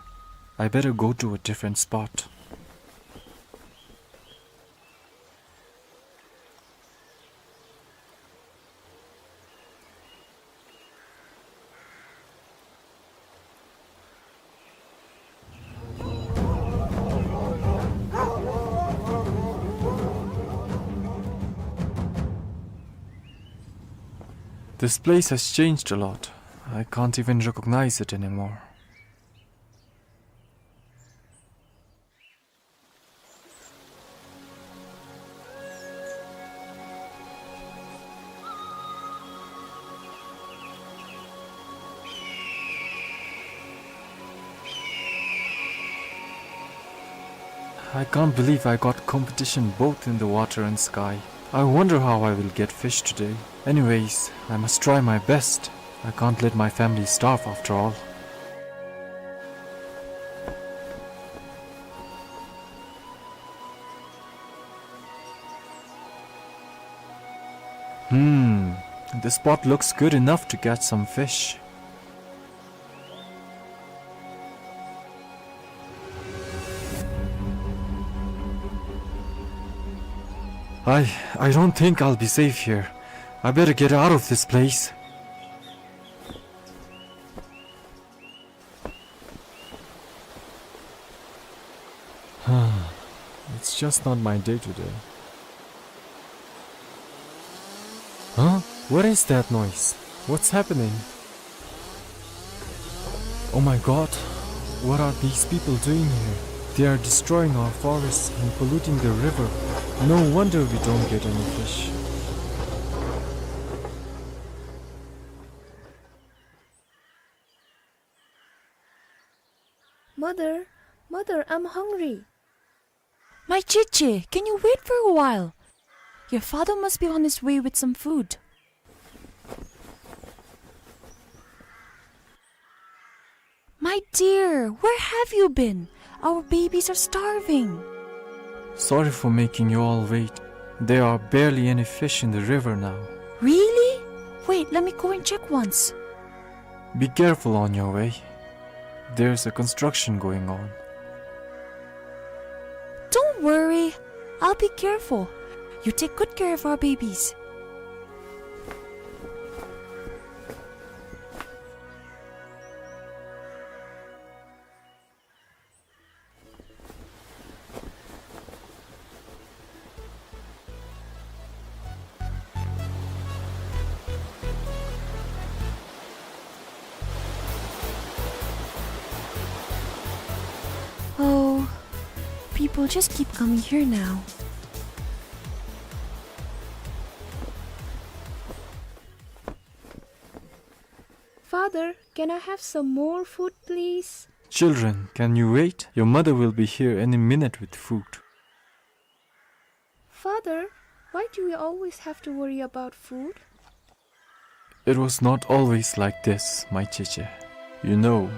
I better go to a different spot. This place has changed a lot. I can't even recognize it anymore. I can't believe I got competition both in the water and sky. I wonder how I will get fish today. Anyways, I must try my best. I can't let my family starve after all. Hmm, this spot looks good enough to catch some fish. I, I don't think I'll be safe here. I better get out of this place. It's just not my day today. Huh? What is that noise? What's happening? Oh my God, what are these people doing here? They are destroying our forests and polluting the river. No wonder we don't get any fish. Mother, mother, I'm hungry. My Chichi, can you wait for a while? Your father must be on his way with some food. My dear, where have you been? Our babies are starving. Sorry for making you all wait. There are barely any fish in the river now. Really? Wait, let me go and check once. Be careful on your way. There's a construction going on. Don't worry. I'll be careful. You take good care of our babies. Oh, people just keep coming here now. Father, can I have some more food, please? Children, can you wait? Your mother will be here any minute with food. Father, why do we always have to worry about food? It was not always like this, my Cheche. You know,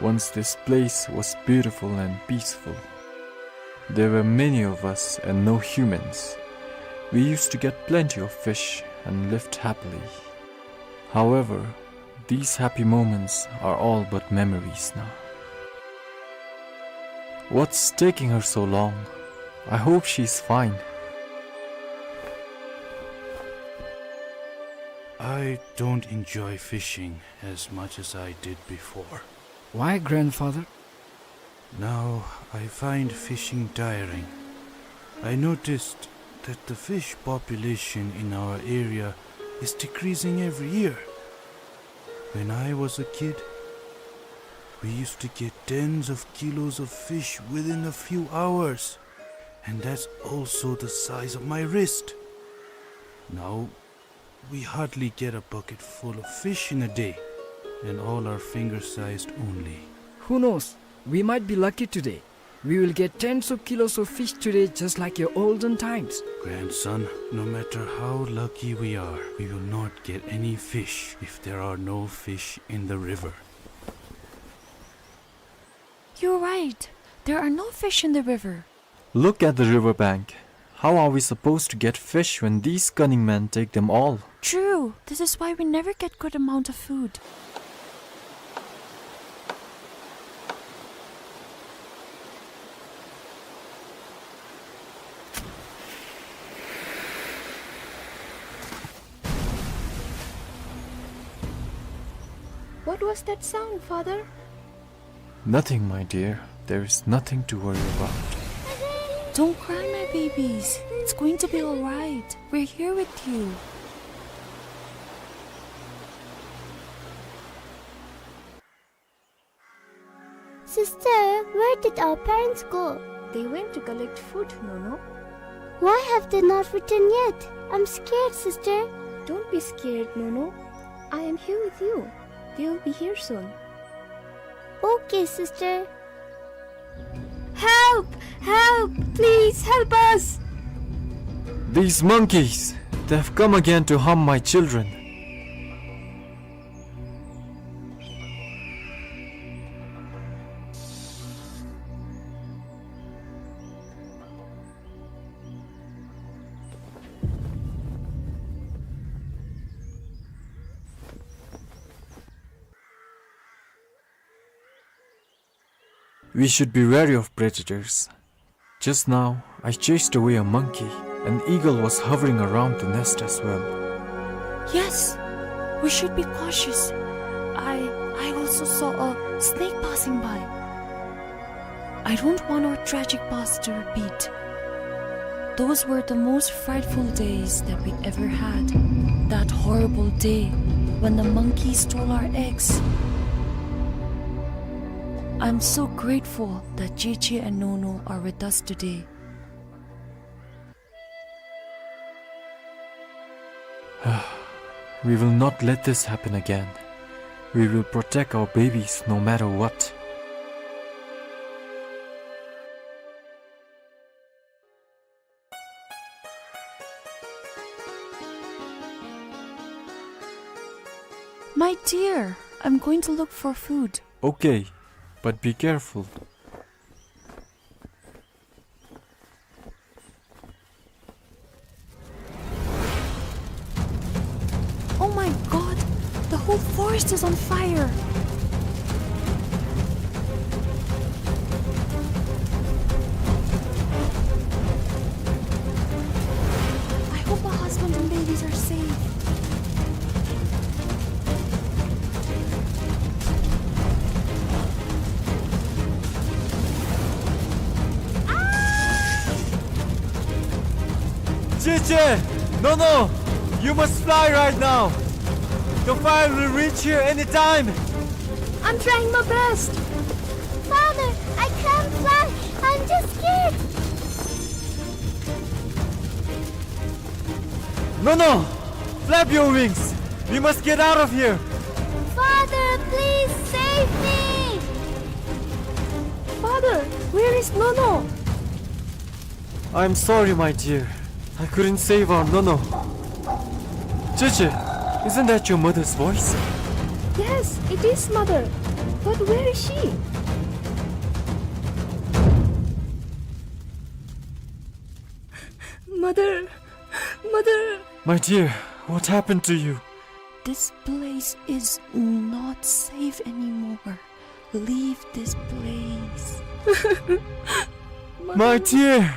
once this place was beautiful and peaceful. There were many of us and no humans. We used to get plenty of fish and lived happily. However, these happy moments are all but memories now. What's taking her so long? I hope she's fine. I don't enjoy fishing as much as I did before. Why, grandfather? Now I find fishing tiring. I noticed that the fish population in our area is decreasing every year. When I was a kid, we used to get tens of kilos of fish within a few hours, and that's also the size of my wrist. Now we hardly get a bucket full of fish in a day, and all are finger-sized only. Who knows? We might be lucky today. We will get tens of kilos of fish today, just like your olden times. Grandson, no matter how lucky we are, we will not get any fish if there are no fish in the river. You're right. There are no fish in the river. Look at the river bank. How are we supposed to get fish when these cunning men take them all? True. This is why we never get good amount of food. What was that sound, Father? Nothing, my dear. There is nothing to worry about. Don't cry, my babies. It's going to be all right. We're here with you. Sister, where did our parents go? They went to collect food, Nono. Why have they not returned yet? I'm scared, sister. Don't be scared, Nono. I am here with you. They will be here soon. Okay, sister. Help! Help! Please help us! These monkeys! They've come again to harm my children. We should be wary of predators. Just now, I chased away a monkey. An eagle was hovering around the nest as well. Yes, we should be cautious. I, I also saw a snake passing by. I don't want our tragic past to repeat. Those were the most frightful days that we ever had. That horrible day when the monkey stole our eggs. I'm so grateful that Cheche and Nono are with us today. We will not let this happen again. We will protect our babies no matter what. My dear, I'm going to look for food. Okay, But be careful. Oh my God! The whole forest is on fire! I hope my husband and babies are safe. Cici! Nono! You must fly right now! The fire will reach here anytime! I'm trying my best! Father, I can't fly! I'm just scared! Nono! Flap your wings! We must get out of here! Father, please save me! Father, where is Nono? I'm sorry, my dear. I couldn't save our Nono. Cici, isn't that your mother's voice? Yes, it is, Mother. But where is she? Mother, Mother. My dear, what happened to you? This place is not safe anymore. Leave this place. My dear!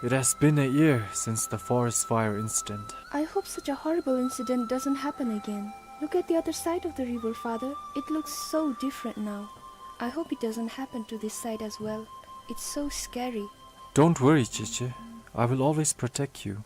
It has been a year since the forest fire incident. I hope such a horrible incident doesn't happen again. Look at the other side of the river, Father. It looks so different now. I hope it doesn't happen to this side as well. It's so scary. Don't worry, Cici. I will always protect you.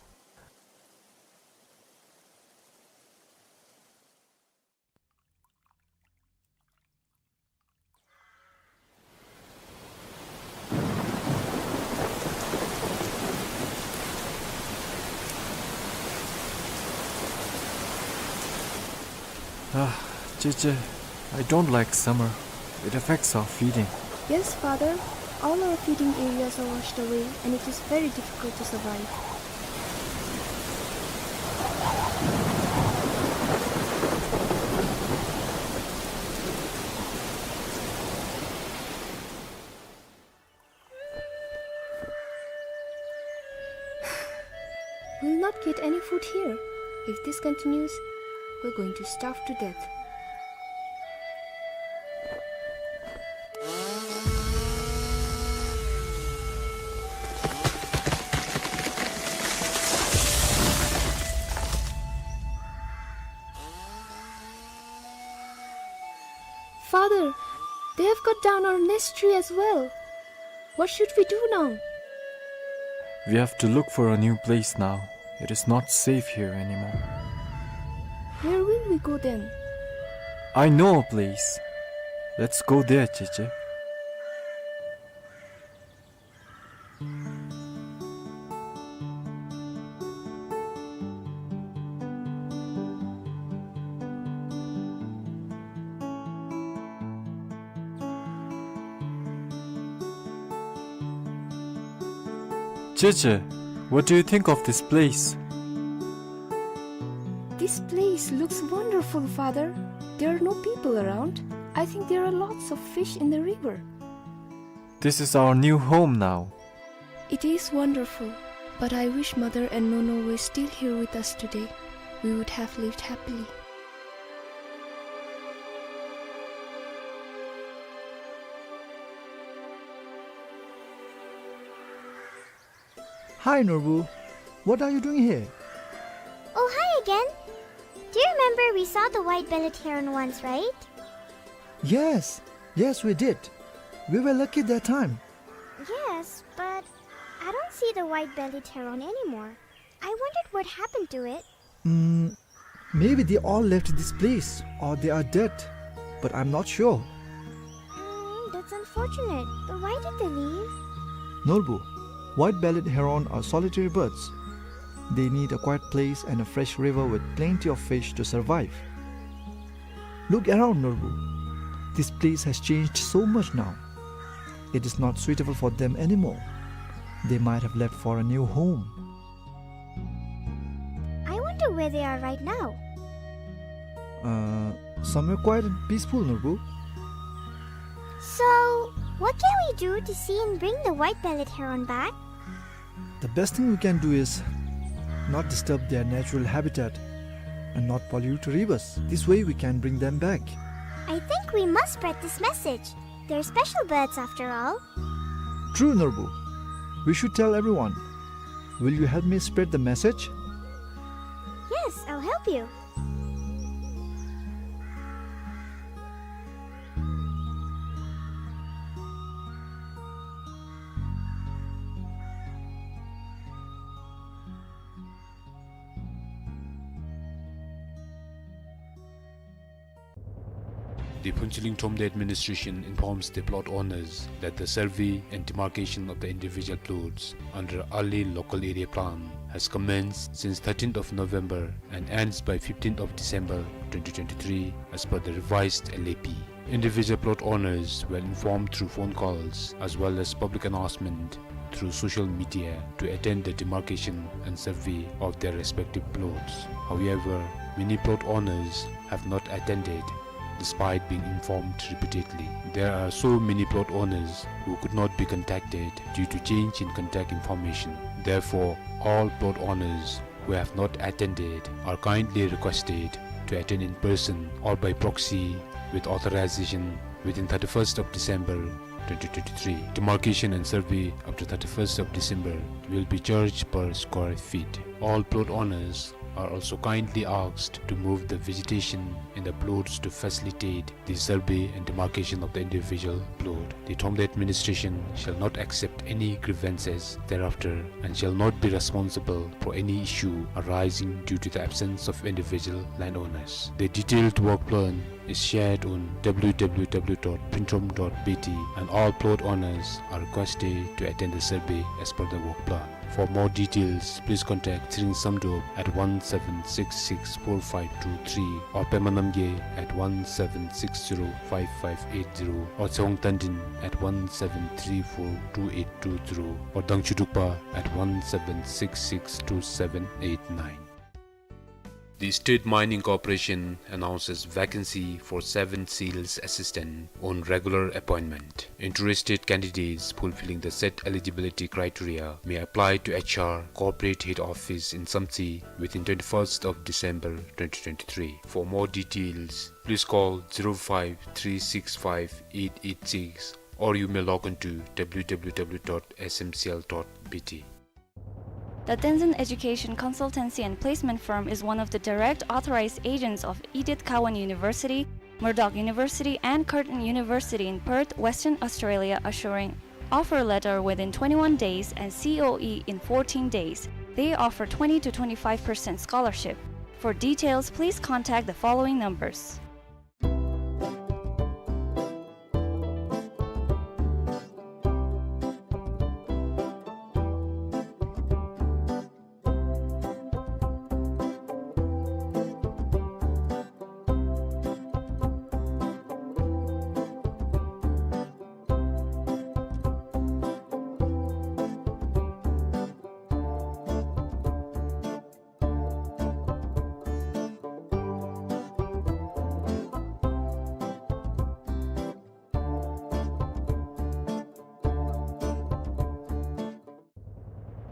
Ah, Cici, I don't like summer. It affects our feeding. Yes, Father. All our feeding areas are washed away, and it is very difficult to survive. We'll not get any food here. If this continues, we're going to starve to death. Father, they have cut down our nest tree as well. What should we do now? We have to look for a new place now. It is not safe here anymore. Where will we go then? I know a place. Let's go there, Cici. Cici, what do you think of this place? This place looks wonderful, Father. There are no people around. I think there are lots of fish in the river. This is our new home now. It is wonderful, but I wish Mother and Nono were still here with us today. We would have lived happily. Hi, Norbu. What are you doing here? Oh, hi again. Do you remember we saw the white-bellied heron once, right? Yes, yes, we did. We were lucky that time. Yes, but I don't see the white-bellied heron anymore. I wondered what happened to it. Mm, maybe they all left this place or they are dead, but I'm not sure. Mm, that's unfortunate. But why did they leave? Norbu, white-bellied heron are solitary birds. They need a quiet place and a fresh river with plenty of fish to survive. Look around, Norbu. This place has changed so much now. It is not suitable for them anymore. They might have left for a new home. I wonder where they are right now. Uh, somewhere quiet and peaceful, Norbu. So, what can we do to see and bring the white-bellied heron back? The best thing we can do is not disturb their natural habitat and not pollute rivers. This way we can bring them back. I think we must spread this message. They're special birds after all. True, Norbu. We should tell everyone. Will you help me spread the message? Yes, I'll help you. The Phuentsholing Thromde administration informs the plot owners that the survey and demarcation of the individual plots under Alih Local Area Plan has commenced since thirteenth of November and ends by fifteenth of December twenty twenty-three, as per the revised L A P. Individual plot owners were informed through phone calls as well as public announcement through social media to attend the demarcation and survey of their respective plots. However, many plot owners have not attended despite being informed repeatedly. There are so many plot owners who could not be contacted due to change in contact information. Therefore, all plot owners who have not attended are kindly requested to attend in person or by proxy with authorization within thirty-first of December twenty twenty-three. Demarcation and survey up to thirty-first of December will be charged per square feet. All plot owners are also kindly asked to move the vegetation in the plots to facilitate the survey and demarcation of the individual plot. The Thromde administration shall not accept any grievances thereafter and shall not be responsible for any issue arising due to the absence of individual landowners. The detailed work plan is shared on W W W dot phuenthromb dot B T, and all plot owners are requested to attend the survey as per the work plan. For more details, please contact Tshering Samdrup at one seven six six four five two three or Pema Namgay at one seven six zero five five eight zero or Tshewang Tandin at one seven three four two eight two zero or Dangchu Drukpa at one seven six six two seven eight nine. The State Mining Corporation announces vacancy for seven sales assistant on regular appointment. Interested candidates fulfilling the set eligibility criteria may apply to H R Corporate Head Office in Samtse within twenty-first of December twenty twenty-three. For more details, please call zero five three six five eight eight six or you may log on to W W W dot S M C L dot B T. The Tenzin Education Consultancy and Placement Firm is one of the direct authorized agents of Edith Cowan University, Murdoch University, and Curtin University in Perth, Western Australia, assuring offer letter within twenty-one days and C O E in fourteen days. They offer twenty to twenty-five percent scholarship. For details, please contact the following numbers.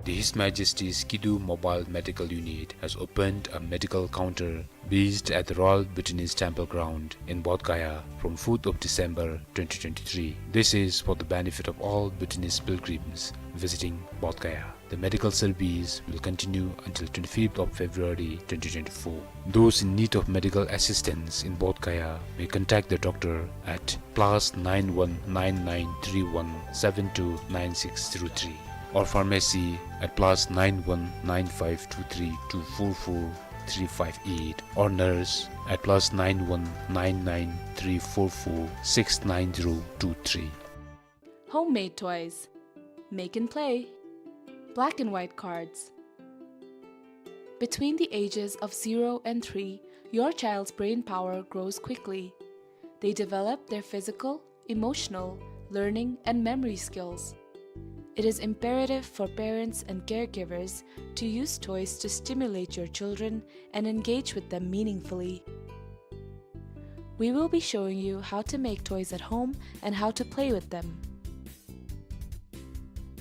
The His Majesty's Kidu Mobile Medical Unit has opened a medical counter based at the Royal Bhutanese Temple Ground in Bodh Gaya from fourth of December twenty twenty-three. This is for the benefit of all Bhutanese pilgrims visiting Bodh Gaya. The medical service will continue until twenty-fifth of February twenty twenty-four. Those in need of medical assistance in Bodh Gaya may contact the doctor at plus nine one nine nine three one seven two nine six zero three or pharmacy at plus nine one nine five two three two four four three five eight or nurse at plus nine one nine nine three four four six nine zero two three. Homemade toys. Make and play. Black and white cards. Between the ages of zero and three, Your child's brain power grows quickly. They develop their physical, emotional, learning, and memory skills. It is imperative for parents and caregivers to use toys to stimulate your children and engage with them meaningfully. We will be showing you how to make toys at home and how to play with them.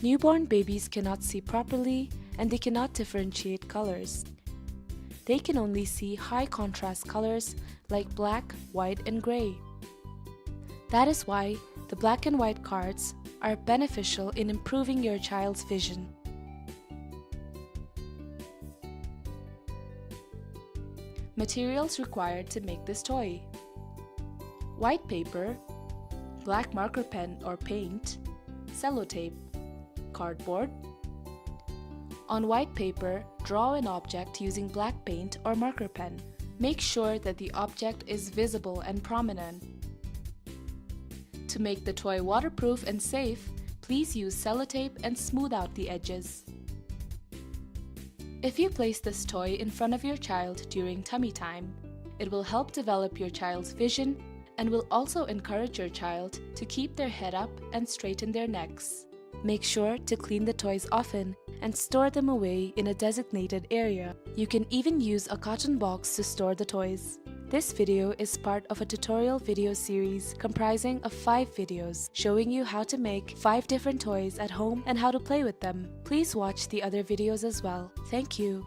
Newborn babies cannot see properly and they cannot differentiate colors. They can only see high contrast colors like black, white, and gray. That is why the black and white cards are beneficial in improving your child's vision. Materials required to make this toy: white paper, black marker pen or paint, sellotape, cardboard. On white paper, draw an object using black paint or marker pen. Make sure that the object is visible and prominent. To make the toy waterproof and safe, please use sellotape and smooth out the edges. If you place this toy in front of your child during tummy time, it will help develop your child's vision and will also encourage your child to keep their head up and straighten their necks. Make sure to clean the toys often and store them away in a designated area. You can even use a carton box to store the toys. This video is part of a tutorial video series comprising of five videos showing you how to make five different toys at home and how to play with them. Please watch the other videos as well. Thank you.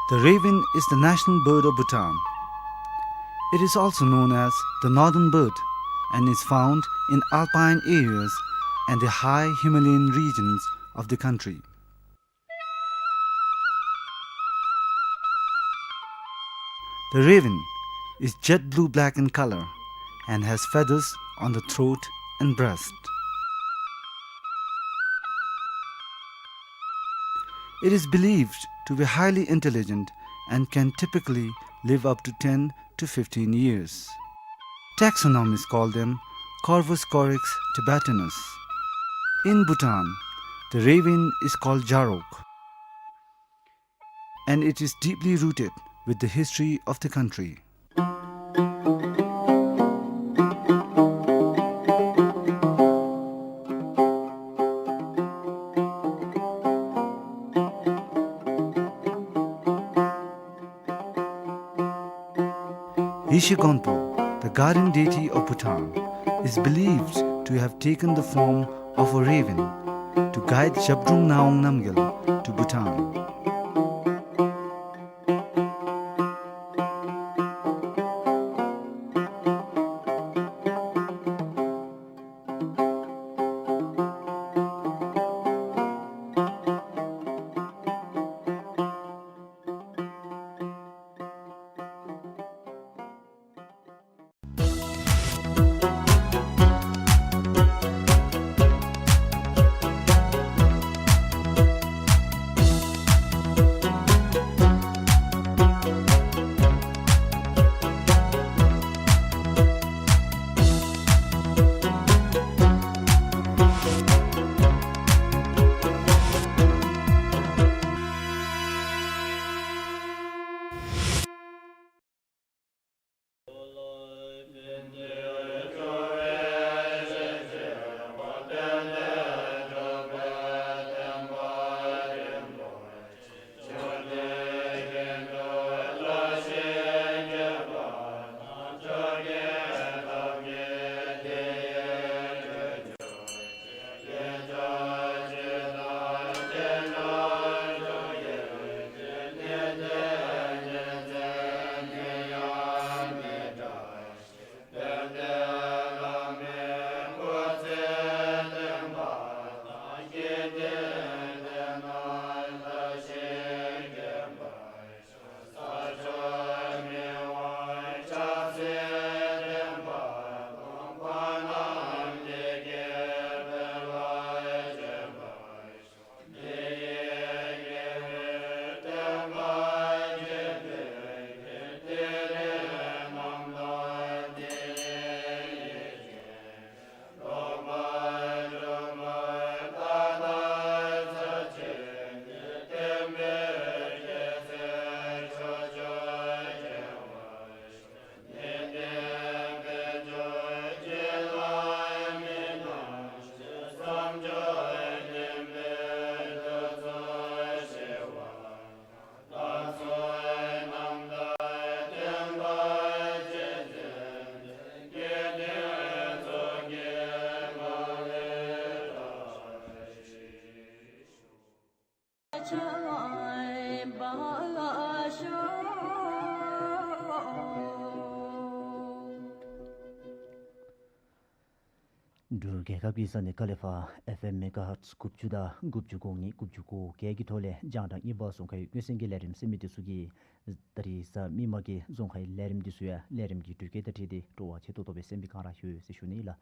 The raven is the national bird of Bhutan. It is also known as the northern bird and is found in alpine areas and the high Himalayan regions of the country. The raven is jet blue-black in color and has feathers on the throat and breast. It is believed to be highly intelligent and can typically live up to ten to fifteen years. Taxonomists call them Corvus corax tibetanus. In Bhutan, the raven is called Jarok, and it is deeply rooted with the history of the country. Yeshe Gonpo, the guardian deity of Bhutan, is believed to have taken the form of a raven to guide Zhabdrung Ngawang Namgyal to Bhutan. འབྲུག་རྒྱལ་ཁབ་ཀྱི་ས་གནས་ཀ་ལས་ཕར་ཨེཕ་ཨེམ་མེ་ག་ཧར་ཊི་དགུ་བཅུ་དང་དགུ་བཅུ་གོ་གཉིས་དགུ་བཅུ་གོ་བརྒྱད་ཀྱི་ཐོག་ལས་རྒྱང་གྲགས་གཉིས་པ་རྫོང་ཁའི་ཀུན་གསལ་གྱི་ལས་རིམ་གསན་མི་འདི་ཚུ་གིས་ད་རིས་གཟའ་མིག་དམར་གྱི་རྫོང་ཁའི་ལས་རིམ་འདི་ཚུ་ཡང་ལས་རིམ་གྱི་འགྲུལ་སྐྱེལ་དང་འཁྲིལ་ཏེ་སྤྲོ་བ་ཆེ་ཏོག་ཏོ་སྦེ་གསན་པའི་སྒང་ར་ཡོད་ཟེར་ཞུ་ནི་ལགས།